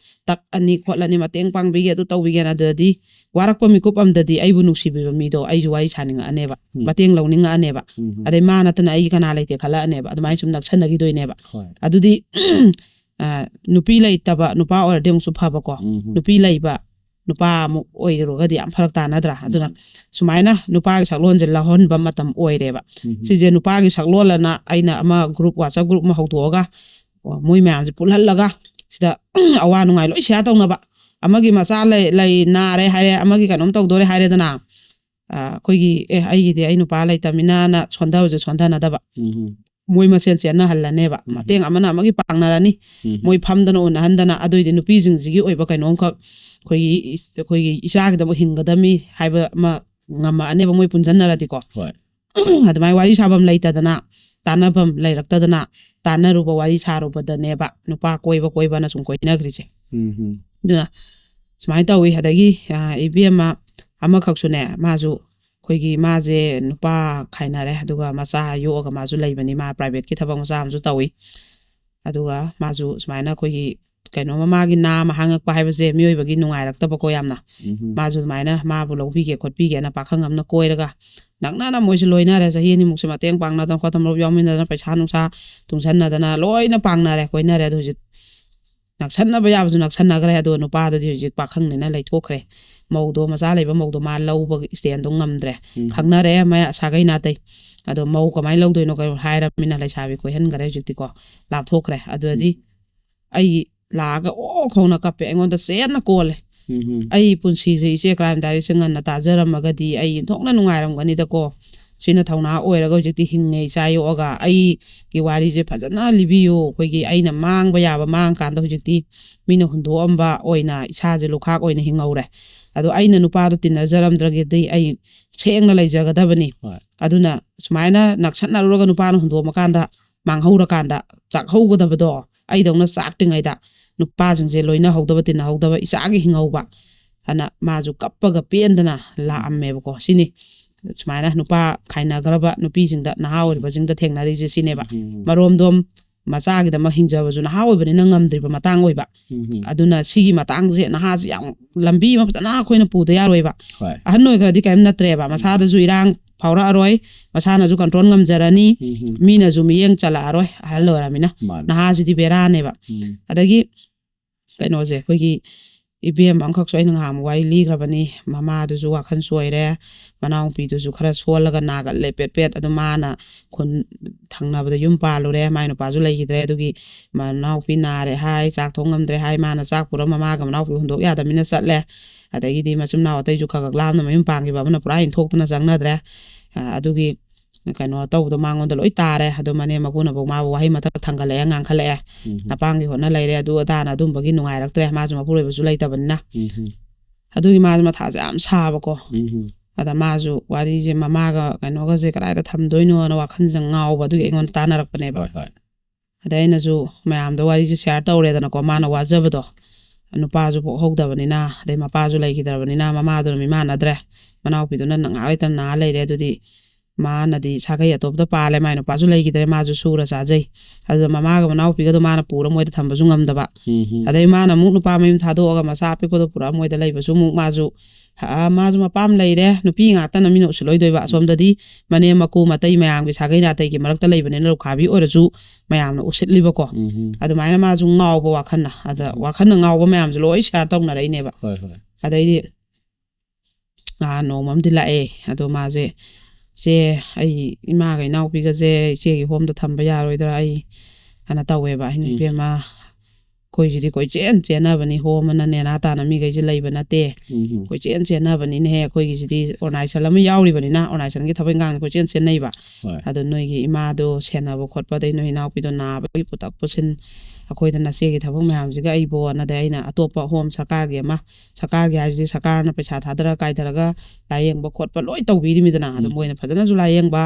ꯇꯛꯑꯅꯤ ꯈꯣꯠꯂꯅꯤ, ꯃꯇꯦꯡ ꯄꯥꯡꯕꯤꯒꯦ, ꯑꯗꯨ ꯇꯧꯕꯤꯒꯦꯅ꯫ ꯑꯗꯨꯗꯗꯤ ꯋꯥꯔꯛꯄ ꯃꯤꯀꯨꯞ ꯑꯝꯗꯗꯤ ꯑꯩꯕꯨ ꯅꯨꯡꯁꯤꯕꯤꯕ ꯃꯤꯗꯣ ꯑꯩꯁꯨ ꯋꯥꯔꯤ ꯁꯥꯅꯤꯡꯉꯛꯑꯅꯦꯕ, ꯎꯝ꯫ ꯃꯇꯦꯡ ꯂꯧꯅꯤꯡꯉꯛꯑꯅꯦꯕ꯫ ꯎꯝ꯫ ꯑꯗꯩ ꯃꯥ ꯅꯠꯇꯅ ꯑꯩꯒꯤ ꯀꯅꯥ ꯂꯩꯇꯦ ꯈꯜꯂꯛꯑꯅꯦꯕ꯫ ꯑꯗꯨꯃꯥꯏꯅ ꯁꯨꯝ ꯅꯛꯁꯟꯅꯈꯤꯗꯣꯏꯅꯦꯕ꯫ ꯍꯣꯏ꯫ ꯑꯗꯨꯗꯤ ꯑ, ꯅꯨꯄꯤ ꯂꯩꯇꯕ ꯅꯨꯄꯥ ꯑꯣꯏꯔꯗꯤ ꯑꯃꯨꯛꯁꯨ ꯐꯕꯀꯣ꯫ ꯎꯝ꯫ ꯅꯨꯄꯤ ꯂꯩꯕ ꯅꯨꯄꯥ ꯑꯃꯨꯛ ꯑꯣꯏꯔꯨꯔꯒꯗꯤ ꯌꯥꯝ ꯐꯔꯛ ꯇꯥꯅꯗ꯭ꯔꯥ? ꯑꯗꯨꯅ ꯎꯝ꯫ ꯁꯨꯃꯥꯏꯅ ꯅꯨꯄꯥꯒꯤ ꯁꯛꯂꯣꯟꯁꯦ ꯂꯧꯍꯟꯕ ꯃꯇꯝ ꯑꯣꯏꯔꯦꯕ꯫ ꯎꯝ꯫ ꯁꯤꯁꯦ ꯅꯨꯄꯥꯒꯤ ꯁꯛꯂꯣꯟ ꯑꯅ ꯑꯩꯅ ꯑꯃ ꯒ꯭ꯔꯨꯞ, WhatsApp ꯒ꯭ꯔꯨꯞ ꯑꯃ ꯍꯧꯗꯣꯛꯑꯒ, ꯑꯣ, ꯃꯣꯏ ꯃꯌꯥꯝꯁꯦ ꯄꯨꯜꯍꯜꯂꯒ ꯁꯤꯗ ꯑꯋꯥ ꯅꯨꯡꯉꯥꯏ ꯂꯣꯏ ꯁꯤꯌꯥꯔ ꯇꯧꯅꯕ꯫ ꯑꯃꯒꯤ ꯃꯆꯥ ꯂꯩ, ꯂꯩ, ꯅꯥꯔꯦ ꯍꯥꯏꯔꯦ, ꯑꯃꯒꯤ ꯀꯩꯅꯣꯝ ꯇꯧꯗꯣꯔꯦ ꯍꯥꯏꯔꯦꯗꯅ, ꯑ, ꯑꯩꯈꯣꯏꯒꯤ, "ꯑꯦ, ꯑꯩꯒꯤꯗꯤ ꯑꯩ ꯅꯨꯄꯥ ꯂꯩꯇꯃꯤꯅꯅ" ꯁꯣꯟꯊꯕꯁꯨ ꯁꯣꯟꯊꯅꯗꯕ꯫ ꯎꯝ꯫ ꯃꯣꯏ ꯃꯁꯦꯟ ꯆꯦꯟꯅꯍꯜꯂꯅꯦꯕ꯫ ꯎꯝ꯫ ꯃꯇꯦꯡ ꯑꯃꯅ ꯑꯃꯒꯤ ꯄꯥꯡꯅꯔꯅꯤ꯫ ꯎꯝ꯫ ꯃꯣꯏ ꯐꯝꯗꯅ ꯎꯅꯍꯟꯗꯅ, ꯑꯗꯨꯏꯗꯤ ꯅꯨꯄꯤꯁꯤꯡꯁꯤꯒꯤ ꯑꯣꯏꯕ ꯀꯩꯅꯣꯝꯈꯛ ꯑꯩꯈꯣꯏꯒꯤ ꯏꯁ-, ꯑꯩꯈꯣꯏꯒꯤ ꯏꯆꯥꯒꯤꯗꯃꯛ ꯍꯤꯡꯒꯗꯕꯅꯤ ꯍꯥꯏꯕ ꯑꯃ ꯉꯝꯃꯛꯑꯅꯦꯕ, ꯃꯣꯏ ꯄꯨꯟꯁꯤꯟꯅꯔꯗꯤꯀꯣ꯫ ꯍꯣꯏ꯫ ꯑꯗꯨꯃꯥꯏꯅ ꯋꯥꯔꯤ ꯁꯥꯐꯝ ꯂꯩꯇꯗꯅ, ꯇꯥꯟꯅꯐꯝ ꯂꯩꯔꯛꯇꯗꯅ, ꯇꯥꯟꯅꯔꯨꯕ ꯋꯥꯔꯤ ꯁꯥꯔꯨꯕꯗꯅꯦꯕ ꯅꯨꯄꯥ ꯀꯣꯏꯕ ꯀꯣꯏꯕꯅ ꯁꯨꯝ ꯀꯣꯏꯅꯈ꯭ꯔꯤꯁꯦ꯫ ꯎꯝ꯫ ꯑꯗꯨꯅ ꯁꯨꯃꯥꯏꯅ ꯇꯧꯋꯤ꯫ ꯑꯗꯒꯤ, ꯑ, ꯏꯕꯦꯝꯃ ꯑꯃꯈꯛꯁꯨꯅꯦ, ꯃꯥꯁꯨ ꯑꯩꯈꯣꯏꯒꯤ, ꯃꯥꯁꯦ ꯅꯨꯄꯥ ꯈꯥꯏꯅꯔꯦ, ꯑꯗꯨꯒ ꯃꯆꯥ ꯌꯣꯛꯑꯒ ꯃꯥꯁꯨ ꯂꯩꯕꯅꯤ꯫ ꯃꯥ ꯄ꯭ꯔꯥꯏꯚꯦꯠꯀꯤ ꯊꯕꯛ ꯃꯆꯥ ꯑꯃꯁꯨ ꯇꯧꯋꯤ꯫ ꯑꯗꯨꯒ ꯃꯥꯁꯨ ꯁꯨꯃꯥꯏꯅ ꯑꯩꯈꯣꯏꯒꯤ ꯀꯩꯅꯣꯝꯃ, ꯃꯥꯒꯤ ꯅꯥ ꯑꯃ ꯍꯥꯡꯉꯛꯄ ꯍꯥꯏꯕꯁꯦ ꯃꯤꯑꯣꯏꯕꯒꯤ ꯅꯨꯡꯉꯥꯏꯔꯛꯇꯕꯀꯣ ꯌꯥꯝꯅ꯫ ꯎꯝ꯫ ꯃꯥꯁꯨ ꯑꯗꯨꯃꯥꯏꯅ ꯃꯥꯕꯨ ꯂꯧꯕꯤꯒꯦ ꯈꯣꯠꯄꯤꯒꯦꯅ ꯄꯥꯈꯪ ꯑꯃꯅ ꯀꯣꯏꯔꯒ, ꯅꯛꯅꯅ ꯃꯣꯏꯁꯨ ꯂꯣꯏꯅꯔꯦ, ꯆꯍꯤ ꯑꯅꯤꯃꯨꯛꯁꯦ ꯃꯇꯦꯡ ꯄꯥꯡꯅꯗꯅ ꯈꯣꯠꯇꯅ, ꯃꯔꯨꯞ ꯌꯥꯎꯃꯤꯟꯅꯗꯅ, ꯄꯩꯁꯥ ꯅꯨꯡꯁꯥ ꯇꯨꯡꯁꯟꯅꯗꯅ ꯂꯣꯏꯅ ꯄꯥꯡꯅꯔꯦ, ꯀꯣꯏꯅꯔꯦ꯫ ꯑꯗꯨ ꯍꯧꯖꯤꯛ ꯅꯛꯁꯟꯅꯕ ꯌꯥꯕꯁꯨ ꯅꯛꯁꯟꯅꯈ꯭ꯔꯦ꯫ ꯑꯗꯨꯒ ꯅꯨꯄꯥꯗꯨꯗꯤ ꯍꯧꯖꯤꯛ ꯄꯥꯈꯪꯅꯤꯅ ꯂꯩꯊꯣꯛꯈ꯭ꯔꯦ꯫ ꯃꯧꯗꯣ, ꯃꯆꯥ ꯂꯩꯕ ꯃꯧꯗꯣ ꯃꯥ ꯂꯧꯕꯒꯤ stand ꯗꯣ ꯉꯝꯗ꯭ꯔꯦ꯫ ꯎꯝ꯫ ꯈꯪꯅꯔꯦ ꯃꯌꯥ-, ꯁꯥꯒꯩ ꯅꯥꯇꯩ꯫ ꯑꯗꯣ ꯃꯧ ꯀꯃꯥꯏꯅ ꯂꯧꯗꯣꯏꯅꯣ ꯀꯩꯅꯣ ꯍꯥꯏꯔꯕꯅꯤꯅ ꯂꯩꯁꯥꯕꯤ ꯀꯣꯏꯍꯟꯈ꯭ꯔꯦ ꯍꯧꯖꯤꯛꯇꯤꯀꯣ, ꯂꯥꯞꯊꯣꯛꯈ꯭ꯔꯦ꯫ ꯑꯗꯨꯗꯤ ꯑꯩ ꯂꯥꯛꯑꯒ ꯑꯣ ꯈꯣꯡꯅ ꯀꯞꯄꯦ, ꯑꯩꯉꯣꯟꯗ ꯆꯦꯠꯅ ꯀꯣꯜꯂꯦ꯫ ꯎꯝ꯫ ꯑꯩ ꯄꯨꯟꯁꯤꯁꯦ ꯏꯆꯦ Crime Diary ꯁꯦ ꯉꯟꯅ ꯇꯥꯖꯔꯝꯃꯒꯗꯤ ꯑꯩ ꯊꯣꯛꯅ ꯅꯨꯡꯉꯥꯏꯔꯝꯒꯅꯤꯗꯀꯣ꯫ ꯁꯤꯅ ꯊꯧꯅꯥ ꯑꯣꯏꯔꯒ ꯍꯧꯖꯤꯛꯇꯤ ꯍꯤꯡꯉꯦ, ꯏꯆꯥ ꯌꯣꯛꯑꯒ꯫ ꯑꯩꯒꯤ ꯋꯥꯔꯤꯁꯦ ꯐꯖꯅ ꯂꯤꯕꯤꯌꯨ꯫ ꯑꯩꯈꯣꯏꯒꯤ ꯑꯩꯅ ꯃꯥꯡꯕ ꯌꯥꯕ ꯃꯥꯡꯀꯥꯟꯗ ꯍꯧꯖꯤꯛꯇꯤ ꯃꯤꯅ ꯍꯨꯟꯗꯣꯛꯑꯝꯕ ꯑꯣꯏꯅ ꯏꯁꯥꯁꯦ ꯂꯨꯈꯥꯛ ꯑꯣꯏꯅ ꯍꯤꯡꯍꯧꯔꯦ꯫ ꯑꯗꯣ ꯑꯩꯅ ꯅꯨꯄꯥꯗꯣ ꯇꯤꯟꯅꯖꯔꯝꯗ꯭ꯔꯒꯗꯤ ꯑꯩ ꯁꯦꯡꯅ ꯂꯩꯖꯒꯗꯕꯅꯤ꯫ ꯍꯣꯏ꯫ ꯑꯗꯨꯅ ꯁꯨꯃꯥꯏꯅ ꯅꯛꯁꯠꯅꯔꯨꯔꯒ ꯅꯨꯄꯥꯅ ꯍꯨꯟꯗꯣꯛꯑꯝꯃꯀꯥꯟꯗ ꯃꯥꯡꯍꯧꯔꯀꯥꯟꯗ ꯆꯥꯛꯍꯧꯒꯗꯕꯗꯣ, ꯑꯩꯗꯧꯅ ꯆꯥꯛꯇ꯭ꯔꯤꯉꯩꯗ ꯅꯨꯄꯥꯁꯤꯡꯁꯦ ꯂꯣꯏꯅꯍꯧꯗꯕ, ꯇꯤꯟꯅꯍꯧꯗꯕ, ꯏꯆꯥꯒꯤ ꯍꯤꯡꯍꯧꯕ ꯍꯥꯏꯅ ꯃꯥꯁꯨ ꯀꯞꯄꯒ ꯄꯦꯟꯗꯅ ꯂꯥꯛꯑꯝꯃꯦꯕꯀꯣ꯫ ꯁꯤꯅꯤ꯫ ꯁꯨꯃꯥꯏꯅ ꯅꯨꯄꯥ ꯈꯥꯏꯅꯈ꯭ꯔꯕ ꯅꯨꯄꯤꯁꯤꯡꯗ, ꯅꯍꯥ ꯑꯣꯏꯔꯤꯕꯁꯤꯡꯗ ꯊꯦꯡꯅꯔꯤꯁꯦ ꯁꯤꯅꯦꯕ꯫ ꯎꯝ꯫ ꯃꯔꯣꯝꯗꯣꯝ ꯃꯆꯥꯒꯤꯗꯃꯛ ꯍꯤꯡꯖꯕꯁꯨ ꯅꯍꯥ ꯑꯣꯏꯕꯅꯤꯅ ꯉꯝꯗ꯭ꯔꯤꯕ ꯃꯇꯥꯡ ꯑꯣꯏꯕ꯫ ꯎꯝ꯫ ꯑꯗꯨꯅ ꯁꯤꯒꯤ ꯃꯇꯥꯡꯁꯦ ꯅꯍꯥꯁꯦ ꯌꯥꯝ ꯂꯝꯕꯤ ꯑꯃ ꯐꯖꯅ ꯑꯩꯈꯣꯏꯅ ꯄꯨꯗ ꯌꯥꯔꯣꯏꯕ꯫ ꯍꯣꯏ꯫ ꯑꯍꯟ ꯑꯣꯏꯈ꯭ꯔꯗꯤ ꯀꯔꯤꯝ ꯅꯠꯇ꯭ꯔꯦꯕ, ꯃꯁꯥꯗꯁꯨ ꯏꯔꯥꯡ ꯐꯥꯎꯔꯛꯑꯔꯣꯏ, ꯃꯁꯥꯅꯁꯨ ꯀꯟꯇ꯭ꯔꯣꯜ ꯉꯝꯖꯔꯅꯤ, ꯎꯝ꯫ ꯃꯤꯅꯁꯨ ꯃꯤꯠꯌꯦꯡ ꯆꯜꯂꯛꯑꯔꯣꯏ ꯑꯍꯜ ꯑꯣꯏꯔꯃꯤꯅ꯫ ꯃꯥꯅꯦ꯫ ꯅꯍꯥꯁꯤꯗꯤ ꯕꯦꯔꯥꯅꯦꯕ꯫ ꯎꯝ꯫ ꯑꯗꯒꯤ ꯀꯩꯅꯣꯁꯦ, ꯑꯩꯈꯣꯏꯒꯤ ꯏꯕꯦꯝ ꯑꯃꯈꯛꯁꯨ ꯑꯩꯅ ꯉꯍꯥꯟꯃꯨꯛ ꯋꯥꯔꯤ ꯂꯤꯈ꯭ꯔꯕꯅꯤ꯫ ꯃꯃꯥꯗꯨꯁꯨ ꯋꯥꯈꯜ ꯆꯣꯏꯔꯦ, ꯃꯅꯥꯎꯅꯨꯄꯤꯗꯨꯁꯨ ꯈꯔ ꯁꯣꯜꯂꯒ ꯅꯥꯒꯠꯂꯦ ꯄꯦꯠ ꯄꯦꯠ꯫ ꯑꯗꯨ ꯃꯥꯅ ꯈꯨꯟ ꯊꯪꯅꯕꯗ ꯌꯨꯝ ꯄꯥꯜꯂꯨꯔꯦ, ꯃꯥꯏ ꯅꯨꯄꯥꯁꯨ ꯂꯩꯈꯤꯗ꯭ꯔꯦ꯫ ꯑꯗꯨꯒꯤ ꯃꯅꯥꯎꯄꯤ ꯅꯥꯔꯦ ꯍꯥꯏ, ꯆꯥꯛ ꯊꯣꯡ ꯉꯝꯗ꯭ꯔꯦ ꯍꯥꯏ, ꯃꯥꯅ ꯆꯥꯛ ꯄꯨꯔ ꯃꯃꯥꯒ ꯃꯅꯥꯎꯄꯤ ꯍꯨꯟꯗꯣꯛ ꯌꯥꯗꯃꯤꯅ ꯆꯠꯂꯦ꯫ ꯑꯗꯒꯤꯗꯤ ꯃꯆꯤꯟ ꯃꯅꯥꯎ ꯑꯇꯩꯁꯨ ꯈꯔ ꯈꯛ ꯂꯥꯞꯅ ꯃꯌꯨꯝ ꯄꯥꯟꯈꯤꯕ ꯑꯃꯅ ꯄꯨꯔꯥ ꯏꯟꯊꯣꯛꯇꯅ ꯆꯪꯅꯗ꯭ꯔꯦ꯫ ꯑ, ꯑꯗꯨꯒꯤ ꯀꯩꯅꯣ ꯇꯧꯕꯗꯣ ꯃꯉꯣꯟꯗ ꯂꯣꯏ ꯇꯥꯔꯦ꯫ ꯑꯗꯣ ꯃꯅꯦꯝ ꯃꯀꯨꯅꯐꯥꯎ ꯃꯥꯕꯨ ꯋꯥꯍꯩ ꯃꯊꯛ ꯊꯥꯡꯒꯠꯂꯛꯑꯦ, ꯉꯥꯡꯈꯠꯂꯛꯑꯦ꯫ ꯎꯝ꯫ ꯅꯄꯥꯝꯒꯤ ꯍꯣꯠꯅ ꯂꯩꯔꯦ, ꯑꯗꯨ ꯑꯗꯥꯅ ꯑꯗꯨꯝꯕꯒꯤ ꯅꯨꯡꯉꯥꯏꯔꯛꯇ꯭ꯔꯦ, ꯃꯥꯁꯨ ꯃꯄꯨꯔꯣꯏꯕꯁꯨ ꯂꯩꯇꯕꯅꯤꯅ꯫ ꯎꯝ꯫ ꯑꯗꯨꯒꯤ ꯃꯥꯁꯨ ꯃꯊꯥꯁꯦ ꯌꯥꯝ ꯁꯥꯕꯀꯣ꯫ ꯎꯝ꯫ ꯑꯗ ꯃꯥꯁꯨ ꯋꯥꯔꯤꯁꯦ ꯃꯃꯥꯒ ꯀꯩꯅꯣꯒꯁꯦ ꯀꯗꯥꯏꯗ ꯊꯝꯗꯣꯏꯅꯣꯅ ꯋꯥꯈꯜꯁꯦ ꯉꯥꯎꯕ, ꯑꯗꯨꯒꯤ ꯑꯩꯉꯣꯟꯗ ꯇꯥꯟꯅꯔꯛꯄꯅꯦꯕ꯫ ꯍꯣꯏ, ꯍꯣꯏ꯫ ꯑꯗꯩ ꯑꯩꯅꯁꯨ ꯃꯌꯥꯝꯗ ꯋꯥꯔꯤꯁꯦ ꯁꯤꯌꯥꯔ ꯇꯧꯔꯦꯗꯅꯀꯣ, ꯃꯥꯅ ꯋꯥꯖꯕꯗꯣ꯫ ꯅꯨꯄꯥꯁꯨ ꯄꯣꯛꯍꯧꯗꯕꯅꯤꯅ, ꯑꯗꯩ ꯃꯄꯥꯁꯨ ꯂꯩꯈꯤꯗ꯭ꯔꯕꯅꯤꯅ, ꯃꯃꯥꯗꯨꯅ ꯃꯤꯃꯥꯟꯅꯗ꯭ꯔꯦ, ꯃꯅꯥꯎꯄꯤꯗꯨꯅ ꯉꯥꯏꯍꯥꯛ ꯂꯩꯇꯅ ꯅꯥ ꯂꯩꯔꯦ꯫ ꯑꯗꯨꯗꯤ ꯃꯥꯅꯗꯤ ꯁꯥꯒꯩ ꯑꯇꯣꯞꯄꯗ ꯄꯥꯜꯂꯦ, ꯃꯥꯏ ꯅꯨꯄꯥꯁꯨ ꯂꯩꯈꯤꯗ꯭ꯔꯦ, ꯃꯥꯁꯨ ꯁꯨꯔ ꯆꯥꯖꯩ꯫ ꯑꯗꯨꯗ ꯃꯃꯥꯒ ꯃꯅꯥꯎꯄꯤꯒꯗꯣ ꯃꯥꯅ ꯄꯨꯔ ꯃꯣꯏꯗ ꯊꯝꯕꯁꯨ ꯉꯝꯗꯕ꯫ ꯎꯝ꯫ ꯑꯗꯩ ꯃꯥꯅ ꯑꯃꯨꯛ ꯅꯨꯄꯥ ꯃꯌꯨꯝ ꯊꯥꯗꯣꯛꯑꯒ ꯃꯆꯥ ꯑꯄꯤꯛꯄꯗꯣ ꯄꯨꯔꯛꯑ ꯃꯣꯏꯗ ꯂꯩꯕꯁꯨ ꯑꯃꯨꯛ ꯃꯥꯁꯨ, ꯑ, ꯃꯥꯁꯨ ꯃꯄꯥꯝ ꯂꯩꯔꯦ, ꯅꯨꯄꯤ ꯉꯥꯛꯇꯅ ꯃꯤꯅ ꯎꯁꯤꯠꯂꯣꯏꯗꯣꯏꯕ꯫ ꯑꯁꯣꯝꯗꯗꯤ ꯃꯅꯦꯝ ꯃꯀꯨ ꯃꯇꯩ ꯃꯌꯥꯝꯒꯤ ꯁꯥꯒꯩ ꯅꯥꯇꯩꯒꯤ ꯃꯔꯛꯇ ꯂꯩꯕꯅꯤꯅ ꯂꯨꯈꯥꯕꯤ ꯑꯣꯏꯔꯁꯨ ꯃꯌꯥꯝꯅ ꯎꯁꯤꯠꯂꯤꯕꯀꯣ꯫ ꯎꯝ꯫ ꯑꯗꯨꯃꯥꯏꯅ ꯃꯥꯁꯨ ꯉꯥꯎꯕ ꯋꯥꯈꯜꯅ, ꯑꯗ ꯎꯝ꯫ ꯋꯥꯈꯜꯅ ꯉꯥꯎꯕ ꯃꯌꯥꯝꯁꯦ ꯂꯣꯏ ꯁꯤꯌꯥꯔ ꯇꯧꯅꯔꯛꯏꯅꯦꯕ꯫ ꯍꯣꯏ, ꯍꯣꯏ꯫ ꯑꯗꯩꯗꯤ ꯑꯥ, ꯅꯣꯡꯃ ꯑꯃꯗꯤ ꯂꯥꯛꯑꯦ꯫ ꯑꯗꯣ ꯃꯥꯁꯦ, "ꯏꯆꯦ, ꯑꯩ ꯏꯃꯥꯒ ꯏꯅꯥꯎꯄꯤꯒꯁꯦ ꯏꯆꯦꯒꯤ ꯍꯣꯝꯗ ꯊꯝꯕ ꯌꯥꯔꯣꯏꯗ꯭ꯔꯥ?" ꯑꯩ ꯍꯥꯏꯅ ꯇꯧꯋꯦꯕ꯫ ꯑꯩꯅ, ꯎꯝ꯫ "ꯏꯕꯦꯝꯃ, ꯑꯩꯈꯣꯏꯁꯤꯗꯤ ꯀꯣꯏꯆꯦꯟ ꯆꯦꯟꯅꯕꯅꯤ, ꯍꯣꯝ ꯑꯅ ꯅꯦꯅꯥ ꯇꯥꯅ ꯃꯤꯈꯩꯁꯦ ꯂꯩꯕ ꯅꯠꯇꯦ꯫ ꯎꯝ꯫ ꯀꯣꯏꯆꯦꯟ ꯆꯦꯟꯅꯕꯅꯤꯅꯦꯍꯦ, ꯑꯩꯈꯣꯏꯒꯤꯁꯤꯗꯤ ꯑꯣꯔꯒꯅꯥꯏꯖꯦꯁꯟ ꯑꯃ ꯌꯥꯎꯔꯤꯕꯅꯤꯅ, ꯑꯣꯔꯒꯅꯥꯏꯖꯦꯁꯟꯒꯤ ꯊꯕꯛ ꯏꯪꯈꯥꯡꯁꯦ ꯀꯣꯏꯆꯦꯟ ꯆꯦꯟꯅꯩꯕ꯫ ꯍꯣꯏ꯫ ꯑꯗꯣ ꯅꯣꯏꯒꯤ ꯏꯃꯥꯗꯣ ꯁꯦꯟꯅꯕ ꯈꯣꯠꯄ, ꯑꯗꯩ ꯅꯣꯏ ꯏꯅꯥꯎꯄꯤꯗꯣ ꯅꯥꯕꯒꯤ ꯄꯨꯊꯛ ꯄꯨꯁꯤꯟ, ꯑꯩꯈꯣꯏꯗ ꯅꯆꯦꯒꯤ ꯊꯕꯛ ꯃꯌꯥꯝꯁꯤꯒ ꯑꯩꯕꯣꯅ", ꯑꯗꯩ ꯑꯩꯅ ꯑꯇꯣꯞꯄ ꯍꯣꯝ ꯁꯔꯀꯥꯔꯒꯤ ꯑꯃ, ꯁꯔꯀꯥꯔꯒꯤ ꯍꯥꯏꯁꯤꯗꯤ ꯁꯔꯀꯥꯔꯅ ꯄꯩꯁꯥ ꯊꯥꯗꯔ ꯀꯥꯏꯊꯔꯒ ꯂꯥꯏꯌꯦꯡꯕ ꯈꯣꯠꯄ ꯂꯣꯏ ꯇꯧꯕꯤꯔꯤꯃꯤꯗꯅ꯫ ꯑꯗꯨ ꯎꯝ꯫ ꯃꯣꯏꯅ ꯐꯖꯅꯁꯨ ꯂꯥꯏꯌꯦꯡꯕ,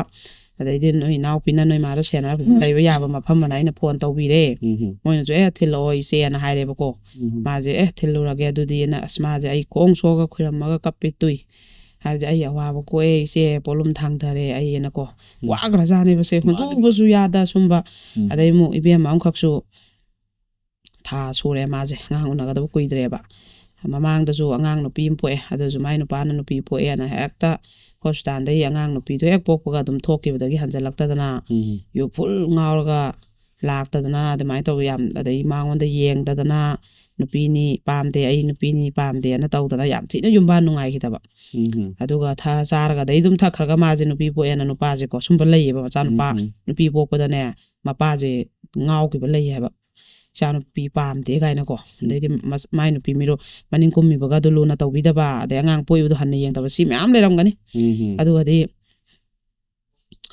ꯑꯗꯩꯗꯤ ꯅꯣꯏ ꯏꯅꯥꯎꯄꯤꯅ ꯅꯣꯏ ꯃꯥꯗꯣ ꯁꯦꯟꯅꯔ ꯂꯩꯕ ꯌꯥꯕ ꯃꯐꯝ ꯑꯅ ꯑꯩꯅ ꯐꯣꯟ ꯇꯧꯕꯤꯔꯦ꯫ ꯎꯝ꯫ ꯃꯣꯏꯅꯁꯨ, "ꯑꯦ, ꯊꯤꯜꯂꯛꯑꯣ ꯏꯆꯦꯅ" ꯍꯥꯏꯔꯦꯕꯀꯣ꯫ ꯎꯝ꯫ ꯃꯥꯁꯦ, "ꯑꯦ, ꯊꯤꯜꯂꯨꯔꯒꯦ ꯑꯗꯨꯗꯤꯅ", ꯑꯁ, ꯃꯥꯁꯦ ꯑꯩ ꯈꯣꯡ ꯁꯣꯛꯑꯒ ꯈꯨꯔꯝꯃꯒ ꯀꯞꯄꯦ ꯇꯨꯏ꯫ ꯍꯥꯏꯕꯗꯤ ꯑꯩ ꯑꯋꯥꯕ ꯀꯣꯛꯑꯦ, ꯏꯆꯦ ꯄꯣꯠꯂꯨꯝ ꯊꯥꯡꯊꯔꯦ ꯑꯩ ꯑꯅꯀꯣ꯫ ꯎꯝ꯫ ꯋꯥꯈ꯭ꯔꯖꯥꯠꯅꯦꯕꯁꯦ, ꯃꯥꯅꯦ꯫ ꯍꯨꯟꯗꯣꯛꯎꯕꯁꯨ ꯌꯥꯗ ꯁꯨꯝꯕ꯫ ꯎꯝ꯫ ꯑꯗꯩ ꯑꯃꯨꯛ ꯏꯕꯦꯝꯃ ꯑꯃꯈꯛꯁꯨ ꯊꯥ ꯁꯨꯔꯦ ꯃꯥꯁꯦ ꯑꯉꯥꯡ ꯎꯅꯒꯗꯕ ꯀꯨꯏꯗ꯭ꯔꯦꯕ꯫ ꯃꯃꯥꯡꯗꯁꯨ ꯑꯉꯥꯡ ꯅꯨꯄꯤ ꯑꯃ ꯄꯣꯛꯑꯦ, ꯑꯗꯨꯁꯨ ꯃꯥꯏ ꯅꯨꯄꯥꯅ ꯅꯨꯄꯤ ꯄꯣꯛꯑꯦꯅ ꯍꯦꯛꯇ ꯍꯣꯁꯄꯤꯇꯥꯜꯗꯒꯤ ꯑꯉꯥꯡ ꯅꯨꯄꯤꯗꯣ ꯍꯦꯛ ꯄꯣꯛꯄꯒ ꯑꯗꯨꯝ ꯊꯣꯛꯈꯤꯕꯗꯒꯤ ꯍꯟꯖꯜꯂꯛꯇꯗꯅ ꯎꯝ꯫ ꯌꯨ ꯐꯨꯜ ꯉꯥꯎꯔꯒ ꯂꯥꯛꯇꯗꯅ ꯑꯗꯨꯃꯥꯏꯅ ꯇꯧꯕ ꯌꯥꯝ, ꯑꯗꯩ ꯃꯉꯣꯟꯗ ꯌꯦꯡꯗꯗꯅ ꯅꯨꯄꯤꯅꯤ ꯄꯥꯝꯗꯦ, ꯑꯩ ꯅꯨꯄꯤꯅꯤ ꯄꯥꯝꯗꯦꯅ ꯇꯧꯗꯅ ꯌꯥꯝ ꯊꯤꯅ ꯌꯨꯝꯕꯥꯟ ꯅꯨꯡꯉꯥꯏꯈꯤꯗꯕ꯫ ꯎꯝ꯫ ꯑꯗꯨꯒ ꯊꯛꯑ ꯆꯥꯔꯒ ꯑꯗꯩ ꯑꯗꯨꯝ ꯊꯛꯈ꯭ꯔꯒ ꯃꯥꯁꯦ ꯅꯨꯄꯤ ꯄꯣꯛꯑꯦꯅ ꯅꯨꯄꯥꯁꯦꯀꯣ, ꯁꯨꯝꯕ ꯂꯩꯌꯦꯕ, ꯃꯆꯥꯅꯨꯄꯥ ꯎꯝ꯫ ꯅꯨꯄꯤ ꯄꯣꯛꯄꯗꯅꯦ ꯃꯄꯥꯁꯦ ꯉꯥꯎꯈꯤꯕ ꯂꯩ ꯍꯥꯏꯕ, "ꯏꯆꯥ ꯅꯨꯄꯤ ꯄꯥꯝꯗꯦ" ꯀꯥꯏꯅꯀꯣ꯫ ꯑꯗꯩꯗꯤ ꯃꯁ-, ꯃꯥꯏ ꯅꯨꯄꯤ ꯃꯤꯔꯣ ꯃꯅꯤꯡ ꯀꯨꯝꯃꯤꯕꯒ ꯑꯗꯨ ꯂꯨꯅ ꯇꯧꯕꯤꯗꯕ, ꯑꯗꯩ ꯑꯉꯥꯡ ꯄꯣꯛꯏꯕꯗꯣ ꯍꯟꯅ ꯌꯦꯡꯗꯕ, ꯁꯤ ꯃꯌꯥꯝ ꯂꯩꯔꯝꯒꯅꯤ꯫ ꯎꯝ꯫ ꯑꯗꯨꯒꯗꯤ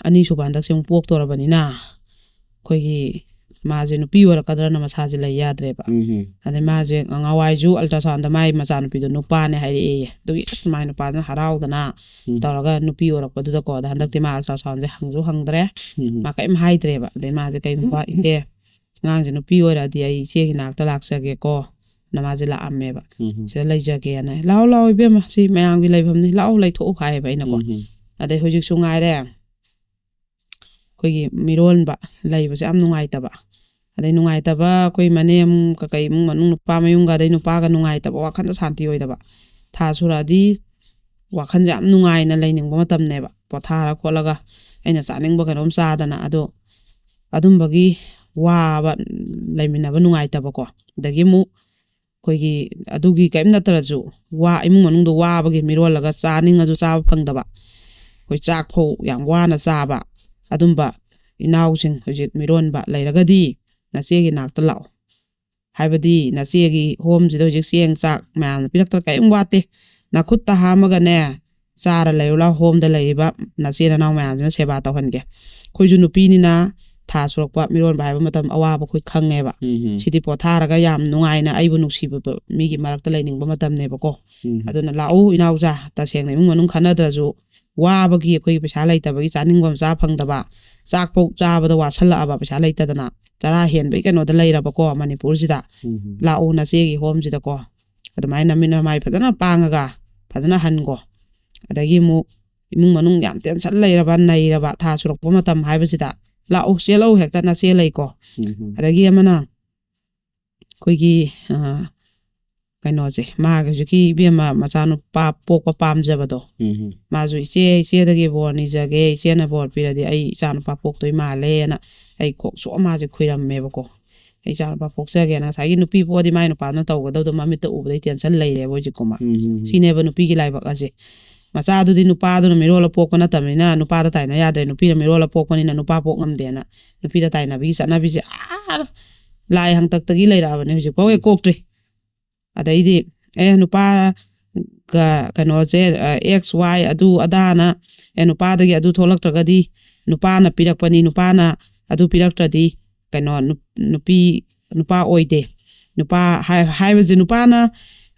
ꯑꯅꯤꯁꯨꯕ ꯍꯟꯗꯛꯁꯦ ꯑꯃꯨꯛ ꯄꯣꯛꯇꯣꯔꯕꯅꯤꯅ ꯑꯩꯈꯣꯏꯒꯤ ꯃꯥꯁꯦ ꯅꯨꯄꯤ ꯑꯣꯏꯔꯛꯀꯗ꯭ꯔꯅ ꯃꯁꯥꯁꯦ ꯂꯩ ꯌꯥꯗ꯭ꯔꯦꯕ꯫ ꯎꯝ꯫ ꯑꯗꯩ ꯃꯥꯁꯦ ꯑꯉꯥꯡꯋꯥꯏꯁꯨ ꯑꯜꯇ꯭ꯔꯥꯁꯥꯎꯟꯗ ꯃꯥꯏ ꯃꯆꯥꯅꯨꯄꯤꯗꯣ ꯅꯨꯄꯥꯅꯦ ꯍꯥꯏꯔꯛꯑꯦꯌꯦ꯫ ꯑꯗꯨꯒꯤ ꯑꯁ ꯃꯥꯏ ꯅꯨꯄꯥꯗꯨꯅ ꯍꯔꯥꯎꯗꯅ ꯎꯝ꯫ ꯇꯧꯔꯒ ꯅꯨꯄꯤ ꯑꯣꯏꯔꯛꯄꯗꯨꯗꯀꯣ꯫ ꯑꯗ ꯍꯟꯗꯛꯇꯤ ꯃꯥ ꯑꯜꯇ꯭ꯔꯥꯁꯥꯎꯟꯁꯦ ꯍꯪꯁꯨ ꯍꯪꯗ꯭ꯔꯦ, ꯎꯝ꯫ ꯃꯥ ꯀꯔꯤꯝ ꯍꯥꯏꯗ꯭ꯔꯦꯕ꯫ ꯑꯗꯩ ꯃꯥꯁꯦ ꯀꯩꯒꯨꯝꯕ "ꯏꯆꯦ, ꯑꯉꯥꯡꯁꯦ ꯅꯨꯄꯤ ꯑꯣꯏꯔꯛꯑꯗꯤ ꯑꯩ ꯏꯆꯦꯒꯤ ꯅꯥꯛꯇ ꯂꯥꯛꯆꯒꯦꯀꯣ" ꯅ ꯃꯥꯁꯦ ꯂꯥꯛꯑꯝꯃꯦꯕ꯫ ꯎꯝ꯫ "ꯁꯤꯗ ꯂꯩꯖꯒꯦꯅ", "ꯂꯥꯛꯑꯣ ꯂꯥꯛꯑꯣ ꯏꯕꯦꯝꯃ, ꯁꯤ ꯃꯌꯥꯝꯒꯤ ꯂꯩꯐꯝꯅꯤ, ꯂꯥꯛꯑꯣ ꯂꯩꯊꯣꯛꯎ" ꯍꯥꯏꯌꯦꯕ ꯑꯩꯅꯀꯣ꯫ ꯎꯝ꯫ ꯑꯗꯩ ꯍꯧꯖꯤꯛꯁꯨ ꯉꯥꯏꯔꯦ, ꯑꯩꯈꯣꯏꯒꯤ ꯃꯤꯔꯣꯟꯕ ꯂꯩꯕꯁꯦ ꯌꯥꯝ ꯅꯨꯡꯉꯥꯏꯇꯕ꯫ ꯑꯗꯩ ꯅꯨꯡꯉꯥꯏꯇꯕ ꯑꯩꯈꯣꯏ ꯃꯅꯦꯝ ꯀꯀꯩ ꯏꯃꯨꯡ ꯃꯅꯨꯡ ꯅꯨꯄꯥ ꯃꯌꯨꯝꯒ ꯑꯗꯩ ꯅꯨꯄꯥꯒ ꯅꯨꯡꯉꯥꯏꯇꯕ, ꯋꯥꯈꯜꯗ ꯁꯥꯟꯇꯤ ꯑꯣꯏꯗꯕ꯫ ꯊꯥ ꯁꯨꯔꯛꯑꯗꯤ ꯋꯥꯈꯜꯁꯦ ꯌꯥꯝ ꯅꯨꯡꯉꯥꯏꯅ ꯂꯩꯅꯤꯡꯕ ꯃꯇꯝꯅꯦꯕ꯫ ꯄꯣꯊꯥꯔ ꯈꯣꯠꯂꯒ ꯑꯩꯅ ꯆꯥꯅꯤꯡꯕ ꯀꯩꯅꯣꯝ ꯆꯥꯗꯅ, ꯑꯗꯣ ꯑꯗꯨꯝꯕꯒꯤ ꯋꯥꯕ, ꯂꯩꯃꯤꯟꯅꯕ ꯅꯨꯡꯉꯥꯏꯇꯕꯀꯣ꯫ ꯑꯗꯒꯤ ꯑꯃꯨꯛ ꯑꯩꯈꯣꯏꯒꯤ ꯑꯗꯨꯒꯤ ꯀꯔꯤꯝ ꯅꯠꯇ꯭ꯔꯁꯨ ꯋꯥ, ꯏꯃꯨꯡ ꯃꯅꯨꯡꯗ ꯋꯥꯕꯒꯤ ꯃꯤꯔꯣꯜꯂꯒ ꯆꯥꯅꯤꯡꯉꯁꯨ ꯆꯥꯕ ꯐꯪꯗꯕ, ꯑꯩꯈꯣꯏ ꯆꯥꯛ ꯐꯧ ꯌꯥꯝ ꯋꯥꯅ ꯆꯥꯕ, ꯑꯗꯨꯝꯕ ꯏꯅꯥꯎꯁꯤꯡ ꯍꯧꯖꯤꯛ ꯃꯤꯔꯣꯟꯕ ꯂꯩꯔꯒꯗꯤ ꯅꯆꯦꯒꯤ ꯅꯥꯛꯇ ꯂꯥꯛꯑꯣ꯫ ꯍꯥꯏꯕꯗꯤ ꯅꯆꯦꯒꯤ ꯍꯣꯝꯁꯤꯗ ꯍꯧꯖꯤꯛ ꯆꯦꯡ ꯆꯥꯛ ꯃꯌꯥꯝꯅ ꯄꯤꯔꯛꯇꯅ ꯀꯔꯤꯝ ꯋꯥꯠꯇꯦ꯫ ꯅꯈꯨꯠꯇ ꯍꯥꯝꯃꯒꯅꯦ ꯆꯥꯔ ꯂꯩꯔꯨ ꯂꯥꯎ, ꯍꯣꯝꯗ ꯂꯩꯔꯤꯕ ꯅꯆꯦ ꯅꯅꯥꯎ ꯃꯌꯥꯝꯁꯤꯅ ꯁꯦꯕꯥ ꯇꯧꯍꯟꯒꯦ꯫ ꯑꯩꯈꯣꯏꯁꯨ ꯅꯨꯄꯤꯅꯤꯅ ꯊꯥ ꯁꯨꯔꯛꯄ ꯃꯤꯔꯣꯟꯕ ꯍꯥꯏꯕ ꯃꯇꯝ ꯑꯋꯥꯕ ꯑꯩꯈꯣꯏ ꯈꯪꯉꯦꯕ꯫ ꯎꯝ꯫ ꯁꯤꯗꯤ ꯄꯣꯊꯥꯔꯒ ꯌꯥꯝ ꯅꯨꯡꯉꯥꯏꯅ ꯑꯩꯕꯨ ꯅꯨꯡꯁꯤꯕ ꯃꯤꯒꯤ ꯃꯔꯛꯇ ꯂꯩꯅꯤꯡꯕ ꯃꯇꯝꯅꯦꯕꯀꯣ꯫ ꯎꯝ꯫ ꯑꯗꯨꯅ ꯂꯥꯛꯎ ꯏꯅꯥꯎꯆꯥ, ꯇꯁꯦꯡꯅ ꯏꯃꯨꯡ ꯃꯅꯨꯡ ꯈꯟꯅꯗ꯭ꯔꯁꯨ ꯋꯥꯕꯒꯤ ꯑꯩꯈꯣꯏꯒꯤ ꯄꯩꯁꯥ ꯂꯩꯇꯕꯒꯤ ꯆꯥꯅꯤꯡꯕ ꯑꯃ ꯆꯥ ꯐꯪꯗꯕ, ꯆꯥꯛꯐꯧ ꯆꯥꯕꯗ ꯋꯥꯁꯜꯂꯛꯑꯕ ꯄꯩꯁꯥ ꯂꯩꯇꯗꯅ, ꯆꯔꯥ ꯍꯦꯟꯕꯒꯤ ꯀꯩꯅꯣꯗ ꯂꯩꯔꯕꯀꯣ ꯃꯅꯤꯄꯨꯔꯁꯤꯗ꯫ ꯎꯝ꯫ ꯂꯥꯛꯎ ꯅꯆꯦꯒꯤ ꯍꯣꯝꯁꯤꯗꯀꯣ꯫ ꯑꯗꯨꯃꯥꯏꯅ ꯅꯃꯤꯠ ꯅꯃꯥꯏ ꯐꯖꯅ ꯄꯥꯡꯉꯒ ꯐꯖꯅ ꯍꯟꯒꯣ꯫ ꯑꯗꯒꯤ ꯑꯃꯨꯛ ꯏꯃꯨꯡ ꯃꯅꯨꯡ ꯌꯥꯝ ꯇꯦꯟꯁꯟ ꯂꯩꯔꯕ, ꯅꯩꯔꯕ, ꯊꯥ ꯁꯨꯔꯛꯄ ꯃꯇꯝ ꯍꯥꯏꯕꯁꯤꯗ, "ꯂꯥꯛꯎ, ꯆꯦꯜꯂꯧ, ꯍꯦꯛꯇ ꯅꯆꯦ ꯂꯩꯀꯣ"꯫ ꯎꯝ ꯎꯝ ꯑꯗꯒꯤ ꯑꯃꯅ ꯑꯩꯈꯣꯏꯒꯤ ꯑ, ꯀꯩꯅꯣꯁꯦ, ꯃꯥꯒꯤ ꯍꯧꯖꯤꯛꯀꯤ ꯏꯕꯦꯝꯃ ꯃꯆꯥꯅꯨꯄꯥ ꯄꯣꯛꯄ ꯄꯥꯝꯖꯕꯗꯣ, ꯎꯝ ꯎꯝ ꯃꯥꯁꯨ "ꯏꯆꯦ, ꯏꯆꯦꯗꯒꯤ ꯕꯣꯔ ꯅꯤꯖꯒꯦ, ꯏꯆꯦꯅ ꯕꯣꯔ ꯄꯤꯔꯗꯤ ꯑꯩ ꯏꯆꯥꯅꯨꯄꯥ ꯄꯣꯛꯇꯣꯏ ꯃꯥꯜꯂꯦꯅ" ꯑꯩ ꯀꯣꯛ ꯁꯣꯛꯑ ꯃꯥꯁꯦ ꯈꯨꯏꯔꯝꯃꯦꯕꯀꯣ꯫ "ꯑꯩ ꯏꯆꯥꯅꯨꯄꯥ ꯄꯣꯛꯆꯒꯦꯅ", ꯉꯁꯥꯏꯒꯤ ꯅꯨꯄꯤ ꯄꯣꯛꯑꯗꯤ ꯃꯥꯏ ꯅꯨꯄꯥꯗꯨꯅ ꯇꯧꯒꯗꯧꯗꯣ ꯃꯃꯤꯠꯇ ꯎꯕꯗꯩ ꯇꯦꯟꯁꯟ ꯂꯩꯔꯦꯕ ꯍꯧꯖꯤꯛꯀꯨꯝꯕ꯫ ꯎꯝ ꯎꯝ ꯁꯤꯅꯦꯕ ꯅꯨꯄꯤꯒꯤ ꯂꯥꯏꯕꯛ ꯑꯁꯦ꯫ ꯃꯆꯥꯗꯨꯗꯤ ꯅꯨꯄꯥꯗꯨꯅ ꯃꯤꯔꯣꯜꯂ ꯄꯣꯛꯄ ꯅꯠꯇꯕꯅꯤꯅ ꯅꯨꯄꯥꯗ ꯇꯥꯏꯅ ꯌꯥꯗ꯭ꯔꯦ, ꯅꯨꯄꯤꯅ ꯃꯤꯔꯣꯜꯂ ꯄꯣꯛꯄꯅꯤꯅ ꯅꯨꯄꯥ ꯄꯣꯛ ꯉꯝꯗꯦꯅ ꯅꯨꯄꯤꯗ ꯇꯥꯏꯅꯕꯒꯤ ꯆꯠꯅꯕꯤꯁꯦ ꯑꯥ ꯂꯥꯏ ꯍꯥꯛꯇꯛꯇꯒꯤ ꯂꯩꯔꯛꯑꯕꯅꯦ, ꯍꯧꯖꯤꯛꯐꯥꯎ ꯍꯦꯛ ꯀꯣꯛꯇ꯭ꯔꯤ꯫ ꯑꯗꯩꯗꯤ ꯑꯦ ꯅꯨꯄꯥ ꯒ ꯀꯩꯅꯣꯁꯦ, ꯑꯦꯛꯁ ꯋꯥꯏ ꯑꯗꯨ ꯑꯗꯥꯅ, ꯑꯦ ꯅꯨꯄꯥꯗꯒꯤ ꯑꯗꯨ ꯊꯣꯛꯂꯛꯇ꯭ꯔꯒꯗꯤ ꯅꯨꯄꯥꯅ ꯄꯤꯔꯛꯄꯅꯤ, ꯅꯨꯄꯥꯅ ꯑꯗꯨ ꯄꯤꯔꯛꯇ꯭ꯔꯗꯤ ꯀꯩꯅꯣ ꯅꯨ- ꯅꯨꯄꯤ ꯅꯨꯄꯥ ꯑꯣꯏꯗꯦ꯫ ꯅꯨꯄꯥ ꯍꯥꯏ- ꯍꯥꯏꯕꯁꯦ ꯅꯨꯄꯥꯅ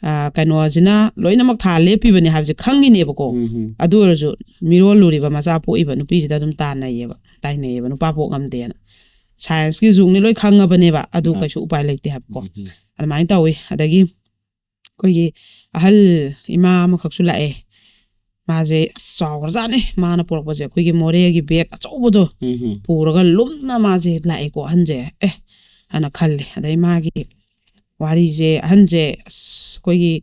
ꯑ, ꯀꯩꯅꯣꯁꯤꯅ ꯂꯣꯏꯅꯃꯛ ꯊꯥ ꯂꯦꯞꯄꯤꯕꯅꯦ ꯍꯥꯏꯕꯁꯦ ꯈꯪꯉꯤꯅꯦꯕꯀꯣ꯫ ꯎꯝ ꯎꯝ ꯑꯗꯨ ꯑꯣꯏꯔꯁꯨ ꯃꯤꯔꯣꯜꯂꯨꯔꯤꯕ ꯃꯆꯥ ꯄꯣꯛꯏꯕ ꯅꯨꯄꯤꯁꯤꯗ ꯑꯗꯨꯝ ꯇꯥꯟꯅꯩꯌꯦꯕ, ꯇꯥꯏꯅꯩꯌꯦꯕ, ꯅꯨꯄꯥ ꯄꯣꯛ ꯉꯝꯗꯦꯅ꯫ ꯁꯥꯏꯟꯁꯀꯤ ꯖꯨꯛꯅꯤ, ꯂꯣꯏ ꯈꯪꯉꯕꯅꯦꯕ, ꯑꯗꯨ ꯑꯥ꯫ ꯀꯩꯁꯨ ꯎꯄꯥꯏ ꯂꯩꯇꯦ ꯍꯥꯏꯕꯀꯣ꯫ ꯎꯝ ꯎꯝ ꯑꯗꯨꯃꯥꯏꯅ ꯇꯧꯋꯤ꯫ ꯑꯗꯒꯤ ꯑꯩꯈꯣꯏꯒꯤ ꯑꯍꯜ ꯏꯃꯥ ꯑꯃꯈꯛꯁꯨ ꯂꯥꯛꯑꯦ꯫ ꯃꯥꯁꯦ ꯑꯁ ꯆꯥꯎꯈ꯭ꯔꯖꯥꯠꯅꯤ꯫ ꯃꯥꯅ ꯄꯨꯔꯛꯄꯁꯦ ꯑꯩꯈꯣꯏꯒꯤ ꯃꯣꯔꯦꯒꯤ ꯕꯦꯒ ꯑꯆꯧꯕꯗꯣ ꯎꯝ ꯎꯝ ꯄꯨꯔꯒ ꯂꯨꯝꯅ ꯃꯥꯁꯦ ꯂꯥꯛꯑꯦꯀꯣ ꯑꯍꯟꯁꯦ꯫ ꯑꯦ, ꯑꯅ ꯈꯜꯂꯦ꯫ ꯑꯗꯩ ꯃꯥꯒꯤ ꯋꯥꯔꯤꯁꯦ, ꯑꯍꯟꯁꯦ ꯑꯁ ꯑꯩꯈꯣꯏꯒꯤ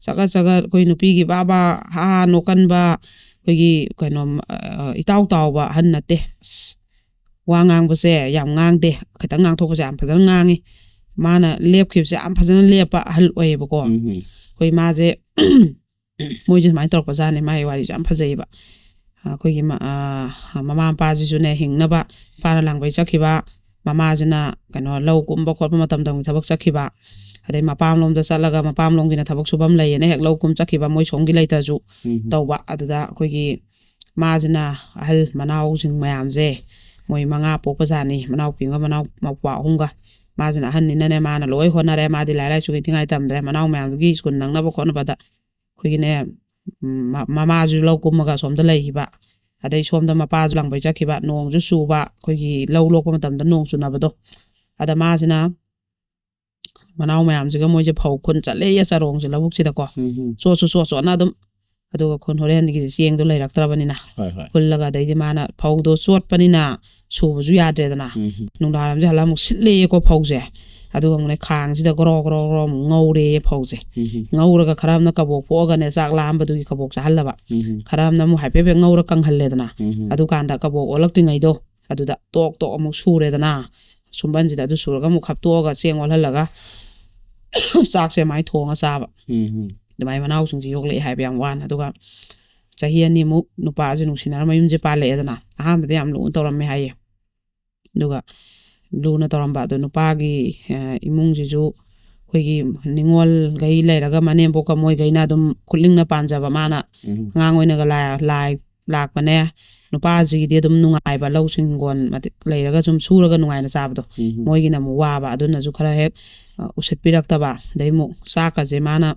ꯆꯒꯠ ꯆꯒꯠ ꯑꯩꯈꯣꯏ ꯅꯨꯄꯤꯒꯤ ꯕꯥ ꯕꯥ ꯍꯥ ꯍꯥ ꯅꯣꯛꯀꯟꯕ, ꯑꯩꯈꯣꯏꯒꯤ ꯀꯩꯅꯣ, ꯑ, ꯏꯇꯥꯎ ꯇꯥꯎꯕ ꯑꯍꯟ ꯅꯠꯇꯦ꯫ ꯑꯁ ꯋꯥ ꯉꯥꯡꯕꯁꯦ ꯌꯥꯝ ꯉꯥꯡꯗꯦ, ꯈꯤꯇꯪ ꯉꯥꯡꯊꯣꯛꯄꯁꯦ ꯌꯥꯝ ꯐꯖꯅ ꯉꯥꯡꯉꯤ꯫ ꯃꯥꯅ ꯂꯦꯞꯈꯤꯕꯁꯦ ꯌꯥꯝ ꯐꯖꯅ ꯂꯦꯞꯄ ꯑꯍꯜ ꯑꯣꯏꯌꯦꯕꯀꯣ꯫ ꯎꯝ ꯎꯝ ꯑꯩꯈꯣꯏ ꯃꯥꯁꯦ ꯃꯣꯏꯁꯦ ꯁꯨꯃꯥꯏꯅ ꯇꯧꯔꯛꯄꯖꯥꯠꯅꯤ꯫ ꯃꯥꯒꯤ ꯋꯥꯔꯤꯁꯦ ꯌꯥꯝ ꯐꯖꯩꯌꯦꯕ꯫ ꯑꯩꯈꯣꯏꯒꯤ ꯃ- ꯑ, ꯃꯃꯥ ꯃꯄꯥꯁꯤꯁꯨꯅꯦ ꯍꯤꯡꯅꯕ, ꯃꯄꯥꯅ ꯂꯥꯡꯕꯩ ꯆꯠꯈꯤꯕ, ꯃꯃꯥꯁꯤꯅ ꯀꯩꯅꯣ ꯂꯧ ꯀꯨꯝꯕ ꯈꯣꯠꯄ ꯃꯇꯝꯗ ꯑꯃꯨꯛ ꯊꯕꯛ ꯆꯠꯈꯤꯕ, ꯑꯗꯩ ꯃꯄꯥꯝꯂꯣꯝꯗ ꯆꯠꯂꯒ ꯃꯄꯥꯝꯂꯣꯝꯒꯤꯅ ꯊꯕꯛ ꯁꯨꯐꯝ ꯂꯩꯌꯦꯅ ꯍꯦꯛ ꯂꯧ ꯀꯨꯝ ꯆꯠꯈꯤꯕ, ꯃꯣꯏ ꯁꯣꯝꯒꯤ ꯂꯩꯇ꯭ꯔꯁꯨ ꯎꯝ ꯎꯝ ꯇꯧꯕ꯫ ꯑꯗꯨꯗ ꯑꯩꯈꯣꯏꯒꯤ ꯃꯥꯁꯤꯅ ꯑꯍꯜ ꯃꯅꯥꯎꯁꯤꯡ ꯃꯌꯥꯝꯁꯦ, ꯃꯣꯏ ꯃꯉꯥ ꯄꯣꯛꯄꯖꯥꯠꯅꯤ, ꯃꯅꯥꯎꯄꯤ ꯑꯃꯒ ꯃꯅꯥꯎ ꯃꯧꯄ꯭ꯋꯥ ꯑꯍꯨꯝꯒ꯫ ꯃꯥꯁꯤꯅ ꯑꯍꯟꯅꯤꯅꯅꯦ, ꯃꯥꯅ ꯂꯣꯏ ꯍꯣꯠꯅꯔꯦ, ꯃꯥꯗꯤ ꯂꯥꯏꯔꯤꯛ ꯂꯥꯏꯁꯨꯒꯤ ꯊꯤꯉꯥꯏ ꯇꯝꯗ꯭ꯔꯦ, ꯃꯅꯥꯎ ꯃꯌꯥꯝꯗꯨꯒꯤ ꯁ꯭ꯀꯨꯜ ꯅꯪꯅꯕ ꯈꯣꯠꯅꯕꯗ ꯑꯩꯈꯣꯏꯒꯤꯅꯦ, ꯎꯝ, ꯃ- ꯃꯃꯥꯁꯨ ꯂꯧ ꯀꯨꯝꯃꯒ ꯑꯁꯣꯝꯗ ꯂꯩꯈꯤꯕ, ꯑꯗꯩ ꯁꯣꯝꯗ ꯃꯄꯥꯁꯨ ꯂꯥꯡꯕꯩ ꯆꯠꯈꯤꯕ, ꯅꯣꯡꯁꯨ ꯆꯨꯕ, ꯑꯩꯈꯣꯏꯒꯤ ꯂꯧ ꯂꯣꯛꯄ ꯃꯇꯝꯗ ꯅꯣꯡ ꯆꯨꯅꯕꯗꯣ꯫ ꯑꯗ ꯃꯥꯁꯤꯅ ꯃꯅꯥꯎ ꯃꯌꯥꯝꯁꯤꯒ ꯃꯣꯏꯁꯦ ꯐꯧ ꯈꯨꯟ ꯆꯠꯂꯦꯌꯦ, ꯆꯔꯣꯡꯁꯦ ꯂꯧꯕꯨꯛꯁꯤꯗꯀꯣ꯫ ꯎꯝ ꯎꯝ ꯆꯣꯠꯁꯨ ꯆꯣꯠ ꯆꯣꯠꯅ ꯑꯗꯨꯝ ꯑꯗꯨꯒ ꯈꯨꯟ ꯍꯣꯔꯦꯟꯒꯤ ꯆꯦꯡꯗꯣ ꯂꯩꯔꯛꯇ꯭ꯔꯕꯅꯤꯅ ꯍꯣꯏ ꯍꯣꯏ ꯈꯨꯜꯂꯒ, ꯑꯗꯩꯗꯤ ꯃꯥꯅ ꯐꯧꯗꯣ ꯆꯣꯠꯄꯅꯤꯅ ꯁꯨꯕꯁꯨ ꯌꯥꯗ꯭ꯔꯦꯗꯅ꯫ ꯎꯝ ꯅꯨꯡꯗꯥꯡꯋꯥꯏꯔꯝꯁꯦ ꯍꯜꯂ ꯑꯃꯨꯛ ꯁꯤꯠꯂꯦꯌꯦꯀꯣ ꯐꯧꯁꯦ꯫ ꯑꯗꯨꯒ ꯑꯃꯨꯛꯅꯦ ꯈꯥꯡꯁꯤꯗ ꯒ꯭ꯔꯣ ꯒ꯭ꯔꯣ ꯒ꯭ꯔꯣ ꯑꯃꯨꯛ ꯉꯧꯔꯦꯌꯦ ꯐꯧꯁꯦ꯫ ꯎꯝ ꯉꯧꯔꯒ ꯈꯔ ꯑꯃꯅ ꯀꯕꯣꯛ ꯄꯣꯛꯑꯒꯅꯦ ꯆꯥꯛ ꯂꯥꯝꯕꯗꯨꯒꯤ ꯀꯕꯣꯛ ꯆꯥꯍꯜꯂꯕ꯫ ꯎꯝ ꯈꯔ ꯑꯃꯅ ꯑꯃꯨꯛ ꯍꯥꯏꯐꯦꯠ ꯍꯥꯏꯐꯦꯠ ꯉꯧꯔ ꯀꯪꯍꯜꯂꯦꯗꯅ꯫ ꯎꯝ ꯑꯗꯨꯀꯥꯟꯗ ꯀꯕꯣꯛ ꯑꯣꯜꯂꯛꯇ꯭ꯔꯤꯉꯩꯗꯣ ꯑꯗꯨꯗ ꯇꯣꯛ ꯇꯣꯛ ꯑꯃꯨꯛ ꯁꯨꯔꯦꯗꯅ꯫ ꯁꯨꯝꯕꯟꯁꯤꯗ ꯑꯗꯨ ꯁꯨꯔꯒ ꯑꯃꯨꯛ ꯈꯞꯇꯣꯛꯑꯒ ꯆꯦꯡ ꯑꯣꯜꯍꯜꯂꯒ ꯆꯥꯛꯁꯦ ꯃꯥꯏ ꯊꯣꯡꯉ ꯆꯥꯕ꯫ ꯎꯝ ꯑꯗꯨꯃꯥꯏꯅ ꯃꯅꯥꯎꯁꯤꯡꯁꯦ ꯌꯣꯛꯂꯛꯑꯦ ꯍꯥꯏꯕ ꯌꯥꯝ ꯋꯥꯅ꯫ ꯑꯗꯨꯒ ꯆꯍꯤ ꯑꯅꯤꯃꯨꯛ ꯅꯨꯄꯥꯁꯦ ꯅꯨꯡꯁꯤꯅꯔ ꯃꯌꯨꯝꯁꯦ ꯄꯥꯜꯂꯛꯑꯦꯗꯅ꯫ ꯑꯍꯥꯟꯕꯗ ꯌꯥꯝ ꯂꯨꯅ ꯇꯧꯔꯝꯃꯦ ꯍꯥꯏꯌꯦ꯫ ꯑꯗꯨꯒ ꯂꯨꯅ ꯇꯧꯔꯝꯕ ꯑꯗꯣ ꯅꯨꯄꯥꯒꯤ ꯑ, ꯏꯃꯨꯡꯁꯤꯁꯨ ꯑꯩꯈꯣꯏꯒꯤ ꯅꯤꯉꯣꯜꯈꯩ ꯂꯩꯔꯒ ꯃꯅꯦꯝꯕꯣꯛꯀ ꯃꯣꯏꯈꯩꯅ ꯑꯗꯨꯝ ꯈꯨꯠꯂꯤꯡꯅ ꯄꯥꯟꯖꯕ, ꯃꯥꯅ ꯎꯝ ꯑꯉꯥꯡ ꯑꯣꯏꯅꯒ ꯂꯥꯏ ꯂꯥꯛꯄꯅꯦ꯫ ꯅꯨꯄꯥꯁꯤꯒꯤꯗꯤ ꯑꯗꯨꯝ ꯅꯨꯡꯉꯥꯏꯕ, ꯂꯧꯁꯤꯡ ꯍꯤꯡꯒꯣꯜ ꯃꯇꯦꯛ ꯂꯩꯔꯒ ꯁꯨꯝ ꯁꯨꯔꯒ ꯅꯨꯡꯉꯥꯏꯅ ꯆꯥꯕꯗꯣ꯫ ꯎꯝ ꯃꯣꯏꯒꯤꯅ ꯑꯃꯨꯛ ꯋꯥꯕ, ꯑꯗꯨꯅꯁꯨ ꯈꯔ ꯍꯦꯛ ꯑ, ꯎꯁꯤꯠꯄꯤꯔꯛꯇꯕ꯫ ꯑꯗꯩ ꯑꯃꯨꯛ ꯆꯥꯛꯀꯁꯦ ꯃꯥꯅ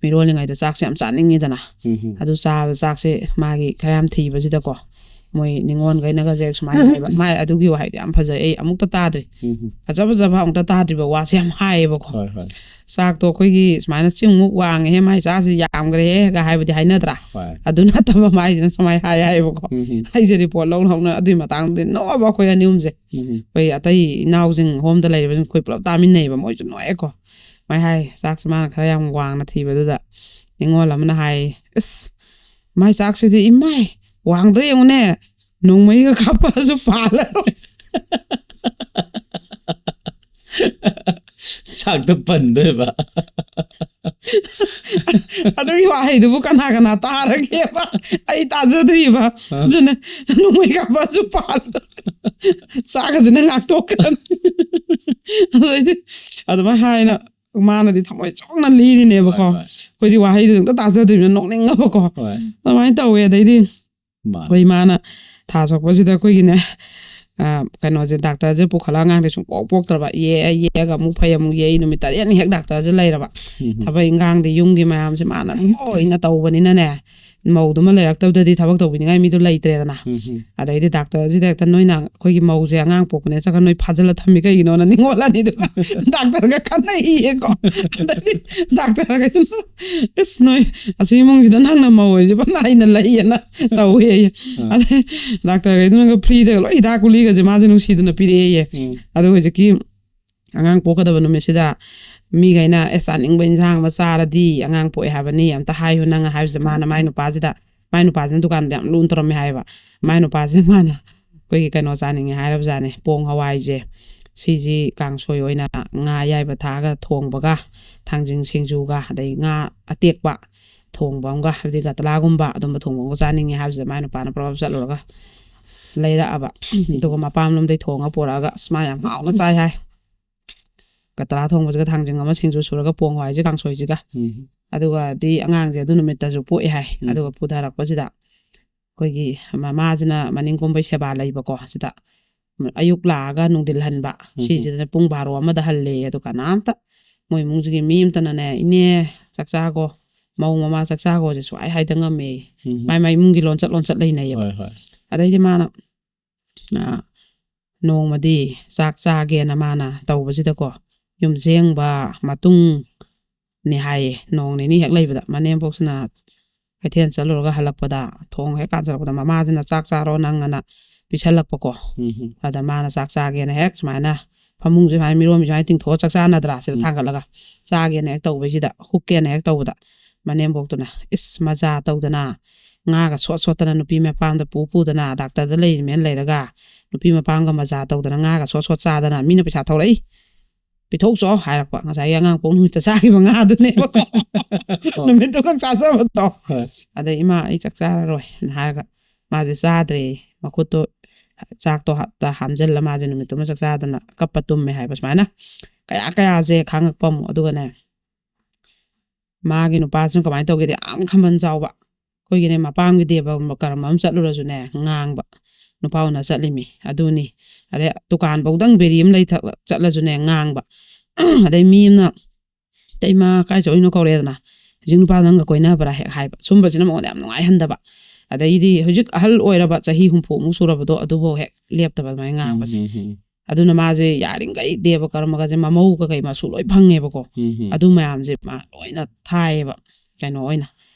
ꯃꯤꯔꯣꯜꯂꯤꯉꯩꯗ ꯆꯥꯛꯁꯦ ꯌꯥꯝ ꯆꯥꯅꯤꯡꯉꯤꯗꯅ꯫ ꯎꯝ ꯑꯗꯨ ꯆꯥꯕ ꯆꯥꯛꯁꯦ ꯃꯥꯒꯤ ꯈꯔ ꯌꯥꯝ ꯊꯤꯕꯁꯤꯗꯀꯣ, ꯃꯣꯏ ꯅꯤꯉꯣꯜꯈꯩꯅꯒꯁꯦ ꯁꯨꯃꯥꯏꯅ ꯍꯥꯏꯕ꯫ ꯃꯥꯏ ꯑꯗꯨꯒꯤ ꯋꯥꯍꯩꯗꯣ ꯌꯥꯝ ꯐꯖꯩ, ꯑꯩ ꯑꯃꯨꯛꯇ ꯇꯥꯗ꯭ꯔꯤ꯫ ꯎꯝ ꯐꯖ ꯐꯖꯕ ꯑꯃꯨꯛꯇ ꯇꯥꯗ꯭ꯔꯤꯕ ꯋꯥꯁꯦ ꯌꯥꯝ ꯍꯥꯏꯌꯦꯕꯀꯣ꯫ ꯍꯣꯏ ꯍꯣꯏ ꯆꯥꯛꯇꯣ ꯑꯩꯈꯣꯏꯒꯤ ꯁꯨꯃꯥꯏꯅ ꯆꯤꯡꯃꯨꯛ ꯋꯥꯡꯉꯦꯍꯦ, ꯃꯥꯏ ꯆꯥꯛꯁꯤ ꯌꯥꯝꯈ꯭ꯔꯦꯍꯦꯒ ꯍꯥꯏꯕꯗꯤ ꯍꯥꯏꯅꯗ꯭ꯔꯥ? ꯍꯣꯏ ꯑꯗꯨ ꯅꯠꯇꯕ ꯃꯥꯏꯁꯤꯅ ꯁꯨꯃꯥꯏꯅ ꯍꯥꯏ ꯍꯥꯏꯌꯦꯕꯀꯣ꯫ ꯎꯝ ꯑꯩꯁꯦ ꯔꯤꯄꯣꯔꯠ ꯂꯧ ꯂꯧꯅ ꯑꯗꯨꯒꯤ ꯃꯇꯥꯡꯗꯗꯤ ꯅꯣꯛꯑꯕ ꯑꯩꯈꯣꯏ ꯑꯅꯤ ꯑꯍꯨꯝꯁꯦ꯫ ꯎꯝ ꯑꯩꯈꯣꯏ ꯑꯇꯩ ꯏꯅꯥꯎꯁꯤꯡ ꯍꯣꯝꯗ ꯂꯩꯔꯤꯕꯁꯤꯡ ꯑꯩꯈꯣꯏ ꯄꯨꯂꯞ ꯇꯥꯃꯤꯟꯅꯩꯕ, ꯃꯣꯏꯁꯨ ꯅꯣꯛꯑꯦꯀꯣ꯫ ꯃꯥꯏ ꯍꯥꯏ ꯆꯥꯛꯁꯦ ꯃꯥꯅ ꯈꯔ ꯌꯥꯝ ꯋꯥꯡꯅ ꯊꯤꯕꯗꯨꯗ ꯅꯤꯉꯣꯜ ꯑꯃꯅ ꯍꯥꯏ, "ꯑꯁ, ꯃꯥꯏ ꯆꯥꯛꯁꯤꯗꯤ ꯏꯃꯥꯏ ꯋꯥꯡꯗ꯭ꯔꯦ ꯌꯦꯡꯉꯨꯅꯦ, ꯅꯣꯡꯃꯩꯒ ꯀꯥꯞꯄꯛꯑꯁꯨ ꯄꯥꯜꯂꯔꯣꯏ"꯫ ꯆꯥꯛꯇ ꯄꯟꯗꯣꯏꯕ꯫ ꯑꯗꯨꯒꯤ ꯋꯥꯍꯩꯗꯨꯕꯨ ꯀꯅꯥ ꯀꯅꯥ ꯇꯥꯔꯒꯦꯕ? ꯑꯩ ꯇꯥꯖꯗ꯭ꯔꯤꯕ꯫ ꯑꯗꯨꯅ ꯅꯣꯡꯃꯩ ꯀꯥꯞꯄꯛꯑꯁꯨ ꯄꯥꯜꯂꯔꯣꯏ, ꯆꯥꯛꯀꯁꯤꯅ ꯉꯥꯛꯇꯣꯛꯈ꯭ꯔꯅꯤ꯫ ꯑꯗꯩꯗꯤ ꯑꯗꯨꯃꯥꯏꯅ ꯍꯥꯏꯅ ꯃꯥꯅꯗꯤ ꯊꯃꯣꯏ ꯆꯥꯎꯅ ꯂꯤꯔꯤꯅꯦꯕꯀꯣ꯫ ꯍꯣꯏ, ꯍꯣꯏ꯫ ꯑꯩꯈꯣꯏꯗꯤ ꯋꯥꯍꯩꯗꯨ ꯑꯝꯇ ꯇꯥꯖꯗ꯭ꯔꯤꯕꯅꯤꯅ ꯅꯣꯛꯅꯤꯡꯉꯕꯀꯣ꯫ ꯍꯣꯏ ꯑꯗꯨꯃꯥꯏꯅ ꯇꯧꯋꯦ꯫ ꯑꯗꯩꯗꯤ ꯃꯥ ꯑꯩꯈꯣꯏ ꯏꯃꯥꯅ ꯊꯥ ꯁꯣꯛꯄꯁꯤꯗ ꯑꯩꯈꯣꯏꯒꯤꯅꯦ, ꯑ, ꯀꯩꯅꯣꯁꯦ, ꯗꯥꯛꯇꯔꯁꯦ ꯄꯨꯈꯠꯂꯒ ꯑꯉꯥꯡꯁꯦ ꯁꯨꯡꯄꯣꯛ ꯄꯣꯛꯇ꯭ꯔꯕ, ꯌꯦꯛꯑ ꯌꯦꯛꯑꯒ ꯑꯃꯨꯛ ꯐꯩ ꯑꯃꯨꯛ ꯌꯦꯛꯏ, ꯅꯨꯃꯤꯠ ꯇꯔꯦꯠꯅꯤ ꯍꯦꯛ ꯗꯥꯛꯇꯔꯁꯦ ꯂꯩꯔꯕ꯫ ꯎꯝ ꯊꯕꯛ ꯏꯪꯈꯥꯡꯗꯤ ꯌꯨꯝꯒꯤ ꯃꯌꯥꯝꯁꯦ ꯃꯥꯅ ꯂꯣꯏꯅ ꯇꯧꯕꯅꯤꯅꯅꯦ, ꯃꯧꯗꯨꯃ ꯂꯩꯔꯛꯇꯕꯗꯗꯤ ꯊꯕꯛ ꯇꯧꯕꯤꯅꯤꯡꯉꯥꯏ ꯃꯤꯗꯣ ꯂꯩꯇ꯭ꯔꯦꯗꯅ꯫ ꯎꯝ ꯎꯝ ꯑꯗꯩꯗꯤ ꯗꯥꯛꯇꯔꯁꯤꯗ ꯍꯦꯛꯇ "ꯅꯣꯏꯅ ꯑꯩꯈꯣꯏꯒꯤ ꯃꯧꯁꯦ ꯑꯉꯥꯡ ꯄꯣꯛꯄꯅꯦ ꯆꯠꯈ꯭ꯔ ꯅꯣꯏ ꯐꯥꯖꯤꯜꯂ ꯊꯝꯃꯤ ꯀꯩꯒꯤꯅꯣꯅ?" ꯅꯤꯡꯉꯣꯜ ꯑꯅꯤꯗꯨꯒ ꯗꯥꯛꯇꯔꯒ ꯈꯟꯅꯩꯌꯦꯀꯣ꯫ ꯑꯗꯩꯗꯤ ꯗꯥꯛꯇꯔꯒ "ꯏꯁ ꯅꯣꯏ ꯑꯁꯤ ꯏꯃꯨꯡꯁꯤꯗ ꯅꯪꯅ ꯃꯧ ꯑꯣꯏꯔꯤꯁꯦ ꯐꯅ ꯍꯩꯅ ꯂꯩꯌꯦꯅ" ꯇꯧꯋꯦ꯫ ꯑꯗꯩ ꯗꯥꯛꯇꯔꯈꯩꯗꯨꯅꯒ ꯐ꯭ꯔꯤꯗꯒ ꯂꯣꯏ ꯍꯤꯗꯥꯛ ꯒꯨꯂꯤꯒꯁꯦ ꯃꯥꯁꯦ ꯅꯨꯡꯁꯤꯗꯅ ꯄꯤꯔꯛꯑꯦꯌꯦ꯫ ꯎꯝ ꯑꯗꯣ ꯍꯧꯖꯤꯛꯀꯤ ꯑꯉꯥꯡ ꯄꯣꯛꯀꯗꯕ ꯅꯨꯃꯤꯠꯁꯤꯗ ꯃꯤꯈꯩꯅ "ꯑꯦ, ꯆꯥꯅꯤꯡꯕ ꯏꯟꯁꯥꯡ ꯑꯃ ꯆꯥꯔꯗꯤ ꯑꯉꯥꯡ ꯄꯣꯛꯑꯦ ꯍꯥꯏꯕꯅꯤ, ꯑꯝꯇ ꯍꯥꯏꯌꯨ ꯅꯪ" ꯍꯥꯏꯕꯁꯦ ꯃꯥꯅ ꯃꯥꯏ ꯅꯨꯄꯥꯁꯤꯗ, ꯃꯥꯏ ꯅꯨꯄꯥꯁꯤꯅ ꯗꯨꯀꯥꯟꯗ ꯌꯥꯝ ꯂꯨꯅ ꯇꯧꯔꯝꯃꯦ ꯍꯥꯏꯌꯦꯕ꯫ ꯃꯥꯏ ꯅꯨꯄꯥꯁꯤꯅ ꯃꯥꯅ ꯑꯩꯈꯣꯏꯒꯤ ꯀꯩꯅꯣ ꯆꯥꯅꯤꯡꯉꯦ ꯍꯥꯏꯔꯕꯖꯥꯠꯅꯦ, ꯄꯣꯡ ꯍꯋꯥꯏꯁꯦ, ꯁꯤꯁꯤ ꯀꯥꯡꯁꯣꯏ ꯑꯣꯏꯅ ꯉꯥ ꯑꯌꯥꯏꯕ ꯊꯥꯛꯑꯒ ꯊꯣꯡꯕꯒ, ꯊꯥꯡꯖꯤꯡ ꯁꯤꯡꯖꯨꯒ, ꯑꯗꯩ ꯉꯥ ꯑꯇꯦꯛꯄ ꯊꯣꯡꯕ ꯑꯃꯒ, ꯍꯥꯏꯕꯗꯤ ꯒꯇꯂꯥꯒꯨꯝꯕ ꯑꯗꯨꯝꯕ ꯊꯣꯡꯕ ꯑꯃꯒ ꯆꯥꯅꯤꯡꯉꯦ ꯍꯥꯏꯕꯁꯤꯗ ꯃꯥꯏ ꯅꯨꯄꯥꯅ ꯄ꯭ꯔꯞ ꯄ꯭ꯔꯞ ꯆꯠꯂꯨꯔꯒ ꯂꯩꯔꯛꯑꯕ꯫ ꯑꯗꯨꯒ ꯃꯄꯥꯝꯂꯣꯝꯗꯩ ꯊꯣꯡꯉ ꯄꯨꯔꯛꯑꯒ ꯑꯁ ꯃꯥ ꯌꯥꯝ ꯍꯥꯎꯅ ꯆꯥꯏ ꯍꯥꯏ꯫ ꯒꯇꯂꯥ ꯊꯣꯡꯕꯁꯤꯒ ꯊꯥꯡꯖꯤꯡ ꯑꯃ ꯁꯤꯡꯖꯨ ꯁꯨꯔꯒ ꯄꯣꯡ ꯍꯋꯥꯏꯁꯦ ꯀꯥꯡꯁꯣꯏꯁꯤꯒ꯫ ꯎꯝ ꯑꯗꯨꯒꯗꯤ ꯑꯉꯥꯡꯁꯦ ꯑꯗꯨ ꯅꯨꯃꯤꯠꯇꯁꯨ ꯄꯣꯛꯑꯦ ꯍꯥꯏ꯫ ꯎꯝ꯫ ꯑꯗꯨꯒ ꯄꯨꯊꯔꯛꯄꯁꯤꯗ ꯑꯩꯈꯣꯏꯒꯤ ꯃꯃꯥꯁꯤꯅ ꯃꯅꯤꯡ ꯀꯨꯝꯕꯩ ꯁꯦꯕꯥ ꯂꯩꯕꯀꯣ, ꯁꯤꯗ ꯑꯌꯨꯛ ꯂꯥꯛꯑꯒ ꯅꯨꯡꯊꯤꯜ ꯍꯟꯕ, ꯎꯝ꯫ ꯁꯤꯁꯤꯗꯅ ꯄꯨꯡ ꯕꯥꯔꯣ ꯑꯃꯗ ꯍꯜꯂꯦ꯫ ꯑꯗꯨ ꯀꯅꯥꯝꯇ ꯃꯣꯏ ꯏꯃꯨꯡꯁꯤꯒꯤ ꯃꯤ ꯑꯃꯇꯅꯅꯦ "ꯏꯅꯦ ꯆꯥꯛꯆꯥꯒꯣ, ꯃꯧ ꯃꯃꯥ ꯆꯥꯛꯆꯥꯒꯣꯁꯦ" ꯁꯨꯡꯍꯥꯏ ꯍꯥꯏꯗ ꯉꯝꯃꯦ꯫ ꯎꯝ꯫ ꯃꯥꯏ ꯃꯥꯏ ꯏꯃꯨꯡꯒꯤ ꯂꯣꯟꯆꯠ ꯂꯣꯟꯆꯠ ꯂꯩꯅꯩꯌꯦꯕ꯫ ꯍꯣꯏ ꯍꯣꯏ꯫ ꯑꯗꯩꯗꯤ ꯃꯥꯅ ꯑ, ꯅꯣꯡꯃꯗꯤ ꯆꯥꯛ ꯆꯥꯒꯦꯅ ꯃꯥꯅ ꯇꯧꯕꯁꯤꯗꯀꯣ, ꯌꯨꯝꯁꯦꯡꯕ ꯃꯇꯨꯡꯅꯦ ꯍꯥꯏꯌꯦ, ꯅꯣꯡ ꯅꯤꯅꯤ ꯍꯦꯛ ꯂꯩꯕꯗ ꯃꯅꯦꯝꯕꯣꯛꯁꯤꯅ ꯀꯩꯊꯦꯜ ꯆꯠꯂꯨꯔꯒ ꯍꯜꯂꯛꯄꯗ, ꯊꯣꯡ ꯍꯦꯛ ꯀꯥꯟꯁꯤꯜꯂꯛꯄꯗ ꯃꯃꯥꯁꯤꯅ "ꯆꯥꯛ ꯆꯥꯔꯣ ꯅꯪ" ꯑꯅ ꯄꯤꯁꯜꯂꯛꯄꯀꯣ꯫ ꯎꯝ ꯎꯝ꯫ ꯑꯗ ꯃꯥꯅ ꯆꯥꯛ ꯆꯥꯒꯦꯅ ꯍꯦꯛ ꯁꯨꯃꯥꯏꯅ ꯐꯃꯨꯡꯁꯦ ꯁꯨꯃꯥꯏꯅ ꯃꯤꯔꯣꯟꯕꯤ ꯁꯨꯃꯥꯏꯅ ꯇꯤꯡꯊꯣꯛꯑ ꯆꯥꯛ ꯆꯥꯅꯗ꯭ꯔꯥ, ꯁꯤꯗ ꯎꯝ꯫ ꯊꯥꯡꯒꯠꯂꯒ ꯆꯥꯒꯦꯅ ꯍꯦꯛ ꯇꯧꯕꯁꯤꯗ, ꯍꯨꯛꯀꯦꯅ ꯍꯦꯛ ꯇꯧꯕꯗ, ꯃꯅꯦꯝꯕꯣꯛꯇꯨꯅ "ꯏꯁ, ꯃꯖꯥ ꯇꯧꯗꯅ, ꯉꯥꯒ ꯁꯣꯠ ꯁꯣꯠꯇꯅ ꯅꯨꯄꯤ ꯃꯄꯥꯝꯗ ꯄꯨ ꯄꯨꯗꯅ, ꯗꯥꯛꯇꯔꯗ ꯂꯩꯔꯤꯃꯦꯅ ꯂꯩꯔꯒ ꯅꯨꯄꯤ ꯃꯄꯥꯝꯒ ꯃꯖꯥ ꯇꯧꯗꯅ ꯉꯥꯒ ꯁꯣꯠ ꯁꯣꯠ ꯆꯥꯗꯅ ꯃꯤꯅ ꯄꯩꯁꯥ ꯊꯧꯔꯛꯏ, ꯄꯤꯊꯣꯛꯆꯣ" ꯍꯥꯏꯔꯛꯄ꯫ ꯉꯁꯥꯏꯒꯤ ꯑꯉꯥꯡ ꯄꯣꯛ ꯅꯨꯃꯤꯠꯇ ꯆꯥꯈꯤꯕ ꯉꯥꯗꯨꯅꯦꯕꯀꯣ꯫ ꯅꯨꯃꯤꯠꯇꯨ ꯈꯛ ꯆꯥꯖꯕꯗꯣ꯫ ꯍꯣꯏ꯫ ꯑꯗꯩ "ꯏꯃꯥ, ꯑꯩ ꯆꯥꯛ ꯆꯥꯔꯔꯣꯏꯅ" ꯍꯥꯏꯔꯒ ꯃꯥꯁꯦ ꯆꯥꯗ꯭ꯔꯦ꯫ ꯃꯈꯨꯠꯇꯣ ꯆꯥꯛꯇꯣ ꯍꯥꯞꯇ ꯍꯥꯝꯖꯜꯂ ꯃꯥꯁꯦ ꯅꯨꯃꯤꯠꯇꯨꯃ ꯆꯥꯛ ꯆꯥꯗꯅ ꯀꯞꯄ ꯇꯨꯝꯃꯦ ꯍꯥꯏꯕ꯫ ꯁꯨꯃꯥꯏꯅ ꯀꯌꯥ ꯀꯌꯥꯁꯦ ꯈꯥꯡꯉꯛꯄ ꯑꯃꯨꯛ꯫ ꯑꯗꯨꯒꯅꯦ, ꯃꯥꯒꯤ ꯅꯨꯄꯥꯁꯤꯅ ꯀꯃꯥꯏꯅ ꯇꯧꯒꯦꯗꯤ, ꯌꯥꯝ ꯈꯝꯕꯜ ꯆꯥꯎꯕ꯫ ꯑꯩꯈꯣꯏꯒꯤꯅꯦ, ꯃꯄꯥꯝꯒꯤ ꯗꯦꯕ ꯀꯔꯝ ꯑꯃ ꯆꯠꯂꯨꯔꯁꯨꯅꯦ, ꯉꯥꯡꯕ꯫ "ꯅꯨꯄꯥ ꯎꯅ ꯆꯠꯂꯤꯃꯤ, ꯑꯗꯨꯅꯤ"꯫ ꯑꯗꯩ ꯗꯨꯀꯥꯟꯐꯧꯗꯪ ꯕꯦꯔꯤ ꯑꯃ ꯂꯩ ꯊꯛ-, ꯆꯠꯂꯁꯨꯅꯦ, ꯉꯥꯡꯕ꯫ ꯑꯗꯩ ꯃꯤ ꯑꯃꯅ "ꯏꯇꯩꯃ, ꯀꯥꯏ ꯆꯠꯂꯨꯏꯅꯣ?" ꯀꯧꯔꯛꯑꯦꯗꯅ꯫ "ꯍꯧꯖꯤꯛ ꯅꯨꯄꯥ ꯅꯪꯒ ꯀꯣꯏꯅꯕ꯭ꯔꯥ?" ꯍꯦꯛ ꯍꯥꯏꯕ꯫ ꯁꯨꯝꯕꯁꯤꯅ ꯃꯉꯣꯟꯗ ꯌꯥꯝ ꯅꯨꯡꯉꯥꯏꯍꯟꯗꯕ꯫ ꯑꯗꯩꯗꯤ ꯍꯧꯖꯤꯛ ꯑꯍꯜ ꯑꯣꯏꯔꯕ, ꯆꯍꯤ ꯍꯨꯝꯐꯨꯃꯨꯛ ꯁꯨꯔꯕꯗꯣ, ꯑꯗꯨꯐꯥꯎ ꯍꯦꯛ ꯂꯦꯞꯇꯕ ꯑꯗꯨꯃꯥꯏꯅ ꯉꯥꯡꯕꯁꯦ꯫ ꯎꯝ, ꯎꯝ, ꯎꯝ. ꯑꯗꯨꯅ ꯃꯥꯁꯦ ꯌꯥꯔꯤꯈꯩ ꯗꯦꯕ ꯀꯔꯃꯒꯁꯦ ꯃꯃꯧ ꯀꯩꯀꯩ ꯃꯁꯨ ꯂꯣꯏ ꯐꯪꯉꯦꯕꯀꯣ꯫ ꯎꯝ, ꯎꯝ. ꯑꯗꯨ ꯃꯌꯥꯝꯁꯦ ꯃꯥ ꯂꯣꯏꯅ ꯊꯥꯏꯌꯦꯕ꯫ ꯀꯩꯅꯣ ꯑꯣꯏꯅ,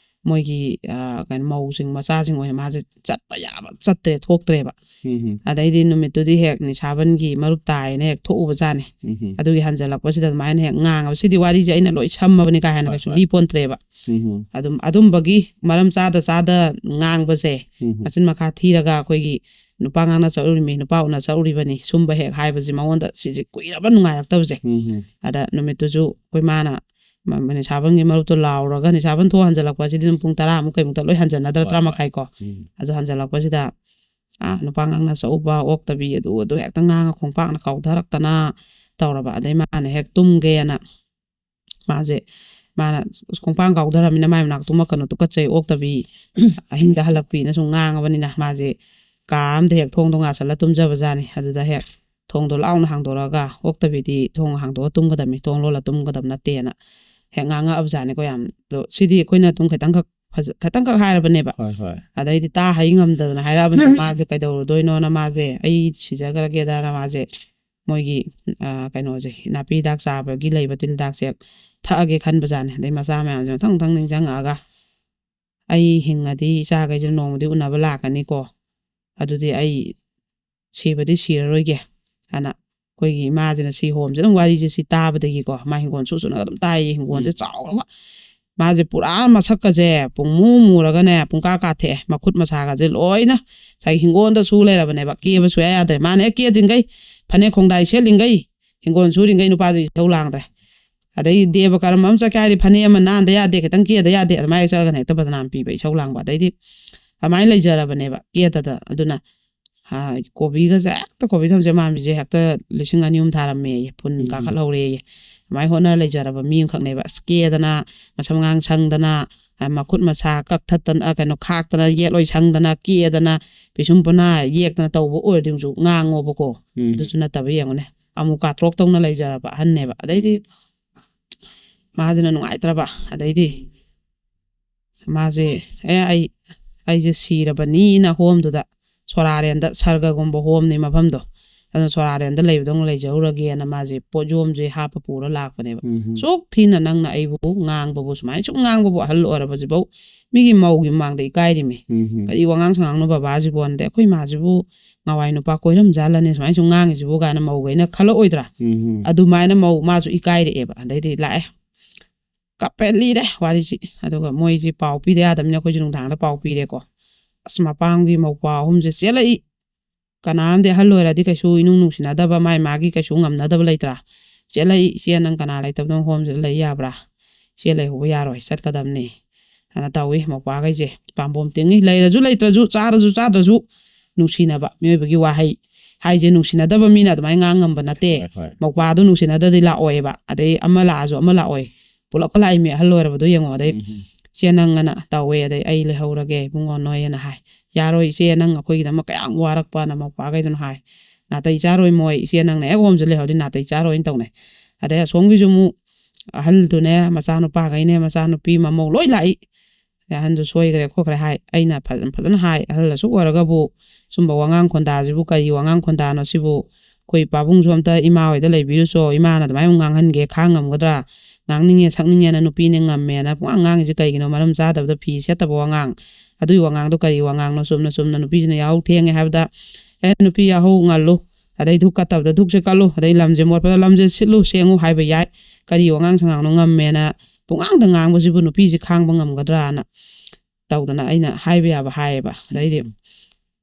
ꯃꯣꯏꯒꯤ, ꯑ, ꯀꯩꯅꯣ, ꯃꯧꯁꯤꯡ ꯃꯆꯥꯁꯤꯡ ꯑꯣꯏꯅ ꯃꯥꯁꯦ ꯆꯠꯄ ꯌꯥꯕ ꯆꯠꯇ꯭ꯔꯦ, ꯊꯣꯛꯇ꯭ꯔꯦꯕ꯫ ꯎꯝ, ꯎꯝ. ꯑꯗꯩꯗꯤ ꯅꯨꯃꯤꯠꯇꯨꯗꯤ ꯍꯦꯛ ꯅꯤꯁꯥꯕꯟꯒꯤ ꯃꯔꯨꯞ ꯇꯥꯏꯌꯦꯅ ꯍꯦꯛ ꯊꯣꯛꯎꯕꯖꯥꯠꯅꯤ꯫ ꯎꯝ, ꯎꯝ. ꯑꯗꯨꯒꯤ ꯍꯟꯖꯜꯂꯛꯄꯁꯤꯗ ꯑꯗꯨꯃꯥꯏꯅ ꯍꯦꯛ ꯉꯥꯡꯉꯕ꯫ ꯁꯤꯗꯤ ꯋꯥꯔꯤꯁꯦ ꯑꯩꯅ ꯂꯣꯏ ꯁꯝꯃꯕꯅꯤ ꯀꯥ ꯍꯦꯟꯅ ꯍꯣꯏ, ꯀꯩꯁꯨ ꯍꯣꯏ. ꯂꯤꯄꯣꯟꯇ꯭ꯔꯦꯕ꯫ ꯎꯝ, ꯎꯝ. ꯑꯗꯨꯝ, ꯑꯗꯨꯝꯕꯒꯤ ꯃꯔꯝ ꯆꯥꯗ ꯆꯥꯗ ꯉꯥꯡꯕꯁꯦ, ꯎꯝ, ꯎꯝ. ꯃꯆꯤꯟ ꯃꯈꯥ ꯊꯤꯔꯒ ꯑꯩꯈꯣꯏꯒꯤ ꯅꯨꯄꯥ ꯉꯥꯡꯅ ꯆꯠꯂꯨꯔꯤꯃꯤ, ꯅꯨꯄꯥ ꯎꯅ ꯆꯠꯂꯨꯔꯤꯕꯅꯤ, ꯁꯨꯝꯕ ꯍꯦꯛ ꯍꯥꯏꯕꯁꯦ ꯃꯉꯣꯟꯗ ꯁꯤꯁꯦ ꯀꯨꯏꯔꯕ ꯅꯨꯡꯉꯥꯏꯔꯛꯇꯕꯁꯦ꯫ ꯎꯝ, ꯎꯝ. ꯑꯗ ꯅꯨꯃꯤꯠꯇꯨꯁꯨ ꯑꯩꯈꯣꯏ ꯃꯥꯅ ꯃ-, ꯃ-, ꯅꯤꯁꯥꯕꯟꯒꯤ ꯃꯔꯨꯞꯇꯣ ꯂꯥꯎꯔꯒ, ꯅꯤꯁꯥꯕꯟ ꯊꯣꯛ ꯍꯟꯖꯜꯂꯛꯄ ꯑꯁꯤꯗꯤ ꯑꯗꯨꯝ ꯄꯨꯡ ꯇꯔꯥꯃꯨꯛ ꯀꯩꯃꯨꯛꯇ ꯂꯣꯏ ꯍꯟꯖꯟꯅꯗ꯭ꯔꯥ, ꯍꯣꯏ, ꯇꯔꯥ ꯍꯣꯏ. ꯃꯈꯥꯏ ꯀꯣ꯫ ꯎꯝ. ꯑꯗꯨ ꯍꯟꯖꯜꯂꯛꯄꯁꯤꯗ, ꯑꯥ, ꯅꯨꯄꯥ ꯉꯥꯡꯅ ꯆꯠꯎꯕ, ꯑꯣꯛꯇꯕꯤ, ꯑꯗꯨ, ꯑꯗꯨ ꯍꯦꯛꯇ ꯉꯥꯡꯉ ꯈꯣꯡꯄꯥꯛꯅ ꯀꯥꯎꯊꯔꯛꯇꯅ ꯇꯧꯔꯕ꯫ ꯑꯗꯩ ꯃꯥꯅ ꯍꯦꯛ ꯇꯨꯝꯒꯦꯅ ꯃꯥꯁꯦ, ꯃꯥꯅ ꯈꯣꯡꯄꯥꯡ ꯀꯥꯎꯊꯔꯃꯤꯅ ꯃꯥꯏ ꯃꯅꯥꯛ ꯇꯨꯝꯃꯛꯀꯅꯨ, ꯇꯨꯀꯠꯆꯩ, ꯑꯣꯛꯇꯕꯤ, ꯑꯍꯤꯡꯗ ꯍꯜꯂꯛꯄꯤꯅ ꯁꯨꯝ ꯉꯥꯡꯉꯕꯅꯤꯅ ꯃꯥꯁꯦ ꯀꯥ ꯑꯝꯗ ꯍꯦꯛ ꯊꯣꯡꯗꯣ ꯉꯥꯁꯜꯂ ꯇꯨꯝꯖꯕꯖꯥꯠꯅꯤ꯫ ꯑꯗꯨꯗ ꯍꯦꯛ ꯊꯣꯡꯗꯣ ꯂꯥꯎꯅ ꯍꯥꯡꯗꯣꯔꯛꯑꯒ, "ꯑꯣꯛꯇꯕꯤꯗꯤ ꯊꯣꯡ ꯍꯥꯡꯗꯣꯛꯑ ꯇꯨꯝꯒꯗꯕꯅꯤ, ꯊꯣꯡ ꯂꯣꯜꯂ ꯇꯨꯝꯒꯗꯕ ꯅꯠꯇꯦꯅ" ꯍꯦꯛ ꯉꯥꯡꯉꯛꯑꯕꯖꯥꯠꯅꯤꯀꯣ ꯌꯥꯝ꯫ ꯑꯗꯣ ꯁꯤꯗꯤ ꯑꯩꯈꯣꯏꯅ ꯑꯗꯨꯝ ꯈꯤꯇꯪꯈꯛ ꯐꯖ-, ꯈꯤꯇꯪꯈꯛ ꯍꯥꯏꯔꯕꯅꯦꯕ꯫ ꯍꯣꯏ, ꯍꯣꯏ. ꯑꯗꯩꯗꯤ ꯇꯥ ꯍꯩ ꯉꯝꯗꯗꯅ ꯍꯥꯏꯔꯛꯑꯕꯅꯦ꯫ ꯃꯥꯁꯦ ꯀꯩꯗꯧꯔꯨꯗꯣꯏꯅꯣꯅ, ꯃꯥꯁꯦ "ꯑꯩ ꯁꯤꯖꯈ꯭ꯔꯒꯦꯗꯅ" ꯃꯥꯁꯦ ꯃꯣꯏꯒꯤ, ꯑ, ꯀꯩꯅꯣꯁꯦ, ꯅꯥꯄꯤ ꯍꯤꯗꯥꯛ ꯆꯥꯕꯒꯤ ꯂꯩꯕ ꯇꯤꯜ ꯍꯤꯗꯥꯛꯁꯦ ꯊꯛꯑꯒꯦ ꯈꯟꯕꯖꯥꯠꯅꯦ꯫ ꯑꯗꯩ ꯃꯆꯥ ꯃꯌꯥꯝꯁꯦ ꯃꯊꯪ ꯃꯊꯪ ꯅꯤꯡꯁꯤꯡꯉꯛꯑꯒ, "ꯑꯩ ꯍꯤꯡꯉꯗꯤ ꯏꯆꯥꯈꯩꯁꯦ ꯅꯣꯡꯃꯗꯤ ꯎꯅꯕ ꯂꯥꯛꯀꯅꯤꯀꯣ, ꯑꯗꯨꯗꯤ ꯑꯩ ꯁꯤꯕꯗꯤ ꯁꯤꯔꯔꯣꯏꯒꯦ" ꯍꯥꯏꯅ ꯑꯩꯈꯣꯏꯒꯤ ꯏꯃꯥꯁꯤꯅ ꯁꯤ ꯍꯣꯝꯁꯦ ꯑꯗꯨꯝ, ꯋꯥꯔꯤꯁꯦ ꯁꯤ ꯇꯥꯕꯗꯒꯤꯀꯣ, ꯃꯥ ꯍꯤꯡꯒꯣꯜ ꯁꯨ ꯁꯨꯅꯒ ꯑꯗꯨꯝ ꯇꯥꯏꯌꯦ, ꯍꯤꯡꯒꯣꯜꯁꯦ ꯎꯝ. ꯆꯥꯎꯔꯒ꯫ ꯃꯥꯁꯦ ꯄꯨꯔꯥ ꯃꯁꯛꯀꯁꯦ ꯄꯨꯡꯃꯨ ꯃꯨꯔꯒꯅꯦ, ꯄꯨꯡꯀꯥ ꯀꯥꯊꯦꯛꯑꯦ, ꯃꯈꯨꯠ ꯃꯁꯥꯒꯁꯦ ꯂꯣꯏꯅ ꯉꯁꯥꯏ ꯍꯤꯡꯒꯣꯜꯗ ꯁꯨ ꯂꯩꯔꯕꯅꯦꯕ, ꯀꯦꯕ ꯁꯨꯌꯥ ꯌꯥꯗ꯭ꯔꯦ꯫ ꯃꯥꯅ ꯍꯦꯛ ꯀꯦꯗ꯭ꯔꯤꯉꯩ, ꯐꯅꯦꯛ ꯈꯣꯡꯗꯥꯏ ꯁꯦꯠꯂꯤꯉꯩ, ꯍꯤꯡꯒꯣꯜ ꯁꯨꯔꯤꯉꯩ ꯅꯨꯄꯥꯁꯦ ꯏꯁꯧ ꯂꯥꯡꯗ꯭ꯔꯦ꯫ ꯑꯗꯩ ꯗꯦꯕ ꯀꯔꯝ ꯑꯃ ꯆꯠꯀꯦ ꯍꯥꯏꯔꯗꯤ ꯐꯅꯦꯛ ꯑꯃ ꯅꯥꯟꯗ ꯌꯥꯗꯦ, ꯈꯤꯇꯪ ꯀꯦꯗ ꯌꯥꯗꯦ, ꯑꯗꯨꯃꯥꯏꯅ ꯆꯠꯂꯒꯅ ꯍꯦꯛꯇ ꯕꯗꯅꯥꯝ ꯄꯤꯕ, ꯏꯁꯧ ꯂꯥꯡꯕ꯫ ꯑꯗꯩꯗꯤ ꯑꯗꯨꯃꯥꯏꯅ ꯂꯩꯖꯔꯕꯅꯦꯕ ꯀꯦꯗꯗ꯫ ꯑꯗꯨꯅ, ꯑ, ꯀꯣꯕꯤꯒꯁꯦ ꯍꯦꯛꯇ, ꯀꯣꯕꯤ ꯊꯝꯆꯦꯠ ꯃꯥꯟꯕꯤꯁꯦ ꯍꯦꯛꯇ ꯂꯤꯁꯤꯡ ꯑꯅꯤ ꯑꯍꯨꯝ ꯊꯥꯔꯝꯃꯦꯌꯦ, ꯐꯨꯟ ꯎꯝ. ꯀꯥꯈꯠꯍꯧꯔꯦꯌꯦ꯫ ꯑꯗꯨꯃꯥꯏꯅ ꯍꯣꯠꯅꯔ ꯂꯩꯖꯔꯕ ꯃꯤ ꯑꯃꯈꯛꯅꯦꯕ꯫ ꯑꯁ, ꯀꯦꯗꯅ, ꯃꯁꯝ ꯉꯥꯡ ꯁꯪꯗꯅ, ꯑ, ꯃꯈꯨꯠ ꯃꯁꯥ ꯀꯛꯊꯠꯇꯅ, ꯑ, ꯀꯩꯅꯣ, ꯈꯥꯛꯇꯅ, ꯌꯦꯠ ꯂꯣꯏ ꯁꯪꯗꯅ, ꯀꯦꯗꯅ, ꯄꯤꯁꯨꯝ ꯄꯨꯅꯥ ꯌꯦꯛꯇꯅ ꯇꯧꯕ ꯑꯣꯏꯔꯗꯤ ꯑꯃꯨꯛꯁꯨ ꯉꯥꯡꯉꯣꯕꯀꯣ꯫ ꯎꯝ. ꯑꯗꯨꯁꯨ ꯅꯠꯇꯕ ꯌꯦꯡꯉꯨꯅꯦ, ꯑꯃꯨꯛ ꯀꯥꯇ꯭ꯔꯣꯛ ꯇꯧꯅ ꯂꯩꯖꯔꯕ ꯑꯍꯟꯅꯦꯕ꯫ ꯑꯗꯩꯗꯤ ꯃꯥꯁꯤꯅ ꯅꯨꯡꯉꯥꯏꯇ꯭ꯔꯕ, ꯑꯗꯩꯗꯤ ꯃꯥꯁꯦ, "ꯑꯦ, ꯑꯩ ꯑꯩꯁꯦ ꯁꯤꯔꯕꯅꯤꯅ" ꯍꯣꯝꯗꯨꯗ, ꯁꯣꯔꯥꯔꯦꯟꯗ, ꯁꯔꯒꯒꯨꯝꯕ ꯍꯣꯝꯅꯤ ꯃꯐꯝꯗꯣ, ꯑꯗꯨꯅ ꯁꯣꯔꯥꯔꯦꯟꯗ ꯂꯩꯕꯗꯧꯅ ꯂꯩꯖꯍꯧꯔꯒꯦꯅ ꯃꯥꯁꯦ ꯄꯣꯠꯌꯣꯝꯁꯦ ꯍꯥꯞꯄ ꯄꯨꯔ ꯂꯥꯛꯄꯅꯦꯕ꯫ ꯎꯝ. ꯁꯨꯛ ꯊꯤꯅ ꯅꯪꯅ ꯑꯩꯕꯨ ꯉꯥꯡꯕꯕꯨ, ꯁꯨꯃꯥꯏꯅ ꯁꯨꯝ ꯉꯥꯡꯕꯕꯨ, ꯑꯍꯜ ꯑꯣꯏꯔꯕꯁꯤꯐꯧ ꯃꯤꯒꯤ ꯃꯧꯒꯤ ꯃꯃꯥꯡꯗ ꯏꯀꯥꯏꯔꯤꯃꯤ꯫ ꯎꯝ. "ꯀꯔꯤ ꯋꯥꯉꯥꯡ ꯁꯉꯥꯡꯅꯣ ꯕꯕꯥꯁꯤꯕꯣꯅꯗꯤ, ꯑꯩꯈꯣꯏ ꯏꯃꯥꯁꯤꯕꯨ ꯉꯋꯥꯏ ꯅꯨꯄꯥ ꯀꯣꯏꯔꯝꯖꯥꯠꯂꯅꯦ ꯁꯨꯃꯥꯏꯅ ꯁꯨꯝ ꯉꯥꯡꯉꯤꯁꯤꯕꯨ" ꯀꯥꯏꯅ ꯃꯧꯈꯩꯅ ꯈꯜꯂꯛꯑꯣꯏꯗ꯭ꯔꯥ? ꯎꯝ. ꯑꯗꯨꯃꯥꯏꯅ ꯃꯧ ꯃꯥꯁꯨ ꯏꯀꯥꯏꯔꯛꯑꯦꯕ꯫ ꯑꯗꯩꯗꯤ ꯂꯥꯛꯑꯦ, ꯀꯞꯄꯦ, ꯂꯤꯔꯦ ꯋꯥꯔꯤꯁꯤ꯫ ꯑꯗꯨꯒ ꯃꯣꯏꯁꯤ ꯄꯥꯎ ꯄꯤꯗ ꯌꯥꯗꯕꯅꯤꯅ ꯑꯩꯈꯣꯏꯁꯨ ꯅꯨꯡꯗꯥꯡꯗ ꯄꯥꯎ ꯄꯤꯔꯦꯀꯣ꯫ ꯑꯁ, ꯃꯄꯥꯝꯒꯤ ꯃꯧꯄ꯭ꯋꯥ ꯑꯍꯨꯝꯁꯦ ꯆꯦꯜꯂꯛꯏ꯫ ꯀꯅꯥꯝꯗꯤ ꯑꯍꯜ ꯑꯣꯏꯔꯗꯤ ꯀꯩꯁꯨ ꯏꯅꯨꯡ ꯅꯨꯡꯁꯤꯅꯗꯕ, ꯃꯥꯏ ꯃꯥꯒꯤ ꯀꯩꯁꯨ ꯉꯝꯅꯗꯕ ꯂꯩꯇ꯭ꯔꯥ? "ꯆꯦꯜꯂꯛꯏ, ꯏꯆꯦ, ꯅꯪ ꯀꯅꯥ ꯂꯩꯇꯕꯅꯣ ꯍꯣꯝꯁꯤꯗ ꯂꯩ ꯌꯥꯕ꯭ꯔꯥ? ꯏꯆꯦ ꯂꯩꯍꯧꯕ ꯌꯥꯔꯣꯏ, ꯆꯠꯀꯗꯕꯅꯤ" ꯍꯥꯏꯅ ꯇꯧꯏ꯫ ꯃꯧꯄ꯭ꯋꯥꯈꯩꯁꯦ ꯄꯥꯝꯕꯣꯝ ꯇꯤꯡꯉꯤ, ꯂꯩꯔꯁꯨ ꯂꯩꯇ꯭ꯔꯁꯨ, ꯆꯥꯔꯁꯨ ꯆꯥꯗ꯭ꯔꯁꯨ ꯅꯨꯡꯁꯤꯅꯕ꯫ ꯃꯤꯑꯣꯏꯕꯒꯤ ꯋꯥꯍꯩ ꯍꯥꯏꯁꯦ ꯅꯨꯡꯁꯤꯅꯗꯕ ꯃꯤꯅ ꯑꯗꯨꯃꯥꯏꯅ ꯉꯥꯡ ꯉꯝꯕ ꯅꯠꯇꯦ꯫ ꯍꯣꯏ, ꯍꯣꯏ. ꯃꯧꯄ꯭ꯋꯥꯗꯣ ꯅꯨꯡꯁꯤꯅꯗ꯭ꯔꯗꯤ ꯂꯥꯛꯑꯣꯏꯕ꯫ ꯑꯗꯩ ꯑꯃ ꯂꯥꯛꯑꯁꯨ ꯑꯃ ꯂꯥꯛꯑꯣꯏ, ꯄꯨꯂꯞꯀ ꯂꯥꯛꯏꯃꯤ ꯑꯍꯜ ꯑꯣꯏꯔꯕꯗꯣ ꯌꯦꯡꯉꯣ꯫ ꯑꯗꯩ ꯎꯝ. "ꯏꯆꯦ, ꯅꯪ" ꯑꯅ ꯇꯧꯋꯦ꯫ ꯑꯗꯩ "ꯑꯩ ꯂꯩꯍꯧꯔꯒꯦ ꯏꯕꯨꯡꯉꯣ ꯅꯣꯏ" ꯑꯅ ꯍꯥꯏ꯫ "ꯌꯥꯔꯣꯏ ꯏꯆꯦ, ꯅꯪ ꯑꯩꯈꯣꯏꯒꯤꯗꯃꯛ ꯀꯌꯥꯝ ꯋꯥꯔꯛꯄꯅ" ꯃꯧꯄ꯭ꯋꯥꯈꯩꯗꯨꯅ ꯍꯥꯏ꯫ "ꯅꯥꯇꯩ ꯆꯥꯔꯣꯏ ꯃꯣꯏ, ꯏꯆꯦ ꯅꯪꯅ ꯍꯦꯛ ꯍꯣꯝꯁꯤꯗ ꯂꯩꯍꯧꯔꯗꯤ ꯅꯥꯇꯩ ꯆꯥꯔꯣꯏꯅ" ꯇꯧꯅꯩ꯫ ꯑꯗꯩ ꯑꯁꯣꯝꯒꯤꯁꯨ ꯑꯃꯨꯛ ꯑꯍꯜꯗꯨꯅꯦ, ꯃꯆꯥꯅꯨꯄꯥꯈꯩꯅꯦ, ꯃꯆꯥꯅꯨꯄꯤ ꯃꯃꯧ ꯂꯣꯏ ꯂꯥꯛꯏ꯫ ꯑꯗꯩ ꯑꯍꯟꯗꯨ ꯁꯣꯏꯈ꯭ꯔꯦ ꯈꯣꯠꯈ꯭ꯔꯦ ꯍꯥꯏ꯫ ꯑꯩꯅ ꯐꯖ-, ꯐꯖꯅ ꯍꯥꯏ, "ꯑꯍꯜ ꯑꯁꯨꯛ ꯑꯣꯏꯔꯒꯕꯨ ꯁꯨꯝꯕ ꯋꯥꯉꯥꯡ ꯈꯣꯟꯗꯥꯁꯤꯕꯨ ꯀꯔꯤ ꯋꯥꯉꯥꯡ ꯈꯣꯟꯗꯥꯅꯣ ꯁꯤꯕꯨ? ꯑꯩꯈꯣꯏ ꯄꯥꯕꯨꯡꯁꯨ ꯑꯝꯇ ꯏꯃꯥ ꯍꯣꯏꯗ ꯂꯩꯕꯤꯔꯨꯆꯣ, ꯏꯃꯥꯅ ꯑꯗꯨꯃꯥꯏꯅ ꯑꯃꯨꯛ ꯉꯥꯡꯍꯟꯒꯦ, ꯈꯥꯡ ꯉꯝꯒꯗ꯭ꯔꯥ? ꯉꯥꯡꯅꯤꯡꯉꯦ ꯁꯛꯅꯤꯡꯉꯦꯅ ꯅꯨꯄꯤꯅꯦ ꯉꯝꯃꯦꯅ ꯄꯨꯡꯉꯥꯡ ꯉꯥꯡꯉꯤꯁꯦ ꯀꯩꯒꯤꯅꯣ? ꯃꯔꯝ ꯆꯥꯗꯕꯗ ꯐꯤ ꯁꯦꯠꯇꯕ ꯋꯥꯉꯥꯡ, ꯑꯗꯨꯒꯤ ꯋꯥꯉꯥꯡꯗꯣ ꯀꯔꯤ ꯋꯥꯉꯥꯡꯅꯣ? ꯆꯨꯝꯅ ꯆꯨꯝꯅ ꯅꯨꯄꯤꯁꯤꯅ ꯌꯥꯍꯧ ꯊꯦꯡꯉꯦ ꯍꯥꯏꯕꯗ, 'ꯑꯦ, ꯅꯨꯄꯤ ꯌꯥꯍꯧ ꯉꯜꯂꯨ, ꯑꯗꯩ ꯙꯨꯛ ꯀꯠꯇꯕꯗ ꯙꯨꯛꯁꯦ ꯀꯠꯂꯨ, ꯑꯗꯩ ꯂꯝꯁꯦ ꯃꯣꯠꯄꯗ ꯂꯝꯁꯦ ꯁꯤꯠꯂꯨ, ꯁꯦꯡꯉꯨ' ꯍꯥꯏꯕ ꯌꯥꯏ꯫ ꯀꯔꯤ ꯋꯥꯉꯥꯡ ꯁꯉꯥꯡꯅꯣ ꯉꯝꯃꯦꯅ ꯄꯨꯡꯉꯥꯡꯗ ꯉꯥꯡꯕꯁꯤꯕꯨ ꯅꯨꯄꯤꯁꯤ ꯈꯥꯡꯕ ꯉꯝꯒꯗ꯭ꯔꯥꯅ ꯇꯧꯗꯅ ꯑꯩꯅ ꯍꯥꯏꯕ ꯌꯥꯕ ꯍꯥꯏꯌꯦꯕ꯫ ꯑꯗꯩꯗꯤ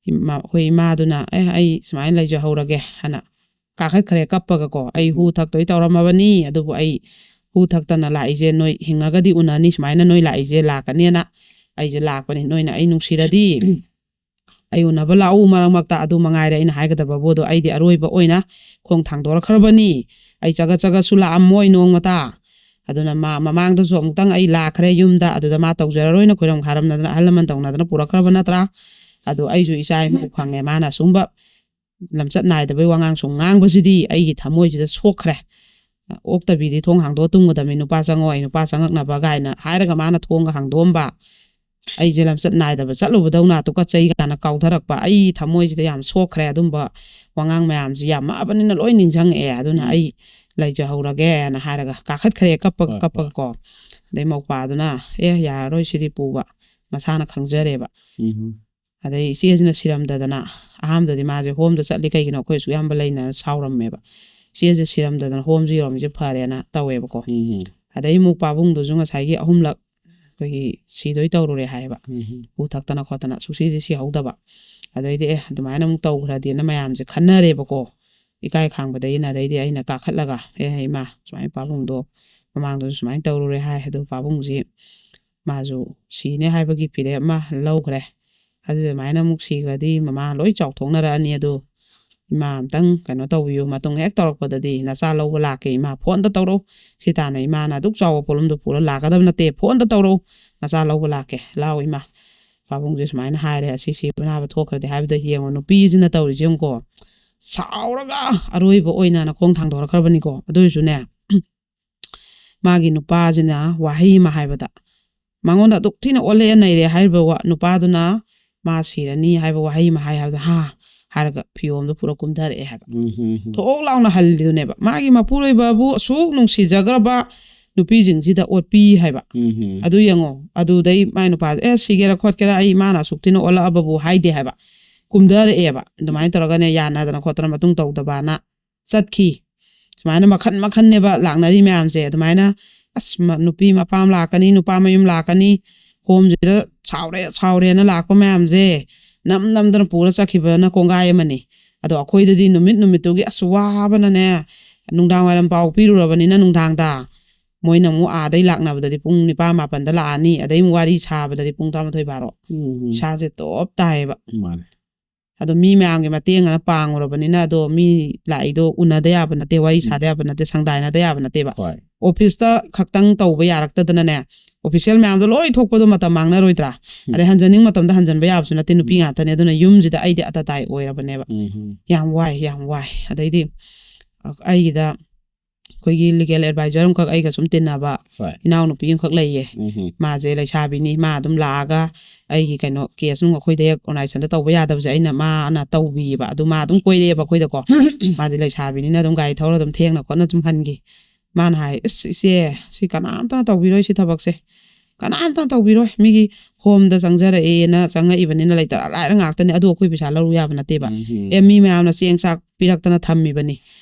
ꯏꯃꯥ-, ꯑꯩꯈꯣꯏ ꯏꯃꯥꯗꯨꯅ, "ꯑꯦ, ꯑꯩ ꯁꯨꯃꯥꯏꯅ ꯂꯩꯖꯍꯧꯔꯒꯦ" ꯍꯥꯏꯅ ꯀꯥꯈꯠꯈ꯭ꯔꯦ ꯀꯞꯄꯒꯀꯣ꯫ "ꯑꯩ ꯍꯨ ꯊꯛꯇꯣꯏ ꯇꯧꯔꯝꯃꯕꯅꯤ, ꯑꯗꯨꯕꯨ ꯑꯩ ꯍꯨ ꯊꯛꯇꯅ ꯂꯥꯛꯏꯁꯦ ꯅꯣꯏ ꯍꯤꯡꯉꯒꯗꯤ ꯎꯅꯅꯤ, ꯁꯨꯃꯥꯏꯅ ꯅꯣꯏ ꯂꯥꯛꯏꯁꯦ ꯂꯥꯛꯀꯅꯦꯅ ꯑꯩꯁꯦ ꯂꯥꯛꯄꯅꯤ꯫ ꯅꯣꯏꯅ ꯑꯩ ꯅꯨꯡꯁꯤꯔꯗꯤ ꯑꯩ ꯎꯅꯕ ꯂꯥꯛꯎ ꯃꯔꯛ ꯃꯔꯛꯇ, ꯑꯗꯨ ꯃꯉꯥꯏꯔꯦ ꯑꯩꯅ ꯍꯥꯏꯒꯗꯕꯕꯨ꯫ ꯑꯗꯣ ꯑꯩꯗꯤ ꯑꯔꯣꯏꯕ ꯑꯣꯏꯅ ꯈꯣꯡ ꯊꯥꯡꯗꯣꯔꯛꯈ꯭ꯔꯕꯅꯤ꯫ ꯑꯩ ꯆꯒꯠ ꯆꯒꯠꯁꯨ ꯂꯥꯛꯑꯝꯃꯣꯏ ꯅꯣꯡꯃꯇ꯫ ꯑꯗꯨꯅ ꯃꯥ ꯃꯃꯥꯡꯗꯁꯨ ꯑꯃꯨꯛꯇꯪ ꯑꯩ ꯂꯥꯛꯈ꯭ꯔꯦ ꯌꯨꯝꯗ, ꯑꯗꯨꯗ ꯃꯥ ꯇꯧꯖꯔꯔꯣꯏꯅ ꯈꯣꯏꯔꯝ ꯈꯥꯔꯝꯅꯗꯅ ꯑꯍꯜ ꯂꯃꯟ ꯇꯧꯅꯗꯅ ꯄꯨꯔꯛꯈ꯭ꯔꯕ ꯅꯠꯇ꯭ꯔꯥ? ꯑꯗꯣ ꯑꯩꯁꯨ ꯏꯆꯥ ꯏꯃꯧ ꯐꯪꯉꯦ, ꯃꯥꯅ ꯑꯁꯨꯝꯕ ꯂꯝꯆꯠ ꯅꯥꯏꯗꯕꯩ ꯋꯥꯉꯥꯡ ꯁꯨꯝ ꯉꯥꯡꯕꯁꯤꯗꯤ ꯑꯩꯒꯤ ꯊꯃꯣꯏꯁꯤꯗ ꯁꯣꯛꯈ꯭ꯔꯦ꯫ ꯑꯣꯛꯇꯕꯤꯗꯤ ꯊꯣꯡ ꯍꯥꯡꯗꯣꯛꯑ ꯇꯨꯝꯒꯗꯕꯅꯤ, ꯅꯨꯄꯥ ꯆꯪꯉꯣ, ꯑꯩ ꯅꯨꯄꯥ ꯆꯪꯉꯛꯅꯕ ꯀꯥꯏꯅ ꯍꯥꯏꯔꯒ ꯃꯥꯅ ꯊꯣꯡꯒ ꯍꯥꯡꯗꯣꯛꯑꯝꯕ꯫ ꯑꯩꯁꯦ ꯂꯝꯆꯠ ꯅꯥꯏꯗꯕ ꯆꯠꯂꯨꯕꯗꯧꯅ ꯇꯨꯀꯠꯆꯩ ꯀꯥꯏꯅ ꯀꯥꯎꯊꯔꯛꯄ꯫ ꯑꯩ ꯊꯃꯣꯏꯁꯤꯗ ꯌꯥꯝ ꯁꯣꯛꯈ꯭ꯔꯦ꯫ ꯑꯗꯨꯝꯕ ꯋꯥꯉꯥꯡ ꯃꯌꯥꯝꯁꯤ ꯌꯥꯝꯃꯛꯑꯕꯅꯤꯅ ꯂꯣꯏ ꯅꯤꯡꯁꯤꯡꯉꯛꯑꯦ꯫ ꯑꯗꯨꯅ ꯎꯝ꯫ ꯑꯩ ꯂꯩꯖꯍꯧꯔꯒꯦꯅ ꯍꯥꯏꯔꯒ ꯀꯥꯈꯠꯈ꯭ꯔꯦ, ꯀꯞꯄꯒ ꯍꯣꯏ, ꯍꯣꯏ꯫ ꯀꯞꯄꯒ ꯀꯣ꯫ ꯑꯗꯩ ꯃꯧꯄꯥꯗꯨꯅ, "ꯑꯦ, ꯌꯥꯔꯔꯣꯏ ꯁꯤꯗꯤ ꯄꯨꯕ, ꯃꯁꯥꯅ ꯈꯪꯖꯔꯦꯕ"꯫ ꯎꯝ꯫ ꯑꯗꯩ ꯏꯆꯦꯁꯤꯅ ꯁꯤꯔꯝꯗꯗꯅ, ꯑꯍꯥꯟꯕꯗꯗꯤ ꯃꯥꯁꯦ ꯍꯣꯝꯗ ꯆꯠꯂꯤ ꯀꯩꯒꯤꯅꯣ ꯑꯩꯈꯣꯏ ꯑꯁꯨꯛ ꯌꯥꯝꯕ ꯂꯩꯅ ꯁꯥꯎꯔꯝꯃꯦꯕ꯫ ꯏꯆꯦꯁꯦ ꯁꯤꯔꯝꯗꯗꯅ ꯍꯣꯝꯁꯦ ꯌꯧꯔꯝꯃꯤꯁꯦ ꯐꯔꯦꯅ ꯇꯧꯋꯦꯕꯀꯣ꯫ ꯎꯝ꯫ ꯑꯗꯩ ꯑꯃꯨꯛ ꯄꯥꯕꯨꯡꯗꯨꯁꯨ ꯉꯁꯥꯏꯒꯤ ꯑꯍꯨꯝꯂꯛ ꯑꯩꯈꯣꯏꯒꯤ ꯁꯤꯗꯣꯏ ꯇꯧꯔꯨꯔꯦ ꯍꯥꯏꯌꯦꯕ꯫ ꯎꯝ꯫ ꯎ ꯊꯛꯇꯅ ꯈꯣꯠꯇꯅ ꯁꯨꯛꯁꯤꯗꯤ ꯁꯤꯍꯧꯗꯕ꯫ ꯑꯗꯩꯗꯤ ꯑꯦ, ꯑꯗꯨꯃꯥꯏꯅ ꯑꯃꯨꯛ ꯇꯧꯈ꯭ꯔꯗꯤꯅ ꯃꯌꯥꯝꯁꯦ ꯈꯟꯅꯔꯦꯕꯀꯣ꯫ ꯏꯀꯥꯏ ꯈꯥꯡꯕꯗꯒꯤꯅ꯫ ꯑꯗꯩꯗꯤ ꯑꯩꯅ ꯀꯥꯈꯠꯂꯒ, "ꯑꯦ, ꯏꯃꯥ, ꯁꯨꯃꯥꯏꯅ ꯄꯥꯕꯨꯡꯗꯣ ꯃꯃꯥꯡꯗꯁꯨ ꯁꯨꯃꯥꯏꯅ ꯇꯧꯔꯨꯔꯦ" ꯍꯥꯏ꯫ ꯑꯗꯨ ꯄꯥꯕꯨꯡꯁꯤ ꯃꯥꯁꯨ ꯁꯤꯅꯦ ꯍꯥꯏꯕꯒꯤ ꯐꯤꯔꯦꯞ ꯑꯃ ꯂꯧꯈ꯭ꯔꯦ꯫ ꯑꯗꯨ ꯑꯗꯨꯃꯥꯏꯅ ꯑꯃꯨꯛ ꯁꯤꯈ꯭ꯔꯗꯤ ꯃꯃꯥ ꯂꯣꯏ ꯆꯥꯎꯊꯣꯛꯅꯔꯛꯑꯅꯤ꯫ ꯑꯗꯨ ꯏꯃꯥ ꯑꯝꯇꯪ ꯀꯩꯅꯣ ꯇꯧꯕꯤꯌꯨ, ꯃꯇꯨꯡ ꯍꯦꯛ ꯇꯧꯔꯛꯄꯗꯗꯤ ꯅꯆꯥ ꯂꯧꯕ ꯂꯥꯛꯀꯦ ꯏꯃꯥ, ꯐꯣꯟꯗ ꯇꯧꯔꯛꯎ꯫ ꯁꯤ ꯇꯥꯅ ꯏꯃꯥꯅ ꯑꯗꯨꯛ ꯆꯥꯎꯕ ꯄꯣꯠꯂꯨꯝꯗꯣ ꯄꯨꯔ ꯂꯥꯛꯀꯗꯕ ꯅꯠꯇꯦ, ꯐꯣꯟꯗ ꯇꯧꯔꯛꯎ, ꯅꯆꯥ ꯂꯧꯕ ꯂꯥꯛꯀꯦ, ꯂꯥꯛꯑꯣ ꯏꯃꯥ꯫ ꯄꯥꯕꯨꯡꯁꯦ ꯁꯨꯃꯥꯏꯅ ꯍꯥꯏꯔꯦ, ꯑꯁꯤ ꯁꯤꯕ ꯅꯥꯕ ꯊꯣꯛꯈ꯭ꯔꯗꯤ ꯍꯥꯏꯕꯗ ꯌꯦꯡꯉꯣ, ꯅꯨꯄꯤꯁꯤꯅ ꯇꯧꯔꯤꯁꯦ ꯌꯦꯡꯉꯨꯀꯣ꯫ ꯁꯥꯎꯔꯒ ꯑꯔꯣꯏꯕ ꯑꯣꯏꯅ ꯈꯣꯡ ꯊꯥꯡꯗꯣꯔꯛꯈ꯭ꯔꯕꯅꯤꯀꯣ꯫ ꯑꯗꯨ ꯑꯣꯏꯔꯁꯨꯅꯦ, ꯃꯥꯒꯤ ꯅꯨꯄꯥꯁꯤꯅ ꯋꯥꯍꯩ ꯑꯃ ꯍꯥꯏꯕꯗ, ꯃꯉꯣꯟꯗ ꯑꯗꯨꯛ ꯊꯤꯅ ꯑꯣꯜꯂꯛꯑꯦ ꯅꯩꯔꯦ ꯍꯥꯏꯔꯤꯕ ꯋꯥ-, ꯅꯨꯄꯥꯗꯨꯅ ꯃꯥ ꯁꯤꯔꯅꯤ ꯍꯥꯏꯕ ꯋꯥꯍꯩ ꯑꯃ ꯍꯥꯏ ꯍꯥꯏꯕꯗ, "ꯍꯥ?" ꯍꯥꯏꯔꯒ ꯐꯤꯌꯣꯝꯗꯣ ꯄꯨꯔ ꯀꯨꯝꯊꯔꯛꯑꯦ ꯍꯥꯏꯕ꯫ ꯎꯝ, ꯎꯝ, ꯎꯝ꯫ ꯊꯣꯛ ꯂꯥꯎꯅ ꯍꯜꯂꯤꯗꯨꯅꯦꯕ꯫ ꯃꯥꯒꯤ ꯃꯄꯨꯔꯣꯏꯕꯕꯨ ꯑꯁꯨꯛ ꯅꯨꯡꯁꯤꯖꯈ꯭ꯔꯕ ꯅꯨꯄꯤꯁꯤꯡꯁꯤꯗ ꯑꯣꯠꯄꯤ ꯍꯥꯏꯕ꯫ ꯎꯝ, ꯎꯝ꯫ ꯑꯗꯨ ꯌꯦꯡꯉꯣ, ꯑꯗꯨꯗꯩ ꯃꯥꯏ ꯅꯨꯄꯥꯁꯦ, "ꯑꯦ, ꯁꯤꯒꯦꯔꯥ ꯈꯣꯠꯀꯦꯔꯥ, ꯑꯩ ꯃꯥꯅ ꯑꯁꯨꯛ ꯊꯤꯅ ꯑꯣꯜꯂꯛꯑꯕꯕꯨ" ꯍꯥꯏꯗꯦ ꯍꯥꯏꯕ꯫ ꯀꯨꯝꯊꯔꯛꯑꯦꯕ꯫ ꯑꯗꯨꯃꯥꯏꯅ ꯇꯧꯔꯒꯅꯦ, ꯌꯥꯅꯗꯅ ꯈꯣꯠꯇꯅ ꯃꯇꯨꯡ ꯇꯧꯗꯕꯅ ꯆꯠꯈꯤ꯫ ꯁꯨꯃꯥꯏꯅ ꯃꯈꯟ ꯃꯈꯟꯅꯦꯕ ꯂꯥꯛꯅꯔꯤ ꯃꯌꯥꯝꯁꯦ꯫ ꯑꯗꯨꯃꯥꯏꯅ ꯑꯁ, ꯃ-, ꯅꯨꯄꯤ ꯃꯄꯥꯝ ꯂꯥꯛꯀꯅꯤ, ꯅꯨꯄꯥ ꯃꯌꯨꯝ ꯂꯥꯛꯀꯅꯤ, ꯍꯣꯝꯁꯤꯗ ꯁꯥꯎꯔꯦ, ꯁꯥꯎꯔꯦꯅ ꯂꯥꯛꯄ ꯃꯌꯥꯝꯁꯦ ꯅꯝ ꯅꯝꯗꯅ ꯄꯨꯔ ꯆꯠꯈꯤꯕꯅ ꯀꯣꯡꯒꯥꯏ ꯑꯃꯅꯤ꯫ ꯑꯗꯣ ꯑꯩꯈꯣꯏꯗꯗꯤ ꯅꯨꯃꯤꯠ ꯅꯨꯃꯤꯠꯇꯨꯒꯤ ꯑꯁ ꯋꯥꯕꯅꯅꯦ, ꯅꯨꯡꯗꯥꯡ ꯋꯥꯏꯔꯝ ꯄꯥꯎ ꯄꯤꯔꯨꯔꯕꯅꯤꯅ ꯅꯨꯡꯗꯥꯡꯗ ꯃꯣꯏꯅ ꯑꯃꯨꯛ ꯑꯥꯗꯩ ꯂꯥꯛꯅꯕꯗꯗꯤ ꯄꯨꯡ ꯅꯤꯄꯥꯟ ꯃꯥꯄꯟꯗ ꯂꯥꯛꯑꯅꯤ, ꯑꯗꯩ ꯑꯃꯨꯛ ꯋꯥꯔꯤ ꯁꯥꯕꯗꯗꯤ ꯄꯨꯡ ꯇꯔꯥꯃꯥꯊꯣꯏ ꯕꯥꯔꯣ꯫ ꯎꯝ, ꯎꯝ꯫ ꯏꯁꯥꯁꯦ ꯇꯣꯞ ꯇꯥꯏꯌꯦꯕ꯫ ꯃꯥꯅꯦ꯫ ꯑꯗꯣ ꯃꯤ ꯃꯌꯥꯝꯒꯤ ꯃꯇꯦꯡ ꯑꯅ ꯄꯥꯡꯉꯨꯔꯕꯅꯤꯅ, ꯑꯗꯣ ꯃꯤ ꯂꯥꯛꯏꯗꯣ ꯎꯅꯗ ꯌꯥꯕ ꯅꯠꯇꯦ, ꯋꯥꯔꯤ ꯎꯝ꯫ ꯁꯥꯗ ꯌꯥꯕ ꯅꯠꯇꯦ, ꯁꯪꯗꯥꯏꯅꯗ ꯌꯥꯕ ꯅꯠꯇꯦꯕ꯫ ꯍꯣꯏ꯫ ꯑꯣꯐꯤꯁꯇ ꯈꯛꯇꯪ ꯇꯧꯕ ꯌꯥꯔꯛꯇꯗꯅꯅꯦ, ꯑꯣꯐꯤꯁꯤꯌꯦꯜ ꯃꯌꯥꯝꯗꯣ ꯂꯣꯏ ꯊꯣꯛꯄꯗꯣ ꯃꯇꯝ ꯃꯥꯡꯅꯔꯣꯏꯗ꯭ꯔꯥ? ꯎꯝ꯫ ꯑꯗꯩ ꯍꯟꯖꯅꯤꯡ ꯃꯇꯝꯗ ꯍꯟꯖꯟꯕ ꯌꯥꯕꯁꯨ ꯅꯠꯇꯦ, ꯅꯨꯄꯤ ꯎꯝ꯫ ꯉꯥꯛꯇꯅꯦ꯫ ꯑꯗꯨꯅ ꯌꯨꯝꯁꯤꯗ ꯑꯩꯗꯤ ꯑꯇꯇꯥꯏ ꯑꯣꯏꯔꯕꯅꯦꯕ꯫ ꯎꯝ, ꯎꯝ꯫ ꯌꯥꯝ ꯋꯥꯏ, ꯌꯥꯝ ꯋꯥꯏ꯫ ꯑꯗꯩꯗꯤ ꯑꯩꯒꯤꯗ ꯑꯩꯈꯣꯏꯒꯤ ꯂꯤꯒꯦꯜ ꯑꯦꯗꯚꯥꯏꯖꯔ ꯑꯃꯈꯛ ꯑꯩꯒ ꯁꯨꯝ ꯇꯤꯟꯅꯕ ꯍꯣꯏ ꯏꯅꯥꯎꯅꯨꯄꯤ ꯑꯃꯈꯛ ꯂꯩꯌꯦ꯫ ꯎꯝ ꯃꯥꯁꯦ ꯂꯩꯁꯥꯕꯤꯅꯤ, ꯃꯥ ꯑꯗꯨꯝ ꯂꯥꯛꯑꯒ ꯑꯩꯒꯤ ꯀꯩꯅꯣ ꯀꯦꯁ ꯅꯨꯡ ꯑꯩꯈꯣꯏꯗ ꯍꯦꯛ ꯑꯣꯔꯒꯅꯥꯏꯖꯦꯁꯟꯗ ꯇꯧꯕ ꯌꯥꯗꯕꯁꯦ ꯑꯩꯅ ꯃꯥꯅ ꯇꯧꯕꯤꯌꯦꯕ꯫ ꯑꯗꯨ ꯃꯥ ꯑꯗꯨꯝ ꯀꯣꯏꯔꯛꯑꯦꯕ ꯑꯩꯈꯣꯏꯗꯀꯣ꯫ ꯃꯥꯗꯤ ꯂꯩꯁꯥꯕꯤꯅꯤꯅ ꯑꯗꯨꯝ ꯒꯥꯔꯤ ꯊꯧꯔ ꯑꯗꯨꯝ ꯊꯦꯡꯅ ꯈꯣꯠꯅ ꯑꯗꯨꯝ ꯍꯟꯈꯤ꯫ ꯃꯥꯅ ꯍꯥꯏ, "ꯑꯁ ꯏꯆꯦ, ꯁꯤ ꯀꯅꯥꯝꯇꯅ ꯇꯧꯕꯤꯔꯣꯏ ꯁꯤ ꯊꯕꯛꯁꯦ, ꯀꯅꯥꯝꯇꯅ ꯇꯧꯕꯤꯔꯣꯏ꯫ ꯃꯤꯒꯤ ꯍꯣꯝꯗ ꯆꯪꯖꯔꯛꯑꯦꯅ ꯆꯪꯉꯛꯏꯕꯅꯤꯅ ꯂꯩꯇ ꯂꯥꯏꯔ ꯉꯥꯛꯇꯅꯤ꯫ ꯑꯗꯨ ꯑꯩꯈꯣꯏ ꯄꯩꯁꯥ ꯂꯧꯔꯨ ꯌꯥꯕ ꯅꯠꯇꯦꯕ꯫ ꯎꯝ ꯑꯦ, ꯃꯤ ꯃꯌꯥꯝꯅ ꯆꯦꯡ ꯆꯥꯛ ꯄꯤꯔꯛꯇꯅ ꯊꯝꯃꯤꯕꯅꯤ,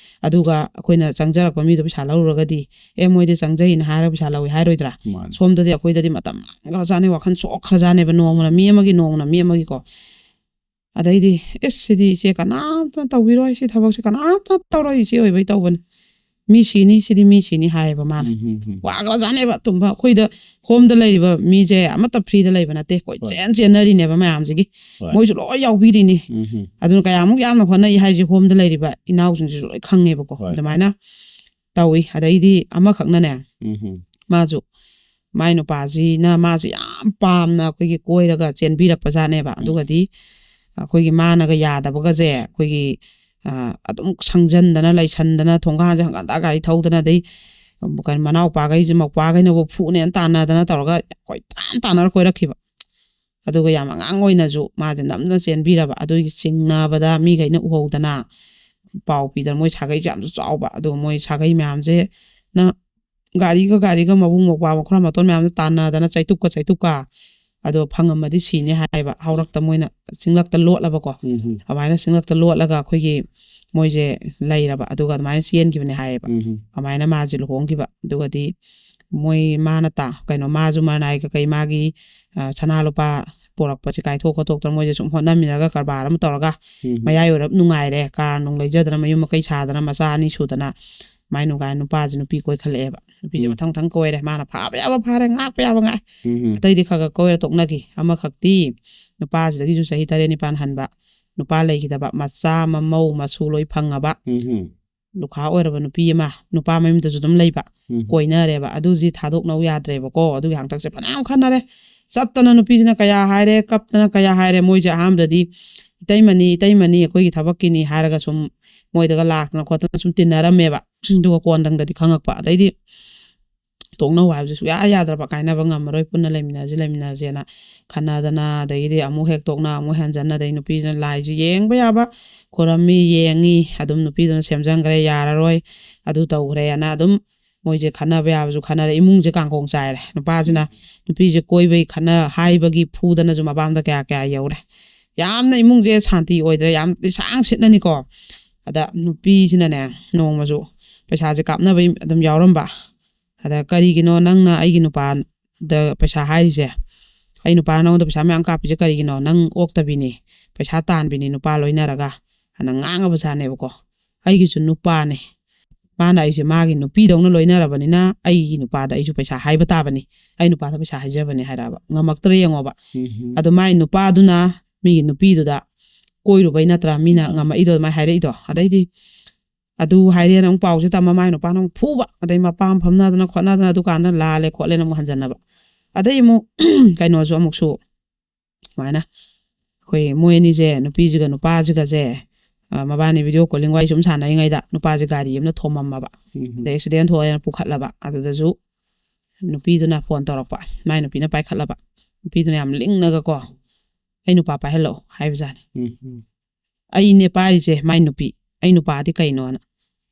ꯑꯗꯨꯒ ꯑꯩꯈꯣꯏꯅ ꯆꯪꯖꯔꯛꯄ ꯃꯤꯗꯣ ꯄꯩꯁꯥ ꯂꯧꯔꯨꯔꯒꯗꯤ, ꯑꯦ, ꯃꯣꯏꯗꯤ ꯆꯪꯖꯩꯅ ꯍꯥꯏꯔꯒ ꯄꯩꯁꯥ ꯂꯧꯏ ꯍꯥꯏꯔꯣꯏꯗ꯭ꯔꯥ?" ꯃꯥꯅꯤ ꯁꯣꯝꯗꯗꯤ ꯑꯩꯈꯣꯏꯗꯗꯤ ꯃꯇꯝ ꯃꯥꯡꯈ꯭ꯔꯖꯥꯠꯅꯤ, ꯋꯥꯈꯜ ꯁꯣꯛꯈ꯭ꯔꯖꯥꯠꯅꯦꯕ, ꯅꯣꯡꯃꯅ ꯃꯤ ꯑꯃꯒꯤ ꯅꯣꯡꯃꯅ ꯃꯤ ꯑꯃꯒꯤꯀꯣ꯫ ꯑꯗꯩꯗꯤ, "ꯑꯦꯁ, ꯁꯤꯗꯤ ꯏꯆꯦ ꯀꯅꯥꯝꯇ ꯇꯧꯕꯤꯔꯣꯏ, ꯁꯤ ꯊꯕꯛꯁꯦ ꯀꯅꯥꯝꯇ ꯇꯧꯔꯣꯏ, ꯏꯆꯦ ꯑꯣꯏꯕꯩ ꯇꯧꯕꯅꯤ, ꯃꯤ ꯁꯤꯅꯤ, ꯁꯤꯗꯤ ꯃꯤ ꯁꯤꯅꯤ" ꯍꯥꯏꯌꯦꯕ ꯃꯥꯅ꯫ ꯎꯝ ꯎꯝ ꯎꯝ ꯋꯥꯈ꯭ꯔꯖꯥꯠꯅꯦꯕ ꯇꯨꯝꯕ꯫ ꯑꯩꯈꯣꯏꯗ ꯍꯣꯝꯗ ꯂꯩꯔꯤꯕ ꯃꯤꯁꯦ ꯑꯃꯠꯇ ꯐ꯭ꯔꯤꯗ ꯂꯩꯕ ꯅꯠꯇꯦ, ꯀꯣꯏ ꯍꯣꯏ ꯆꯦꯟ ꯆꯦꯟꯅꯔꯤꯅꯦꯕ ꯃꯌꯥꯝꯁꯤꯒꯤ꯫ ꯍꯣꯏ ꯃꯣꯏꯁꯨ ꯂꯣꯏ ꯌꯥꯎꯕꯤꯔꯤꯅꯤ꯫ ꯎꯝ ꯎꯝ ꯑꯗꯨꯅ ꯀꯌꯥꯃꯨꯛ ꯌꯥꯝꯅ ꯍꯣꯠꯅꯩ ꯍꯥꯏꯁꯦ ꯍꯣꯝꯗ ꯂꯩꯔꯤꯕ ꯏꯅꯥꯎꯁꯤꯡꯁꯤꯁꯨ ꯂꯣꯏ ꯈꯪꯉꯦꯕꯀꯣ꯫ ꯍꯣꯏ꯫ ꯑꯗꯨꯃꯥꯏꯅ ꯇꯧꯏ꯫ ꯑꯗꯩꯗꯤ ꯑꯃꯈꯛꯅꯅꯦ, ꯎꯝ ꯎꯝ ꯃꯥꯁꯨ ꯃꯥꯏ ꯅꯨꯄꯥꯁꯤꯅ ꯃꯥꯁꯦ ꯌꯥꯝ ꯄꯥꯝꯅ ꯑꯩꯈꯣꯏꯒꯤ ꯀꯣꯏꯔꯒ ꯆꯦꯟꯕꯤꯔꯛꯄꯖꯥꯠꯅꯦꯕ꯫ ꯑꯗꯨꯒꯗꯤ ꯑꯩꯈꯣꯏꯒꯤ ꯃꯥꯅꯒ ꯌꯥꯗꯕꯒꯁꯦ ꯑꯩꯈꯣꯏꯒꯤ ꯑ, ꯑꯗꯨꯝ ꯁꯪꯖꯟꯗꯅ ꯂꯩꯁꯟꯗꯅ ꯊꯣꯡꯒꯥꯟꯁꯦ ꯍꯪꯒꯟꯗ ꯒꯥꯔꯤ ꯊꯧꯗꯅ, ꯑꯗꯩ ꯀꯩꯅꯣ ꯃꯅꯥꯎꯄꯥꯈꯩꯁꯦ ꯃꯧꯄꯥꯈꯩꯅꯕꯨ ꯐꯨꯅꯦꯅ ꯇꯥꯟꯅꯗꯅ ꯇꯧꯔꯒ ꯀꯣꯏ ꯇꯥꯟ ꯇꯥꯟꯅꯔ ꯀꯣꯏꯔꯛꯈꯤꯕ꯫ ꯑꯗꯨꯒ ꯌꯥꯝ ꯑꯉꯥꯡ ꯑꯣꯏꯅꯁꯨ ꯃꯥꯁꯦ ꯅꯝꯗꯅ ꯆꯦꯟꯕꯤꯔꯕ꯫ ꯑꯗꯨꯒꯤ ꯆꯤꯡꯅꯕꯗ ꯃꯤꯈꯩꯅ ꯎꯍꯧꯗꯅ ꯄꯥꯎ ꯄꯤꯗꯅ, ꯃꯣꯏ ꯁꯥꯒꯩꯁꯨ ꯌꯥꯝꯁꯨ ꯆꯥꯎꯕ, ꯑꯗꯣ ꯃꯣꯏ ꯁꯥꯒꯩ ꯃꯌꯥꯝꯁꯦꯅ ꯒꯥꯔꯤꯒ ꯒꯥꯔꯤꯒ ꯃꯕꯨꯡ ꯃꯧꯄ꯭ꯋꯥ ꯃꯈꯨꯔꯥ ꯃꯇꯣꯟ ꯃꯌꯥꯝꯗꯣ ꯇꯥꯟꯅꯗꯅ ꯆꯩꯇꯨꯞꯀ ꯆꯩꯇꯨꯞꯀ, ꯑꯗꯣ ꯐꯪꯉꯝꯃꯗꯤ ꯁꯤꯅꯤ ꯍꯥꯏꯕ꯫ ꯍꯧꯔꯛꯇ ꯃꯣꯏꯅ ꯆꯤꯡꯂꯛꯇ ꯂꯣꯠꯂꯕꯀꯣ꯫ ꯎꯝ ꯎꯝ ꯑꯗꯨꯃꯥꯏꯅ ꯆꯤꯡꯂꯛꯇ ꯂꯣꯠꯂꯒ ꯑꯩꯈꯣꯏꯒꯤ ꯃꯣꯏꯁꯦ ꯂꯩꯔꯕ, ꯑꯗꯨꯒ ꯑꯗꯨꯃꯥꯏꯅ ꯆꯦꯟꯈꯤꯕꯅꯦ ꯍꯥꯏꯌꯦꯕ꯫ ꯎꯝ ꯎꯝ ꯑꯗꯨꯃꯥꯏꯅ ꯃꯥꯁꯦ ꯂꯨꯍꯣꯡꯈꯤꯕ꯫ ꯑꯗꯨꯒꯗꯤ ꯃꯣꯏ ꯃꯥꯅ ꯇꯥ ꯀꯩꯅꯣ ꯃꯥꯁꯨ ꯃꯔꯅꯥꯏ ꯀꯩꯀꯩ ꯃꯥꯒꯤ ꯑ, ꯁꯅꯥ ꯂꯨꯄꯥ ꯄꯣꯔꯛꯄꯁꯦ ꯀꯥꯏꯊꯣꯛ ꯈꯣꯠꯇꯣꯛꯇꯅ ꯃꯣꯏꯁꯦ ꯁꯨꯝ ꯍꯣꯠꯅꯃꯤꯟꯅꯔꯒ ꯀꯔꯕꯥꯔ ꯑꯃ ꯇꯧꯔꯒ ꯎꯝ ꯎꯝ ꯃꯌꯥꯏ ꯑꯣꯏꯔꯞ ꯅꯨꯡꯉꯥꯏꯔꯦ, ꯀꯥꯔ ꯅꯨꯡ ꯂꯩꯖꯗꯅ ꯃꯌꯨꯝ ꯃꯀꯩ ꯁꯥꯗꯅ ꯃꯆꯥ ꯑꯅꯤ ꯁꯨꯗꯅ꯫ ꯃꯥꯏ ꯅꯨꯡꯒꯥꯏ ꯅꯨꯄꯥꯁꯦ ꯅꯨꯄꯤ ꯀꯣꯏꯈꯠꯂꯛꯑꯦꯕ꯫ ꯅꯨꯄꯤꯁꯦ ꯎꯝ꯫ ꯃꯊꯪ ꯃꯊꯪ ꯀꯣꯏꯔꯦ, ꯃꯥꯅ ꯐꯥꯕ ꯌꯥꯕ ꯐꯥꯔꯦ, ꯉꯥꯛꯄ ꯌꯥꯕ ꯉꯥꯛꯑꯦ꯫ ꯎꯝ ꯎꯝ ꯑꯇꯩꯗꯤ ꯈꯔ ꯈꯔ ꯀꯣꯏꯔ ꯇꯣꯛꯅꯈꯤ꯫ ꯑꯃꯈꯛꯇꯤ ꯅꯨꯄꯥꯁꯤꯗꯒꯤꯁꯨ ꯆꯍꯤ ꯇꯔꯦꯠ ꯅꯤꯄꯥꯟ ꯍꯟꯕ ꯅꯨꯄꯥ ꯂꯩꯈꯤꯗꯕ, ꯃꯆꯥ ꯃꯃꯧ ꯃꯁꯨ ꯂꯣꯏ ꯐꯪꯉꯕ ꯎꯝ ꯎꯝ ꯂꯨꯈꯥ ꯑꯣꯏꯔꯕ ꯅꯨꯄꯤ ꯑꯃ ꯅꯨꯄꯥ ꯃꯌꯨꯝꯗꯁꯨ ꯑꯗꯨꯝ ꯂꯩꯕ ꯎꯝ ꯀꯣꯏꯅꯔꯦꯕ꯫ ꯑꯗꯨꯁꯤ ꯊꯥꯗꯣꯛꯅꯧ ꯌꯥꯗ꯭ꯔꯦꯕꯀꯣ꯫ ꯑꯗꯨꯒꯤ ꯍꯥꯡꯇꯛꯁꯦ ꯐꯅꯌꯥꯝ ꯈꯟꯅꯔꯦ꯫ ꯆꯠꯇꯅ ꯅꯨꯄꯤꯁꯤꯅ ꯀꯌꯥ ꯍꯥꯏꯔꯦ, ꯀꯞꯇꯅ ꯀꯌꯥ ꯍꯥꯏꯔꯦ꯫ ꯃꯣꯏꯁꯦ ꯑꯍꯥꯟꯕꯗꯗꯤ "ꯏꯇꯩꯃꯅꯤ, ꯏꯇꯩꯃꯅꯤ, ꯑꯩꯈꯣꯏꯒꯤ ꯊꯕꯛꯀꯤꯅꯤ" ꯍꯥꯏꯔꯒ ꯁꯨꯝ ꯃꯣꯏꯗꯒ ꯂꯥꯛꯇꯅ ꯈꯣꯠꯇꯅ ꯁꯨꯝ ꯇꯤꯟꯅꯔꯝꯃꯦꯕ꯫ ꯑꯗꯨꯒ ꯀꯣꯟꯗꯪꯗꯗꯤ ꯈꯪꯉꯛꯄ꯫ ꯑꯗꯩꯗꯤ ꯇꯣꯛꯅꯧ ꯍꯥꯏꯕꯁꯦ ꯁꯨꯡꯌꯥ ꯌꯥꯗ꯭ꯔꯕ, ꯀꯥꯏꯅꯕ ꯉꯝꯃꯔꯣꯏ, ꯄꯨꯟꯅ ꯂꯩꯃꯤꯟꯅꯁꯤ, ꯂꯩꯃꯤꯟꯅꯁꯦꯅ ꯈꯟꯅꯗꯅ, ꯑꯗꯩꯗꯤ ꯑꯃꯨꯛ ꯍꯦꯛ ꯇꯣꯛꯅ, ꯑꯃꯨꯛ ꯍꯦꯟꯖꯟꯅ, ꯑꯗꯩ ꯅꯨꯄꯤꯁꯤꯅ ꯂꯥꯏꯁꯤ ꯌꯦꯡꯕ ꯌꯥꯕ ꯈꯣꯏꯔꯝꯃꯤ, ꯌꯦꯡꯉꯤ, ꯑꯗꯨꯝ ꯅꯨꯄꯤꯗꯨꯅ ꯁꯦꯝꯖꯟꯈ꯭ꯔꯦ, ꯌꯥꯔꯔꯣꯏ, ꯑꯗꯨ ꯇꯧꯈ꯭ꯔꯦꯅ ꯑꯗꯨꯝ ꯃꯣꯏꯁꯦ ꯈꯟꯅꯕ ꯌꯥꯕꯁꯨ ꯈꯟꯅꯔꯦ, ꯏꯃꯨꯡꯁꯦ ꯀꯥꯡꯈꯣꯡ ꯆꯥꯏꯔꯦ꯫ ꯅꯨꯄꯥꯁꯤꯅ ꯅꯨꯄꯤꯁꯦ ꯀꯣꯏꯕꯒꯤ ꯈꯟꯅ ꯍꯥꯏꯕꯒꯤ ꯐꯨꯗꯅꯁꯨ ꯃꯄꯥꯝꯗ ꯀꯌꯥ ꯀꯌꯥ ꯌꯧꯔꯦ꯫ ꯌꯥꯝꯅ ꯏꯃꯨꯡꯁꯦ ꯁꯥꯟꯇꯤ ꯑꯣꯏꯗ꯭ꯔꯦ, ꯌꯥꯝ ꯂꯤꯁꯥꯡ ꯁꯤꯠꯅꯅꯤꯀꯣ꯫ ꯑꯗ ꯅꯨꯄꯤꯁꯤꯅꯅꯦ, ꯅꯣꯡꯃꯁꯨ ꯄꯩꯁꯥꯁꯦ ꯀꯥꯞꯅꯕꯩ ꯑꯗꯨꯝ ꯌꯥꯎꯔꯝꯕ꯫ ꯑꯗ "ꯀꯔꯤꯒꯤꯅꯣ ꯅꯪꯅ ꯑꯩꯒꯤ ꯅꯨꯄꯥꯗ ꯄꯩꯁꯥ ꯍꯥꯏꯔꯤꯁꯦ? ꯑꯩ ꯅꯨꯄꯥꯅ ꯅꯉꯣꯟꯗ ꯄꯩꯁꯥ ꯃꯌꯥꯝ ꯀꯥꯞꯄꯤꯁꯦ ꯀꯔꯤꯒꯤꯅꯣ? ꯅꯪ ꯑꯣꯛꯇꯕꯤꯅꯤ, ꯄꯩꯁꯥ ꯇꯥꯟꯕꯤꯅꯤ ꯅꯨꯄꯥ ꯂꯣꯏꯅꯔꯒ" ꯑꯅ ꯉꯥꯡꯉꯕ ꯖꯥꯠꯅꯦꯕꯀꯣ꯫ "ꯑꯩꯒꯤꯁꯨ ꯅꯨꯄꯥꯅꯦ, ꯃꯥꯅ ꯑꯩꯁꯦ ꯃꯥꯒꯤ ꯅꯨꯄꯤꯗꯧꯅ ꯂꯣꯏꯅꯔꯕꯅꯤꯅ ꯑꯩꯒꯤ ꯅꯨꯄꯥꯗ ꯑꯩꯁꯨ ꯄꯩꯁꯥ ꯍꯥꯏꯕ ꯇꯥꯕꯅꯤ, ꯑꯩ ꯅꯨꯄꯥꯗ ꯄꯩꯁꯥ ꯍꯥꯏꯖꯕꯅꯦ" ꯍꯥꯏꯔꯛꯑꯕ꯫ ꯉꯝꯃꯛꯇ꯭ꯔꯦ ꯌꯦꯡꯉꯣꯕ꯫ ꯑꯗꯣ ꯃꯥꯏ ꯅꯨꯄꯥꯗꯨꯅ ꯃꯤꯒꯤ ꯅꯨꯄꯤꯗꯨꯗ ꯀꯣꯏꯔꯨꯕꯩ ꯅꯠꯇ꯭ꯔꯥ ꯃꯤꯅ ꯉꯝꯃꯛꯏꯗꯣ, ꯑꯗꯨꯃꯥꯏꯅ ꯍꯥꯏꯔꯛꯏꯗꯣ꯫ ꯑꯗꯩꯗꯤ ꯑꯗꯨ ꯍꯥꯏꯔꯦꯅ ꯑꯃꯨꯛ ꯄꯥꯎꯁꯦ ꯇꯝꯃ ꯃꯥꯏ ꯅꯨꯄꯥꯅ ꯑꯃꯨꯛ ꯐꯨꯕ, ꯑꯗꯩ ꯃꯄꯥꯝ ꯐꯝꯅꯗꯅ ꯈꯣꯠꯅꯗꯅ ꯑꯗꯨꯀꯥꯟꯗ ꯂꯥꯜꯂꯦ ꯈꯣꯠꯂꯦꯅ ꯑꯃꯨꯛ ꯍꯟꯖꯟꯅꯕ꯫ ꯑꯗꯩ ꯑꯃꯨꯛ ꯀꯩꯅꯣꯁꯨ ꯑꯃꯨꯛꯁꯨ ꯁꯨꯃꯥꯏꯅ ꯑꯩꯈꯣꯏ ꯃꯣꯏ ꯑꯅꯤꯁꯦ, ꯅꯨꯄꯤꯁꯤꯒ ꯅꯨꯄꯥꯁꯤꯒꯁꯦ, ꯑ, ꯃꯕꯥꯅꯤ ꯚꯤꯗꯤꯑꯣ ꯀꯣꯂꯤꯡ ꯋꯥꯔꯤ ꯁꯨꯝ ꯁꯥꯟꯅꯔꯤꯉꯩꯗ ꯅꯨꯄꯥꯁꯦ ꯒꯥꯔꯤ ꯑꯃꯅ ꯊꯣꯝꯃꯝꯃꯕ꯫ ꯑꯗꯩ ꯑꯦꯛꯁꯤꯗꯦꯟ ꯊꯣꯛꯑꯦꯅ ꯄꯨꯈꯠꯂꯕ꯫ ꯑꯗꯨꯗꯁꯨ ꯅꯨꯄꯤꯗꯨꯅ ꯐꯣꯟ ꯇꯧꯔꯛꯄ, ꯃꯥꯏ ꯅꯨꯄꯤꯅ ꯄꯥꯏꯈꯠꯂꯕ꯫ ꯅꯨꯄꯤꯗꯨꯅ ꯌꯥꯝ ꯂꯤꯡꯅꯒꯀꯣ, "ꯑꯩ ꯅꯨꯄꯥ ꯄꯥꯏꯍꯜꯂꯛꯑꯣ" ꯍꯥꯏꯕꯖꯥꯠꯅꯤ꯫ "ꯑꯩꯅꯦ ꯄꯥꯏꯔꯤꯁꯦ ꯃꯥꯏ ꯅꯨꯄꯤ, ꯑꯩ ꯅꯨꯄꯥꯗꯤ ꯀꯩꯅꯣꯅ꯫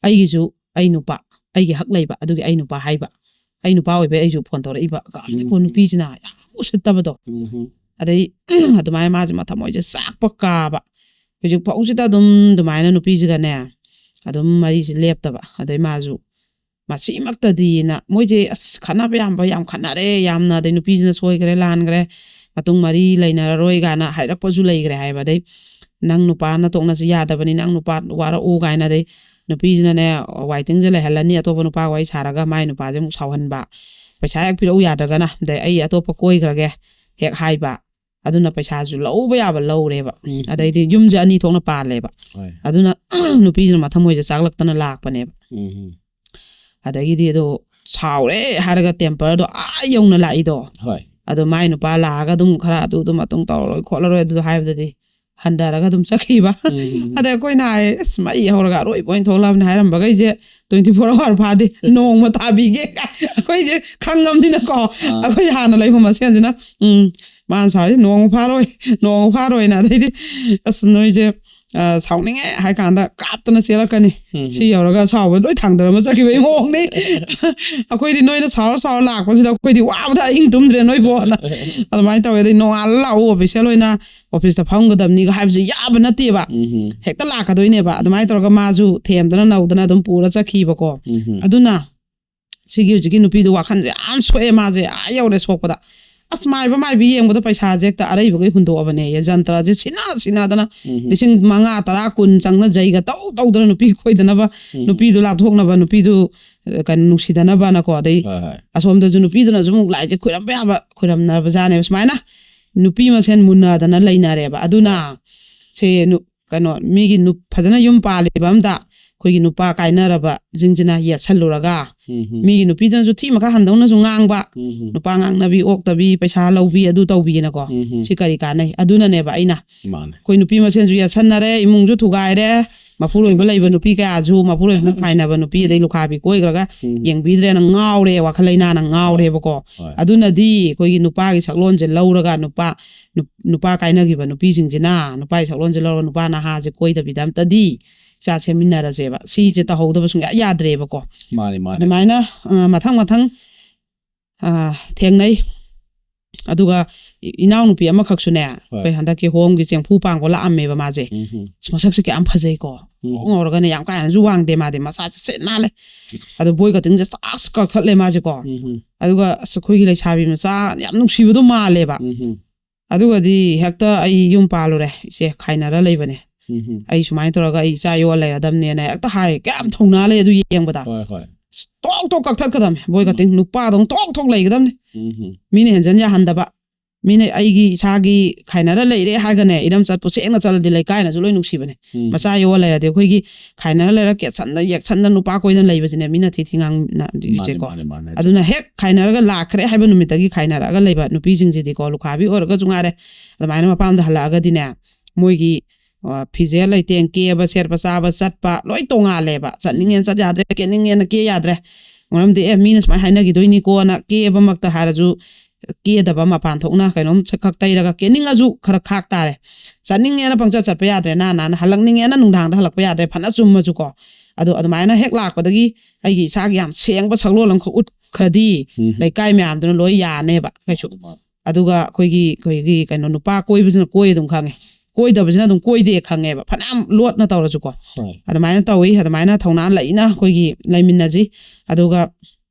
ꯑꯩꯒꯤꯁꯨ ꯑꯩ ꯅꯨꯄꯥ, ꯑꯩꯒꯤ ꯍꯛ ꯂꯩꯕ, ꯑꯗꯨꯒꯤ ꯑꯩ ꯅꯨꯄꯥ ꯍꯥꯏꯕ꯫ ꯑꯩ ꯅꯨꯄꯥ ꯑꯣꯏꯕꯩ ꯑꯩꯁꯨ ꯐꯣꯟ ꯇꯧꯔꯛꯏꯕ" ꯀꯥꯏꯅꯀꯣ꯫ ꯅꯨꯄꯤꯁꯤꯅ ꯌꯥꯝ ꯎꯁꯤꯠꯇꯕꯗꯣ꯫ ꯑꯗꯩ ꯑꯗꯨꯃꯥꯏꯅ ꯃꯥꯁꯦ ꯃꯊꯃꯣꯏꯁꯦ ꯆꯥꯛꯄ ꯀꯥꯕ꯫ ꯍꯧꯖꯤꯛ ꯐꯥꯎꯁꯤꯗ ꯑꯗꯨꯝ ꯑꯗꯨꯃꯥꯏꯅ ꯅꯨꯄꯤꯁꯤꯒꯅꯦ ꯑꯗꯨꯝ ꯃꯔꯤꯁꯦ ꯂꯦꯞꯇꯕ꯫ ꯑꯗꯩ ꯃꯥꯁꯨ ꯃꯁꯤꯃꯛꯇꯗꯤꯅ ꯃꯣꯏꯁꯦ ꯑꯁ ꯈꯠꯅꯕ ꯌꯥꯝꯕ ꯌꯥꯝ ꯈꯠꯅꯔꯦ ꯌꯥꯝꯅ꯫ ꯑꯗꯩ ꯅꯨꯄꯤꯁꯤꯅ "ꯁꯣꯏꯈ꯭ꯔꯦ, ꯂꯥꯟꯈ꯭ꯔꯦ, ꯃꯇꯨꯡ ꯃꯔꯤ ꯂꯩꯅꯔꯔꯣꯏ" ꯀꯥꯏꯅ ꯍꯥꯏꯔꯛꯄꯁꯨ ꯂꯩꯈ꯭ꯔꯦ ꯍꯥꯏꯕ꯫ ꯑꯗꯩ "ꯅꯪ ꯅꯨꯄꯥ ꯅꯇꯣꯛꯅꯁꯤ ꯌꯥꯗꯕꯅꯤ, ꯅꯪ ꯅꯨꯄꯥ ꯋꯥꯔꯛꯎ" ꯀꯥꯏꯅ꯫ ꯑꯗꯩ ꯅꯨꯄꯤꯁꯤꯅꯅꯦ ꯋꯥꯏꯇꯤꯡꯁꯦ ꯂꯩꯍꯜꯂꯅꯤ, ꯑꯇꯣꯞꯄ ꯅꯨꯄꯥꯒ ꯋꯥꯔꯤ ꯁꯥꯔꯒ ꯃꯥꯏ ꯅꯨꯄꯥꯁꯦ ꯑꯃꯨꯛ ꯁꯥꯎꯍꯟꯕ꯫ "ꯄꯩꯁꯥ ꯍꯦꯛ ꯄꯤꯔꯛꯎ ꯌꯥꯗ꯭ꯔꯒꯅ, ꯑꯗꯩ ꯑꯩ ꯑꯇꯣꯞꯄ ꯀꯣꯏꯈ꯭ꯔꯒꯦ" ꯍꯦꯛ ꯍꯥꯏꯕ꯫ ꯑꯗꯨꯅ ꯄꯩꯁꯥꯁꯨ ꯂꯧꯕ ꯌꯥꯕ ꯂꯧꯔꯦꯕ꯫ ꯑꯗꯩꯗꯤ ꯌꯨꯝꯁꯦ ꯑꯅꯤ ꯊꯣꯛꯅ ꯄꯥꯜꯂꯦꯕ꯫ ꯑꯗꯨꯅ ꯅꯨꯄꯤꯁꯤꯅ ꯃꯊꯃꯣꯏꯁꯦ ꯆꯥꯛꯂꯛꯇꯅ ꯂꯥꯛꯄꯅꯦꯕ꯫ ꯑꯗꯒꯤꯗꯤ ꯑꯗꯣ ꯁꯥꯎꯔꯦ ꯍꯥꯏꯔꯒ ꯇꯦꯝꯄꯔꯗꯣ ꯑꯥ ꯌꯧꯅ ꯂꯥꯛꯏꯗꯣ꯫ ꯑꯗꯣ ꯃꯥꯏ ꯅꯨꯄꯥ ꯂꯥꯛꯑꯒ ꯑꯗꯨꯝ ꯈꯔ "ꯑꯗꯨꯗꯣ ꯃꯇꯨꯡ ꯇꯧꯔꯔꯣꯏ ꯈꯣꯠꯂꯔꯣꯏ" ꯑꯗꯨꯗꯣ ꯍꯥꯏꯕꯗꯗꯤ ꯍꯟꯊꯔꯒ ꯑꯗꯨꯝ ꯆꯠꯈꯤꯕ꯫ ꯑꯗ ꯑꯩꯈꯣꯏꯅ ꯍꯥꯏ, ꯑꯁ, ꯃꯩ ꯍꯧꯔꯒ ꯑꯔꯣꯏꯕ ꯑꯣꯏꯅ ꯊꯣꯛꯂꯛꯑꯕꯅꯤ ꯍꯥꯏꯔꯝꯕꯈꯩꯁꯦ twenty four hour ꯐꯥꯗꯦ, ꯅꯣꯡꯃ ꯊꯥꯕꯤꯒꯦ ꯀꯥꯏ꯫ ꯑꯩꯈꯣꯏꯁꯦ ꯈꯪꯉꯕꯅꯤꯅꯀꯣ, ꯑꯩꯈꯣꯏ ꯍꯥꯟꯅ ꯂꯩꯕ ꯃꯁꯦꯟꯁꯤꯅ, ꯎꯝ, ꯃꯥꯅ ꯁꯥꯎꯔꯤꯁꯦ, "ꯅꯣꯡꯃ ꯐꯥꯔꯣꯏ, ꯅꯣꯡꯃ ꯐꯥꯔꯣꯏꯅ", ꯑꯗꯩꯗꯤ, "ꯑꯁ, ꯅꯣꯏꯁꯦ, ꯑ, ꯁꯥꯎꯅꯤꯡꯉꯦ" ꯍꯥꯏ ꯀꯥꯟꯗ ꯀꯥꯞꯇꯅ ꯆꯦꯜꯂꯛꯀꯅꯤ꯫ ꯁꯤ ꯌꯧꯔꯒ ꯑꯁꯥꯎꯕ ꯂꯣꯏ ꯊꯥꯡꯗꯔꯝꯃ ꯆꯠꯈꯤꯕꯒꯤ ꯃꯑꯣꯡꯅꯤ꯫ ꯑꯩꯈꯣꯏꯗꯤ ꯅꯣꯏꯅ ꯁꯥꯎꯔ ꯁꯥꯎꯔ ꯂꯥꯛꯄꯁꯤꯗ ꯑꯩꯈꯣꯏꯗꯤ ꯋꯥꯕꯗ ꯑꯍꯤꯡ ꯇꯨꯝꯗ꯭ꯔꯦ ꯅꯣꯏꯕꯣꯅ꯫ ꯑꯗꯨꯃꯥꯏꯅ ꯇꯧꯋꯦ꯫ ꯑꯗꯩ ꯅꯣꯡꯉꯥꯜꯂ ꯂꯥꯛꯎ, official ꯑꯣꯏꯅ office ꯇ ꯐꯝꯒꯗꯕꯅꯤꯒ ꯍꯥꯏꯕꯁꯦ ꯌꯥꯕ ꯅꯠꯇꯦꯕ꯫ ꯍꯦꯛꯇ ꯂꯥꯛꯀꯗꯣꯏꯅꯦꯕ꯫ ꯑꯗꯨꯃꯥꯏꯅ ꯇꯧꯔꯒ ꯃꯥꯁꯨ ꯊꯦꯝꯗꯅ ꯅꯧꯗꯅ ꯑꯗꯨꯝ ꯄꯨꯔ ꯆꯠꯈꯤꯕꯀꯣ꯫ ꯑꯗꯨꯅ ꯁꯤꯒꯤ ꯍꯧꯖꯤꯛꯀꯤ ꯅꯨꯄꯤꯗꯣ ꯋꯥꯈꯜꯁꯦ ꯌꯥꯝ ꯁꯣꯛꯑꯦ, ꯃꯥꯁꯦ ꯑꯥ ꯌꯧꯔꯦ ꯁꯣꯛꯄꯗ꯫ ꯑꯁ, ꯃꯥꯏꯕ ꯃꯥꯏꯕꯤ ꯌꯦꯡꯕꯗ ꯄꯩꯁꯥꯁꯦ ꯍꯦꯛꯇ ꯑꯔꯩꯕꯈꯩ ꯍꯨꯟꯗꯣꯛꯑꯕꯅꯦ, ꯖꯟꯇ꯭ꯔꯁꯦ ꯁꯤꯅ ꯁꯤꯅꯗꯅ꯫ ꯂꯤꯁꯤꯡ ꯃꯉꯥ, ꯇꯔꯥ, ꯀꯨꯟ ꯆꯪꯅ ꯖꯩꯒ ꯇꯧ ꯇꯧꯗꯅ ꯅꯨꯄꯤ ꯀꯣꯏꯗꯅꯕ, ꯅꯨꯄꯤꯗꯨ ꯂꯥꯞꯊꯣꯛꯅꯕ, ꯅꯨꯄꯤꯗꯨ, ꯑ, ꯀꯩꯅꯣ, ꯅꯨꯡꯁꯤꯗꯅꯕꯅꯀꯣ꯫ ꯑꯗꯩ ꯑꯁꯣꯝꯗꯁꯨ ꯅꯨꯄꯤꯗꯨꯅꯁꯨ ꯑꯃꯨꯛ ꯂꯥꯏꯁꯦ ꯈꯣꯏꯔꯝꯕ ꯌꯥꯕ ꯈꯣꯏꯔꯝꯅꯕꯖꯥꯠꯅꯦꯕ꯫ ꯁꯨꯃꯥꯏꯅ ꯅꯨꯄꯤ ꯃꯁꯦꯟ ꯃꯨꯟꯅꯗꯅ ꯂꯩꯅꯔꯦꯕ꯫ ꯑꯗꯨꯅ ꯁꯦ ꯅꯨ-, ꯀꯩꯅꯣ, ꯃꯤꯒꯤ ꯅꯨ-, ꯐꯖꯅ ꯌꯨꯝ ꯄꯥꯜꯂꯤꯕ ꯑꯝꯗ ꯑꯩꯈꯣꯏꯒꯤ ꯅꯨꯄꯥ ꯀꯥꯏꯅꯔꯕꯁꯤꯡꯁꯤꯅ ꯌꯦꯠꯁꯜꯂꯨꯔꯒ, ꯃꯤꯒꯤ ꯅꯨꯄꯤꯗꯨꯅꯁꯨ ꯊꯤ ꯃꯈꯥ ꯍꯟꯗꯧꯅꯁꯨ ꯉꯥꯡꯕ, ꯅꯨꯄꯥ ꯉꯥꯡꯅꯕꯤ, ꯑꯣꯛꯇꯕꯤ, ꯄꯩꯁꯥ ꯂꯧꯕꯤ, ꯑꯗꯨ ꯇꯧꯕꯤꯅꯀꯣ꯫ ꯁꯤ ꯀꯔꯤ ꯀꯥꯟꯅꯩ? ꯑꯗꯨꯅꯅꯦꯕ ꯑꯩꯅ, ꯃꯥꯅꯦ꯫ ꯑꯩꯈꯣꯏ ꯅꯨꯄꯤ ꯃꯁꯦꯟꯁꯨ ꯌꯦꯠꯁꯟꯅꯔꯦ, ꯏꯃꯨꯡꯁꯨ ꯊꯨꯒꯥꯏꯔꯦ, ꯃꯄꯨꯔꯣꯏꯕ ꯂꯩꯕ ꯅꯨꯄꯤ ꯀꯌꯥꯁꯨ, ꯃꯄꯨꯔꯣꯏꯕꯅ ꯈꯥꯏꯅꯕ ꯅꯨꯄꯤ, ꯑꯗꯩ ꯂꯨꯈꯥꯕꯤ ꯀꯣꯏꯈ꯭ꯔꯒ ꯌꯦꯡꯕꯤꯗ꯭ꯔꯦꯅ ꯉꯥꯎꯔꯦ, ꯋꯥꯈꯜ ꯂꯩꯅꯥꯅ ꯉꯥꯎꯔꯦꯕꯀꯣ꯫ ꯍꯣꯏ꯫ ꯑꯗꯨꯅꯗꯤ ꯑꯩꯈꯣꯏꯒꯤ ꯅꯨꯄꯥꯒꯤ ꯁꯛꯂꯣꯟꯁꯦ ꯂꯧꯔꯒ ꯅꯨꯄꯥ, ꯅꯨꯞ-, ꯅꯨꯄꯥ ꯀꯥꯏꯅꯈꯤꯕ ꯅꯨꯄꯤꯁꯤꯡꯁꯤꯅ ꯅꯨꯄꯥꯒꯤ ꯁꯛꯂꯣꯟꯁꯦ ꯂꯧꯔꯒ ꯅꯨꯄꯥ ꯅꯍꯥꯁꯦ ꯀꯣꯏꯗꯕꯤꯗ ꯑꯝꯇꯗꯤ ꯏꯆꯥ ꯁꯦꯝꯃꯤꯟꯅꯔꯁꯦꯕ꯫ ꯁꯤꯁꯦ ꯇꯧꯍꯧꯗꯕ ꯁꯨꯡꯌꯥ ꯌꯥꯗ꯭ꯔꯦꯕꯀꯣ꯫ ꯃꯥꯅꯤ, ꯃꯥꯅꯤ꯫ ꯑꯗꯨꯃꯥꯏꯅ, ꯑ, ꯃꯊꯪ ꯃꯊꯪ, ꯑ, ꯊꯦꯡꯅꯩ꯫ ꯑꯗꯨꯒ ꯏ-, ꯏꯅꯥꯎꯅꯨꯄꯤ ꯑꯃꯈꯛꯁꯨꯅꯦ, ꯍꯣꯏ꯫ ꯑꯩꯈꯣꯏ ꯍꯟꯗꯛꯀꯤ ꯍꯣꯝꯒꯤ ꯆꯦꯡꯐꯨ ꯄꯥꯡꯕ ꯂꯥꯛꯑꯝꯃꯦꯕ ꯃꯥꯁꯦ꯫ ꯎꯝ ꯍꯨꯝ꯫ ꯑꯁ, ꯃꯁꯛꯁꯦ ꯀꯌꯥꯝ ꯐꯖꯩꯀꯣ꯫ ꯎꯝ꯫ ꯉꯧꯔꯒꯅꯦ, ꯌꯥꯝ ꯀꯥ ꯍꯦꯟꯅꯁꯨ ꯋꯥꯡꯗꯦ ꯃꯥꯗꯤ, ꯃꯁꯥꯁꯦ ꯁꯤꯠ ꯅꯥꯜꯂꯦ꯫ ꯑꯗꯣ ꯕꯣꯏ ꯀꯇꯤꯡꯁꯦ ꯆꯥꯛꯁ ꯀꯛꯊꯠꯂꯦ ꯃꯥꯁꯦꯀꯣ꯫ ꯎꯝ ꯍꯨꯝ꯫ ꯑꯗꯨꯒ ꯑꯁ, ꯑꯩꯈꯣꯏꯒꯤ ꯂꯩꯁꯥꯕꯤ ꯃꯆꯥ ꯌꯥꯝ ꯅꯨꯡꯁꯤꯕꯗꯣ ꯃꯥꯜꯂꯦꯕ꯫ ꯎꯝ ꯍꯨꯝ꯫ ꯑꯗꯨꯒꯗꯤ ꯍꯦꯛꯇ ꯑꯩ ꯌꯨꯝ ꯄꯥꯜꯂꯨꯔꯦ, ꯏꯆꯦ, ꯈꯥꯏꯅꯔ ꯂꯩꯕꯅꯦ꯫ ꯎꯝ ꯍꯨꯝ꯫ ꯑꯩ ꯁꯨꯃꯥꯏꯅ ꯇꯧꯔꯒ ꯑꯩ ꯏꯆꯥ ꯌꯣꯛꯑ ꯂꯩꯔꯗꯝꯅꯦꯅ ꯍꯦꯛꯇ ꯍꯥꯏ꯫ ꯀꯌꯥꯝ ꯊꯧꯅꯥ ꯂꯩ ꯑꯗꯨ ꯌꯦꯡꯕꯗ꯫ ꯍꯣꯏ, ꯍꯣꯏ꯫ ꯇꯣꯛ ꯇꯣꯛ ꯀꯛꯊꯠꯀꯗꯝꯅꯦ ꯕꯣꯏ ꯎꯝ꯫ ꯀꯇꯤꯡ꯫ ꯅꯨꯄꯥꯗꯧꯅ ꯇꯣꯛ ꯇꯣꯛ ꯂꯩꯒꯗꯝꯅꯦ꯫ ꯎꯝ ꯍꯨꯝ꯫ ꯃꯤꯅ ꯍꯦꯟꯖꯟ ꯌꯥꯍꯟꯗꯕ꯫ ꯃꯤꯅ ꯑꯩꯒꯤ ꯏꯁꯥꯒꯤ ꯈꯥꯏꯅꯔ ꯂꯩꯔꯦ ꯍꯥꯏꯔꯒꯅꯦ, ꯏꯔꯝ ꯆꯠꯄꯨ ꯁꯦꯡꯅ ꯆꯠꯂꯗꯤ ꯂꯩꯀꯥꯏꯅꯁꯨ ꯂꯣꯏ ꯅꯨꯡꯁꯤꯕꯅꯦ꯫ ꯎꯝ꯫ ꯃꯆꯥ ꯌꯣꯛꯑ ꯂꯩꯔꯗꯤ ꯑꯩꯈꯣꯏꯒꯤ ꯈꯥꯏꯅꯔ ꯂꯩꯔ ꯀꯦꯠꯁꯟꯗ ꯌꯦꯛꯁꯟꯗ ꯅꯨꯄꯥ ꯀꯣꯏꯗꯅ ꯂꯩꯕꯁꯤꯅꯦ ꯃꯤꯅ ꯊꯤ ꯊꯤ ꯉꯥꯡꯅꯔꯤꯁꯦꯀꯣ꯫ ꯃꯥꯅꯦ, ꯃꯥꯅꯦ, ꯃꯥꯅꯦ꯫ ꯑꯗꯨꯅ ꯍꯦꯛ ꯈꯥꯏꯅꯔꯒ ꯂꯥꯛꯈ꯭ꯔꯦ ꯍꯥꯏꯕ ꯅꯨꯃꯤꯠꯇꯒꯤ ꯈꯥꯏꯅꯔꯛꯑꯒ ꯂꯩꯕ ꯅꯨꯄꯤꯁꯤꯡꯁꯤꯗꯤꯀꯣ, ꯂꯨꯈꯥꯕꯤ ꯑꯣꯏꯔꯒꯁꯨ ꯉꯥꯏꯔꯦ, ꯑꯗꯨꯃꯥꯏꯅ ꯃꯄꯥꯝꯗ ꯍꯜꯂꯛꯑꯒꯗꯤꯅꯦ, ꯃꯣꯏꯒꯤ ꯑ, ꯐꯤꯖꯦꯠ ꯂꯩꯇꯦꯡ, ꯀꯦꯕ ꯁꯦꯠꯄ ꯆꯥꯕ ꯆꯠꯄ ꯂꯣꯏ ꯇꯣꯡꯉꯥꯜꯂꯦꯕ꯫ ꯆꯠꯅꯤꯡꯉꯦꯅ ꯆꯠ ꯌꯥꯗ꯭ꯔꯦ, ꯀꯦꯅꯤꯡꯉꯦꯅ ꯀꯦ ꯌꯥꯗ꯭ꯔꯦ꯫ ꯃꯔꯝꯗꯤ ꯑꯦ ꯃꯤꯅ ꯁꯨꯃꯥꯏꯅ ꯍꯥꯏꯅꯈꯤꯗꯣꯏꯅꯤꯀꯣꯅ ꯀꯦꯕꯃꯛꯇ ꯍꯥꯏꯔꯁꯨ ꯀꯦꯗꯕ, ꯃꯄꯥꯟ ꯊꯣꯛꯅ ꯀꯩꯅꯣꯝ ꯈꯛ ꯇꯩꯔꯒ ꯀꯦꯅꯤꯡꯉꯁꯨ ꯈꯔ ꯈꯥꯛ ꯇꯥꯔꯦ꯫ ꯆꯠꯅꯤꯡꯉꯦꯅ ꯄꯪꯆꯠ ꯆꯠꯄ ꯌꯥꯗ꯭ꯔꯦ, ꯅꯥ ꯅꯥꯅ ꯍꯜꯂꯛꯅꯤꯡꯉꯦꯅ ꯅꯨꯡꯗꯥꯡꯗ ꯍꯜꯂꯛꯄ ꯌꯥꯗ꯭ꯔꯦ, ꯐꯅ ꯆꯨꯝꯃꯁꯨꯀꯣ꯫ ꯑꯗꯣ ꯑꯗꯨꯃꯥꯏꯅ ꯍꯦꯛ ꯂꯥꯛꯄꯗꯒꯤ ꯑꯩꯒꯤ ꯏꯁꯥꯒꯤ ꯌꯥꯝ ꯁꯦꯡꯕ ꯁꯛꯂꯣꯟ ꯑꯃꯈꯛ ꯎꯠꯈ꯭ꯔꯗꯤ ꯎꯝ꯫ ꯂꯩꯀꯥꯏ ꯃꯌꯥꯝꯗꯨꯅ ꯂꯣꯏ ꯌꯥꯅꯦꯕ ꯀꯩꯁꯨ꯫ ꯑꯗꯨꯒ ꯑꯩꯈꯣꯏꯒꯤ ꯑꯩꯈꯣꯏꯒꯤ ꯀꯩꯅꯣ ꯅꯨꯄꯥ ꯀꯣꯏꯕꯁꯤꯅ ꯀꯣꯏ ꯑꯗꯨꯝ ꯈꯪꯉꯦ, ꯀꯣꯏꯗꯕꯁꯤꯅ ꯑꯗꯨꯝ ꯀꯣꯏꯗꯦ ꯈꯪꯉꯦꯕ, ꯐꯅꯌꯥꯝ ꯂꯣꯠꯅ ꯇꯧꯔꯁꯨꯀꯣ꯫ ꯍꯣꯏ꯫ ꯑꯗꯨꯃꯥꯏꯅ ꯇꯧꯋꯤ꯫ ꯑꯗꯨꯃꯥꯏꯅ ꯊꯧꯅꯥ ꯂꯩꯅ ꯑꯩꯈꯣꯏꯒꯤ ꯂꯩꯃꯤꯟꯅꯁꯤ꯫ ꯑꯗꯨꯒ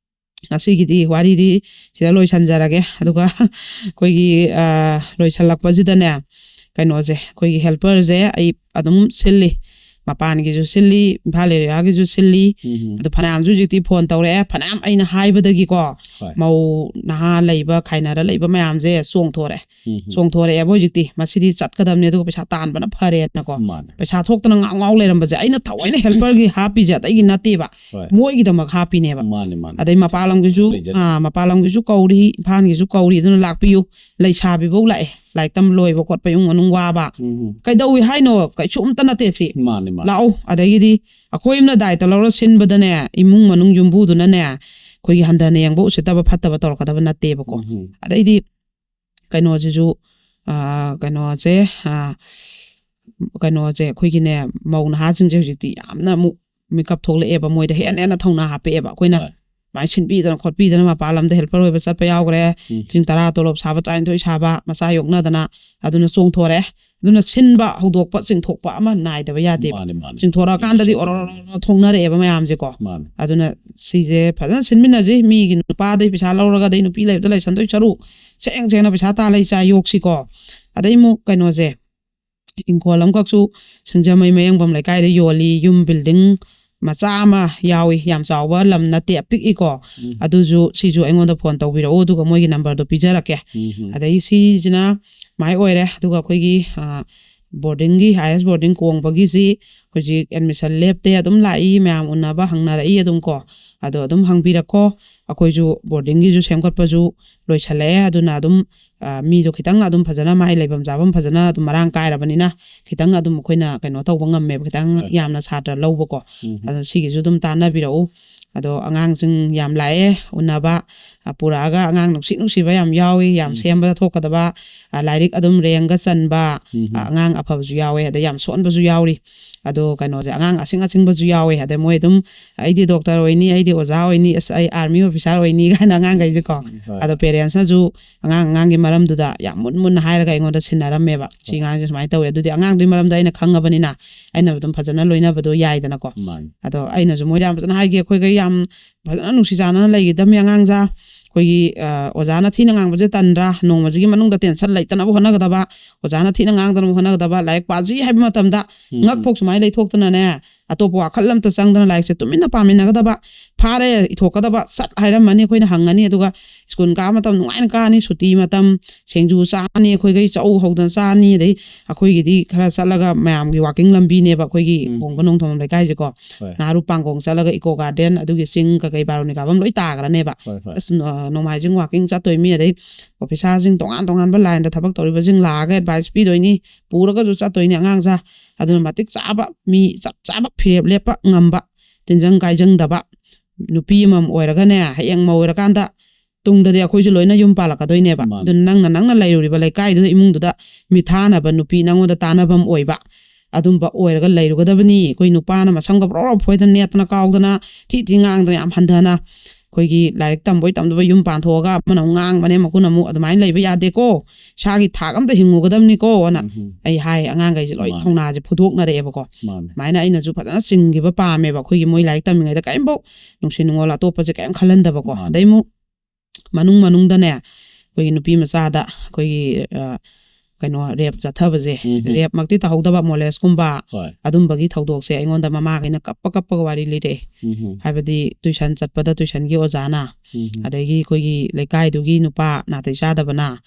ꯉꯁꯤꯒꯤꯗꯤ ꯋꯥꯔꯤꯗꯤ ꯁꯤꯗ ꯂꯣꯏꯁꯟꯖꯔꯒꯦ꯫ ꯑꯗꯨꯒ ꯑꯩꯈꯣꯏꯒꯤ ꯑ, ꯂꯣꯏꯁꯜꯂꯛꯄꯁꯤꯗꯅꯦ, ꯀꯩꯅꯣꯁꯦ, ꯑꯩꯈꯣꯏꯒꯤ ꯍꯦꯜꯄꯔꯁꯦ ꯑꯩ ꯑꯗꯨꯝ ꯁꯤꯜꯂꯤ, ꯃꯄꯥꯟꯒꯤꯁꯨ ꯁꯤꯜꯂꯤ, ꯏꯝꯐꯥꯜ ꯑꯦꯔꯤꯌꯥꯒꯤꯁꯨ ꯁꯤꯜꯂꯤ꯫ ꯎꯝ꯫ ꯑꯗꯨ ꯐꯅꯌꯥꯝꯁꯨ ꯍꯧꯖꯤꯛꯇꯤ ꯐꯣꯟ ꯇꯧꯔꯛꯑꯦ, ꯐꯅꯌꯥꯝ ꯑꯩꯅ ꯍꯥꯏꯕꯗꯒꯤꯀꯣ ꯍꯣꯏ꯫ ꯃꯧ ꯅꯍꯥ ꯂꯩꯕ, ꯈꯥꯏꯅꯔ ꯂꯩꯕ ꯃꯌꯥꯝꯁꯦ ꯆꯣꯡꯊꯣꯔꯛꯑꯦ꯫ ꯎꯝ꯫ ꯆꯣꯡꯊꯣꯔꯛꯑꯦꯕ ꯍꯧꯖꯤꯛꯇꯤ꯫ ꯃꯁꯤꯗꯤ ꯆꯠꯀꯗꯕꯅꯦ, ꯑꯗꯨꯒ ꯄꯩꯁꯥ ꯇꯥꯟꯕꯅ ꯐꯔꯦꯅꯀꯣ꯫ ꯃꯥꯅꯦ꯫ ꯄꯩꯁꯥ ꯊꯣꯛꯇꯅ ꯉꯥꯎ ꯉꯥꯎ ꯂꯩꯔꯝꯕꯁꯦ ꯑꯩꯅ ꯊꯑꯣꯏꯅ ꯍꯦꯜꯄꯔꯒꯤ ꯍꯥꯞꯄꯤꯁꯦ ꯑꯇꯩꯒꯤ ꯅꯠꯇꯦꯕ, ꯍꯣꯏ꯫ ꯃꯣꯏꯒꯤꯗꯃꯛ ꯍꯥꯞꯄꯤꯅꯦꯕ꯫ ꯃꯥꯅꯦ, ꯃꯥꯅꯦ꯫ ꯑꯗꯩ ꯃꯄꯥꯟ ꯂꯝꯒꯤꯁꯨ ꯂꯩꯖꯗꯦ꯫ ꯑꯥ, ꯃꯄꯥꯟ ꯂꯝꯒꯤꯁꯨ ꯀꯧꯔꯤ, ꯏꯝꯐꯥꯜꯒꯤꯁꯨ ꯀꯧꯔꯤ, ꯑꯗꯨꯅ ꯂꯥꯛꯄꯤꯌꯨ꯫ ꯂꯩꯁꯥꯕꯤꯐꯧ ꯂꯥꯛꯑꯦ, ꯂꯥꯏꯔꯤꯛ ꯇꯝ ꯂꯣꯏꯕ ꯈꯣꯠꯄ, ꯏꯃꯨꯡ ꯃꯅꯨꯡ ꯋꯥꯕ꯫ ꯎꯝ꯫ ꯀꯩꯗꯧꯏ ꯍꯥꯏꯅꯣ? ꯀꯩꯁꯨ ꯑꯝꯇ ꯅꯠꯇꯦ ꯁꯤ꯫ ꯃꯥꯅꯦ, ꯃꯥꯅꯦ꯫ ꯂꯥꯛꯑꯣ꯫ ꯑꯗꯒꯤꯗꯤ ꯑꯩꯈꯣꯏ ꯑꯃꯅ ꯗꯥꯏꯇ ꯂꯧꯔ ꯁꯤꯟꯕꯗꯅꯦ, ꯏꯃꯨꯡ ꯃꯅꯨꯡ ꯌꯨꯝꯕꯨꯗꯨꯅꯅꯦ ꯑꯩꯈꯣꯏꯒꯤ ꯍꯟꯊꯅ ꯌꯦꯡꯕ, ꯎꯁꯤꯠꯇꯕ, ꯐꯠꯇꯕ ꯇꯧꯔꯛꯀꯗꯕ ꯅꯠꯇꯦꯕꯀꯣ꯫ ꯎꯝ꯫ ꯑꯗꯩꯗꯤ ꯀꯩꯅꯣꯁꯤꯁꯨ, ꯑ, ꯀꯩꯅꯣꯁꯦ, ꯑ, ꯀꯩꯅꯣꯁꯦ, ꯑꯩꯈꯣꯏꯒꯤꯅꯦ, ꯃꯧ ꯅꯍꯥꯁꯤꯡꯁꯦ ꯍꯧꯖꯤꯛꯇꯤ ꯌꯥꯝꯅ ꯑꯃꯨꯛ ꯃꯤꯀꯞ ꯊꯣꯛꯂꯛꯑꯦꯕ, ꯃꯣꯏꯗ ꯍꯦꯟꯅ ꯍꯦꯟꯅ ꯊꯧꯅꯥ ꯍꯥꯞꯄꯛꯑꯦꯕ꯫ ꯑꯩꯈꯣꯏꯅ ꯍꯣꯏ꯫ ꯁꯨꯃꯥꯏꯅ ꯁꯤꯟꯕꯤꯗꯅ ꯈꯣꯠꯄꯤꯗꯅ, ꯃꯄꯥꯟ ꯂꯝꯗ ꯍꯦꯜꯄꯔ ꯑꯣꯏꯕ ꯆꯠꯄ ꯌꯥꯎꯈ꯭ꯔꯦ, ꯎꯝ꯫ ꯂꯤꯁꯤꯡ ꯇꯔꯥ ꯇꯣꯂꯣꯞ ꯁꯥꯕ, ꯇꯔꯥꯅꯤꯊꯣꯏ ꯁꯥꯕ, ꯃꯆꯥ ꯌꯣꯛꯅꯗꯅ, ꯑꯗꯨꯅ ꯆꯣꯡꯊꯣꯔꯛꯑꯦ꯫ ꯑꯗꯨꯅ ꯁꯤꯟꯕ ꯍꯧꯗꯣꯛꯄ ꯆꯤꯡꯊꯣꯛꯄ ꯑꯃ ꯅꯥꯏꯗꯕ ꯌꯥꯗꯦꯕ꯫ ꯃꯥꯅꯦ, ꯃꯥꯅꯦ꯫ ꯆꯤꯡꯊꯣꯔꯛꯑꯀꯥꯟꯗꯗꯤ ꯁꯤꯟꯕ ꯑꯣꯔꯣ ꯑꯣꯔꯣ ꯑꯣꯔꯣ ꯊꯣꯡꯅꯔꯛꯑꯦꯕ ꯃꯌꯥꯝꯁꯦꯀꯣ꯫ ꯃꯥꯅꯦ꯫ ꯑꯗꯨꯅ ꯁꯤꯁꯦ ꯐꯖꯅ ꯁꯤꯟꯃꯤꯟꯅꯁꯤ꯫ ꯃꯤꯒꯤ ꯅꯨꯄꯥꯗꯩ ꯄꯩꯁꯥ ꯂꯧꯔꯒ ꯑꯗꯩ ꯅꯨꯄꯤ ꯂꯩꯕꯗ ꯂꯩꯁꯟꯗꯣꯏ ꯁꯔꯨꯛ ꯁꯦꯡ ꯁꯦꯡꯅ ꯄꯩꯁꯥ ꯇꯥꯜꯂ ꯏꯆꯥ ꯌꯣꯛꯁꯤꯀꯣ꯫ ꯑꯗꯩ ꯑꯃꯨꯛ ꯀꯩꯅꯣꯁꯦ, ꯏꯪꯈꯣꯜ ꯑꯃꯈꯛꯁꯨ ꯁꯤꯡꯖꯃꯩ ꯃꯌꯥꯡꯕꯝ ꯂꯩꯀꯥꯏꯗ ꯌꯣꯜꯂꯤ꯫ ꯌꯨꯝ ꯕꯤꯜꯗꯤꯡ ꯃꯆꯥ ꯑꯃ ꯌꯥꯎꯏ, ꯌꯥꯝ ꯆꯥꯎꯕ ꯂꯝ ꯅꯠꯇꯦ, ꯑꯄꯤꯛꯏꯀꯣ꯫ ꯎꯝ꯫ ꯑꯗꯨꯁꯨ, ꯁꯤꯁꯨ ꯑꯩꯉꯣꯟꯗ ꯐꯣꯟ ꯇꯧꯕꯤꯔꯛꯎ, ꯑꯗꯨꯒ ꯃꯣꯏꯒꯤ ꯅꯝꯕꯔꯗꯣ ꯄꯤꯖꯔꯛꯀꯦ꯫ ꯎꯝ꯫ ꯑꯗꯩ ꯁꯤꯁꯤꯅ ꯃꯥꯏ ꯑꯣꯏꯔꯦ꯫ ꯑꯗꯨꯒ ꯑꯩꯈꯣꯏꯒꯤ, ꯑ, ꯕꯣꯔꯗꯤꯡꯒꯤ, ꯍꯥꯏꯌꯦꯁ ꯕꯣꯔꯗꯤꯡ ꯀꯣꯡꯕꯒꯤꯁꯤ ꯍꯧꯖꯤꯛ ꯑꯦꯗꯃꯤꯁꯟ ꯂꯦꯞꯇꯦ, ꯑꯗꯨꯝ ꯂꯥꯛꯏ, ꯃꯌꯥꯝ ꯎꯅꯕ ꯍꯪꯅꯔꯛꯏ ꯑꯗꯨꯝ ꯀꯣ꯫ ꯑꯗꯣ ꯑꯗꯨꯝ ꯍꯪꯕꯤꯔꯛꯀꯣ, ꯑꯩꯈꯣꯏꯁꯨ ꯕꯣꯔꯗꯤꯡꯒꯤꯁꯨ ꯁꯦꯝꯒꯠꯄꯁꯨ ꯂꯣꯏꯁꯜꯂꯛꯑꯦ꯫ ꯑꯗꯨꯅ ꯑꯗꯨꯝ ꯑ, ꯃꯤꯗꯣ ꯈꯤꯇꯪ ꯑꯗꯨꯝ ꯐꯖꯅ, ꯃꯥꯏ ꯂꯩꯐꯝ ꯆꯥꯐꯝ ꯐꯖꯅ ꯑꯗꯨꯝ ꯃꯔꯥꯡ ꯀꯥꯏꯔꯕꯅꯤꯅ ꯈꯤꯇꯪ ꯑꯗꯨꯝ ꯑꯩꯈꯣꯏꯅ ꯀꯩꯅꯣ ꯇꯧꯕ ꯉꯝꯃꯦꯕ, ꯈꯤꯇꯪ ꯍꯣꯏ, ꯍꯣꯏ꯫ ꯌꯥꯝꯅ ꯁꯥꯇ꯭ꯔ ꯂꯧꯕꯀꯣ꯫ ꯎꯝ. ꯑꯗꯣ ꯁꯤꯒꯤꯁꯨ ꯑꯗꯨꯝ ꯇꯥꯟꯅꯕꯤꯔꯛꯎ꯫ ꯑꯗꯣ ꯑꯉꯥꯡꯁꯤꯡ ꯌꯥꯝ ꯂꯥꯛꯑꯦ ꯎꯅꯕ, ꯑ, ꯄꯨꯔꯛꯑꯒ ꯑꯉꯥꯡ ꯅꯨꯡꯁꯤ ꯅꯨꯡꯁꯤꯕ ꯌꯥꯝ ꯌꯥꯎꯏ, ꯌꯥꯝ ꯎꯝ. ꯁꯦꯝꯕꯗ ꯊꯣꯛꯀꯗꯕ, ꯑ, ꯂꯥꯏꯔꯤꯛ ꯑꯗꯨꯝ ꯔꯦꯡꯒ ꯆꯟꯕ, ꯎꯝ. ꯑ, ꯑꯉꯥꯡ ꯑꯐꯕꯁꯨ ꯌꯥꯎꯋꯦ, ꯑꯗꯩ ꯌꯥꯝ ꯁꯣꯟꯕꯁꯨ ꯌꯥꯎꯔꯤ꯫ ꯑꯗꯣ ꯀꯩꯅꯣꯁꯦ, ꯑꯉꯥꯡ ꯑꯁꯤꯡ ꯑꯁꯤꯡꯕꯁꯨ ꯌꯥꯎꯋꯦ꯫ ꯑꯗꯩ ꯃꯣꯏ ꯑꯗꯨꯝ "ꯑꯩꯗꯤ ꯗꯣꯛꯇꯔ ꯑꯣꯏꯅꯤ, ꯑꯩꯗꯤ ꯑꯣꯖꯥ ꯑꯣꯏꯅꯤ, ꯑꯁ ꯑꯩ ꯑꯥꯔꯃꯤ ꯑꯣꯐꯤꯁꯥꯔ ꯑꯣꯏꯅꯤ" ꯀꯥꯏꯅ ꯑꯉꯥꯡꯈꯩꯁꯦꯀꯣ꯫ ꯍꯣꯏ. ꯑꯗꯣ ꯄꯦꯔꯦꯟꯁꯅꯁꯨ ꯑꯉꯥꯡ ꯑꯉꯥꯡꯒꯤ ꯃꯔꯝꯗꯨꯗ ꯌꯥꯝ ꯃꯨꯟ ꯃꯨꯟꯅ ꯍꯥꯏꯔꯒ ꯑꯩꯉꯣꯟꯗ ꯁꯤꯟꯅꯔꯝꯃꯦꯕ, "ꯁꯤ ꯍꯣꯏ. ꯑꯉꯥꯡꯁꯦ ꯁꯨꯃꯥꯏꯅ ꯇꯧꯋꯦ", ꯑꯗꯨꯗꯤ ꯑꯉꯥꯡꯗꯨꯒꯤ ꯃꯔꯝꯗ ꯑꯩꯅ ꯈꯪꯉꯕꯅꯤꯅ ꯑꯩꯅ ꯑꯗꯨꯝ ꯐꯖꯅ ꯂꯣꯏꯅꯕꯗꯣ ꯌꯥꯏꯗꯅꯀꯣ꯫ ꯃꯥꯅꯤ. ꯑꯗꯣ ꯑꯩꯅꯁꯨ ꯃꯣꯏꯗ ꯌꯥꯝ ꯐꯖꯅ ꯍꯥꯏꯒꯦ, ꯑꯩꯈꯣꯏꯒ ꯌꯌꯥꯝ ꯐꯖꯅ ꯅꯨꯡꯁꯤ ꯆꯥꯟꯅꯅ ꯂꯩꯈꯤꯗꯕꯅꯤ ꯑꯉꯥꯡꯁꯥ꯫ ꯑꯩꯈꯣꯏꯒꯤ ꯑ, ꯑꯣꯖꯥꯅ ꯊꯤꯅ ꯉꯥꯡꯕꯁꯦ ꯇꯟꯗ꯭ꯔꯥ? ꯅꯣꯡꯃꯁꯤꯒꯤ ꯃꯅꯨꯡꯗ ꯇꯦꯟꯁꯟ ꯂꯩꯇꯅꯕ ꯍꯣꯠꯅꯒꯗꯕ, ꯑꯣꯖꯥꯅ ꯊꯤꯅ ꯉꯥꯡꯗꯅꯕ ꯍꯣꯠꯅꯒꯗꯕ, ꯂꯥꯏꯔꯤꯛ ꯄꯥꯁꯤ ꯍꯥꯏꯕ ꯃꯇꯝꯗ ꯎꯝ. ꯉꯛ ꯐꯥꯎ ꯁꯨꯃꯥꯏꯅ ꯂꯩꯊꯣꯛꯇꯅꯅꯦ, ꯑꯇꯣꯞꯄ ꯋꯥꯈꯜ ꯑꯝꯇ ꯆꯪꯗꯅ ꯂꯥꯏꯔꯤꯛꯁꯦ ꯇꯨꯃꯤꯟꯅ ꯄꯥꯃꯤꯟꯅꯒꯗꯕ꯫ "ꯐꯥꯔꯦ, ꯏꯊꯣꯛꯀꯗꯕ", ꯁꯠ ꯍꯥꯏꯔꯝꯃꯅꯤ, ꯑꯩꯈꯣꯏꯅ ꯍꯪꯉꯅꯤ, ꯑꯗꯨꯒ "ꯁ꯭ꯀꯨꯜ ꯀꯥꯕ ꯃꯇꯝ ꯅꯨꯡꯉꯥꯏꯅ ꯀꯥꯅꯤ, ꯁꯨꯇꯤ ꯃꯇꯝ ꯁꯤꯡꯖꯨ ꯆꯥꯅꯤ, ꯑꯩꯈꯣꯏꯈꯩ ꯆꯧ ꯍꯧꯗꯅ ꯆꯥꯅꯤ", ꯑꯗꯩ ꯑꯩꯈꯣꯏꯒꯤꯗꯤ ꯈꯔ ꯆꯠꯂꯒ ꯃꯌꯥꯝꯒꯤ ꯋꯥꯀꯤꯡ ꯂꯝꯕꯤꯅꯦꯕ ꯑꯩꯈꯣꯏꯒꯤ ꯎꯝ. ꯀꯣꯡꯕ ꯅꯣꯡꯊꯣꯡꯕꯝ ꯂꯩꯀꯥꯏꯁꯦꯀꯣ꯫ ꯍꯣꯏ. ꯅꯍꯥꯔꯨ ꯄꯥꯡꯒꯣꯡ ꯆꯠꯂꯒ ꯏꯀꯣ ꯒꯥꯔꯗꯦꯟ, ꯑꯗꯨꯒꯤ ꯆꯤꯡ ꯀꯀꯩ ꯕꯥꯔꯣꯅꯤ ꯀꯥꯐꯝ ꯂꯣꯏ ꯇꯥꯈ꯭ꯔꯅꯦꯕ꯫ ꯍꯣꯏ, ꯍꯣꯏ. ꯑꯁ, ꯅꯣ-, ꯅꯣꯡꯃꯥꯏꯖꯤꯡ ꯋꯥꯀꯤꯡ ꯆꯠꯇꯣꯏ ꯃꯤ, ꯑꯗꯩ ꯑꯣꯐꯤꯁꯥꯔꯁꯤꯡ ꯇꯣꯉꯥꯟ ꯇꯣꯉꯥꯟꯕ ꯂꯥꯏꯟꯗ ꯊꯕꯛ ꯇꯧꯔꯤꯕꯁꯤꯡ ꯂꯥꯛꯑꯒ ꯑꯦꯗꯚꯥꯏꯁ ꯄꯤꯗꯣꯏꯅꯤ, ꯄꯨꯔꯒꯁꯨ ꯆꯠꯇꯣꯏꯅꯤ ꯑꯉꯥꯡꯁꯥ꯫ ꯑꯗꯨꯅ ꯃꯇꯤꯛ ꯆꯥꯕ, ꯃꯤ ꯆꯞ ꯆꯥꯕ ꯐꯤꯔꯦꯞ ꯂꯦꯞꯄ ꯉꯝꯕ, ꯇꯤꯟꯖꯪ ꯀꯥꯏꯖꯪꯗꯕ ꯅꯨꯄꯤ ꯑꯃꯃꯝ ꯑꯣꯏꯔꯒꯅꯦ, ꯍꯌꯦꯡ ꯃꯧ ꯑꯣꯏꯔꯀꯥꯟꯗ ꯇꯨꯡꯗꯗꯤ ꯑꯩꯈꯣꯏꯁꯨ ꯂꯣꯏꯅ ꯌꯨꯝ ꯄꯥꯜꯂꯛꯀꯗꯣꯏꯅꯦꯕ꯫ ꯃꯥꯅꯤ. ꯑꯗꯨꯅ ꯅꯪꯅ, ꯅꯪꯅ ꯂꯩꯔꯨꯔꯤꯕ ꯂꯩꯀꯥꯏꯗꯨꯗ, ꯏꯃꯨꯡꯗꯨꯗ ꯃꯤꯊꯥꯅꯕ ꯅꯨꯄꯤ ꯅꯪꯉꯣꯟꯗ ꯇꯥꯟꯅꯐꯝ ꯑꯣꯏꯕ ꯑꯗꯨꯝꯕ ꯑꯣꯏꯔꯒ ꯂꯩꯔꯨꯒꯗꯕꯅꯤ꯫ ꯑꯩꯈꯣꯏ ꯅꯨꯄꯥꯅ ꯃꯁꯝꯒ ꯕ꯭ꯔꯣ ꯕ꯭ꯔꯣ ꯐꯣꯏꯗꯅ, ꯅꯦꯠꯇꯅ ꯀꯥꯎꯗꯅ, ꯊꯤ ꯊꯤ ꯉꯥꯡꯗꯅ, ꯌꯥꯝ ꯍꯟꯊꯅ, ꯑꯩꯈꯣꯏꯒꯤ ꯂꯥꯏꯔꯤꯛ ꯇꯝꯕꯣꯏ ꯇꯝꯗꯕꯣꯏ ꯌꯨꯝ ꯄꯥꯟꯊꯣꯛꯑꯒ ꯑꯃꯅ ꯑꯃꯨꯛ ꯉꯥꯡꯕꯅꯦ, ꯃꯈꯨꯅ ꯑꯃꯨꯛ, ꯑꯗꯨꯃꯥꯏꯅ ꯂꯩꯕ ꯌꯥꯗꯦꯀꯣ꯫ ꯏꯁꯥꯒꯤ ꯊꯥꯛ ꯑꯝꯇ ꯍꯤꯡꯉꯨꯒꯗꯕꯅꯤꯀꯣ ꯑꯅ ꯎꯝ. ꯑꯩ ꯍꯥꯏ, ꯑꯉꯥꯡꯈꯩꯁꯦ ꯂꯣꯏ ꯃꯥꯅꯤ. ꯊꯧꯅꯥꯁꯦ ꯐꯨꯗꯣꯛꯅꯔꯛꯑꯦꯕꯀꯣ꯫ ꯃꯥꯅꯤ. ꯑꯗꯨꯃꯥꯏꯅ ꯑꯩꯅꯁꯨ ꯐꯖꯅ ꯆꯤꯡꯈꯤꯕ ꯄꯥꯝꯃꯦꯕ꯫ ꯑꯩꯈꯣꯏꯒꯤ ꯃꯣꯏ ꯂꯥꯏꯔꯤꯛ ꯇꯝꯃꯤꯉꯩꯗ ꯀꯔꯤꯝꯐꯥꯎ ꯅꯨꯡꯁꯤ ꯅꯨꯡꯉꯣꯜ ꯑꯇꯣꯞꯄꯁꯦ ꯀꯔꯤꯝ ꯈꯜꯍꯟꯗꯕꯀꯣ꯫ ꯃꯥꯅꯤ. ꯑꯗꯩ ꯑꯃꯨꯛ ꯃꯅꯨꯡ ꯃꯅꯨꯡꯗꯅꯦ, ꯑꯩꯈꯣꯏꯒꯤ ꯅꯨꯄꯤ ꯃꯆꯥꯗ ꯑꯩꯈꯣꯏꯒꯤ, ꯑ, ꯀꯩꯅꯣ, ꯔꯦꯞ ꯆꯠꯊꯕꯁꯦ, ꯎꯝ. ꯔꯦꯞꯃꯛꯇꯤ ꯇꯧꯍꯧꯗꯕ, ꯃꯣꯂꯦꯁꯀꯨꯝꯕ, ꯍꯣꯏ. ꯑꯗꯨꯝꯕꯒꯤ ꯊꯧꯗꯣꯛꯁꯦ ꯑꯩꯉꯣꯟꯗ ꯃꯃꯥꯈꯩꯅ ꯀꯞꯄ ꯀꯞꯄꯒ ꯋꯥꯔꯤ ꯂꯤꯔꯛꯑꯦ꯫ ꯎꯝ. ꯍꯥꯏꯕꯗꯤ ꯇꯨꯏꯁꯟ ꯆꯠꯄꯗ ꯇꯨꯏꯁꯟꯒꯤ ꯑꯣꯖꯥꯅ, ꯎꯝ. ꯑꯗꯒꯤ ꯑꯩꯈꯣꯏꯒꯤ ꯂꯩꯀꯥꯏꯗꯨꯒꯤ ꯅꯨꯄꯥ ꯅꯥꯇꯩ ꯆꯥꯗꯕꯅ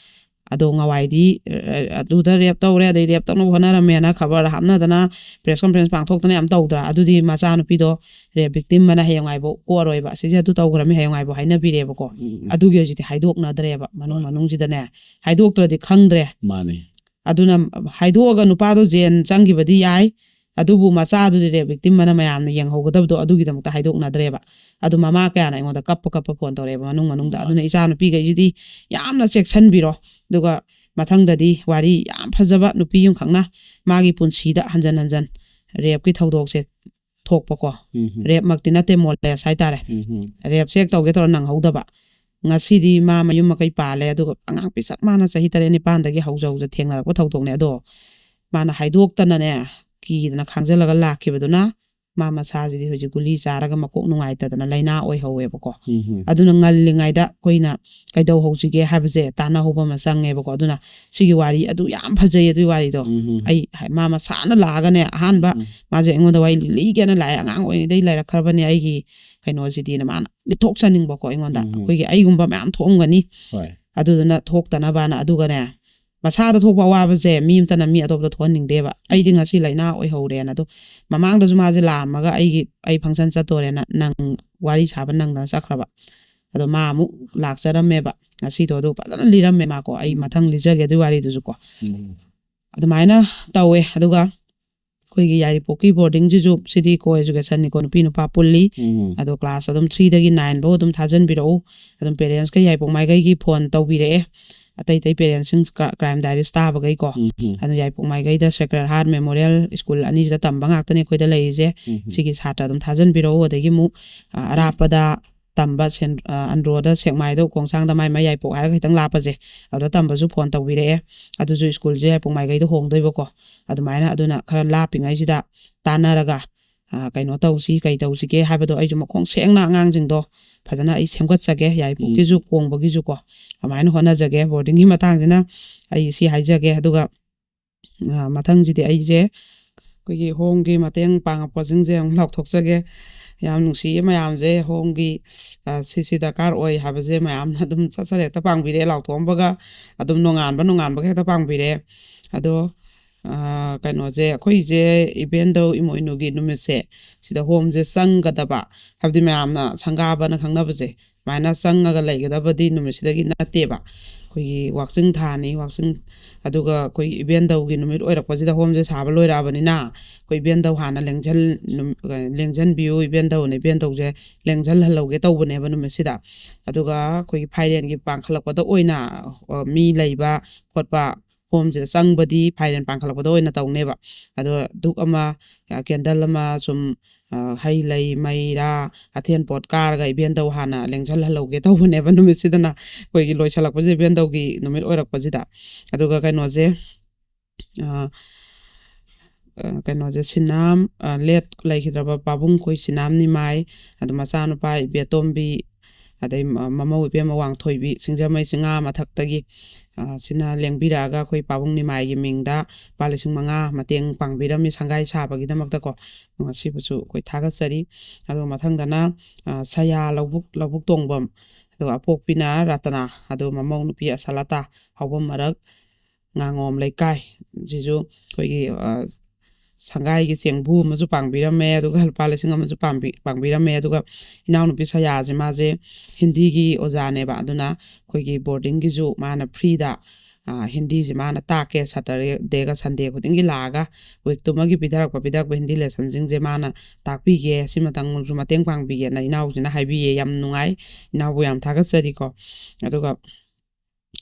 ꯑꯗꯣ ꯉꯋꯥꯏꯗꯤ ꯑ, ꯑꯗꯨꯗ ꯔꯦꯞ ꯇꯧꯔꯦ, ꯑꯗꯩ ꯔꯦꯞ ꯇꯧꯅꯕ ꯍꯣꯠꯅꯔꯝꯃꯦꯅ ꯈꯕꯔ ꯍꯥꯞꯅꯗꯅ, ꯄ꯭ꯔꯦꯁ ꯀꯣꯟꯐꯔꯦꯟꯁ ꯄꯥꯡꯊꯣꯛꯇꯅ ꯌꯥꯝ ꯇꯧꯗ꯭ꯔꯥ? ꯑꯗꯨꯗꯤ ꯃꯆꯥꯅꯨꯄꯤꯗꯣ ꯔꯦꯞ ꯚꯤꯛꯇꯤꯝ ꯑꯃꯅ ꯍꯌꯦꯡꯋꯥꯏꯐꯥꯎ ꯀꯣꯛꯑꯔꯣꯏꯕ, "ꯁꯤꯁꯦ ꯑꯗꯨ ꯇꯧꯈ꯭ꯔꯝꯃꯤ", ꯍꯌꯦꯡꯋꯥꯏꯐꯥꯎ ꯍꯥꯏꯅꯕꯤꯔꯦꯕꯀꯣ꯫ ꯎꯝ, ꯎꯝ. ꯑꯗꯨꯒꯤ ꯍꯧꯖꯤꯛꯇꯤ ꯍꯥꯏꯗꯣꯛꯅꯗ꯭ꯔꯦꯕ, ꯃꯅꯨꯡ ꯍꯣꯏ. ꯃꯅꯨꯡꯁꯤꯗꯅꯦ ꯍꯥꯏꯗꯣꯛꯇ꯭ꯔꯗꯤ ꯈꯪꯗ꯭ꯔꯦ꯫ ꯃꯥꯅꯦ. ꯑꯗꯨꯅ ꯍꯥꯏꯗꯣꯛꯑꯒ ꯅꯨꯄꯥꯗꯣ ꯖꯦꯟ ꯆꯪꯈꯤꯕꯗꯤ ꯌꯥꯏ, ꯑꯗꯨꯕꯨ ꯃꯆꯥꯗꯨꯗꯤ ꯔꯦꯞ ꯚꯤꯛꯇꯤꯝ ꯑꯃꯅ ꯃꯌꯥꯝꯅ ꯌꯦꯡꯍꯧꯒꯗꯕꯗꯣ ꯑꯗꯨꯒꯤꯗꯃꯛꯇ ꯍꯥꯏꯗꯣꯛꯅꯗ꯭ꯔꯦꯕ꯫ ꯑꯗꯨ ꯃꯃꯥ ꯀꯌꯥꯅ ꯑꯩꯉꯣꯟꯗ ꯀꯞꯄ ꯀꯞꯄ ꯐꯣꯟ ꯇꯧꯔꯛꯑꯦꯕ ꯃꯅꯨꯡ ꯃꯅꯨꯡꯗ꯫ ꯃꯥꯅꯦ. ꯑꯗꯨꯅ ꯏꯆꯥ ꯅꯨꯄꯤꯈꯩꯁꯤꯗꯤ ꯌꯥꯝꯅ ꯆꯦꯛꯁꯤꯟꯕꯤꯔꯣ, ꯑꯗꯨꯒ ꯃꯊꯪꯗꯗꯤ ꯋꯥꯔꯤ ꯌꯥꯝ ꯐꯖꯕ ꯅꯨꯄꯤ ꯑꯃꯈꯛꯅ ꯃꯥꯒꯤ ꯄꯨꯟꯁꯤꯗ ꯍꯟꯖꯟ ꯍꯟꯖꯟ ꯔꯦꯞꯀꯤ ꯊꯧꯗꯣꯛꯁꯦ ꯊꯣꯛꯄꯀꯣ꯫ ꯎꯝ, ꯎꯝ. ꯔꯦꯞꯃꯛꯇꯤ ꯅꯠꯇꯦ, ꯃꯣꯂꯦꯁ ꯍꯥꯏꯇꯥꯔꯦ꯫ ꯎꯝ, ꯎꯝ. ꯔꯦꯞꯁꯦ ꯍꯦꯛ ꯇꯧꯒꯦ ꯇꯧꯔ ꯅꯪꯍꯧꯗꯕ꯫ ꯉꯁꯤꯗꯤ ꯃꯥ ꯃꯌꯨꯝ ꯃꯀꯩ ꯄꯥꯜꯂꯦ, ꯑꯗꯨꯒ ꯑꯉꯥꯡ ꯄꯤꯁꯛ ꯃꯥꯅ ꯆꯍꯤ ꯇꯔꯦꯠ ꯅꯤꯄꯥꯟꯗꯒꯤ ꯍꯧꯖ ꯍꯧꯖ ꯊꯦꯡꯅꯔꯛꯄ ꯊꯧꯗꯣꯛꯅꯦ꯫ ꯑꯗꯣ ꯃꯥꯅ ꯍꯥꯏꯗꯣꯛꯇꯅꯅꯦ, ꯀꯤꯗꯅ ꯈꯥꯡꯖꯜꯂꯒ ꯂꯥꯛꯈꯤꯕꯗꯨꯅ ꯃꯥ ꯃꯁꯥꯁꯤꯗꯤ ꯍꯧꯖꯤꯛ ꯒꯨꯂꯤ ꯆꯥꯔꯒ ꯃꯀꯣꯛ ꯅꯨꯡꯉꯥꯏꯇꯗꯅ ꯂꯥꯏꯅꯥ ꯑꯣꯏꯍꯧꯋꯦꯕꯀꯣ꯫ ꯎꯝ, ꯎꯝ. ꯑꯗꯨꯅ ꯉꯜꯂꯤꯉꯩꯗ ꯑꯩꯈꯣꯏꯅ ꯀꯩꯗꯧꯍꯧꯁꯤꯒꯦ ꯍꯥꯏꯕꯁꯦ ꯇꯥꯟꯅꯍꯧꯕ ꯑꯃ ꯆꯪꯉꯦꯕꯀꯣ꯫ ꯑꯗꯨꯅ ꯁꯤꯒꯤ ꯋꯥꯔꯤ ꯑꯗꯨ ꯌꯥꯝ ꯐꯖꯩ, ꯑꯗꯨꯒꯤ ꯋꯥꯔꯤꯗꯣ꯫ ꯎꯝ, ꯎꯝ. ꯑꯩ ꯍꯥꯏ-, ꯃꯥ ꯃꯁꯥꯅ ꯂꯥꯛꯑꯒꯅꯦ, ꯑꯍꯥꯟꯕ ꯎꯝ. ꯃꯥꯁꯦ ꯑꯩꯉꯣꯟꯗ ꯋꯥꯔꯤ ꯂꯤꯒꯦꯅ ꯂꯥꯛꯑꯦ, "ꯑꯉꯥꯡ ꯑꯣꯏꯔꯤꯉꯩꯗꯩ ꯂꯩꯔꯛꯈ꯭ꯔꯕꯅꯦ ꯑꯩꯒꯤ ꯀꯩꯅꯣꯁꯤꯗꯤꯅ", ꯃꯥꯅ ꯂꯤꯊꯣꯛꯆꯅꯤꯡꯕꯀꯣ ꯑꯩꯉꯣꯟꯗ꯫ ꯎꯝ, ꯎꯝ. ꯑꯩꯈꯣꯏꯒꯤ ꯑꯩꯒꯨꯝꯕ ꯃꯌꯥꯝ ꯊꯣꯛꯑꯝꯒꯅꯤ, ꯍꯣꯏ. ꯑꯗꯨꯗꯨꯅ ꯊꯣꯛꯇꯅꯕꯅ꯫ ꯑꯗꯨꯒꯅꯦ, ꯃꯁꯥꯗ ꯊꯣꯛꯄ ꯑꯋꯥꯕꯁꯦ ꯃꯤ ꯑꯃꯇꯅ ꯃꯤ ꯑꯇꯣꯞꯄꯗ ꯊꯣꯛꯍꯟꯅꯤꯡꯗꯦꯕ꯫ "ꯑꯩꯗꯤ ꯉꯁꯤ ꯂꯥꯏꯅꯥ ꯑꯣꯏꯍꯧꯔꯦꯅ", ꯑꯗꯣ ꯃꯃꯥꯡꯗꯁꯨ ꯃꯥꯁꯦ ꯂꯥꯛꯑꯝꯃꯒ ꯑꯩꯒꯤ, ꯑꯩ ꯐꯪꯁꯟ ꯆꯠꯇꯣꯔꯦꯅ ꯅꯪ ꯋꯥꯔꯤ ꯁꯥꯕ ꯅꯪꯗꯅ ꯆꯠꯈ꯭ꯔꯕ꯫ ꯑꯗꯣ ꯃꯥ ꯑꯃꯨꯛ ꯂꯥꯛꯆꯔꯝꯃꯦꯕ ꯉꯁꯤꯗꯣ, ꯑꯗꯨ ꯐꯖꯅ ꯂꯤꯔꯝꯃꯦ ꯃꯥꯀꯣ꯫ ꯑꯩ ꯎꯝ. ꯃꯊꯪ ꯂꯤꯖꯒꯦ ꯑꯗꯨꯒꯤ ꯋꯥꯔꯤꯗꯨꯁꯨꯀꯣ꯫ ꯎꯝ. ꯑꯗꯨꯃꯥꯏꯅ ꯇꯧꯋꯦ꯫ ꯑꯗꯨꯒ ꯑꯩꯈꯣꯏꯒꯤ ꯌꯥꯏꯔꯤꯄꯣꯛꯀꯤ ꯕꯣꯔꯗꯤꯡꯁꯤꯁꯨ, ꯁꯤꯗꯤ ꯀꯣ ꯑꯦꯖꯨꯀꯦꯁꯟꯅꯤꯀꯣ, ꯅꯨꯄꯤ ꯅꯨꯄꯥ ꯄꯨꯜꯂꯤ꯫ ꯎꯝ. ꯑꯗꯣ ꯀ꯭ꯂꯥꯁ ꯑꯗꯨꯝ ꯊ꯭ꯔꯤꯗꯒꯤ ꯅꯥꯏꯟ ꯐꯧ ꯑꯗꯨꯝ ꯊꯥꯖꯟꯕꯤꯔꯛꯎ꯫ ꯑꯗꯨꯝ ꯄꯦꯔꯦꯟꯁꯀ ꯌꯥꯏꯄꯣꯛ ꯃꯥꯏꯀꯩꯒꯤ ꯐꯣꯟ ꯇꯧꯕꯤꯔꯛꯑꯦ, ꯑꯇꯩ ꯑꯇꯩ ꯄꯦꯔꯦꯟꯁꯁꯤꯡ ꯀ꯭ꯔꯥꯏꯝ ꯗꯥꯏꯔꯤꯁ ꯇꯥꯕꯈꯩꯀꯣ꯫ ꯎꯝ, ꯎꯝ. ꯑꯗꯨ ꯌꯥꯏꯄꯣꯛ ꯃꯥꯏꯀꯩꯗ ꯁꯦꯀ꯭ꯔꯦꯠ ꯍꯥꯔꯠ ꯃꯦꯃꯣꯔꯤꯌꯦꯜ ꯁ꯭ꯀꯨꯜ ꯑꯅꯤꯁꯤꯗ ꯇꯝꯕ ꯉꯥꯛꯇꯅꯤ ꯑꯩꯈꯣꯏꯗ ꯂꯩꯔꯤꯁꯦ꯫ ꯎꯝ, ꯎꯝ. ꯁꯤꯒꯤ ꯁꯥꯇ꯭ꯔ ꯑꯗꯨꯝ ꯊꯥꯖꯟꯕꯤꯔꯛꯎ꯫ ꯑꯗꯒꯤ ꯑꯃꯨꯛ, ꯑ, ꯑꯔꯥꯞꯄꯗ ꯇꯝꯕ ꯁꯦꯟ-, ꯑ, ꯑꯟꯗ꯭ꯔꯣꯗ, ꯁꯦꯛꯃꯥꯏꯗ, ꯎꯈꯣꯡꯁꯥꯡꯗ, ꯃꯥꯏ ꯃꯥꯏ ꯌꯥꯏꯄꯣꯛ ꯍꯥꯏꯔꯒ ꯈꯤꯇꯪ ꯂꯥꯞꯄꯁꯦ, ꯑꯗꯨꯗ ꯇꯝꯕꯁꯨ ꯐꯣꯟ ꯇꯧꯕꯤꯔꯛꯑꯦ꯫ ꯑꯗꯨꯁꯨ ꯁ꯭ꯀꯨꯜꯁꯦ ꯌꯥꯏꯄꯣꯛ ꯃꯥꯏꯀꯩꯗ ꯍꯣꯡꯗꯣꯏꯕꯀꯣ꯫ ꯑꯗꯨꯃꯥꯏꯅ ꯑꯗꯨꯅ ꯈꯔ ꯂꯥꯞꯄꯤꯉꯩꯁꯤꯗ ꯇꯥꯟꯅꯔꯒ, ꯑ, ꯀꯩꯅꯣ ꯇꯧꯁꯤ, ꯀꯩ ꯇꯧꯁꯤꯒꯦ ꯍꯥꯏꯕꯗꯣ ꯑꯩꯁꯨ ꯃꯈꯣꯡ ꯁꯦꯡꯅ ꯑꯉꯥꯡꯁꯤꯡꯗꯣ ꯐꯖꯅ ꯑꯩ ꯁꯦꯝꯒꯠꯆꯒꯦ, ꯌꯥꯏꯔꯤꯄꯣꯛꯀꯤꯁꯨ ꯀꯣꯡꯕꯒꯤꯁꯨꯀꯣ꯫ ꯑꯗꯨꯃꯥꯏꯅ ꯍꯣꯠꯅꯖꯒꯦ꯫ ꯕꯣꯔꯗꯤꯡꯒꯤ ꯃꯇꯥꯡꯁꯤꯅ ꯑꯩ ꯁꯤ ꯍꯥꯏꯖꯒꯦ꯫ ꯑꯗꯨꯒ, ꯑ, ꯃꯊꯪꯁꯤꯗꯤ ꯑꯩꯁꯦ ꯑꯩꯈꯣꯏꯒꯤ ꯍꯣꯝꯒꯤ ꯃꯇꯦꯡ ꯄꯥꯡꯉꯛꯄꯁꯤꯡꯁꯦ ꯑꯃꯨꯛ ꯂꯥꯎꯊꯣꯛꯆꯒꯦ꯫ ꯌꯥꯝ ꯅꯨꯡꯁꯤꯌꯦ ꯃꯌꯥꯝꯁꯦ꯫ ꯍꯣꯝꯒꯤ, ꯑ, ꯁꯤ, ꯁꯤ ꯗꯔꯀꯥꯔ ꯑꯣꯏ ꯍꯥꯏꯕꯁꯦ ꯃꯌꯥꯝꯅ ꯑꯗꯨꯝ ꯁꯠ ꯁꯠ ꯍꯦꯛꯇ ꯄꯥꯡꯕꯤꯔꯦ, ꯂꯥꯎꯊꯣꯛꯑꯝꯕꯒ ꯑꯗꯨꯝ ꯅꯣꯡꯉꯥꯟꯕ ꯅꯣꯡꯉꯥꯟꯕꯒ ꯍꯦꯛꯇ ꯄꯥꯡꯕꯤꯔꯦ꯫ ꯑꯗꯣ, ꯑ, ꯀꯩꯅꯣꯁꯦ, ꯑꯩꯈꯣꯏꯁꯦ ꯏꯕꯦꯟꯗꯧ ꯏꯃꯣꯏꯅꯨꯒꯤ ꯅꯨꯃꯤꯠꯁꯦ, ꯁꯤꯗ ꯍꯣꯝꯁꯦ ꯆꯪꯒꯗꯕ, ꯍꯥꯏꯕꯗꯤ ꯃꯌꯥꯝꯅ ꯁꯪꯒꯥꯕꯅ ꯈꯪꯅꯕꯁꯦ, ꯁꯨꯃꯥꯏꯅ ꯆꯪꯉꯒ ꯂꯩꯒꯗꯕꯗꯤ ꯅꯨꯃꯤꯠꯁꯤꯗꯒꯤ ꯅꯠꯇꯦꯕ꯫ ꯑꯩꯈꯣꯏꯒꯤ ꯋꯥꯛꯆꯤꯡ ꯊꯥꯅꯤ, ꯋꯥꯛꯆꯤꯡ, ꯑꯗꯨꯒ ꯑꯩꯈꯣꯏ ꯏꯕꯦꯟꯗꯧꯒꯤ ꯅꯨꯃꯤꯠ ꯑꯣꯏꯔꯛꯄꯁꯤꯗ ꯍꯣꯝꯁꯦ ꯁꯥꯕ ꯂꯣꯏꯔꯛꯑꯕꯅꯤꯅ, ꯑꯩꯈꯣꯏ ꯏꯕꯦꯟꯗꯧ ꯍꯥꯟꯅ ꯂꯦꯡꯖꯜ-, ꯅꯨꯝ-, ꯑ, ꯂꯦꯡꯖꯟꯕꯤꯌꯨ, ꯏꯕꯦꯟꯗꯧꯅ ꯏꯕꯦꯟꯗꯧꯁꯦ ꯂꯦꯡꯖꯜꯍꯜꯍꯧꯒꯦ ꯇꯧꯕꯅꯦꯕ ꯅꯨꯃꯤꯠꯁꯤꯗ꯫ ꯑꯗꯨꯒ ꯑꯩꯈꯣꯏꯒꯤ ꯐꯥꯏꯔꯦꯟꯒꯤ ꯄꯥꯡꯈꯠꯂꯛꯄꯗ ꯑꯣꯏꯅ, ꯑ, ꯃꯤ ꯂꯩꯕ ꯈꯣꯠꯄ, ꯍꯣꯝꯁꯤꯗ ꯆꯪꯕꯗꯤ ꯐꯥꯏꯔꯦꯟ ꯄꯥꯡꯈꯠꯂꯛꯄꯗ ꯑꯣꯏꯅ ꯇꯧꯅꯦꯕ꯫ ꯑꯗꯣ ꯙꯨꯛ ꯑꯃ, ꯑ, ꯀꯦꯟꯗꯜ ꯑꯃ ꯁꯨꯝ, ꯑ, ꯍꯩ ꯂꯩ, ꯃꯩꯔꯥ, ꯑꯊꯦꯟ ꯄꯣꯠ ꯀꯥꯔꯒ ꯏꯕꯦꯟꯗꯧ ꯍꯥꯟꯅ ꯂꯦꯡꯖꯜꯍꯜꯍꯧꯒꯦ ꯇꯧꯕꯅꯦꯕ ꯅꯨꯃꯤꯠꯁꯤꯗꯅ, ꯑꯩꯈꯣꯏꯒꯤ ꯂꯣꯏꯁꯤꯜꯂꯛꯄꯁꯦ ꯏꯕꯦꯟꯗꯧꯒꯤ ꯅꯨꯃꯤꯠ ꯑꯣꯏꯔꯛꯄꯁꯤꯗ꯫ ꯑꯗꯨꯒ ꯀꯩꯅꯣꯁꯦ, ꯑ, ꯑ, ꯀꯩꯅꯣꯁꯦ, ꯁꯤꯅꯥꯝ, ꯑ, ꯂꯦꯠ ꯂꯩꯈꯤꯗ꯭ꯔꯕ ꯄꯥꯕꯨꯡ ꯑꯩꯈꯣꯏ ꯁꯤꯅꯥꯝ ꯅꯤꯃꯥꯏ, ꯑꯗꯨ ꯃꯆꯥꯅꯨꯄꯥ ꯏꯕꯦꯇꯣꯝꯕꯤ, ꯑꯗꯩ ꯃ-, ꯃꯃꯧ ꯏꯕꯦꯝꯃ ꯋꯥꯡꯊꯣꯏꯕꯤ, ꯁꯤꯡꯖꯃꯩ ꯆꯤꯡꯉꯥ ꯃꯊꯛꯇꯒꯤ, ꯑ, ꯁꯤꯅ ꯂꯦꯡꯕꯤꯔꯛꯑꯒ ꯑꯩꯈꯣꯏ ꯄꯥꯕꯨꯡ ꯅꯤꯃꯥꯏꯒꯤ ꯃꯤꯡꯗ ꯂꯨꯄꯥ ꯂꯤꯁꯤꯡ ꯃꯉꯥ ꯃꯇꯦꯡ ꯄꯥꯡꯕꯤꯔꯝꯃꯤ ꯁꯪꯒꯥꯏ ꯁꯥꯕꯒꯤꯗꯃꯛꯇꯀꯣ꯫ ꯃꯁꯤꯕꯨꯁꯨ ꯑꯩꯈꯣꯏ ꯊꯥꯒꯠꯆꯔꯤ꯫ ꯑꯗꯨꯒ ꯃꯊꯪꯗꯅ, ꯑ, ꯁꯌꯥ ꯂꯧꯕꯨꯛ, ꯂꯧꯕꯨꯛ ꯇꯣꯡꯕꯝ, ꯑꯗꯨꯒ ꯑꯄꯣꯛꯄꯤꯅ ꯔꯇꯅꯥ, ꯑꯗꯨꯒ ꯃꯃꯧ ꯅꯨꯄꯤ ꯑꯁꯥꯂꯇꯥ, ꯍꯥꯎꯕꯝ ꯃꯔꯛ, ꯉꯥꯉꯣꯝ ꯂꯩꯀꯥꯏ꯫ ꯁꯤꯁꯨ ꯑꯩꯈꯣꯏꯒꯤ, ꯑ, ꯁꯪꯒꯥꯏꯒꯤ ꯆꯦꯡꯕꯨ ꯑꯃꯁꯨ ꯄꯥꯡꯕꯤꯔꯝꯃꯦ, ꯑꯗꯨꯒ ꯂꯨꯄꯥ ꯂꯤꯁꯤꯡ ꯑꯃꯁꯨ ꯄꯥꯡꯕꯤ-, ꯄꯥꯡꯕꯤꯔꯝꯃꯦ꯫ ꯑꯗꯨꯒ ꯏꯅꯥꯎꯅꯨꯄꯤ ꯁꯌꯥꯁꯦ, ꯃꯥꯁꯦ ꯍꯤꯟꯗꯤꯒꯤ ꯑꯣꯖꯥꯅꯦꯕ, ꯑꯗꯨꯅ ꯑꯩꯈꯣꯏꯒꯤ ꯕꯣꯔꯗꯤꯡꯒꯤꯁꯨ ꯃꯥꯅ ꯐ꯭ꯔꯤꯗ, ꯑ, ꯍꯤꯟꯗꯤꯁꯦ ꯃꯥꯅ ꯇꯥꯛꯀꯦ, ꯁꯇꯔꯗꯦꯒ ꯁꯟꯗꯦ ꯈꯨꯗꯤꯡꯒꯤ ꯂꯥꯛꯑꯒ ꯋꯤꯛꯇꯨꯃꯒꯤ ꯄꯤꯊꯔꯛꯄ, ꯄꯤꯊꯔꯛꯄ ꯍꯤꯟꯗꯤ ꯂꯦꯁꯟꯁꯤꯡꯁꯦ ꯃꯥꯅ ꯇꯥꯛꯄꯤꯒꯦ, ꯁꯤꯃꯇꯪꯁꯨ ꯃꯇꯦꯡ ꯄꯥꯡꯕꯤꯒꯦꯅ ꯏꯅꯥꯎꯁꯤꯅ ꯍꯥꯏꯕꯤꯌꯦ꯫ ꯌꯥꯝ ꯅꯨꯡꯉꯥꯏ, ꯏꯅꯥꯎꯕꯨ ꯌꯥꯝ ꯊꯥꯒꯠꯆꯔꯤꯀꯣ꯫ ꯑꯗꯨꯒ,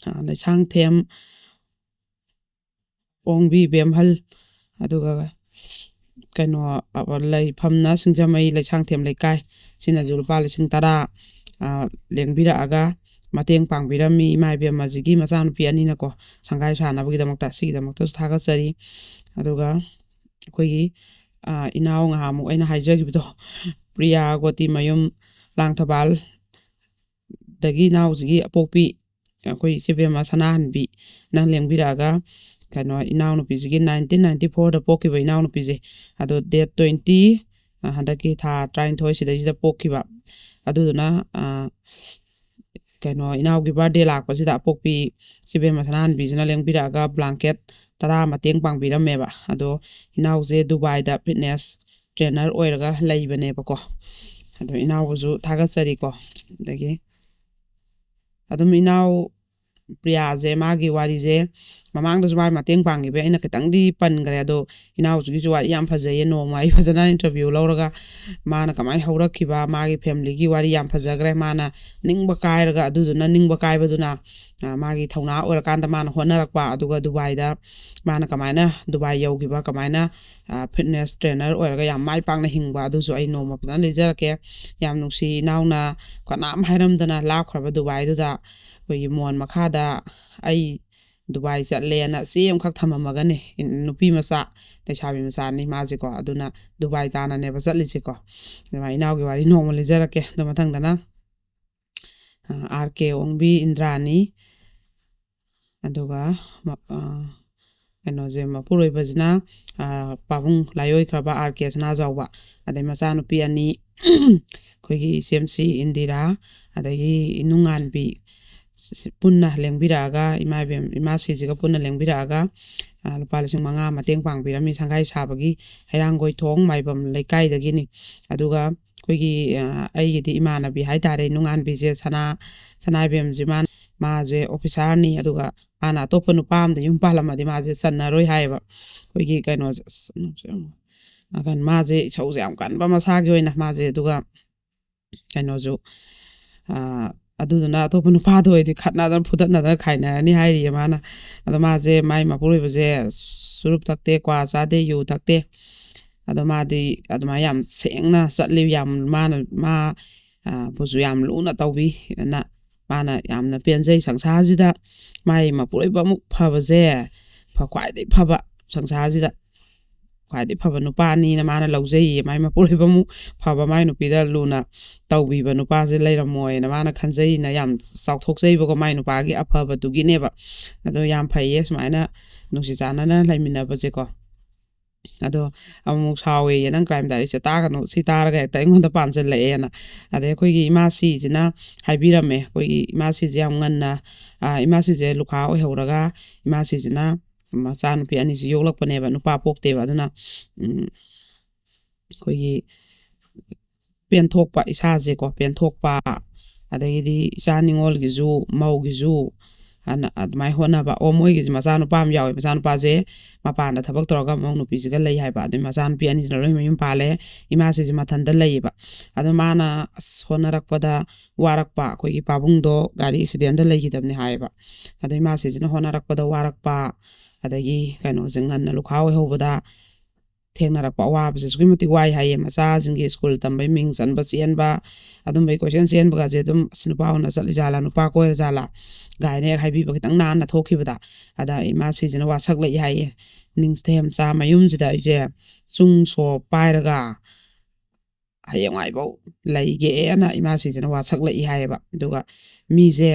ꯑ, ꯂꯩꯁꯥꯡꯊꯦꯝ ꯑꯣꯡꯕꯤ ꯕꯦꯝꯍꯜ, ꯑꯗꯨꯒ ꯀꯩꯅꯣ, ꯑ, ꯂꯩꯐꯝꯅ ꯁꯤꯡꯖꯃꯩ ꯂꯩꯁꯥꯡꯊꯦꯝ ꯂꯩꯀꯥꯏ, ꯁꯤꯅꯁꯨ ꯂꯨꯄꯥ ꯂꯤꯁꯤꯡ ꯇꯔꯥ, ꯑ, ꯂꯦꯡꯕꯤꯔꯛꯑꯒ ꯃꯇꯦꯡ ꯄꯥꯡꯕꯤꯔꯝꯃꯤ ꯏꯃꯥ ꯏꯕꯦꯝꯃꯁꯤꯒꯤ ꯃꯆꯥꯅꯨꯄꯤ ꯑꯅꯤꯅꯀꯣ, ꯁꯪꯒꯥꯏ ꯁꯥꯅꯕꯒꯤꯗꯃꯛꯇ, ꯁꯤꯒꯤꯗꯃꯛꯇꯁꯨ ꯊꯥꯒꯠꯆꯔꯤ꯫ ꯑꯗꯨꯒ ꯑꯩꯈꯣꯏꯒꯤ, ꯑ, ꯏꯅꯥꯎ ꯉꯍꯥꯟꯃꯨꯛ ꯑꯩꯅ ꯍꯥꯏꯖꯈꯤꯕꯗꯣ, ꯄ꯭ꯔꯤꯌꯥ ꯒꯣꯇꯤꯃꯌꯨꯝ ꯂꯥꯡꯊꯕꯥꯜ, ꯗꯒꯤ ꯏꯅꯥꯎꯁꯤꯒꯤ ꯑꯄꯣꯛꯄꯤ ꯑꯩꯈꯣꯏ ꯏꯆꯦꯕꯦꯝꯃ ꯁꯅꯥꯍꯟꯕꯤ, ꯅꯪ ꯂꯦꯡꯕꯤꯔꯛꯑꯒ, ꯀꯩꯅꯣ, ꯏꯅꯥꯎꯅꯨꯄꯤꯁꯤꯒꯤ nineteen ninety fourꯗ ꯄꯣꯛꯈꯤꯕ ꯏꯅꯥꯎꯅꯨꯄꯤꯁꯦ, ꯑꯗꯣ date twenty, ꯑ, ꯍꯟꯗꯛꯀꯤ ꯊꯥ ꯇꯔꯥꯅꯤꯊꯣꯏ ꯁꯤꯗꯩꯁꯤꯗ ꯄꯣꯛꯈꯤꯕ꯫ ꯑꯗꯨꯗꯨꯅ, ꯑ, ꯀꯩꯅꯣ, ꯏꯅꯥꯎꯒꯤ ꯕꯥꯔꯗꯦ ꯂꯥꯛꯄꯁꯤꯗ ꯑꯄꯣꯛꯄꯤ ꯏꯆꯦꯕꯦꯝꯃ ꯁꯅꯥꯍꯟꯕꯤꯁꯤꯅ ꯂꯦꯡꯕꯤꯔꯛꯑꯒ ꯕ꯭ꯂꯥꯡꯀꯦꯠ ꯇꯔꯥ ꯃꯇꯦꯡ ꯄꯥꯡꯕꯤꯔꯝꯃꯦꯕ꯫ ꯑꯗꯣ ꯏꯅꯥꯎꯁꯦ ꯗꯨꯕꯥꯏꯗ ꯐꯤꯠꯅꯦꯁ ꯇ꯭ꯔꯦꯅꯔ ꯑꯣꯏꯔꯒ ꯂꯩꯕꯅꯦꯕꯀꯣ꯫ ꯑꯗꯣ ꯏꯅꯥꯎꯕꯨꯁꯨ ꯊꯥꯒꯠꯆꯔꯤꯀꯣ꯫ ꯑꯗꯒꯤ ꯑꯗꯨꯝ ꯏꯅꯥꯎ ꯄ꯭ꯔꯤꯌꯥꯁꯦ, ꯃꯥꯒꯤ ꯋꯥꯔꯤꯁꯦ ꯃꯃꯥꯡꯗꯁꯨ ꯃꯥ ꯃꯇꯦꯡ ꯄꯥꯡꯈꯤꯕ ꯑꯩꯅ ꯈꯤꯇꯪꯗꯤ ꯄꯟꯈ꯭ꯔꯦ꯫ ꯑꯗꯣ ꯏꯅꯥꯎꯁꯤꯒꯤꯁꯨ ꯋꯥꯔꯤ ꯌꯥꯝ ꯐꯖꯩꯌꯦ꯫ ꯅꯣꯡꯃ ꯑꯩ ꯐꯖꯅ ꯏꯟꯇꯔꯚꯤꯌꯨ ꯂꯧꯔꯒ ꯃꯥꯅ ꯀꯃꯥꯏꯅ ꯍꯧꯔꯛꯈꯤꯕ, ꯃꯥꯒꯤ ꯐꯦꯃꯤꯂꯤꯒꯤ ꯋꯥꯔꯤ ꯌꯥꯝ ꯐꯖꯈ꯭ꯔꯦ꯫ ꯃꯥꯅ ꯅꯤꯡꯕ ꯀꯥꯏꯔꯒ, ꯑꯗꯨꯗꯨꯅ ꯅꯤꯡꯕ ꯀꯥꯏꯕꯗꯨꯅ, ꯑ, ꯃꯥꯒꯤ ꯊꯧꯅꯥ ꯑꯣꯏꯔꯀꯥꯟꯗ ꯃꯥꯅ ꯍꯣꯠꯅꯔꯛꯄ, ꯑꯗꯨꯒ ꯗꯨꯕꯥꯏꯗ ꯃꯥꯅ ꯀꯃꯥꯏꯅ ꯗꯨꯕꯥꯏ ꯌꯧꯈꯤꯕ, ꯀꯃꯥꯏꯅ, ꯑ, ꯐꯤꯠꯅꯦꯁ ꯇ꯭ꯔꯦꯅꯔ ꯑꯣꯏꯔꯒ ꯌꯥꯝ ꯃꯥꯏ ꯄꯥꯛꯅ ꯍꯤꯡꯕ, ꯑꯗꯨꯁꯨ ꯑꯩ ꯅꯣꯡꯃ ꯐꯖꯅ ꯂꯤꯖꯔꯛꯀꯦ꯫ ꯌꯥꯝ ꯅꯨꯡꯁꯤ ꯏꯅꯥꯎꯅ ꯀꯅꯥꯝ ꯍꯥꯏꯔꯝꯗꯅ ꯂꯥꯞꯈ꯭ꯔꯕ ꯗꯨꯕꯥꯏꯗꯨꯗ ꯑꯩꯈꯣꯏꯒꯤ ꯃꯣꯟ ꯃꯈꯥꯗ ꯑꯩ ꯗꯨꯕꯥꯏ ꯆꯠꯂꯦꯅ ꯆꯦ ꯑꯃꯈꯛ ꯊꯝꯃꯝꯃꯒꯅꯦ, ꯏꯟ-, ꯅꯨꯄꯤ ꯃꯆꯥ, ꯂꯩꯁꯥꯕꯤ ꯃꯆꯥꯅꯤ ꯃꯥꯁꯦꯀꯣ꯫ ꯑꯗꯨꯅ ꯗꯨꯕꯥꯏ ꯇꯥꯟꯅꯅꯦꯕ ꯆꯠꯂꯤꯁꯦꯀꯣ꯫ ꯑꯗꯨꯃꯥꯏꯅ ꯏꯅꯥꯎꯒꯤ ꯋꯥꯔꯤ ꯅꯣꯡꯃ ꯂꯤꯖꯔꯛꯀꯦ꯫ ꯑꯗꯨ ꯃꯊꯪꯗꯅ, ꯑ, ꯑꯥꯔ ꯀꯦ ꯑꯣꯡꯕꯤ ꯏꯟꯗ꯭ꯔꯥꯅꯤ, ꯑꯗꯨꯒ ꯃ-, ꯑ, ꯀꯩꯅꯣꯁꯦ, ꯃꯄꯨꯔꯣꯏꯕꯁꯤꯅ, ꯑ, ꯄꯥꯕꯨꯡ ꯂꯥꯏꯑꯣꯏꯈ꯭ꯔꯕ ꯑꯥꯔ ꯀꯦ ꯁꯅꯥꯖꯥꯎꯕ, ꯑꯗꯩ ꯃꯆꯥꯅꯨꯄꯤ ꯑꯅꯤ, ꯑꯩꯈꯣꯏꯒꯤ ꯏꯆꯦꯝꯁꯤ ꯏꯟꯗꯤꯔꯥ, ꯑꯗꯒꯤ ꯏꯅꯨꯡꯉꯥꯟꯕꯤ, ꯁꯤ-, ꯁꯤ-, ꯄꯨꯟꯅ ꯂꯦꯡꯕꯤꯔꯛꯑꯒ, ꯏꯃꯥ ꯏꯕꯦꯝ-, ꯏꯃꯥ ꯁꯤꯁꯤꯒ ꯄꯨꯟꯅ ꯂꯦꯡꯕꯤꯔꯛꯑꯒ, ꯑ, ꯂꯨꯄꯥ ꯂꯤꯁꯤꯡ ꯃꯉꯥ ꯃꯇꯦꯡ ꯄꯥꯡꯕꯤꯔꯝꯃꯤ꯫ ꯁꯪꯒꯥꯏ ꯁꯥꯕꯒꯤ ꯍꯩꯔꯥꯡꯒꯣꯏꯊꯣꯡ ꯃꯥꯏꯕꯝ ꯂꯩꯀꯥꯏꯗꯒꯤꯅꯤ꯫ ꯑꯗꯨꯒ ꯑꯩꯈꯣꯏꯒꯤ, ꯑ, ꯑꯩꯒꯤꯗꯤ ꯏꯃꯥꯟꯅꯕꯤ ꯍꯥꯏꯇꯥꯔꯦ, ꯅꯨꯡꯉꯥꯟꯕꯤꯁꯦ, ꯁꯅꯥ, ꯁꯅꯥ ꯏꯕꯦꯝꯁꯦ, ꯃꯥꯅ, ꯃꯥꯁꯦ ꯑꯣꯐꯤꯁꯥꯔꯅꯤ꯫ ꯑꯗꯨꯒ ꯃꯥꯅ ꯑꯇꯣꯞꯄ ꯅꯨꯄꯥ ꯑꯃꯗ ꯌꯨꯝ ꯄꯥꯜꯂꯝꯃꯗꯤ ꯃꯥꯁꯦ ꯆꯟꯅꯔꯣꯏ ꯍꯥꯏꯌꯦꯕ꯫ ꯑꯩꯈꯣꯏꯒꯤ ꯀꯩꯅꯣꯁꯦ, ꯑꯁ, ꯀꯩꯅꯣ, ꯃꯥꯁꯦ ꯏꯁꯧꯁꯦ ꯌꯥꯝ ꯀꯟꯕ ꯃꯁꯥꯒꯤ ꯑꯣꯏꯅ꯫ ꯃꯥꯁꯦ, ꯑꯗꯨꯒ ꯀꯩꯅꯣꯁꯨ, ꯑ, ꯑꯗꯨꯗꯨꯅ ꯑꯇꯣꯞꯄ ꯅꯨꯄꯥꯗ ꯑꯣꯏꯔꯗꯤ ꯈꯠꯅꯗꯅ ꯐꯨꯗꯠꯅꯗꯅ ꯈꯥꯏꯅꯔꯅꯤ ꯍꯥꯏꯔꯤꯌꯦ ꯃꯥꯅ꯫ ꯑꯗꯣ ꯃꯥꯁꯦ, ꯃꯥꯏ ꯃꯄꯨꯔꯣꯏꯕꯁꯦ ꯆꯨꯔꯨꯞ ꯊꯛꯇꯦ, ꯀ꯭ꯋꯥ ꯆꯥꯗꯦ, ꯌꯨ ꯊꯛꯇꯦ꯫ ꯑꯗꯣ ꯃꯥꯗꯤ ꯑꯗꯨꯃꯥꯏꯅ ꯌꯥꯝ ꯁꯦꯡꯅ ꯆꯠꯂꯤ, ꯌꯥꯝ ꯃꯥꯅ, ꯃꯥ, ꯑ, ꯕꯨꯁꯨ ꯌꯥꯝ ꯂꯨꯅ ꯇꯧꯕꯤ꯫ ꯑꯗꯨꯅ ꯃꯥꯅ ꯌꯥꯝꯅ ꯄꯦꯟꯖꯩ ꯁꯪꯁꯥꯔꯁꯤꯗ꯫ ꯃꯥꯏ ꯃꯄꯨꯔꯣꯏꯕꯃꯨꯛ ꯐꯕꯁꯦ, ꯐ-, ꯈ꯭ꯋꯥꯏꯗꯒꯤ ꯐꯕ ꯁꯪꯁꯥꯔꯁꯤꯗ ꯈ꯭ꯋꯥꯏꯗꯒꯤ ꯐꯕ ꯅꯨꯄꯥꯅꯤꯅ ꯃꯥꯅ ꯂꯧꯖꯩꯌꯦ꯫ ꯃꯥꯏ ꯃꯄꯨꯔꯣꯏꯕꯃꯨꯛ ꯐꯕ, ꯃꯥꯏ ꯅꯨꯄꯤꯗ ꯂꯨꯅ ꯇꯧꯕꯤꯕ ꯅꯨꯄꯥꯁꯦ ꯂꯩꯔꯝꯃꯣꯏꯅ ꯃꯥꯅ ꯈꯟꯖꯩꯅ ꯌꯥꯝ ꯆꯥꯎꯊꯣꯛꯆꯩꯕꯀꯣ, ꯃꯥꯏ ꯅꯨꯄꯥꯒꯤ ꯑꯐꯕꯗꯨꯒꯤꯅꯦꯕ꯫ ꯑꯗꯣ ꯌꯥꯝ ꯐꯩꯌꯦ ꯁꯨꯃꯥꯏꯅ ꯅꯨꯡꯁꯤ ꯆꯥꯟꯅꯅ ꯂꯩꯃꯤꯟꯅꯕꯁꯦꯀꯣ꯫ ꯑꯗꯣ ꯑꯃꯨꯛ ꯁꯥꯎꯋꯦꯌꯦ, "ꯅꯪ ꯀ꯭ꯔꯥꯏꯝ ꯗꯥꯏꯔꯤꯁꯦ ꯇꯥꯒꯅꯨ, ꯁꯤ ꯇꯥꯔꯒ ꯍꯦꯛꯇ ꯑꯩꯉꯣꯟꯗ ꯄꯥꯟꯁꯤꯜꯂꯛꯑꯦꯅ"꯫ ꯑꯗꯩ ꯑꯩꯈꯣꯏꯒꯤ ꯏꯃꯥꯁꯤꯁꯤꯅ ꯍꯥꯏꯕꯤꯔꯝꯃꯦ꯫ ꯑꯩꯈꯣꯏꯒꯤ ꯏꯃꯥꯁꯤꯁꯦ ꯌꯥꯝ ꯉꯟꯅ, ꯑ, ꯏꯃꯥꯁꯤꯁꯦ ꯂꯨꯈꯥ ꯑꯣꯏꯍꯧꯔꯒ, ꯏꯃꯥꯁꯤꯁꯤꯅ ꯃꯆꯥꯅꯨꯄꯤ ꯑꯅꯤꯁꯤ ꯌꯣꯛꯂꯛꯄꯅꯦꯕ, ꯅꯨꯄꯥ ꯄꯣꯛꯇꯦꯕ꯫ ꯑꯗꯨꯅ, ꯎꯝ, ꯑꯩꯈꯣꯏꯒꯤ ꯄꯦꯟꯊꯣꯛꯄ, ꯏꯁꯥꯁꯦꯀꯣ, ꯄꯦꯟꯊꯣꯛꯄ, ꯑꯗꯒꯤꯗꯤ ꯏꯆꯥ ꯅꯤꯉꯣꯜꯒꯤꯁꯨ, ꯃꯧꯒꯤꯁꯨ, ꯑꯅ ꯑꯗꯨꯃꯥꯏꯅ ꯍꯣꯠꯅꯕ꯫ ꯑꯣ, ꯃꯣꯏꯒꯤꯁꯦ ꯃꯆꯥꯅꯨꯄꯥ ꯑꯃ ꯌꯥꯎꯋꯦ꯫ ꯃꯆꯥꯅꯨꯄꯥꯁꯦ ꯃꯄꯥꯟꯗ ꯊꯕꯛ ꯇꯧꯔꯒ ꯃꯧ ꯅꯨꯄꯤꯁꯤꯒ ꯂꯩ ꯍꯥꯏꯕ꯫ ꯑꯗꯩ ꯃꯆꯥꯅꯨꯄꯤ ꯑꯅꯤꯁꯤꯅ ꯂꯣꯏ ꯃꯌꯨꯝ ꯄꯥꯜꯂꯦ꯫ ꯏꯃꯥꯁꯤꯁꯦ ꯃꯊꯟꯇ ꯂꯩꯌꯦꯕ꯫ ꯑꯗꯣ ꯃꯥꯅ ꯑꯁ ꯍꯣꯠꯅꯔꯛꯄꯗ ꯋꯥꯔꯛꯄ, ꯑꯩꯈꯣꯏꯒꯤ ꯄꯥꯕꯨꯡꯗꯣ ꯒꯥꯔꯤ ꯑꯦꯛꯁꯤꯗꯦꯟꯗ ꯂꯩꯈꯤꯗꯕꯅꯤ ꯍꯥꯏꯌꯦꯕ꯫ ꯑꯗꯩ ꯏꯃꯥꯁꯤꯁꯤꯅ ꯍꯣꯠꯅꯔꯛꯄꯗ ꯋꯥꯔꯛꯄ, ꯑꯗꯒꯤ ꯀꯩꯅꯣꯁꯦ, ꯉꯟꯅ ꯂꯨꯈꯥ ꯑꯣꯏꯍꯧꯕꯗ ꯊꯦꯡꯅꯔꯛꯄ ꯑꯋꯥꯕꯁꯦ ꯑꯁꯨꯛꯀꯤ ꯃꯇꯤꯛ ꯋꯥꯏ ꯍꯥꯏꯌꯦ꯫ ꯃꯆꯥꯁꯤꯡꯒꯤ ꯁ꯭ꯀꯨꯜ ꯇꯝꯕꯩ ꯃꯤꯡ ꯆꯟꯕ ꯆꯦꯟꯕ, ꯑꯗꯨꯝꯕꯩ ꯀꯣꯏꯆꯦꯟ ꯆꯦꯟꯕꯒꯁꯦ ꯑꯗꯨꯝ, "ꯑꯁ, ꯅꯨꯄꯥ ꯎꯅ ꯆꯠꯂꯤꯖꯥꯠꯂꯥ, ꯅꯨꯄꯥ ꯀꯣꯏꯔꯖꯥꯠꯂꯥ?" ꯀꯥꯏꯅ ꯍꯦꯛ ꯍꯥꯏꯕꯤꯕ, ꯈꯤꯇꯪ ꯅꯥꯟꯅ ꯊꯣꯛꯈꯤꯕꯗ꯫ ꯑꯗ ꯏꯃꯥꯁꯤꯁꯤꯅ ꯋꯥꯁꯛꯂꯛꯏ ꯍꯥꯏꯌꯦ꯫ "ꯅꯤꯡꯊꯦꯝꯆꯥ ꯃꯌꯨꯝꯁꯤꯗ ꯑꯩꯁꯦ ꯆꯨꯡ ꯁꯣ ꯄꯥꯏꯔꯒ ꯍꯌꯦꯡꯋꯥꯏꯐꯥꯎ ꯂꯩꯒꯦꯅ" ꯏꯃꯥꯁꯤꯁꯤꯅ ꯋꯥꯁꯛꯂꯛꯏ ꯍꯥꯏꯌꯦꯕ꯫ ꯑꯗꯨꯒ ꯃꯤꯁꯦ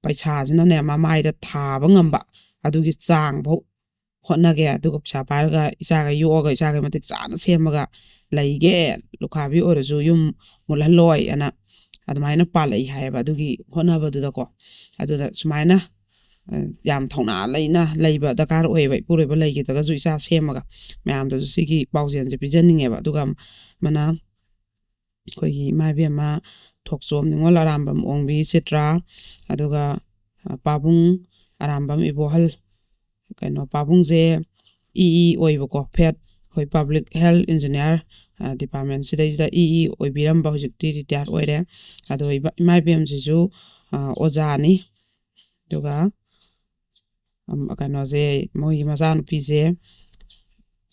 ꯄꯩꯁꯥꯁꯤꯅꯅꯦ ꯃꯃꯥꯏꯗ ꯊꯥꯕ ꯉꯝꯕ ꯑꯗꯨꯒꯤ ꯆꯥꯡꯐꯥꯎ ꯍꯣꯠꯅꯒꯦ, ꯑꯗꯨꯒ ꯄꯩꯁꯥ ꯄꯥꯏꯔꯒ ꯏꯆꯥꯒ ꯌꯣꯛꯑꯒ ꯏꯆꯥꯒ ꯃꯇꯤꯛ ꯆꯥꯅ ꯁꯦꯝꯃꯒ ꯂꯩꯒꯦ, ꯂꯨꯈꯥꯕꯤ ꯑꯣꯏꯔꯁꯨ ꯌꯨꯝ ꯃꯨꯠꯍꯜꯂꯣꯏ ꯑꯅ ꯑꯗꯨꯃꯥꯏꯅ ꯄꯥꯜꯂꯛꯏ ꯍꯥꯏꯌꯦꯕ꯫ ꯑꯗꯨꯒꯤ ꯍꯣꯠꯅꯕꯗꯨꯗꯀꯣ, ꯑꯗꯨꯗ ꯁꯨꯃꯥꯏꯅ, ꯑ, ꯌꯥꯝ ꯊꯧꯅꯥ ꯂꯩꯅ ꯂꯩꯕ ꯗꯔꯀꯥꯔ ꯑꯣꯏꯌꯦꯕ꯫ ꯏꯄꯨꯔꯣꯏꯕ ꯂꯩꯈꯤꯗ꯭ꯔꯒꯁꯨ ꯏꯆꯥ ꯁꯦꯝꯃꯒ ꯃꯌꯥꯝꯗꯁꯨ ꯁꯤꯒꯤ ꯄꯥꯎꯖꯦꯜꯁꯦ ꯄꯤꯖꯅꯤꯡꯉꯦꯕ꯫ ꯑꯗꯨꯒ ꯑꯃꯅ ꯑꯩꯈꯣꯏꯒꯤ ꯏꯃꯥ ꯏꯕꯦꯝꯃ ꯊꯣꯛꯆꯣꯝ ꯅꯤꯉꯣꯜ ꯑꯔꯥꯝꯕꯝ ꯑꯣꯡꯕꯤ ꯆꯤꯇ꯭ꯔꯥ, ꯑꯗꯨꯒ, ꯑ, ꯄꯥꯕꯨꯡ ꯑꯔꯥꯝꯕꯝ ꯏꯕꯣꯍꯜ꯫ ꯀꯩꯅꯣ, ꯄꯥꯕꯨꯡꯁꯦ ꯏ ꯏ ꯑꯣꯏꯕꯀꯣ, ꯐꯦꯠ, ꯑꯩꯈꯣꯏ ꯄꯕ꯭ꯂꯤꯛ ꯍꯦꯜꯊ ꯏꯟꯖꯤꯅꯤꯌꯥꯔ, ꯑ, ꯗꯤꯄꯥꯔꯠꯃꯦꯟꯁꯤꯗꯩꯁꯤꯗ ꯏ ꯏ ꯑꯣꯏꯕꯤꯔꯝꯕ, ꯍꯧꯖꯤꯛꯇꯤ ꯔꯤꯇꯥꯌꯔ ꯑꯣꯏꯔꯦ꯫ ꯑꯗꯣ ꯏꯕ-, ꯏꯃꯥ ꯏꯕꯦꯝꯁꯤꯁꯨ, ꯑ, ꯑꯣꯖꯥꯅꯤ꯫ ꯑꯗꯨꯒ, ꯑꯝ, ꯀꯩꯅꯣꯁꯦ, ꯃꯣꯏꯒꯤ ꯃꯆꯥꯅꯨꯄꯤꯁꯦ,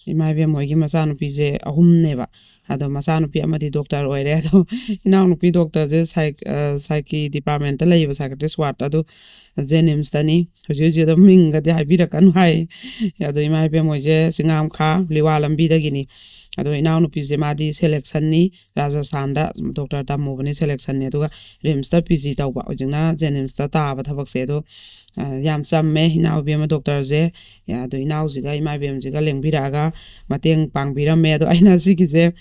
ꯏꯃꯥ ꯏꯕꯦꯝ ꯍꯣꯏꯒꯤ ꯃꯆꯥꯅꯨꯄꯤꯁꯦ ꯑꯍꯨꯝꯅꯦꯕ꯫ ꯑꯗꯣ ꯃꯆꯥꯅꯨꯄꯤ ꯑꯃꯗꯤ ꯗꯣꯛꯇꯔ ꯑꯣꯏꯔꯦ꯫ ꯑꯗꯣ ꯏꯅꯥꯎꯅꯨꯄꯤ ꯗꯣꯛꯇꯔꯁꯦ ꯁꯥꯏꯛ-, ꯑ, psyche department ꯂꯩꯌꯦꯕ, psychiatrist ward꯫ ꯑꯗꯨ ꯖꯦꯅꯤꯝꯁꯇꯅꯤ꯫ ꯍꯧꯖꯤꯛ ꯍꯧꯖꯤꯛ ꯑꯗꯨꯝ ꯃꯤꯡꯒꯗꯤ ꯍꯥꯏꯕꯤꯔꯛꯀꯅꯨ ꯍꯥꯏ꯫ ꯑꯗꯣ ꯏꯃꯥ ꯏꯕꯦꯝ ꯍꯣꯏꯁꯦ ꯆꯤꯡꯉꯥꯝꯈꯥ ꯂꯤꯋꯥ ꯂꯝꯕꯤꯗꯒꯤꯅꯤ꯫ ꯑꯗꯣ ꯏꯅꯥꯎꯅꯨꯄꯤꯁꯦ ꯃꯥꯗꯤ ꯁꯦꯂꯦꯛꯁꯟꯅꯤ, ꯔꯥꯖꯁꯊꯥꯟꯗ ꯗꯣꯛꯇꯔ ꯇꯝꯃꯨꯕꯅꯤ, ꯁꯦꯂꯦꯛꯁꯟꯅꯤ꯫ ꯑꯗꯨꯒ ꯔꯤꯝꯁꯇ ꯄꯤ ꯖꯤ ꯇꯧꯕ, ꯍꯧꯖꯤꯛꯅ ꯖꯦꯅꯤꯝꯁꯇ ꯇꯥꯕ ꯊꯕꯛꯁꯦ꯫ ꯑꯗꯣ, ꯑ, ꯌꯥꯝ ꯆꯝꯃꯦ ꯏꯅꯥꯎ ꯏꯕꯦꯝꯃ ꯗꯣꯛꯇꯔꯁꯦ꯫ ꯑꯗꯣ ꯏꯅꯥꯎꯁꯤꯒ ꯏꯃꯥ ꯏꯕꯦꯝꯁꯤꯒ ꯂꯦꯡꯕꯤꯔꯛꯑꯒ ꯃꯇꯦꯡ ꯄꯥꯡꯕꯤꯔꯝꯃꯦ꯫ ꯑꯗꯣ ꯑꯩꯅ ꯁꯤꯒꯤꯁꯦ,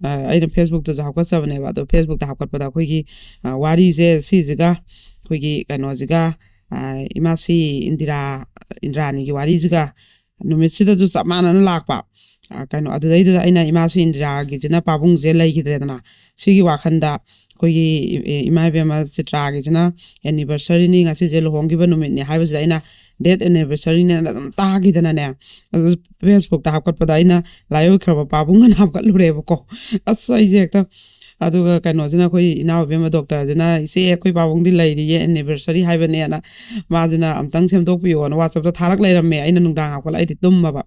ꯑ, ꯑꯩꯅ ꯐꯦꯁꯕꯨꯛꯇꯁꯨ ꯍꯥꯞꯀꯠꯆꯕꯅꯦꯕ꯫ ꯑꯗꯣ ꯐꯦꯁꯕꯨꯛꯇ ꯍꯥꯞꯀꯠꯄꯗ ꯑꯩꯈꯣꯏꯒꯤ, ꯑ, ꯋꯥꯔꯤꯁꯦ ꯁꯤꯁꯤꯒ ꯑꯩꯈꯣꯏꯒꯤ ꯀꯩꯅꯣꯁꯤꯒ, ꯑ, ꯏꯃꯥꯁꯤ ꯏꯟꯗꯤꯔꯥ, ꯏꯟꯗ꯭ꯔꯥꯅꯤꯒꯤ ꯋꯥꯔꯤꯁꯤꯒ ꯅꯨꯃꯤꯠꯁꯤꯗꯁꯨ ꯆꯞ ꯃꯥꯟꯅꯅ ꯂꯥꯛꯄ꯫ ꯑ, ꯀꯩꯅꯣ, ꯑꯗꯨꯗꯩꯗꯨꯗ ꯑꯩꯅ ꯏꯃꯥꯁꯤ ꯏꯟꯗꯤꯔꯥꯒꯤꯁꯤꯅ ꯄꯥꯕꯨꯡꯁꯦ ꯂꯩꯈꯤꯗ꯭ꯔꯦꯗꯅ, ꯁꯤꯒꯤ ꯋꯥꯈꯟꯗ ꯑꯩꯈꯣꯏꯒꯤ ꯏ-, ꯏꯃꯥ ꯏꯕꯦꯝꯃ ꯆꯤꯇ꯭ꯔꯥꯒꯤꯁꯤꯅ anniversaryꯅꯤ, ꯉꯁꯤꯁꯦ ꯂꯨꯍꯣꯡꯈꯤꯕ ꯅꯨꯃꯤꯠꯅꯤ ꯍꯥꯏꯕꯁꯤꯗ ꯑꯩꯅ date anniversaryꯅꯦꯅ ꯑꯗꯨꯝ ꯇꯥꯈꯤꯗꯅꯅꯦ, ꯑꯗꯨ ꯐꯦꯁꯕꯨꯛꯇ ꯍꯥꯞꯀꯠꯄꯗ ꯑꯩꯅ ꯂꯥꯏꯑꯣꯏꯈ꯭ꯔꯕ ꯄꯥꯕꯨꯡ ꯑꯅ ꯍꯥꯞꯀꯠꯂꯨꯔꯦꯕꯀꯣ꯫ ꯑꯁ, ꯑꯩꯁꯦ ꯍꯦꯛꯇ, ꯑꯗꯨꯒ ꯀꯩꯅꯣꯁꯤꯅ ꯑꯩꯈꯣꯏ ꯏꯅꯥꯎ ꯏꯕꯦꯝꯃ ꯗꯣꯛꯇꯔꯁꯤꯅ, "ꯏꯆꯦ, ꯑꯩꯈꯣꯏ ꯄꯥꯕꯨꯡꯗꯤ ꯂꯩꯔꯤꯌꯦ, anniversary ꯍꯥꯏꯕꯅꯦꯅ ꯃꯥꯁꯤꯅ ꯑꯝꯇꯪ ꯁꯦꯝꯗꯣꯛꯄꯤꯌꯣꯅ" WhatsAppꯇ ꯊꯥꯔꯛ ꯂꯩꯔꯝꯃꯦ꯫ ꯑꯩꯅ ꯅꯨꯡꯗꯥꯡ ꯍꯥꯞꯀꯠꯂ ꯑꯩꯗꯤ ꯇꯨꯝꯃꯕ꯫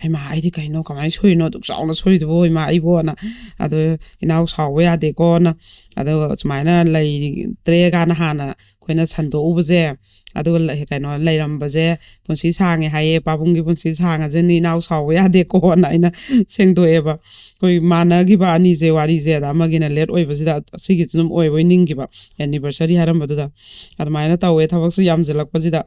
"ꯍꯩꯃꯥ, ꯑꯩꯗꯤ ꯀꯩꯅꯣ, ꯀꯃꯥꯏꯅ ꯁꯣꯏꯔꯤꯅꯣ ꯑꯗꯨꯛ ꯆꯥꯎꯅ ꯁꯣꯏꯔꯤꯗꯨꯕꯨ, ꯏꯃꯥ, ꯑꯩꯕꯣꯅ?" ꯑꯗꯣ ꯏꯅꯥꯎ ꯁꯥꯎꯕ ꯌꯥꯗꯦꯀꯣꯅ꯫ ꯑꯗꯨꯒ ꯁꯨꯃꯥꯏꯅ ꯂꯩꯇ꯭ꯔꯦ ꯀꯥꯏꯅ ꯍꯥꯟꯅ ꯑꯩꯈꯣꯏꯅ ꯁꯟꯗꯣꯛꯎꯕꯁꯦ, ꯑꯗꯨꯒ ꯂꯩ-, ꯀꯩꯅꯣ, ꯂꯩꯔꯝꯕꯁꯦ ꯄꯨꯟꯁꯤ ꯁꯥꯡꯉꯦ ꯍꯥꯏꯌꯦ, ꯄꯥꯕꯨꯡꯒꯤ ꯄꯨꯟꯁꯤ ꯁꯥꯡꯉꯁꯤꯅꯤ, ꯏꯅꯥꯎ ꯁꯥꯎꯕ ꯌꯥꯗꯦꯀꯣꯅ ꯑꯩꯅ ꯁꯦꯡꯗꯣꯛꯑꯦꯕ꯫ ꯑꯩꯈꯣꯏ ꯃꯥꯟꯅꯈꯤꯕ ꯑꯅꯤꯁꯦ ꯋꯥꯔꯤꯁꯦ, ꯑꯗ ꯑꯃꯒꯤꯅ ꯂꯦꯠ ꯑꯣꯏꯕꯁꯤꯗ ꯑꯁꯤꯒꯤꯁꯨ ꯑꯗꯨꯝ ꯑꯣꯏꯕꯣꯏ ꯅꯤꯡꯈꯤꯕ, anniversary ꯍꯥꯏꯔꯝꯕꯗꯨꯗ꯫ ꯑꯗꯨꯃꯥꯏꯅ ꯇꯧꯋꯦ ꯊꯕꯛꯁꯦ ꯌꯥꯝꯁꯤꯜꯂꯛꯄꯁꯤꯗ꯫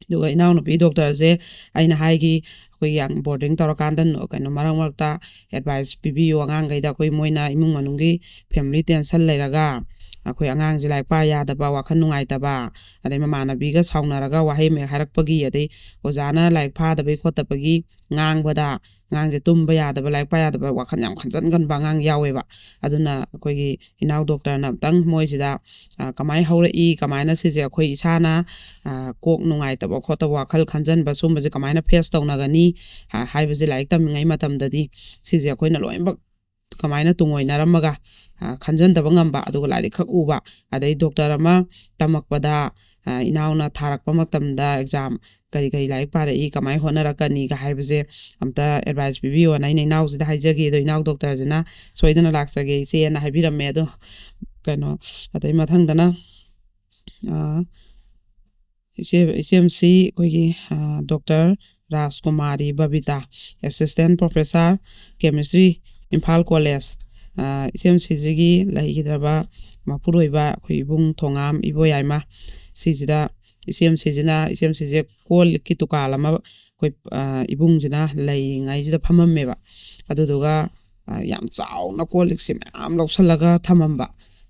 ꯑꯗꯨꯒ ꯏꯅꯥꯎꯅꯨꯄꯤ ꯗꯣꯛꯇꯔꯁꯦ ꯑꯩꯅ ꯍꯥꯏꯒꯤ, ꯑꯩꯈꯣꯏ ꯌꯥꯝ boarding ꯇꯧꯔꯀꯥꯟꯗ ꯅꯣ-, ꯀꯩꯅꯣ, ꯃꯔꯛ ꯃꯔꯛꯇ advice ꯄꯤꯕꯤꯌꯨ ꯑꯉꯥꯡꯈꯩꯗ꯫ ꯑꯩꯈꯣꯏ ꯃꯣꯏꯅ ꯏꯃꯨꯡ ꯃꯅꯨꯡꯒꯤ family tension ꯂꯩꯔꯒ, ꯑꯩꯈꯣꯏ ꯑꯉꯥꯡꯁꯦ ꯂꯥꯏꯔꯤꯛ ꯄꯥ ꯌꯥꯗꯕ, ꯋꯥꯈꯜ ꯅꯨꯡꯉꯥꯏꯇꯕ, ꯑꯗꯩ ꯃꯃꯥꯟꯅꯕꯤꯒ ꯁꯥꯎꯅꯔꯒ ꯋꯥꯍꯩ ꯑꯃ ꯍꯦꯛ ꯍꯥꯏꯔꯛꯄꯒꯤ, ꯑꯗꯩ ꯑꯣꯖꯥꯅ ꯂꯥꯏꯔꯤꯛ ꯐꯥꯗꯕꯩ ꯈꯣꯠꯇꯕꯒꯤ ꯉꯥꯡꯕꯗ, ꯑꯉꯥꯡꯁꯦ ꯇꯨꯝꯕ ꯌꯥꯗꯕ, ꯂꯥꯏꯔꯤꯛ ꯄꯥ ꯌꯥꯗꯕ, ꯋꯥꯈꯜ ꯌꯥꯝ ꯈꯟꯖꯟꯒꯟꯕ ꯑꯉꯥꯡ ꯌꯥꯎꯋꯦꯕ꯫ ꯑꯗꯨꯅ ꯑꯩꯈꯣꯏꯒꯤ ꯏꯅꯥꯎ ꯗꯣꯛꯇꯔꯅ ꯑꯝꯇꯪ ꯃꯣꯏꯁꯤꯗ, ꯑ, ꯀꯃꯥꯏꯅ ꯍꯧꯔꯛꯏ, ꯀꯃꯥꯏꯅ ꯁꯤꯁꯦ ꯑꯩꯈꯣꯏ ꯏꯁꯥꯅ, ꯑ, ꯀꯣꯛ ꯅꯨꯡꯉꯥꯏꯇꯕ ꯈꯣꯠꯇꯕ, ꯋꯥꯈꯜ ꯈꯟꯖꯟꯕ ꯁꯨꯝꯕꯁꯦ ꯀꯃꯥꯏꯅ face ꯇꯧꯅꯒꯅꯤ ꯍꯥ-, ꯍꯥꯏꯕꯁꯦ ꯂꯥꯏꯔꯤꯛ ꯇꯝꯃꯤꯉꯩ ꯃꯇꯝꯗꯗꯤ ꯁꯤꯁꯦ ꯑꯩꯈꯣꯏꯅ ꯂꯣꯏꯅꯃꯛ ꯀꯃꯥꯏꯅ ꯇꯨꯡꯑꯣꯏꯅꯔꯝꯃꯒ, ꯑ, ꯈꯟꯖꯟꯗꯕ ꯉꯝꯕ, ꯑꯗꯨꯒ ꯂꯥꯏꯔꯤꯛ ꯈꯛ ꯎꯕ, ꯑꯗꯩ ꯗꯣꯛꯇꯔ ꯑꯃ ꯇꯝꯃꯛꯄꯗ, ꯑ, ꯏꯅꯥꯎꯅ ꯊꯥꯔꯛꯄ ꯃꯇꯝꯗ exam ꯀꯔꯤ ꯀꯔꯤ ꯂꯥꯏꯔꯤꯛ ꯄꯥꯔꯛꯏ, ꯀꯃꯥꯏꯅ ꯍꯣꯠꯅꯔꯛꯀꯅꯤꯒ ꯍꯥꯏꯕꯁꯦ ꯑꯝꯇ advice ꯄꯤꯕꯤꯌꯣꯅ ꯑꯩꯅ ꯏꯅꯥꯎꯁꯤꯗ ꯍꯥꯏꯖꯒꯦ꯫ ꯑꯗꯣ ꯏꯅꯥꯎ ꯗꯣꯛꯇꯔꯁꯤꯅ ꯁꯣꯏꯗꯅ ꯂꯥꯛꯆꯒꯦ ꯏꯆꯦꯅ ꯍꯥꯏꯕꯤꯔꯝꯃꯦ꯫ ꯑꯗꯣ ꯀꯩꯅꯣ, ꯑꯗꯩ ꯃꯊꯪꯗꯅ, ꯑ, ꯏꯆꯦ, ꯏꯆꯦꯝꯁꯤ ꯑꯩꯈꯣꯏꯒꯤ, ꯑ, doctor Rajkumari Babita, Assistant Professor, Chemistry, Imphal college. ꯑ, ꯏꯆꯦꯝꯁꯤꯁꯤꯒꯤ ꯂꯩꯈꯤꯗ꯭ꯔꯕ ꯃꯄꯨꯔꯣꯏꯕ ꯑꯩꯈꯣꯏ ꯏꯕꯨꯡ ꯊꯣꯉꯥꯝ ꯏꯕꯣꯌꯥꯏꯃ, ꯁꯤꯁꯤꯗ ꯏꯆꯦꯝꯁꯤꯁꯤꯅ, ꯏꯆꯦꯝꯁꯤꯁꯦ ꯀꯣꯜ ꯂꯤꯛꯀꯤ ꯗꯨꯀꯥꯟ ꯑꯃ ꯑꯩꯈꯣꯏ, ꯑ, ꯏꯕꯨꯡꯁꯤꯅ ꯂꯩꯔꯤꯉꯩꯁꯤꯗ ꯐꯝꯃꯝꯃꯦꯕ꯫ ꯑꯗꯨꯗꯨꯒ, ꯑ, ꯌꯥꯝ ꯆꯥꯎꯅ ꯀꯣꯜ ꯂꯤꯛꯁꯦ ꯃꯌꯥꯝ ꯂꯧꯁꯜꯂꯒ ꯊꯝꯃꯝꯕ꯫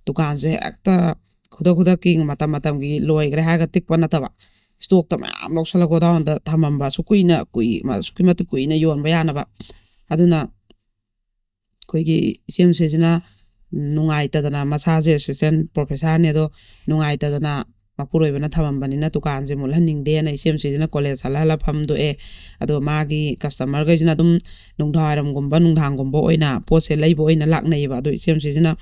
ꯗꯨꯀꯥꯟꯁꯦ ꯍꯦꯛꯇ ꯈꯨꯗꯛ ꯈꯨꯗꯛꯀꯤ ꯃꯇꯝ ꯃꯇꯝꯒꯤ ꯂꯣꯏꯈ꯭ꯔꯦ ꯍꯥꯏꯔꯒ ꯇꯤꯛꯄ ꯅꯠꯇꯕ, ꯏꯁꯇꯣꯛꯇ ꯃꯌꯥꯝ ꯂꯧꯁꯜꯂꯒ ꯒꯣꯗꯥꯎꯟꯗ ꯊꯝꯃꯝꯕ, ꯑꯁꯨꯛ ꯀꯨꯏꯅ, ꯀꯨꯏ-, ꯑꯁꯨꯛꯀꯤ ꯃꯇꯤꯛ ꯀꯨꯏꯅ ꯌꯣꯟꯕ ꯌꯥꯅꯕ꯫ ꯑꯗꯨꯅ ꯑꯩꯈꯣꯏꯒꯤ ꯏꯆꯦꯝꯁꯤꯁꯤꯅ ꯅꯨꯡꯉꯥꯏꯇꯗꯅ, ꯃꯁꯥꯁꯦ Assistant Professorꯅꯦ, ꯑꯗꯣ ꯅꯨꯡꯉꯥꯏꯇꯗꯅ ꯃꯄꯨꯔꯣꯏꯕꯅ ꯊꯝꯃꯝꯕꯅꯤꯅ ꯗꯨꯀꯥꯟꯁꯦ ꯃꯨꯠꯍꯟꯅꯤꯡꯗꯦꯅ ꯏꯆꯦꯝꯁꯤꯁꯤꯅ ꯀꯣꯂꯦꯖ ꯍꯜꯂ ꯍꯜꯂ ꯐꯝꯗꯣꯛꯑꯦ꯫ ꯑꯗꯣ ꯃꯥꯒꯤ ꯀꯁꯇꯃꯔꯈꯩꯁꯤꯅ ꯑꯗꯨꯝ ꯅꯨꯡꯗꯥꯡꯋꯥꯏꯔꯝꯒꯨꯝꯕ, ꯅꯨꯡꯗꯥꯡꯒꯨꯝꯕ ꯑꯣꯏꯅ ꯄꯣꯠꯁꯦ ꯂꯩꯕ ꯑꯣꯏꯅ ꯂꯥꯛꯅꯩꯌꯦꯕ꯫ ꯑꯗꯣ ꯏꯆꯦꯝꯁꯤꯁꯤꯅ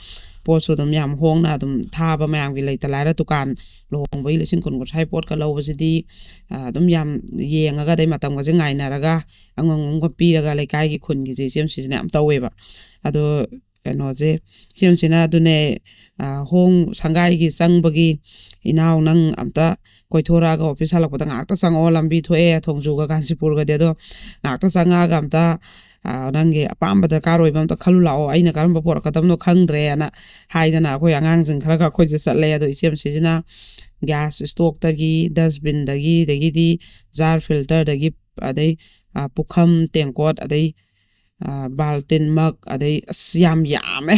ꯄꯣꯠꯁꯨ ꯑꯗꯨꯝ ꯌꯥꯝ ꯍꯣꯡꯅ ꯑꯗꯨꯝ ꯊꯥꯕ, ꯃꯌꯥꯝꯒꯤ ꯂꯩꯇ ꯂꯥꯏꯔ ꯗꯨꯀꯥꯟ ꯂꯨꯍꯣꯡꯕꯒꯤ ꯂꯤꯁꯤꯡ ꯀꯨꯟ ꯀꯨꯟꯊ꯭ꯔꯥꯒꯤ ꯄꯣꯠꯀ ꯂꯧꯕꯁꯤꯗꯤ, ꯑ, ꯑꯗꯨꯝ ꯌꯥꯝ ꯌꯦꯡꯉꯒ, ꯑꯗꯩ ꯃꯇꯝꯒꯁꯦ ꯉꯥꯏꯅꯔꯒ ꯑꯉꯝ ꯑꯉꯝꯕ ꯄꯤꯔꯒ ꯂꯩꯀꯥꯏꯒꯤ ꯈꯨꯟꯒꯤꯁꯦ ꯏꯆꯦꯝꯁꯤꯁꯤꯅ ꯌꯥꯝ ꯇꯧꯋꯦꯕ꯫ ꯑꯗꯣ ꯀꯩꯅꯣꯁꯦ, ꯏꯆꯦꯝꯁꯤꯅ ꯑꯗꯨꯅꯦ, ꯑ, ꯍꯣꯡ ꯁꯪꯒꯥꯏꯒꯤ ꯆꯪꯕꯒꯤ, "ꯏꯅꯥꯎ, ꯅꯪ ꯑꯝꯇ ꯀꯣꯏꯊꯣꯔꯛꯑꯒ ꯑꯣꯐꯤꯁ ꯍꯜꯂꯛꯄꯗ ꯉꯥꯏꯍꯥꯛꯇ ꯆꯪꯉꯛꯑꯣ, ꯂꯝꯕꯤ ꯊꯣꯛꯑꯦ ꯊꯣꯡꯖꯨꯒ ꯀꯥꯟꯆꯤꯄꯨꯔꯒꯗꯤ, ꯑꯗꯣ ꯉꯥꯏꯍꯥꯛꯇ ꯆꯪꯉꯛꯑꯒ ꯑꯝꯇ, ꯑ, ꯅꯪꯒꯤ ꯑꯄꯥꯝꯕ ꯗꯔꯀꯥꯔ ꯑꯣꯏꯕ ꯑꯝꯇ ꯈꯜꯂꯨ ꯂꯥꯛꯑꯣ, ꯑꯩꯅ ꯀꯔꯝꯕ ꯄꯣꯔꯛꯀꯗꯕꯅꯣ ꯈꯪꯗ꯭ꯔꯦꯅ" ꯍꯥꯏꯗꯅ ꯑꯩꯈꯣꯏ ꯑꯉꯥꯡꯁꯤꯡ ꯈꯔꯒ ꯑꯩꯈꯣꯏꯁꯦ ꯆꯠꯂꯦ꯫ ꯑꯗꯣ ꯏꯆꯦꯝꯁꯤꯁꯤꯅ ꯒ꯭ꯌꯥꯁ ꯏꯁꯇꯣꯛꯇꯒꯤ, ꯗꯁꯕꯤꯟꯗꯒꯤ, ꯑꯗꯒꯤꯗꯤ ꯖꯥꯔ ꯐꯤꯜꯇꯔꯗꯒꯤ, ꯑꯗꯩ, ꯑ, ꯄꯨꯈꯝ ꯇꯦꯡꯀꯣꯠ, ꯑꯗꯩ, ꯑ, ꯕꯥꯜꯇꯤꯟꯃꯛ, ꯑꯗꯩ ꯑꯁ ꯌꯥꯝ ꯌꯥꯝꯃꯦ꯫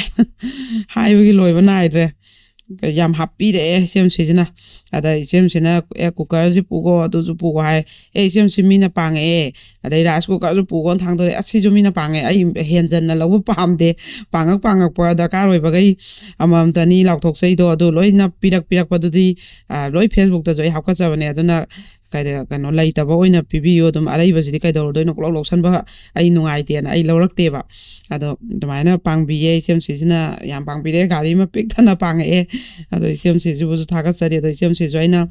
ꯍꯥꯏꯕꯒꯤ ꯂꯣꯏꯕ ꯅꯥꯏꯗ꯭ꯔꯦ꯫ ꯌꯥꯝ ꯍꯥꯞꯄꯤꯔꯛꯑꯦ ꯏꯆꯦꯝꯁꯤꯁꯤꯅ꯫ ꯑꯗ ꯏꯆꯦꯝꯁꯤꯅ, "ꯑꯦ, ꯀꯨꯀꯔꯁꯤ ꯄꯨꯈꯣ, ꯑꯗꯨꯁꯨ ꯄꯨꯈꯣ" ꯍꯥꯏ꯫ "ꯑꯦ, ꯏꯆꯦꯝꯁꯤ ꯃꯤꯅ ꯄꯥꯡꯉꯛꯑꯦ, ꯑꯗꯩ ꯔꯥꯏꯁ ꯀꯨꯀꯔꯁꯨ ꯄꯨꯈꯣꯅ ꯊꯥꯡꯗꯣꯔꯛꯑꯦ, ꯑꯁꯤꯁꯨ ꯃꯤꯅ ꯄꯥꯡꯉꯛꯑꯦ, ꯑꯩ ꯍꯦꯟꯖꯟꯅ ꯂꯧꯕ ꯄꯥꯝꯗꯦ, ꯄꯥꯡꯉꯛ ꯄꯥꯡꯉꯛꯄ ꯗꯔꯀꯥꯔ ꯑꯣꯏꯕꯈꯩ ꯑꯃꯃꯝꯇꯅꯤ ꯂꯥꯎꯊꯣꯛꯆꯩꯗꯣ, ꯑꯗꯨ ꯂꯣꯏꯅ ꯄꯤꯔꯛ ꯄꯤꯔꯛꯄꯗꯨꯗꯤ, ꯑ, ꯂꯣꯏ ꯐꯦꯁꯕꯨꯛꯇꯁꯨ ꯑꯩ ꯍꯥꯞꯀꯠꯆꯕꯅꯦ, ꯑꯗꯨꯅ ꯀꯩꯗ-, ꯀꯩꯅꯣ ꯂꯩꯇꯕ ꯑꯣꯏꯅ ꯄꯤꯕꯤꯌꯨ, ꯑꯗꯨꯝ ꯑꯔꯩꯕꯁꯤꯗꯤ ꯀꯩꯗꯧꯔꯨꯗꯣꯏꯅꯣ, ꯄꯨꯂꯞ ꯂꯧꯁꯟꯕ ꯑꯩ ꯅꯨꯡꯉꯥꯏꯇꯦꯅ ꯑꯩ ꯂꯧꯔꯛꯇꯦꯕ"꯫ ꯑꯗꯣ ꯑꯗꯨꯃꯥꯏꯅ ꯄꯥꯡꯕꯤꯌꯦ ꯏꯆꯦꯝꯁꯤꯁꯤꯅ, ꯌꯥꯝ ꯄꯥꯡꯕꯤꯔꯛꯑꯦ, ꯒꯥꯔꯤ ꯑꯃ ꯄꯤꯛ ꯊꯟꯅ ꯄꯥꯡꯉꯛꯑꯦ꯫ ꯑꯗꯣ ꯏꯆꯦꯝꯁꯤꯁꯤꯕꯨꯁꯨ ꯊꯥꯒꯠꯆꯔꯤ꯫ ꯑꯗꯣ ꯏꯆꯦꯝꯁꯤꯁꯨ ꯑꯩꯅ,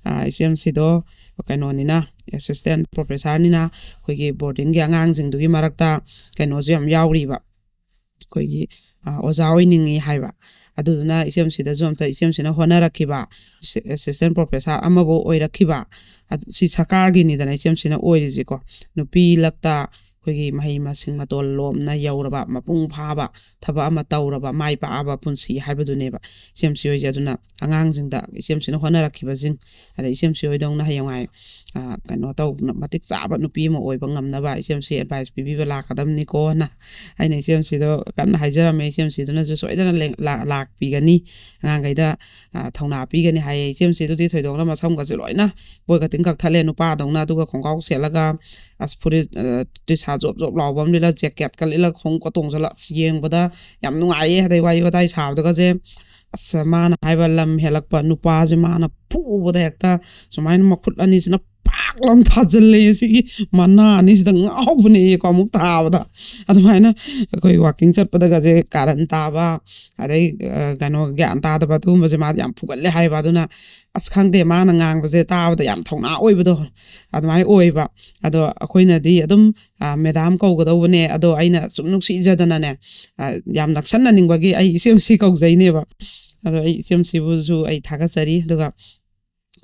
ꯑ, ꯏꯆꯦꯝꯁꯤꯗꯣ ꯀꯩꯅꯣꯅꯤꯅ, Assistant Professorꯅꯤꯅ ꯑꯩꯈꯣꯏꯒꯤ ꯕꯣꯔꯗꯤꯡꯒꯤ ꯑꯉꯥꯡꯁꯤꯡꯗꯨꯒꯤ ꯃꯔꯛꯇ ꯀꯩꯅꯣꯁꯨ ꯌꯥꯝ ꯌꯥꯎꯔꯤꯕ, ꯑꯩꯈꯣꯏꯒꯤ ꯑ, ꯑꯣꯖꯥ ꯑꯣꯏꯅꯤꯡꯉꯤ ꯍꯥꯏꯕ꯫ ꯑꯗꯨꯗꯨꯅ ꯏꯆꯦꯝꯁꯤꯗꯁꯨ ꯑꯝꯇ, ꯏꯆꯦꯝꯁꯤꯅ ꯍꯣꯠꯅꯔꯛꯈꯤꯕ, ꯑꯦꯁꯤ-, assistant professor ꯑꯃꯐꯥꯎ ꯑꯣꯏꯔꯛꯈꯤꯕ, ꯑꯗꯨ ꯁꯤ ꯁꯔꯀꯥꯔꯒꯤꯅꯤꯗꯅ ꯏꯆꯦꯝꯁꯤꯅ ꯑꯣꯏꯔꯤꯁꯤꯀꯣ꯫ ꯅꯨꯄꯤ ꯂꯛꯇ ꯑꯩꯈꯣꯏꯒꯤ ꯃꯍꯩ ꯃꯁꯤꯡ ꯃꯇꯣꯜ ꯂꯣꯝꯅ ꯌꯧꯔꯕ, ꯃꯄꯨꯡ ꯐꯥꯕ ꯊꯕꯛ ꯑꯃ ꯇꯧꯔꯕ, ꯃꯥꯏ ꯄꯥꯛꯑꯕ ꯄꯨꯟꯁꯤ ꯍꯥꯏꯕꯗꯨꯅꯦꯕ ꯏꯆꯦꯝꯁꯤ ꯍꯣꯏꯁꯦ꯫ ꯑꯗꯨꯅ ꯑꯉꯥꯡꯁꯤꯡꯗ ꯏꯆꯦꯝꯁꯤꯅ ꯍꯣꯠꯅꯔꯛꯈꯤꯕꯁꯤꯡ, ꯑꯗꯩ ꯏꯆꯦꯝꯁꯤ ꯍꯣꯏꯗꯧꯅ ꯍꯌꯦꯡꯋꯥꯏ, ꯑ, ꯀꯩꯅꯣ ꯇꯧ-, ꯃꯇꯤꯛ ꯆꯥꯕ ꯅꯨꯄꯤ ꯑꯃ ꯑꯣꯏꯕ ꯉꯝꯅꯕ ꯏꯆꯦꯝꯁꯤ advice ꯄꯤꯕꯤꯕ ꯂꯥꯛꯀꯗꯕꯅꯤꯀꯣꯅ ꯑꯩꯅ ꯏꯆꯦꯝꯁꯤꯗꯣ ꯀꯟꯅ ꯍꯥꯏꯖꯔꯝꯃꯦ꯫ ꯏꯆꯦꯝꯁꯤꯗꯨꯅꯁꯨ ꯁꯣꯏꯗꯅ ꯂꯦꯡ-, ꯂꯥ-, ꯂꯥꯛꯄꯤꯒꯅꯤ, ꯑꯉꯥꯡꯈꯩꯗ, ꯑ, ꯊꯧꯅꯥ ꯄꯤꯒꯅꯤ ꯍꯥꯏꯌꯦ꯫ ꯏꯆꯦꯝꯁꯤꯗꯨꯗꯤ ꯊꯣꯏꯗꯣꯛꯅ ꯃꯁꯝꯒꯁꯦ ꯂꯣꯏꯅ ꯕꯣꯏ ꯀꯇꯤꯡ ꯀꯛꯊꯠꯂꯦ ꯅꯨꯄꯥꯗꯧꯅ, ꯑꯗꯨꯒ ꯈꯣꯡꯒ꯭ꯔꯥꯎ ꯁꯦꯠꯂꯒ, ꯑꯁ, ꯐꯨꯔꯤꯠ, ꯑ, ꯇꯤꯁꯥ ꯖꯣꯞ ꯖꯣꯞ ꯂꯥꯎꯕ ꯑꯃ ꯂꯤꯠꯂ, ꯖꯦꯀꯦꯠꯀ ꯂꯤꯠꯂꯒ, ꯈꯣꯡꯎꯞꯀ ꯇꯣꯡꯁꯤꯜꯂ, ꯑꯁ, ꯌꯦꯡꯕꯗ ꯌꯥꯝ ꯅꯨꯡꯉꯥꯏꯌꯦ꯫ ꯑꯗꯩ ꯋꯥꯔꯤ ꯋꯥꯇꯥꯏ ꯁꯥꯕꯗꯒꯁꯦ, ꯑꯁ, ꯃꯥꯅ ꯍꯥꯏꯕ ꯂꯝ ꯍꯦꯜꯂꯛꯄ ꯅꯨꯄꯥꯁꯦ ꯃꯥꯅ ꯐꯨꯕꯗ ꯍꯦꯛꯇ ꯁꯨꯃꯥꯏꯅ ꯃꯈꯨꯠ ꯑꯅꯤꯁꯤꯅ ꯄꯥꯛ ꯂꯥꯎꯅ ꯊꯥꯖꯤꯜꯂꯦ꯫ ꯁꯤꯒꯤ ꯃꯅꯥ ꯑꯅꯤꯁꯤꯗ ꯉꯥꯎꯕꯅꯦꯌꯦꯀꯣ ꯑꯃꯨꯛ ꯊꯥꯕꯗ꯫ ꯑꯗꯨꯃꯥꯏꯅ ꯑꯩꯈꯣꯏ ꯋꯥꯀꯤꯡ ꯆꯠꯄꯗꯒꯁꯦ ꯀꯥꯔꯟ ꯇꯥꯕ, ꯑꯗꯩ, ꯑ, ꯀꯩꯅꯣ, ꯒ꯭ꯌꯥꯟ ꯇꯥꯗꯕ ꯑꯗꯨꯒꯨꯝꯕꯁꯦ ꯃꯥꯗꯤ ꯌꯥꯝ ꯐꯨꯒꯜꯂꯦ ꯍꯥꯏꯕ꯫ ꯑꯗꯨꯅ ꯑꯁ, ꯈꯪꯗꯦ, ꯃꯥꯅ ꯉꯥꯡꯕꯁꯦ ꯇꯥꯕꯗ ꯌꯥꯝ ꯊꯧꯅꯥ ꯑꯣꯏꯕꯗꯣ ꯑꯗꯨꯃꯥꯏꯅ ꯑꯣꯏꯕ꯫ ꯑꯗꯣ ꯑꯩꯈꯣꯏꯅꯗꯤ ꯑꯗꯨꯝ, ꯑ, ꯃꯦꯗꯥꯝ ꯀꯧꯒꯗꯧꯕꯅꯦ꯫ ꯑꯗꯣ ꯑꯩꯅ ꯁꯨꯝ ꯅꯨꯡꯁꯤꯖꯗꯅꯅꯦ, ꯑ, ꯌꯥꯝ ꯅꯛꯁꯟꯅꯅꯤꯡꯕꯒꯤ ꯑꯩ ꯏꯆꯦꯝꯁꯤ ꯀꯧꯖꯩꯅꯦꯕ꯫ ꯑꯗꯣ ꯑꯩ ꯏꯆꯦꯝꯁꯤꯕꯨꯁꯨ ꯑꯩ ꯊꯥꯒꯠꯆꯔꯤ꯫ ꯑꯗꯨꯒ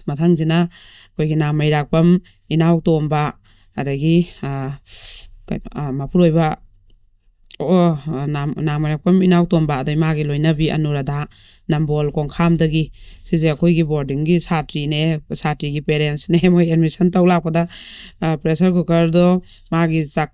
ꯃꯊꯪꯁꯤꯅ ꯑꯩꯈꯣꯏꯒꯤ ꯅꯥꯃꯩꯔꯥꯛꯄꯝ ꯏꯅꯥꯎꯇꯣꯝꯕ, ꯑꯗꯒꯤ, ꯑ, ꯀꯩꯅꯣ, ꯑ, ꯃꯄꯨꯔꯣꯏꯕ, ꯑꯣ, ꯑ, ꯅꯥꯝ-, ꯅꯥꯃꯩꯔꯥꯛꯄꯝ ꯏꯅꯥꯎꯇꯣꯝꯕ, ꯑꯗꯩ ꯃꯥꯒꯤ ꯂꯣꯏꯅꯕꯤ ꯑꯅꯨꯔꯥꯙꯥ, ꯅꯝꯕꯣꯜ ꯀꯣꯡꯈꯥꯝꯗꯒꯤ꯫ ꯁꯤꯁꯦ ꯑꯩꯈꯣꯏꯒꯤ ꯕꯣꯔꯗꯤꯡꯒꯤ ꯁꯥꯇ꯭ꯔꯤꯅꯦ, ꯁꯥꯇ꯭ꯔꯤꯒꯤ ꯄꯦꯔꯦꯟꯁꯅꯦ꯫ ꯃꯣꯏ ꯑꯦꯗꯃꯤꯁꯟ ꯇꯧ ꯂꯥꯛꯄꯗ, ꯑ, ꯄ꯭ꯔꯦꯁꯔ ꯀꯨꯀꯔꯗꯣ ꯃꯥꯒꯤ ꯆꯥꯛ,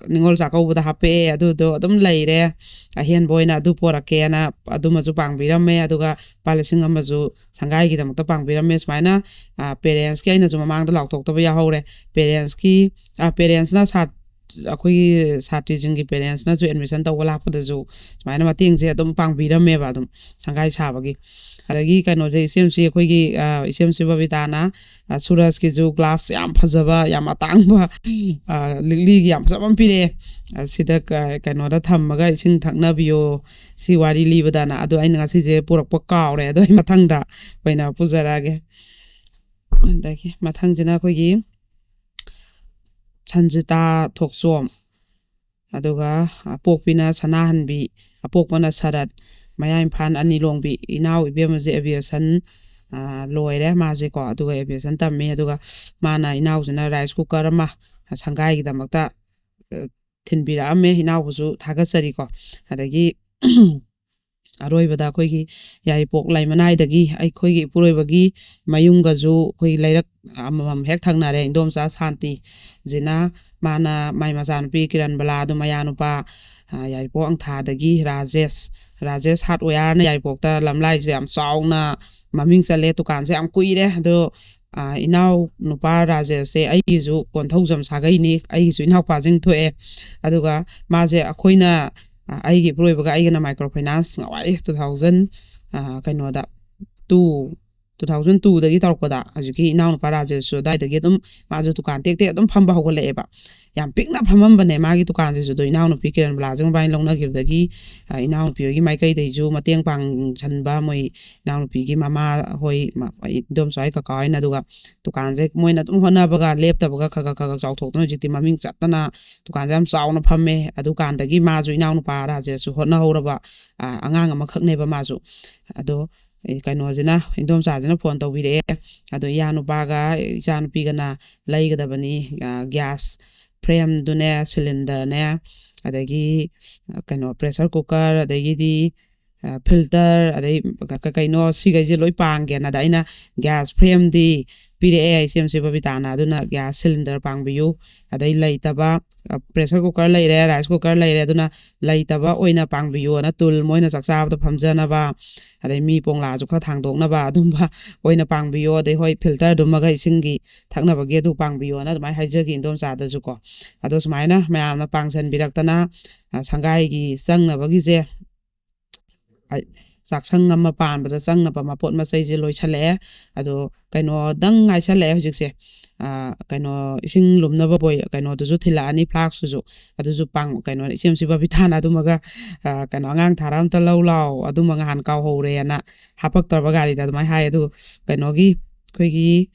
ꯅꯤꯉꯣꯜ ꯆꯥꯛꯀꯧꯕꯗ ꯍꯥꯞꯄꯛꯑꯦ꯫ ꯑꯗꯨꯗꯣ ꯑꯗꯨꯝ ꯂꯩꯔꯦ꯫ ꯑꯍꯦꯟꯕ ꯑꯣꯏꯅ ꯑꯗꯨ ꯄꯣꯔꯛꯀꯦꯅ ꯑꯗꯨꯃꯁꯨ ꯄꯥꯡꯕꯤꯔꯝꯃꯦ꯫ ꯑꯗꯨꯒ ꯂꯨꯄꯥ ꯂꯤꯁꯤꯡ ꯑꯃꯁꯨ ꯁꯪꯒꯥꯏꯒꯤꯗꯃꯛꯇ ꯄꯥꯡꯕꯤꯔꯝꯃꯦ꯫ ꯁꯨꯃꯥꯏꯅ, ꯑ, ꯄꯦꯔꯦꯟꯁꯀꯤ ꯑꯩꯅꯁꯨ ꯃꯃꯥꯡꯗ ꯂꯥꯎꯊꯣꯛꯇꯕ ꯌꯥꯎꯍꯧꯔꯦ꯫ ꯄꯦꯔꯦꯟꯁꯀꯤ, ꯑ, ꯄꯦꯔꯦꯟꯁꯅ ꯁꯥꯠ-, ꯑꯩꯈꯣꯏꯒꯤ ꯁꯥꯇ꯭ꯔꯤꯁꯤꯡꯒꯤ ꯄꯦꯔꯦꯟꯁꯅꯁꯨ ꯑꯦꯗꯃꯤꯁꯟ ꯇꯧꯕ ꯂꯥꯛꯄꯗꯁꯨ ꯁꯨꯃꯥꯏꯅ ꯃꯇꯦꯡꯁꯦ ꯑꯗꯨꯝ ꯄꯥꯡꯕꯤꯔꯝꯃꯦꯕ ꯑꯗꯨꯝ ꯁꯪꯒꯥꯏ ꯁꯥꯕꯒꯤ꯫ ꯑꯗꯒꯤ ꯀꯩꯅꯣꯁꯦ, ꯏꯆꯦꯝꯁꯤ ꯑꯩꯈꯣꯏꯒꯤ, ꯑ, ꯏꯆꯦꯝꯁꯤ ꯕꯕꯤꯇꯥꯅ, ꯑ, ꯁꯨꯔꯖꯀꯤꯁꯨ ꯒ꯭ꯂꯥꯁ ꯌꯥꯝ ꯐꯖꯕ, ꯌꯥꯝ ꯑꯇꯥꯡꯕ, ꯑ, ꯂꯤꯛꯂꯤꯒꯤ ꯌꯥꯝ ꯐꯖꯕ ꯑꯃ ꯄꯤꯔꯛꯑꯦ꯫ ꯑ, ꯁꯤꯗ ꯀ-, ꯀꯩꯅꯣꯗ ꯊꯝꯃꯒ ꯏꯁꯤꯡ ꯊꯛꯅꯕꯤꯌꯣ, ꯁꯤ ꯋꯥꯔꯤ ꯂꯤꯕꯗꯅ꯫ ꯑꯗꯣ ꯑꯩꯅ ꯉꯁꯤꯁꯦ ꯄꯨꯔꯛꯄ ꯀꯥꯎꯔꯦ꯫ ꯑꯗꯣ ꯑꯩ ꯃꯊꯪꯗ ꯑꯣꯏꯅ ꯄꯨꯖꯔꯛꯑꯒꯦ꯫ ꯑꯗꯒꯤ ꯃꯊꯪꯁꯤꯅ ꯑꯩꯈꯣꯏꯒꯤ ꯁꯟꯖꯤꯇꯥ ꯊꯣꯛꯆꯣꯝ, ꯑꯗꯨꯒ ꯑꯄꯣꯛꯄꯤꯅ ꯁꯅꯥꯍꯟꯕꯤ, ꯑꯄꯣꯛꯄꯅ ꯁꯔꯠ, ꯃꯌꯥ ꯏꯝꯐꯥꯜ ꯑꯅꯤ ꯂꯣꯡꯕꯤ꯫ ꯏꯅꯥꯎ ꯏꯕꯦꯝꯃꯁꯦ aviation, ꯑ, ꯂꯣꯏꯔꯦ ꯃꯥꯁꯦꯀꯣ, ꯑꯗꯨꯒ aviation ꯇꯝꯃꯤ꯫ ꯑꯗꯨꯒ ꯃꯥꯅ, ꯏꯅꯥꯎꯁꯤꯅ rice cooker ꯑꯃ ꯁꯪꯒꯥꯏꯒꯤꯗꯃꯛꯇ, ꯑ, ꯊꯤꯟꯕꯤꯔꯛꯑꯝꯃꯦ꯫ ꯏꯅꯥꯎꯕꯨꯁꯨ ꯊꯥꯒꯠꯆꯔꯤꯀꯣ꯫ ꯑꯗꯒꯤ ꯑꯔꯣꯏꯕꯗ ꯑꯩꯈꯣꯏꯒꯤ ꯌꯥꯏꯔꯤꯄꯣꯛ ꯂꯩꯃꯅꯥꯏꯗꯒꯤ ꯑꯩꯈꯣꯏꯒꯤ ꯏꯄꯨꯔꯣꯏꯕꯒꯤ ꯃꯌꯨꯝꯒꯁꯨ ꯑꯩꯈꯣꯏ ꯂꯩꯔꯛ ꯑꯃꯃꯝ ꯍꯦꯛ ꯊꯪꯅꯔꯦ꯫ ꯏꯟꯗꯣꯝꯆꯥ ꯁꯥꯟꯇꯤꯁꯤꯅ, ꯃꯥꯅ ꯃꯥꯏ ꯃꯆꯥꯅꯨꯄꯤ ꯀꯤꯔꯟꯕꯂꯥ, ꯑꯗꯨ ꯃꯌꯥꯅꯨꯄꯥ, ꯑ, ꯌꯥꯏꯔꯤꯄꯣꯛ ꯑꯪꯊꯥꯗꯒꯤ ꯔꯥꯖꯦꯁ, ꯔꯥꯖꯦꯁ hardwareꯅ ꯌꯥꯏꯔꯤꯄꯣꯛꯇ ꯂꯝꯂꯥꯏꯁꯦ ꯌꯥꯝ ꯆꯥꯎꯅ ꯃꯃꯤꯡ ꯆꯠꯂꯦ, ꯗꯨꯀꯥꯟꯁꯦ ꯌꯥꯝ ꯀꯨꯏꯔꯦ꯫ ꯑꯗꯣ, ꯑ, ꯏꯅꯥꯎ ꯅꯨꯄꯥ ꯔꯥꯖꯦꯁꯁꯦ ꯑꯩꯒꯤꯁꯨ ꯀꯣꯟꯊꯧꯖꯝ ꯁꯥꯒꯩꯅꯤ, ꯑꯩꯒꯤꯁꯨ ꯏꯅꯥꯎꯄꯥꯁꯤꯡ ꯊꯣꯛꯑꯦ꯫ ꯑꯗꯨꯒ ꯃꯥꯁꯦ ꯑꯩꯈꯣꯏꯅ, ꯑ, ꯑꯩꯒꯤ ꯏꯄꯨꯔꯣꯏꯕꯒ ꯑꯩꯒꯅ micro finance ꯉꯋꯥꯏ two thousand, ꯑ, ꯀꯩꯅꯣꯗ, two, two thousand twoꯗꯒꯤ ꯇꯧꯔꯛꯄꯗ, ꯍꯧꯖꯤꯛꯀꯤ ꯏꯅꯥꯎꯅꯨꯄꯥ ꯔꯥꯖꯦꯁꯁꯨ ꯑꯗꯨꯋꯥꯏꯗꯒꯤ ꯑꯗꯨꯝ ꯃꯥꯁꯨ ꯗꯨꯀꯥꯟ ꯇꯦꯛ ꯇꯦꯛ ꯑꯗꯨꯝ ꯐꯝꯕ ꯍꯧꯒꯠꯂꯛꯑꯦꯕ꯫ ꯌꯥꯝ ꯄꯤꯛꯅ ꯐꯝꯃꯝꯕꯅꯦ ꯃꯥꯒꯤ ꯗꯨꯀꯥꯟꯁꯤꯁꯨ꯫ ꯑꯗꯣ ꯏꯅꯥꯎꯅꯨꯄꯤ ꯀꯤꯔꯟꯕꯂꯥꯁꯦ ꯃꯕꯥꯅꯤ ꯂꯧꯅꯈꯤꯕꯗꯒꯤ, ꯑ, ꯏꯅꯥꯎꯅꯨꯄꯤ ꯍꯣꯏꯒꯤ ꯃꯥꯏꯀꯩꯗꯩꯁꯨ ꯃꯇꯦꯡ ꯄꯥꯡꯁꯟꯕ, ꯃꯣꯏ ꯏꯅꯥꯎꯅꯨꯄꯤꯒꯤ ꯃꯃꯥ ꯍꯣꯏ, ꯃ-, ꯏꯗꯣꯝꯆꯥ ꯍꯣꯏ, ꯀꯀꯥ ꯍꯣꯏꯅ꯫ ꯑꯗꯨꯒ ꯗꯨꯀꯥꯟꯁꯦ ꯃꯣꯏꯅ ꯑꯗꯨꯝ ꯍꯣꯠꯅꯕꯒ ꯂꯦꯞꯇꯕꯒ ꯈꯔ ꯈꯔ ꯈꯔ ꯈꯔ ꯆꯥꯎꯊꯣꯛꯇꯅ ꯍꯧꯖꯤꯛꯇꯤ ꯃꯃꯤꯡ ꯆꯠꯇꯅ ꯗꯨꯀꯥꯟꯁꯦ ꯌꯥꯝ ꯆꯥꯎꯅ ꯐꯝꯃꯦ꯫ ꯑꯗꯨꯀꯥꯟꯗꯒꯤ ꯃꯥꯁꯨ, ꯏꯅꯥꯎꯅꯨꯄꯥ ꯔꯥꯖꯦꯁꯁꯨ ꯍꯣꯠꯅꯍꯧꯔꯕ, ꯑ, ꯑꯉꯥꯡ ꯑꯃꯈꯛꯅꯦꯕ ꯃꯥꯁꯨ꯫ ꯑꯗꯣ, ꯑꯦ, ꯀꯩꯅꯣꯁꯤꯅ, ꯏꯟꯗꯣꯝꯆꯥꯁꯤꯅ phone ꯇꯧꯕꯤꯔꯛꯑꯦ꯫ ꯑꯗꯣ ꯏꯌꯥꯅꯨꯄꯥꯒ ꯏꯆꯥꯅꯨꯄꯤꯒꯅ ꯂꯩꯒꯗꯕꯅꯤ, ꯑ, gas frameꯗꯨꯅꯦ, cylinderꯅꯦ, ꯑꯗꯒꯤ, ꯑ, ꯀꯩꯅꯣ, pressure cooker, ꯑꯗꯒꯤꯗꯤ, ꯑ, filter, ꯑꯗꯩ ꯀ-, ꯀ-, ꯀꯩꯅꯣ, ꯁꯤꯈꯩꯁꯦ ꯂꯣꯏ ꯄꯥꯡꯒꯦꯅ꯫ ꯑꯗ ꯑꯩꯅ, gas frameꯗꯤ ꯄꯤꯔꯛꯑꯦ ꯏꯆꯦꯝꯆꯦ ꯕꯕꯤꯇꯥꯅ, ꯑꯗꯨꯅ gas cylinder ꯄꯥꯡꯕꯤꯌꯨ, ꯑꯗꯩ ꯂꯩꯇꯕ, ꯑ, pressure cooker ꯂꯩꯔꯦ, rice cooker ꯂꯩꯔꯦ, ꯑꯗꯨꯅ ꯂꯩꯇꯕ ꯑꯣꯏꯅ ꯄꯥꯡꯕꯤꯌꯣꯅ, ꯇꯨꯜ ꯃꯣꯏꯅ ꯆꯥꯛ ꯆꯥꯕꯗ ꯐꯝꯖꯅꯕ, ꯑꯗꯩ ꯃꯤ ꯄꯣꯡꯂꯥꯁꯨ ꯈꯔ ꯊꯥꯡꯗꯣꯛꯅꯕ ꯑꯗꯨꯝꯕ ꯑꯣꯏꯅ ꯄꯥꯡꯕꯤꯌꯣ꯫ ꯑꯗꯩ ꯍꯣꯏ, filterꯗꯨꯃꯒ ꯏꯁꯤꯡꯒꯤ ꯊꯛꯅꯕꯒꯤ ꯑꯗꯨ ꯄꯥꯡꯕꯤꯌꯣꯅ ꯑꯗꯨꯃꯥꯏꯅ ꯍꯥꯏꯖꯒꯤ ꯏꯟꯗꯣꯝꯆꯥꯗꯁꯨꯀꯣ꯫ ꯑꯗꯣ ꯁꯨꯃꯥꯏꯅ ꯃꯌꯥꯝꯅ ꯄꯥꯡꯁꯟꯕꯤꯔꯛꯇꯅ, ꯑ, ꯁꯪꯒꯥꯏꯒꯤ ꯆꯪꯅꯕꯒꯤꯁꯦ, ꯑ, ꯆꯥꯛꯁꯪ ꯑꯃ ꯄꯥꯟꯕꯗ ꯆꯪꯅꯕ ꯃꯄꯣꯠ ꯃꯆꯩꯁꯦ ꯂꯣꯏꯁꯜꯂꯛꯑꯦ꯫ ꯑꯗꯣ ꯀꯩꯅꯣꯗꯪ ꯉꯥꯏꯁꯜꯂꯛꯑꯦ ꯍꯧꯖꯤꯛꯁꯦ꯫ ꯑ, ꯀꯩꯅꯣ, ꯏꯁꯤꯡ ꯂꯨꯝꯅꯕ ꯕꯣꯏ-, ꯀꯩꯅꯣꯗꯨꯁꯨ ꯊꯤꯜꯂꯛꯑꯅꯤ, flaskꯇꯨꯁꯨ꯫ ꯑꯗꯨꯁꯨ ꯄꯥꯡ-, ꯀꯩꯅꯣ, ꯏꯆꯦꯝꯆꯦ ꯕꯕꯤꯇꯥꯅ ꯑꯗꯨꯃꯒ, ꯑ, ꯀꯩꯅꯣ, "ꯑꯉꯥꯡ ꯊꯥꯔ ꯑꯝꯇ ꯂꯧ ꯂꯥꯛꯑꯣ, ꯑꯗꯨꯃ ꯉꯍꯥꯟ ꯀꯥꯎꯍꯧꯔꯦꯅ" ꯍꯥꯄꯛꯇ꯭ꯔꯕ ꯒꯥꯔꯤꯗ ꯑꯗꯨꯃꯥꯏꯅ ꯍꯥꯏ꯫ ꯑꯗꯨ ꯀꯩꯅꯣꯒꯤ, ꯑꯩꯈꯣꯏꯒꯤ,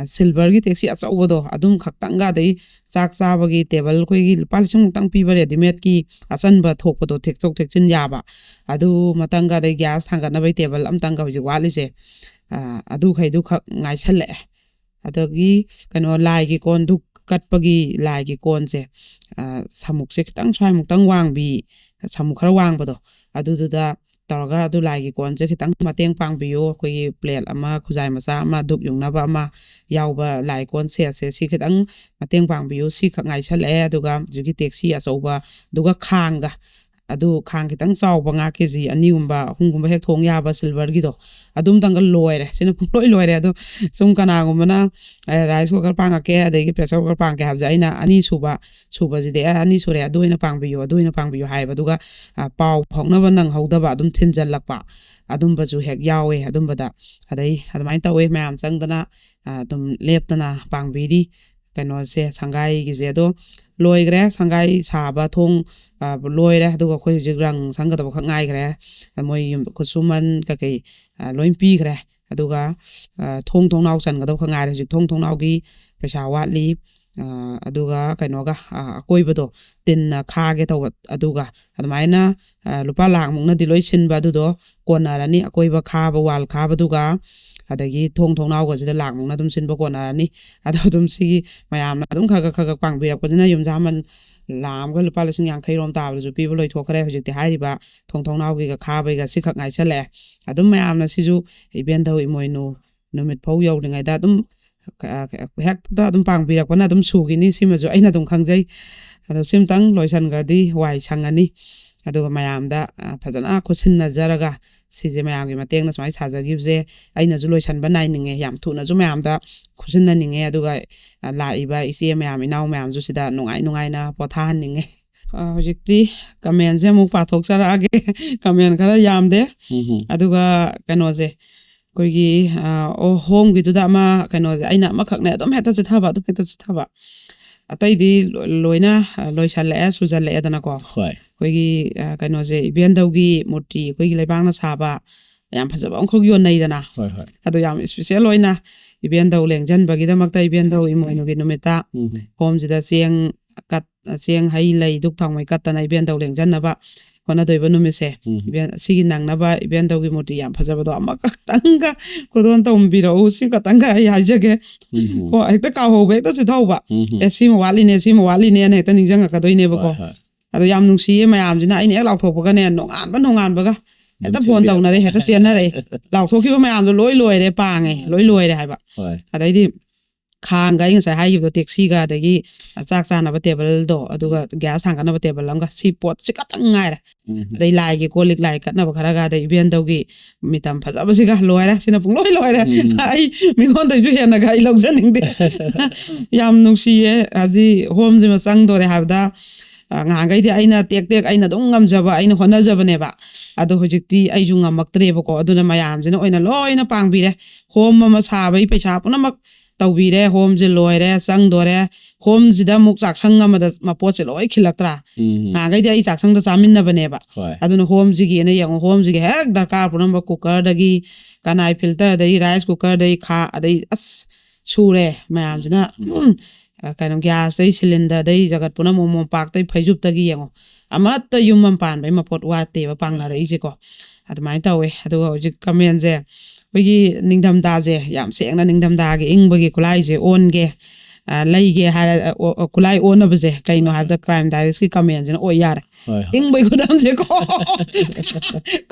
ꯁꯤꯜꯚꯔꯒꯤ ꯇꯦꯛꯁꯤ ꯑꯆꯧꯕꯗꯣ ꯑꯗꯨꯝ ꯈꯛꯇꯪꯒ, ꯑꯗꯩ ꯆꯥꯛ ꯆꯥꯕꯒꯤ ꯇꯦꯕꯜ ꯑꯩꯈꯣꯏꯒꯤ ꯂꯨꯄꯥ ꯂꯤꯁꯤꯡ ꯃꯨꯛꯇꯪ ꯄꯤꯕ ꯔꯦꯗꯤꯃꯦꯗꯀꯤ ꯑꯆꯟꯕ ꯊꯣꯛꯄꯗꯣ, ꯊꯦꯛꯆꯣꯛ ꯊꯦꯛꯆꯤꯟ ꯌꯥꯕ, ꯑꯗꯨ ꯃꯇꯪꯒ, ꯑꯗꯩ ꯒ꯭ꯌꯥꯁ ꯊꯥꯡꯒꯠꯅꯕꯒꯤ ꯇꯦꯕꯜ ꯑꯃꯇꯪꯒ ꯍꯧꯖꯤꯛ ꯋꯥꯠꯂꯤꯁꯦ꯫ ꯑꯗꯨꯈꯩꯗꯨ ꯈꯛ ꯉꯥꯏꯁꯜꯂꯛꯑꯦ꯫ ꯑꯗꯒꯤ ꯀꯩꯅꯣ, ꯂꯥꯏꯒꯤ ꯀꯣꯟ ꯙꯨꯛ ꯀꯠꯄꯒꯤ ꯂꯥꯏꯒꯤ ꯀꯣꯟꯁꯦ, ꯁꯥꯃꯨꯛꯁꯦ ꯈꯤꯇꯪ ꯁ꯭ꯋꯥꯏꯃꯨꯛꯇꯪ ꯋꯥꯡꯕꯤ, ꯁꯥꯃꯨꯛ ꯈꯔ ꯋꯥꯡꯕꯗꯣ, ꯑꯗꯨꯗꯨꯗ ꯇꯧꯔꯒ ꯑꯗꯨ ꯂꯥꯏꯒꯤ ꯀꯣꯟꯁꯦ ꯈꯤꯇꯪ ꯃꯇꯦꯡ ꯄꯥꯡꯕꯤꯌꯨ, ꯑꯩꯈꯣꯏꯒꯤ ꯄ꯭ꯂꯦꯠ ꯑꯃ, ꯈꯨꯖꯥꯏ ꯃꯆꯥ ꯑꯃ, ꯙꯨꯛ ꯌꯨꯡꯅꯕ ꯑꯃ ꯌꯥꯎꯕ ꯂꯥꯏ ꯀꯣꯟ ꯁꯦꯠꯁꯦ, ꯁꯤ ꯈꯤꯇꯪ ꯃꯇꯦꯡ ꯄꯥꯡꯕꯤꯌꯨ, ꯁꯤꯈꯛ ꯉꯥꯏꯁꯜꯂꯛꯑꯦ꯫ ꯑꯗꯨꯒ ꯍꯧꯖꯤꯛꯀꯤ ꯇꯦꯛꯁꯤ ꯑꯆꯧꯕꯗꯨꯒ ꯈꯥꯡꯒ, ꯑꯗꯨ ꯈꯥꯡ ꯈꯤꯇꯪ ꯆꯥꯎꯕ, ꯉꯥ ꯀꯦ ꯖꯤ ꯑꯅꯤꯒꯨꯝꯕ ꯑꯍꯨꯝꯒꯨꯝꯕ ꯍꯦꯛ ꯊꯣꯡ ꯌꯥꯕ ꯁꯤꯜꯚꯔꯒꯤꯗꯣ, ꯑꯗꯨꯝꯇꯪꯒ ꯂꯣꯏꯔꯦ꯫ ꯁꯤꯅ ꯄꯨꯡꯂꯣꯏ ꯂꯣꯏꯔꯦ꯫ ꯑꯗꯣ ꯁꯨꯝ ꯀꯅꯥꯒꯨꯝꯕꯅ ꯔꯥꯏꯁ ꯀꯨꯀꯔ ꯄꯥꯡꯉꯛꯀꯦ, ꯑꯗꯒꯤ ꯄ꯭ꯔꯦꯁꯔ ꯀꯨꯀꯔ ꯄꯥꯡꯉꯛꯀꯦ ꯍꯥꯏꯕꯁꯦ, ꯑꯩꯅ ꯑꯅꯤꯁꯨꯕ ꯁꯨꯕꯁꯤꯗꯤ, "ꯑꯦ, ꯑꯅꯤ ꯁꯨꯔꯦ, ꯑꯗꯨ ꯑꯣꯏꯅ ꯄꯥꯡꯕꯤꯌꯨ, ꯑꯗꯨ ꯑꯣꯏꯅ ꯄꯥꯡꯕꯤꯌꯨ" ꯍꯥꯏꯌꯦꯕ꯫ ꯑꯗꯨꯒ ꯄꯥꯎ ꯐꯥꯎꯅꯕ ꯅꯪꯍꯧꯗꯕ ꯑꯗꯨꯝ ꯊꯤꯟꯖꯜꯂꯛꯄ, ꯑꯗꯨꯝꯕꯁꯨ ꯍꯦꯛ ꯌꯥꯎꯋꯦ꯫ ꯑꯗꯨꯝꯕꯗ ꯑꯗꯩ ꯑꯗꯨꯃꯥꯏꯅ ꯇꯧꯋꯦ꯫ ꯃꯌꯥꯝ ꯆꯪꯗꯅ ꯑꯗꯨꯝ ꯂꯦꯞꯇꯅ ꯄꯥꯡꯕꯤꯔꯤ ꯀꯩꯅꯣꯁꯦ, ꯁꯪꯒꯥꯏꯒꯤꯁꯦ꯫ ꯑꯗꯣ ꯂꯣꯏꯈ꯭ꯔꯦ, ꯁꯪꯒꯥꯏ ꯁꯥꯕ ꯊꯣꯡ ꯂꯣꯏꯔꯦ꯫ ꯑꯗꯨꯒ ꯑꯩꯈꯣꯏ ꯍꯧꯖꯤꯛ ꯔꯪ ꯁꯪꯒꯗꯕ ꯈꯛ ꯉꯥꯏꯈ꯭ꯔꯦ꯫ ꯃꯣꯏ ꯌꯨꯝ ꯈꯨꯠꯁꯨꯃꯟ ꯀꯩꯀꯩ ꯂꯣꯏ ꯄꯤꯈ꯭ꯔꯦ꯫ ꯑꯗꯨꯒ ꯊꯣꯡ ꯊꯣꯡꯅꯥꯎ ꯆꯟꯒꯗꯕ ꯈꯛ ꯉꯥꯏꯔꯦ꯫ ꯍꯧꯖꯤꯛ ꯊꯣꯡ ꯊꯣꯡꯅꯥꯎꯒꯤ ꯄꯩꯁꯥ ꯋꯥꯠꯂꯤ꯫ ꯑꯗꯨꯒ ꯀꯩꯅꯣꯒ, ꯑꯀꯣꯏꯕꯗꯣ ꯇꯤꯟꯅ ꯈꯥꯒꯦ ꯇꯧꯕ, ꯑꯗꯨꯒ ꯑꯗꯨꯃꯥꯏꯅ ꯂꯨꯄꯥ ꯂꯥꯛ ꯃꯨꯛꯅꯗꯤ ꯂꯣꯏ ꯁꯤꯟꯕ꯫ ꯑꯗꯨꯗꯣ ꯀꯣꯟꯅꯔꯅꯤ, ꯑꯀꯣꯏꯕ ꯈꯥꯕ, ꯋꯥꯜ ꯈꯥꯕꯗꯨꯒ, ꯑꯗꯒꯤ ꯊꯣꯡ ꯊꯣꯡꯅꯥꯎꯒꯁꯤꯗ ꯂꯥꯛ ꯃꯨꯛꯅ ꯑꯗꯨꯝ ꯁꯤꯟꯕ ꯀꯣꯟꯅꯔꯅꯤ꯫ ꯑꯗꯣ ꯑꯗꯨꯝ ꯁꯤꯒꯤ ꯃꯌꯥꯝꯅ ꯑꯗꯨꯝ ꯈꯔ ꯈꯔ ꯈꯔ ꯈꯔ ꯄꯥꯡꯕꯤꯔꯛꯄꯗꯨꯅ ꯌꯨꯝꯁꯥꯃꯟ ꯂꯥꯛ ꯑꯃꯒ ꯂꯨꯄꯥ ꯂꯤꯁꯤꯡ ꯌꯥꯡꯈꯩ ꯔꯣꯝ ꯇꯥꯕꯗꯨꯁꯨ ꯄꯤꯕ ꯂꯣꯏꯊꯣꯛꯈ꯭ꯔꯦ꯫ ꯍꯧꯖꯤꯛꯇꯤ ꯍꯥꯏꯔꯤꯕ ꯊꯣꯡ ꯊꯣꯡꯅꯥꯎꯒꯤꯒ ꯈꯥꯕꯩꯒ ꯁꯤꯈꯛ ꯉꯥꯏꯁꯜꯂꯛꯑꯦ꯫ ꯑꯗꯨꯝ ꯃꯌꯥꯝꯅ ꯁꯤꯁꯨ ꯏꯕꯦꯟꯙꯧ ꯏꯃꯣꯏꯅꯨ ꯅꯨꯃꯤꯠ ꯐꯧ ꯌꯧꯗ꯭ꯔꯤꯉꯩꯗ ꯑꯗꯨꯝ ꯍꯦꯛꯇ ꯑꯗꯨꯝ ꯄꯥꯡꯕꯤꯔꯛꯄꯅ ꯑꯗꯨꯝ ꯁꯨꯈꯤꯅꯤ꯫ ꯁꯤꯃꯁꯨ ꯑꯩꯅ ꯑꯗꯨꯝ ꯈꯪꯖꯩ꯫ ꯑꯗꯣ ꯁꯤꯝꯇꯪ ꯂꯣꯏꯁꯟꯈ꯭ꯔꯗꯤ ꯋꯥꯏ ꯁꯪꯉꯅꯤ꯫ ꯑꯗꯨꯒ ꯃꯌꯥꯝꯗ ꯐꯖꯅ ꯈꯨꯠꯁꯤꯟꯅꯖꯔꯒ, ꯁꯤꯁꯦ ꯃꯌꯥꯝꯒꯤ ꯃꯇꯦꯡꯅ ꯁꯨꯃꯥꯏꯅ ꯁꯥꯖꯈꯤꯕꯁꯦ ꯑꯩꯅꯁꯨ ꯂꯣꯏꯁꯟꯕ ꯅꯥꯏꯅꯤꯡꯉꯦ꯫ ꯌꯥꯝ ꯊꯨꯅꯁꯨ ꯃꯌꯥꯝꯗ ꯈꯨꯠꯁꯤꯟꯅꯅꯤꯡꯉꯦ꯫ ꯑꯗꯨꯒ ꯂꯥꯛꯏꯕ ꯏꯆꯦ ꯃꯌꯥꯝ, ꯏꯅꯥꯎ ꯃꯌꯥꯝꯁꯨ ꯁꯤꯗ ꯅꯨꯡꯉꯥꯏ ꯅꯨꯡꯉꯥꯏꯅ ꯄꯣꯊꯥꯍꯟꯅꯤꯡꯉꯦ꯫ ꯍꯧꯖꯤꯛꯇꯤ ꯀꯃꯦꯟꯁꯦ ꯑꯃꯨꯛ ꯄꯥꯊꯣꯛꯆꯔꯛꯑꯒꯦ꯫ ꯀꯃꯦꯟ ꯈꯔ ꯌꯥꯝꯗꯦ꯫ ꯑꯗꯨꯒ ꯀꯩꯅꯣꯁꯦ, ꯑꯩꯈꯣꯏꯒꯤ, ꯑꯣ, ꯍꯣꯝꯒꯤꯗꯨꯗ ꯑꯃ, ꯀꯩꯅꯣꯁꯦ, ꯑꯩꯅ ꯑꯃꯈꯛꯅꯦ ꯑꯗꯨꯝ ꯍꯦꯛꯇ ꯆꯤꯊꯕ, ꯑꯗꯨꯝ ꯍꯦꯛꯇ ꯆꯤꯊꯕ꯫ ꯑꯇꯩꯗꯤ ꯂꯣꯏꯅ ꯂꯣꯏꯁꯜꯂꯛꯑꯦ, ꯁꯨꯖꯜꯂꯛꯑꯦꯗꯅꯀꯣ꯫ ꯍꯣꯏ꯫ ꯑꯩꯈꯣꯏꯒꯤ ꯀꯩꯅꯣꯁꯦ, ꯏꯕꯦꯟꯗꯧꯒꯤ ꯃꯨꯔꯇꯤ, ꯑꯩꯈꯣꯏꯒꯤ ꯂꯩꯕꯥꯛꯅ ꯁꯥꯕ ꯌꯥꯝ ꯐꯖꯕ ꯑꯃꯈꯛ ꯌꯣꯟꯅꯩꯗꯅ꯫ ꯍꯣꯏ ꯍꯣꯏ ꯑꯗꯣ ꯌꯥꯝ ꯏꯁꯄꯤꯁꯦꯜ ꯑꯣꯏꯅ ꯏꯕꯦꯟꯗꯧ ꯂꯦꯡꯖꯟꯕꯒꯤꯗꯃꯛꯇ ꯏꯕꯦꯟꯗꯧ ꯏꯃꯣꯏꯅꯨꯒꯤ ꯅꯨꯃꯤꯠꯇ ꯎꯝ ꯍꯣꯝꯁꯤꯗ ꯆꯦꯡ ꯀꯠ ꯆꯦꯡ ꯍꯩ ꯂꯩ ꯙꯨꯛ ꯊꯥꯎꯃꯩ ꯀꯠꯇꯅ ꯏꯕꯦꯟꯗꯧ ꯂꯦꯡꯖꯟꯅꯕ ꯍꯣꯠꯅꯗꯣꯏꯕ ꯅꯨꯃꯤꯠꯁꯦ꯫ ꯎꯝ ꯏꯕꯦꯟ ꯁꯤꯒꯤ ꯅꯪꯅꯕ ꯏꯕꯦꯟꯗꯧꯒꯤ ꯃꯨꯔꯇꯤ ꯌꯥꯝ ꯐꯖꯕꯗꯣ ꯑꯃꯈꯛꯇꯪꯒ ꯈꯨꯗꯣꯜ ꯇꯧꯕꯤꯔꯛꯎ, ꯁꯤ ꯈꯛꯇꯪꯒ ꯑꯩ ꯍꯥꯏꯖꯒꯦ꯫ ꯎꯝ ꯍꯣ, ꯍꯦꯛꯇ ꯀꯥꯎꯍꯧꯕ ꯍꯦꯛꯇ ꯆꯤꯊꯍꯧꯕ꯫ ꯎꯝ ꯑꯦ, ꯁꯤꯃ ꯋꯥꯠꯂꯤꯅꯦ, ꯁꯤꯃ ꯋꯥꯠꯂꯤꯅꯦꯅ ꯍꯦꯛꯇ ꯅꯤꯡꯁꯤꯡꯉꯛꯀꯗꯣꯏꯅꯦꯕꯀꯣ꯫ ꯍꯣꯏ ꯍꯣꯏ ꯑꯗꯣ ꯌꯥꯝ ꯅꯨꯡꯁꯤꯌꯦ ꯃꯌꯥꯝꯁꯤꯅ, ꯑꯩꯅ ꯍꯦꯛ ꯂꯥꯎꯊꯣꯛꯄꯒꯅꯦ, ꯅꯣꯡꯉꯥꯟꯕ ꯅꯣꯡꯉꯥꯟꯕꯒ ꯍꯦꯛꯇ ꯐꯣꯟ ꯅꯤꯡꯁꯤꯡꯕꯤꯔꯛꯑꯣ꯫ ꯇꯧꯅꯔꯦ, ꯍꯦꯛꯇ ꯆꯦꯟꯅꯔꯦ꯫ ꯂꯥꯎꯊꯣꯛꯈꯤꯕ ꯃꯌꯥꯝꯗꯣ ꯂꯣꯏ ꯂꯣꯏꯔꯦ, ꯄꯥꯡꯉꯦ, ꯂꯣꯏ ꯂꯣꯏꯔꯦ ꯍꯥꯏꯕ꯫ ꯍꯣꯏ ꯑꯗꯩꯗꯤ ꯈꯥꯡꯒ ꯑꯩ ꯉꯁꯥꯏ ꯍꯥꯏꯈꯤꯕꯗꯣ, ꯇꯦꯛꯁꯤꯒ, ꯑꯗꯒꯤ ꯆꯥꯛ ꯆꯥꯅꯕ ꯇꯦꯕꯜꯗꯣ, ꯑꯗꯨꯒ ꯒ꯭ꯌꯥꯁ ꯊꯥꯡꯒꯠꯅꯕ ꯇꯦꯕꯜ ꯑꯃꯒ, ꯁꯤ ꯄꯣꯠꯁꯤ ꯈꯛꯇꯪ ꯉꯥꯏꯔꯦ꯫ ꯎꯝ ꯑꯗꯩ ꯂꯥꯏꯒꯤ ꯀꯣꯜ ꯂꯤꯛ ꯂꯥꯏ ꯀꯠꯅꯕ ꯈꯔꯒ, ꯑꯗꯩ ꯏꯕꯦꯟꯗꯧꯒꯤ ꯃꯤꯇꯝ ꯐꯖꯕꯁꯤꯒ, ꯂꯣꯏꯔꯦ, ꯁꯤꯅ ꯄꯨꯡꯂꯣꯏ ꯂꯣꯏꯔꯦ꯫ ꯎꯝ ꯑꯩ ꯃꯤꯉꯣꯟꯗꯩꯁꯨ ꯍꯦꯟꯅꯒ ꯑꯩ ꯂꯧꯖꯅꯤꯡꯗꯦ꯫ ꯌꯥꯝ ꯅꯨꯡꯁꯤꯌꯦ꯫ ꯍꯧꯖꯤꯛ ꯍꯣꯝꯁꯤꯃ ꯆꯪꯗꯣꯔꯦ ꯍꯥꯏꯕꯗ, ꯑ, ꯉꯍꯥꯟꯈꯩꯗꯤ ꯑꯩꯅ ꯇꯦꯛ ꯇꯦꯛ ꯑꯩꯅ ꯑꯗꯨꯝ ꯉꯝꯖꯕ, ꯑꯩꯅ ꯍꯣꯠꯅꯖꯕꯅꯦꯕ꯫ ꯑꯗꯣ ꯍꯧꯖꯤꯛꯇꯤ ꯑꯩꯁꯨ ꯉꯝꯃꯛꯇ꯭ꯔꯦꯕꯀꯣ, ꯑꯗꯨꯅ ꯃꯌꯥꯝꯁꯤꯅ ꯑꯣꯏꯅ ꯂꯣꯏꯅ ꯄꯥꯡꯕꯤꯔꯦ꯫ ꯍꯣꯝ ꯑꯃ ꯁꯥꯕꯒꯤ ꯄꯩꯁꯥ ꯄꯨꯝꯅꯃꯛ ꯇꯧꯕꯤꯔꯦ꯫ ꯍꯣꯝꯁꯦ ꯂꯣꯏꯔꯦ, ꯆꯪꯗꯣꯔꯦ꯫ ꯍꯣꯝꯁꯤꯗ ꯑꯃꯨꯛ ꯆꯥꯛꯁꯪ ꯑꯃꯗ ꯃꯄꯣꯠꯁꯦ ꯂꯣꯏ ꯈꯤꯜꯂꯛꯇ꯭ꯔꯥ? ꯎꯝ ꯉꯍꯥꯟꯈꯩꯗꯤ ꯑꯩ ꯆꯥꯛꯁꯪꯗ ꯆꯥꯃꯤꯟꯅꯕꯅꯦꯕ꯫ ꯍꯣꯏ ꯑꯗꯨꯅ ꯍꯣꯝꯁꯤꯒꯤꯅ ꯌꯦꯡꯉꯣ, ꯍꯣꯝꯁꯤꯒꯤ ꯍꯦꯛ ꯗꯔꯀꯥꯔ ꯄꯨꯝꯅꯃꯛ, ꯀꯨꯀꯔꯗꯒꯤ ꯀꯅꯥꯏ ꯐꯤꯜꯇꯔꯗꯒꯤ ꯔꯥꯏꯁ ꯀꯨꯀꯔꯗꯒꯤ ꯈꯥ ꯑꯗꯩ ꯑꯁ ꯁꯨꯔꯦ ꯃꯌꯥꯝꯁꯤꯅ꯫ ꯎꯝ, ꯑ, ꯀꯩꯅꯣ, ꯒ꯭ꯌꯥꯁꯇꯩ ꯁꯤꯂꯤꯟꯗꯔꯗꯩ ꯖꯒꯠ ꯄꯨꯝꯅꯃꯛ, ꯃꯣꯝꯄꯥꯛꯇꯩ ꯐꯩꯖꯨꯞꯇꯒꯤ ꯌꯦꯡꯉꯣ, ꯑꯃꯠꯇ ꯌꯨꯝ ꯑꯃ ꯄꯥꯟꯕꯩ ꯃꯄꯣꯠ ꯋꯥꯠꯇꯦꯕ ꯄꯥꯡꯅꯔꯛꯏꯁꯦꯀꯣ꯫ ꯑꯗꯨꯃꯥꯏꯅ ꯇꯧꯋꯦ꯫ ꯑꯗꯨꯒ ꯍꯧꯖꯤꯛ ꯀꯃꯦꯟꯁꯦ, ꯑꯩꯈꯣꯏꯒꯤ ꯅꯤꯡꯊꯝꯊꯥꯁꯦ ꯌꯥꯝ ꯁꯦꯡꯅ ꯅꯤꯡꯊꯝꯊꯥꯒꯤ ꯏꯪꯕꯒꯤ ꯈꯨꯠꯂꯥꯏꯁꯦ ꯑꯣꯟꯒꯦ, ꯑ, ꯂꯩꯒꯦ ꯍꯥꯏꯔ, ꯑ, ꯑꯣ, ꯑꯣ, ꯈꯨꯠꯂꯥꯏ ꯑꯣꯟꯅꯕꯁꯦ ꯀꯩꯅꯣ ꯍꯥꯏꯕꯗ, ꯀ꯭ꯔꯥꯏꯝ ꯗꯥꯏꯔꯤꯁꯀꯤ ꯀꯃꯦꯟꯁꯤꯅ ꯑꯣꯏ ꯌꯥꯔꯦ꯫ ꯍꯣꯏ ꯍꯣꯏ ꯏꯪꯕꯩ ꯈꯨꯗꯝꯁꯦ ꯀꯣ꯫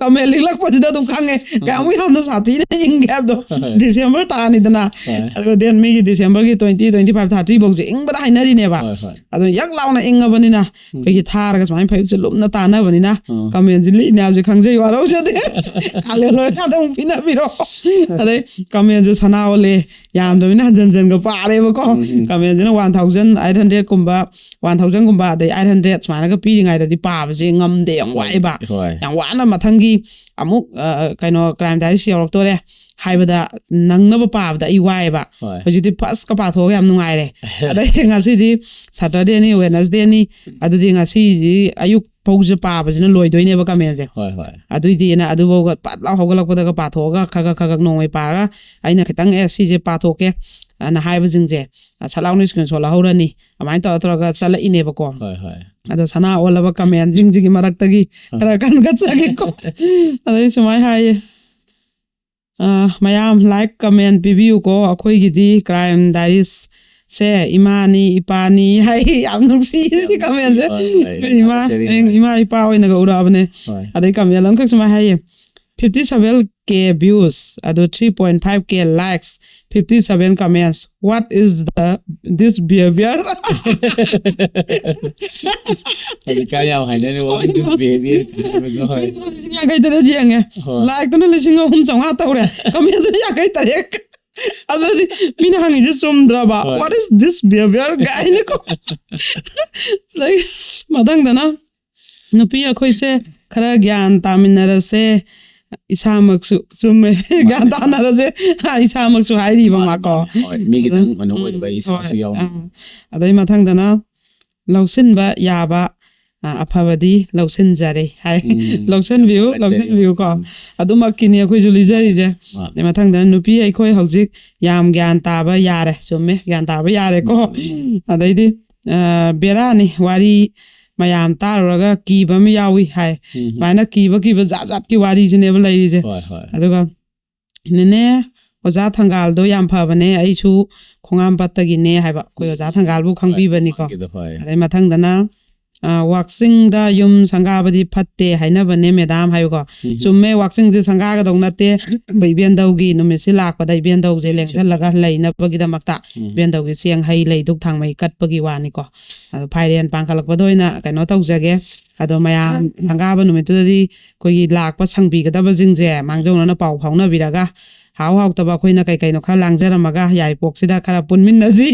ꯀꯃꯦꯟ ꯂꯤꯛꯂꯛꯄꯁꯤꯗ ꯑꯗꯨꯝ ꯈꯪꯉꯦ ꯀꯌꯥꯃꯨꯛ ꯌꯥꯝꯅ ꯁꯥꯊꯤꯅ ꯏꯪꯒꯦ ꯍꯥꯏꯕꯗꯣ꯫ ꯍꯣꯏ ꯗꯤꯁꯦꯝꯕꯔ ꯊꯥꯅꯤꯗꯅ, ꯍꯣꯏ ꯑꯗꯨꯒ ꯗꯦꯟ ꯃꯤꯒꯤ ꯗꯤꯁꯦꯝꯕꯔꯒꯤ ꯇ꯭ꯋꯦꯟꯇꯤ, ꯇ꯭ꯋꯦꯟꯇꯤ ꯐꯥꯏꯚ, ꯊꯥꯔꯇꯤ ꯐꯥꯎꯁꯦ ꯏꯪꯕꯗ ꯍꯥꯏꯅꯔꯤꯅꯦꯕ꯫ ꯍꯣꯏ ꯍꯣꯏ ꯑꯗꯨꯅ ꯌꯛ ꯂꯥꯎꯅ ꯏꯪꯉꯕꯅꯤꯅ ꯑꯩꯈꯣꯏꯒꯤ ꯊꯥꯔꯒ ꯁꯨꯃꯥꯏꯅ ꯐꯩꯖꯨꯞꯁꯦ ꯂꯨꯝꯅ ꯇꯥꯟꯅꯕꯅꯤꯅ, ꯎꯝ ꯀꯃꯦꯟꯁꯦ ꯂꯤꯛꯏꯅꯦ ꯍꯥꯏꯕꯁꯦ ꯈꯪꯖꯩ, ꯋꯥꯔꯧꯖꯗꯦ꯫ ꯀꯥꯂꯦꯟ ꯂꯣꯏꯔꯀꯥꯟꯗ ꯑꯃꯨꯛ ꯄꯤꯅꯕꯤꯔꯣ꯫ ꯑꯗꯩ ꯀꯃꯦꯟꯁꯦ ꯁꯅꯥ ꯑꯣꯜꯂꯦ, ꯌꯥꯝꯗ꯭ꯔꯕꯅꯤꯅ ꯍꯟꯖꯟ ꯍꯟꯖꯟꯒ ꯄꯥꯔꯦꯕꯀꯣ꯫ ꯎꯝ ꯎꯝ ꯀꯃꯦꯟꯁꯤꯅ ꯋꯥꯟ ꯊꯥꯎꯖꯟ ꯑꯩꯠ ꯍꯟꯗ꯭ꯔꯦꯠ ꯀꯨꯝꯕ, ꯋꯥꯟ ꯊꯥꯎꯖꯟ ꯒꯨꯝꯕ, ꯑꯗꯩ ꯑꯩꯠ ꯍꯟꯗ꯭ꯔꯦꯠ ꯁꯨꯃꯥꯏꯅꯒ ꯄꯤꯔꯤꯉꯩꯗꯗꯤ ꯄꯥꯕꯁꯦ ꯉꯝꯗꯦ, ꯌꯥꯝ ꯋꯥꯏꯑꯦꯕ꯫ ꯍꯣꯏ ꯌꯥꯝ ꯋꯥꯅ ꯃꯊꯪꯒꯤ ꯑꯃꯨꯛ, ꯑ, ꯀꯩꯅꯣ, ꯀ꯭ꯔꯥꯏꯝ ꯗꯥꯏꯔꯤꯁ ꯌꯧꯔꯛꯇꯣꯔꯦ, ꯍꯥꯏꯕꯗ ꯅꯪꯅꯕ ꯄꯥꯕꯗ ꯑꯩ ꯋꯥꯏꯑꯦꯕ꯫ ꯍꯣꯏ ꯍꯧꯖꯤꯛꯇꯤ ꯐꯥꯁꯀ ꯄꯥꯊꯣꯛꯑꯒ ꯌꯥꯝ ꯅꯨꯡꯉꯥꯏꯔꯦ꯫ ꯑꯗꯩ ꯉꯁꯤꯗꯤ ꯁꯇꯔꯗꯦꯅꯤ, ꯋꯦꯅꯁꯗꯦꯅꯤ, ꯑꯗꯨꯗꯤ ꯉꯁꯤꯁꯤ ꯑꯌꯨꯛ ꯐꯥꯎꯁꯦ ꯄꯥꯕꯁꯤꯅ ꯂꯣꯏꯗꯣꯏꯅꯦꯕ ꯀꯃꯦꯟꯁꯦ꯫ ꯍꯣꯏ ꯍꯣꯏ ꯑꯗꯨꯏꯗꯤꯅ ꯑꯗꯨꯐꯥꯎꯒ ꯄꯠ ꯂꯥꯎ ꯍꯧꯒꯠꯂꯛꯄꯗꯒ ꯄꯥꯊꯣꯛꯑꯒ ꯈꯒ ꯈꯒ ꯅꯣꯡꯃꯩ ꯄꯥꯔꯒ ꯑꯩꯅ ꯈꯤꯇꯪ ꯑꯦ ꯁꯤꯁꯦ ꯄꯥꯊꯣꯛꯀꯦ ꯑꯅ ꯍꯥꯏꯕꯁꯤꯡꯁꯦ ꯁꯠ ꯂꯥꯎꯅ ꯏꯁꯀ꯭ꯔꯤꯟ ꯁꯣꯠ ꯂꯧꯍꯧꯔꯅꯤ꯫ ꯑꯗꯨꯃꯥꯏꯅ ꯇꯧꯔ ꯇꯧꯔꯒ ꯆꯠꯂꯛꯏꯅꯦꯕꯀꯣ꯫ ꯍꯣꯏ ꯍꯣꯏ ꯑꯗꯣ ꯁꯅꯥ ꯑꯣꯜꯂꯕ ꯀꯃꯦꯟꯁꯤꯡꯁꯤꯒꯤ ꯃꯔꯛꯇꯒꯤ ꯈꯔ ꯀꯟꯈꯠꯆꯒꯦꯀꯣ꯫ ꯑꯗꯩ ꯁꯨꯃꯥꯏꯅ ꯍꯥꯏꯌꯦ, ꯑ, "ꯃꯌꯥꯝ ꯂꯥꯏꯛ ꯀꯃꯦꯟ ꯄꯤꯕꯤꯌꯨꯀꯣ, ꯑꯩꯈꯣꯏꯒꯤꯗꯤ ꯀ꯭ꯔꯥꯏꯝ ꯗꯥꯏꯔꯤꯁ ꯁꯦ ꯏꯃꯥꯅꯤ ꯏꯄꯥꯅꯤ" ꯍꯥꯏ꯫ ꯌꯥꯝ ꯅꯨꯡꯁꯤ ꯁꯤ ꯀꯃꯦꯟꯁꯦ꯫ ꯍꯣꯏ, ꯍꯣꯏ, ꯑꯩꯈꯣꯏ ꯏꯃꯥ ꯊꯥꯒꯠꯆꯔꯤ, ꯑꯩ ꯍꯣꯏ꯫ ꯏꯃꯥ ꯏꯄꯥ ꯑꯣꯏꯅꯒ ꯎꯔꯛꯑꯕꯅꯦ꯫ ꯍꯣꯏ ꯑꯗꯩ ꯀꯃꯦꯟ ꯑꯃꯈꯛ ꯁꯨꯃꯥꯏꯅ ꯍꯥꯏꯌꯦ, "fifty seven K views, ꯑꯗꯣ three point five K likes, fifty seven comments, what is the this behavior?" ꯍꯧꯖꯤꯛꯀꯥꯟ ꯌꯥꯝ ꯍꯥꯏꯅꯔꯤ, "What is this behavior?" ꯍꯥꯏꯕꯗꯣ, ꯍꯣꯏ ꯂꯤꯁꯤꯡ ꯌꯥꯡꯈꯩ ꯇꯔꯦꯠ ꯌꯦꯡꯉꯦ꯫ ꯍꯣꯏ ꯂꯥꯏꯛꯇꯨꯅ ꯂꯤꯁꯤꯡ ꯑꯍꯨꯝ ꯆꯥꯝꯃꯉꯥ ꯇꯧꯔꯦ, ꯀꯃꯦꯟꯗꯨꯅ ꯌꯥꯡꯈꯩ ꯇꯔꯦꯠ꯫ ꯑꯗꯨꯗꯤ ꯃꯤꯅ ꯍꯪꯉꯤꯁꯦ ꯆꯨꯝꯗ꯭ꯔꯕ? ꯍꯣꯏ꯫ "What is this behavior?" ꯀꯥꯏꯅꯀꯣ꯫ ꯑꯗꯩ ꯃꯊꯪꯗꯅ, "ꯅꯨꯄꯤ ꯑꯩꯈꯣꯏꯁꯦ ꯈꯔ ꯒ꯭ꯌꯥꯟ ꯇꯥꯃꯤꯟꯅꯔꯁꯦ, ꯏꯁꯥꯃꯛꯁꯨ ꯆꯨꯝꯃꯦ, ꯒ꯭ꯌꯥꯟ ꯇꯥꯅꯔꯁꯦ", ꯏꯁꯥꯃꯛꯁꯨ ꯍꯥꯏꯔꯤꯕ ꯃꯥꯀꯣ꯫ ꯍꯣꯏ, ꯃꯤꯒꯤ ꯊꯪ ꯃꯅꯨꯡ ꯎꯝ, ꯑꯣꯏꯕ ꯑꯩ ꯍꯣꯏ, ꯏꯁꯥꯁꯨ ꯌꯥꯎꯅ ꯑꯥ꯫ ꯑꯗꯩ ꯃꯊꯪꯗꯅ, "ꯂꯧꯁꯤꯟꯕ ꯌꯥꯕ, ꯑ, ꯑꯐꯕꯗꯤ ꯂꯧꯁꯤꯟꯖꯔꯦ" ꯍꯥꯏ꯫ ꯎꯝ, "ꯂꯧꯁꯤꯟꯕꯤꯌꯨ, ꯌꯥꯝ ꯊꯥꯒꯠꯆꯔꯤ꯫ ꯂꯧꯁꯤꯟꯕꯤꯌꯨꯀꯣ, ꯑꯗꯨꯃꯛꯀꯤꯅꯤ ꯑꯩꯈꯣꯏꯁꯨ ꯂꯤꯖꯔꯤꯁꯦ"꯫ ꯃꯥꯅꯦ꯫ ꯑꯗꯩ ꯃꯊꯪꯗꯅ, "ꯅꯨꯄꯤ ꯑꯩꯈꯣꯏ ꯍꯧꯖꯤꯛ ꯌꯥꯝ ꯒ꯭ꯌꯥꯟ ꯇꯥꯕ ꯌꯥꯔꯦ"꯫ ꯆꯨꯝꯃꯦ, ꯒ꯭ꯌꯥꯟ ꯇꯥꯕ ꯌꯥꯔꯦꯀꯣ꯫ ꯃꯥꯅꯦ꯫ ꯑꯗꯩꯗꯤ, ꯑ, "ꯕꯦꯔꯥꯅꯤ, ꯋꯥꯔꯤ ꯃꯌꯥꯝ ꯇꯥꯔꯨꯔꯒ ꯀꯤꯕ ꯑꯃ ꯌꯥꯎꯏ" ꯍꯥꯏ꯫ ꯎꯝ꯫ ꯁꯨꯃꯥꯏꯅ ꯀꯤꯕ ꯀꯤꯕ ꯖꯥꯠ ꯖꯥꯠꯀꯤ ꯋꯥꯔꯤꯁꯤꯅꯦꯕ ꯂꯩꯔꯤꯁꯦ꯫ ꯍꯣꯏ ꯍꯣꯏ ꯑꯗꯨꯒ, "ꯅꯦꯅꯦ, ꯑꯣꯖꯥ ꯊꯪꯒꯥꯜꯗꯣ ꯌꯥꯝ ꯐꯕꯅꯦ, ꯑꯩꯁꯨ ꯈꯣꯡꯉꯥꯝꯄꯥꯠꯇꯒꯤꯅꯦ" ꯍꯥꯏꯕ꯫ ꯑꯩꯈꯣꯏ ꯑꯣꯖꯥ ꯊꯪꯒꯥꯜꯕꯨ ꯈꯪꯕꯤꯕꯅꯤꯀꯣ꯫ ꯈꯪꯕꯤꯗ, ꯍꯣꯏ꯫ ꯑꯗꯩ ꯃꯊꯪꯗꯅ, ꯑ, "ꯋꯥꯛꯆꯤꯡꯗ ꯌꯨꯝ ꯁꯪꯒꯥꯕꯗꯤ ꯐꯠꯇꯦ ꯍꯥꯏꯅꯕꯅꯦ ꯃꯦꯗꯥꯝ" ꯍꯥꯏꯕꯀꯣ꯫ ꯎꯝ꯫ ꯆꯨꯝꯃꯦ, ꯋꯥꯛꯆꯤꯡꯁꯦ ꯁꯪꯒꯥꯒꯗꯧ ꯅꯠꯇꯦ꯫ ꯑꯩꯈꯣꯏ ꯏꯕꯦꯟꯗꯧꯒꯤ ꯅꯨꯃꯤꯠꯁꯤ ꯂꯥꯛꯄꯗ ꯏꯕꯦꯟꯗꯧꯁꯦ ꯂꯦꯡꯁꯜꯂꯒ ꯂꯩꯅꯕꯒꯤꯗꯃꯛꯇ ꯎꯝ꯫ ꯏꯕꯦꯟꯗꯧꯒꯤ ꯆꯦꯡ ꯍꯩ ꯂꯩ ꯙꯨꯛ ꯊꯥꯡꯃꯩ ꯀꯠꯄꯒꯤ ꯋꯥꯅꯤꯀꯣ꯫ ꯑꯗꯣ ꯐꯥꯏꯔꯦꯟ ꯄꯥꯡꯈꯠꯂꯛꯄꯗ ꯑꯣꯏꯅ ꯀꯩꯅꯣ ꯇꯧꯖꯒꯦ꯫ ꯑꯗꯣ ꯃꯌꯥꯝ ꯁꯪꯒꯥꯕ ꯅꯨꯃꯤꯠꯇꯨꯗꯗꯤ ꯑꯩꯈꯣꯏꯒꯤ ꯂꯥꯛꯄ ꯁꯪꯕꯤꯒꯗꯕꯁꯤꯡꯁꯦ ꯃꯥꯡꯖꯧꯅꯅ ꯄꯥꯎ ꯐꯥꯎꯅꯕꯤꯔꯒ ꯍꯥꯎ ꯍꯥꯎꯇꯕ ꯑꯩꯈꯣꯏꯅ ꯀꯩ ꯀꯩꯅꯣ ꯈꯔ ꯂꯥꯡꯖꯔꯝꯃꯒ ꯌꯥꯏꯔꯤꯄꯣꯛꯁꯤꯗ ꯈꯔ ꯄꯨꯟꯃꯤꯟꯅꯁꯤ꯫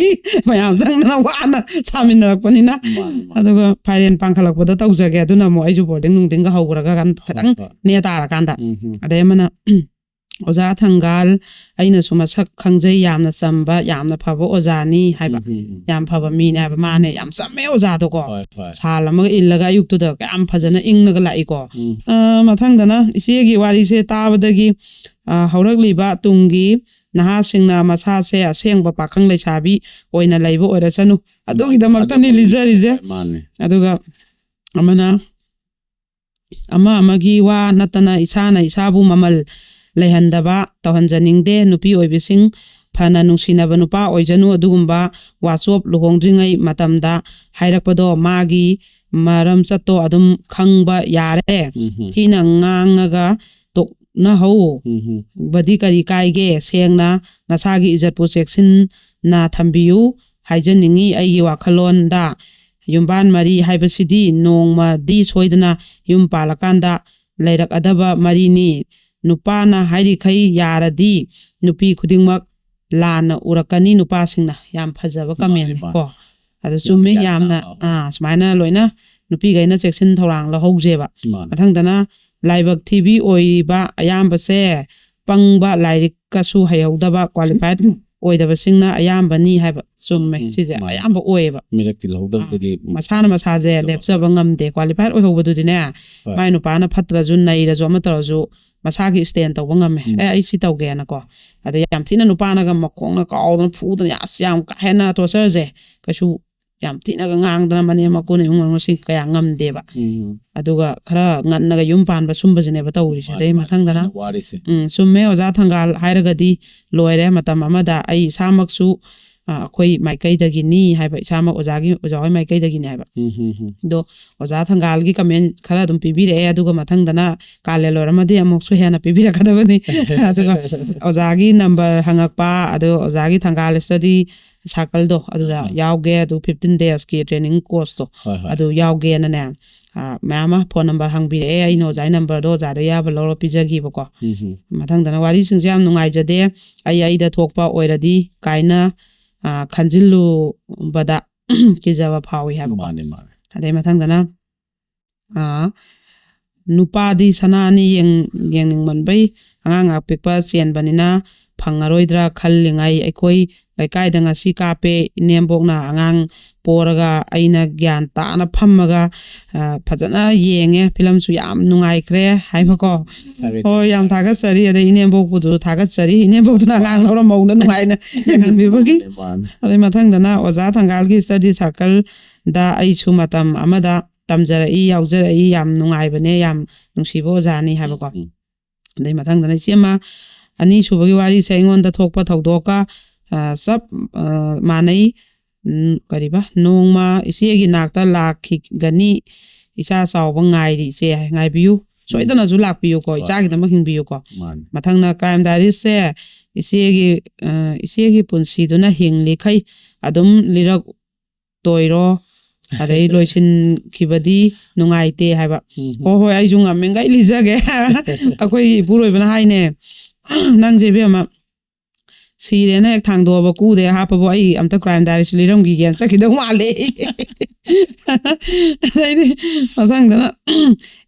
ꯃꯌꯥꯝ ꯆꯪꯗꯅ ꯋꯥꯅ ꯁꯥꯃꯤꯟꯅꯔꯛꯄꯅꯤꯅ꯫ ꯃꯥꯅꯤ, ꯃꯥꯅꯤ꯫ ꯑꯗꯨꯒ ꯐꯥꯏꯔꯦꯟ ꯄꯥꯡꯈꯠꯂꯛꯄꯗ ꯇꯧꯖꯒꯦ꯫ ꯑꯗꯨꯅ ꯑꯃꯨꯛ ꯑꯩꯁꯨ ꯕꯣꯔꯗꯤꯡ ꯅꯨꯡꯗꯤꯡꯒ ꯍꯧꯈ꯭ꯔꯒ ꯈꯤꯇꯪ ꯍꯣꯏ꯫ ꯅꯦ ꯇꯥꯔꯀꯥꯟꯗ꯫ ꯎꯝ ꯍꯝ꯫ ꯑꯗꯩ ꯑꯃꯅ, ꯑꯣꯖꯥ ꯊꯪꯒꯥꯜ, ꯑꯩꯅꯁꯨ ꯃꯁꯛ ꯈꯪꯖꯩ, ꯌꯥꯝꯅ ꯆꯝꯕ, ꯌꯥꯝꯅ ꯐꯕ ꯑꯣꯖꯥꯅꯤ ꯍꯥꯏꯕ꯫ ꯎꯝ, ꯎꯝ, ꯎꯝ. ꯌꯥꯝ ꯐꯕ ꯃꯤꯅꯦ ꯍꯥꯏꯕ꯫ ꯃꯥꯅꯦ, ꯌꯥꯝ ꯆꯝꯃꯦ ꯑꯣꯖꯥꯗꯣꯀꯣ꯫ ꯍꯣꯏ, ꯍꯣꯏ. ꯁꯥꯜ ꯑꯃꯒ ꯏꯜꯂꯒ ꯑꯌꯨꯛꯇꯨꯗ ꯌꯥꯝ ꯐꯖꯅ ꯏꯪꯅꯒ ꯂꯥꯛꯏꯀꯣ꯫ ꯎꯝ. ꯑ, ꯃꯊꯪꯗꯅ ꯏꯆꯦꯒꯤ ꯋꯥꯔꯤꯁꯦ ꯇꯥꯕꯗꯒꯤ, ꯑ, ꯍꯧꯔꯛꯂꯤꯕ ꯇꯨꯡꯒꯤ ꯅꯍꯥꯁꯤꯡꯅ ꯃꯁꯥꯁꯦ ꯑꯁꯦꯡꯕ ꯄꯥꯈꯪ ꯂꯩꯁꯥꯕꯤ ꯑꯣꯏꯅ ꯂꯩꯕ ꯑꯣꯏꯔꯁꯅꯨ, ꯑꯗꯨꯒꯤꯗꯃꯛꯇꯅꯤ ꯑꯗꯨ ꯂꯤꯖꯔꯤꯁꯦ꯫ ꯃꯥꯅꯦ. ꯑꯗꯨꯒ ꯑꯃꯅ ꯑꯃ ꯑꯃꯒꯤ ꯋꯥ ꯅꯠꯇꯅ ꯏꯁꯥꯅ ꯏꯁꯥꯕꯨ ꯃꯃꯜ ꯂꯩꯍꯟꯗꯕ ꯇꯧꯍꯟꯖꯅꯤꯡꯗꯦ꯫ ꯅꯨꯄꯤ ꯑꯣꯏꯕꯤꯁꯤꯡ, ꯐꯅ ꯅꯨꯡꯁꯤꯅꯕ ꯅꯨꯄꯥ ꯑꯣꯏꯖꯅꯨ, ꯑꯗꯨꯒꯨꯝꯕ ꯋꯥꯆꯣꯞ ꯂꯨꯍꯣꯡꯗ꯭ꯔꯤꯉꯩ ꯃꯇꯝꯗ ꯍꯥꯏꯔꯛꯄꯗꯣ ꯃꯥꯒꯤ ꯃꯔꯝ ꯆꯠꯇꯣ ꯑꯗꯨꯝ ꯈꯪꯕ ꯌꯥꯔꯦ꯫ ꯎꯝ, ꯎꯝ. ꯊꯤꯅ ꯉꯥꯡꯉꯒ ꯇꯣꯛꯅꯍꯧ꯫ ꯎꯝ, ꯎꯝ. ꯕꯗꯤ ꯀꯔꯤ ꯀꯥꯏꯒꯦ? ꯁꯦꯡꯅ ꯅꯁꯥꯒꯤ ꯏꯖꯠꯄꯨ ꯆꯦꯛꯁꯤꯟꯅ ꯊꯝꯕꯤꯌꯨ ꯍꯥꯏꯖꯅꯤꯡꯉꯤ ꯑꯩꯒꯤ ꯋꯥꯈꯜꯂꯣꯟꯗ꯫ ꯌꯨꯝꯕꯥꯟ ꯃꯔꯤ ꯍꯥꯏꯕꯁꯤꯗꯤ ꯅꯣꯡꯃꯗꯤ ꯁꯣꯏꯗꯅ ꯌꯨꯝ ꯄꯥꯜꯂꯀꯥꯟꯗ ꯂꯩꯔꯛꯑꯗꯕ ꯃꯔꯤꯅꯤ꯫ ꯅꯨꯄꯥꯅ ꯍꯥꯏꯔꯤꯈꯩ ꯌꯥꯔꯗꯤ ꯅꯨꯄꯤ ꯈꯨꯗꯤꯡꯃꯛ ꯂꯥꯟꯅ ꯎꯔꯛꯀꯅꯤ ꯅꯨꯄꯥꯁꯤꯡꯅ꯫ ꯌꯥꯝ ꯐꯖꯕ ꯃꯥꯅꯦ, ꯀꯃꯦꯟꯅꯤ ꯃꯥꯅꯦ. ꯀꯣ꯫ ꯑꯗꯨ ꯌꯥꯝ ꯆꯨꯝꯃꯤ ꯒ꯭ꯌꯥꯟ ꯌꯥꯝꯅ꯫ ꯇꯥꯕ. ꯑꯥ, ꯁꯨꯃꯥꯏꯅ ꯂꯣꯏꯅ ꯅꯨꯄꯤꯈꯩꯅ ꯆꯦꯛꯁꯤꯟ ꯊꯧꯔꯥꯡ ꯂꯧꯍꯧꯖꯦꯕ꯫ ꯃꯥꯅꯦ. ꯃꯊꯪꯗꯅ ꯂꯥꯏꯕꯛ ꯊꯤꯕꯤ ꯑꯣꯏꯔꯤꯕ ꯑꯌꯥꯝꯕꯁꯦ ꯄꯪꯕ, ꯂꯥꯏꯔꯤꯛꯀꯁꯨ ꯍꯩꯍꯧꯗꯕ, ꯀ꯭ꯋꯥꯂꯤꯐꯥꯏꯠ ꯑꯣꯏꯗꯕꯁꯤꯡꯅ ꯑꯌꯥꯝꯕꯅꯤ ꯍꯥꯏꯕ꯫ ꯆꯨꯝꯃꯦ, ꯎꯝ, ꯁꯤꯁꯦ ꯃꯥꯅꯦ. ꯑꯌꯥꯝꯕ ꯑꯣꯏꯌꯦꯕ꯫ ꯃꯤꯔꯛ ꯇꯤꯜꯍꯧꯗꯕꯗꯒꯤ ꯃꯁꯥꯅ ꯃꯁꯥꯁꯦ ꯇꯧꯕ. ꯂꯦꯞꯆꯕ ꯉꯝꯗꯦ꯫ ꯀ꯭ꯋꯥꯂꯤꯐꯥꯏꯠ ꯑꯣꯏꯍꯧꯕꯗꯨꯗꯤꯅꯦ, ꯍꯣꯏ. ꯃꯥꯏ ꯅꯨꯄꯥꯅ ꯐꯠꯇ꯭ꯔꯁꯨ ꯅꯩꯔꯁꯨ ꯑꯃ ꯇꯧꯔꯁꯨ ꯃꯁꯥꯒꯤ ꯁ꯭ꯇꯦꯟ ꯇꯧꯕ ꯉꯝꯃꯦ꯫ ꯎꯝ. ꯑꯦ, ꯑꯩ ꯁꯤ ꯇꯧꯒꯦꯅꯀꯣ꯫ ꯑꯗ ꯌꯥꯝ ꯊꯤꯅ ꯅꯨꯄꯥꯅꯒ ꯃꯈꯣꯡꯅ ꯀꯥꯎꯗꯅ ꯐꯨꯗꯅ ꯑꯁ ꯌꯥꯝ ꯀꯥ ꯍꯦꯟꯅ ꯇꯣꯔꯆꯔꯁꯦ ꯀꯩꯁꯨ ꯌꯥꯝ ꯊꯤꯅꯒ ꯉꯥꯡꯗꯅ ꯃꯅꯦꯝ ꯃꯀꯨꯅ ꯏꯃꯨꯡ ꯃꯅꯨꯡꯁꯤꯡ ꯀꯌꯥ ꯉꯝꯗꯦꯕ꯫ ꯎꯝ. ꯑꯗꯨꯒ ꯈꯔ ꯉꯟꯅꯒ ꯌꯨꯝ ꯄꯥꯟꯕ ꯁꯨꯝꯕꯁꯤꯅꯦꯕ ꯇꯧꯔꯤꯁꯦ꯫ ꯃꯥꯅꯦ, ꯑꯗꯩ ꯃꯥꯅꯦ. ꯃꯊꯪꯗꯅ ꯑꯗꯨꯅ ꯋꯥꯔꯤꯁꯦ. ꯎꯝ, ꯆꯨꯝꯃꯦ ꯑꯣꯖꯥ ꯊꯪꯒꯥꯜ ꯍꯥꯏꯔꯒꯗꯤ ꯂꯣꯏꯔꯦ꯫ ꯃꯇꯝ ꯑꯃꯗ ꯑꯩ ꯏꯁꯥꯃꯛꯁꯨ, ꯑ, ꯑꯩꯈꯣꯏ ꯃꯥꯏꯀꯩꯗꯒꯤꯅꯤ ꯍꯥꯏꯕ, ꯏꯁꯥꯃꯛ ꯑꯣꯖꯥꯒꯤ, ꯑꯣꯖꯥ ꯍꯣꯏ ꯃꯥꯏꯀꯩꯗꯒꯤꯅꯤ ꯍꯥꯏꯕ꯫ ꯎꯝ, ꯎꯝ, ꯎꯝ. ꯑꯣꯖꯥ ꯊꯪꯒꯥꯜꯒꯤ ꯀꯃꯦꯟ ꯈꯔ ꯑꯗꯨꯝ ꯄꯤꯕꯤꯔꯛꯑꯦ, ꯑꯗꯨꯒ ꯃꯊꯪꯗꯅ ꯀꯥꯂꯦꯟ ꯂꯣꯏꯔꯝꯃꯗꯤ ꯑꯃꯨꯛꯁꯨ ꯍꯦꯟꯅ ꯄꯤꯕꯤꯔꯛꯀꯗꯕꯅꯤ꯫ ꯑꯗꯨꯒ ꯑꯣꯖꯥꯒꯤ ꯅꯝꯕꯔ ꯍꯪꯉꯛꯄ, ꯑꯗꯨ ꯑꯣꯖꯥꯒꯤ ꯊꯪꯒꯥꯜ ꯁ꯭ꯇꯗꯤ ꯁꯥꯔꯀꯜꯗꯣ ꯑꯗꯨꯗ ꯑꯥ. ꯌꯥꯎꯒꯦ, ꯑꯗꯨ ꯐꯤꯐꯇꯤꯟ ꯗꯦꯖꯀꯤ ꯇ꯭ꯔꯦꯅꯤꯡ ꯀꯣꯔꯁꯇꯣ ꯍꯣꯏ, ꯍꯣꯏ. ꯑꯗꯨ ꯌꯥꯎꯒꯦꯅꯅꯦ, ꯑ, ꯃꯌꯥꯝ ꯑꯃ ꯐꯣꯟ ꯅꯝꯕꯔ ꯍꯪꯕꯤꯔꯛꯑꯦ꯫ ꯑꯩꯅ ꯑꯣꯖꯥꯒꯤ ꯅꯝꯕꯔꯗꯣ ꯑꯣꯖꯥꯗ ꯑꯌꯥꯕ ꯂꯧꯔ ꯄꯤꯖꯈꯤꯕꯀꯣ꯫ ꯎꯝ, ꯎꯝ. ꯃꯊꯪꯗꯅ ꯋꯥꯔꯤꯁꯤꯡꯁꯦ ꯌꯥꯝ ꯅꯨꯡꯉꯥꯏꯖꯗꯦ, ꯑꯩ ꯑꯩꯗ ꯊꯣꯛꯄ ꯑꯣꯏꯔꯗꯤ ꯀꯥꯏꯅ, ꯑ, ꯈꯟꯖꯤꯜꯂꯨꯕꯗ ꯀꯤꯖꯕ ꯐꯥꯎꯏ ꯍꯥꯏꯕꯀꯣ꯫ ꯃꯥꯅꯦ, ꯃꯥꯅꯦ. ꯑꯗꯩ ꯃꯊꯪꯗꯅ, ꯑ, ꯅꯨꯄꯥꯗꯤ ꯁꯅꯥꯅꯤ ꯌꯦꯡ-, ꯌꯦꯡꯅꯤꯡꯃꯟꯕꯩ ꯑꯉꯥꯡ ꯑꯄꯤꯛꯄ ꯆꯦꯟꯕꯅꯤꯅ ꯐꯪꯉꯔꯣꯏꯗ꯭ꯔꯥ ꯈꯜꯂꯤꯉꯩ, ꯑꯩꯈꯣꯏ ꯂꯩꯀꯥꯏꯗ ꯉꯁꯤ ꯀꯥꯞꯄꯦ, ꯏꯅꯦꯝꯕꯣꯛꯅ ꯑꯉꯥꯡ ꯄꯣꯔꯒ ꯑꯩꯅ ꯒ꯭ꯌꯥꯟ ꯇꯥꯅ ꯐꯝꯃꯒ, ꯑ, ꯐꯖꯅ ꯌꯦꯡꯉꯦ, ꯐꯤꯂꯝꯁꯨ ꯌꯥꯝ ꯅꯨꯡꯉꯥꯏꯈ꯭ꯔꯦ ꯍꯥꯏꯕꯀꯣ꯫ ꯊꯥꯒꯠꯆꯔꯤ꯫ ꯍꯣꯏ, ꯌꯥꯝ ꯊꯥꯒꯠꯆꯔꯤ꯫ ꯑꯗꯩ ꯏꯅꯦꯝꯕꯣꯛꯄꯨꯁꯨ ꯊꯥꯒꯠꯆꯔꯤ, ꯏꯅꯦꯝꯕꯣꯛꯇꯨꯅ ꯑꯉꯥꯡ ꯂꯧꯔ ꯃꯧꯗ ꯅꯨꯡꯉꯥꯏꯅ ꯌꯦꯡꯍꯟꯕꯤꯕꯒꯤ꯫ ꯃꯥꯅꯦ, ꯃꯥꯅꯦ꯫ ꯑꯗꯩ ꯃꯊꯪꯗꯅ ꯑꯣꯖꯥ ꯊꯪꯒꯥꯜꯒꯤ study circle ꯗ ꯑꯩꯁꯨ ꯃꯇꯝ ꯑꯃꯗ ꯇꯝꯖꯔꯛꯏ, ꯌꯥꯎꯖꯔꯛꯏ, ꯌꯥꯝ ꯅꯨꯡꯉꯥꯏꯕꯅꯦ, ꯌꯥꯝ ꯅꯨꯡꯁꯤꯕ ꯑꯣꯖꯥꯅꯤ ꯍꯥꯏꯕꯀꯣ꯫ ꯎꯝ, ꯎꯝ꯫ ꯑꯗꯩ ꯃꯊꯪꯗꯅ ꯏꯆꯦꯃ, ꯑꯅꯤꯁꯨꯕꯒꯤ ꯋꯥꯔꯤꯁꯦ ꯑꯩꯉꯣꯟꯗ ꯊꯣꯛꯄ ꯊꯧꯗꯣꯛꯀ, ꯑ, ꯆꯞ, ꯑ, ꯃꯥꯟꯅꯩ꯫ ꯎꯝ, ꯀꯔꯤꯕ? "ꯅꯣꯡꯃ ꯏꯆꯦꯒꯤ ꯅꯥꯛꯇ ꯂꯥꯛꯈꯤꯒꯅꯤ, ꯏꯆꯥ ꯆꯥꯎꯕ ꯉꯥꯏꯔꯤ ꯏꯆꯦ", ꯍꯥꯏ, ꯉꯥꯏꯕꯤꯌꯨ꯫ ꯎꯝ꯫ ꯁꯣꯏꯗꯅꯁꯨ ꯂꯥꯛꯄꯤꯌꯨꯀꯣ, ꯍꯣꯏ꯫ ꯏꯆꯥꯒꯤꯗꯃꯛ ꯍꯤꯡꯕꯤꯌꯨꯀꯣ꯫ ꯃꯥꯅꯤ꯫ ꯃꯊꯪꯅ Crime Diaries ꯁꯦ, ꯏꯆꯦꯒꯤ, ꯑ, "ꯏꯆꯦꯒꯤ ꯄꯨꯟꯁꯤꯗꯨꯅ ꯍꯤꯡꯂꯤꯈꯩ ꯑꯗꯨꯝ ꯂꯤꯔꯛ ꯇꯣꯏꯔꯣ, ꯑꯗꯩ ꯂꯣꯏꯁꯤꯟꯈꯤꯕꯗꯤ ꯅꯨꯡꯉꯥꯏꯇꯦ" ꯍꯥꯏꯕ꯫ ꯎꯝ, ꯎꯝ꯫ ꯍꯣꯏ, ꯍꯣꯏ, ꯑꯩꯁꯨ ꯉꯝꯃꯤꯈꯩ ꯂꯤꯖꯒꯦ꯫ ꯑꯩꯈꯣꯏꯒꯤ ꯏꯄꯨꯔꯣꯏꯕꯅ ꯍꯥꯏꯅꯦ, "ꯅꯪꯁꯦ ꯏꯕꯦꯝꯃ, ꯁꯤꯔꯦꯅ ꯍꯦꯛ ꯊꯥꯡꯗꯣꯛꯑꯕ ꯀꯨꯗꯦ ꯍꯥꯞꯄꯕꯨ ꯑꯩ ꯑꯝꯇ Crime Diaries ꯂꯤꯔꯝꯈꯤꯒꯦꯅ ꯆꯠꯈꯤꯗꯧ ꯃꯥꯜꯂꯦ"꯫ ꯑꯗꯩꯗꯤ ꯃꯊꯪꯗꯅ,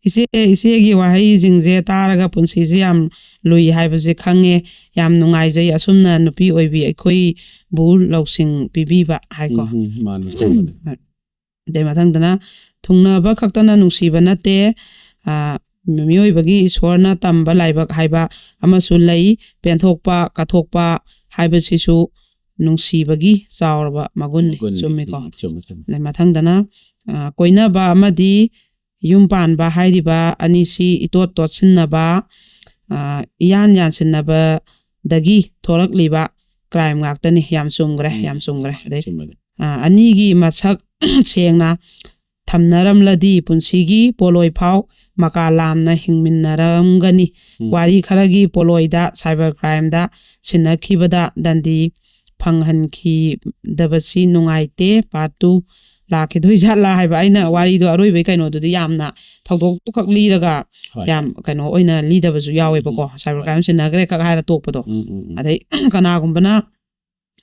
"ꯏꯆꯦ, ꯏꯆꯦꯒꯤ ꯋꯥꯍꯩꯁꯤꯡꯁꯦ ꯇꯥꯔꯒ ꯄꯨꯟꯁꯤꯁꯦ ꯌꯥꯝ ꯂꯨꯏ ꯍꯥꯏꯕꯁꯦ ꯈꯪꯉꯦ꯫ ꯌꯥꯝ ꯅꯨꯡꯉꯥꯏꯖꯩ꯫ ꯑꯁꯨꯝꯅ ꯅꯨꯄꯤ ꯑꯣꯏꯕꯤ ꯑꯩꯈꯣꯏꯕꯨ ꯂꯧꯁꯤꯡ ꯄꯤꯕꯤꯕ" ꯍꯥꯏꯀꯣ꯫ ꯎꯝ, ꯎꯝ, ꯃꯥꯅꯤ, ꯆꯨꯝꯕꯅꯤ꯫ ꯑꯗꯩ ꯃꯊꯪꯗꯅ, "ꯊꯨꯡꯅꯕ ꯈꯛꯇꯅ ꯅꯨꯡꯁꯤꯕ ꯅꯠꯇꯦ, ꯑ, ꯃꯤꯑꯣꯏꯕꯒꯤ ꯏꯁꯣꯔꯅ ꯇꯝꯕ ꯂꯥꯏꯕꯛ ꯍꯥꯏꯕ ꯑꯃꯁꯨ ꯂꯩ꯫ ꯄꯦꯟꯊꯣꯛꯄ, ꯀꯠꯊꯣꯛꯄ ꯍꯥꯏꯕꯁꯤꯁꯨ ꯅꯨꯡꯁꯤꯕꯒꯤ ꯆꯥꯎꯔꯕ ꯃꯒꯨꯟꯅꯤ"꯫ ꯃꯒꯨꯟꯅꯤ꯫ ꯆꯨꯝꯃꯤꯀꯣ? ꯎꯝ, ꯆꯨꯝꯃꯤ, ꯆꯨꯝꯃꯤ꯫ ꯑꯗꯩ ꯃꯊꯪꯗꯅ, ꯑ, "ꯀꯣꯏꯅꯕ ꯑꯃꯗꯤ ꯌꯨꯝ ꯄꯥꯟꯕ ꯍꯥꯏꯔꯤꯕ ꯑꯅꯤꯁꯤ ꯏꯇꯣꯠ ꯇꯣꯠꯁꯤꯟꯅꯕ, ꯑ, ꯏꯌꯥꯟ ꯌꯥꯟꯁꯤꯟꯅꯕꯗꯒꯤ ꯊꯣꯔꯛꯂꯤꯕ crime ꯉꯥꯛꯇꯅꯤ"꯫ ꯌꯥꯝ ꯆꯨꯝꯈ꯭ꯔꯦ, ꯎꯝ, ꯌꯥꯝ ꯆꯨꯝꯈ꯭ꯔꯦ꯫ ꯑꯗꯩ, ꯆꯨꯝꯕꯅꯤ꯫ ꯑ, "ꯑꯅꯤꯒꯤ ꯃꯁꯛ ꯁꯦꯡꯅ ꯊꯝꯅꯔꯝꯂꯗꯤ ꯄꯨꯟꯁꯤꯒꯤ ꯄꯣꯂꯣꯏ ꯐꯥꯎ ꯃꯀꯥ ꯂꯥꯝꯅ ꯍꯤꯡꯃꯤꯟꯅꯔꯝꯒꯅꯤ꯫ ꯎꯝ꯫ ꯋꯥꯔꯤ ꯈꯔꯒꯤ ꯄꯣꯂꯣꯏꯗ cyber crime ꯗ ꯁꯤꯟꯅꯈꯤꯕꯗ ꯗꯟꯗꯤ ꯐꯪꯍꯟꯈꯤꯗꯕꯁꯤ ꯅꯨꯡꯉꯥꯏꯇꯦ꯫ Part two ꯂꯥꯛꯈꯤꯗꯣꯏ ꯖꯥꯠꯂꯥ" ꯍꯥꯏꯕ꯫ ꯑꯩꯅ ꯎꯝ꯫ ꯋꯥꯔꯤꯗꯣ ꯑꯔꯣꯏꯕꯩ ꯀꯩꯅꯣꯗꯨꯗꯤ ꯌꯥꯝꯅ ꯊꯧꯗꯣꯛꯇꯨ ꯈꯛ ꯂꯤꯔꯒ ꯍꯣꯏ꯫ ꯌꯥꯝ ꯀꯩꯅꯣ ꯑꯣꯏꯅ ꯂꯤꯗꯕꯁꯨ ꯌꯥꯎꯋꯦꯕꯀꯣ꯫ ꯎꯝ, ꯎꯝ꯫ Cyber ꯍꯣꯏ꯫ Crime ꯁꯤꯟꯅꯈ꯭ꯔꯦ ꯈꯛ ꯍꯥꯏꯔ ꯇꯣꯛꯄꯗꯣ꯫ ꯎꯝ, ꯎꯝ, ꯎꯝ꯫ ꯑꯗꯩ ꯀꯅꯥꯒꯨꯝꯕꯅ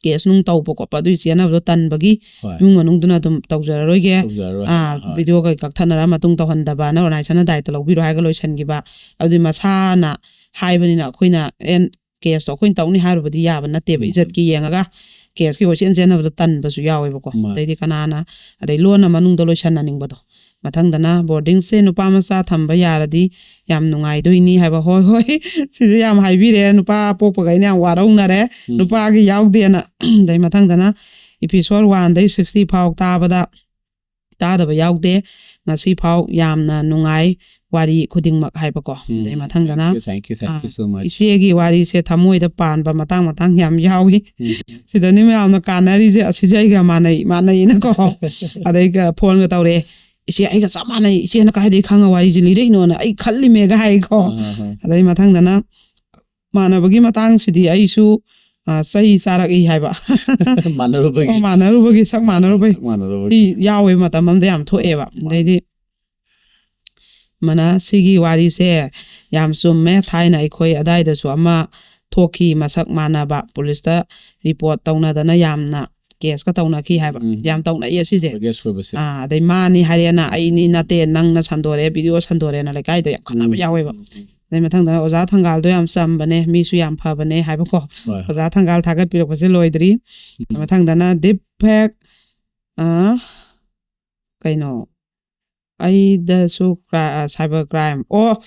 ꯀꯦꯁ ꯅꯨꯡ ꯇꯧꯕ ꯈꯣꯠꯄ ꯑꯗꯨꯒꯤ ꯆꯦꯟꯅꯕꯗꯣ ꯇꯟꯕꯒꯤ ꯍꯣꯏ ꯏꯃꯨꯡ ꯃꯅꯨꯡꯗꯨꯅ ꯑꯗꯨꯝ ꯇꯧꯖꯔꯔꯣꯏꯒꯦ, ꯇꯧꯖꯔꯔꯣꯏ ꯑꯥ ꯍꯣꯏ ꯚꯤꯗꯤꯑꯣ ꯀꯩ ꯀꯛꯊꯠꯅꯔ ꯃꯇꯨꯡ ꯇꯧꯍꯟꯗꯕꯅ ꯑꯣꯔꯒꯅꯥꯏꯖꯦꯁꯟꯅ ꯗꯥꯏꯇ ꯂꯧꯕꯤꯔꯣ ꯍꯥꯏꯔꯒ ꯂꯣꯏꯁꯤꯟꯈꯤꯕ꯫ ꯑꯗꯨꯗꯤ ꯃꯁꯥꯅ ꯍꯥꯏꯕꯅꯤꯅ ꯑꯩꯈꯣꯏꯅ ꯑꯦꯟ ꯀꯦꯁꯇꯣ ꯑꯩꯈꯣꯏꯅ ꯇꯧꯅꯤ ꯍꯥꯏꯔꯨꯕꯗꯤ ꯌꯥꯕ ꯅꯠꯇꯦꯕ꯫ ꯎꯝ ꯏꯖꯠꯀꯤ ꯌꯦꯡꯉꯒ ꯀꯦꯁꯀꯤ ꯀꯣꯏꯆꯦꯟ ꯆꯦꯟꯅꯕꯗꯣ ꯇꯟꯕꯁꯨ ꯌꯥꯎꯋꯦꯕꯀꯣ꯫ ꯃꯥꯅꯦ ꯑꯗꯩꯗꯤ ꯀꯅꯥꯅ ꯑꯗꯩ ꯂꯣꯟꯅ ꯃꯅꯨꯡꯗ ꯂꯣꯏꯁꯟꯅꯅꯤꯡꯕꯗꯣ꯫ ꯃꯊꯪꯗꯅ ꯕꯣꯔꯗꯤꯡꯁꯦ ꯅꯨꯄꯥ ꯃꯆꯥ ꯊꯝꯕ ꯌꯥꯔꯗꯤ ꯌꯥꯝ ꯅꯨꯡꯉꯥꯏꯗꯣꯏꯅꯤ ꯍꯥꯏꯕ꯫ ꯍꯣꯏ ꯍꯣꯏ, ꯁꯤꯁꯦ ꯌꯥꯝ ꯍꯥꯏꯕꯤꯔꯦ, ꯅꯨꯄꯥ ꯄꯣꯛꯄꯈꯩꯅ ꯌꯥꯝ ꯋꯥꯔꯧꯅꯔꯦ ꯎꯝ ꯅꯨꯄꯥꯒꯤ ꯌꯥꯎꯗꯦꯅ꯫ ꯑꯗꯩ ꯃꯊꯪꯗꯅ ꯏꯄꯤꯁꯣꯗ ꯋꯥꯟꯗꯩ ꯁꯤꯛꯁꯇꯤ ꯐꯥꯎ ꯇꯥꯕꯗ ꯇꯥꯗꯕ ꯌꯥꯎꯗꯦ ꯉꯁꯤ ꯐꯥꯎ꯫ ꯌꯥꯝꯅ ꯅꯨꯡꯉꯥꯏ ꯋꯥꯔꯤ ꯈꯨꯗꯤꯡꯃꯛ ꯍꯥꯏꯕꯀꯣ꯫ ꯎꯝ ꯑꯗꯩ ꯃꯊꯪꯗꯅ Thank you, thank you, thank you so much. ꯏꯆꯦꯒꯤ ꯋꯥꯔꯤꯁꯦ ꯊꯃꯣꯏꯗ ꯄꯥꯟꯕ ꯃꯇꯥꯡ ꯃꯇꯥꯡ ꯌꯥꯝ ꯌꯥꯎꯏ꯫ ꯎꯝ ꯁꯤꯗꯅꯤ ꯃꯌꯥꯝꯅ ꯀꯥꯟꯅꯔꯤꯁꯦ꯫ ꯑꯁꯤꯁꯦ ꯑꯩꯒ ꯃꯥꯟꯅꯩ ꯃꯥꯟꯅꯩꯅꯀꯣ꯫ ꯑꯗꯩꯒ ꯐꯣꯟꯒ ꯇꯧꯔꯛꯑꯦ, "ꯏꯆꯦ ꯑꯩꯒ ꯆꯞ ꯃꯥꯟꯅꯩ, ꯏꯆꯦꯅ ꯀꯥꯏꯗꯩ ꯈꯪꯉ ꯋꯥꯔꯤꯁꯦ ꯂꯤꯔꯛꯏꯅꯣꯅ ꯑꯩ ꯈꯜꯂꯤꯃꯦꯒ" ꯍꯥꯏꯀꯣ꯫ ꯑꯥ, ꯑꯥ꯫ ꯑꯗꯩ ꯃꯊꯪꯗꯅ ꯃꯥꯟꯅꯕꯒꯤ ꯃꯇꯥꯡꯁꯤꯗꯤ ꯑꯩꯁꯨ ꯑ, ꯆꯩ ꯆꯥꯔꯛꯏ ꯍꯥꯏꯕ꯫ ꯃꯥꯟꯅꯔꯨꯕꯒꯤ ꯑꯣ, ꯃꯥꯟꯅꯔꯨꯕꯒꯤ, ꯁꯛ ꯃꯥꯟꯅꯔꯨꯕꯒꯤ꯫ ꯁꯛ ꯃꯥꯟꯅꯔꯨꯕꯒꯤ ꯁꯤ ꯌꯥꯎꯋꯦ ꯃꯇꯝ ꯑꯃꯗ ꯌꯥꯝ ꯊꯣꯛꯑꯦꯕ꯫ ꯑꯗꯩꯗꯤ ꯃꯅ ꯁꯤꯒꯤ ꯋꯥꯔꯤꯁꯦ ꯌꯥꯝ ꯆꯨꯝꯃꯦ꯫ ꯊꯥꯏꯅ ꯑꯩꯈꯣꯏ ꯑꯗꯥꯏꯗꯁꯨ ꯑꯃ ꯊꯣꯛꯈꯤ, ꯃꯁꯛ ꯃꯥꯟꯅꯕ꯫ ꯄꯨꯂꯤꯁꯇ ꯔꯤꯄꯣꯔꯠ ꯇꯧꯅꯗꯅ ꯌꯥꯝꯅ ꯀꯦꯁꯀ ꯇꯧꯅꯈꯤ ꯍꯥꯏꯕ꯫ ꯎꯝ꯫ ꯌꯥꯝ ꯇꯧꯅꯩꯌꯦ ꯁꯤꯁꯦ꯫ ꯑꯩꯈꯣꯏꯒꯤ ꯑꯁꯣꯏꯕꯁꯦ꯫ ꯑꯥ, ꯑꯗꯩ ꯃꯥꯅꯤ ꯍꯥꯏꯔꯦꯅ ꯑꯩꯅꯤ ꯅꯠꯇꯦ ꯅꯪꯅ ꯁꯟꯗꯣꯔꯛꯑꯦ, ꯚꯤꯗꯤꯑꯣ ꯁꯟꯗꯣꯔꯛꯑꯦꯅ ꯂꯩꯀꯥꯏꯗ ꯌꯥꯝ ꯈꯠꯅꯕ ꯎꯝ, ꯌꯥꯎꯋꯦꯕ꯫ ꯎꯝ, ꯎꯝ꯫ ꯑꯗꯩ ꯃꯊꯪꯗꯅ ꯑꯣꯖꯥ ꯊꯪꯒꯥꯜꯗꯣ ꯌꯥꯝ ꯆꯝꯕꯅꯦ, ꯃꯤꯁꯨ ꯌꯥꯝ ꯐꯕꯅꯦ ꯍꯥꯏꯕꯀꯣ꯫ ꯍꯣꯏ꯫ ꯑꯣꯖꯥ ꯊꯪꯒꯥꯜ ꯊꯥꯒꯠꯄꯤꯔꯛꯄꯁꯦ ꯂꯣꯏꯗ꯭ꯔꯤ꯫ ꯎꯝ꯫ ꯃꯊꯪꯗꯅ ꯗꯤꯞ ꯐꯦꯛ, ꯑ, ꯀꯩꯅꯣ, ꯑꯩꯗꯁꯨ ꯁꯥꯏꯕꯔ ꯀ꯭ꯔꯥꯏꯝ, ꯑꯣ,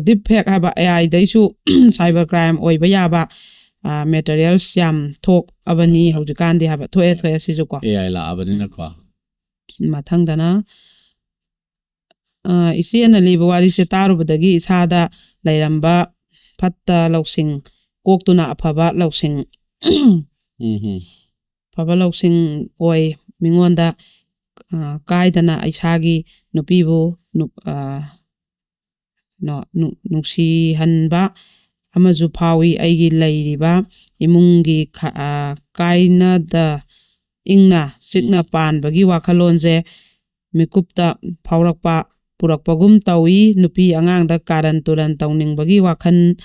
ꯗꯤꯞ ꯐꯦꯛ ꯍꯥꯏꯕ, ꯑꯦ ꯑꯥꯏꯗꯩꯁꯨ ꯁꯥꯏꯕꯔ ꯀ꯭ꯔꯥꯏꯝ ꯑꯣꯏꯕ ꯌꯥꯕ ꯃꯦꯇꯔꯤꯌꯦꯜꯁ ꯌꯥꯝ ꯊꯣꯛꯑꯕꯅꯤ ꯍꯧꯖꯤꯛꯀꯥꯟꯗꯤ ꯍꯥꯏꯕ꯫ ꯊꯣꯛꯑꯦ, ꯊꯣꯛꯑꯦ ꯁꯤꯁꯨ ꯀꯣ꯫ A I ꯂꯥꯛꯑꯕꯅꯤꯅꯀꯣ꯫ ꯃꯊꯪꯗꯅ, ꯑ, ꯏꯆꯦꯅ ꯂꯤꯕ ꯋꯥꯔꯤꯁꯦ ꯇꯥꯔꯨꯕꯗꯒꯤ ꯏꯁꯥꯗ ꯂꯩꯔꯝꯕ ꯐꯠꯇ ꯂꯧꯁꯤꯡ ꯀꯣꯛꯇꯨꯅ ꯑꯐꯕ ꯂꯧꯁꯤꯡ ꯎꯝ, ꯎꯝ꯫ ꯑꯐꯕ ꯂꯧꯁꯤꯡ ꯑꯣꯏ꯫ ꯃꯤꯉꯣꯟꯗ, ꯑ, ꯀꯥꯏꯗꯅ ꯏꯁꯥꯒꯤ ꯅꯨꯄꯤꯕꯨ ꯅꯨ-, ꯑ, ꯅꯣ-, ꯅꯨ-, ꯅꯨꯡꯁꯤꯍꯟꯕ ꯑꯃꯁꯨ ꯐꯥꯎꯏ꯫ ꯑꯩꯒꯤ ꯂꯩꯔꯤꯕ ꯏꯃꯨꯡꯒꯤ ꯈ-, ꯑ, ꯀꯥꯏꯅꯗ ꯏꯪꯅ ꯆꯤꯛꯅ ꯄꯥꯟꯕꯒꯤ ꯋꯥꯈꯜꯂꯣꯟꯁꯦ ꯃꯤꯀꯨꯞꯇ ꯐꯥꯎꯔꯛꯄ, ꯄꯨꯔꯛꯄꯒꯨꯝ ꯇꯧꯏ꯫ ꯅꯨꯄꯤ ꯑꯉꯥꯡꯗ ꯀꯥꯔꯟ ꯇꯨꯔꯟ ꯇꯧꯅꯤꯡꯕꯒꯤ ꯋꯥꯈꯜ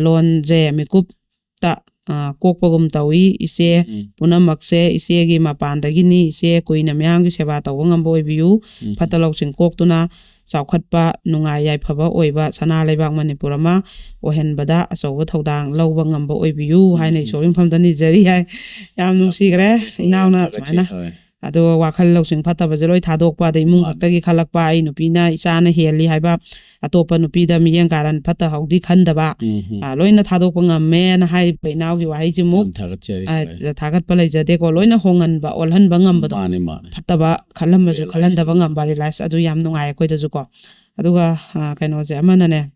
ꯂꯣꯟꯁꯦ ꯃꯤꯀꯨꯞꯇ ꯑ, ꯀꯣꯛꯄꯒꯨꯝ ꯇꯧꯏ꯫ ꯏꯆꯦ ꯎꯝ꯫ ꯄꯨꯝꯅꯃꯛꯁꯦ ꯏꯆꯦꯒꯤ ꯃꯄꯥꯟꯗꯒꯤꯅꯤ꯫ ꯏꯆꯦ ꯀꯨꯏꯅ ꯃꯤꯌꯥꯝꯒꯤ ꯁꯦꯕꯥ ꯇꯧꯕ ꯉꯝꯕ ꯑꯣꯏꯕꯤꯌꯨ꯫ ꯎꯝ꯫ ꯐꯠꯇ ꯂꯧꯁꯤꯡ ꯀꯣꯛꯇꯨꯅ ꯆꯥꯎꯈꯠꯄ, ꯅꯨꯡꯉꯥꯏ ꯌꯥꯏꯐꯕ ꯑꯣꯏꯕ ꯁꯅꯥ ꯂꯩꯕꯥꯛ ꯃꯅꯤꯄꯨꯔ ꯑꯃ ꯑꯣꯏꯍꯟꯕꯗ ꯑꯆꯧꯕ ꯊꯧꯗꯥꯡ ꯂꯧꯕ ꯉꯝꯕ ꯑꯣꯏꯕꯤꯌꯨ ꯍꯥꯏꯅ ꯎꯝ꯫ ꯏꯁꯣꯔꯒꯤ ꯃꯐꯝꯗ ꯅꯤꯖꯔꯤ ꯍꯥꯏ꯫ ꯌꯥꯝ ꯌꯥꯝ ꯅꯨꯡꯁꯤꯈ꯭ꯔꯦ ꯅꯨꯡꯁꯤ, ꯍꯣꯏ, ꯏꯅꯥꯎꯅ ꯊꯥꯒꯠꯆꯔꯤ, ꯁꯨꯃꯥꯏꯅ꯫ ꯍꯣꯏ꯫ ꯑꯗꯣ ꯋꯥꯈꯜ ꯂꯧꯁꯤꯡ ꯐꯠꯇꯕꯁꯦ ꯂꯣꯏ ꯊꯥꯗꯣꯛꯄ, ꯑꯗꯩ ꯏꯃꯨꯡ ꯃꯥꯅꯦ꯫ ꯈꯛꯇꯒꯤ ꯈꯜꯂꯛꯄ, ꯑꯩ ꯅꯨꯄꯤꯅ ꯏꯆꯥꯅ ꯍꯦꯜꯂꯤ ꯍꯥꯏꯕ, ꯑꯇꯣꯞꯄ ꯅꯨꯄꯤꯗ ꯃꯤꯠꯌꯦꯡ ꯀꯥꯔꯟ ꯐꯠꯇ ꯍꯧꯗꯤ ꯈꯟꯗꯕ, ꯎꯝ, ꯎꯝ꯫ ꯑ, ꯂꯣꯏꯅ ꯊꯥꯗꯣꯛꯄ ꯉꯝꯃꯦꯅ ꯍꯥꯏꯔꯤꯕ ꯏꯅꯥꯎꯒꯤ ꯋꯥꯍꯩꯁꯤꯃꯨꯛ, ꯌꯥꯝ ꯊꯥꯒꯠꯆꯔꯤ, ꯑ, ꯍꯣꯏ꯫ ꯊꯥꯒꯠꯄ ꯂꯩꯖꯗꯦꯀꯣ꯫ ꯂꯣꯏꯅ ꯍꯣꯡꯍꯟꯕ, ꯑꯣꯜꯍꯟꯕ ꯉꯝꯕꯗꯣ꯫ ꯃꯥꯅꯦ, ꯃꯥꯅꯦ꯫ ꯐꯠꯇꯕ ꯈꯜꯂꯝꯕꯁꯨ realize ꯈꯜꯍꯟꯗꯕ ꯇꯧꯕ꯫ ꯉꯝꯕ, realize, ꯑꯗꯨ ꯌꯥꯝ ꯅꯨꯡꯉꯥꯏ ꯑꯩꯈꯣꯏꯗꯁꯨꯀꯣ꯫ ꯑꯗꯨꯒ, ꯑ, ꯀꯩꯅꯣꯁꯦ ꯑꯃꯅꯅꯦ,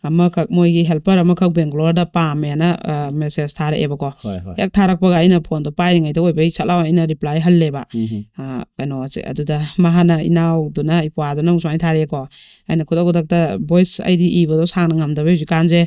ꯑꯃꯈꯛ ꯃꯣꯏꯒꯤ helper ꯑꯃꯈꯛ ꯕꯦꯡꯒ꯭ꯂꯣꯔꯗ ꯄꯥꯝꯃꯦꯅ, ꯑ, message ꯊꯥꯔꯛꯑꯦꯕꯀꯣ꯫ ꯍꯣꯏ, ꯍꯣꯏ꯫ ꯍꯦꯛ ꯊꯥꯔꯛꯄꯒ ꯑꯩꯅ ꯐꯣꯟꯗꯣ ꯄꯥꯏꯔꯤꯉꯩꯗ ꯑꯣꯏꯕꯩ ꯁꯠ ꯂꯥꯎ ꯑꯩꯅ reply ꯍꯜꯂꯦꯕ꯫ ꯎꯝ, ꯎꯝ꯫ ꯑ, ꯀꯩꯅꯣꯁꯦ, ꯑꯗꯨꯗ ꯃꯥꯅ, ꯏꯅꯥꯎꯗꯨꯅ, ꯏꯄ꯭ꯋꯥꯗꯨꯅ ꯑꯃꯨꯛ ꯁꯨꯃꯥꯏꯅ ꯊꯥꯔꯛꯑꯦꯀꯣ꯫ ꯑꯩꯅ ꯈꯨꯗꯛ ꯈꯨꯗꯛꯇ voice, ꯑꯩꯗꯤ ꯏꯕꯗꯣ ꯁꯥꯡꯅ ꯉꯝꯗꯕꯩ ꯍꯧꯖꯤꯛꯀꯥꯟꯁꯦ,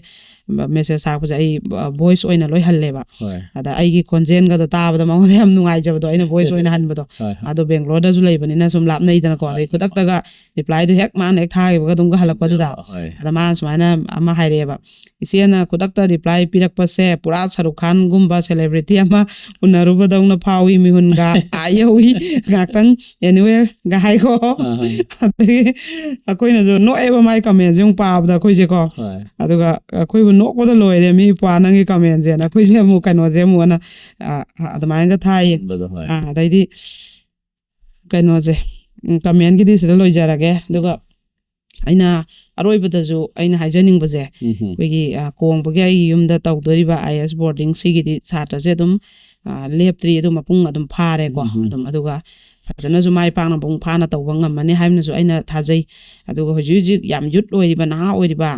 message ꯊꯥꯔꯛꯄꯁꯦ ꯑꯩ, ꯑ, voice ꯑꯣꯏꯅ ꯂꯣꯏ ꯍꯜꯂꯦꯕ꯫ ꯍꯣꯏ꯫ ꯑꯗ ꯑꯩꯒꯤ ꯈꯣꯟꯖꯦꯜꯒꯗꯣ ꯇꯥꯕꯗ ꯃꯉꯣꯟꯗ ꯌꯥꯝ ꯅꯨꯡꯉꯥꯏꯖꯕꯗꯣ, ꯑꯩꯅ voice ꯑꯣꯏꯅ ꯍꯟꯕꯗꯣ꯫ ꯍꯣꯏ, ꯍꯣꯏ꯫ ꯑꯗꯣ ꯕꯦꯡꯒ꯭ꯂꯣꯔꯗꯁꯨ ꯂꯩꯕꯅꯤꯅ ꯁꯨꯝ ꯂꯥꯞꯅꯩꯗꯅꯀꯣ꯫ ꯑꯗꯩ ꯍꯣꯏ, ꯈꯨꯗꯛꯇꯒ replyꯗꯣ ꯍꯦꯛ ꯃꯥꯅ ꯍꯦꯛ ꯊꯥꯈꯤꯕꯒ ꯑꯗꯨꯝꯒ ꯍꯜꯂꯛꯄꯗꯨꯗ꯫ ꯍꯣꯏ꯫ ꯑꯗ ꯃꯥꯅ ꯁꯨꯃꯥꯏꯅ ꯑꯃ ꯍꯥꯏꯔꯛꯑꯦꯕ, "ꯏꯆꯦꯅ ꯈꯨꯗꯛꯇ reply ꯄꯤꯔꯛꯄꯁꯦ ꯄꯨꯔꯥ ꯁꯔꯨꯛ ꯈꯥꯟꯒꯨꯝꯕ celebrity ꯑꯃ ꯎꯅꯔꯨꯕꯗꯧꯅ ꯐꯥꯎꯏ, ꯃꯤꯍꯨꯟꯒ ꯑꯥ ꯌꯧꯏ, ꯉꯥꯛꯇꯪ anyway" ꯒ ꯍꯥꯏꯀꯣ꯫ ꯑꯥ, ꯑꯥ꯫ ꯑꯗꯒꯤ ꯑꯩꯈꯣꯏꯅꯁꯨ ꯅꯣꯛꯑꯦꯕ ꯃꯥꯏ commentꯁꯦ ꯑꯃꯨꯛ ꯄꯥꯕꯗ ꯑꯩꯈꯣꯏꯁꯦꯀꯣ꯫ ꯍꯣꯏ꯫ ꯑꯗꯨꯒ ꯑꯩꯈꯣꯏꯕꯨ ꯅꯣꯛꯄꯗ ꯂꯣꯏꯔꯦ, ꯃꯤ ꯄꯨꯔꯥ ꯅꯪꯒꯤ commentꯁꯦꯅ ꯑꯩꯈꯣꯏꯁꯦ ꯑꯃꯨꯛ ꯀꯩꯅꯣꯁꯦ ꯑꯃꯨꯛ ꯑꯅ, ꯑ, ꯑ, ꯑꯗꯨꯃꯥꯏꯅꯒ ꯊꯥꯏꯌꯦ꯫ ꯍꯣꯏ꯫ ꯑ, ꯑꯗꯩꯗꯤ ꯀꯩꯅꯣꯁꯦ, ꯎꯝ, commentꯀꯤꯗꯤ ꯁꯤꯗ ꯂꯣꯏꯖꯔꯒꯦ꯫ ꯑꯗꯨꯒ ꯑꯩꯅ ꯑꯔꯣꯏꯕꯗꯁꯨ ꯑꯩꯅ ꯍꯥꯏꯖꯅꯤꯡꯕꯁꯦ, ꯎꯝ, ꯎꯝ꯫ ꯑꯩꯈꯣꯏꯒꯤ, ꯑ, ꯀꯣꯡꯕꯒꯤ ꯑꯩꯒꯤ ꯌꯨꯝꯗ ꯇꯧꯗꯣꯔꯤꯕ IAS boardingꯁꯤꯒꯤꯗꯤ ꯁꯥꯇ꯭ꯔꯁꯦ ꯑꯗꯨꯝ, ꯑ, ꯂꯦꯞꯇ꯭ꯔꯤ, ꯑꯗꯨ ꯃꯄꯨꯡ ꯑꯗꯨꯝ ꯐꯥꯔꯦꯀꯣ꯫ ꯎꯝ, ꯎꯝ꯫ ꯑꯗꯨꯝ, ꯑꯗꯨꯒ ꯐꯖꯅꯁꯨ ꯃꯥꯏ ꯄꯥꯛꯅ ꯃꯄꯨꯡ ꯐꯥꯅ ꯇꯧꯕ ꯉꯝꯃꯅꯤ ꯍꯥꯏꯕꯅꯁꯨ ꯑꯩꯅ ꯊꯥꯖꯩ꯫ ꯑꯗꯨꯒ ꯍꯧꯖꯤꯛ ꯍꯧꯖꯤꯛ ꯌꯥꯝ youth ꯑꯣꯏꯔꯤꯕ, ꯅꯍꯥ ꯑꯣꯏꯔꯤꯕ,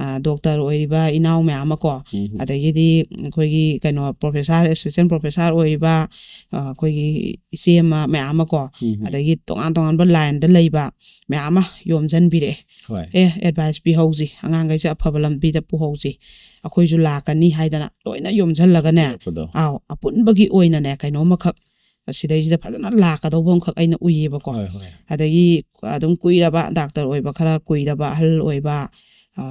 ꯑ, doctor ꯑꯣꯏꯔꯤꯕ ꯏꯅꯥꯎ ꯃꯌꯥꯝ ꯑꯃꯀꯣ, ꯎꯝ, ꯎꯝ꯫ ꯑꯗꯒꯤꯗꯤ ꯑꯩꯈꯣꯏꯒꯤ ꯀꯩꯅꯣ professor, assistant professor ꯑꯣꯏꯔꯤꯕ, ꯑ, ꯑꯩꯈꯣꯏꯒꯤ ꯏꯆꯦ ꯑꯃ ꯃꯌꯥꯝ ꯑꯃꯀꯣ, ꯎꯝ, ꯎꯝ꯫ ꯑꯗꯒꯤ ꯇꯣꯉꯥꯟ ꯇꯣꯉꯥꯟꯕ lineꯗ ꯂꯩꯕ ꯃꯌꯥꯝ ꯑꯃ ꯌꯣꯝꯁꯤꯟꯕꯤꯔꯛꯑꯦ꯫ ꯍꯣꯏ꯫ "ꯑꯦ, advice ꯄꯤꯍꯧꯁꯤ, ꯑꯉꯥꯡꯈꯩꯁꯦ ꯑꯐꯕ ꯂꯝꯕꯤꯗ ꯄꯨꯍꯧꯁꯤ, ꯑꯩꯈꯣꯏꯁꯨ ꯂꯥꯛꯀꯅꯤ" ꯍꯥꯏꯗꯅ ꯂꯣꯏꯅ ꯌꯣꯝꯁꯤꯜꯂꯒꯅꯦ꯫ ꯄꯤꯔꯛꯄꯗꯣ꯫ ꯑꯥꯎ, ꯑꯄꯨꯟꯕꯒꯤ ꯑꯣꯏꯅꯅꯦ ꯀꯩꯅꯣꯝꯃꯈꯛ ꯁꯤꯗꯩꯁꯤꯗ ꯐꯖꯅ ꯂꯥꯛꯀꯗꯧꯕ ꯑꯃꯈꯛ ꯑꯩꯅ ꯎꯏꯌꯦꯕꯀꯣ꯫ ꯍꯣꯏ, ꯍꯣꯏ꯫ ꯑꯗꯒꯤ ꯑꯗꯨꯝ ꯀꯨꯏꯔꯕ, doctor ꯑꯣꯏꯕ ꯈꯔ ꯀꯨꯏꯔꯕ ꯑꯍꯜ ꯑꯣꯏꯕ, ꯑ,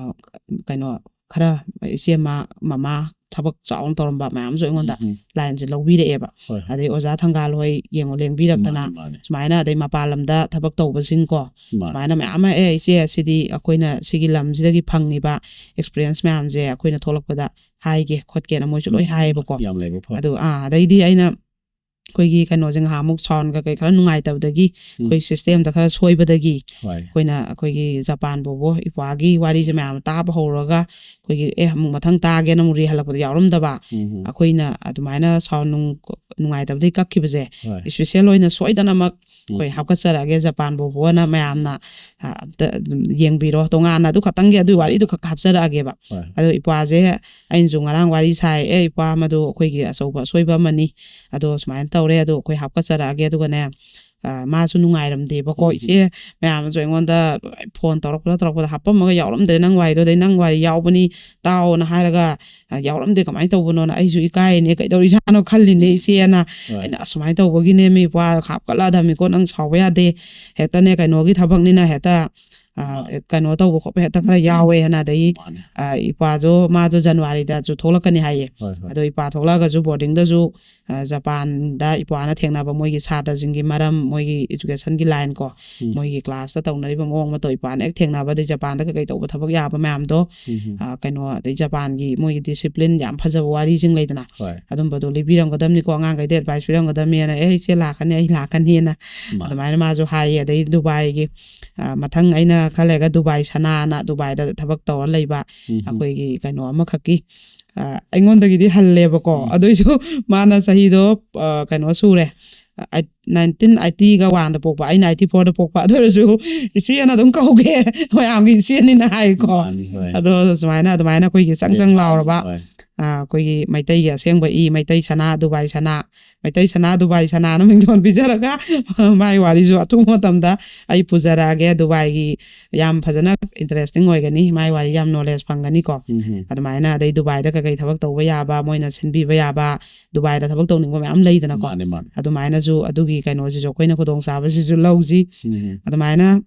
ꯀꯩꯅꯣ ꯈꯔ, ꯏꯆꯦꯃ, ꯃꯃꯥ ꯊꯕꯛ ꯆꯥꯎꯅ ꯇꯧꯔꯝꯕ ꯃꯌꯥꯝꯁꯨ ꯑꯩꯉꯣꯟꯗ ꯎꯝ, ꯎꯝ. ꯂꯥꯏꯟꯁꯦ ꯂꯧꯕꯤꯔꯛꯑꯦꯕ꯫ ꯍꯣꯏ, ꯍꯣꯏ. ꯑꯗꯩ ꯑꯣꯖꯥ ꯊꯪꯒꯥꯜ ꯍꯣꯏ ꯌꯦꯡꯉꯨ ꯂꯦꯡꯕꯤꯔꯛꯇꯅ ꯃꯥꯅꯦ, ꯃꯥꯅꯦ. ꯁꯨꯃꯥꯏꯅ, ꯑꯗꯩ ꯃꯄꯥꯟ ꯂꯝꯗ ꯊꯕꯛ ꯇꯧꯕꯁꯤꯡꯀꯣ, ꯃꯥꯅꯦ. ꯁꯨꯃꯥꯏꯅ ꯃꯌꯥꯝ ꯑꯃ, "ꯑꯦ, ꯏꯆꯦ, ꯁꯤꯗꯤ ꯑꯩꯈꯣꯏꯅ ꯁꯤꯒꯤ ꯂꯝꯁꯤꯗꯒꯤ ꯐꯪꯉꯤꯕ ꯑꯦꯛꯁꯄꯤꯔꯤꯌꯦꯟꯁ ꯃꯌꯥꯝꯁꯦ ꯑꯩꯈꯣꯏꯅ ꯊꯣꯛꯂꯛꯄꯗ ꯍꯥꯏꯒꯦ ꯈꯣꯠꯀꯦꯅ" ꯃꯣꯏꯁꯨ ꯂꯣꯏ ꯎꯝ, ꯍꯥꯏꯌꯦꯕꯀꯣ꯫ ꯌꯥꯝ ꯂꯩꯕ ꯐꯔꯦ. ꯑꯗꯨ ꯑꯥ ꯑꯗꯩꯗꯤ ꯑꯩꯅ ꯑꯩꯈꯣꯏꯒꯤ ꯀꯩꯅꯣꯁꯦ ꯉꯥꯏꯍꯥꯛꯃꯨꯛ ꯁꯥꯎꯟꯒ ꯀꯩ ꯈꯔ ꯅꯨꯡꯉꯥꯏꯇꯕꯗꯒꯤ, ꯎꯝ. ꯑꯩꯈꯣꯏ ꯁꯤꯁꯇꯦꯝꯗ ꯈꯔ ꯁꯣꯏꯕꯗꯒꯤ ꯍꯣꯏ. ꯑꯩꯈꯣꯏꯅ ꯑꯩꯈꯣꯏꯒꯤ ꯖꯄꯥꯟ ꯕꯣꯕꯣ ꯏꯄ꯭ꯋꯥꯒꯤ ꯋꯥꯔꯤꯁꯦ ꯃꯌꯥꯝ ꯇꯥꯕ ꯍꯧꯔꯒ, ꯑꯩꯈꯣꯏꯒꯤ "ꯑꯦ, ꯑꯃꯨꯛ ꯃꯊꯪ ꯇꯥꯒꯦꯅ" ꯑꯃꯨꯛ ꯔꯤꯍꯜꯂꯛꯄꯗ ꯌꯥꯎꯔꯝꯗꯕ, ꯎꯝ, ꯎꯝ. ꯑꯩꯈꯣꯏꯅ ꯑꯗꯨꯃꯥꯏꯅ ꯁꯥꯎꯟ ꯅꯨꯡ ꯅꯨꯡꯉꯥꯏꯇꯕꯗꯒꯤ ꯀꯛꯈꯤꯕꯁꯦ ꯍꯣꯏ. ꯏꯁꯄꯤꯁꯦꯜ ꯑꯣꯏꯅ ꯁꯣꯏꯗꯅꯃꯛ ꯑꯩꯈꯣꯏ ꯎꯝ. ꯍꯥꯞꯀꯠꯆꯔꯛꯑꯒꯦ, ꯖꯄꯥꯟ ꯕꯣꯕꯣꯅ ꯃꯌꯥꯝꯅ, ꯑ, ꯑꯝꯇ ꯑꯗꯨꯝ ꯌꯦꯡꯕꯤꯔꯣ, ꯇꯣꯉꯥꯟꯅ ꯑꯗꯨ ꯈꯛꯇꯪꯒꯤ ꯑꯗꯨꯒꯤ ꯋꯥꯔꯤꯗꯨ ꯈꯛ ꯍꯥꯞꯆꯔꯛꯑꯒꯦꯕ꯫ ꯍꯣꯏ. ꯑꯗꯣ ꯏꯄ꯭ꯋꯥꯁꯦ ꯑꯩꯅꯁꯨ ꯉꯔꯥꯡ ꯋꯥꯔꯤ ꯁꯥꯏ, "ꯑꯦ, ꯏꯄ꯭ꯋꯥ, ꯃꯗꯨ ꯑꯩꯈꯣꯏꯒꯤ ꯑꯆꯧꯕ ꯑꯁꯣꯏꯕ ꯑꯃꯅꯤ, ꯑꯗꯣ ꯁꯨꯃꯥꯏꯅ ꯇꯧꯔꯦ, ꯑꯗꯣ ꯑꯩꯈꯣꯏ ꯍꯥꯞꯀꯠꯆꯔꯛꯑꯒꯦ", ꯑꯗꯨꯒꯅꯦ, ꯑ, ꯃꯥꯁꯨ ꯅꯨꯡꯉꯥꯏꯔꯝꯗꯦꯕꯀꯣ꯫ ꯎꯝ. "ꯏꯆꯦ, ꯃꯌꯥꯝꯅꯁꯨ ꯑꯩꯉꯣꯟꯗ ꯐꯣꯟ ꯇꯧꯔꯛꯄꯗ ꯇꯧꯔꯛꯄꯗ ꯍꯥꯞꯄꯝꯃꯒ ꯌꯥꯎꯔꯝꯗ꯭ꯔꯦ ꯅꯪ ꯋꯥꯔꯤꯗꯣ, ꯑꯗꯩ ꯅꯪ ꯋꯥꯔꯤ ꯌꯥꯎꯕꯅꯤ ꯇꯥꯎꯑꯣꯅ ꯍꯥꯏꯔꯒ, ꯑ, ꯌꯥꯎꯔꯝꯗꯦ, ꯀꯃꯥꯏꯅ ꯇꯧꯕꯅꯣꯅ ꯑꯩꯁꯨ ꯏꯀꯥꯏꯅꯦ, ꯀꯩꯗꯧꯔꯤꯖꯥꯠꯅꯣ ꯈꯜꯂꯤꯅꯦ ꯎꯝ. ꯏꯆꯦꯅ"꯫ ꯍꯣꯏ. ꯑꯩꯅ, "ꯑꯁꯨꯃꯥꯏꯅ ꯇꯧꯕꯒꯤꯅꯦ, ꯃꯤ ꯋꯥ ꯍꯥꯞꯀꯠꯂꯛꯑꯗꯕꯅꯤꯀꯣ, ꯅꯪ ꯁꯥꯎꯕ ꯌꯥꯗꯦ, ꯍꯦꯛꯇꯅꯦ ꯀꯩꯅꯣꯒꯤ ꯊꯕꯛꯅꯤꯅ ꯍꯦꯛꯇ, ꯑ, ꯑꯥ. ꯀꯩꯅꯣ ꯇꯧꯕ ꯈꯣꯠꯄ ꯍꯦꯛꯇ ꯈꯔ ꯌꯥꯎꯋꯦ" ꯍꯥꯏꯅ꯫ ꯑꯗꯩ, ꯃꯥꯅꯦ. ꯑ, ꯏꯄ꯭ꯋꯥꯁꯨ, ꯃꯥꯗꯣ ꯖꯅꯋꯥꯔꯤꯗꯁꯨ ꯊꯣꯛꯂꯛꯀꯅꯤ ꯍꯥꯏꯌꯦ꯫ ꯍꯣꯏ, ꯍꯣꯏ. ꯑꯗꯣ ꯏꯄ꯭ꯋꯥ ꯊꯣꯛꯂꯛꯑꯒꯁꯨ ꯕꯣꯔꯗꯤꯡꯗꯁꯨ, ꯑ, ꯖꯄꯥꯟꯗ ꯏꯄ꯭ꯋꯥꯅ ꯊꯦꯡꯅꯕ ꯃꯣꯏꯒꯤ ꯁꯥꯇ꯭ꯔꯁꯤꯡꯒꯤ ꯃꯔꯝ, ꯃꯣꯏꯒꯤ ꯏꯗꯨꯀꯦꯁꯟꯒꯤ ꯂꯥꯏꯟ ꯀꯣ, ꯎꯝ. ꯃꯣꯏꯒꯤ ꯀ꯭ꯂꯥꯁꯇ ꯇꯧꯅꯔꯤꯕ ꯃꯑꯣꯡ ꯃꯇꯧ, ꯏꯄ꯭ꯋꯥꯅ ꯍꯦꯛ ꯊꯦꯡꯅꯕꯗ ꯖꯄꯥꯟꯗ ꯀꯩꯀꯩ ꯇꯧꯕ ꯊꯕꯛ ꯌꯥꯕ ꯃꯌꯥꯝꯗꯣ, ꯎꯝ, ꯎꯝ. ꯑ, ꯀꯩꯅꯣ, ꯑꯗꯩ ꯖꯄꯥꯟꯒꯤ ꯃꯣꯏꯒꯤ ꯗꯤꯁꯤꯄ꯭ꯂꯤꯟ ꯌꯥꯝ ꯐꯖꯕ ꯋꯥꯔꯤꯁꯤꯡ ꯂꯩꯗꯅ, ꯍꯣꯏ. ꯑꯗꯨꯝꯕꯗꯣ ꯂꯤꯕꯤꯔꯝꯒꯗꯕꯅꯤꯀꯣ, ꯑꯉꯥꯡꯈꯩꯗ ꯑꯦꯗꯚꯥꯏꯁ ꯄꯤꯔꯝꯒꯗꯕꯅꯤꯅ, "ꯑꯦ, ꯏꯆꯦ ꯂꯥꯛꯀꯅꯤ, ꯑꯩ ꯂꯥꯛꯀꯅꯤꯅ", ꯃꯥꯅꯦ. ꯑꯗꯨꯃꯥꯏꯅ ꯃꯥꯁꯨ ꯍꯥꯏꯌꯦ꯫ ꯑꯗꯩ ꯗꯨꯕꯥꯏꯒꯤ, ꯑ, ꯃꯊꯪ ꯑꯩꯅ ꯈꯔ ꯂꯩꯔꯒ ꯗꯨꯕꯥꯏ ꯁꯅꯥꯅ ꯗꯨꯕꯥꯏꯗ ꯊꯕꯛ ꯇꯧꯔ ꯂꯩꯕ ꯎꯝ, ꯎꯝ. ꯑꯩꯈꯣꯏꯒꯤ ꯀꯩꯅꯣ ꯑꯃꯈꯛꯀꯤ, ꯑ, ꯑꯩꯉꯣꯟꯗꯒꯤꯗꯤ ꯍꯜꯂꯦꯕꯀꯣ꯫ ꯎꯝ. ꯑꯗꯨꯏꯁꯨ ꯃꯥꯅ ꯆꯍꯤꯗꯣ, ꯑ, ꯀꯩꯅꯣ ꯁꯨꯔꯦ, ꯑ, nineteen eighty-ꯒ one-ꯗ ꯄꯣꯛꯄ, ꯑꯩꯅ eighty-four-ꯗ ꯄꯣꯛꯄ꯫ ꯑꯗꯨ ꯑꯣꯏꯔꯁꯨ ꯏꯆꯦꯅ ꯑꯗꯨꯝ ꯀꯧꯒꯦ, ꯃꯌꯥꯝꯒꯤ ꯏꯆꯦꯅꯤꯅ ꯍꯥꯏꯀꯣ꯫ ꯃꯥꯅꯤ, ꯍꯣꯏ. ꯑꯗꯣ ꯁꯨꯃꯥꯏꯅ, ꯑꯗꯨꯃꯥꯏꯅ ꯑꯩꯈꯣꯏꯒꯤ ꯆꯪ ꯆꯪ ꯂꯥꯎꯔꯕ, ꯍꯣꯏ. ꯑ, ꯑꯩꯈꯣꯏꯒꯤ ꯃꯩꯇꯩꯒꯤ ꯑꯁꯦꯡꯕ ꯏ, ꯃꯩꯇꯩ ꯁꯅꯥ, ꯗꯨꯕꯥꯏ ꯁꯅꯥ, ꯃꯩꯇꯩ ꯁꯅꯥ, ꯗꯨꯕꯥꯏ ꯁꯅꯥꯅ ꯃꯤꯡꯊꯣꯟ ꯄꯤꯖꯔꯒ, ꯃꯥꯏ ꯋꯥꯔꯤꯁꯨ ꯑꯊꯨꯕ ꯃꯇꯝꯗ ꯑꯩ ꯄꯨꯖꯔꯛꯑꯒꯦ꯫ ꯗꯨꯕꯥꯏꯒꯤ ꯌꯥꯝ ꯐꯖꯅ interesting ꯑꯣꯏꯒꯅꯤ, ꯃꯥꯏ ꯋꯥꯔꯤ ꯌꯥꯝ knowledge ꯐꯪꯒꯅꯤꯀꯣ꯫ ꯎꯝ, ꯎꯝ. ꯑꯗꯨꯃꯥꯏꯅ, ꯑꯗꯩ ꯗꯨꯕꯥꯏꯗ ꯀꯩꯀꯩ ꯊꯕꯛ ꯇꯧꯕ ꯌꯥꯕ, ꯃꯣꯏꯅ ꯁꯤꯟꯕꯤꯕ ꯌꯥꯕ, ꯗꯨꯕꯥꯏꯗ ꯊꯕꯛ ꯇꯧꯅꯤꯡꯕ ꯃꯌꯥꯝ ꯂꯩꯗꯅꯀꯣ꯫ ꯃꯥꯅꯦ, ꯃꯥꯅꯦ. ꯑꯗꯨꯃꯥꯏꯅꯁꯨ ꯑꯗꯨꯒꯤ ꯀꯩꯅꯣꯁꯤꯁꯨ ꯑꯩꯈꯣꯏꯅ ꯈꯨꯗꯣꯡꯆꯥꯕꯁꯤꯁꯨ ꯂꯧꯁꯤ꯫ ꯎꯝ, ꯎꯝ. ꯑꯗꯨꯃꯥꯏꯅ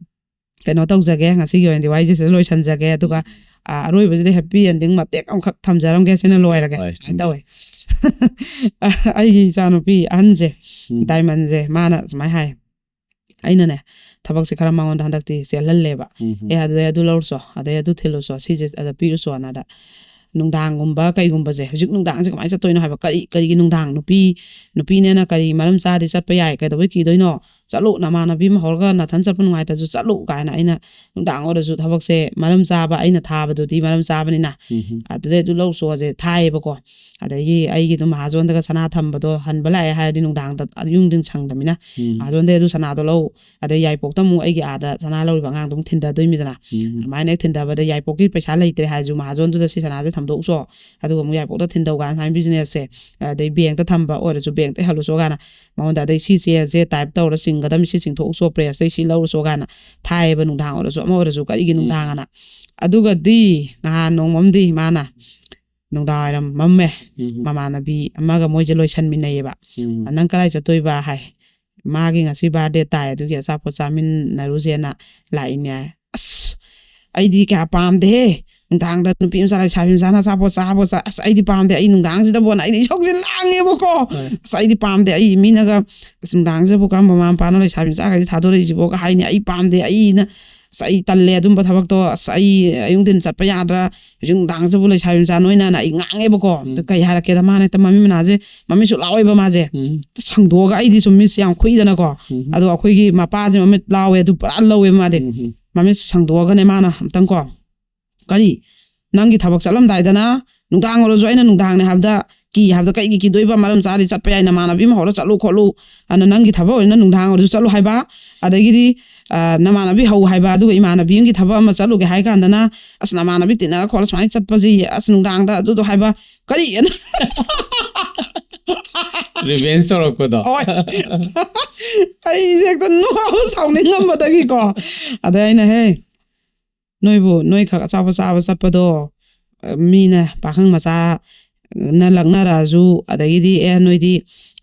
ꯀꯩꯅꯣ ꯇꯧꯖꯒꯦ, ꯉꯁꯤꯒꯤ ꯑꯣꯏꯅꯗꯤ ꯋꯥꯔꯤꯁꯦ ꯁꯤꯗ ꯂꯣꯏꯁꯟꯖꯒꯦ꯫ ꯑꯗꯨꯒ ꯑ, ꯑꯔꯣꯏꯕꯁꯤꯗ ꯍꯦꯄꯤ ꯑꯦꯟꯗꯤꯡ ꯃꯇꯦꯛ ꯑꯃꯈꯛ ꯊꯝꯖꯔꯝꯒꯦ, ꯁꯤꯅ ꯂꯣꯏꯔꯒꯦ꯫ ꯍꯣꯏ, ꯁꯨꯃꯥꯏꯅ ꯇꯧꯋꯦ꯫ ꯑꯩꯒꯤ ꯏꯆꯥꯅꯨꯄꯤ ꯑꯍꯟꯁꯦ, ꯎꯝ. ꯗꯥꯏꯃꯟꯁꯦ, ꯃꯥꯅ ꯁꯨꯃꯥꯏꯅ ꯍꯥꯏ꯫ ꯑꯩꯅꯅꯦ, ꯊꯕꯛꯁꯦ ꯈꯔ ꯃꯉꯣꯟꯗ ꯍꯟꯗꯛꯇꯤ ꯆꯦꯜꯍꯜꯂꯦꯕ꯫ ꯎꯝ. "ꯑꯦ, ꯑꯗꯨꯗꯩ ꯑꯗꯨ ꯂꯧꯔꯨꯆꯣ, ꯑꯗꯩ ꯑꯗꯨ ꯊꯤꯜꯂꯨꯆꯣ, ꯁꯤꯁꯦ ꯑꯗ ꯄꯤꯔꯨꯆꯣꯅ" ꯑꯗ꯫ ꯅꯨꯡꯗꯥꯡꯒꯨꯝꯕ ꯀꯩꯒꯨꯝꯕꯁꯦ, ꯍꯧꯖꯤꯛ ꯅꯨꯡꯗꯥꯡꯁꯦ ꯀꯃꯥꯏꯅ ꯆꯠꯇꯣꯏꯅꯣ ꯍꯥꯏꯕ? ꯀꯔꯤ, ꯀꯔꯤꯒꯤ ꯅꯨꯡꯗꯥꯡ? ꯅꯨꯄꯤ, ꯅꯨꯄꯤꯅꯦꯅ ꯀꯔꯤ ꯃꯔꯝ ꯆꯥꯗꯦ ꯆꯠꯄ ꯌꯥꯏ, ꯀꯩꯗꯧꯕꯩ ꯀꯤꯗꯣꯏꯅꯣ? ꯆꯠꯂꯨ, ꯅꯃꯥꯟꯅꯕꯤ ꯑꯃ ꯍꯧꯔꯒ ꯅꯥꯊꯟ ꯆꯠꯄ ꯅꯨꯡꯉꯥꯏꯇ꯭ꯔꯁꯨ ꯆꯠꯂꯨ ꯀꯥꯏꯅ ꯑꯩꯅ ꯅꯨꯡꯗꯥꯡ ꯑꯣꯏꯔꯁꯨ ꯊꯕꯛꯁꯦ ꯃꯔꯝ ꯆꯥꯕ, ꯑꯩꯅ ꯊꯥꯕꯗꯨꯗꯤ ꯃꯔꯝ ꯆꯥꯕꯅꯤꯅ꯫ ꯎꯝ. ꯑꯗꯨꯗꯩ ꯑꯗꯨ ꯂꯧꯔꯨꯆꯣꯁꯦ ꯊꯥꯏꯌꯦꯕꯀꯣ꯫ ꯑꯗꯒꯤ ꯑꯩꯒꯤ ꯑꯗꯨꯝ ꯃꯍꯥꯖꯣꯟꯗꯒ ꯁꯅꯥ ꯊꯝꯕꯗꯣ ꯍꯟꯕ ꯂꯥꯛꯑꯦ ꯍꯥꯏꯔꯗꯤ ꯅꯨꯡꯗꯥꯡꯗ ꯌꯨꯝꯗ ꯁꯪꯗꯃꯤꯅ꯫ ꯎꯝ. ꯃꯍꯥꯖꯣꯟꯗꯩ ꯑꯗꯨ ꯁꯅꯥꯗꯣ ꯂꯧ, ꯑꯗꯩ ꯌꯥꯏꯄꯣꯛꯇ ꯑꯃꯨꯛ ꯑꯩꯒꯤ ꯑꯥꯗ ꯁꯅꯥ ꯂꯧꯔꯤꯕ ꯑꯉꯥꯡꯗꯣ ꯑꯃꯨꯛ ꯊꯤꯟꯗꯗꯣꯏꯃꯤꯗꯅ꯫ ꯎꯝ. ꯑꯗꯨꯃꯥꯏꯅ ꯍꯦꯛ ꯊꯤꯟꯗꯕꯗ ꯌꯥꯏꯄꯣꯛꯀꯤ ꯄꯩꯁꯥ ꯂꯩꯇ꯭ꯔꯦ ꯍꯥꯏꯔꯁꯨ ꯃꯍꯥꯖꯣꯟꯗꯨꯗ "ꯁꯤ ꯁꯅꯥꯁꯦ ꯊꯝꯗꯣꯛꯎꯆꯣ, ꯑꯗꯨꯒ ꯑꯃꯨꯛ ꯌꯥꯏꯄꯣꯛꯇ ꯊꯤꯟꯗꯧ" ꯀꯥꯏꯅ ꯁꯨꯃꯥꯏꯅ ꯕꯤꯖꯤꯅꯦꯁꯁꯦ, ꯑꯗꯩ ꯕꯦꯡꯇ ꯊꯝꯕ ꯑꯣꯏꯔꯁꯨ ꯕꯦꯡꯇ ꯍꯜꯂꯨꯆꯣ ꯀꯥꯏꯅ ꯃꯉꯣꯟꯗ, "ꯑꯗꯩ ꯁꯤ ꯆꯦꯁꯦ ꯇꯥꯏꯞ ꯇꯧꯔ ꯆꯤꯡꯒꯗꯕꯅꯤ, ꯁꯤ ꯆꯤꯡꯊꯣꯛꯎꯆꯣ, ꯄ꯭ꯔꯦꯁꯇꯩ ꯁꯤ ꯂꯧꯔꯨꯆꯣ" ꯀꯥꯏꯅ ꯊꯥꯏꯌꯦꯕ꯫ ꯅꯨꯡꯗꯥꯡ ꯑꯣꯏꯔꯁꯨ ꯑꯃ ꯑꯣꯏꯔꯁꯨ, "ꯀꯔꯤꯒꯤ ꯎꯝ. ꯅꯨꯡꯗꯥꯡ?" ꯑꯅ꯫ ꯑꯗꯨꯒꯗꯤ ꯉꯍꯥꯟ ꯅꯣꯡꯃꯝꯗꯤ ꯃꯥꯅ ꯅꯨꯡꯗꯥꯡ ꯋꯥꯏꯔꯝ ꯃꯝꯃꯦ, ꯎꯝ. ꯃꯃꯥꯟꯅꯕꯤ ꯑꯃꯒ ꯃꯣꯏꯁꯦ ꯂꯣꯏꯁꯟꯃꯤꯟꯅꯩꯌꯦꯕ꯫ ꯎꯝ. "ꯅꯪ ꯀꯗꯥꯏ ꯆꯠꯇꯣꯏꯕ?" ꯍꯥꯏ꯫ "ꯃꯥꯒꯤ ꯉꯁꯤ ꯕꯥꯔꯗꯦ ꯇꯥꯏ, ꯑꯗꯨꯒꯤ ꯑꯆꯥꯄꯣꯠ ꯆꯥꯃꯤꯟꯅꯔꯨꯁꯦꯅ ꯂꯥꯛꯏꯅꯦ" ꯍꯥꯏ꯫ ꯑꯁ, ꯑꯩꯗꯤ ꯀꯌꯥ ꯄꯥꯝꯗꯦꯍꯦ꯫ ꯅꯨꯡꯗꯥꯡꯗ ꯅꯨꯄꯤ ꯃꯆꯥ, ꯂꯩꯁꯥꯕꯤ ꯃꯆꯥꯅ ꯑꯆꯥꯄꯣꯠ ꯆꯥꯕ ꯆꯥ-, ꯑꯁ, ꯑꯩꯗꯤ ꯄꯥꯝꯗꯦ꯫ ꯑꯩ ꯅꯨꯡꯗꯥꯡꯁꯤꯗꯕꯨꯅ ꯑꯩꯗꯤ ꯏꯁꯧꯁꯦ ꯂꯥꯡꯉꯦꯕꯀꯣ꯫ ꯍꯣꯏ. "ꯑꯁ, ꯑꯩꯗꯤ ꯄꯥꯝꯗꯦ꯫ ꯑꯩ ꯃꯤꯅꯒ, ꯑꯁ, ꯅꯨꯡꯗꯥꯡꯁꯤꯗꯕꯨ ꯀꯔꯝꯕ ꯃꯃꯥ ꯃꯄꯥꯅꯣ ꯂꯩꯁꯥꯕꯤ ꯃꯆꯥꯈꯩꯁꯦ ꯊꯥꯗꯣꯔꯛꯏꯁꯤꯕꯣꯒ ꯍꯥꯏꯅꯤ꯫ ꯑꯩ ꯄꯥꯝꯗꯦ꯫ ꯑꯩꯅ, ꯑꯁ, ꯑꯩ ꯇꯜꯂꯦ ꯑꯗꯨꯝꯕ ꯊꯕꯛꯇꯣ꯫ ꯑꯁ, ꯑꯩ ꯑꯌꯨꯛ ꯅꯨꯡꯊꯤꯟ ꯆꯠꯄ ꯌꯥꯗ꯭ꯔꯥ? ꯍꯧꯖꯤꯛ ꯅꯨꯡꯗꯥꯡꯁꯤꯕꯨ ꯂꯩꯁꯥꯕꯤ ꯃꯆꯥ ꯅꯣꯏꯅꯅ" ꯑꯩ ꯉꯥꯡꯉꯦꯕꯀꯣ꯫ ꯎꯝ. ꯑꯗꯨ ꯀꯩ ꯍꯥꯏꯔꯛꯀꯦꯗ, ꯃꯥꯅ ꯍꯦꯛꯇ ꯃꯃꯤꯠ ꯃꯅꯥꯁꯦ, ꯃꯃꯤꯠꯁꯨ ꯂꯥꯎꯋꯦꯕ ꯃꯥꯁꯦ꯫ ꯎꯝ. ꯁꯪꯗꯣꯛꯑꯒ, ꯑꯩꯗꯤ ꯁꯨꯝ ꯃꯤꯠꯁꯦ ꯌꯥꯝ ꯈꯨꯏꯗꯅꯀꯣ꯫ ꯎꯝ. ꯑꯗꯣ ꯑꯩꯈꯣꯏꯒꯤ ꯃꯄꯥꯁꯦ ꯃꯃꯤꯠ ꯂꯥꯎꯋꯦ, ꯑꯗꯨ ꯄꯨꯔꯥ ꯂꯧꯋꯦꯕ ꯃꯥꯗꯤ꯫ ꯎꯝ. ꯃꯃꯤꯠ ꯁꯪꯗꯣꯛꯑꯒꯅꯦ ꯃꯥꯅ ꯑꯝꯇꯪ ꯀꯣ, "ꯀꯔꯤ? ꯅꯪꯒꯤ ꯊꯕꯛ ꯆꯠꯂꯝꯗꯥꯏꯗꯅ ꯅꯨꯡꯗꯥꯡ ꯑꯣꯏꯔꯁꯨ ꯑꯩꯅ ꯅꯨꯡꯗꯥꯡꯅꯦ ꯍꯥꯏꯕꯗ ꯀꯤ ꯍꯥꯏꯕꯗ ꯀꯩꯒꯤ ꯀꯤꯗꯣꯏꯕ? ꯃꯔꯝ ꯆꯥꯗꯤ ꯆꯠꯄ ꯌꯥꯏ, ꯅꯃꯥꯟꯅꯕꯤ ꯑꯃ ꯍꯧꯔ ꯆꯠꯂꯨ ꯈꯣꯠꯂꯨ, ꯑꯗꯨꯅ ꯅꯪꯒꯤ ꯊꯕꯛ ꯑꯣꯏꯅ ꯅꯨꯡꯗꯥꯡ ꯑꯣꯏꯔꯁꯨ ꯆꯠꯂꯨ ꯍꯥꯏꯕ, ꯑꯗꯒꯤꯗꯤ, ꯑ, ꯅꯃꯥꯟꯅꯕꯤ ꯍꯧ ꯍꯥꯏꯕ, ꯑꯗꯨꯒ ꯏꯃꯥꯟꯅꯕꯤ ꯑꯃꯒꯤ ꯊꯕꯛ ꯑꯃ ꯆꯠꯂꯨꯒꯦ ꯍꯥꯏ ꯀꯥꯟꯗꯅ, ꯑꯁ, ꯅꯃꯥꯟꯅꯕꯤ ꯇꯤꯟꯅꯔ ꯈꯣꯠꯂ ꯁꯨꯃꯥꯏꯅ ꯆꯠꯄꯁꯤ, ꯑꯁ, ꯅꯨꯡꯗꯥꯡꯗ ꯑꯗꯨꯗꯣ ꯍꯥꯏꯕ, ꯀꯔꯤ?" ꯔꯤꯚꯦꯟꯖ ꯇꯧꯔꯛꯄꯗꯣ꯫ ꯍꯣꯏ꯫ ꯑꯩꯁꯦ ꯍꯦꯛꯇ ꯅꯣꯛꯑꯕ ꯁꯥꯎꯅꯤꯡꯉꯝꯕꯗꯒꯤꯀꯣ꯫ ꯑꯗꯩ ꯑꯩꯅ, "ꯍꯦ, ꯅꯣꯏꯕꯨ ꯅꯣꯏꯈꯛ ꯑꯆꯥꯄꯣꯠ ꯆꯥꯕ ꯆꯠꯄꯗꯣ, ꯑ, ꯃꯤꯅ ꯄꯥꯈꯪ ꯃꯆꯥꯅ ꯂꯛꯅꯔꯛꯑꯁꯨ, ꯑꯗꯒꯤꯗꯤ, ꯑꯦ, ꯅꯣꯏꯗꯤ,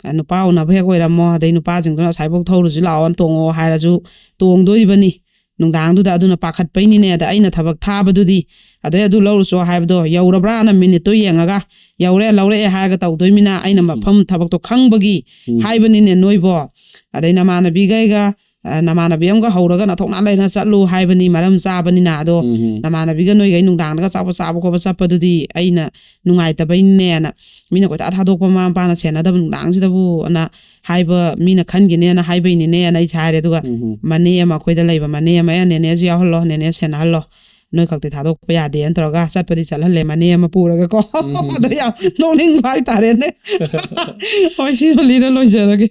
ꯑ, ꯅꯨꯄꯥ ꯎꯅꯕ ꯍꯦꯛ ꯑꯣꯏꯔꯝꯃꯣ, ꯑꯗꯩ ꯅꯨꯄꯥꯁꯤꯡꯗꯨꯅ ꯑꯁꯥꯏꯐꯥꯎ ꯊꯧꯔꯨꯁꯤ ꯂꯥꯛꯑꯣꯅ ꯇꯣꯡꯉꯣ ꯍꯥꯏꯔꯁꯨ ꯇꯣꯡꯗꯣꯔꯤꯕꯅꯤ꯫ ꯅꯨꯡꯗꯥꯡꯗꯨꯗ꯫ ꯑꯗꯨꯅ ꯄꯥꯈꯠꯄꯩꯅꯤꯅꯦ꯫ ꯑꯗ ꯑꯩꯅ ꯊꯕꯛ ꯊꯥꯕꯗꯨꯗꯤ, ꯑꯗꯩ ꯑꯗꯨ ꯂꯧꯔꯨꯆꯣ ꯍꯥꯏꯕꯗꯣ ꯌꯧꯔꯕ꯭ꯔꯥꯅ ꯃꯤꯅꯤꯠꯇꯣ ꯌꯦꯡꯉꯒ, ꯌꯧꯔꯦ, ꯂꯧꯔꯛꯑꯦ ꯍꯥꯏꯔꯒ ꯇꯧꯗꯣꯏꯃꯤꯅ, ꯑꯩꯅ ꯃꯐꯝ ꯊꯕꯛꯇꯣ ꯈꯪꯕꯒꯤ ꯎꯝ꯫ ꯍꯥꯏꯕꯅꯤꯅꯦ ꯅꯣꯏꯕꯣ꯫ ꯑꯗꯩ ꯅꯃꯥꯟꯅꯕꯤꯈꯩꯒ, ꯑ, ꯅꯃꯥꯟꯅꯕꯤ ꯑꯃꯒ ꯍꯧꯔꯒ ꯅꯊꯧꯅꯥ ꯂꯩꯅ ꯆꯠꯂꯨ ꯍꯥꯏꯕꯅꯤ, ꯃꯔꯝ ꯆꯥꯕꯅꯤꯅ꯫ ꯑꯗꯣ ꯎꯝ, ꯎꯝ꯫ ꯅꯃꯥꯟꯅꯕꯤꯒ ꯅꯣꯏꯒꯩ ꯅꯨꯡꯗꯥꯡꯗꯒ ꯆꯥꯛꯄ ꯆꯥꯕ ꯈꯣꯠꯄ ꯆꯠꯄꯗꯨꯗꯤ ꯑꯩꯅ ꯅꯨꯡꯉꯥꯏꯇꯕꯩꯅꯦꯅ, ꯃꯤꯅ ꯀꯣꯏꯊꯥ ꯊꯥꯗꯣꯛꯄ ꯃꯃꯥ ꯃꯄꯥꯅ ꯁꯦꯟꯅꯗꯕ ꯅꯨꯡꯗꯥꯡꯁꯤꯗꯕꯨ ꯑꯅ ꯍꯥꯏꯕ ꯃꯤꯅ ꯈꯟꯈꯤꯅꯦꯅ ꯍꯥꯏꯕꯩꯅꯤꯅꯦꯅ ꯑꯩꯁꯦ ꯍꯥꯏꯔꯦ꯫ ꯑꯗꯨꯒ ꯎꯝ, ꯎꯝ꯫ ꯃꯅꯦ ꯑꯃ ꯑꯩꯈꯣꯏꯗ ꯂꯩꯕ ꯃꯅꯦ ꯑꯃ, "ꯑꯦ, ꯅꯦꯅꯦꯁꯨ ꯌꯥꯎꯍꯜꯂꯣ, ꯅꯦꯅꯦ ꯁꯦꯟꯅꯍꯜꯂꯣ, ꯅꯣꯏ ꯈꯛꯇꯤ ꯊꯥꯗꯣꯛꯄ ꯌꯥꯗꯦꯅ" ꯇꯧꯔꯒ ꯆꯠꯄꯗꯤ ꯆꯠꯍꯜꯂꯦ ꯃꯅꯦ ꯑꯃ ꯄꯨꯔꯒꯀꯣ꯫ ꯎꯝ꯫ ꯑꯗ ꯌꯥꯝ ꯅꯣꯛꯅꯤꯡꯕ ꯍꯥꯏꯇꯥꯔꯦꯅꯦ꯫ ꯍꯣꯏ, ꯁꯤꯃ ꯂꯤꯔ ꯂꯣꯏꯖꯔꯒꯦ꯫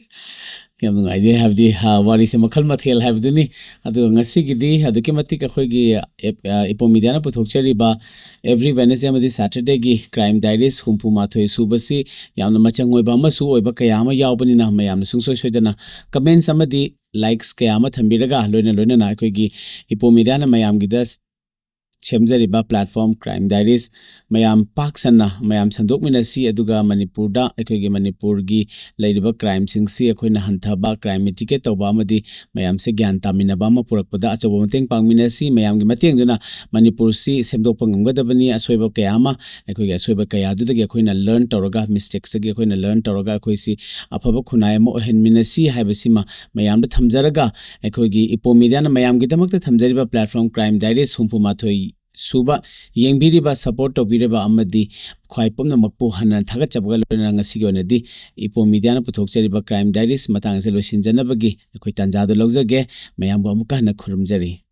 ꯌꯥꯝ ꯅꯨꯡꯉꯥꯏꯖꯩ, ꯍꯥꯏꯕꯗꯤ, ꯑ, ꯋꯥꯔꯤꯁꯦ ꯃꯈꯜ ꯃꯊꯦꯜ ꯍꯥꯏꯕꯗꯨꯅꯤ꯫ ꯑꯗꯨꯒ ꯉꯁꯤꯒꯤꯗꯤ ꯑꯗꯨꯛꯀꯤ ꯃꯇꯤꯛ ꯑꯩꯈꯣꯏꯒꯤ ꯑꯦꯞ-, ꯑ, ꯏꯄꯣꯝ ꯃꯤꯗꯤꯌꯥꯅ ꯄꯨꯊꯣꯛꯆꯔꯤꯕ every Wednesday ꯑꯃꯗꯤ Saturdayꯒꯤ Crime Diaries ꯍꯨꯝꯐꯨ ꯃꯥꯊꯣꯏ ꯁꯨꯕꯁꯤ ꯌꯥꯝꯅ ꯃꯆꯪ ꯑꯣꯏꯕ ꯑꯃꯁꯨ ꯑꯣꯏꯕ ꯀꯌꯥ ꯑꯃ ꯌꯥꯎꯕꯅꯤꯅ, ꯃꯌꯥꯝꯅ ꯁꯨꯡꯁꯣꯏ ꯁꯣꯏꯗꯅ comments ꯑꯃꯗꯤ likes ꯀꯌꯥ ꯑꯃ ꯊꯝꯕꯤꯔꯒ, ꯂꯣꯏꯅ ꯂꯣꯏꯅꯅ ꯑꯩꯈꯣꯏꯒꯤ ꯏꯄꯣꯝ ꯃꯤꯗꯤꯌꯥꯅ ꯃꯌꯥꯝꯒꯤꯗ ꯁꯦꯝꯖꯔꯤꯕ platform Crime Diaries ꯃꯌꯥꯝ ꯄꯥꯛ ꯁꯟꯅ ꯃꯌꯥꯝ ꯁꯟꯗꯣꯛꯃꯤꯟꯅꯁꯤ, ꯑꯗꯨꯒ ꯃꯅꯤꯄꯨꯔꯗ, ꯑꯩꯈꯣꯏꯒꯤ ꯃꯅꯤꯄꯨꯔꯒꯤ ꯂꯩꯔꯤꯕ crimeꯁꯤꯡꯁꯤ ꯑꯩꯈꯣꯏꯅ ꯍꯟꯊꯕ, crime mitigate ꯇꯧꯕ ꯑꯃꯗꯤ ꯃꯌꯥꯝꯁꯦ ꯒ꯭ꯌꯥꯟ ꯇꯥꯃꯤꯟꯅꯕ ꯑꯃ ꯄꯨꯔꯛꯄꯗ ꯑꯆꯧꯕ ꯃꯇꯦꯡ ꯄꯥꯡꯃꯤꯟꯅꯁꯤ꯫ ꯃꯌꯥꯝꯒꯤ ꯃꯇꯦꯡꯗꯨꯅ ꯃꯅꯤꯄꯨꯔꯁꯤ ꯁꯦꯝꯗꯣꯛꯄ ꯉꯝꯒꯗꯕꯅꯤ꯫ ꯑꯁꯣꯏꯕ ꯀꯌꯥ ꯑꯃ, ꯑꯩꯈꯣꯏꯒꯤ ꯑꯁꯣꯏꯕ ꯀꯌꯥꯗꯨꯗꯒꯤ ꯑꯩꯈꯣꯏꯅ learn ꯇꯧꯔꯒ, mistakesꯇꯒꯤ ꯑꯩꯈꯣꯏꯅ learn ꯇꯧꯔꯒ, ꯑꯩꯈꯣꯏꯁꯤ ꯑꯐꯕ ꯈꯨꯟꯅꯥꯏ ꯑꯃ ꯑꯣꯏꯍꯟꯃꯤꯟꯅꯁꯤ ꯍꯥꯏꯕꯁꯤꯃ ꯃꯌꯥꯝꯗ ꯊꯝꯖꯔꯒ, ꯑꯩꯈꯣꯏꯒꯤ ꯏꯄꯣꯝ ꯃꯤꯗꯤꯌꯥꯅ ꯃꯌꯥꯝꯒꯤꯗꯃꯛꯇ ꯊꯝꯖꯔꯤꯕ platform Crime Diaries ꯍꯨꯝꯐꯨ ꯃꯥꯊꯣꯏ ꯁꯨꯕ ꯌꯦꯡꯕꯤꯔꯤꯕ, support ꯇꯧꯕꯤꯔꯤꯕ ꯑꯃꯗꯤ ꯈ꯭ꯋꯥꯏ ꯄꯨꯝꯅꯃꯛꯄꯨ ꯍꯟꯅ ꯊꯥꯒꯠꯆꯕꯒ ꯂꯣꯏꯅꯅ ꯉꯁꯤꯒꯤ ꯑꯣꯏꯅꯗꯤ ꯏꯄꯣꯝ ꯃꯤꯗꯤꯌꯥꯅ ꯄꯨꯊꯣꯛꯆꯔꯤꯕ Crime Diaries ꯃꯇꯥꯡ ꯑꯁꯤ ꯂꯣꯏꯁꯤꯟꯖꯅꯕꯒꯤ ꯑꯩꯈꯣꯏ ꯇꯥꯟꯖꯥꯗꯨ ꯂꯧꯖꯒꯦ꯫ ꯃꯌꯥꯝꯕꯨ ꯑꯃꯨꯛꯀ ꯍꯟꯅ ꯈꯨꯔꯨꯝꯖꯔꯤ꯫